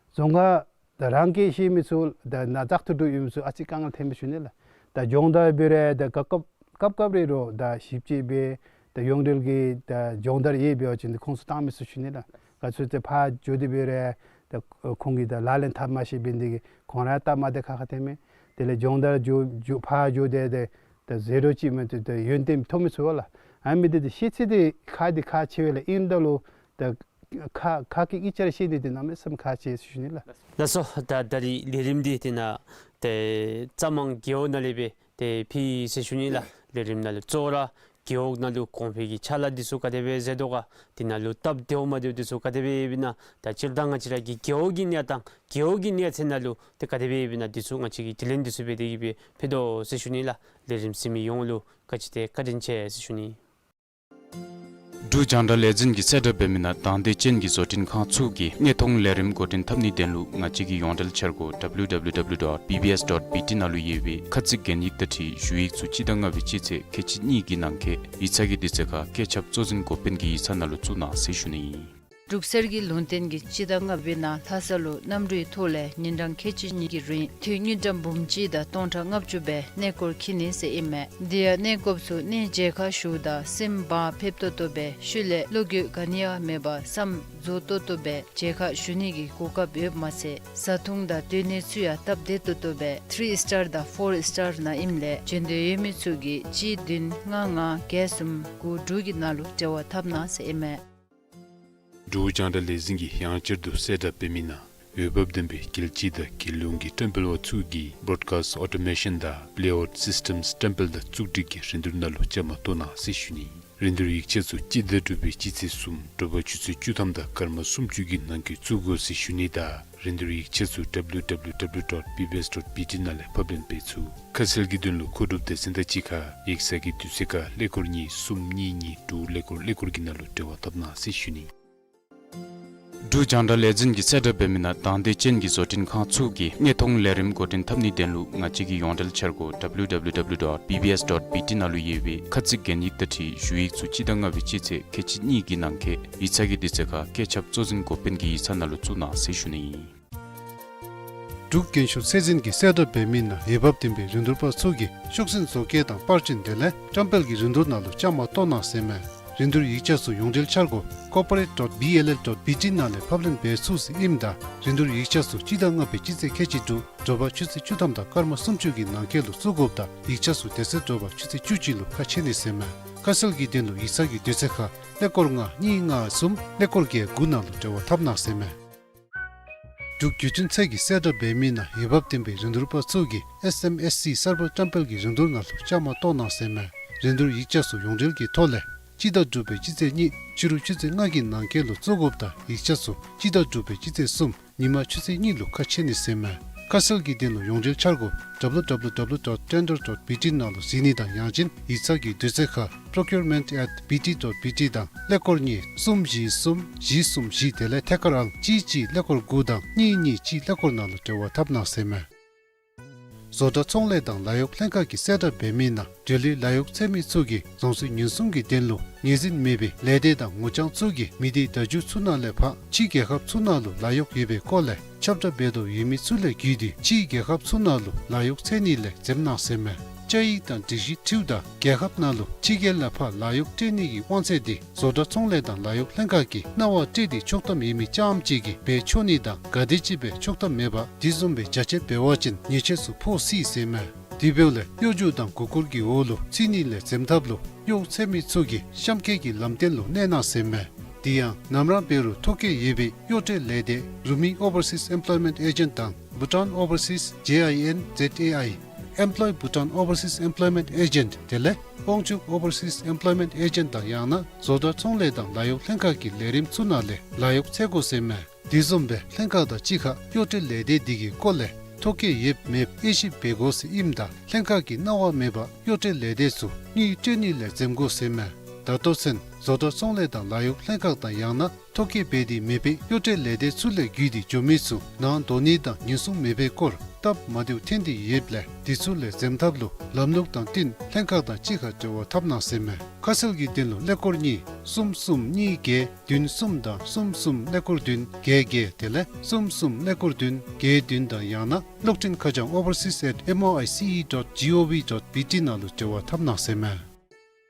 རྫོང་ཁ་ད་རང་སྐད་ཤེས་མི་ཚུ་ད་ནཱ་བཙག་འཐུ་འགྱོ་མི་ཚུ་ཨ་ཙི་དཀའ་ངལ་ཐོན་པས་ཟེར་ཞུ་ནི་ལགས། ད་སྦྱོང་བརྡར་འབད་རུང་ད་སྐབས་སྐབས་སྐབས་སྐབས་རེ་རོགས་ད་ཞིབ་དཔྱད་འབད་ད་ཡོངས་འབྲེལ་གྱི་ད་སྦྱོང་བརྡར་ཡོད་པ་ཅིན་ད་ཁོང་ཚུ་བཏང་མི་ཟེར་ཞུ་ནི་ལགས། ག་ཅི་ཟེར་ཕར་འགྱོ་སྟེ་འབད་རུང་ད་ཁོང་གིས་ད་ལག་ལེན་འཐབ་མ་ཤེས་པའི་འདི་གིས་ཁོང་ར་སྟབས་མ་བདེ་ཁག་ཁ་ཐོན་མས། དེ་ལས་སྦྱོང་བརྡར་འགྱོ་འགྱོ་ཕར་འགྱོ་སྟེ་ད་ད་ཟེར་རོགས་ཅིག་མེད་དེ་ད་ཡོན་ཏན་ཐོབ་མི་ཚུགས་པས་ལགས། ཨ་ནི་འབད་དེ་ད་ཤེས་ཚད་འདི་ཁག་འདི་ཁག་ཆེ་བས་ལགས། ཨིནམ་ད་ལུ་ད་ཁ་ཁ་སྐད་གཉིས་ཆ་ར་ཤེས་ནི་འདི་གནམ་མེད་ས་མེད་ཁག་ཆེ་ཟེར་ཞུ་ནི་ལགས། ལགས་སོ། ད་ད་རིས་ལས་རིམ་འདི་དེ་ནང་ཏེ་རྩ་མང་རྒེད་འོག་ནང་ལས་སྦེ་ཏེ་ཕུལ་ཡི་ཟེར་ཞུ་ནི་ལགས། ལས་རིམ་ནང་ལུ་གཙོ་བོ་ར་རྒེད་འོག་ནང་ལུ་གོང་འཕེལ་གྱི་ཕྱག་ལཱ་འདི་ཚུ་ག་དེ་སྦེ་མཛད་དོ་ག། དེ་ནང་ལུ་སྟབས་བདེཝ་མ་བདེཝ་འདི་ཚུ་ག་དེ་སྦེ་ཡོདཔ་ཨིན་ན། ད་སྤྱིར་བཏང་ང་བཅས་ར་གི་རྒེད་འོག་གི་གནས་སྟངས་རྒེད་འོག་གི་གནས་ཚད་ནང་ལུ་ཏེ་ག་དེ་སྦེ་ཡོདཔ་ཨིན་ན་འདི་ཚུ་ང་བཅས་ཀྱིས་དྲི་ལན་འདི་ཚུ་འབད་དེ་གིས་སྦེ་ཕུལ་དོ་ཟེར་ཞུ་ནི་ལགས། ལས་རིམ་གཟིགས་མི་ཡོངས་ལུ་བཀའ་དྲིན་ཆེ་བཀའ་དྲིན་ཆེ་ཟེར་ཞུ་ནི། འབྲུག་རྒྱང་བསྒྲགས་ལས་འཛིན་གྱིས་གསལ་བསྒྲགས་འབད་མི་ནང་དང་འདོད་ཅན་གྱི་བཟོ་སྐྲུན་ཁང་ཚུ་གིས་དངོས་མཐོང་ལས་རིམ་འགོ་འདྲེན་འཐབ་ནིའི་དོན་ལུ་ང་བཅས་ཀྱི་ཡོངས་འབྲེལ་འཆར་སྒོ་W W W dot B B S dot B T ནང་ལུ་ཡོད་པའི་ཁ་ཚིག་གན་ཡིག་དང་འཁྲིལ་ཞུ་ཡིག་ཚུ་སྤྱི་ཟླ་ལྔ་པའི་སྤྱི་ཚེས་ཁལ་གཅིག་གཉིས་ཀྱི་ནང་འཁོད་ཡིག་ཚང་གི་དུས་ཚོད་ཁར་བཀོད་ཁྱབ་གཙོ་འཛིན་འགོ་དཔོན་གྱི་ཡིག་ཚང་ནང་ལུ་བཙུགས་གནང་ཟེར་ཞུ་ནི་ཨིན། འབྲུག་གསེར་གྱི་ལུང་བསྟན་གྱིས་སྤྱི་ཟླ་ལྔ་པའི་ནང་ལྷ་ས་ལུ་གནམ་གྲུའི་ཐོག་ལས་ཉིན་གྲངས་ཁལ་གཅིག་གཉིས་ཀྱི་རིང་དུས་དངུལ་ཀྲམ་འབུམ་གཅིག་དང་སྟོང་ཕྲག་ལྔ་བཅུ་སྦེ་གནས་སྐོར་འཁྱིད་ནི་ཟེར་ཨིན་མས། དེ་ཡང་གནས་སྐོརཔ་ཚུ་གནས་མཇལ་ཁ་ཞུཝ་ད་སེམས་བག་ཕེབས་ཏོག་ཏོ་སྦེ་ཤུལ་ལས་བློ་འགྱོད་ག་ནི་ཡང་མེད་པར་བསམ་རྫོགས་ཏོག་ཏོ་སྦེ་མཇལ་ཁ་ཞུ་ནི་གི་གོ་སྐབས་ཡོདཔ་མ་ཚད་བཟའ་འཐུང་དང་སྡོད་གནས་ཚུ་ཡང་སྟབས་བདེ་ཏོག་ཏོ་སྦེ་ཐི་རི་སི་ཊར་དང་ཕོར་སི་ཊར་ནང་ཨིནམ་ལས་འབྱོན་འདོད་ཡོད་མི་ཚུ་གིས་གཅིག་བདུན་ལྔ་ལྔ་བརྒྱད་གསུམ་དགུ་དྲུག་གི་ནང་ལུ་འབྲེལ་བ་འཐབ་གནང་ཟེར་ཨིན་མས། འབྲུག་རྒྱང་བསྒྲགས་ལས་འཛིན་གྱིས་ཡང་བསྐྱར་དུ་གསལ་བསྒྲགས་འབད་མི་ནང་ འོས་འབབ་ལྡན་པའི་རྒྱལ་སྤྱི་དང་རྒྱལ་ཡོངས་ཀྱི་བཀྲམ་སྤེལ་བ་ཚུ་གིས་broadcast automation དང་playout systems བཀྲམ་སྤེལ་དང་བཙུགས་སྒྲིག་གི་རིན་བསྡུར་ནང་ལུ་བཅའ་མར་གཏོགས་གནང་ཟེར་ཞུ་ནི། རིན་བསྡུར་ཡིག་ཆ་ཚུ་སྤྱི་ཟླ་དྲུག་པའི་སྤྱི་ཚེས་གསུམ་དྲོ་པ་ཆུ་ཚོད་བཅུ་ཐམ་དང་སྐར་མ་སུམ་ཅུ་གི་ནང་འཁོད་བཙུགས་དགོ་ཟེར་ཞུ་ནི་དང་རིན་བསྡུར་ཡིག་ཆ་ཚུ་W W W dot B B S dot B T ནང་ལས་ཕབ་ལེན་འབད་ཚུགས། ཁ་གསལ་གྱི་དོན་ལུ་མཁོ་སྒྲུབ་སྡེ་ཚན་དང་གཅིག་ཁར་ཡིག་ཚང་གི་དུས་ཚོད་ཁར་ཀླད་ཀོར་གཉིས་གསུམ་གཉིས་གཉིས་དྲུག་ཀླད་ཀོར་ཀླད་ཀོར་གྱི་ནང་ལུ་འབྲེལ་བ་འཐབ་གནང་ཟེར་ཞུ་ནི། འབྲུག་རྒྱང་བསྒྲགས་ལས་འཛིན་གྱིས་གསལ་བསྒྲགས་འབད་མི་ནང་དང་འདོད་ཅན་གྱི་བཟོ་སྐྲུན་ཁང་ཚུ་གིས་དངོས་མཐོང་ལས་རིམ་འགོ་འདྲེན་འཐབ་ནིའི་དོན་ལུ་ང་བཅས་ཀྱི་ཡོངས་འབྲེལ་འཆར་སྒོ་W W W dot B B S dot B T ནང་ལུ་ཡོད་པའི་ཁ་ཚིག་གན་ཡིག་དང་འཁྲིལ་ཞུ་ཡིག་ཚུ་སྤྱི་ཟླ་ལྔ་པའི་སྤྱི་ཚེས་ཁལ་གཅིག་གཉིས་ཀྱི་ནང་འཁོད་ཡིག་ཚང་གི་དུས་ཚོད་ཁར་བཀོད་ཁྱབ་གཙོ་འཛིན་འགོ་དཔོན་གྱི་ཡིག་ཚང་ནང་ལུ་བཙུགས་གནང་ཟེར་ཞུ་ནི། འབྲུག་རྒན་ཤོས་ཚད་འཛིན་གྱིས་གསལ་བསྒྲགས་འབད་མི་ནང་འོས་འབབ་ལྡན་པའི་རིན་བསྡུར་པ་ཚུ་གིས་ཤོག་འཛིན་བཟོ་བཀོད་དང་པར་སྐྲུན་དེ་ལས་བཀྲམ་སྤེལ་གྱི་རིན་བསྡུར་ནང་ལུ་བཅའ་མར་གཏོགས་གནང་ཟེར་མས། རིན་བསྡུར་ཡིག་ཆ་ཚུ་ཡོངས་འབྲེལ་འཆར་སྒོ་corporate dot B L L dot B T ནང་ལས་ཕབ་ལེན་འབད་ཚུགས་ཟེར་ཨིནམ་ད་རིན་བསྡུར་ཡིག་ཆ་ཚུ་སྤྱི་ཟླ་ལྔ་པའི་སྤྱི་ཚེས་ཁལ་གཅིག་དྲུག་དྲོ་པ་ཆུ་ཚོད་བཅུ་ཐམ་དང་སྐར་མ་སུམ་ཅུ་གི་ནང་འཁོད་ལུ་བཙུགས་དགོཔ་དང་ཡིག་ཆ་ཚུ་དེ་ཚེ་དྲོ་པ་ཆུ་ཚོད་བཅུ་གཅིག་ལུ་ཁ་ཕྱེ་ནི་ཟེར་མས། ཁ་གསལ་གྱི་དོན་ལུ་ཡིག་ཚང་གི་དུས་ཚོད་ཁར་ཀླད་ཀོར་ལྔ་གཉིས་ལྔ་གསུམ་ཀླད་ཀོར་བརྒྱད་དགུ་ནང་ལུ་འབྲེལ་བ་འཐབ་གནང་ཟེར་མས། འབྲུག་བརྒྱུད་འཕྲིན་ཚད་ཀྱིས་གསལ་བསྒྲགས་འབད་མི་ནང་འོས་འབབ་ལྡན་པའི་རིན་བསྡུར་པ་ཚུ་གིས་S M S C གསར་པ་བཀྲམ་སྤེལ་གྱི་རིན་བསྡུར་ནང་ལུ་བཅའ་མར་གཏོགས་གནང་ཟེར་མས། རིན་བསྡུར་ཡིག་ཆ་ཚུ་ཡོངས་འབྲེལ་གྱི་ཐོག་ལས་སྤྱི་ཟླ་དྲུག་པའི་སྤྱི་ཚེས་གཉིས་ཕྱི་རུ་ཆུ་ཚོད་ལྔ་གི་ནང་འཁོད་ལུ་བཙུགས་དགོཔ་དང་ཡིག་ཆ་ཚུ་སྤྱི་ཟླ་དྲུག་པའི་སྤྱི་ཚེས་གསུམ་ཉིན་མ་ཆུ་ཚོད་གཉིས་ལུ་ཁ་ཕྱེ་ནི་ཟེར་མས། ཁ་གསལ་གྱི་དོན་ལུ་ཡོངས་འབྲེལ་འཆར་སྒོ་W W W dot tender dot B T ནང་ལུ་གཟིགས་ནི་དང་ཡང་ཅིན་ཡིག་ཚང་གི་དུས་ཚོད་ཁར་procurement at B T dot B T དང་ཀླད་ཀོར་གཉིས་གསུམ་བཞི་གསུམ་བཞི་གསུམ་བཞི་དེ་ལས་ཐད་ཀར་ཨང་གཅིག་གཅིག་ཀླད་ཀོར་དགུ་དང་གཉིས་གཉིས་གཅིག་ཀླད་ཀོར་ནང་ལུ་འབྲེལ་བ་འཐབ་གནང་ཟེར་མས། བཟོ་གྲྭ་ཚོང་ལས་དང་ལཱ་གཡོག་ལྷན་ཁག་གིས་གསལ་བསྒྲགས་འབད་མི་ནང་འབྲེལ་ཡོད་ལཱ་གཡོག་འཚོལ་མི་ཚུ་གིས་རྫོང་སྲིད་ཉེན་སྲུང་གི་དོན་ལུ་ངོས་འཛིན་མེད་པའི་ལས་སྡེ་དང་ངོ་རྐྱང་ཚུ་གིས་མི་སྡེའི་བརྡ་བརྒྱུད་ཚུ་ནང་ལས་ཕར་ཕྱི་རྒྱལ་ཁབ་ཚུ་ནང་ལུ་ལཱ་གཡོག་ཡོད་པའི་སྐོར་ལས་ཁྱབ་བསྒྲགས་འབད་དོ་ཡོད་མི་ཚུ་ལས་བརྒྱུད་དེ་ཕྱི་རྒྱལ་ཁབ་ཚུ་ནང་ལུ་ལཱ་གཡོག་འཚོལ་ནི་ལས་འཛེམ་གནང་ཟེར་མས། བཅའ་ཡིག་དང་སྒྲིག་གཞི་འཁྲིལཝ་ད་རྒྱལ་ཁབ་ནང་ལུ་ཕྱི་རྒྱལ་ལས་ཕར་ལཱ་གཡོག་སྤྲོད་ནི་གི་དབང་ཚད་དེ་བཟོ་གྲྭ་ཚོང་ལས་དང་ལཱ་གཡོག་ལྷན་ཁག་གིས་གནང་བ་སྤྲོད་དེ་ཆོག་ཐམ་ཡོད་མི་རྐྱངམ་ཅིག་གིས་འབད་ཆོག་ནི་དང་ག་དེམ་ཅིག་སྦེ་ཆོག་ཐམ་མེད་པར་དེ་བཟུམ་སྦེ་རྒྱ་ཆེ་འབད་བ་ཅིན་ཉེས་ཆད་ཚུ་ཕོག་སྲིད་ཟེར་མས། དེ་འབདཝ་ལས་གཡོ་སྒྱུ་དང་མགུ་སྐོར་གྱི་འོག་ལུ་ཚུད་ནི་ལས་འཛེམ་ཐབས་ལུ་གཡོག་འཚོལ་མི་ཚུ་གིས་གཤམ་འཁོད་ཀྱི་ལམ་སྟོན་ལུ་གནས་གནང་ཟེར་མས། དེ་ཡང་ནམ་ར་འབད་རུང་ཐོ་བཀོད་ཡོད་པའི་གཡོག་སྤྲོད་ལས་སྡེ་Rumi Overseas Employment Agent དང་Bhutan Overseas J I N Z A I, Employ Bhutan Overseas Employment Agent དེ་ལས་དབང་ཕྱུག་Overseas Employment Agent དང་ཡང་ན་བཟོ་གྲྭ་ཚོང་ལས་དང་ལཱ་གཡོག་ལྷན་ཁག་གི་ལས་རིམ་ཚུ་ནང་ལས་ལཱ་གཡོག་འཚོལ་དགོ་ཟེར་མས། དེ་བཟུམ་སྦེ་ལྷན་ཁག་དང་གཅིག་ཁར་གཡོག་སྤྲོད་ལས་སྡེ་དེ་གི་སྐོར་ལས་ཐོ་བཀོད་ཡོདཔ་མེདཔ་དབྱེ་ཞིབ་འབད་དགོ་ཟེར་ཨིནམ་ད་ལྷན་ཁག་གིས་གནང་བ་མེད་པར་གཡོག་སྤྲོད་ལས་སྡེ་ཚུ་དངུལ་སྤྲོད་ནི་ལས་འཛེམ་དགོ་ཟེར་མས། ད་ལྟོ་ཚུན་བཟོ་གྲྭ་ཚོང་ལས་དང་ལཱ་གཡོག་ལྷན་ཁག་དང་ཡང་ན་ཐོ་བཀོད་འབད་དེ་མེད་པའི་གཡོག་སྤྲོད་ལས་སྡེ་ཚུ་ལས་བརྒྱུད་དེ་འགྱོ་མི་ཚུ་ནང་འདོགས་ནི་དང་ཉེན་སྲུང་མེད་པའི་སྐོར་སྟབས་མ་བདེཝ་ཐོན་ཏེ་ཡོདཔ་ལས་དེ་ཚུ་ལས་འཛེམ་ཐབས་ལུ་ལམ་ལུགས་དང་བསྟུན་ལྷན་ཁག་དང་གཅིག་ཁར་འབྲེལ་བ་འཐབ་གནང་ཟེར་མས། ཁ་གསལ་གྱི་དོན་ལུ་ཀླད་ཀོར་གཉིས་གསུམ་གསུམ་གཉིས་བརྒྱད་བདུན་གསུམ་དང་གསུམ་གསུམ་ཀླད་ཀོར་བདུན་བརྒྱད་བརྒྱད་དེ་ལས་གསུམ་གསུམ་ཀླད་ཀོར་བདུན་བརྒྱད་བདུན་དང་ཡང་ན་གློག་འཕྲིན་ཁ་བྱང་overseas at M O I C E dot G O V dot B T ནང་ལུ་འབྲེལ་བ་འཐབ་གནང་ཟེར་མས།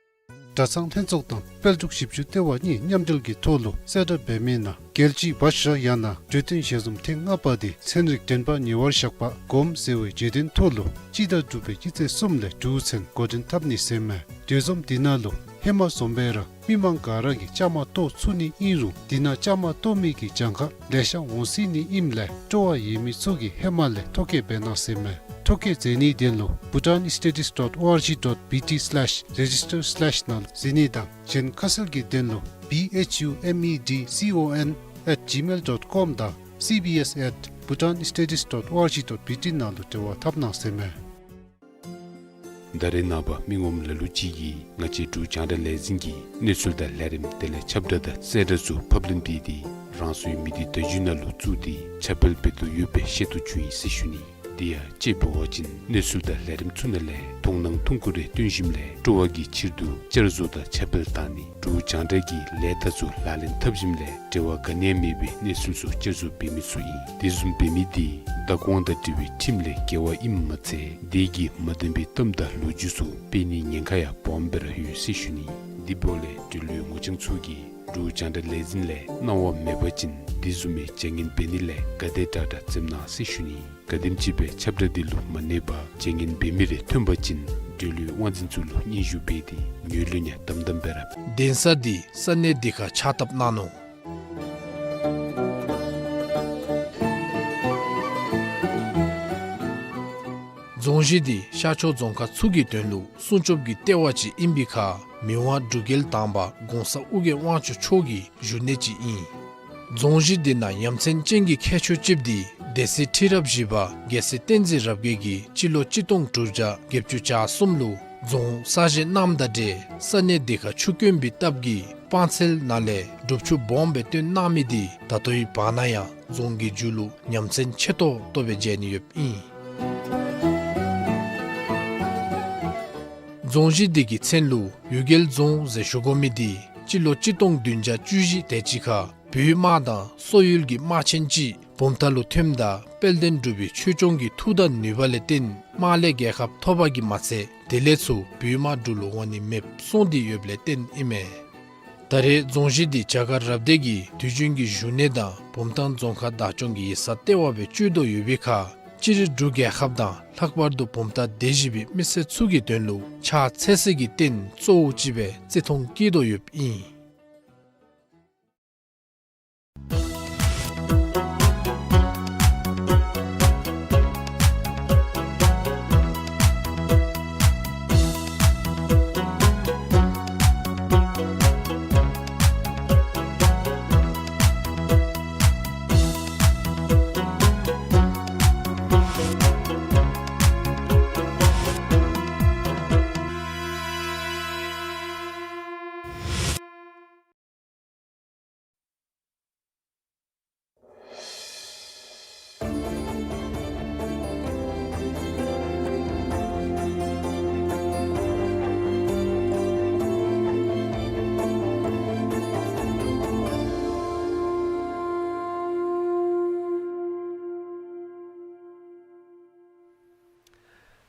གྲྭ་ཚང་ལྷན་ཚོགས་དང་དཔལ་འབྱོར་ཞིབ་འཇུག་ལྟེ་བ་གཉིས་མཉམ་འབྲེལ་གྱི་ཐོག་ལུ་གསལ་བསྒྲགས་འབད་མི་ནང་རྒྱལ་སྤྱིའི་བྷ་ཤ་ཡང་ན་གྲོས་མཐུན་ཞལ་འཛོམས་ཐེངས་ལྔ་པ་དེ་ཚན་རིག་འདྲེན་པ་ཉེ་བར་བཞག་པ་སྒོམ་ཟེར་བའི་བརྗོད་དོན་ཐོག་ལུ་སྤྱི་ཟླ་དྲུག་པའི་སྤྱི་ཚེས་གསུམ་ལས་དྲུག་ཚུན་འགོ་འདྲེན་འཐབ་ནི་ཟེར་མས། གྲོས་འཛོམས་དེ་ནང་ལུ་ཧེ་མ་བཟུམ་སྦེ་ར་མི་མང་ག་ར་གིས་བཅའ་མར་གཏོགས་ཚུགས་ནི་ཨིན་རུང་དེ་ནང་བཅའ་མར་གཏོགས་མི་གི་གྱངས་ཁ་ལེ་ཤ་འོང་སྲིད་ནི་ཨིནམ་ལས་སྤྲོ་བ་ཡོད་མི་ཚུ་གིས་ཧེ་མ་ལས་ཐོ་བཀོད་འབད་གནང་ཟེར་མས། ཐོ་བཀོད་མཛད་ནིའི་དོན་ལུ་bhutanstudies dot org dot B T slash register slash ནང་གཟིགས་ནི་དང་གཞན་ཁ་གསལ་གྱི་དོན་ལུ B H U M E D C O N at gmail dot com དང་C B S at bhutanstudies dot org dot B T ནང་ལུ་འབྲེལ་བ་འཐབ་གནང་ཟེར་མས། ད་རེས་ནངས་པ་མི་ངོམ་ལ་ལུ་ཅིག་གིས་ང་བཅས་འབྲུག་རྒྱང་བསྒྲགས་ལས་འཛིན་གྱི་གནས་ཚུལ་དང་ལས་རིམ་དེ་ལས་ཁྱབ་བསྒྲགས་དང་གསལ་བསྒྲགས་ཚུ་ཕབ་ལེན་འབད་དེ་རང་སོའི་མི་སྡེ་བརྡ་བརྒྱུད་ནང་ལུ་བཙུགས་ཏེ་ཁྱབ་སྤེལ་འབད་དོ་ཡོདཔ་སྦེ་ཤེས་རྟོགས་བྱུང་ཡི་ཟེར་ཞུ་ནི། དེ་ཡང་དཔྱེ་འབད་བ་ཅིན་གནས་ཚུལ་དང་ལས་རིམ་ཚུ་ནང་ལས་མཐོང་སྣང་ཐུང་ཀུ་རེ་སྟོན་ཞིནམ་ལས་སྤྲོ་བ་གི་ཕྱིར་དུ་བསྐྱར་བཟོ་དང་ཁྱབ་སྤེལ་བཏང་ནི། འབྲུག་རྒྱང་བསྒྲགས་ཀྱི་ལས་རྟགས་ཚུ་ལག་ལེན་འཐབ་ཞིནམ་ལས་འབྲེལ་བ་ག་ནི་ཡང་མེད་པའི་གནས་ཚུལ་ཚུ་བསྐྱར་བཟོ་འབད་མི་ཚུ་ཨིན། དེ་བཟུམ་འབད་མི་དེ་བདག་དབང་དང་འབྲེལ་བའི་ཁྲིམས་ལས་འགལ་བ་ཨིནམ་མ་ཚད་དེ་གིས་མ་བདེན་པའི་གཏམ་དང་ལོ་རྒྱུས་ཚུ་སྤེལ་ནིའི་ཉེན་ཁ་ཡང་སྦོམ་སྦེ་ར་ཡོད་ཟེར་ཞུ་ནི། དེ་འབདཝ་ལས་འབྲེལ་ཡོད་ངོ་རྐྱང་ཚུ་གིས་འབྲུག་རྒྱང་བསྒྲགས་ལས་འཛིན་ལས་གནང་བ་མེད་པ་ཅིན་དེ་བཟུམ་མའི་བྱ་ངན་འབད་ནི་ལས་ག་དེ་དྲག་དྲག་འཛེམ་གནང་ཟེར་ཞུ་ནི། ག་དེམ་ཅིག་སྦེ་ཁྱབ་བསྒྲགས་དེ་ལུ་མ་གནས་པར་བྱ་ངན་འབད་མི་རེ་ཐོན་པ་ཅིན་འབྲེལ་ཡོད་དབང་འཛིན་ཚུ་ལུ་སྙན་ཞུ་འབད་དེ་ངོས་ལེན་ཡང་དམ་དམ་སྦེ་ར། གདན་ས་འདི་ས་གནས་འདི་ཁར་ཕྱག་བཏབ་གནང་ནུག། རྫོང་གཞི་འདི་ཤར་ཕྱོགས་རྫོང་ཁག་ཚུ་གི་དོན་ལུ་སྲུང་སྐྱོབ་ཀྱི་ལྟེ་བ་ཅིག་ཨིན་པའི་ཁར་མི་དབང་འབྲུག་རྒྱལ་དང་པ་གོང་ས་ཨོ་རྒྱན་དབང་ཕྱུག་མཆོག་གི་བཞུགས་གནས་ཅིག་ཨིན། རྫོང་གཞི་འདི་ནང་ཡ་མཚན་ཅན་གྱི་ཁྱད་ཆོས་ཅིག་འདི་སྡེ་སྲིད་ཁྲི་རབས་བཞི་པ་རྒྱལ་སྲས་བསྟན་འཛིན་རབ་རྒྱས་ཀྱིས་སྤྱི་ལོ་གཅིག་སྟོང་དྲུག་བརྒྱ་བརྒྱད་ཅུ་གྱ་གསུམ་ལུ་རྫོང་གསར་བཞེངས་གནངམ་དང་འབྲེལ་ས་གནས་འདི་ཁར་ཆུ་དཀོན་པའི་སྟབས་ཀྱིས་སྤང་ཚལ་ནང་ལས་སྒྲུབ་ཆུ་སྦོམ་སྦེ་བཏོན་གནང་མི་འདི་ད་ལྟོའི་བར་ན་ཡང་རྫོང་གི་མཇུག་ལུ་ཡ་མཚན་ཆེ་ཏོག་ཏོ་སྦེ་མཇལ་ནི་ཡོདཔ་ཨིན། རྫོང་གཞི་འདི་གི་མཚན་ལུ་གཡུལ་རྒྱལ་རྫོང་ཟེར་ཞུ་དགོ་མི་འདི་སྤྱི་ལོ་གཅིག་སྟོང་བདུན་བརྒྱ་བཅུ་བཞི་དེ་ཅིག་ཁར་བོད་དམག་དང་སོག་ཡུལ་གྱི་དམག་ཆེན་ཅིག་བུམ་ཐང་ལུ་ཐོནམ་ད་དཔལ་ལྡན་འབྲུག་པའི་ཆོས་སྐྱོང་གི་མཐུ་དང་ནུས་པ་ལས་བརྟེན་དམག་ལས་རྒྱལ་ཁ་ཐོབ་པ་གིས་མ་ཚད་དེ་ལས་ཚུར་བོད་དམག་འབྲུག་ལུ་འོང་ནི་མེདཔ་སོང་སྟེ་ཡོདཔ་ལས་བརྟེན་ཨིན་མས། ད་རེས་རྫོང་གཞི་འདི་བྱ་དཀར་རབ་སྡེ་གི་དུས་རྒྱུན་གྱི་བཞུགས་གནས་དང་བུམ་ཐང་རྫོང་ཁག་བདག་སྐྱོང་གི་ཡིག་ཚང་ལྟེ་བ་སྦེ་སྤྱོད་དོ་ཡོད་པའི་ཁར་སྤྱིར་འབྲུག་རྒྱལ་ཁབ་དང་ལྷག་པར་དུ་བུམ་ཐང་སྡེ་བཞི་པའི་མི་སེར་ཚུ་གི་དོན་ལུ་ཕྱག་འཚལ་སའི་རྟེན་གཙོ་བོ་ཅིག་སྦེ་བརྩི་མཐོང་བསྐྱེད་དོ་ཡོདཔ་ཨིན།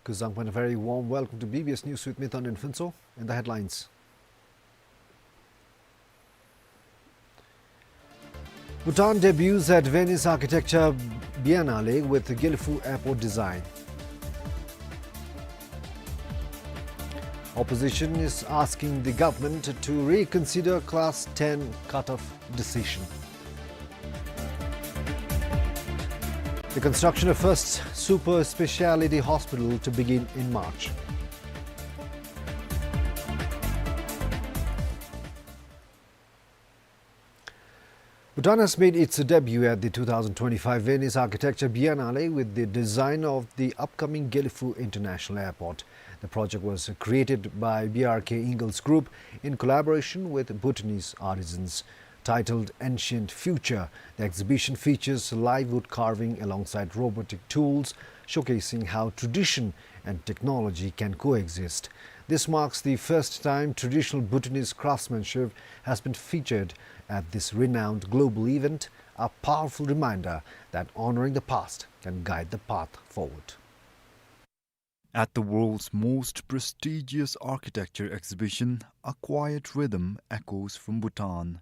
Kuzuzangpo and a very warm welcome to B B S News with me, Tandin Phuntsho. In the headlines. Bhutan debuts at Venice Architecture Biennale with Gelephu Airport design. Opposition is asking the government to reconsider class ten cutoff decision. The construction of first super speciality hospital to begin in March. Bhutan has made its debut at the two thousand twenty-five Venice Architecture Biennale with the design of the upcoming Gelephu International Airport. The project was created by B R K Ingels Group in collaboration with Bhutanese artisans. Titled Ancient Future, the exhibition features live wood carving alongside robotic tools, showcasing how tradition and technology can coexist. This marks the first time traditional Bhutanese craftsmanship has been featured at this renowned global event, a powerful reminder that honoring the past can guide the path forward. At the world's most prestigious architecture exhibition, a quiet rhythm echoes from Bhutan.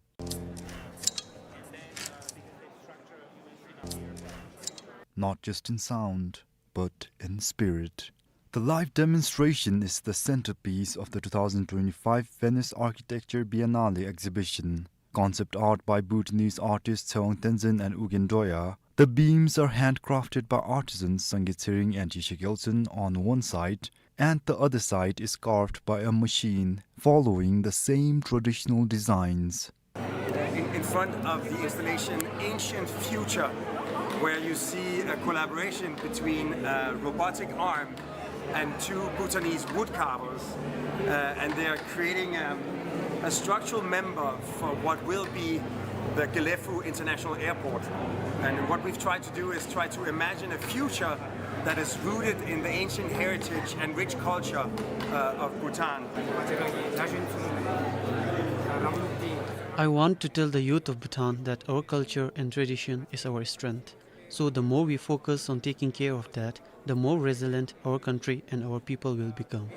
Not just in sound, but in spirit. The live demonstration is the centerpiece of the two thousand twenty-five Venice Architecture Biennale exhibition. Concept art by Bhutanese artists Tshewang Tenzin and Ugyen Doya. The beams are handcrafted by artisans Sangay Tshering and Yeshe Gyaltsen on one side, and the other side is carved by a machine following the same traditional designs. In, in front of the installation Ancient Future, where you see a collaboration between a robotic arm and two Bhutanese wood carvers, uh, and they are creating, um, a structural member for what will be the Gelephu International Airport. And what we've tried to do is try to imagine a future that is rooted in the ancient heritage and rich culture, uh, of Bhutan. I want to tell the youth of Bhutan that our culture and tradition is our strength. So the more we focus on taking care of that, the more resilient our country and our people will become.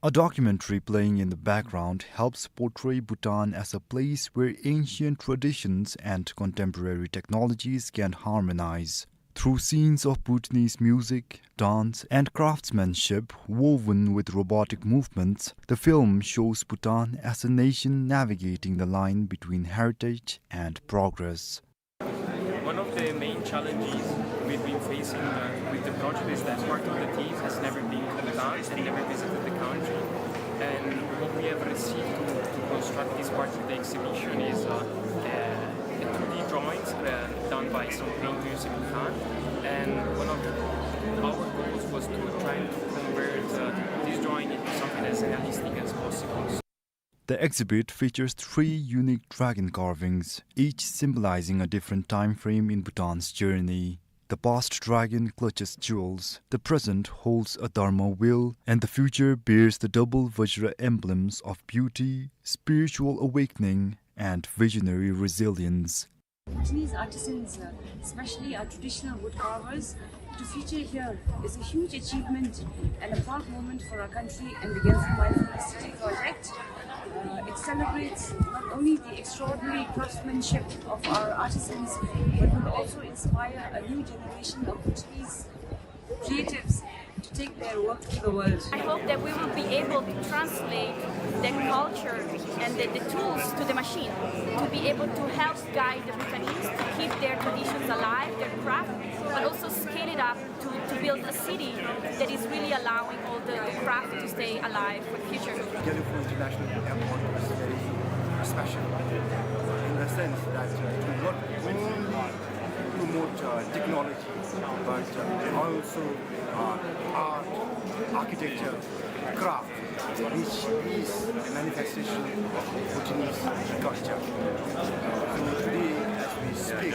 A documentary playing in the background helps portray Bhutan as a place where ancient traditions and contemporary technologies can harmonize. Through scenes of Bhutanese music, dance, and craftsmanship woven with robotic movements, the film shows Bhutan as a nation navigating the line between heritage and progress. One of the main challenges we've been facing, uh, with the project is that part of the team has never been to Bhutan and never visited the country. And what we have received to, to construct this part of the exhibition is, uh, uh, two D drawings, uh, done by some painters in Bhutan. And one of our goals was to try to convert, uh, this drawing into something as realistic as possible. The exhibit features three unique dragon carvings, each symbolizing a different time frame in Bhutan's journey. The past dragon clutches jewels, the present holds a Dharma wheel, and the future bears the double Vajra emblems of beauty, spiritual awakening, and visionary resilience. Bhutanese artisans, uh, especially our traditional wood carvers, to feature here is a huge achievement and a proud moment for our country and the Gelfo Mindfulness City project. Uh, it celebrates not only the extraordinary craftsmanship of our artisans, but will also inspire a new generation of Bhutanese creatives to take their work to the world. I hope that we will be able to translate their culture and the, the tools to the machine to be able to help guide the Bhutanese to keep their traditions alive, their craft, but also scale it up to, to build a city that is really allowing all the, the craft to stay alive for the future. Gelfo International Airport is very special in the sense that, uh, it will not only promote, uh, technology, but, uh, also, uh, art, architecture, craft, which is a manifestation of Bhutanese culture. So today, as we speak,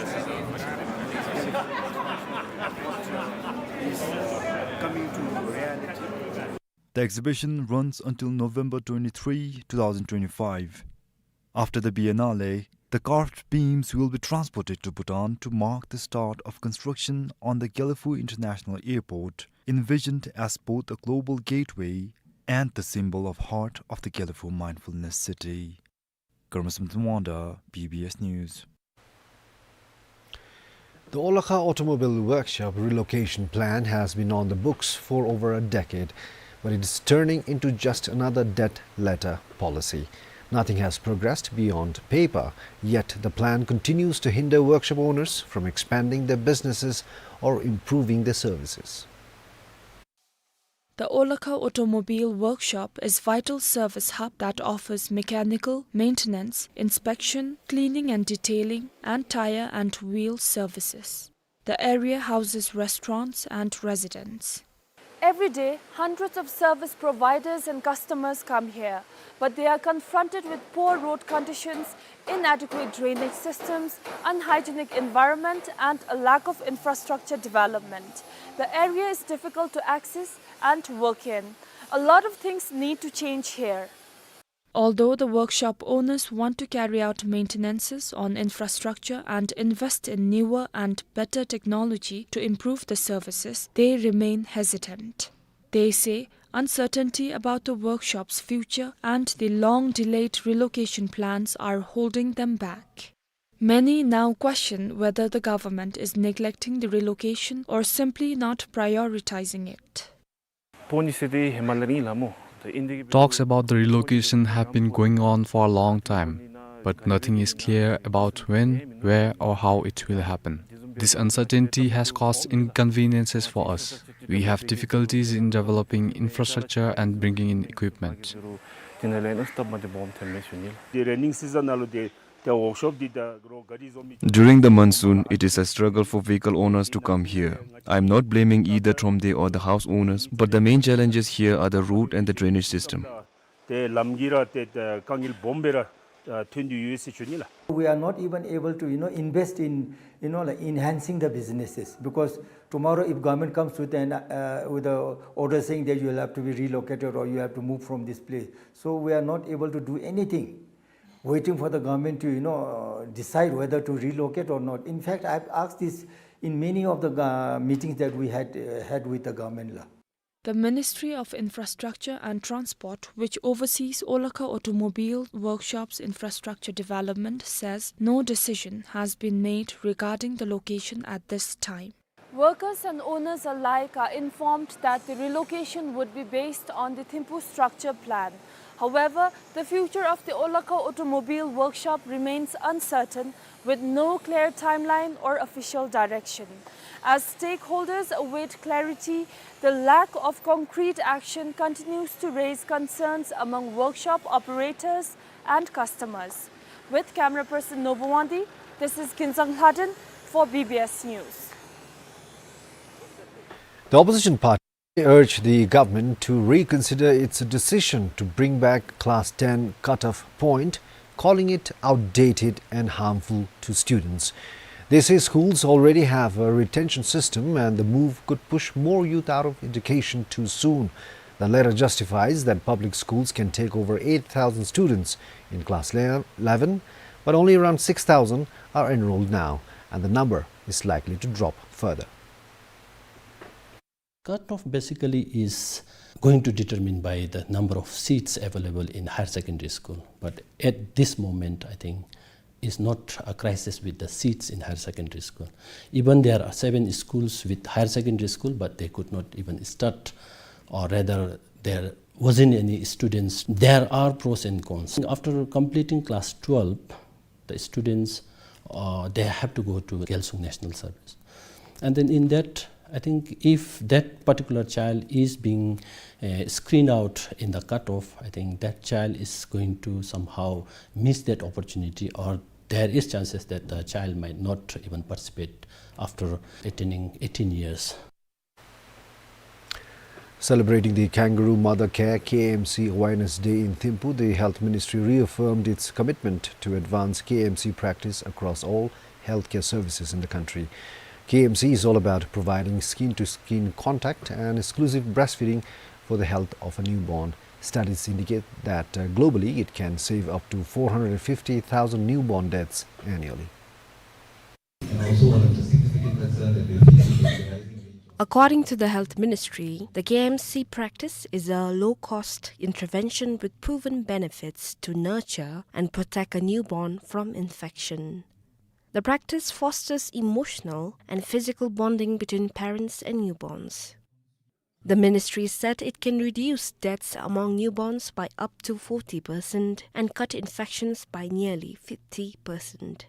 is coming to reality. The exhibition runs until November twenty-three, two thousand twenty-five. After the Biennale, the carved beams will be transported to Bhutan to mark the start of construction on the Gelfo International Airport, envisioned as both a global gateway and the symbol of heart of the Gelfo Mindfulness City. Karma Samthumwanda, B B S News. The Olakha Automobile Workshop relocation plan has been on the books for over a decade, but it is turning into just another dead letter policy. Nothing has progressed beyond paper, yet the plan continues to hinder workshop owners from expanding their businesses or improving their services. The Olakha Automobile Workshop is vital service hub that offers mechanical, maintenance, inspection, cleaning and detailing, and tire and wheel services. The area houses restaurants and residents. Every day, hundreds of service providers and customers come here, but they are confronted with poor road conditions, inadequate drainage systems, unhygienic environment, and a lack of infrastructure development. The area is difficult to access and work in. A lot of things need to change here. Although the workshop owners want to carry out maintenances on infrastructure and invest in newer and better technology to improve the services, they remain hesitant. They say uncertainty about the workshop's future and the long-delayed relocation plans are holding them back. Many now question whether the government is neglecting the relocation or simply not prioritizing it. Talks about the relocation have been going on for a long time, but nothing is clear about when, where, or how it will happen. This uncertainty has caused inconveniences for us. We have difficulties in developing infrastructure and bringing in equipment. The rainy season ནང་ལུ་ཏེ་ཏེ་ཝརཀ་ཤོབ་འདི་ད་རོགས་ག་རི་བཟོ་མི། During the monsoon, it is a struggle for vehicle owners to come here. I am not blaming either Thromde or the house owners, but the main challenges here are the road and the drainage system. ཏེ་ལམ་གྱི་ར་ཏེ་ཏེ་དཀའ་ངལ་སྦོམ་སྦེ་ར་ཨ་ཐོན་ཏེ་ཡོད་ཟེར་ཞུ་ནི་ལགས། We are not even able to, you know, invest in, you know, like, enhancing the businesses, because tomorrow if government comes with an, uh, with a order saying that you will have to be relocated or you have to move from this place, so we are not able to do anything. Waiting for the government to, you know, uh, decide whether to relocate or not. In fact, I've asked this in many of the, uh, meetings that we had, uh, had with the government la. The Ministry of Infrastructure and Transport, which oversees Olakha Automobile Workshop's infrastructure development, says no decision has been made regarding the location at this time. Workers and owners alike are informed that the relocation would be based on the Thimphu structure plan. However, the future of the Olakha automobile workshop remains uncertain, with no clear timeline or official direction. As stakeholders await clarity, the lack of concrete action continues to raise concerns among workshop operators and customers. With camera person Nobu Wangdi, this is Kinzang Lhaden for B B S News. The opposition party urged the government to reconsider its decision to bring back class ten cutoff point, calling it outdated and harmful to students. They say schools already have a retention system and the move could push more youth out of education too soon. The letter justifies that public schools can take over eight thousand students in class eleven, but only around six thousand are enrolled now, and the number is likely to drop further. Cutoff basically is going to determine by the number of seats available in higher secondary school. But at this moment, I think it's not a crisis with the seats in higher secondary school. Even there are seven schools with higher secondary school, but they could not even start, or rather, there wasn't any students. There are pros and cons. After completing class twelve, the students, uh, they have to go to Gyalsung National Service. And then in that, I think if that particular child is being, uh, screened out in the cutoff, I think that child is going to somehow miss that opportunity, or there is chances that the child might not even participate after attaining eighteen years. Celebrating the Kangaroo Mother Care, K M C, Awareness Day in Thimphu, the Health Ministry reaffirmed its commitment to advance K M C practice across all healthcare services in the country. K M C is all about providing skin-to-skin contact and exclusive breastfeeding for the health of a newborn. Studies indicate that, uh, globally it can save up to four hundred fifty thousand newborn deaths annually. And also one of the significant concern that we are facing is the rising range of According to the Health Ministry, the K M C practice is a low-cost intervention with proven benefits to nurture and protect a newborn from infection. The practice fosters emotional and physical bonding between parents and newborns. The ministry said it can reduce deaths among newborns by up to forty percent and cut infections by nearly fifty percent.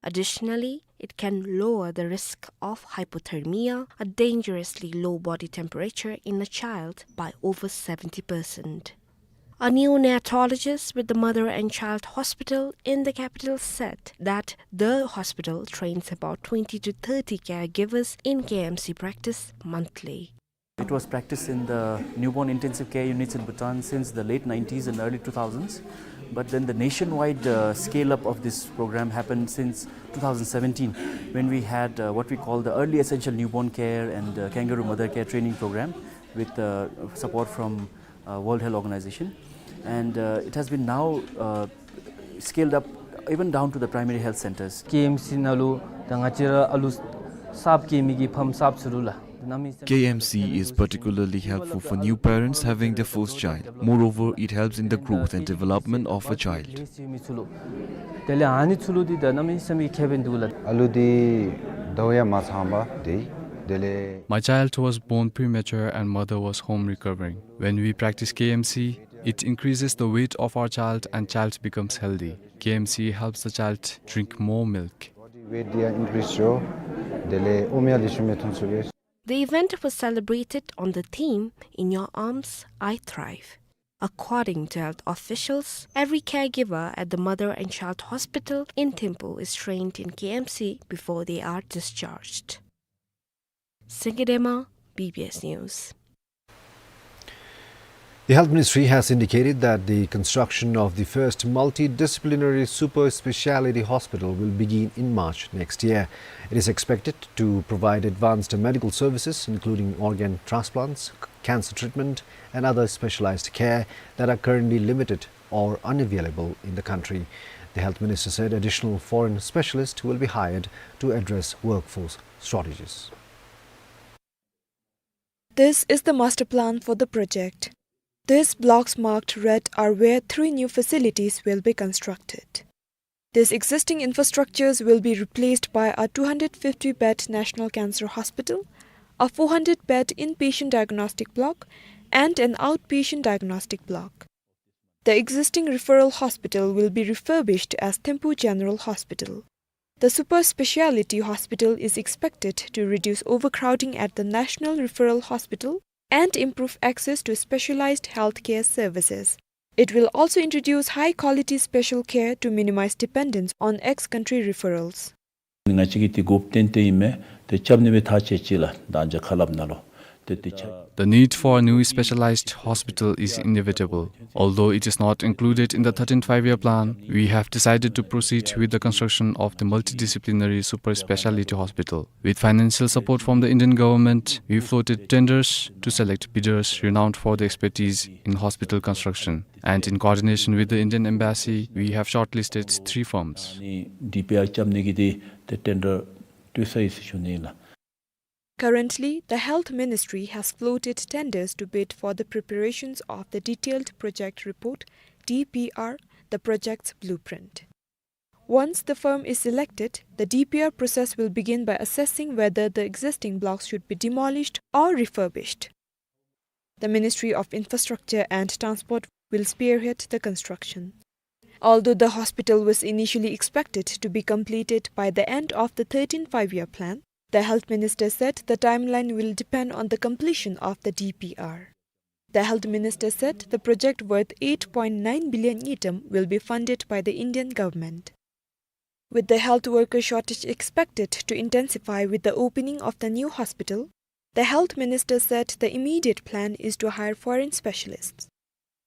Additionally, it can lower the risk of hypothermia, a dangerously low body temperature in a child, by over seventy percent. A neonatologist with the Mother and Child Hospital in the capital said that the hospital trains about twenty to thirty caregivers in K M C practice monthly. It was practiced in the newborn intensive care units in Bhutan since the late nineties and early two thousands. But then the nationwide, uh, scale-up of this program happened since two thousand seventeen, when we had, uh, what we call the Early Essential Newborn Care and, uh, Kangaroo Mother Care Training Program with, uh, support from, uh, World Health Organization. And, uh, it has been now, uh, scaled up even down to the primary health centers. K M C ནང་ལུ་ད་ང་བཅས་ར་ཨ་ལུ་གསརཔ་སྐྱེ་མི་གི་ཕམ་གསརཔ་ཚུ་ལུ་ལགས། K M C is particularly helpful for new parents having their first child. Moreover, it helps in the growth and development of a child. དེ་ལས་ཨ་ནི་ཚུ་ལུ་འདི་ད་གནམ་མེད་ས་མེད་ཁེ་ཕན་འདུག་ལགས། ཨ་ལུ་འདི་ཟླཝ་ཡང་མ་ཚང་པར་འདི་དེ་ལས། My child was born premature and mother was home recovering. When we practice K M C, it increases the weight of our child and child becomes healthy. K M C helps the child drink more milk. Body weight ཡང་ཨིན་ཀི་རིསི་འགྱོ། དེ་ལས་ཨོམ་ཡང་ལེགས་ཤོམ་སྦེ་འཐུང་ཚུགས་པས། The event was celebrated on the theme, "In Your Arms, I Thrive." According to health officials, every caregiver at the Mother and Child Hospital in Thimphu is trained in K M C before they are discharged. Singye Dema, B B S News. The Health Ministry has indicated that the construction of the first multidisciplinary super speciality hospital will begin in March next year. It is expected to provide advanced medical services, including organ transplants, cancer treatment, and other specialized care that are currently limited or unavailable in the country. The health minister said additional foreign specialists will be hired to address workforce shortages. This is the master plan for the project. These blocks marked red are where three new facilities will be constructed. These existing infrastructures will be replaced by a two hundred fifty bed National Cancer Hospital, a four hundred bed inpatient diagnostic block, and an outpatient diagnostic block. The existing referral hospital will be refurbished as Thimphu General Hospital. The super speciality hospital is expected to reduce overcrowding at the National Referral Hospital and improve access to specialized healthcare services. It will also introduce high-quality special care to minimize dependence on ex-country referrals. ང་བཅས་ཀྱིས་དེ་དགོཔ་ཏན་ཏན་ཨིན་མས། དེ་རྐྱབ་ནི་སྦེ་ཐག་བཅད་ཅི་ལགས། ད་ཅི་ཁ་སླབ་ནང་ལུ་དེ་དེ་ཆ། The need for a new specialized hospital is inevitable. Although it is not included in the thirteenth Five-Year Plan, we have decided to proceed with the construction of the multidisciplinary super speciality hospital. With financial support from the Indian government, we floated tenders to select bidders renowned for their expertise in hospital construction. And in coordination with the Indian Embassy, we have shortlisted three firms. ཨ་ནི་ཌི་པི་ཨར་རྐྱབ་ནི་གི་དེ་དེ་ཊེན་ཌར་བཏོན་ཚར་ཡི་ཟེར་ཞུ་ནི་ལགས། Currently, the Health Ministry has floated tenders to bid for the preparations of the detailed project report, D P R, the project's blueprint. Once the firm is selected, the D P R process will begin by assessing whether the existing blocks should be demolished or refurbished. The Ministry of Infrastructure and Transport will spearhead the construction. Although the hospital was initially expected to be completed by the end of the thirteenth Five-Year Plan, the health minister said the timeline will depend on the completion of the D P R. The health minister said the project worth eight point nine billion ngultrum will be funded by the Indian government. With the health worker shortage expected to intensify with the opening of the new hospital, the health minister said the immediate plan is to hire foreign specialists.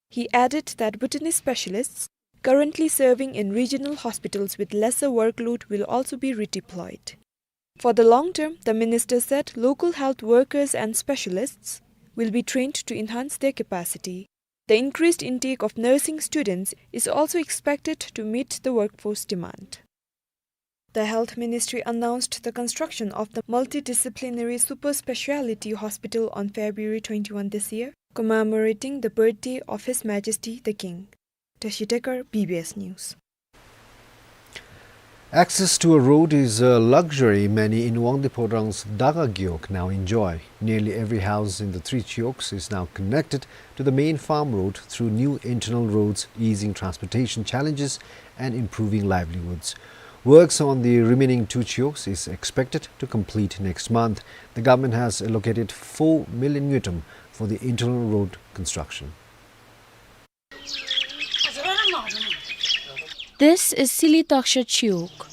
He added that Bhutanese specialists currently serving in regional hospitals with lesser workload will also be redeployed. For the long term, the minister said local health workers and specialists will be trained to enhance their capacity. The increased intake of nursing students is also expected to meet the workforce demand. The Health Ministry announced the construction of the multidisciplinary super speciality hospital on February twenty-one this year, commemorating the birthday of His Majesty the King. Tashi Tekar, B B S News. Access to a road is a luxury many in Wangdue Phodrang's Daga Gewog now enjoy. Nearly every house in the three Chiyogs is now connected to the main farm road through new internal roads, easing transportation challenges and improving livelihoods. Works on the remaining two Chiyogs is expected to complete next month. The government has allocated four million ngultrum for the internal road construction. This is Silitaksha Chiyok.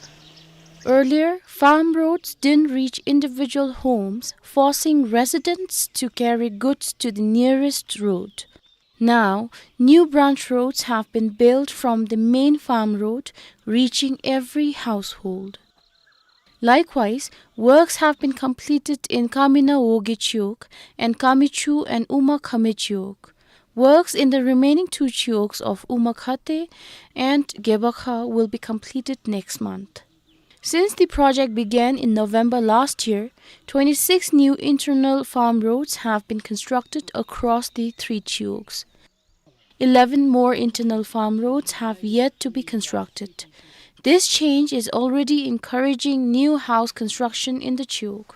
Earlier, farm roads didn't reach individual homes, forcing residents to carry goods to the nearest road. Now, new branch roads have been built from the main farm road, reaching every household. Likewise, works have been completed in Kamina Woge Chiyok and Kamichu and Uma Khame Chiyok. Works in the remaining two Chiyoks of Uma Khate and Gebakha will be completed next month. Since the project began in November last year, twenty-six new internal farm roads have been constructed across the three Chiyoks. Eleven more internal farm roads have yet to be constructed. This change is already encouraging new house construction in the Chiyok.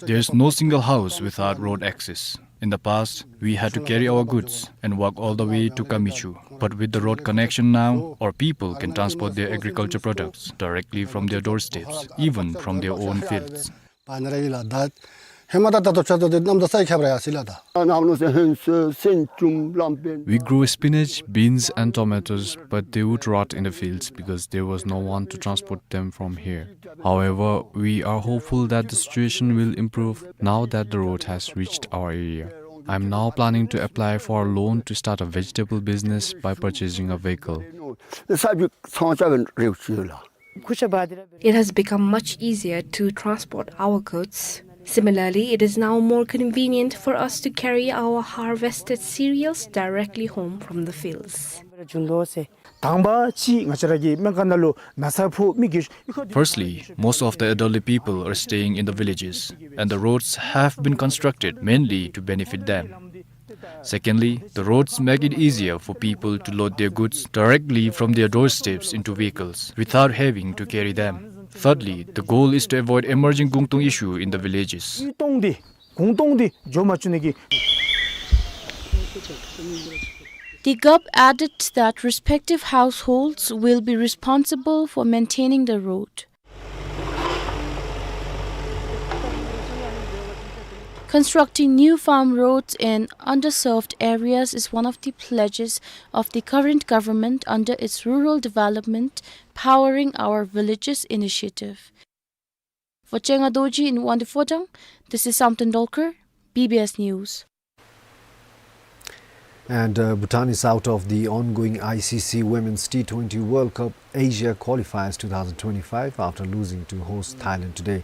There's no single house without road access. In the past, we had to carry our goods and walk all the way to Kamichu. But with the road connection now, our people can transport their agriculture products directly from their doorsteps, even from their own fields. We grew spinach, beans, and tomatoes, but they would rot in the fields because there was no one to transport them from here. However, we are hopeful that the situation will improve now that the road has reached our area. I'm now planning to apply for a loan to start a vegetable business by purchasing a vehicle. It has become much easier to transport our goods. Similarly, it is now more convenient for us to carry our harvested cereals directly home from the fields. Firstly, most of the elderly people are staying in the villages, and the roads have been constructed mainly to benefit them. Secondly, the roads make it easier for people to load their goods directly from their doorsteps into vehicles without having to carry them. Thirdly, the goal is to avoid emerging gungtung issue in the villages. ཡུལ་སྟོང་འདི་གུང་སྟོང་འདི་འགྱོ་མ་བཅུག་ནི་གི། The G O P added that respective households will be responsible for maintaining the road. Constructing new farm roads in underserved areas is one of the pledges of the current government under its Rural Development Powering Our Villages initiative. For Chenga Dorji in Wangdue Phodrang, this is Samten Dolkar, B B S News. And, uh, Bhutan is out of the ongoing I C C Women's T twenty World Cup Asia Qualifiers two thousand twenty-five after losing to host Thailand today.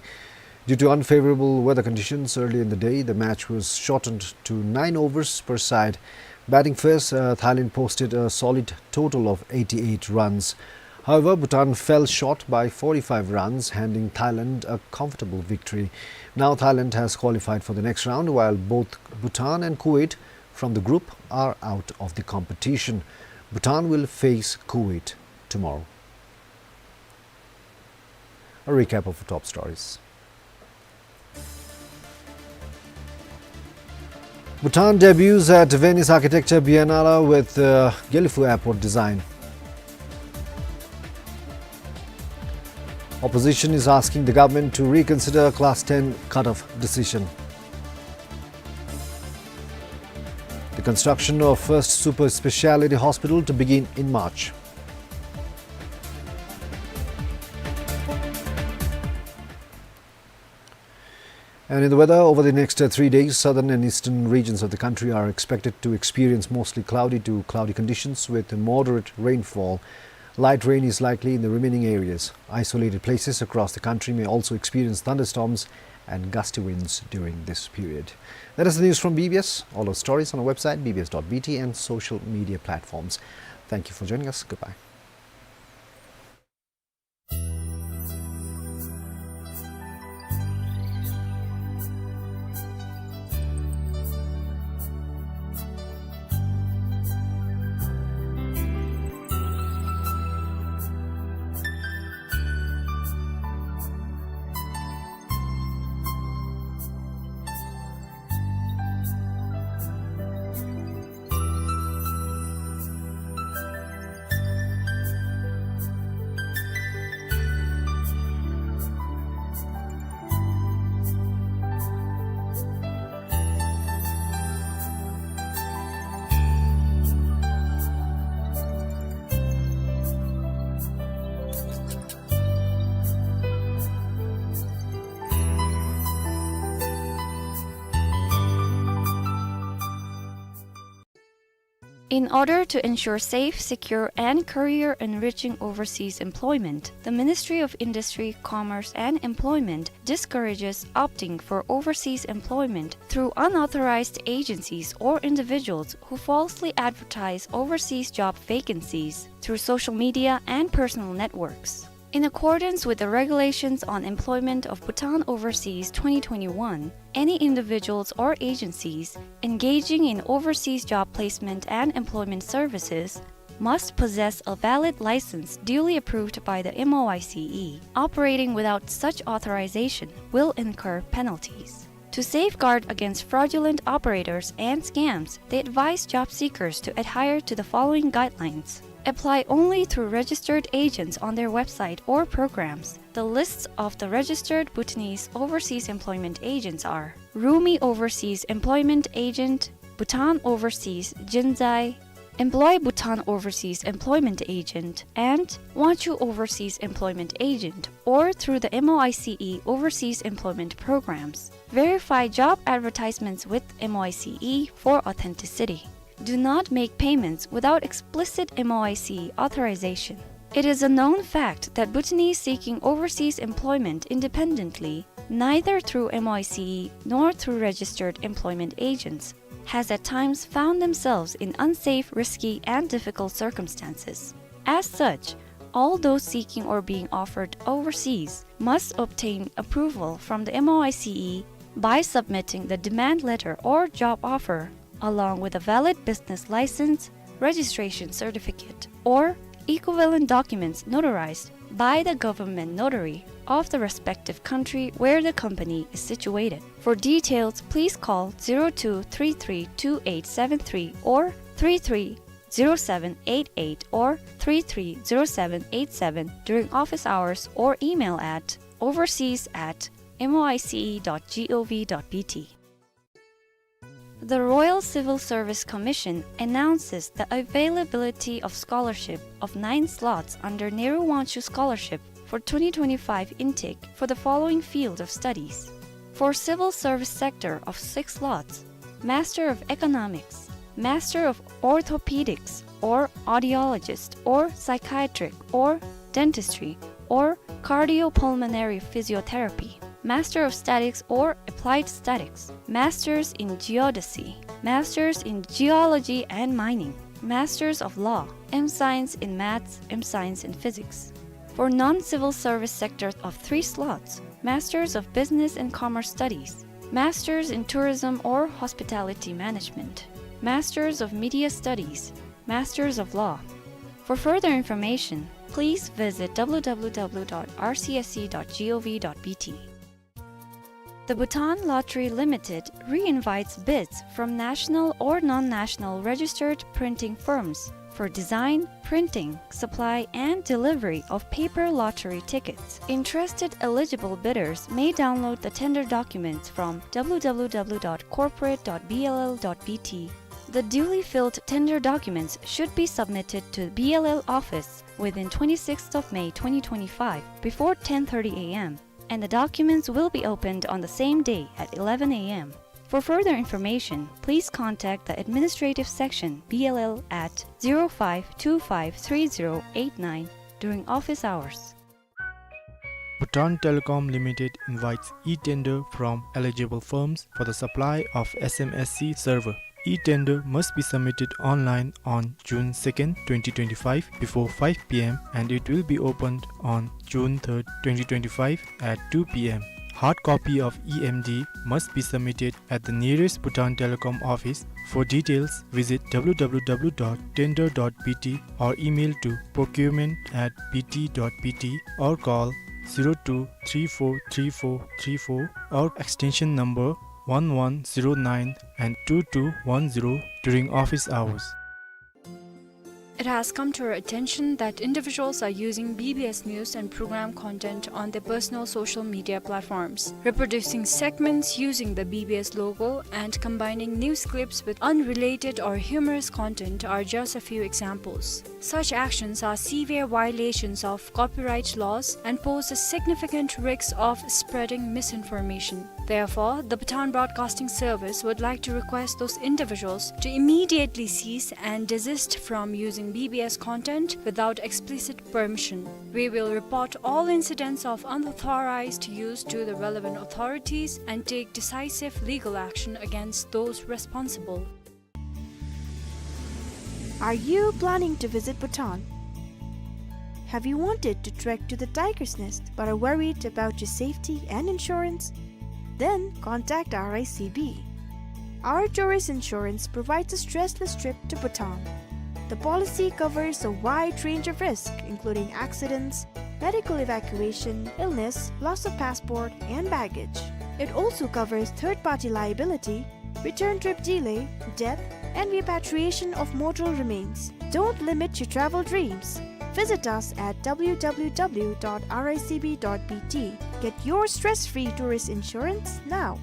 Due to unfavorable weather conditions early in the day, the match was shortened to nine overs per side. Batting first, uh, Thailand posted a solid total of eighty-eight runs. However, Bhutan fell short by forty-five runs, handing Thailand a comfortable victory. Now Thailand has qualified for the next round, while both Bhutan and Kuwait from the group are out of the competition. Bhutan will face Kuwait tomorrow. A recap of the top stories. Bhutan debuts at Venice Architecture Biennale with, uh, Gelephu Airport design. Opposition is asking the government to reconsider Class ten cutoff decision. The construction of first super speciality hospital to begin in March. And in the weather, over the next, uh, three days, southern and eastern regions of the country are expected to experience mostly cloudy to cloudy conditions with moderate rainfall. Light rain is likely in the remaining areas. Isolated places across the country may also experience thunderstorms and gusty winds during this period. That is the news from B B S. All our stories on our website, B B S dot B T, and social media platforms. Thank you for joining us. Goodbye. In order to ensure safe, secure, and career-enriching overseas employment, the Ministry of Industry, Commerce, and Employment discourages opting for overseas employment through unauthorized agencies or individuals who falsely advertise overseas job vacancies through social media and personal networks. In accordance with the regulations on employment of Bhutan Overseas twenty twenty-one, any individuals or agencies engaging in overseas job placement and employment services must possess a valid license duly approved by the M O I C E. Operating without such authorization will incur penalties. To safeguard against fraudulent operators and scams, they advise job seekers to adhere to the following guidelines. Apply only through registered agents on their website or programs. The lists of the registered Bhutanese overseas employment agents are Rumi Overseas Employment Agent, Bhutan Overseas Jinzai, Employ Bhutan Overseas Employment Agent, and Wangchuh Overseas Employment Agent, or through the M O I C E overseas employment programs. Verify job advertisements with M O I C E for authenticity. Do not make payments without explicit M O I C E authorization. It is a known fact that Bhutanese seeking overseas employment independently, neither through M O I C E nor through registered employment agents, has at times found themselves in unsafe, risky, and difficult circumstances. As such, all those seeking or being offered overseas must obtain approval from the M O I C E by submitting the demand letter or job offer along with a valid business license, registration certificate, or equivalent documents notarized by the government notary of the respective country where the company is situated. For details, please call zero two three three two eight seven three or three three zero seven eight eight or three three zero seven eight seven during office hours or email at overseas at moice dot gov dot bt. The Royal Civil Service Commission announces the availability of scholarship of nine slots under Nehru Vanshu Scholarship for twenty twenty-five intake for the following field of studies. For civil service sector of six slots, Master of Economics, Master of Orthopedics or Audiologist or Psychiatric or Dentistry or Cardiopulmonary Physiotherapy, Master of Statics or Applied Statics, Masters in Geodesy, Masters in Geology and Mining, Masters of Law, M Science in Maths, M Science in Physics. For non-civil service sector of three slots, Masters of Business and Commerce Studies, Masters in Tourism or Hospitality Management, Masters of Media Studies, Masters of Law. For further information, please visit w w w dot r c s c dot g o v dot b t. The Bhutan Lottery Limited re-invites bids from national or non-national registered printing firms for design, printing, supply, and delivery of paper lottery tickets. Interested eligible bidders may download the tender documents from w w w dot corporate dot b l l dot b t. The duly filled tender documents should be submitted to B L L office within twenty-sixth of May twenty twenty-five before ten thirty a m, and the documents will be opened on the same day at eleven a m. For further information, please contact the administrative section B L L at zero five two five three zero eight nine during office hours. Bhutan Telecom Limited invites e-tender from eligible firms for the supply of S M S C server. E-tender must be submitted online on June second, twenty twenty-five, before five p m, and it will be opened on June third, twenty twenty-five, at two p m. Hard copy of E M D must be submitted at the nearest Bhutan Telecom office. For details, visit w w w dot tender dot b t or email to procurement at b t dot b t or call zero two three four three four three four or extension number one one zero nine and two two one zero during office hours. It has come to our attention that individuals are using B B S news and program content on their personal social media platforms, reproducing segments using the B B S logo and combining news clips with unrelated or humorous content are just a few examples. Such actions are severe violations of copyright laws and pose a significant risk of spreading misinformation. Therefore, the Bhutan Broadcasting Service would like to request those individuals to immediately cease and desist from using B B S content without explicit permission. We will report all incidents of unauthorized use to the relevant authorities and take decisive legal action against those responsible. Are you planning to visit Bhutan? Have you wanted to trek to the Tiger's Nest but are worried about your safety and insurance? Then contact R I C B. Our tourist insurance provides a stressless trip to Bhutan. The policy covers a wide range of risk, including accidents, medical evacuation, illness, loss of passport, and baggage. It also covers third-party liability, return trip delay, death, and repatriation of mortal remains. Don't limit your travel dreams. Visit us at w w w dot r i c b dot b t. Get your stress-free tourist insurance now.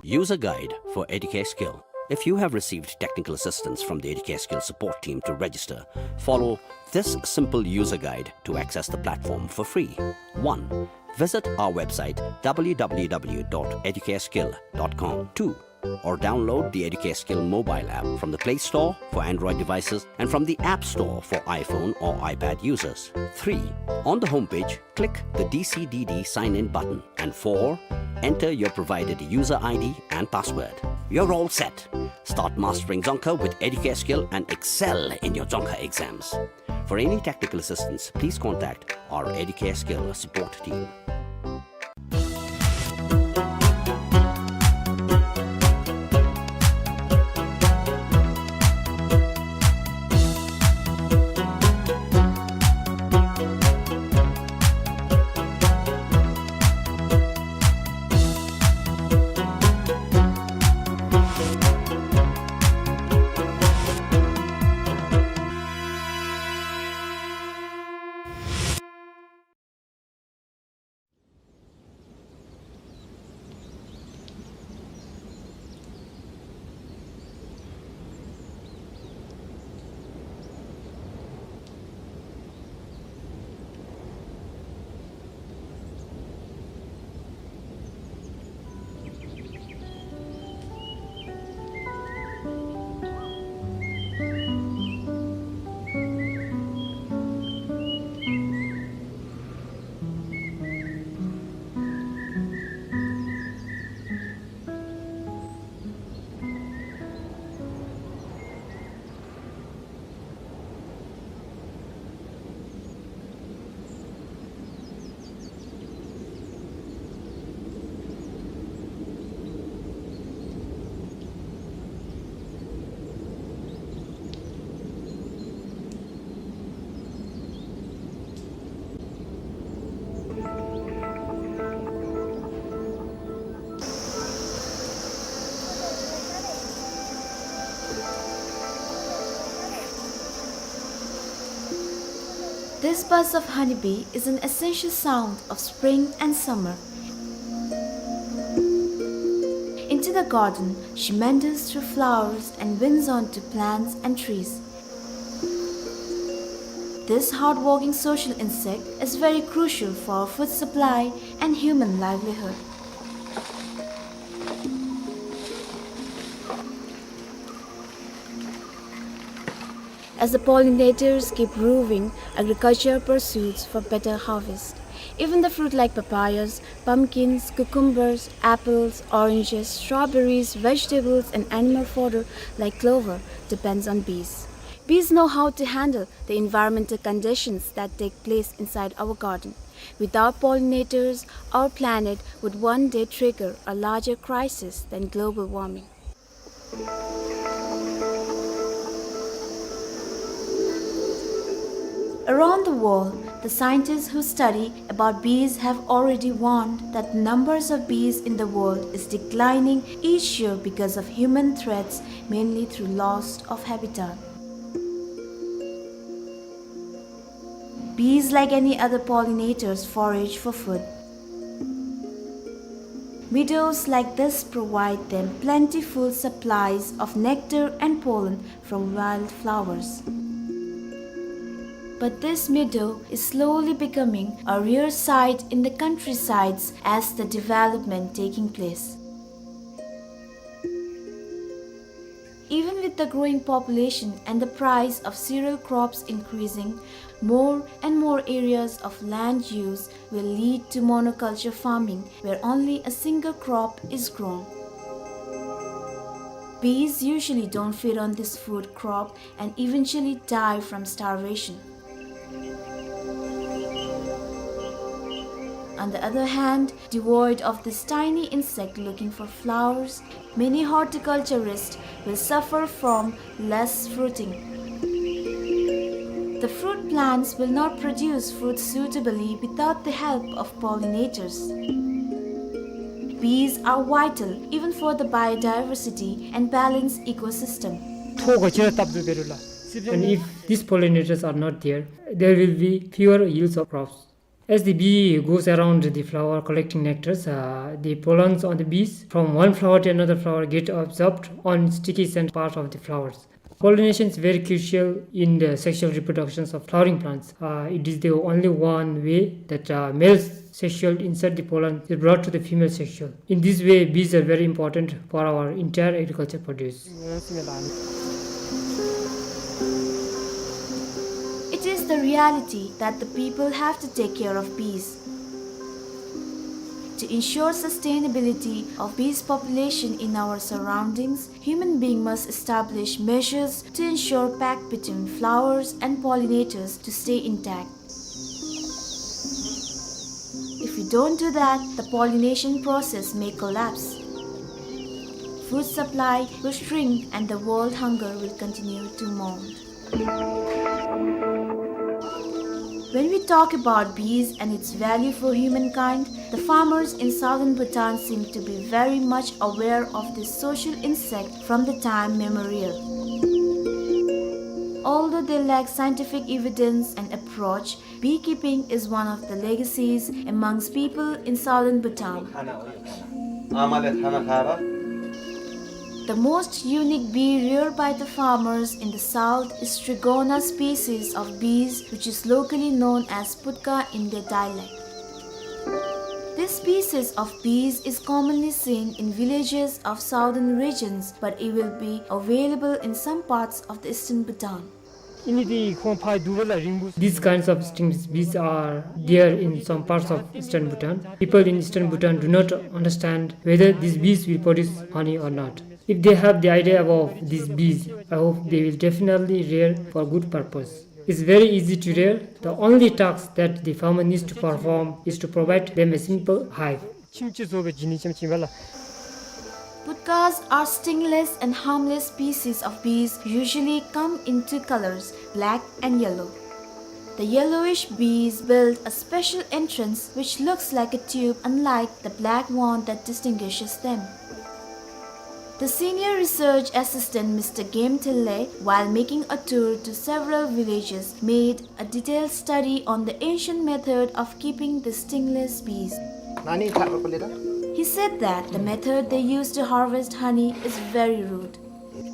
User guide for Educare Skill. If you have received technical assistance from the Educare Skill support team to register, follow this simple user guide to access the platform for free. One, visit our website w w w dot educareskill dot com. Two, or download the Educare Skill mobile app from the Play Store for Android devices and from the App Store for iPhone or iPad users. Three, on the homepage, click the D C D D sign-in button. And four, enter your provided user I D and password. You're all set. Start mastering Dzongkha with Educare Skill and excel in your Dzongkha exams. For any technical assistance, please contact our Educare Skill support team. This buzz of honeybee is an essential sound of spring and summer. Into the garden, she meanders through flowers and winds onto plants and trees. This hardworking social insect is very crucial for food supply and human livelihood. As the pollinators keep roving, agriculture pursues for better harvest. Even the fruit like papayas, pumpkins, cucumbers, apples, oranges, strawberries, vegetables, and animal fodder like clover depends on bees. Bees know how to handle the environmental conditions that take place inside our garden. Without pollinators, our planet would one day trigger a larger crisis than global warming. Around the world, the scientists who study about bees have already warned that the numbers of bees in the world is declining each year because of human threats, mainly through loss of habitat. Bees, like any other pollinators, forage for food. Meadows like this provide them plentiful supplies of nectar and pollen from wildflowers. But this meadow is slowly becoming a rare sight in the countrysides as the development taking place. Even with the growing population and the price of cereal crops increasing, more and more areas of land use will lead to monoculture farming, where only a single crop is grown. Bees usually don't feed on this food crop and eventually die from starvation. On the other hand, devoid of this tiny insect looking for flowers, many horticulturists will suffer from less fruiting. The fruit plants will not produce fruit suitably without the help of pollinators. Bees are vital even for the biodiversity and balanced ecosystem. ཐོག་ག་ཅི་ར་བཏབ་དུ་བེ་རུ་ལ། And if these pollinators are not there, there will be fewer yields of crops. As the bee goes around the flower collecting nectars, uh, the pollens on the bees from one flower to another flower get absorbed on sticky scent part of the flowers. Pollination is very crucial in the sexual reproductions of flowering plants. Uh, it is the only one way that, uh, male sexual insert, the pollen, is brought to the female sexual. In this way, bees are very important for our entire agriculture produce. It is the reality that the people have to take care of bees. To ensure sustainability of bees population in our surroundings, human being must establish measures to ensure pact between flowers and pollinators to stay intact. If we don't do that, the pollination process may collapse. Food supply will shrink and the world hunger will continue to mount. When we talk about bees and its value for humankind, the farmers in southern Bhutan seem to be very much aware of this social insect from the time memorial. Although they lack scientific evidence and approach, beekeeping is one of the legacies amongst people in southern Bhutan. The most unique bee reared by the farmers in the south is Trigona species of bees, which is locally known as putka in their dialect. This species of bees is commonly seen in villages of southern regions, but it will be available in some parts of the eastern Bhutan. These kinds of stingless bees are there in some parts of eastern Bhutan. People in eastern Bhutan do not understand whether these bees will produce honey or not. If they have the idea about these bees, I hope they will definitely rear for good purpose. It's very easy to rear. The only task that the farmer needs to perform is to provide them a simple hive. Putkas are stingless and harmless species of bees, usually come in two colors, black and yellow. The yellowish bees build a special entrance which looks like a tube, unlike the black one that distinguishes them. The senior research assistant, Mister Game Thille, while making a tour to several villages, made a detailed study on the ancient method of keeping the stingless bees. He said that the method they use to harvest honey is very rude.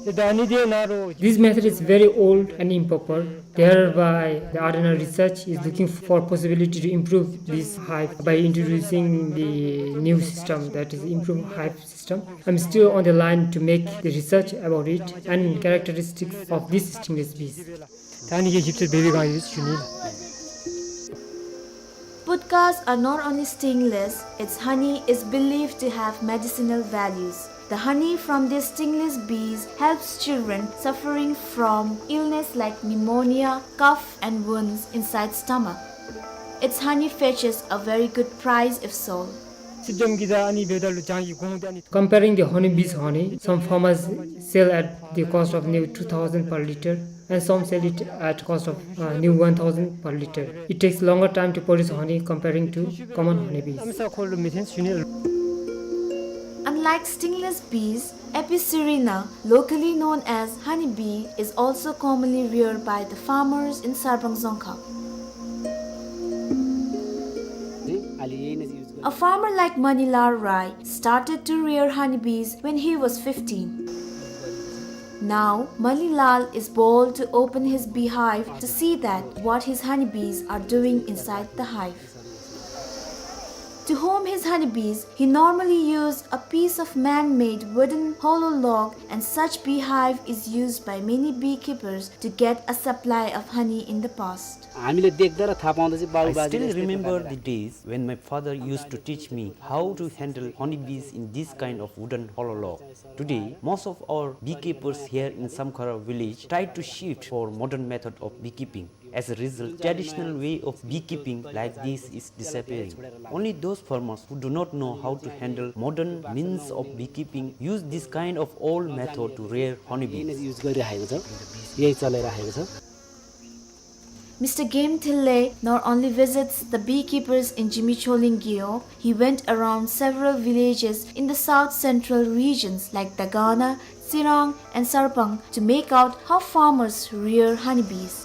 This method is very old and improper. Thereby, the R N R research is looking for possibility to improve this hive by introducing the new system, that is improved hive system. I'm still on the line to make the research about it and characteristics of these stingless bees. Putkas are not only stingless, its honey is believed to have medicinal values. The honey from these stingless bees helps children suffering from illness like pneumonia, cough, and wounds inside stomach. Its honey fetches a very good price if sold. Comparing the honeybees' honey, some farmers sell at the cost of new two thousand per liter, and some sell it at cost of, uh, new one thousand per liter. It takes longer time to produce honey comparing to common honeybees. Unlike stingless bees, Aepystrina, locally known as honeybee, is also commonly reared by the farmers in Sarpang Dzongkha. A farmer like Manilal Rai started to rear honeybees when he was fifteen. Now, Manilal is bold to open his beehive to see that what his honeybees are doing inside the hive. To home his honeybees, he normally used a piece of man-made wooden hollow log, and such beehive is used by many beekeepers to get a supply of honey in the past. I still remember the days when my father used to teach me how to handle honeybees in this kind of wooden hollow log. Today, most of our beekeepers here in Samkhara village try to shift for modern method of beekeeping. As a result, traditional way of beekeeping like this is disappearing. Only those farmers who do not know how to handle modern means of beekeeping use this kind of old method to rear honeybees. Mister Game Thille not only visits the beekeepers in Jimicholing Gewog, he went around several villages in the south central regions like Dagana, Tsirang, and Sarpang to make out how farmers rear honeybees.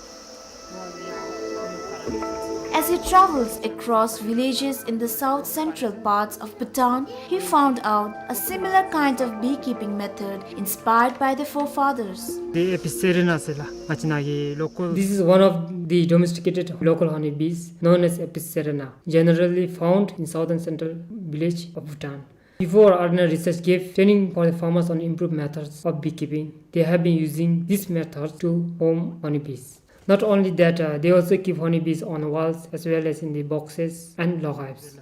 As he travels across villages in the south central parts of Bhutan, he found out a similar kind of beekeeping method inspired by the forefathers. This is one of the domesticated local honeybees known as Aepystrina, generally found in southern central village of Bhutan. Before, R N R research gave training for the farmers on improved methods of beekeeping. They have been using this method to home honeybees. Not only that, uh, they also keep honeybees on walls as well as in the boxes and log hives.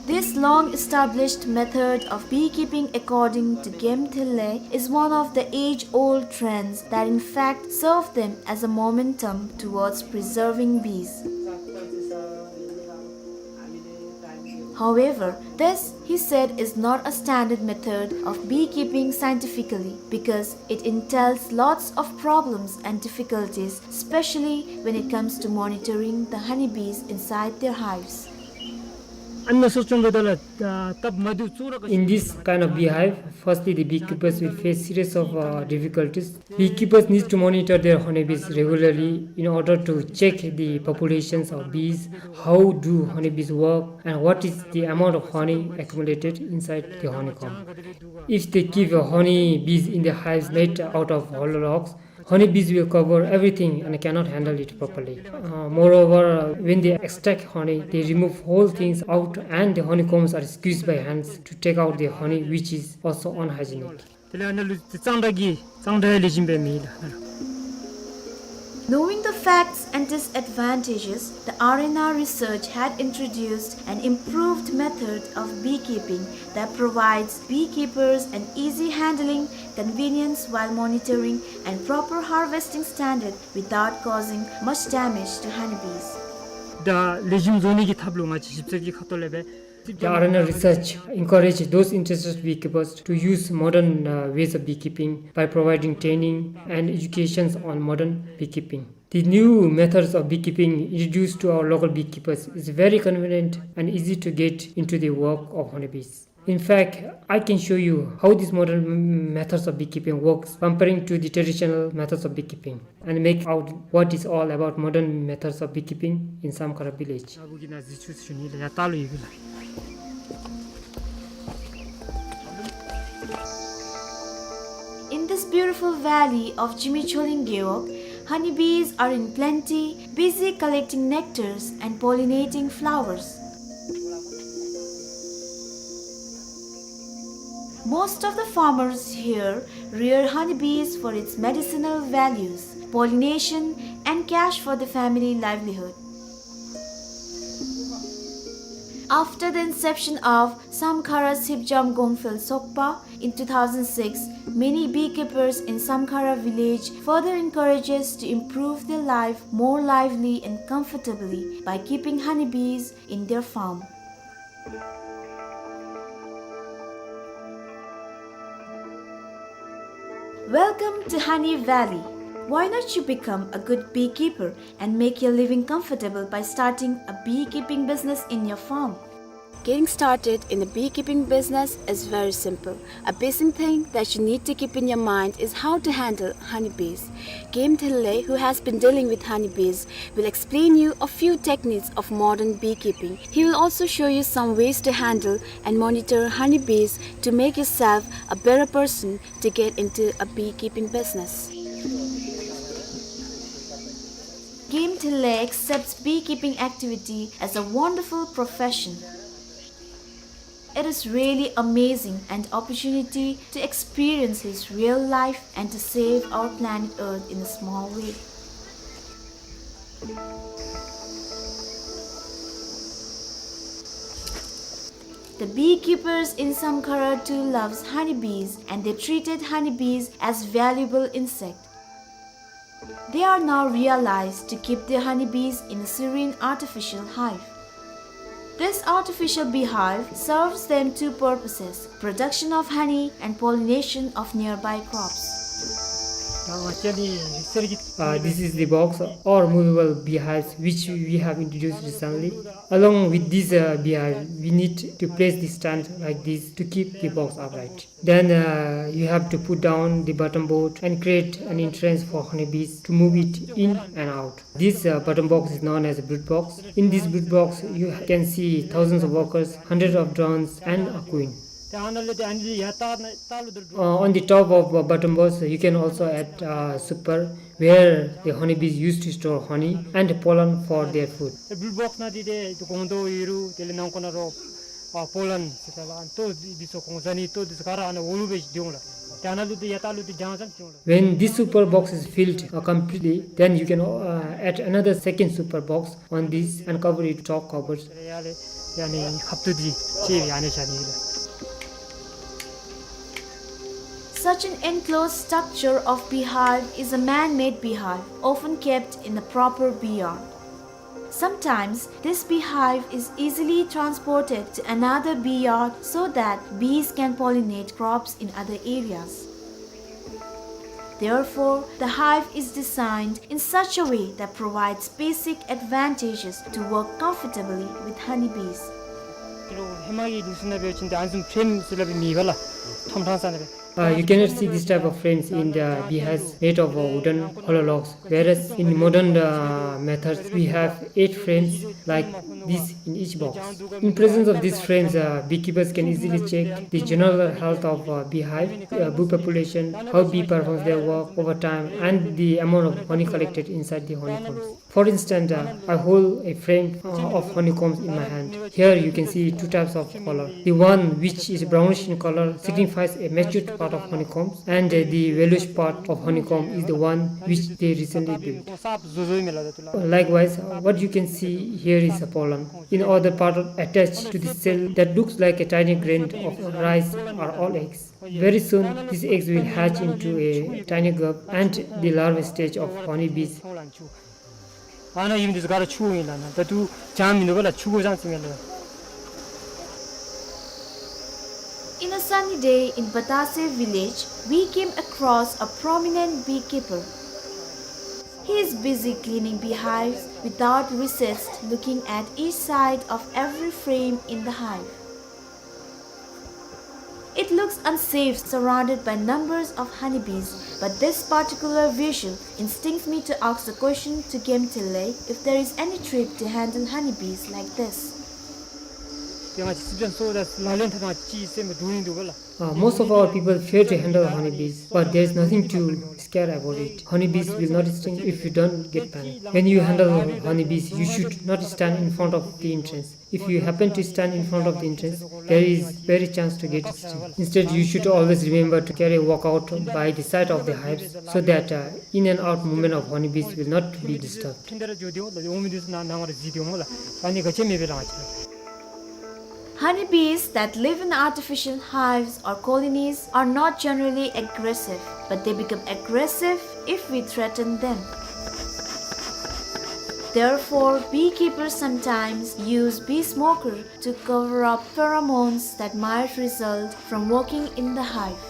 This long-established method of beekeeping, according to Game Thille, is one of the age-old trends that in fact serve them as a momentum towards preserving bees. However, this, he said, is not a standard method of beekeeping scientifically because it entails lots of problems and difficulties, especially when it comes to monitoring the honeybees inside their hives. In this kind of beehive, firstly the beekeepers will face series of, uh, difficulties. Beekeepers need to monitor their honeybees regularly in order to check the populations of bees, how do honeybees work, and what is the amount of honey accumulated inside the honeycomb. If they keep, uh, honeybees in the hives made out of hollow logs, honeybees will cover everything and cannot handle it properly. Uh, moreover, uh, when they extract honey, they remove whole things out and the honeycombs are squeezed by hands to take out the honey, which is also unhygienic. དེ་ལས་ཨ་ནཱ་ལུ་གཙང་སྦྲ་གི་གཙང་སྦྲ་ལེགས་ཤོམ་སྦེ་མེད་ལགས། Knowing the facts and disadvantages, the R N R research had introduced an improved method of beekeeping that provides beekeepers an easy handling, convenience while monitoring, and proper harvesting standard without causing much damage to honeybees. ད་ལེགས་ཤོམ་བཟོ་ནི་གི་ཐབས་ལུ་ང་བཅས་ཞིབ་འཚོལ་གྱི་ཁ་ཐུག་ལས་སྦེ། The R N R research encourage those interested beekeepers to use modern, uh, ways of beekeeping by providing training and educations on modern beekeeping. The new methods of beekeeping introduced to our local beekeepers is very convenient and easy to get into the work of honeybees. In fact, I can show you how these modern m-, methods of beekeeping works comparing to the traditional methods of beekeeping and make out what is all about modern methods of beekeeping in Samkhara village. In this beautiful valley of Jimi Choling Gewog, honeybees are in plenty, busy collecting nectars and pollinating flowers. Most of the farmers here rear honeybees for its medicinal values, pollination, and cash for the family livelihood. After the inception of Samkhara Sipjam Gongphel Sokpa in two thousand six, many beekeepers in Samkhara village further encourages to improve their life more lively and comfortably by keeping honeybees in their farm. Welcome to Honey Valley. Why not you become a good beekeeper and make your living comfortable by starting a beekeeping business in your farm? Getting started in a beekeeping business is very simple. A basic thing that you need to keep in your mind is how to handle honeybees. Game Thille, who has been dealing with honeybees, will explain you a few techniques of modern beekeeping. He will also show you some ways to handle and monitor honeybees to make yourself a better person to get into a beekeeping business. Game Thille accepts beekeeping activity as a wonderful profession. It is really amazing an opportunity to experience his real life and to save our planet Earth in a small way. The beekeepers in Samkhara too loves honeybees, and they treated honeybees as valuable insect. They are now realized to keep their honeybees in a serene artificial hive. This artificial beehive serves them two purposes, production of honey and pollination of nearby crops. Uh, this is the box or movable beehives which we have introduced recently. Along with this, uh, beehive, we need to place the stand like this to keep the box upright. Then, uh, you have to put down the bottom board and create an entrance for honeybees to move it in and out. This, uh, bottom box is known as a brood box. In this brood box, you can see thousands of workers, hundreds of drones, and a queen. Uh, on the top of, uh, bottom box, you can also add, uh, super, where the honeybees used to store honey and pollen for their food. Brood box ནང་འདི་ཏེ་ཏེ་སྒོང་རྡོག་ཡོད་རུང་དེ་ལས་ནང་ཁོག་ནང་རོ་ཨ་པོ་ལན་ཟེར་ད་ལགས། ཨ་ཏོ་འདི་ཚུ་གོང་ས་ནི་ཏོ་འདི་ཚུ་ག་ར་ཨ་ནཱ་འོག་ལུ་སྦེ་སྡོད་འོང་ལགས། ཏེ་ཨ་ནཱ་ལུ་ཏེ་ཡར་ལྟག་ལུ་ཏེ་གྱང་ཙམ་སྡོད་འོང་ལགས། When this super box is filled, uh, completely, then you can, uh, add another second super box on this and cover it with top covers. ཡར་ལས་ཡར་ནི་ཁབ་ཏོ་འདི་ཅིག་ཡར་ནི་བཞག་ནི་ལགས། Such an enclosed structure of beehive is a man-made beehive, often kept in a proper bee yard. Sometimes, this beehive is easily transported to another bee yard so that bees can pollinate crops in other areas. Therefore, the hive is designed in such a way that provides basic advantages to work comfortably with honeybees. ཧེ་མ་གི་ལུགས་སྲོལ་ནང་འབད་བ་ཅིན་ཏེ་ཨ་ནི་བཟུམ་ཕྲེམ་ཟེར་སླབ་མེད་པ་ལགས། ཐོམ་ཕྲང་ས་ནང་སྦེ། Uh, you cannot see this type of frames in the beehives made of, uh, wooden hollow logs, whereas in modern, uh, methods we have eight frames like this in each box. In presence of these frames, uh, beekeepers can easily check the general health of, uh, beehive, uh, bee population, how bee performs their work over time, and the amount of honey collected inside the honeycombs. For instance, uh, I hold a frame, uh, of honeycombs in my hand. Here you can see two types of color. The one which is brownish in color signifies a matured part of honeycombs, and, uh, the yellowish part of honeycomb is the one which they recently built. Likewise, uh, what you can see here is a pollen. In other part attached to the cell that looks like a tiny grain of rice are all eggs. Very soon, these eggs will hatch into a tiny grub and the larva stage of honeybees. ཨ་ནཱ་ཨིན་འདི་ཚུ་ག་ར་ཆུ་ཨིན་ལགས། ཨ་ནཱ་ད་ལྟོ་གྱང་མིན་འདུག་པ་ལགས། ཆུ་གོ་ཅང་ཅིག་མེད་ལགས། In a sunny day in Batase village, we came across a prominent beekeeper. He is busy cleaning beehives without recess, looking at each side of every frame in the hive. It looks unsafe surrounded by numbers of honeybees, but this particular visual instincts me to ask the question to Gemtele if there is any trick to handle honeybees like this. ཏེ་ང་བཅས་སྲིབ་འཇམ་ཚུ་ད་ལག་ལེན་འཐབ་ད་ཅིག་སེམས་སྡུག་ཨིན་འདུག་ག་ལགས། Uh, most of our people fear to handle honeybees, but there is nothing to scare about it. Honeybees will not sting if you don't get panic. When you handle honeybees, you should not stand in front of the entrance. If you happen to stand in front of the entrance, there is very chance to get stung. Instead, you should always remember to carry a walkout by the side of the hives so that, uh, in and out movement of honeybees will not be disturbed. Honeybees that live in artificial hives or colonies are not generally aggressive, but they become aggressive if we threaten them. Therefore, beekeepers sometimes use bee smoker to cover up pheromones that might result from working in the hive.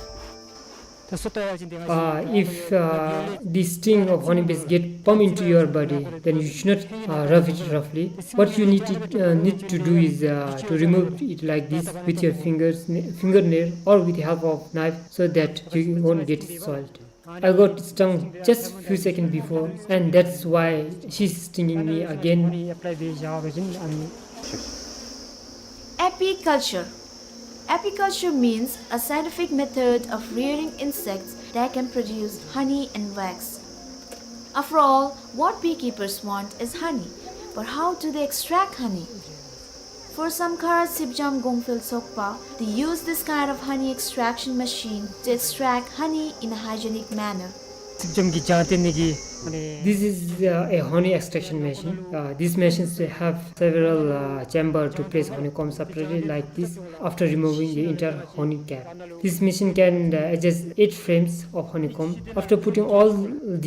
Uh, if, uh, the sting of honeybees get pump into your body, then you should not, uh, rub it roughly. What you need to, uh, need to do is, uh, to remove it like this with your fingers, n-, fingernail, or with the help of knife, so that you won't get soiled. I got stung just few seconds before, and that's why she's stinging me again. Apiculture. Apiculture means a scientific method of rearing insects that can produce honey and wax. After all, what beekeepers want is honey. But how do they extract honey? For Samkhara Sipjam Gongphel Sokpa, they use this kind of honey extraction machine to extract honey in a hygienic manner. སྲིབ་འཇམ་གྱི་ལྗང་ཏེ་ནི་གི། This is, uh, a honey extraction machine. Uh, these machines have several, uh, chamber to place honeycomb separately like this after removing the entire honey cap. This machine can, uh, adjust eight frames of honeycomb. After putting all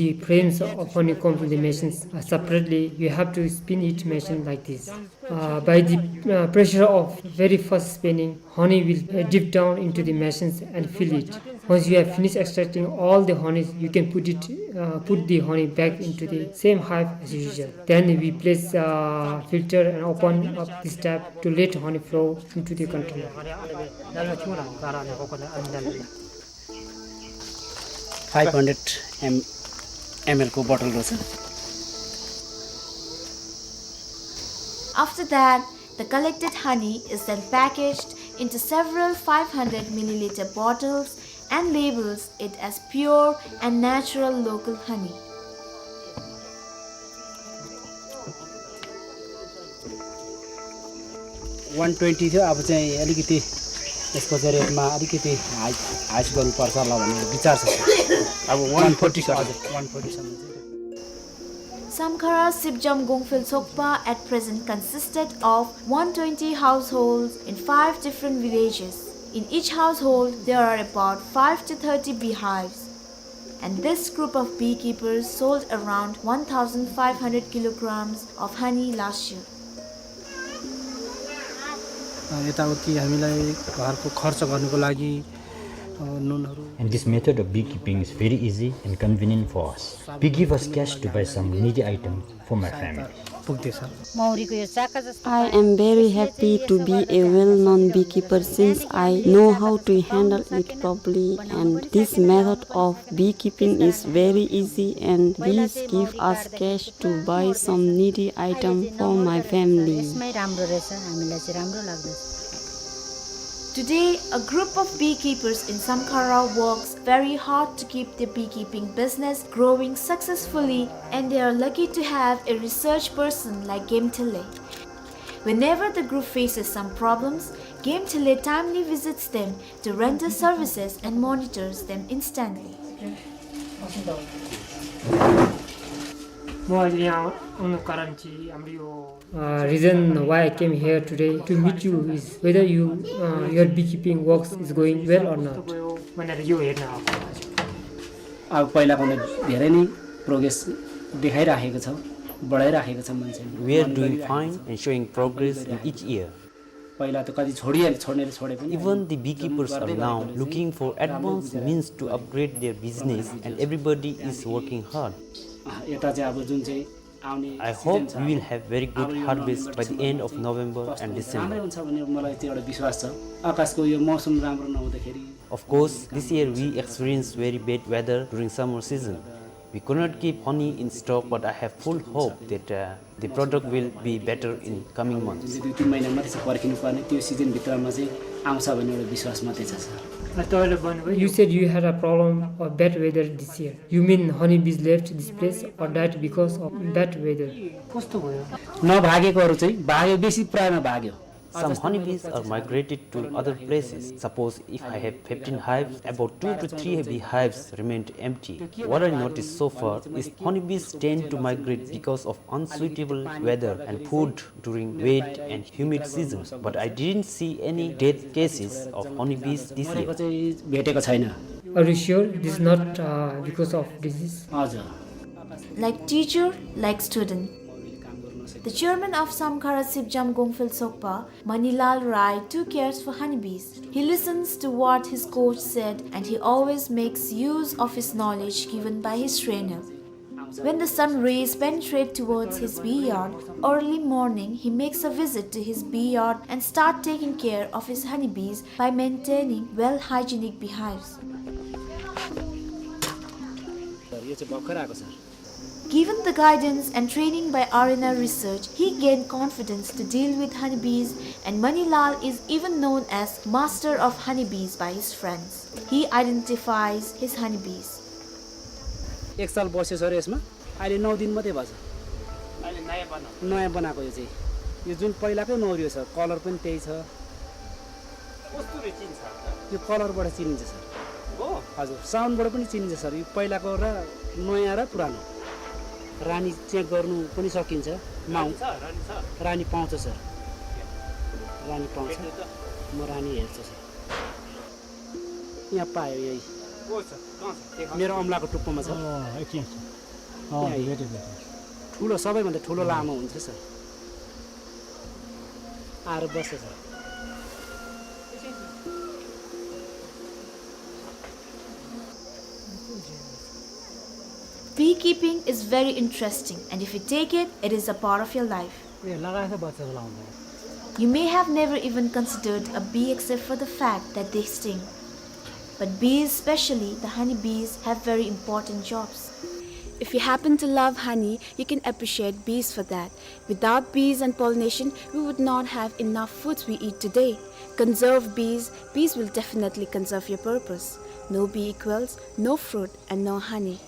the frames of honeycomb in the machines, uh, separately, you have to spin each machine like this. Uh, by the, uh, pressure of very fast spinning, honey will, uh, drip down into the machines and fill it. Once you have finished extracting all the honey, you can put it, uh, put the honey back into the same hive as usual. Then we place, uh, filter and open up this tap to let honey flow into the container. Five hundred M L को bottle रहेछ। After that, the collected honey is then packaged into several five hundred milliliter bottles and labels it as pure and natural local honey. One twenty थियो, अब चाहिँ अलिकति यसको चाहिँ rate मा अलिकति high, high गर्नुपर्छ होला भन्ने विचार छ। अब one forty, हजुर, one forty सम्म चाहिँ। Samkhara Sipjam Gongphel Sokpa at present consisted of one twenty households in five different villages. In each household, there are about five to thirty beehives. And this group of beekeepers sold around one thousand five hundred kilograms of honey last year. अ, यताउति हामीलाई घरको खर्च गर्नको लागि, अ, नुनहरू। And this method of beekeeping is very easy and convenient for us. Bee give us cash to buy some needy item for my family. पुग्दैछ। मौरीको यो चाका जस्तो I am very happy to be a well-known beekeeper since I know how to handle it properly, and this method of beekeeping is very easy and bees give us cash to buy some needy item for my family. यसमै राम्रो रहेछ, हामीलाई चाहिँ राम्रो लाग्दछ। Today, a group of beekeepers in Samkhara works very hard to keep their beekeeping business growing successfully, and they are lucky to have a research person like Gemtele. Whenever the group faces some problems, Gemtele timely visits them to render services and monitors them instantly. म अहिले यहाँ आउनुको कारण चाहिँ हाम्रो यो Uh, reason why I came here today to meet you is whether you, uh, your beekeeping works is going well or not. अब पहिलाभन्दा धेरै नै progress देखाइराखेको छ, बढाइराखेको छ मान्छेले। We are doing fine and showing progress in each year. पहिला त कति छोडिहाले, छोड्नेले छोडे पनि। Even the beekeepers are now looking for advanced means to upgrade their business, and everybody is working hard. अँ, यता चाहिँ अब जुन चाहिँ आउने I season hope छ, we will अब have very good अब यो harvest by the November end of November and December. कस्तो हुन्छ, राम्रै हुन्छ भन्ने मलाई चाहिँ एउटा विश्वास छ। आकाशको यो मौसम राम्रो नहुँदाखेरि। Of course, this year we experienced very bad weather during summer season. We could not keep honey in stock, but I have full hope that, uh, the product will be better in coming months. जुन चाहिँ दुई तिन महिना मात्रै छ पर्खिनु पर्ने, त्यो सिजनभित्रमा चाहिँ आउँछ भन्ने एउटा विश्वास मात्रै छ, सर। अँ, तपाईँले भन्नुभयो। You said you had a problem of bad weather this year. You mean honeybees left this place or died because of bad weather? कस्तो भयो? नभागेकोहरू चाहिँ भाग्यो, बेसी प्रायमा भाग्यो। Some honeybees are migrated to other places. Suppose if I have fifteen hives, about two to three beehives remained empty. What I noticed so far is honeybees tend to migrate because of unsuitable weather and food during wet and humid seasons, but I didn't see any death cases of honeybees this year. मरेको चाहिँ भेटेको छैन। Are you sure this is not, uh, because of disease? हजुर। Like teacher, like student. The chairman of Samkhara Sipjam Gongphel Sokpa, Manilal Rai, too cares for honeybees. He listens to what his coach said and he always makes use of his knowledge given by his trainer. When the sun rays penetrate towards his bee yard, early morning he makes a visit to his bee yard and start taking care of his honeybees by maintaining well hygienic beehives. Sir, यो चाहिँ भर्खर आएको, sir. Given the guidance and training by R N R Research, he gained confidence to deal with honeybees, and Manilal is even known as master of honeybees by his friends. He identifies his honeybees. एक साल बस्यो सर यसमा, अहिले नौ दिन मात्रै भएको छ। अहिले नयाँ बनाएको। नयाँ बनाएको यो चाहिँ। यो जुन पहिलाकै मौरी हो सर, कलर पनि त्यही छ। कस्तुरी चिन्छ? यो कलरबाट चिनिन्छ सर। हो? हजुर, साउन्डबाट पनि चिनिन्छ सर। यो पहिलाको र नयाँ र पुरानो। रानी चेक गर्नु पनि सकिन्छ। माउ। रानी छ, रानी छ। रानी पाउँछ सर। रानी पाउँछ। भेट्नु त। म रानी हेर्छु सर। यहाँ पायो यही। को छ? कहाँ छ? देखा। मेरो औँलाको टुप्पोमा छ। अँ, यति छ। अँ, यहाँ। भेटेँ, भेटेँ। ठुलो, सबैभन्दा ठुलो लामो हुन्छ सर। आएर बस्छ sir. Beekeeping is very interesting, and if you take it, it is a part of your life. ए, लगाएछ बच्चा लाउँदा। You may have never even considered a bee except for the fact that they sting. But bees, especially the honey bees, have very important jobs. If you happen to love honey, you can appreciate bees for that. Without bees and pollination, we would not have enough foods we eat today. Conserve bees, bees will definitely conserve your purpose. No bee equals no fruit and no honey.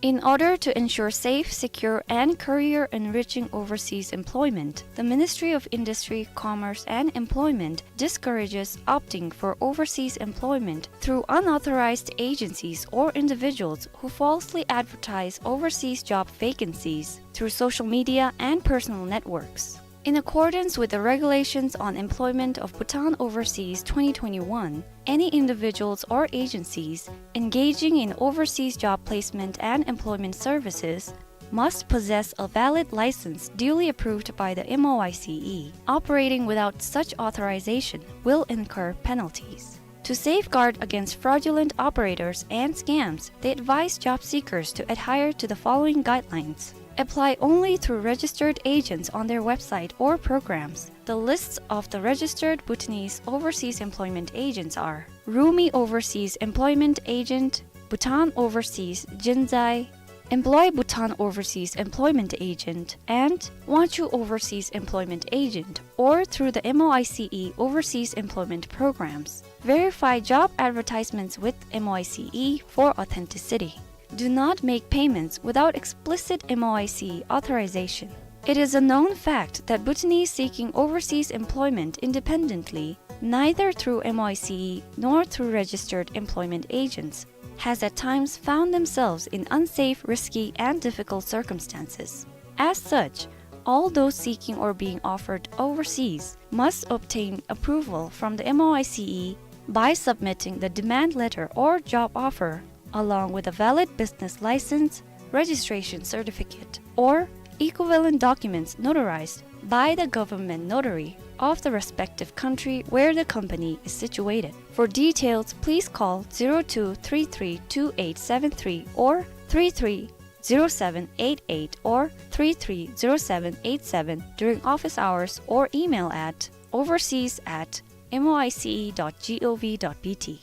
In order to ensure safe, secure, and career-enriching overseas employment, the Ministry of Industry, Commerce, and Employment discourages opting for overseas employment through unauthorized agencies or individuals who falsely advertise overseas job vacancies through social media and personal networks. In accordance with the Regulations on Employment of Bhutan Overseas twenty twenty-one, any individuals or agencies engaging in overseas job placement and employment services must possess a valid license duly approved by the M O I C E. Operating without such authorization will incur penalties. To safeguard against fraudulent operators and scams, they advise job seekers to adhere to the following guidelines. Apply only through registered agents on their website or programs. The lists of the registered Bhutanese overseas employment agents are Rumi Overseas Employment Agent, Bhutan Overseas Jinzai, Employ Bhutan Overseas Employment Agent, and Wanchu Overseas Employment Agent, or through the M O I C E Overseas Employment Programs. Verify job advertisements with M O I C E for authenticity. Do not make payments without explicit M O I C E authorization. It is a known fact that Bhutanese seeking overseas employment independently, neither through M O I C E nor through registered employment agents, has at times found themselves in unsafe, risky, and difficult circumstances. As such, All those seeking or being offered overseas must obtain approval from the M O I C E by submitting the demand letter or job offer, along with a valid business license, registration certificate, or equivalent documents notarized by the government notary of the respective country where the company is situated. For details, please call zero two three three two eight seven three or three three zero seven eight eight or three three zero seven eight seven during office hours or email at overseas at M O I C E dot G O V dot B T.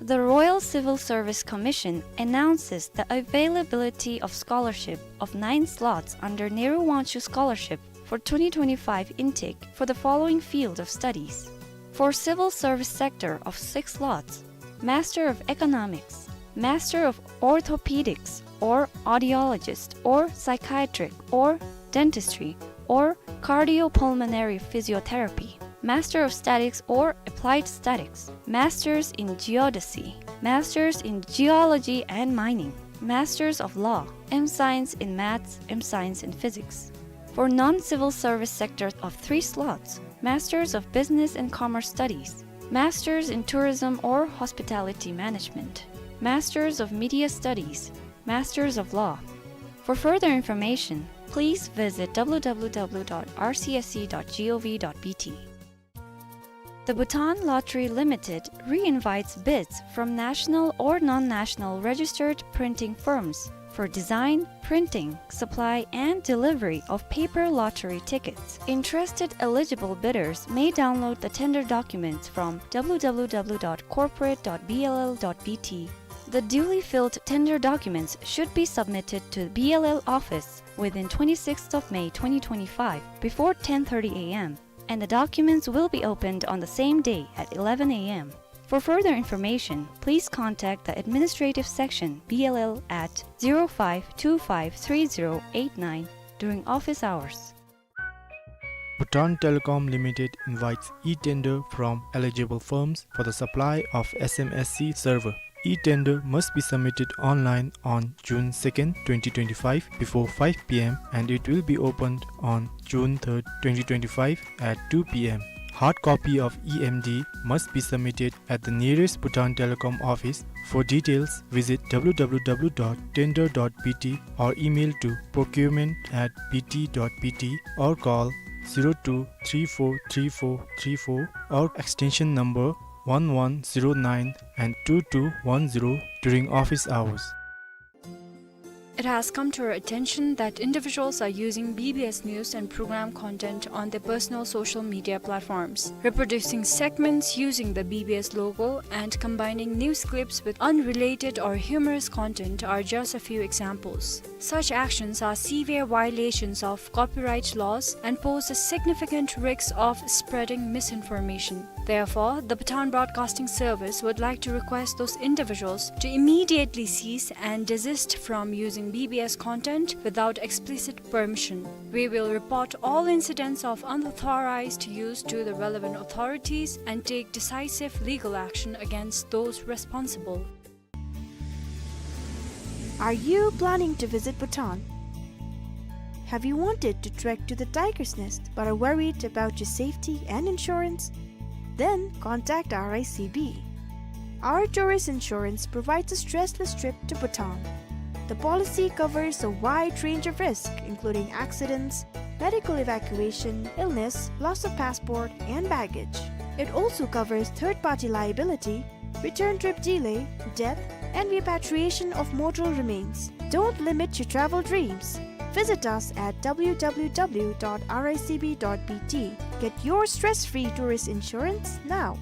The Royal Civil Service Commission announces the availability of scholarship of nine slots under Nehru Vanchhu Scholarship for twenty twenty-five intake for the following field of studies. For civil service sector of six slots, Master of Economics, Master of Orthopedics or Audiologist or Psychiatric or Dentistry or Cardiopulmonary Physiotherapy, Master of Statics or Applied Statics, Masters in Geodesy, Masters in Geology and Mining, Masters of Law, M Science in Maths, M Science in Physics. For non-civil service sector of three slots, Masters of Business and Commerce Studies, Masters in Tourism or Hospitality Management, Masters of Media Studies, Masters of Law. For further information, please visit W W W dot R C S C dot G O V dot B T. The Bhutan Lottery Limited re-invites bids from national or non-national registered printing firms for design, printing, supply, and delivery of paper lottery tickets. Interested eligible bidders may download the tender documents from W W W dot corporate dot B L L dot B T. The duly filled tender documents should be submitted to B L L office within twenty-sixth of May twenty twenty-five before ten thirty A M, and the documents will be opened on the same day at eleven A M. For further information, please contact the administrative section B L L at zero five two five three zero eight nine during office hours. Bhutan Telecom Limited invites e-tender from eligible firms for the supply of S M S C server. E-tender must be submitted online on June second, twenty twenty-five, before five P M, and it will be opened on June third, twenty twenty-five, at two P M. Hard copy of E M D must be submitted at the nearest Bhutan Telecom office. For details, visit W W W dot tender dot B T or email to procurement at B T dot B T or call zero two three four three four three four or extension number one one zero nine and two two one zero during office hours. It has come to our attention that individuals are using B B S news and program content on their personal social media platforms, reproducing segments using the B B S logo and combining news clips with unrelated or humorous content are just a few examples. Such actions are severe violations of copyright laws and pose a significant risk of spreading misinformation. Therefore, the Bhutan Broadcasting Service would like to request those individuals to immediately cease and desist from using B B S content without explicit permission. We will report all incidents of unauthorized use to the relevant authorities and take decisive legal action against those responsible. Are you planning to visit Bhutan? Have you wanted to trek to the Tiger's Nest but are worried about your safety and insurance? Then contact R I C B. Our tourist insurance provides a stressless trip to Bhutan. The policy covers a wide range of risks, including accidents, medical evacuation, illness, loss of passport, and baggage. It also covers third-party liability, return trip delay, death, and repatriation of mortal remains. Don't limit your travel dreams. Visit us at W W W dot R I C B dot B T. Get your stress-free tourist insurance now.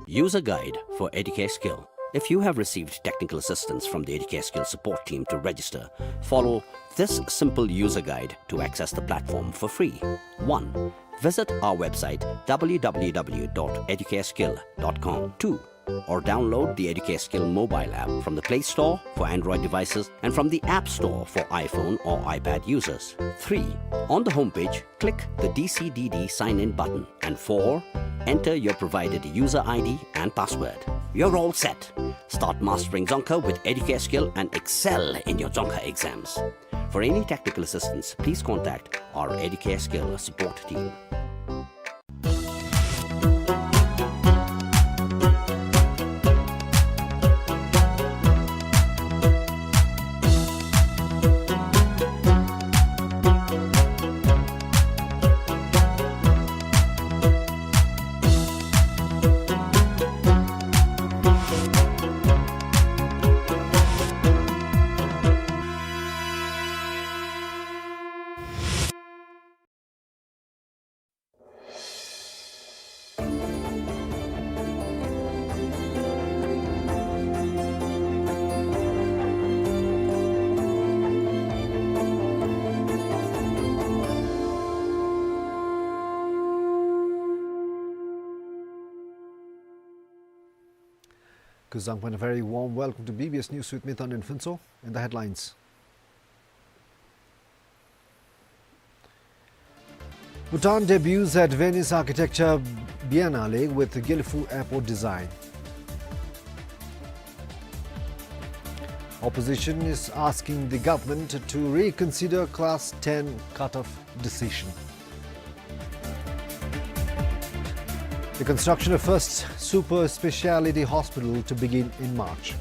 User guide for Educare Skill. If you have received technical assistance from the Educare Skill support team to register, follow this simple user guide to access the platform for free. One, visit our website W W W dot educareskill dot com. Two, or download the Educare Skill mobile app from the Play Store for Android devices and from the App Store for iPhone or iPad users. Three, on the homepage, click the D C D D sign-in button. And four, enter your provided user I D and password. You're all set. Start mastering Dzongkha with Educare Skill and excel in your Dzongkha exams. For any technical assistance, please contact our Educare Skill support team. Kuzuzangpo, a very warm welcome to B B S News with me, Tandin Phuntsho. In the headlines. Bhutan debuts at Venice Architecture Biennale with Gelephu Airport design. Opposition is asking the government to reconsider class ten cutoff decision. The construction of first super speciality hospital to begin in March.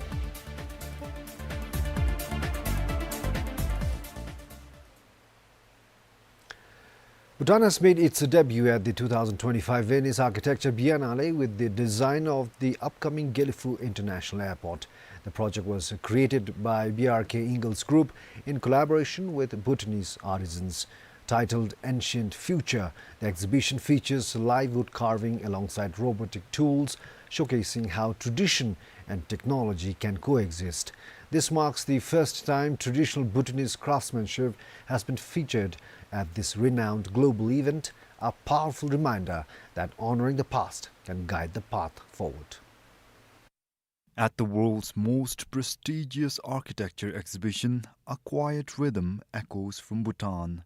Bhutan has made its debut at the two thousand twenty-five Venice Architecture Biennale with the design of the upcoming Gelephu International Airport. The project was created by B R K Ingels Group in collaboration with Bhutanese artisans. Titled Ancient Future, the exhibition features live wood carving alongside robotic tools, showcasing how tradition and technology can coexist. This marks the first time traditional Bhutanese craftsmanship has been featured at this renowned global event, a powerful reminder that honoring the past can guide the path forward. At the world's most prestigious architecture exhibition, a quiet rhythm echoes from Bhutan.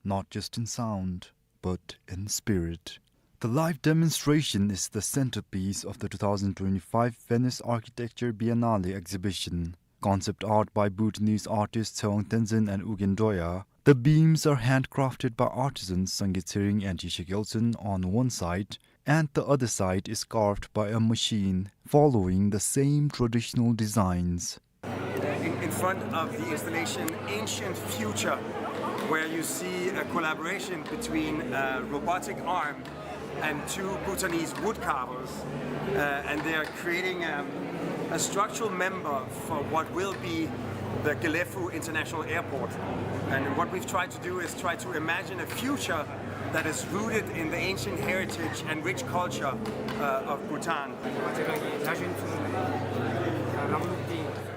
Not just in sound, but in spirit. The live demonstration is the centerpiece of the two thousand twenty-five Venice Architecture Biennale exhibition. Concept art by Bhutanese artists Tshewang Tenzin and Ugyen Doya, the beams are handcrafted by artisans Sangay Tshering and Yeshe Gyaltshen on one side, and the other side is carved by a machine, following the same traditional designs. In, in front of the installation Ancient Future, where you see a collaboration between a robotic arm and two Bhutanese wood carvers, uh, and they are creating, um, a structural member for what will be the Gelephu International Airport. And what we've tried to do is try to imagine a future that is rooted in the ancient heritage and rich culture, uh, of Bhutan.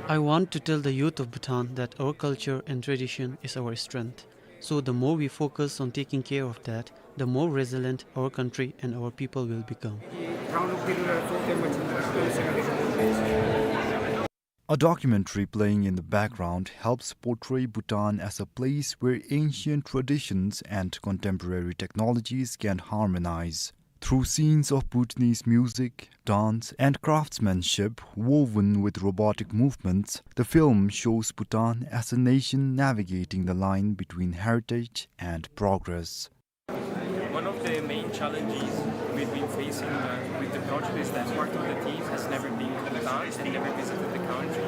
I want to tell the youth of Bhutan that our culture and tradition is our strength. So the more we focus on taking care of that, the more resilient our country and our people will become. A documentary playing in the background helps portray Bhutan as a place where ancient traditions and contemporary technologies can harmonize. Through scenes of Bhutanese music, dance, and craftsmanship woven with robotic movements, the film shows Bhutan as a nation navigating the line between heritage and progress. One of the main challenges we've been facing, uh, with the project is that part of the team has never been to Bhutan and never visited the country.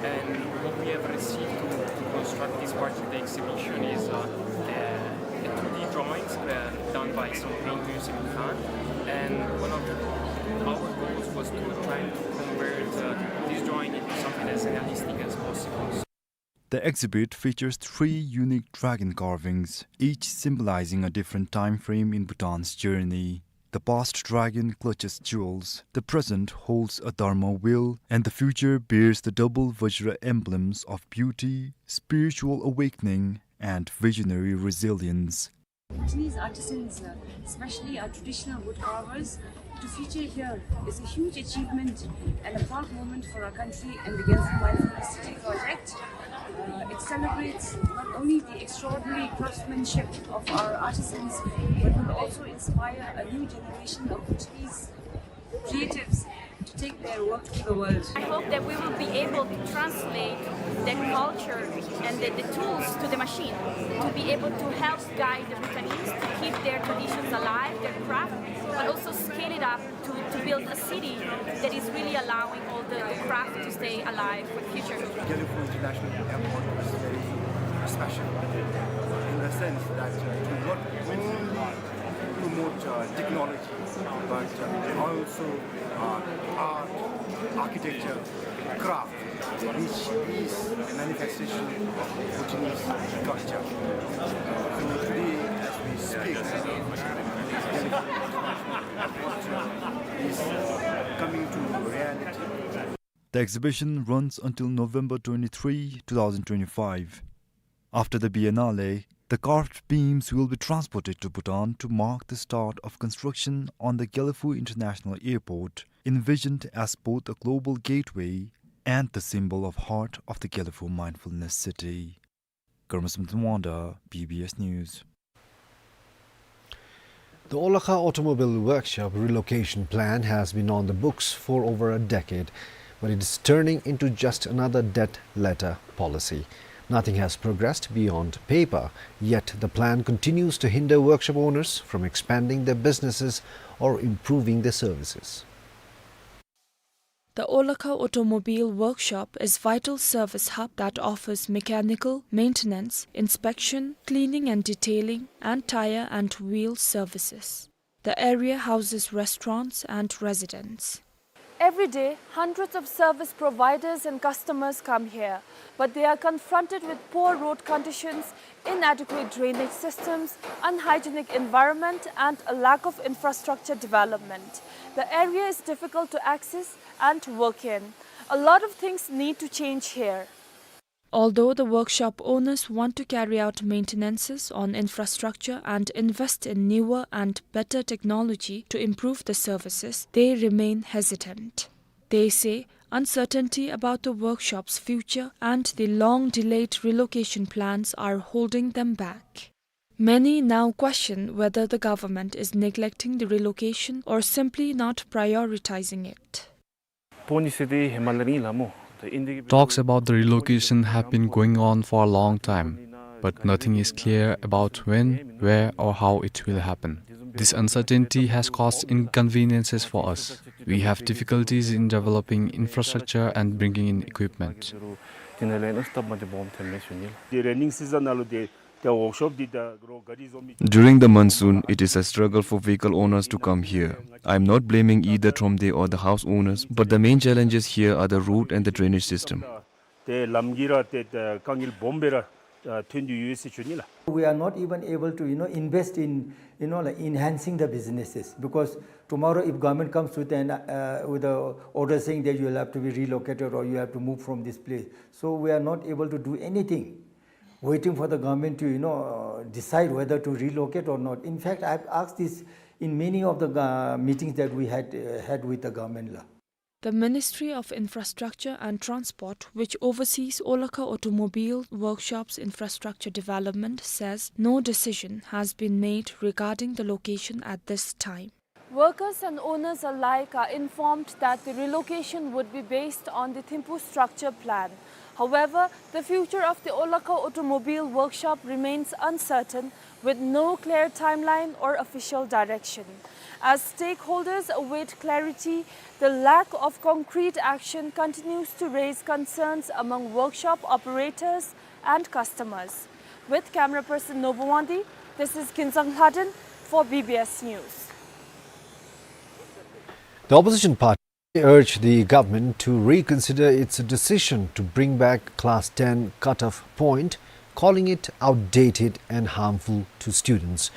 And what we have received to, to construct this part of the exhibition is, uh, uh, a two D drawings, uh, done by some painters in Bhutan. And one of our goals was to try to convert, uh, this drawing into something as realistic as possible. The exhibit features three unique dragon carvings, each symbolizing a different time frame in Bhutan's journey. The past dragon clutches jewels, the present holds a Dharma wheel, and the future bears the double Vajra emblems of beauty, spiritual awakening, and visionary resilience. Bhutanese artisans, uh, especially our traditional wood carvers, to feature here is a huge achievement and a proud moment for our country and the Gelephu Mindfulness City project. Uh, it celebrates not only the extraordinary craftsmanship of our artisans, but will also inspire a new generation of Bhutanese creatives to take their work to the world. I hope that we will be able to translate the culture and the, the tools to the machine to be able to help guide the Bhutanese to keep their traditions alive, their craft, but also scale it up to, to build a city that is really allowing all the, the craft to stay alive for the future. Gelephu International Airport is very special in the sense that, uh, it will not only promote, uh, technology, but, uh, also, uh, art, architecture, craft, which is a manifestation of Bhutanese culture. So today, as we speak, Gelephu International Airport is coming to reality. The exhibition runs until November twenty-three, two thousand twenty-five. After the Biennale, the carved beams will be transported to Bhutan to mark the start of construction on the Gelephu International Airport, envisioned as both a global gateway and the symbol of heart of the Gelephu Mindfulness City. Karma Samson Wanda, B B S News. The Olakha Automobile Workshop relocation plan has been on the books for over a decade, but it is turning into just another dead letter policy. Nothing has progressed beyond paper, yet the plan continues to hinder workshop owners from expanding their businesses or improving their services. The Olakha Automobile Workshop is vital service hub that offers mechanical, maintenance, inspection, cleaning and detailing, and tire and wheel services. The area houses restaurants and residents. Every day, hundreds of service providers and customers come here, but they are confronted with poor road conditions, inadequate drainage systems, unhygienic environment, and a lack of infrastructure development. The area is difficult to access and work in. A lot of things need to change here. Although the workshop owners want to carry out maintenances on infrastructure and invest in newer and better technology to improve the services, they remain hesitant. They say uncertainty about the workshop's future and the long-delayed relocation plans are holding them back. Many now question whether the government is neglecting the relocation or simply not prioritizing it. Talks about the relocation have been going on for a long time, but nothing is clear about when, where, or how it will happen. This uncertainty has caused inconveniences for us. We have difficulties in developing infrastructure and bringing in equipment. During the monsoon, it is a struggle for vehicle owners to come here. I am not blaming either Thromde or the house owners, but the main challenges here are the road and the drainage system. We are not even able to, you know, invest in, you know, like, enhancing the businesses, because tomorrow if government comes with an, uh, with a order saying that you will have to be relocated or you have to move from this place, so we are not able to do anything. Waiting for the government to, you know, uh, decide whether to relocate or not. In fact, I've asked this in many of the, uh, meetings that we had, uh, had with the government la. The Ministry of Infrastructure and Transport, which oversees Olakha Automobile Workshop's infrastructure development, says no decision has been made regarding the location at this time. Workers and owners alike are informed that the relocation would be based on the Thimphu structure plan. However, the future of the Olakha Automobile Workshop remains uncertain, with no clear timeline or official direction. As stakeholders await clarity, the lack of concrete action continues to raise concerns among workshop operators and customers. With camera person Nobu Wangdi, this is Kinzang Lhaden for B B S News. The opposition party urged the government to reconsider its decision to bring back class ten cutoff point, calling it outdated and harmful to students.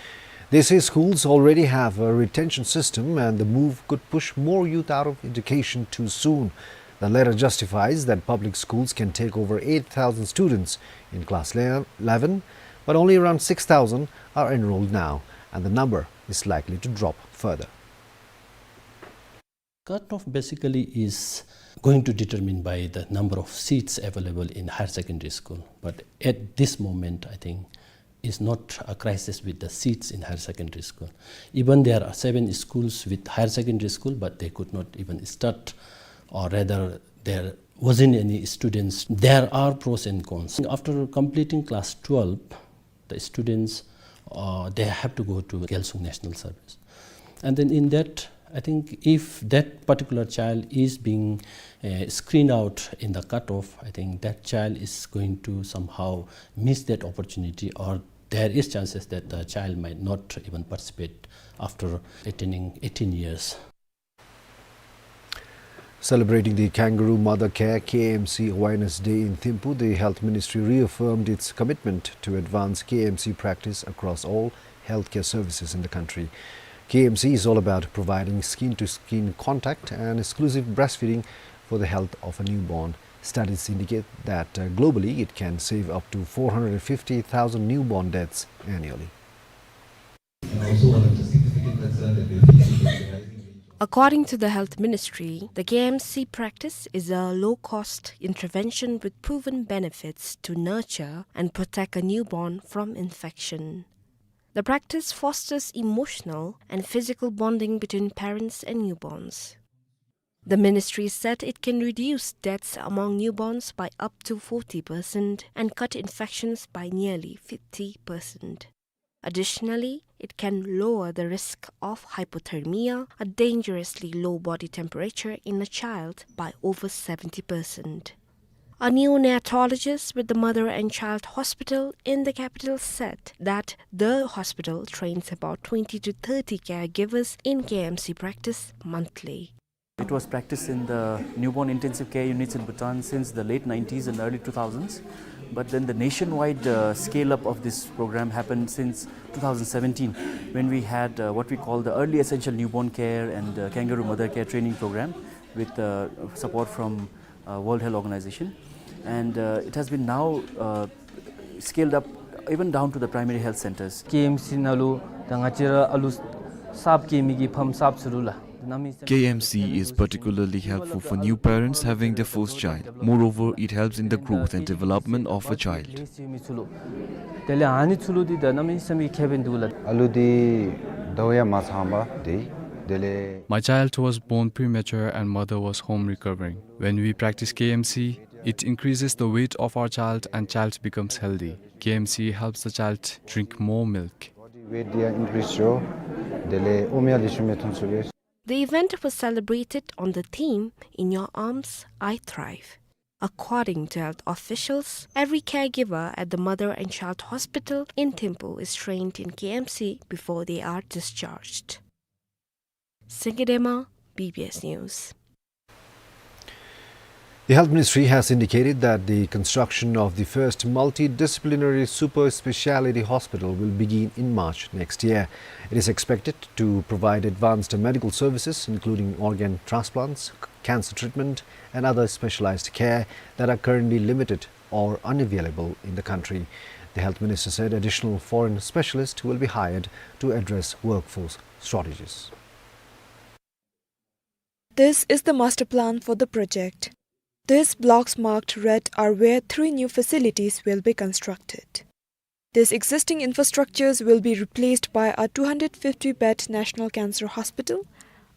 They say schools already have a retention system and the move could push more youth out of education too soon. The letter justifies that public schools can take over eight thousand students in class eleven, but only around six thousand are enrolled now, and the number is likely to drop further. Cutoff basically is going to determine by the number of seats available in higher secondary school. But at this moment, I think it's not a crisis with the seats in higher secondary school. Even there are seven schools with higher secondary school, but they could not even start, or rather, there wasn't any students. There are pros and cons. After completing class twelve, the students, uh, they have to go to Gyalsung National Service. And then in that, I think if that particular child is being, uh, screened out in the cutoff, I think that child is going to somehow miss that opportunity, or there is chances that the child might not even participate after attaining eighteen years. Celebrating the Kangaroo Mother Care, K M C, Awareness Day in Thimphu, the Health Ministry reaffirmed its commitment to advance K M C practice across all healthcare services in the country. K M C is all about providing skin-to-skin contact and exclusive breastfeeding for the health of a newborn. Studies indicate that, uh, globally it can save up to four hundred fifty thousand newborn deaths annually. And also one of the significant concern that we are facing is the rising rate of According to the Health Ministry, the K M C practice is a low-cost intervention with proven benefits to nurture and protect a newborn from infection. The practice fosters emotional and physical bonding between parents and newborns. The ministry said it can reduce deaths among newborns by up to forty percent and cut infections by nearly fifty percent. Additionally, it can lower the risk of hypothermia, a dangerously low body temperature in a child, by over seventy percent. A neonatologist with the Mother and Child Hospital in the capital said that the hospital trains about twenty to thirty caregivers in K M C practice monthly. It was practiced in the newborn intensive care units in Bhutan since the late nineties and early two thousands. But then the nationwide, uh, scale-up of this program happened since two thousand seventeen, when we had, uh, what we call the Early Essential Newborn Care and, uh, Kangaroo Mother Care Training Program with, uh, support from, uh, World Health Organization. And, uh, it has been now, uh, scaled up even down to the primary health centers. K M C ནང་ལུ་ད་ང་བཅས་ར་ཨ་ལུ་གསརཔ་སྐྱེ་མི་གི་ཕམ་གསརཔ་ཚུ་ལུ་ལགས། K M C is particularly helpful for new parents having their first child. Moreover, it helps in the growth and development of a child. དེ་ལས་ཨ་ནི་ཚུ་ལུ་འདི་ད་གནམ་མེད་ས་མེད་ཁེ་ཕན་འདུག་ལགས། ཨ་ལུ་འདི་ཟླཝ་ཡང་མ་ཚང་པར་འདི་དེ་ལས། My child was born premature and mother was home recovering. When we practice K M C, it increases the weight of our child and child becomes healthy. K M C helps the child drink more milk. Body weight ཡང་increase འགྱོ། དེ་ལས་ཨོམ་ཡང་ལེགས་ཤོམ་སྦེ་འཐུང་ཚུགས་པས། The event was celebrated on the theme, "In Your Arms, I Thrive." According to health officials, every caregiver at the Mother and Child Hospital in Thimphu is trained in K M C before they are discharged. Singye Dema, B B S News. The Health Ministry has indicated that the construction of the first multidisciplinary super speciality hospital will begin in March next year. It is expected to provide advanced medical services, including organ transplants, cancer treatment, and other specialized care that are currently limited or unavailable in the country. The Health Minister said additional foreign specialists will be hired to address workforce shortages. This is the master plan for the project. These blocks marked red are where three new facilities will be constructed. These existing infrastructures will be replaced by a two hundred fifty bed National Cancer Hospital,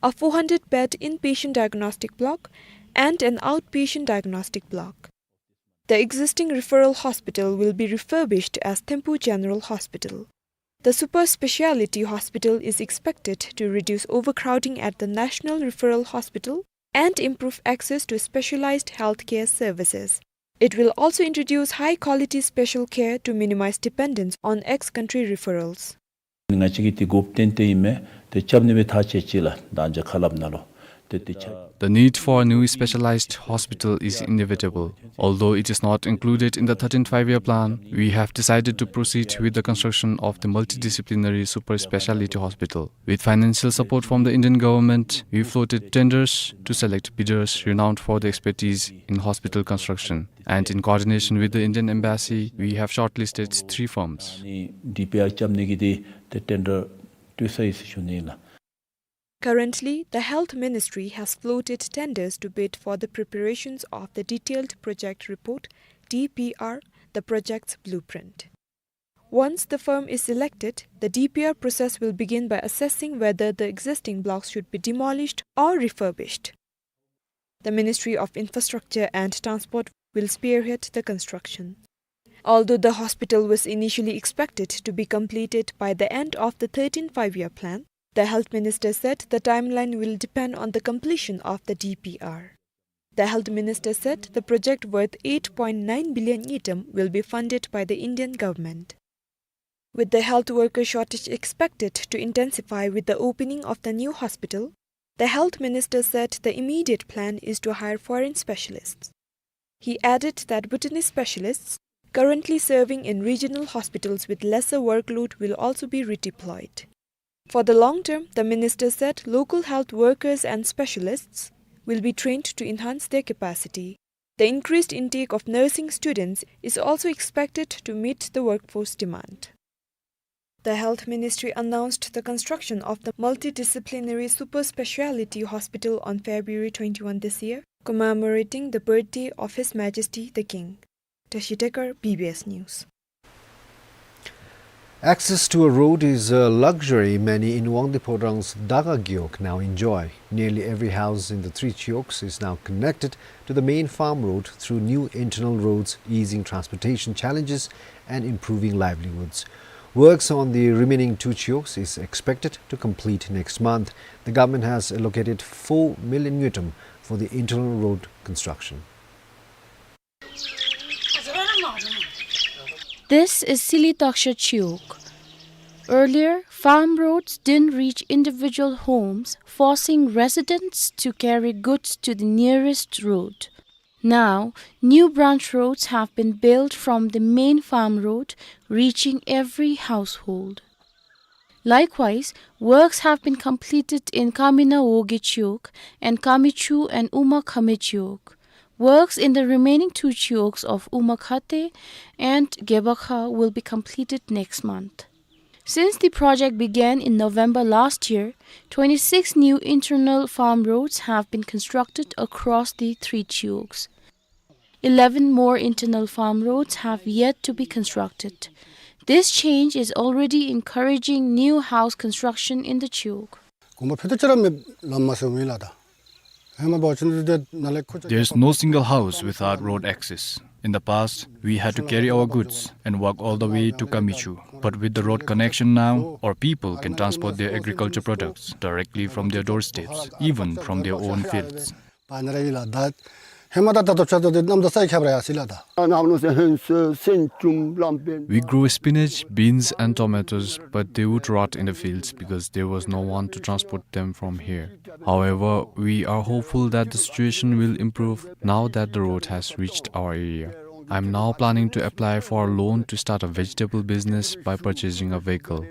a four hundred bed inpatient diagnostic block, and an outpatient diagnostic block. The existing referral hospital will be refurbished as Thimphu General Hospital. The super speciality hospital is expected to reduce overcrowding at the National Referral Hospital and improve access to specialized healthcare services. It will also introduce high-quality special care to minimize dependence on ex-country referrals. ང་བཅས་ཀྱིས་དེ་དགོཔ་ཏན་ཏན་ཨིན་མས། ཏེ་རྐྱབ་ནི་སྦེ་ཐག་བཅད་ཅི་ལགས། ད་ཅི་ཁ་སླབ་ནང་ལུ་ཏེ་དེ་རྐྱབ། The need for a new specialized hospital is inevitable. Although it is not included in the thirteenth Five-Year Plan, we have decided to proceed with the construction of the multidisciplinary super speciality hospital. With financial support from the Indian government, we floated tenders to select bidders renowned for their expertise in hospital construction. And in coordination with the Indian Embassy, we have shortlisted three firms. ཨ་ནི་ཌི་པི་ཨར་རྐྱབ་ནི་གི་འདི་ཏེ་ཊེན་ཌར་བཏོན་ཚར་ཡི་ཟེར་ཞུ་ནི་ཨིན་ལགས། Currently, the Health Ministry has floated tenders to bid for the preparations of the detailed project report, D P R, the project's blueprint. Once the firm is selected, the D P R process will begin by assessing whether the existing blocks should be demolished or refurbished. The Ministry of Infrastructure and Transport will spearhead the construction. Although the hospital was initially expected to be completed by the end of the thirteenth Five-Year Plan, the health minister said the timeline will depend on the completion of the D P R. The health minister said the project worth eight point nine billion ngultrum will be funded by the Indian government. With the health worker shortage expected to intensify with the opening of the new hospital, the health minister said the immediate plan is to hire foreign specialists. He added that Bhutanese specialists currently serving in regional hospitals with lesser workload will also be redeployed. For the long term, the minister said local health workers and specialists will be trained to enhance their capacity. The increased intake of nursing students is also expected to meet the workforce demand. The Health Ministry announced the construction of the multidisciplinary super speciality hospital on February twenty-one this year, commemorating the birthday of His Majesty the King. Tashi Tekar, B B S News. Access to a road is a luxury many in Wangdue Phodrang's Daga Gewog now enjoy. Nearly every house in the three Chiyogs is now connected to the main farm road through new internal roads, easing transportation challenges and improving livelihoods. Works on the remaining two Chiyogs is expected to complete next month. The government has allocated four million ngultrum for the internal road construction. This is Silitaksha Chiyog. Earlier, farm roads didn't reach individual homes, forcing residents to carry goods to the nearest road. Now, new branch roads have been built from the main farm road, reaching every household. Likewise, works have been completed in Kamina Woge Chiyog and Kamichu and Uma Khame Chiyog. Works in the remaining two Chiyogs of Uma Khate and Gebakha will be completed next month. Since the project began in November last year, twenty-six new internal farm roads have been constructed across the three Chiyogs. Eleven more internal farm roads have yet to be constructed. This change is already encouraging new house construction in the Chiyog. གོམ་པ་ཕུད་རྡོག་གཅིག་ར་མེད་ལམ་མ་ཟེར་མི་ལ་ད། ཧེ་མ་འབད་བ་ཅིན་དེ་ནཱ་ལས་ཁོ་There's no single house without road access. In the past, we had to carry our goods and walk all the way to Kamichu. But with the road connection now, our people can transport their agriculture products directly from their doorsteps, even from their own fields. པ་ནཱ་ར་ཡི་ལ་ད། ཧེ་མ་ད་ད་ལྟོ་ཆ་ད་དེ་གནམ་དང་ས་ཡི་ཁྱད་པར་ཡ་སི་ལ་ད། We grew spinach, beans, and tomatoes, but they would rot in the fields because there was no one to transport them from here. However, we are hopeful that the situation will improve now that the road has reached our area. I'm now planning to apply for a loan to start a vegetable business by purchasing a vehicle.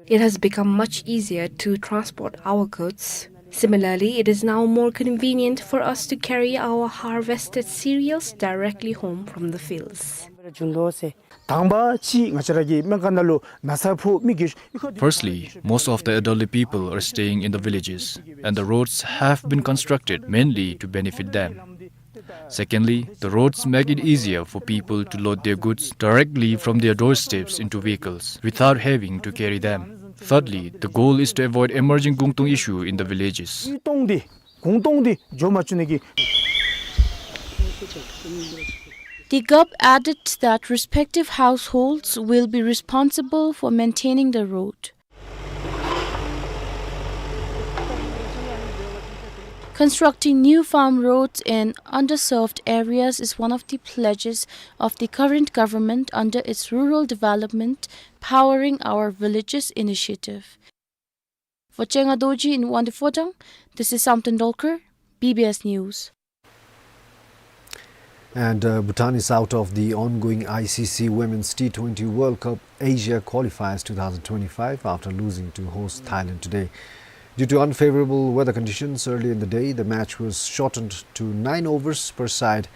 It has become much easier to transport our goods. Similarly, it is now more convenient for us to carry our harvested cereals directly home from the fields. དང་པ་ཅིག་ང་བཅས་ར་གི་སྨན་ཁང་ནང་ལུ་ན་ཚ་ཕོག་མི་གི། Firstly, most of the elderly people are staying in the villages, and the roads have been constructed mainly to benefit them. Secondly, the roads make it easier for people to load their goods directly from their doorsteps into vehicles without having to carry them. Thirdly, the goal is to avoid emerging gungtung issue in the villages. གུང་སྟོང་འདི་འགྱོ་མ་བཅུག་ནི་གི། The Gup added that respective households will be responsible for maintaining the road. Constructing new farm roads in underserved areas is one of the pledges of the current government under its Rural Development Powering Our Villages initiative. For Chenga Dorji in Wangdue Phodrang, this is Samten Dolkar, B B S News. And, uh, Bhutan is out of the ongoing I C C Women's T twenty World Cup Asia Qualifiers two thousand twenty-five after losing to host Thailand today. Due to unfavorable weather conditions early in the day, the match was shortened to nine overs per side.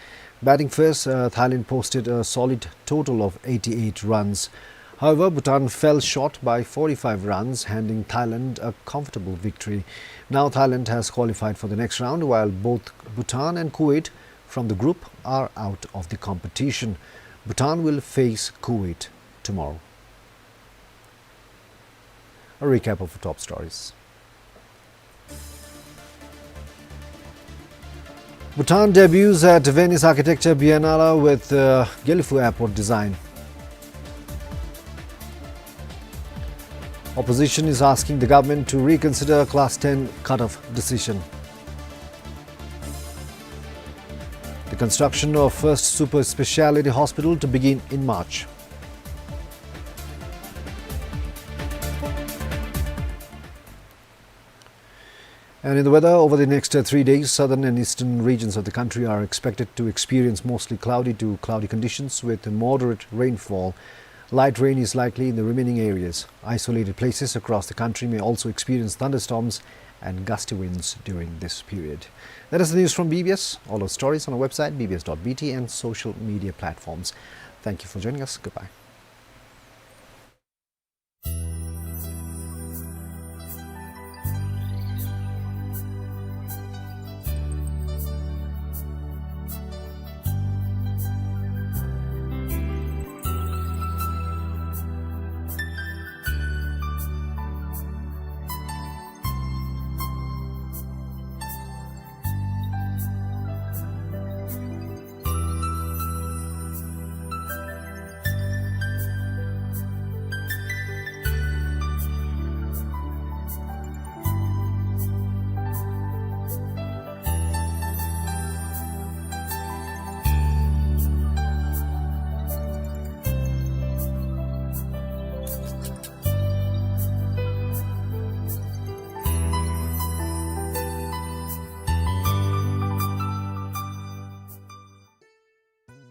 Batting first, uh, Thailand posted a solid total of eighty-eight runs. However, Bhutan fell short by forty-five runs, handing Thailand a comfortable victory. Now Thailand has qualified for the next round, while both Bhutan and Kuwait from the group are out of the competition. Bhutan will face Kuwait tomorrow. A recap of the top stories. Bhutan debuts at Venice Architecture Biennale with, uh, Gelephu Airport design. Opposition is asking the government to reconsider Class ten cutoff decision. The construction of first super speciality hospital to begin in March. And in the weather, over the next, uh, three days, southern and eastern regions of the country are expected to experience mostly cloudy to cloudy conditions with moderate rainfall. Light rain is likely in the remaining areas. Isolated places across the country may also experience thunderstorms and gusty winds during this period. That is the news from B B S. All our stories on our website, B B S dot B T, and social media platforms. Thank you for joining us. Goodbye.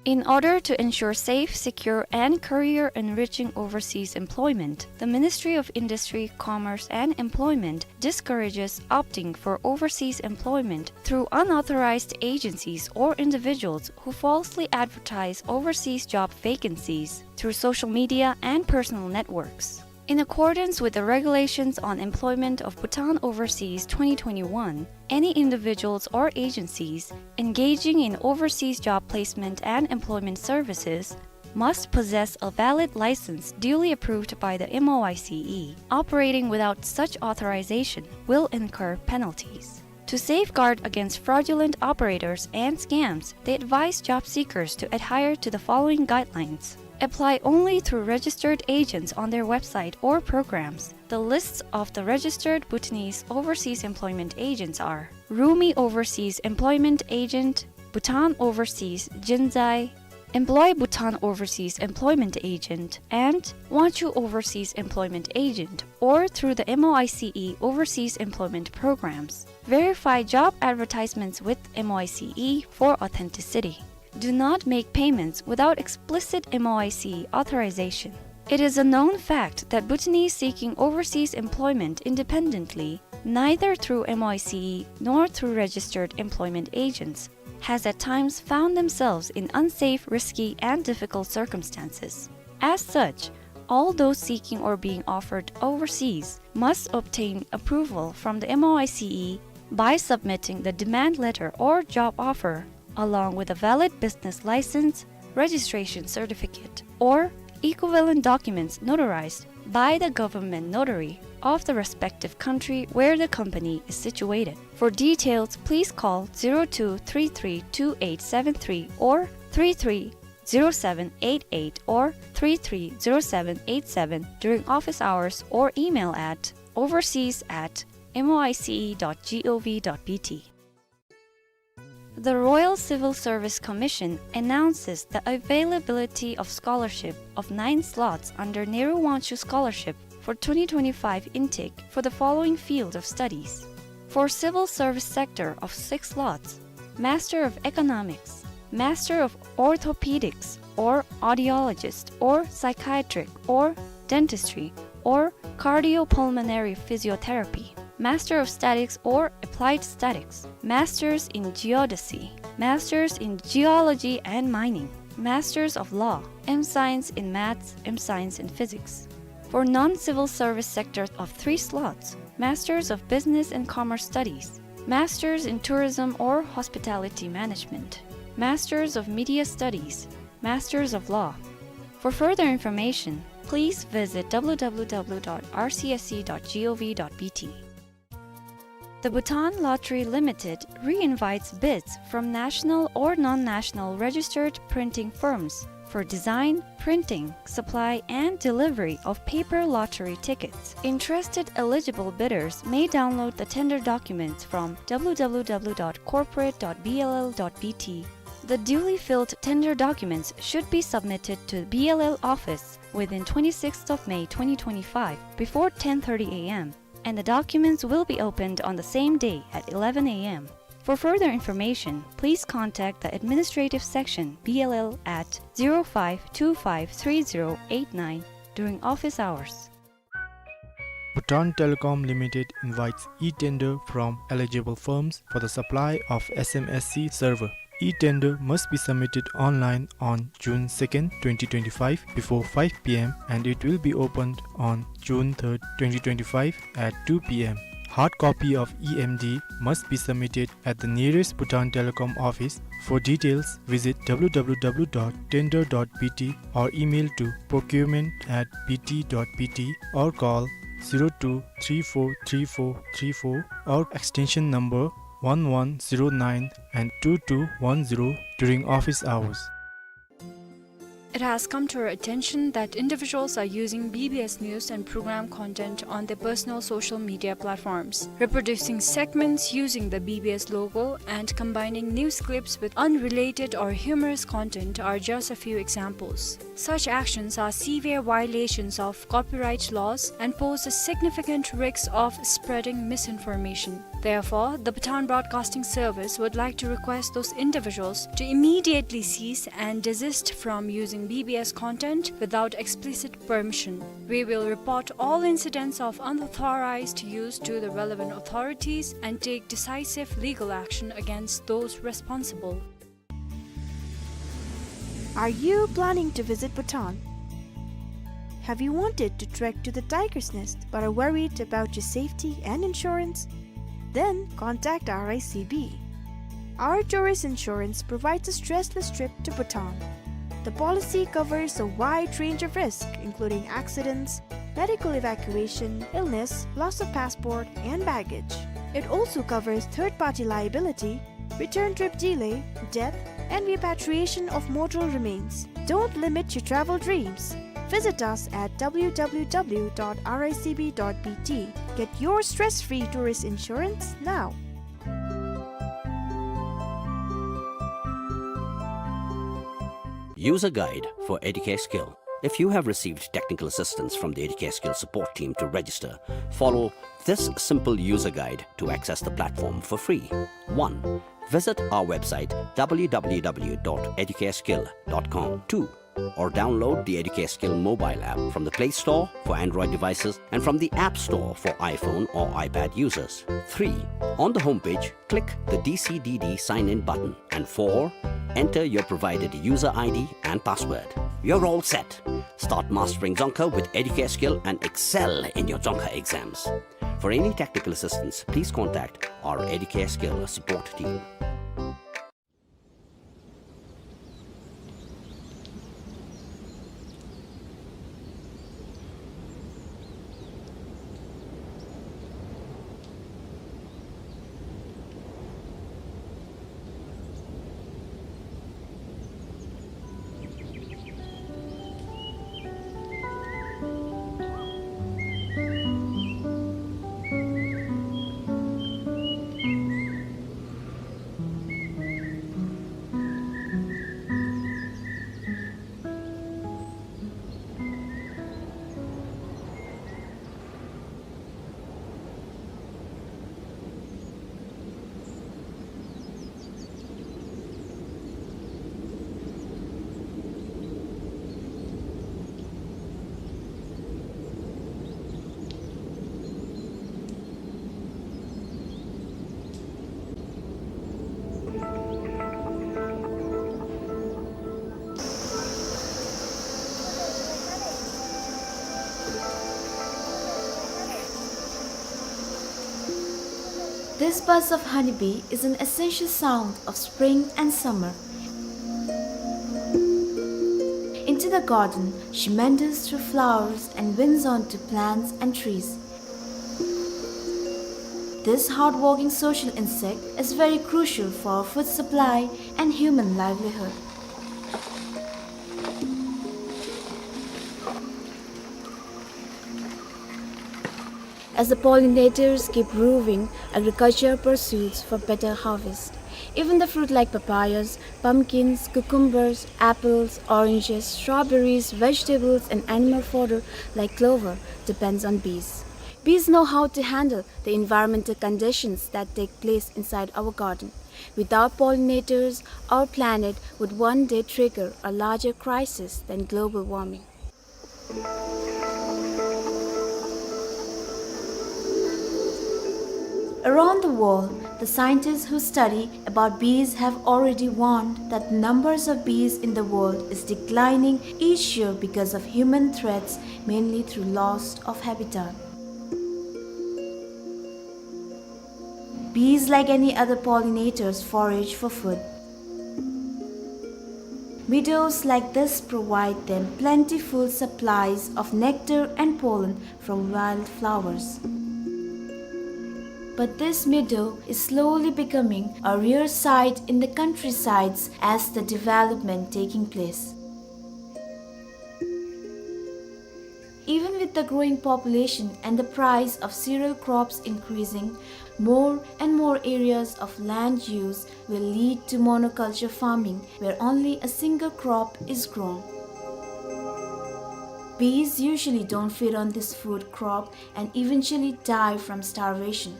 In order to ensure safe, secure, and career-enriching overseas employment, the Ministry of Industry, Commerce, and Employment discourages opting for overseas employment through unauthorized agencies or individuals who falsely advertise overseas job vacancies through social media and personal networks. In accordance with the Regulations on Employment of Bhutan Overseas twenty twenty-one, any individuals or agencies engaging in overseas job placement and employment services must possess a valid license duly approved by the M O I C E. Operating without such authorization will incur penalties. To safeguard against fraudulent operators and scams, they advise job seekers to adhere to the following guidelines. Apply only through registered agents on their website or programs. The lists of the registered Bhutanese overseas employment agents are Rumi Overseas Employment Agent, Bhutan Overseas Jinzai, Employ Bhutan Overseas Employment Agent, and Wangchuh Overseas Employment Agent, or through the M O I C E overseas employment programs. Verify job advertisements with M O I C E for authenticity. Do not make payments without explicit M O I C E authorization. It is a known fact that Bhutanese seeking overseas employment independently, neither through M O I C E nor through registered employment agents, has at times found themselves in unsafe, risky, and difficult circumstances. As such, all those seeking or being offered overseas must obtain approval from the M O I C E by submitting the demand letter or job offer, along with a valid business license, registration certificate, or equivalent documents notarized by the government notary of the respective country where the company is situated. For details, please call zero two three three two eight seven three or three three zero seven eight eight or three three zero seven eight seven during office hours or email at overseas at M O I C E dot G O V dot B T. The Royal Civil Service Commission announces the availability of scholarship of nine slots under Nehru Wangchuh Scholarship for twenty twenty-five intake for the following field of studies. For civil service sector of six slots, Master of Economics, Master of Orthopedics or Audiologist or Psychiatric or Dentistry or Cardiopulmonary Physiotherapy, Master of Statics or Applied Statics, Masters in Geodesy, Masters in Geology and Mining, Masters of Law, M Science in Maths, M Science in Physics. For non-civil service sector of three slots, Masters of Business and Commerce Studies, Masters in Tourism or Hospitality Management, Masters of Media Studies, Masters of Law. For further information, please visit w w w dot r c s c dot g o v dot b t. The Bhutan Lottery Limited re-invites bids from national or non-national registered printing firms for design, printing, supply, and delivery of paper lottery tickets. Interested eligible bidders may download the tender documents from w w w dot corporate dot b l l dot b t. The duly filled tender documents should be submitted to B L L office within twenty-sixth of May twenty twenty-five before ten thirty a m, and the documents will be opened on the same day at eleven a m. For further information, please contact the administrative section B L L at zero five two five three zero eight nine during office hours. Bhutan Telecom Limited invites e-tender from eligible firms for the supply of S M S C server. E-tender must be submitted online on June second, twenty twenty-five, before five p m, and it will be opened on June third, twenty twenty-five, at two p m. Hard copy of E M D must be submitted at the nearest Bhutan Telecom office. For details, visit w w w dot tender dot b t or email to procurement at b t dot b t or call zero two three four three four three four or extension number one one zero nine and two two one zero during office hours. It has come to our attention that individuals are using B B S news and program content on their personal social media platforms. Reproducing segments using the B B S logo and combining news clips with unrelated or humorous content are just a few examples. Such actions are severe violations of copyright laws and pose a significant risk of spreading misinformation. Therefore, the Bhutan Broadcasting Service would like to request those individuals to immediately cease and desist from using B B S content without explicit permission. We will report all incidents of unauthorized use to the relevant authorities and take decisive legal action against those responsible. Are you planning to visit Bhutan? Have you wanted to trek to the Tiger's Nest but are worried about your safety and insurance? Then contact R I C B. Our tourist insurance provides a stressless trip to Bhutan. The policy covers a wide range of risks, including accidents, medical evacuation, illness, loss of passport, and baggage. It also covers third-party liability, return trip delay, death, and repatriation of mortal remains. Don't limit your travel dreams. Visit us at w w w dot r i c b dot b t. Get your stress-free tourist insurance now. User guide for Educare Skill. If you have received technical assistance from the Educare Skill support team to register, follow this simple user guide to access the platform for free. One, visit our website w w w dot educare skill dot com. Two, or download the Educare Skill mobile app from the Play Store for Android devices and from the App Store for iPhone or iPad users. Three, on the homepage, click the D C D D sign in button. And four, enter your provided user I D and password. You're all set. Start mastering Dzongkha with Educare Skill and excel in your Dzongkha exams. For any technical assistance, please contact our Educare Skill support team. This buzz of honeybee is an essential sound of spring and summer. Into the garden, she meanders through flowers and winds onto plants and trees. This hardworking social insect is very crucial for food supply and human livelihood. As the pollinators keep roving, agriculture pursues for better harvest. Even the fruit like papayas, pumpkins, cucumbers, apples, oranges, strawberries, vegetables, and animal fodder like clover depends on bees. Bees know how to handle the environmental conditions that take place inside our garden. Without pollinators, our planet would one day trigger a larger crisis than global warming. Around the world, the scientists who study about bees have already warned that the numbers of bees in the world is declining each year because of human threats, mainly through loss of habitat. Bees, like any other pollinators, forage for food. Meadows like this provide them plentiful supplies of nectar and pollen from wildflowers. But this meadow is slowly becoming a rare sight in the countrysides as the development taking place. Even with the growing population and the price of cereal crops increasing, more and more areas of land use will lead to monoculture farming, where only a single crop is grown. Bees usually don't feed on this food crop and eventually die from starvation.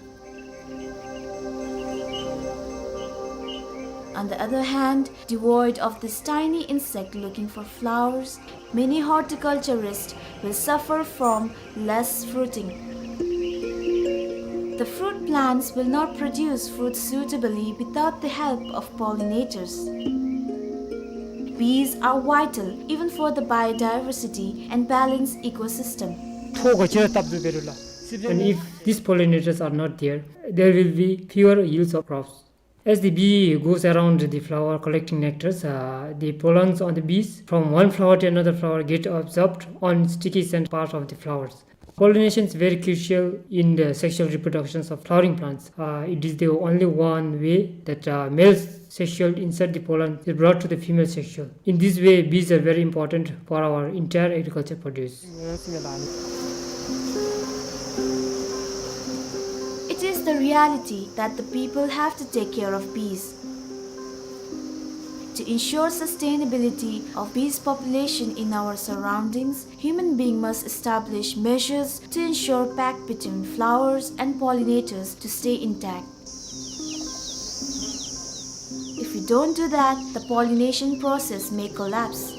On the other hand, devoid of this tiny insect looking for flowers, many horticulturists will suffer from less fruiting. The fruit plants will not produce fruit suitably without the help of pollinators. Bees are vital even for the biodiversity and balanced ecosystem. ཐོག་ག་ཅི་ར་སྟབས་བཟོ་བེ་རུ་ལ། And if these pollinators are not there, there will be fewer yields of crops. As the bee goes around the flower collecting nectars, uh, the pollens on the bees from one flower to another flower get absorbed on sticky scent part of the flowers. Pollination is very crucial in the sexual reproductions of flowering plants. Uh, it is the only one way that, uh, male sexual insert the pollen is brought to the female sexual. In this way, bees are very important for our entire agriculture produce. It is the reality that the people have to take care of bees. To ensure sustainability of bees population in our surroundings, human being must establish measures to ensure pact between flowers and pollinators to stay intact. If we don't do that, the pollination process may collapse.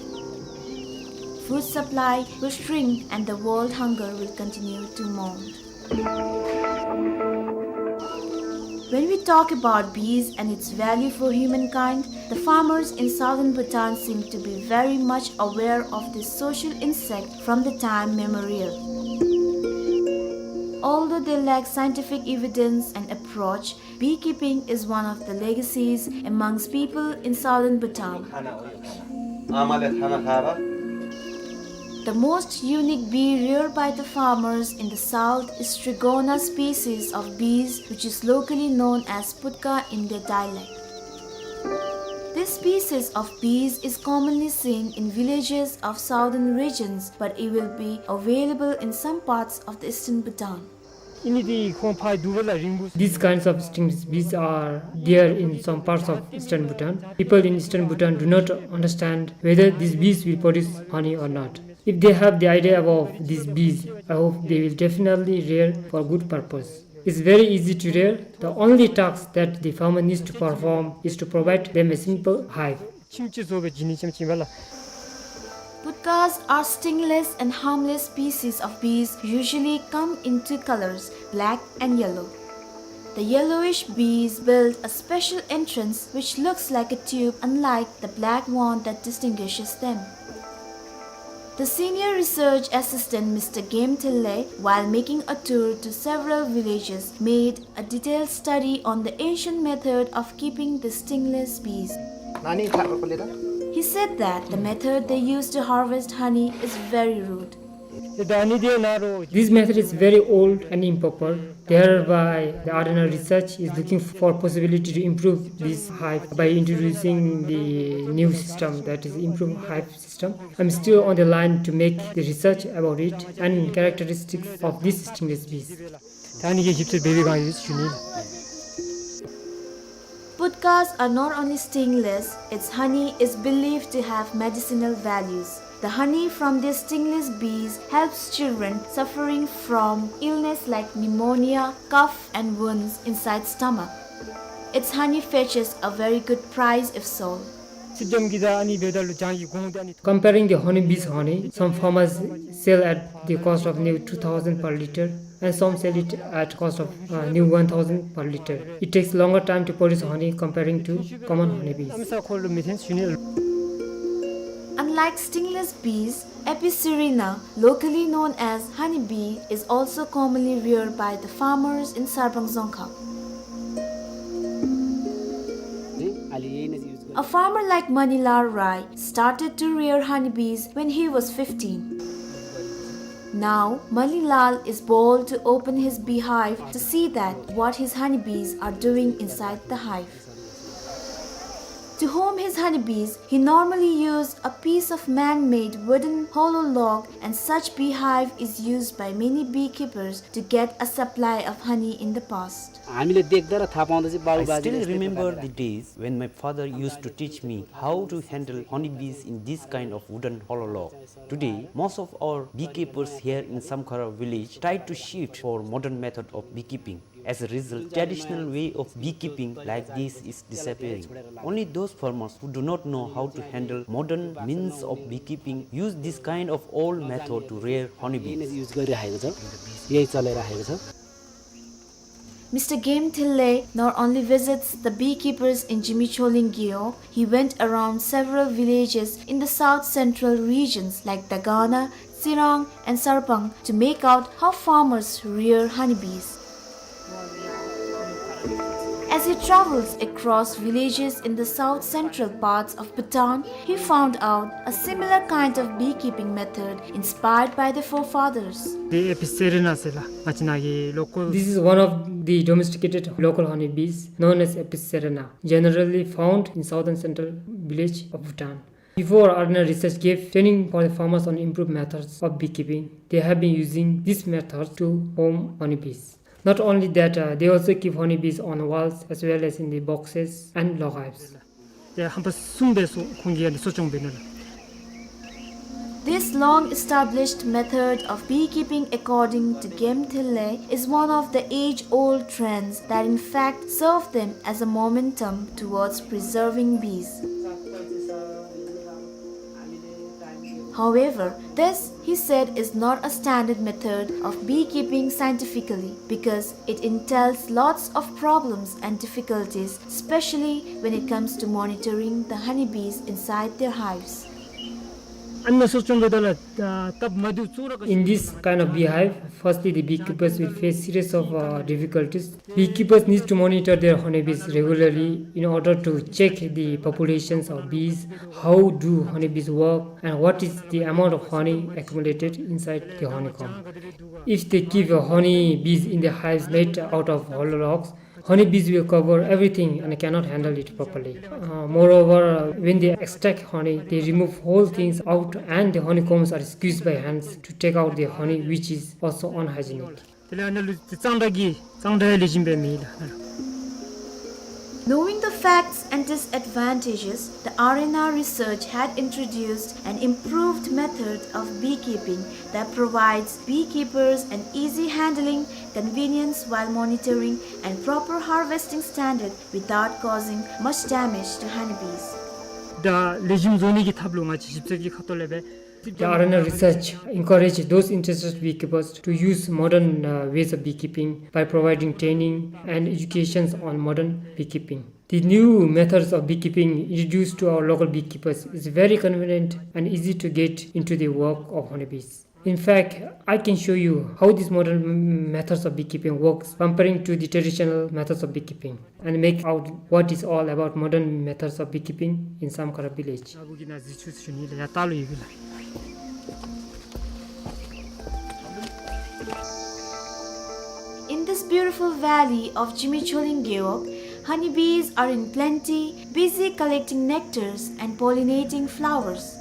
Food supply will shrink and the world hunger will continue to mount. When we talk about bees and its value for humankind, the farmers in southern Bhutan seem to be very much aware of this social insect from the time memorial. Although they lack scientific evidence and approach, beekeeping is one of the legacies amongst people in southern Bhutan. The most unique bee reared by the farmers in the south is Strigona species of bees, which is locally known as putka in their dialect. This species of bees is commonly seen in villages of southern regions, but it will be available in some parts of the eastern Bhutan. These kinds of stingless bees are there in some parts of eastern Bhutan. People in eastern Bhutan do not understand whether these bees will produce honey or not. If they have the idea about these bees, I hope they will definitely rear for good purpose. It's very easy to rear. The only task that the farmer needs to perform is to provide them a simple hive. Putkas are stingless and harmless species of bees, usually come in two colors, black and yellow. The yellowish bees build a special entrance which looks like a tube, unlike the black one that distinguishes them. The senior research assistant, Mister Game Thille, while making a tour to several villages, made a detailed study on the ancient method of keeping the stingless bees. He said that the method they use to harvest honey is very rude. This method is very old and improper. Thereby, the R N R research is looking for possibility to improve this hive by introducing the new system, that is, improve hive system. I'm still on the line to make the research about it and characteristics of these stingless bees. Podkas are not only stingless, its honey is believed to have medicinal values. The honey from these stingless bees helps children suffering from illness like pneumonia, cough, and wounds inside stomach. Its honey fetches a very good price if sold. Comparing the honeybee's honey, some farmers sell at the cost of near two thousand per liter, and some sell it at cost of, uh, near one thousand per liter. It takes longer time to produce honey comparing to common honeybees. Unlike stingless bees, Apis cerana, locally known as honeybee, is also commonly reared by the farmers in Sarpang Dzongkhag. A farmer like Manilal Rai started to rear honeybees when he was fifteen. Now, Manilal is bold to open his beehive to see that what his honeybees are doing inside the hive. To home his honeybees, he normally used a piece of man-made wooden hollow log, and such beehive is used by many beekeepers to get a supply of honey in the past. I still remember the days when my father used to teach me how to handle honeybees in this kind of wooden hollow log. Today, most of our beekeepers here in Samkhara village tried to shift for modern method of beekeeping. As a result, traditional way of beekeeping like this is disappearing. Only those farmers who do not know how to handle modern means of beekeeping use this kind of old method to rear honeybees. Mister Game Thille not only visits the beekeepers in Jimicholing Gyo, he went around several villages in the south central regions like Dagana, Tsirang, and Sarpang to make out how farmers rear honeybees. As he travels across villages in the south central parts of Bhutan, he found out a similar kind of beekeeping method inspired by the forefathers. This is one of the domesticated local honeybees known as Apis cerana, generally found in southern central village of Bhutan. Before, R N R research gave training for the farmers on improved methods of beekeeping. They have been using this method to home honeybees. Not only that, uh, they also keep honeybees on walls as well as in the boxes and log hives. This long-established method of beekeeping, according to Game Thille, is one of the age-old trends that in fact serve them as a momentum towards preserving bees. However, this, he said, is not a standard method of beekeeping scientifically because it entails lots of problems and difficulties, especially when it comes to monitoring the honeybees inside their hives. In this kind of beehive, firstly, the beekeepers will face series of, uh, difficulties. Beekeepers need to monitor their honeybees regularly in order to check the populations of bees, how do honeybees work, and what is the amount of honey accumulated inside the honeycomb. If they keep, uh, honeybees in the hives made out of hollow logs, honeybees will cover everything and cannot handle it properly. Uh, moreover, uh, when they extract honey, they remove whole things out and the honeycombs are squeezed by hands to take out the honey, which is also unhygienic. Knowing the facts and disadvantages, the R N R research had introduced an improved method of beekeeping that provides beekeepers an easy handling, convenience while monitoring, and proper harvesting standard without causing much damage to honeybees. The R N R research encouraged those interested beekeepers to use modern, uh, ways of beekeeping by providing training and educations on modern beekeeping. The new methods of beekeeping introduced to our local beekeepers is very convenient and easy to get into the work of honeybees. In fact, I can show you how these modern m-, methods of beekeeping works comparing to the traditional methods of beekeeping and make out what is all about modern methods of beekeeping in Samkhara village. In this beautiful valley of Jimi Choling Gewog, honeybees are in plenty, busy collecting nectars and pollinating flowers.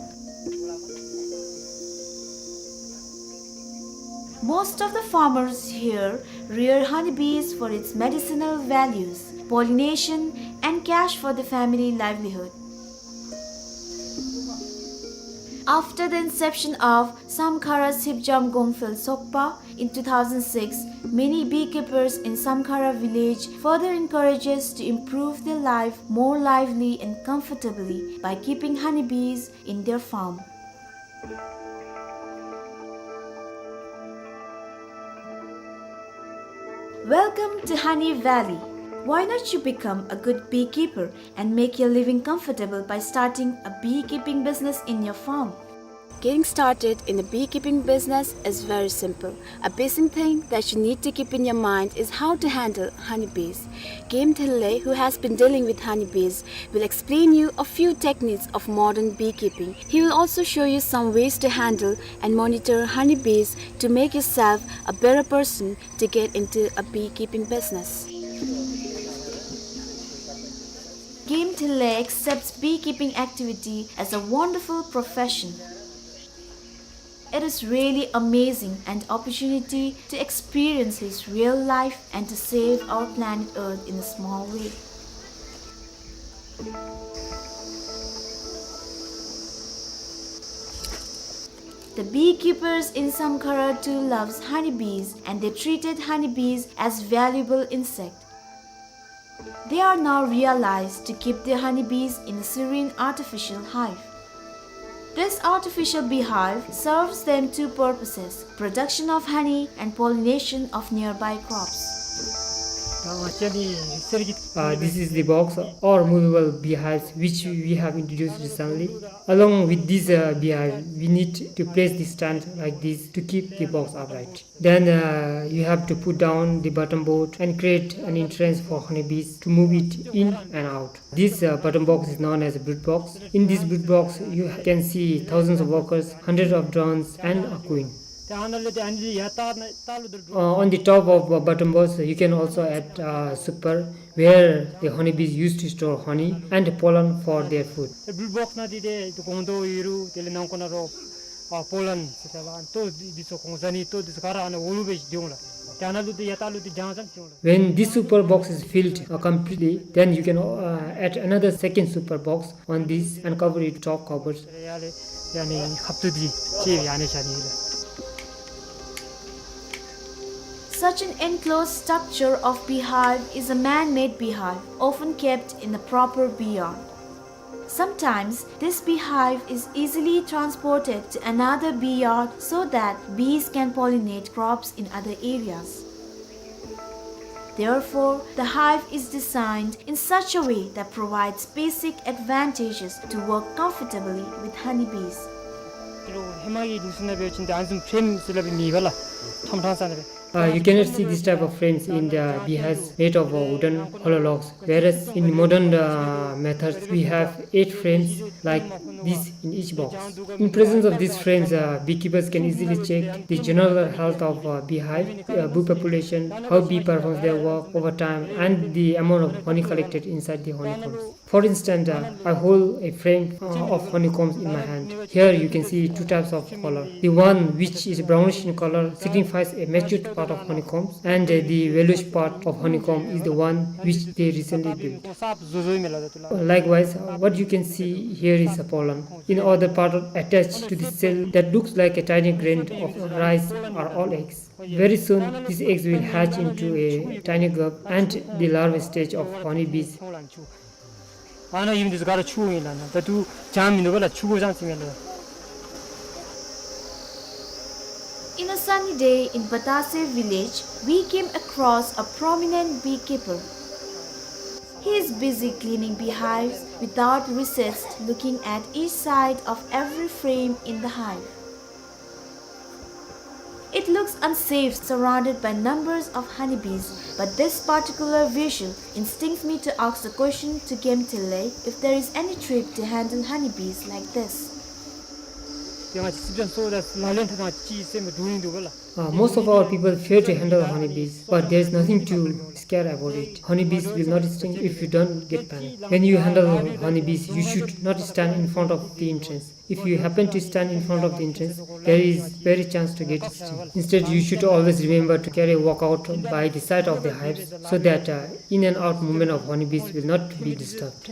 Most of the farmers here rear honeybees for its medicinal values, pollination, and cash for the family livelihood. After the inception of Samkhara Sipjam Gongphel Sokpa in two thousand six, many beekeepers in Samkhara village further encourages to improve their life more lively and comfortably by keeping honeybees in their farm. Welcome to Honey Valley. Why not you become a good beekeeper and make your living comfortable by starting a beekeeping business in your farm? Getting started in the beekeeping business is very simple. A basic thing that you need to keep in your mind is how to handle honeybees. Game Thille, who has been dealing with honeybees, will explain you a few techniques of modern beekeeping. He will also show you some ways to handle and monitor honeybees to make yourself a better person to get into a beekeeping business. Game Thille accepts beekeeping activity as a wonderful profession. It is really amazing an opportunity to experience his real life and to save our planet Earth in a small way. The beekeepers in Samkhara too loves honeybees and they treated honeybees as valuable insect. They are now realized to keep their honeybees in a serene artificial hive. This artificial beehive serves them two purposes, production of honey and pollination of nearby crops. Uh, this is the box or movable beehives which we have introduced recently. Along with this, uh, beehive, we need to place the stand like this to keep the box upright. Then, uh, you have to put down the bottom board and create an entrance for honeybees to move it in and out. This, uh, bottom box is known as a brood box. In this brood box, you can see thousands of workers, hundreds of drones, and a queen. Uh, on the top of, uh, bottom box, you can also add, uh, super, where the honeybees used to store honey and pollen for their food. When this super box is filled, uh, completely, then you can, uh, add another second super box on this and cover it top covers. Such an enclosed structure of beehive is a man-made beehive, often kept in a proper bee yard. Sometimes, this beehive is easily transported to another bee yard so that bees can pollinate crops in other areas. Therefore, the hive is designed in such a way that provides basic advantages to work comfortably with honeybees. Uh, you cannot see this type of frames in the beehives made of, uh, wooden hollow logs, whereas in modern, uh, methods we have eight frames like this in each box. In presence of these frames, uh, beekeepers can easily check the general health of, uh, beehive, uh, bee population, how bee performs their work over time, and the amount of honey collected inside the honeycombs. For instance, uh, I hold a frame, uh, of honeycombs in my hand. Here you can see two types of color. The one which is brownish in color signifies a matured part of honeycombs, and, uh, the yellowish part of honeycomb is the one which they recently built. Likewise, uh, what you can see here is a pollen. In other part attached to the cell that looks like a tiny grain of rice are all eggs. Very soon, these eggs will hatch into a tiny grub and the larva stage of honeybees. In a sunny day in Batase village, we came across a prominent beekeeper. He is busy cleaning beehives without recess, looking at each side of every frame in the hive. It looks unsafe surrounded by numbers of honeybees, but this particular visual instincts me to ask the question to Gemtele if there is any trick to handle honeybees like this. ཡང་ཅི་སི་ཇོན་སོ་ད་ལ་ལེན་ཐ་དང་ཅི་སེམས་འདུག་ཡིན་འདུག་ག་ལ། Uh, most of our people fear to handle honeybees, but there is nothing to scare about it. Honeybees will not sting if you don't get panicked. When you handle honeybees, you should not stand in front of the entrance. If you happen to stand in front of the entrance, there is very chance to get stung. Instead, you should always remember to carry a walkout by the side of the hives so that, uh, in and out movement of honeybees will not be disturbed.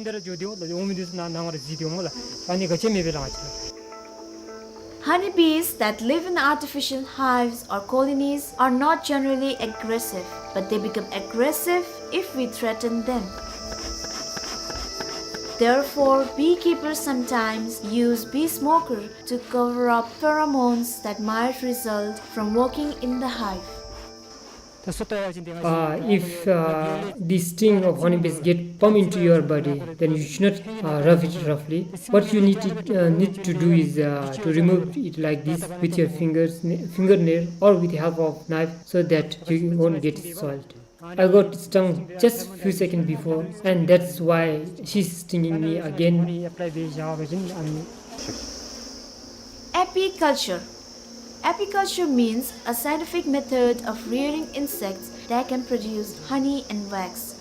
Honeybees that live in artificial hives or colonies are not generally aggressive, but they become aggressive if we threaten them. Therefore, beekeepers sometimes use bee smoker to cover up pheromones that might result from working in the hive. Uh, if, uh, the sting of honeybees get pump into your body, then you should not, uh, rub it roughly. What you need to, uh, need to do is, uh, to remove it like this with your fingers, n-, fingernail, or with the help of knife, so that you won't get soiled. I got stung just few seconds before, and that's why she's stinging me again. Apiculture. Apiculture means a scientific method of rearing insects that can produce honey and wax.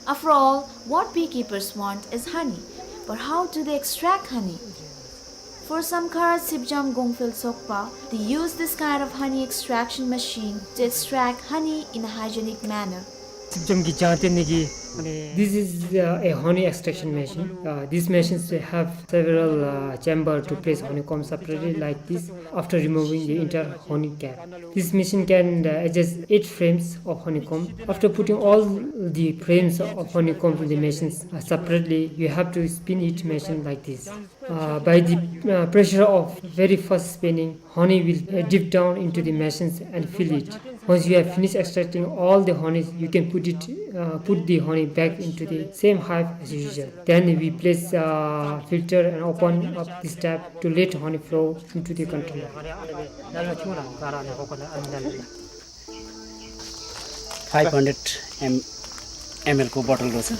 After all, what beekeepers want is honey. But how do they extract honey? For Samkhara Sipjam Gongphel Sokpa, they use this kind of honey extraction machine to extract honey in a hygienic manner. སིབ་ཇམ་གྱི་ལྗང་ཐིང་ནི་གི། This is, uh, a honey extraction machine. Uh, these machines have several, uh, chamber to place honeycomb separately like this after removing the entire honey cap. This machine can, uh, adjust eight frames of honeycomb. After putting all the frames of honeycomb in the machines, uh, separately, you have to spin each machine like this. Uh, by the, uh, pressure of very fast spinning, honey will, uh, dip down into the machines and fill it. Once you have finished extracting all the honey, you can put it, uh, put the honey back into the same hive as usual. Then we place, uh, filter and open up this tap to let honey flow into the container. Five hundred M L को बोतल रहेछ।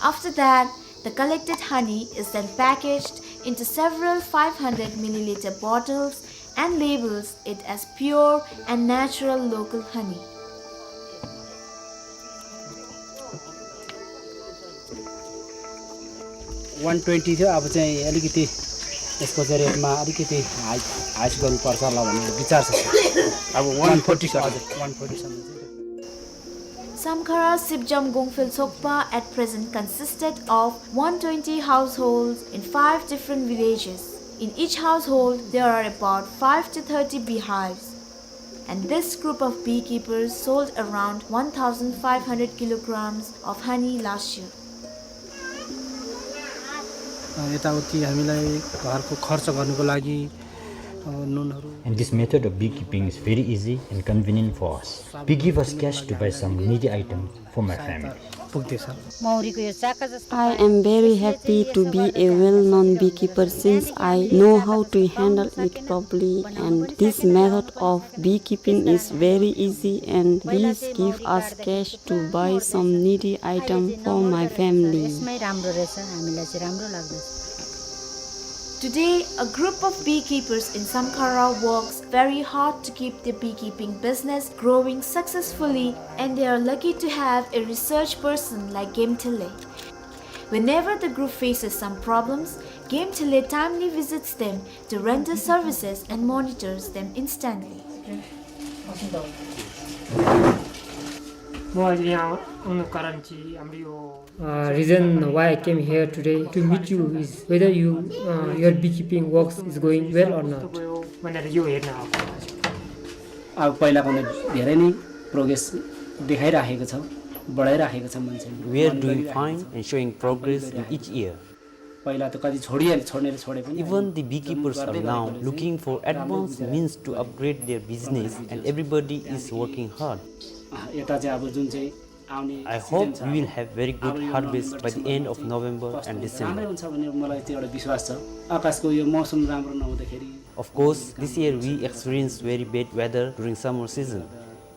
After that, the collected honey is then packaged into several five hundred milliliter bottles and labels it as pure and natural local honey. One twenty थियो, अब चाहिँ अलिकति यसको चाहिँ रेटमा अलिकति हाई, हाई गर्नुपर्छ होला भन्ने विचार छ। अब one forty सर। हजुर, one forty सम्म चाहिँ। Samkhara Sipjam Gongphel Sokpa at present consisted of one twenty households in five different villages. In each household, there are about five to thirty beehives. And this group of beekeepers sold around one thousand five hundred kilograms of honey last year. अ, यताउति हामीलाई घरको खर्च गर्नको लागि, अ, नुनहरू। And this method of beekeeping is very easy and convenient for us. We give us cash to buy some needy items for my family. पुग्दैछ। मौरीको यो चाका जस्तो I am very happy to be a well-known beekeeper since I know how to handle it properly, and this method of beekeeping is very easy and bees give us cash to buy some needy item for my family. यसमै राम्रो रहेछ, हामीलाई चाहिँ राम्रो लाग्दछ। Today, a group of beekeepers in Samkhara works very hard to keep their beekeeping business growing successfully, and they are lucky to have a research person like Gemtele. Whenever the group faces some problems, Gemtele timely visits them to render services and monitors them instantly. म आज यहाँ आउनुको कारण चाहिँ हाम्रो यो Uh, reason why I came here today to meet you is whether you, uh, your beekeeping works is going well or not. अब पहिलाभन्दा धेरै नै प्रोग्रेस देखाइराखेको छ, बढाइराखेको छ मान्छे। We are doing fine and showing progress in each year. पहिला त कति छोडिहाले, छोड्नेले छोडे पनि Even the beekeepers are now looking for advanced means to upgrade their business, and everybody is working hard. अँ, यता चाहिँ अब जुन चाहिँ आउने I hope we will have very good harvest by the end of November and December. राम्रै हुन्छ भन्ने मलाई त्यो एउटा विश्वास छ। आकाशको यो मौसम राम्रो नहुँदाखेरि Of course, this year we experienced very bad weather during summer season.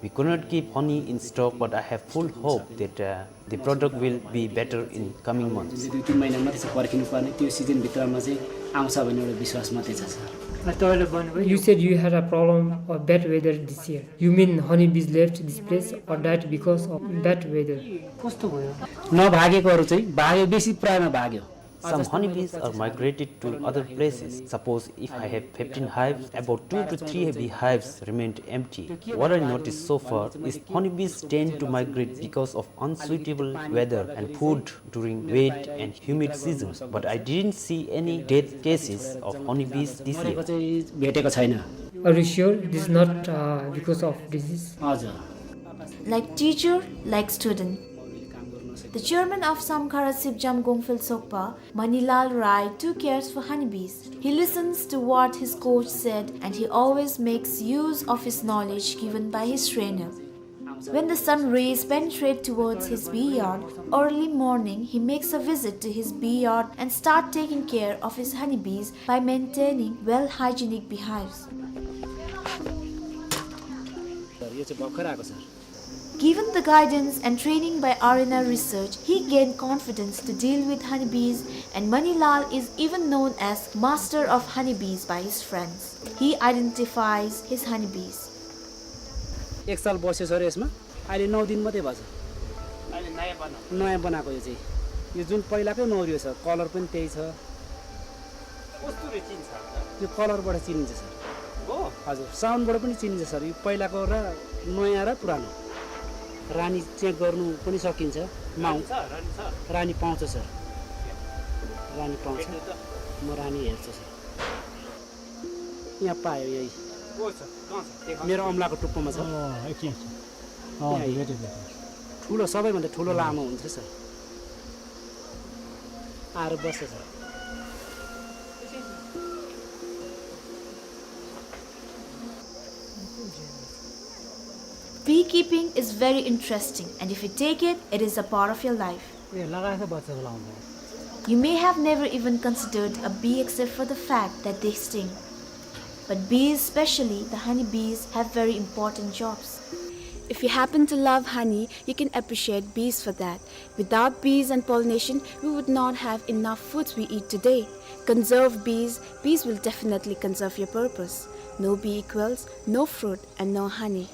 We could not keep honey in stock, but I have full hope that, uh, the product will be better in coming months. जुन चाहिँ दुई तिन महिना मात्रै छ पर्खिनु पर्ने, त्यो सिजनभित्रमा चाहिँ आउँछ भन्ने एउटा विश्वास मात्रै छ, सर। अँ, तपाईँले भन्नुभयो You said you had a problem of bad weather this year. You mean honeybees left this place or died because of bad weather? कस्तो भयो? नभागेकोहरू चाहिँ भाग्यो, बेसी प्रायमा भाग्यो। Some honeybees are migrated to other places. Suppose if I have fifteen hives, about two to three beehives remained empty. What I noticed so far is honeybees tend to migrate because of unsuitable weather and food during wet and humid seasons. But I didn't see any death cases of honeybees this year. मरेको चाहिँ भेटेको छैन। Are you sure this is not, uh, because of disease? हजुर। Like teacher, like student. The chairman of Samkhara Sipjam Gongphel Sokpa, Manilal Rai, too cares for honeybees. He listens to what his coach said and he always makes use of his knowledge given by his trainer. When the sun rays penetrate towards his bee yard, early morning he makes a visit to his bee yard and start taking care of his honeybees by maintaining well hygienic beehives. Sir, यो चाहिँ भर्खर आएको, sir. Given the guidance and training by R N R Research, he gained confidence to deal with honeybees, and Manilal is even known as master of honeybees by his friends. He identifies his honeybees. एक साल बस्यो सर यसमा, अहिले नौ दिन मात्रै भएको छ। अहिले नयाँ बनाएको। नयाँ बनाएको यो चाहिँ। यो जुन पहिलाकै नौ रियो छ, कलर पनि त्यही छ। कस्तुरी चिन्छ? यो कलरबाट चिनिन्छ सर। हो? हजुर, साउन्डबाट पनि चिनिन्छ सर। यो पहिलाको र नयाँ र पुरानो। रानी चेक गर्नु पनि सकिन्छ। माउ। रानी छ? रानी छ? रानी पाउँछ सर। रानी पाउँछ। भेट्नु त? म रानी हेर्छु सर। यहाँ पायो यही। को छ? कहाँ छ? देखा। मेरो औँलाको टुप्पोमा छ। अँ, एकछिन, एकछिन। अँ, यहाँ भेटेँ, भेटेँ। ठुलो, सबैभन्दा ठुलो लामो हुन्छ सर। आएर बस्छ sir. Beekeeping is very interesting, and if you take it, it is a part of your life. ए, लगाएछ बच्चा बोलाउँदा। You may have never even considered a bee except for the fact that they sting. But bees, especially the honey bees, have very important jobs. If you happen to love honey, you can appreciate bees for that. Without bees and pollination, we would not have enough foods we eat today. Conserve bees, bees will definitely conserve your purpose. No bee equals no fruit and no honey.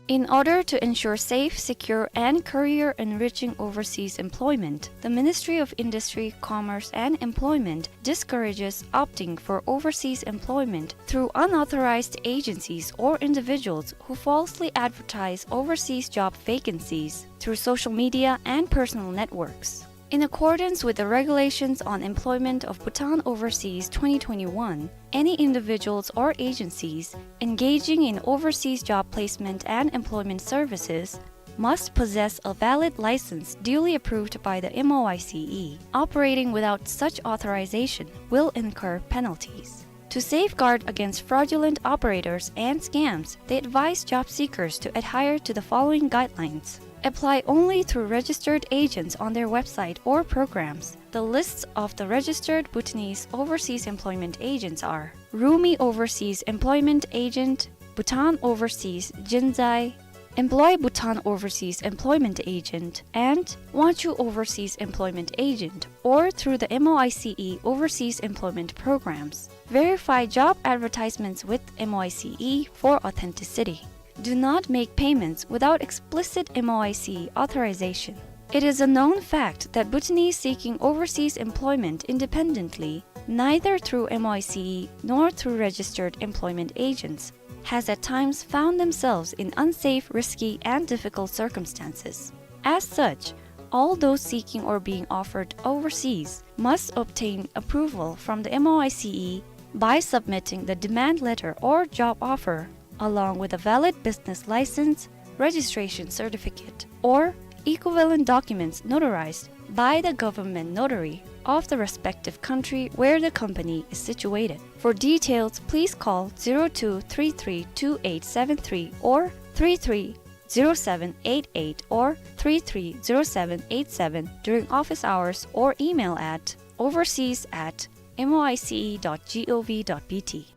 In order to ensure safe, secure, and career-enriching overseas employment, the Ministry of Industry, Commerce, and Employment discourages opting for overseas employment through unauthorized agencies or individuals who falsely advertise overseas job vacancies through social media and personal networks. In accordance with the Regulations on Employment of Bhutan Overseas twenty twenty-one, any individuals or agencies engaging in overseas job placement and employment services must possess a valid license duly approved by the M O I C E. Operating without such authorization will incur penalties. To safeguard against fraudulent operators and scams, they advise job seekers to adhere to the following guidelines. Apply only through registered agents on their website or programs. The lists of the registered Bhutanese overseas employment agents are Rumi Overseas Employment Agent, Bhutan Overseas Jinzai, Employ Bhutan Overseas Employment Agent, and Wangchuck Overseas Employment Agent, or through the M O I C E overseas employment programs. Verify job advertisements with M O I C E for authenticity. Do not make payments without explicit M O I C E authorization. It is a known fact that Bhutanese seeking overseas employment independently, neither through M O I C E nor through registered employment agents, has at times found themselves in unsafe, risky, and difficult circumstances. As such, all those seeking or being offered overseas must obtain approval from the M O I C E by submitting the demand letter or job offer, along with a valid business license, registration certificate, or equivalent documents notarized by the government notary of the respective country where the company is situated. For details, please call zero two three three two eight seven three or three three zero seven eight eight or three three zero seven eight seven during office hours or email at overseas at M O I C E dot G O V dot B T.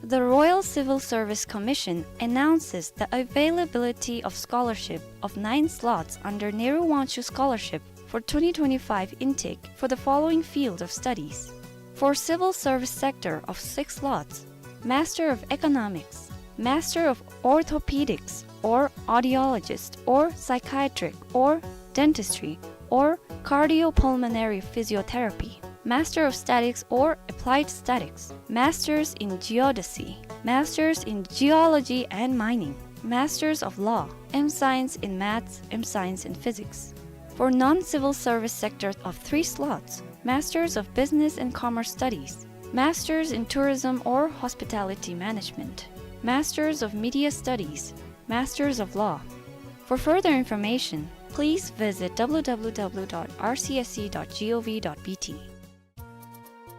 The Royal Civil Service Commission announces the availability of scholarship of nine slots under Nehru Wangchuck Scholarship for twenty twenty-five intake for the following field of studies. For civil service sector of six slots, Master of Economics, Master of Orthopedics or Audiologist or Psychiatric or Dentistry or Cardiopulmonary Physiotherapy, Master of Statics or Applied Statics, Masters in Geodesy, Masters in Geology and Mining, Masters of Law, M Science in Maths, M Science in Physics. For non-civil service sector of three slots, Masters of Business and Commerce Studies, Masters in Tourism or Hospitality Management, Masters of Media Studies, Masters of Law. For further information, please visit W W W dot R C S C dot G O V dot B T.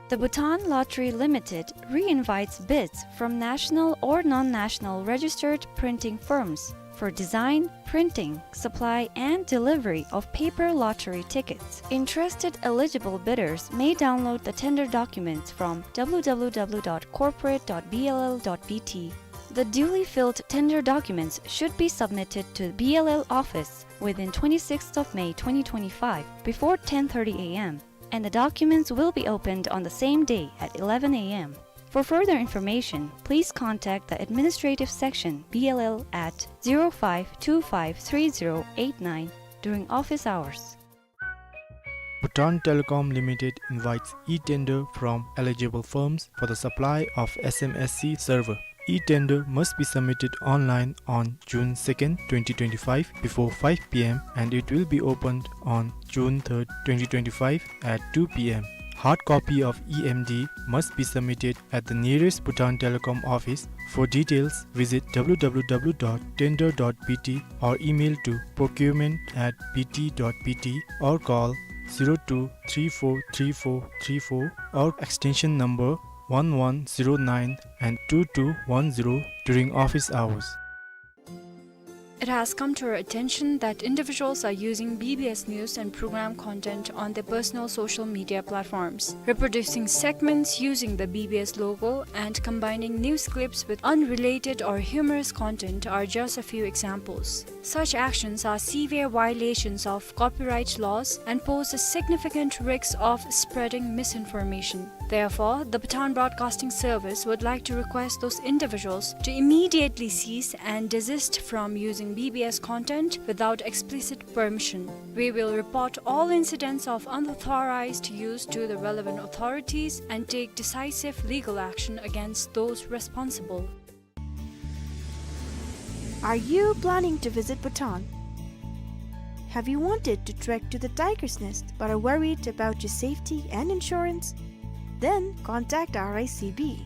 The Bhutan Lottery Limited re-invites bids from national or non-national registered printing firms for design, printing, supply, and delivery of paper lottery tickets. Interested eligible bidders may download the tender documents from W W W dot corporate dot B L L dot B T. The duly filled tender documents should be submitted to B L L office within twenty-sixth of May twenty twenty-five before ten thirty A M, and the documents will be opened on the same day at eleven A M. For further information, please contact the administrative section B L L at zero five two five three zero eight nine during office hours. Bhutan Telecom Limited invites e-tender from eligible firms for the supply of S M S C server. E-tender must be submitted online on June second, twenty twenty-five, before five P M, and it will be opened on June third, twenty twenty-five, at two P M. Hard copy of E M D must be submitted at the nearest Bhutan Telecom office. For details, visit W W W dot tender dot B T or email to procurement at B T dot B T or call zero two three four three four three four or extension number one one zero nine and two two one zero during office hours. It has come to our attention that individuals are using B B S news and program content on their personal social media platforms. Reproducing segments using the B B S logo and combining news clips with unrelated or humorous content are just a few examples. Such actions are severe violations of copyright laws and pose a significant risk of spreading misinformation. Therefore, the Bhutan Broadcasting Service would like to request those individuals to immediately cease and desist from using B B S content without explicit permission. We will report all incidents of unauthorized use to the relevant authorities and take decisive legal action against those responsible. Are you planning to visit Bhutan? Have you wanted to trek to the Tiger's Nest but are worried about your safety and insurance? Then contact R I C B.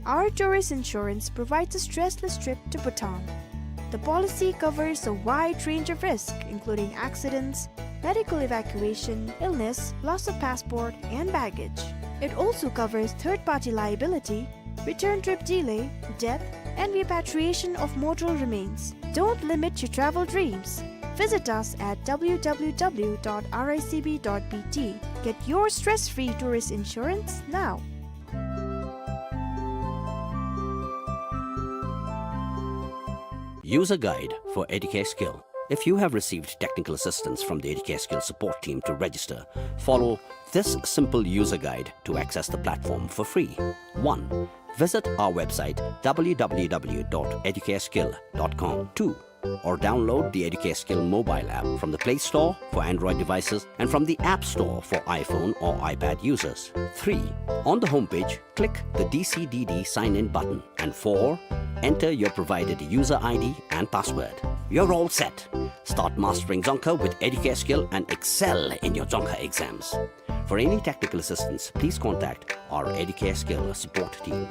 Our tourist insurance provides a stressless trip to Bhutan. The policy covers a wide range of risks, including accidents, medical evacuation, illness, loss of passport, and baggage. It also covers third-party liability, return trip delay, death, and repatriation of mortal remains. Don't limit your travel dreams. Visit us at W W W dot R I C B dot B T. Get your stress-free tourist insurance now. User guide for Educare Skill. If you have received technical assistance from the Educare Skill support team to register, follow this simple user guide to access the platform for free. One, visit our website W W W dot educareskill dot com. Two, or download the Educare Skill mobile app from the Play Store for Android devices and from the App Store for iPhone or iPad users. Three, on the homepage, click the D C D D sign-in button. And four, enter your provided user I D and password. You're all set. Start mastering Dzongkha with Educare Skill and excel in your Dzongkha exams. For any technical assistance, please contact our Educare Skill support team.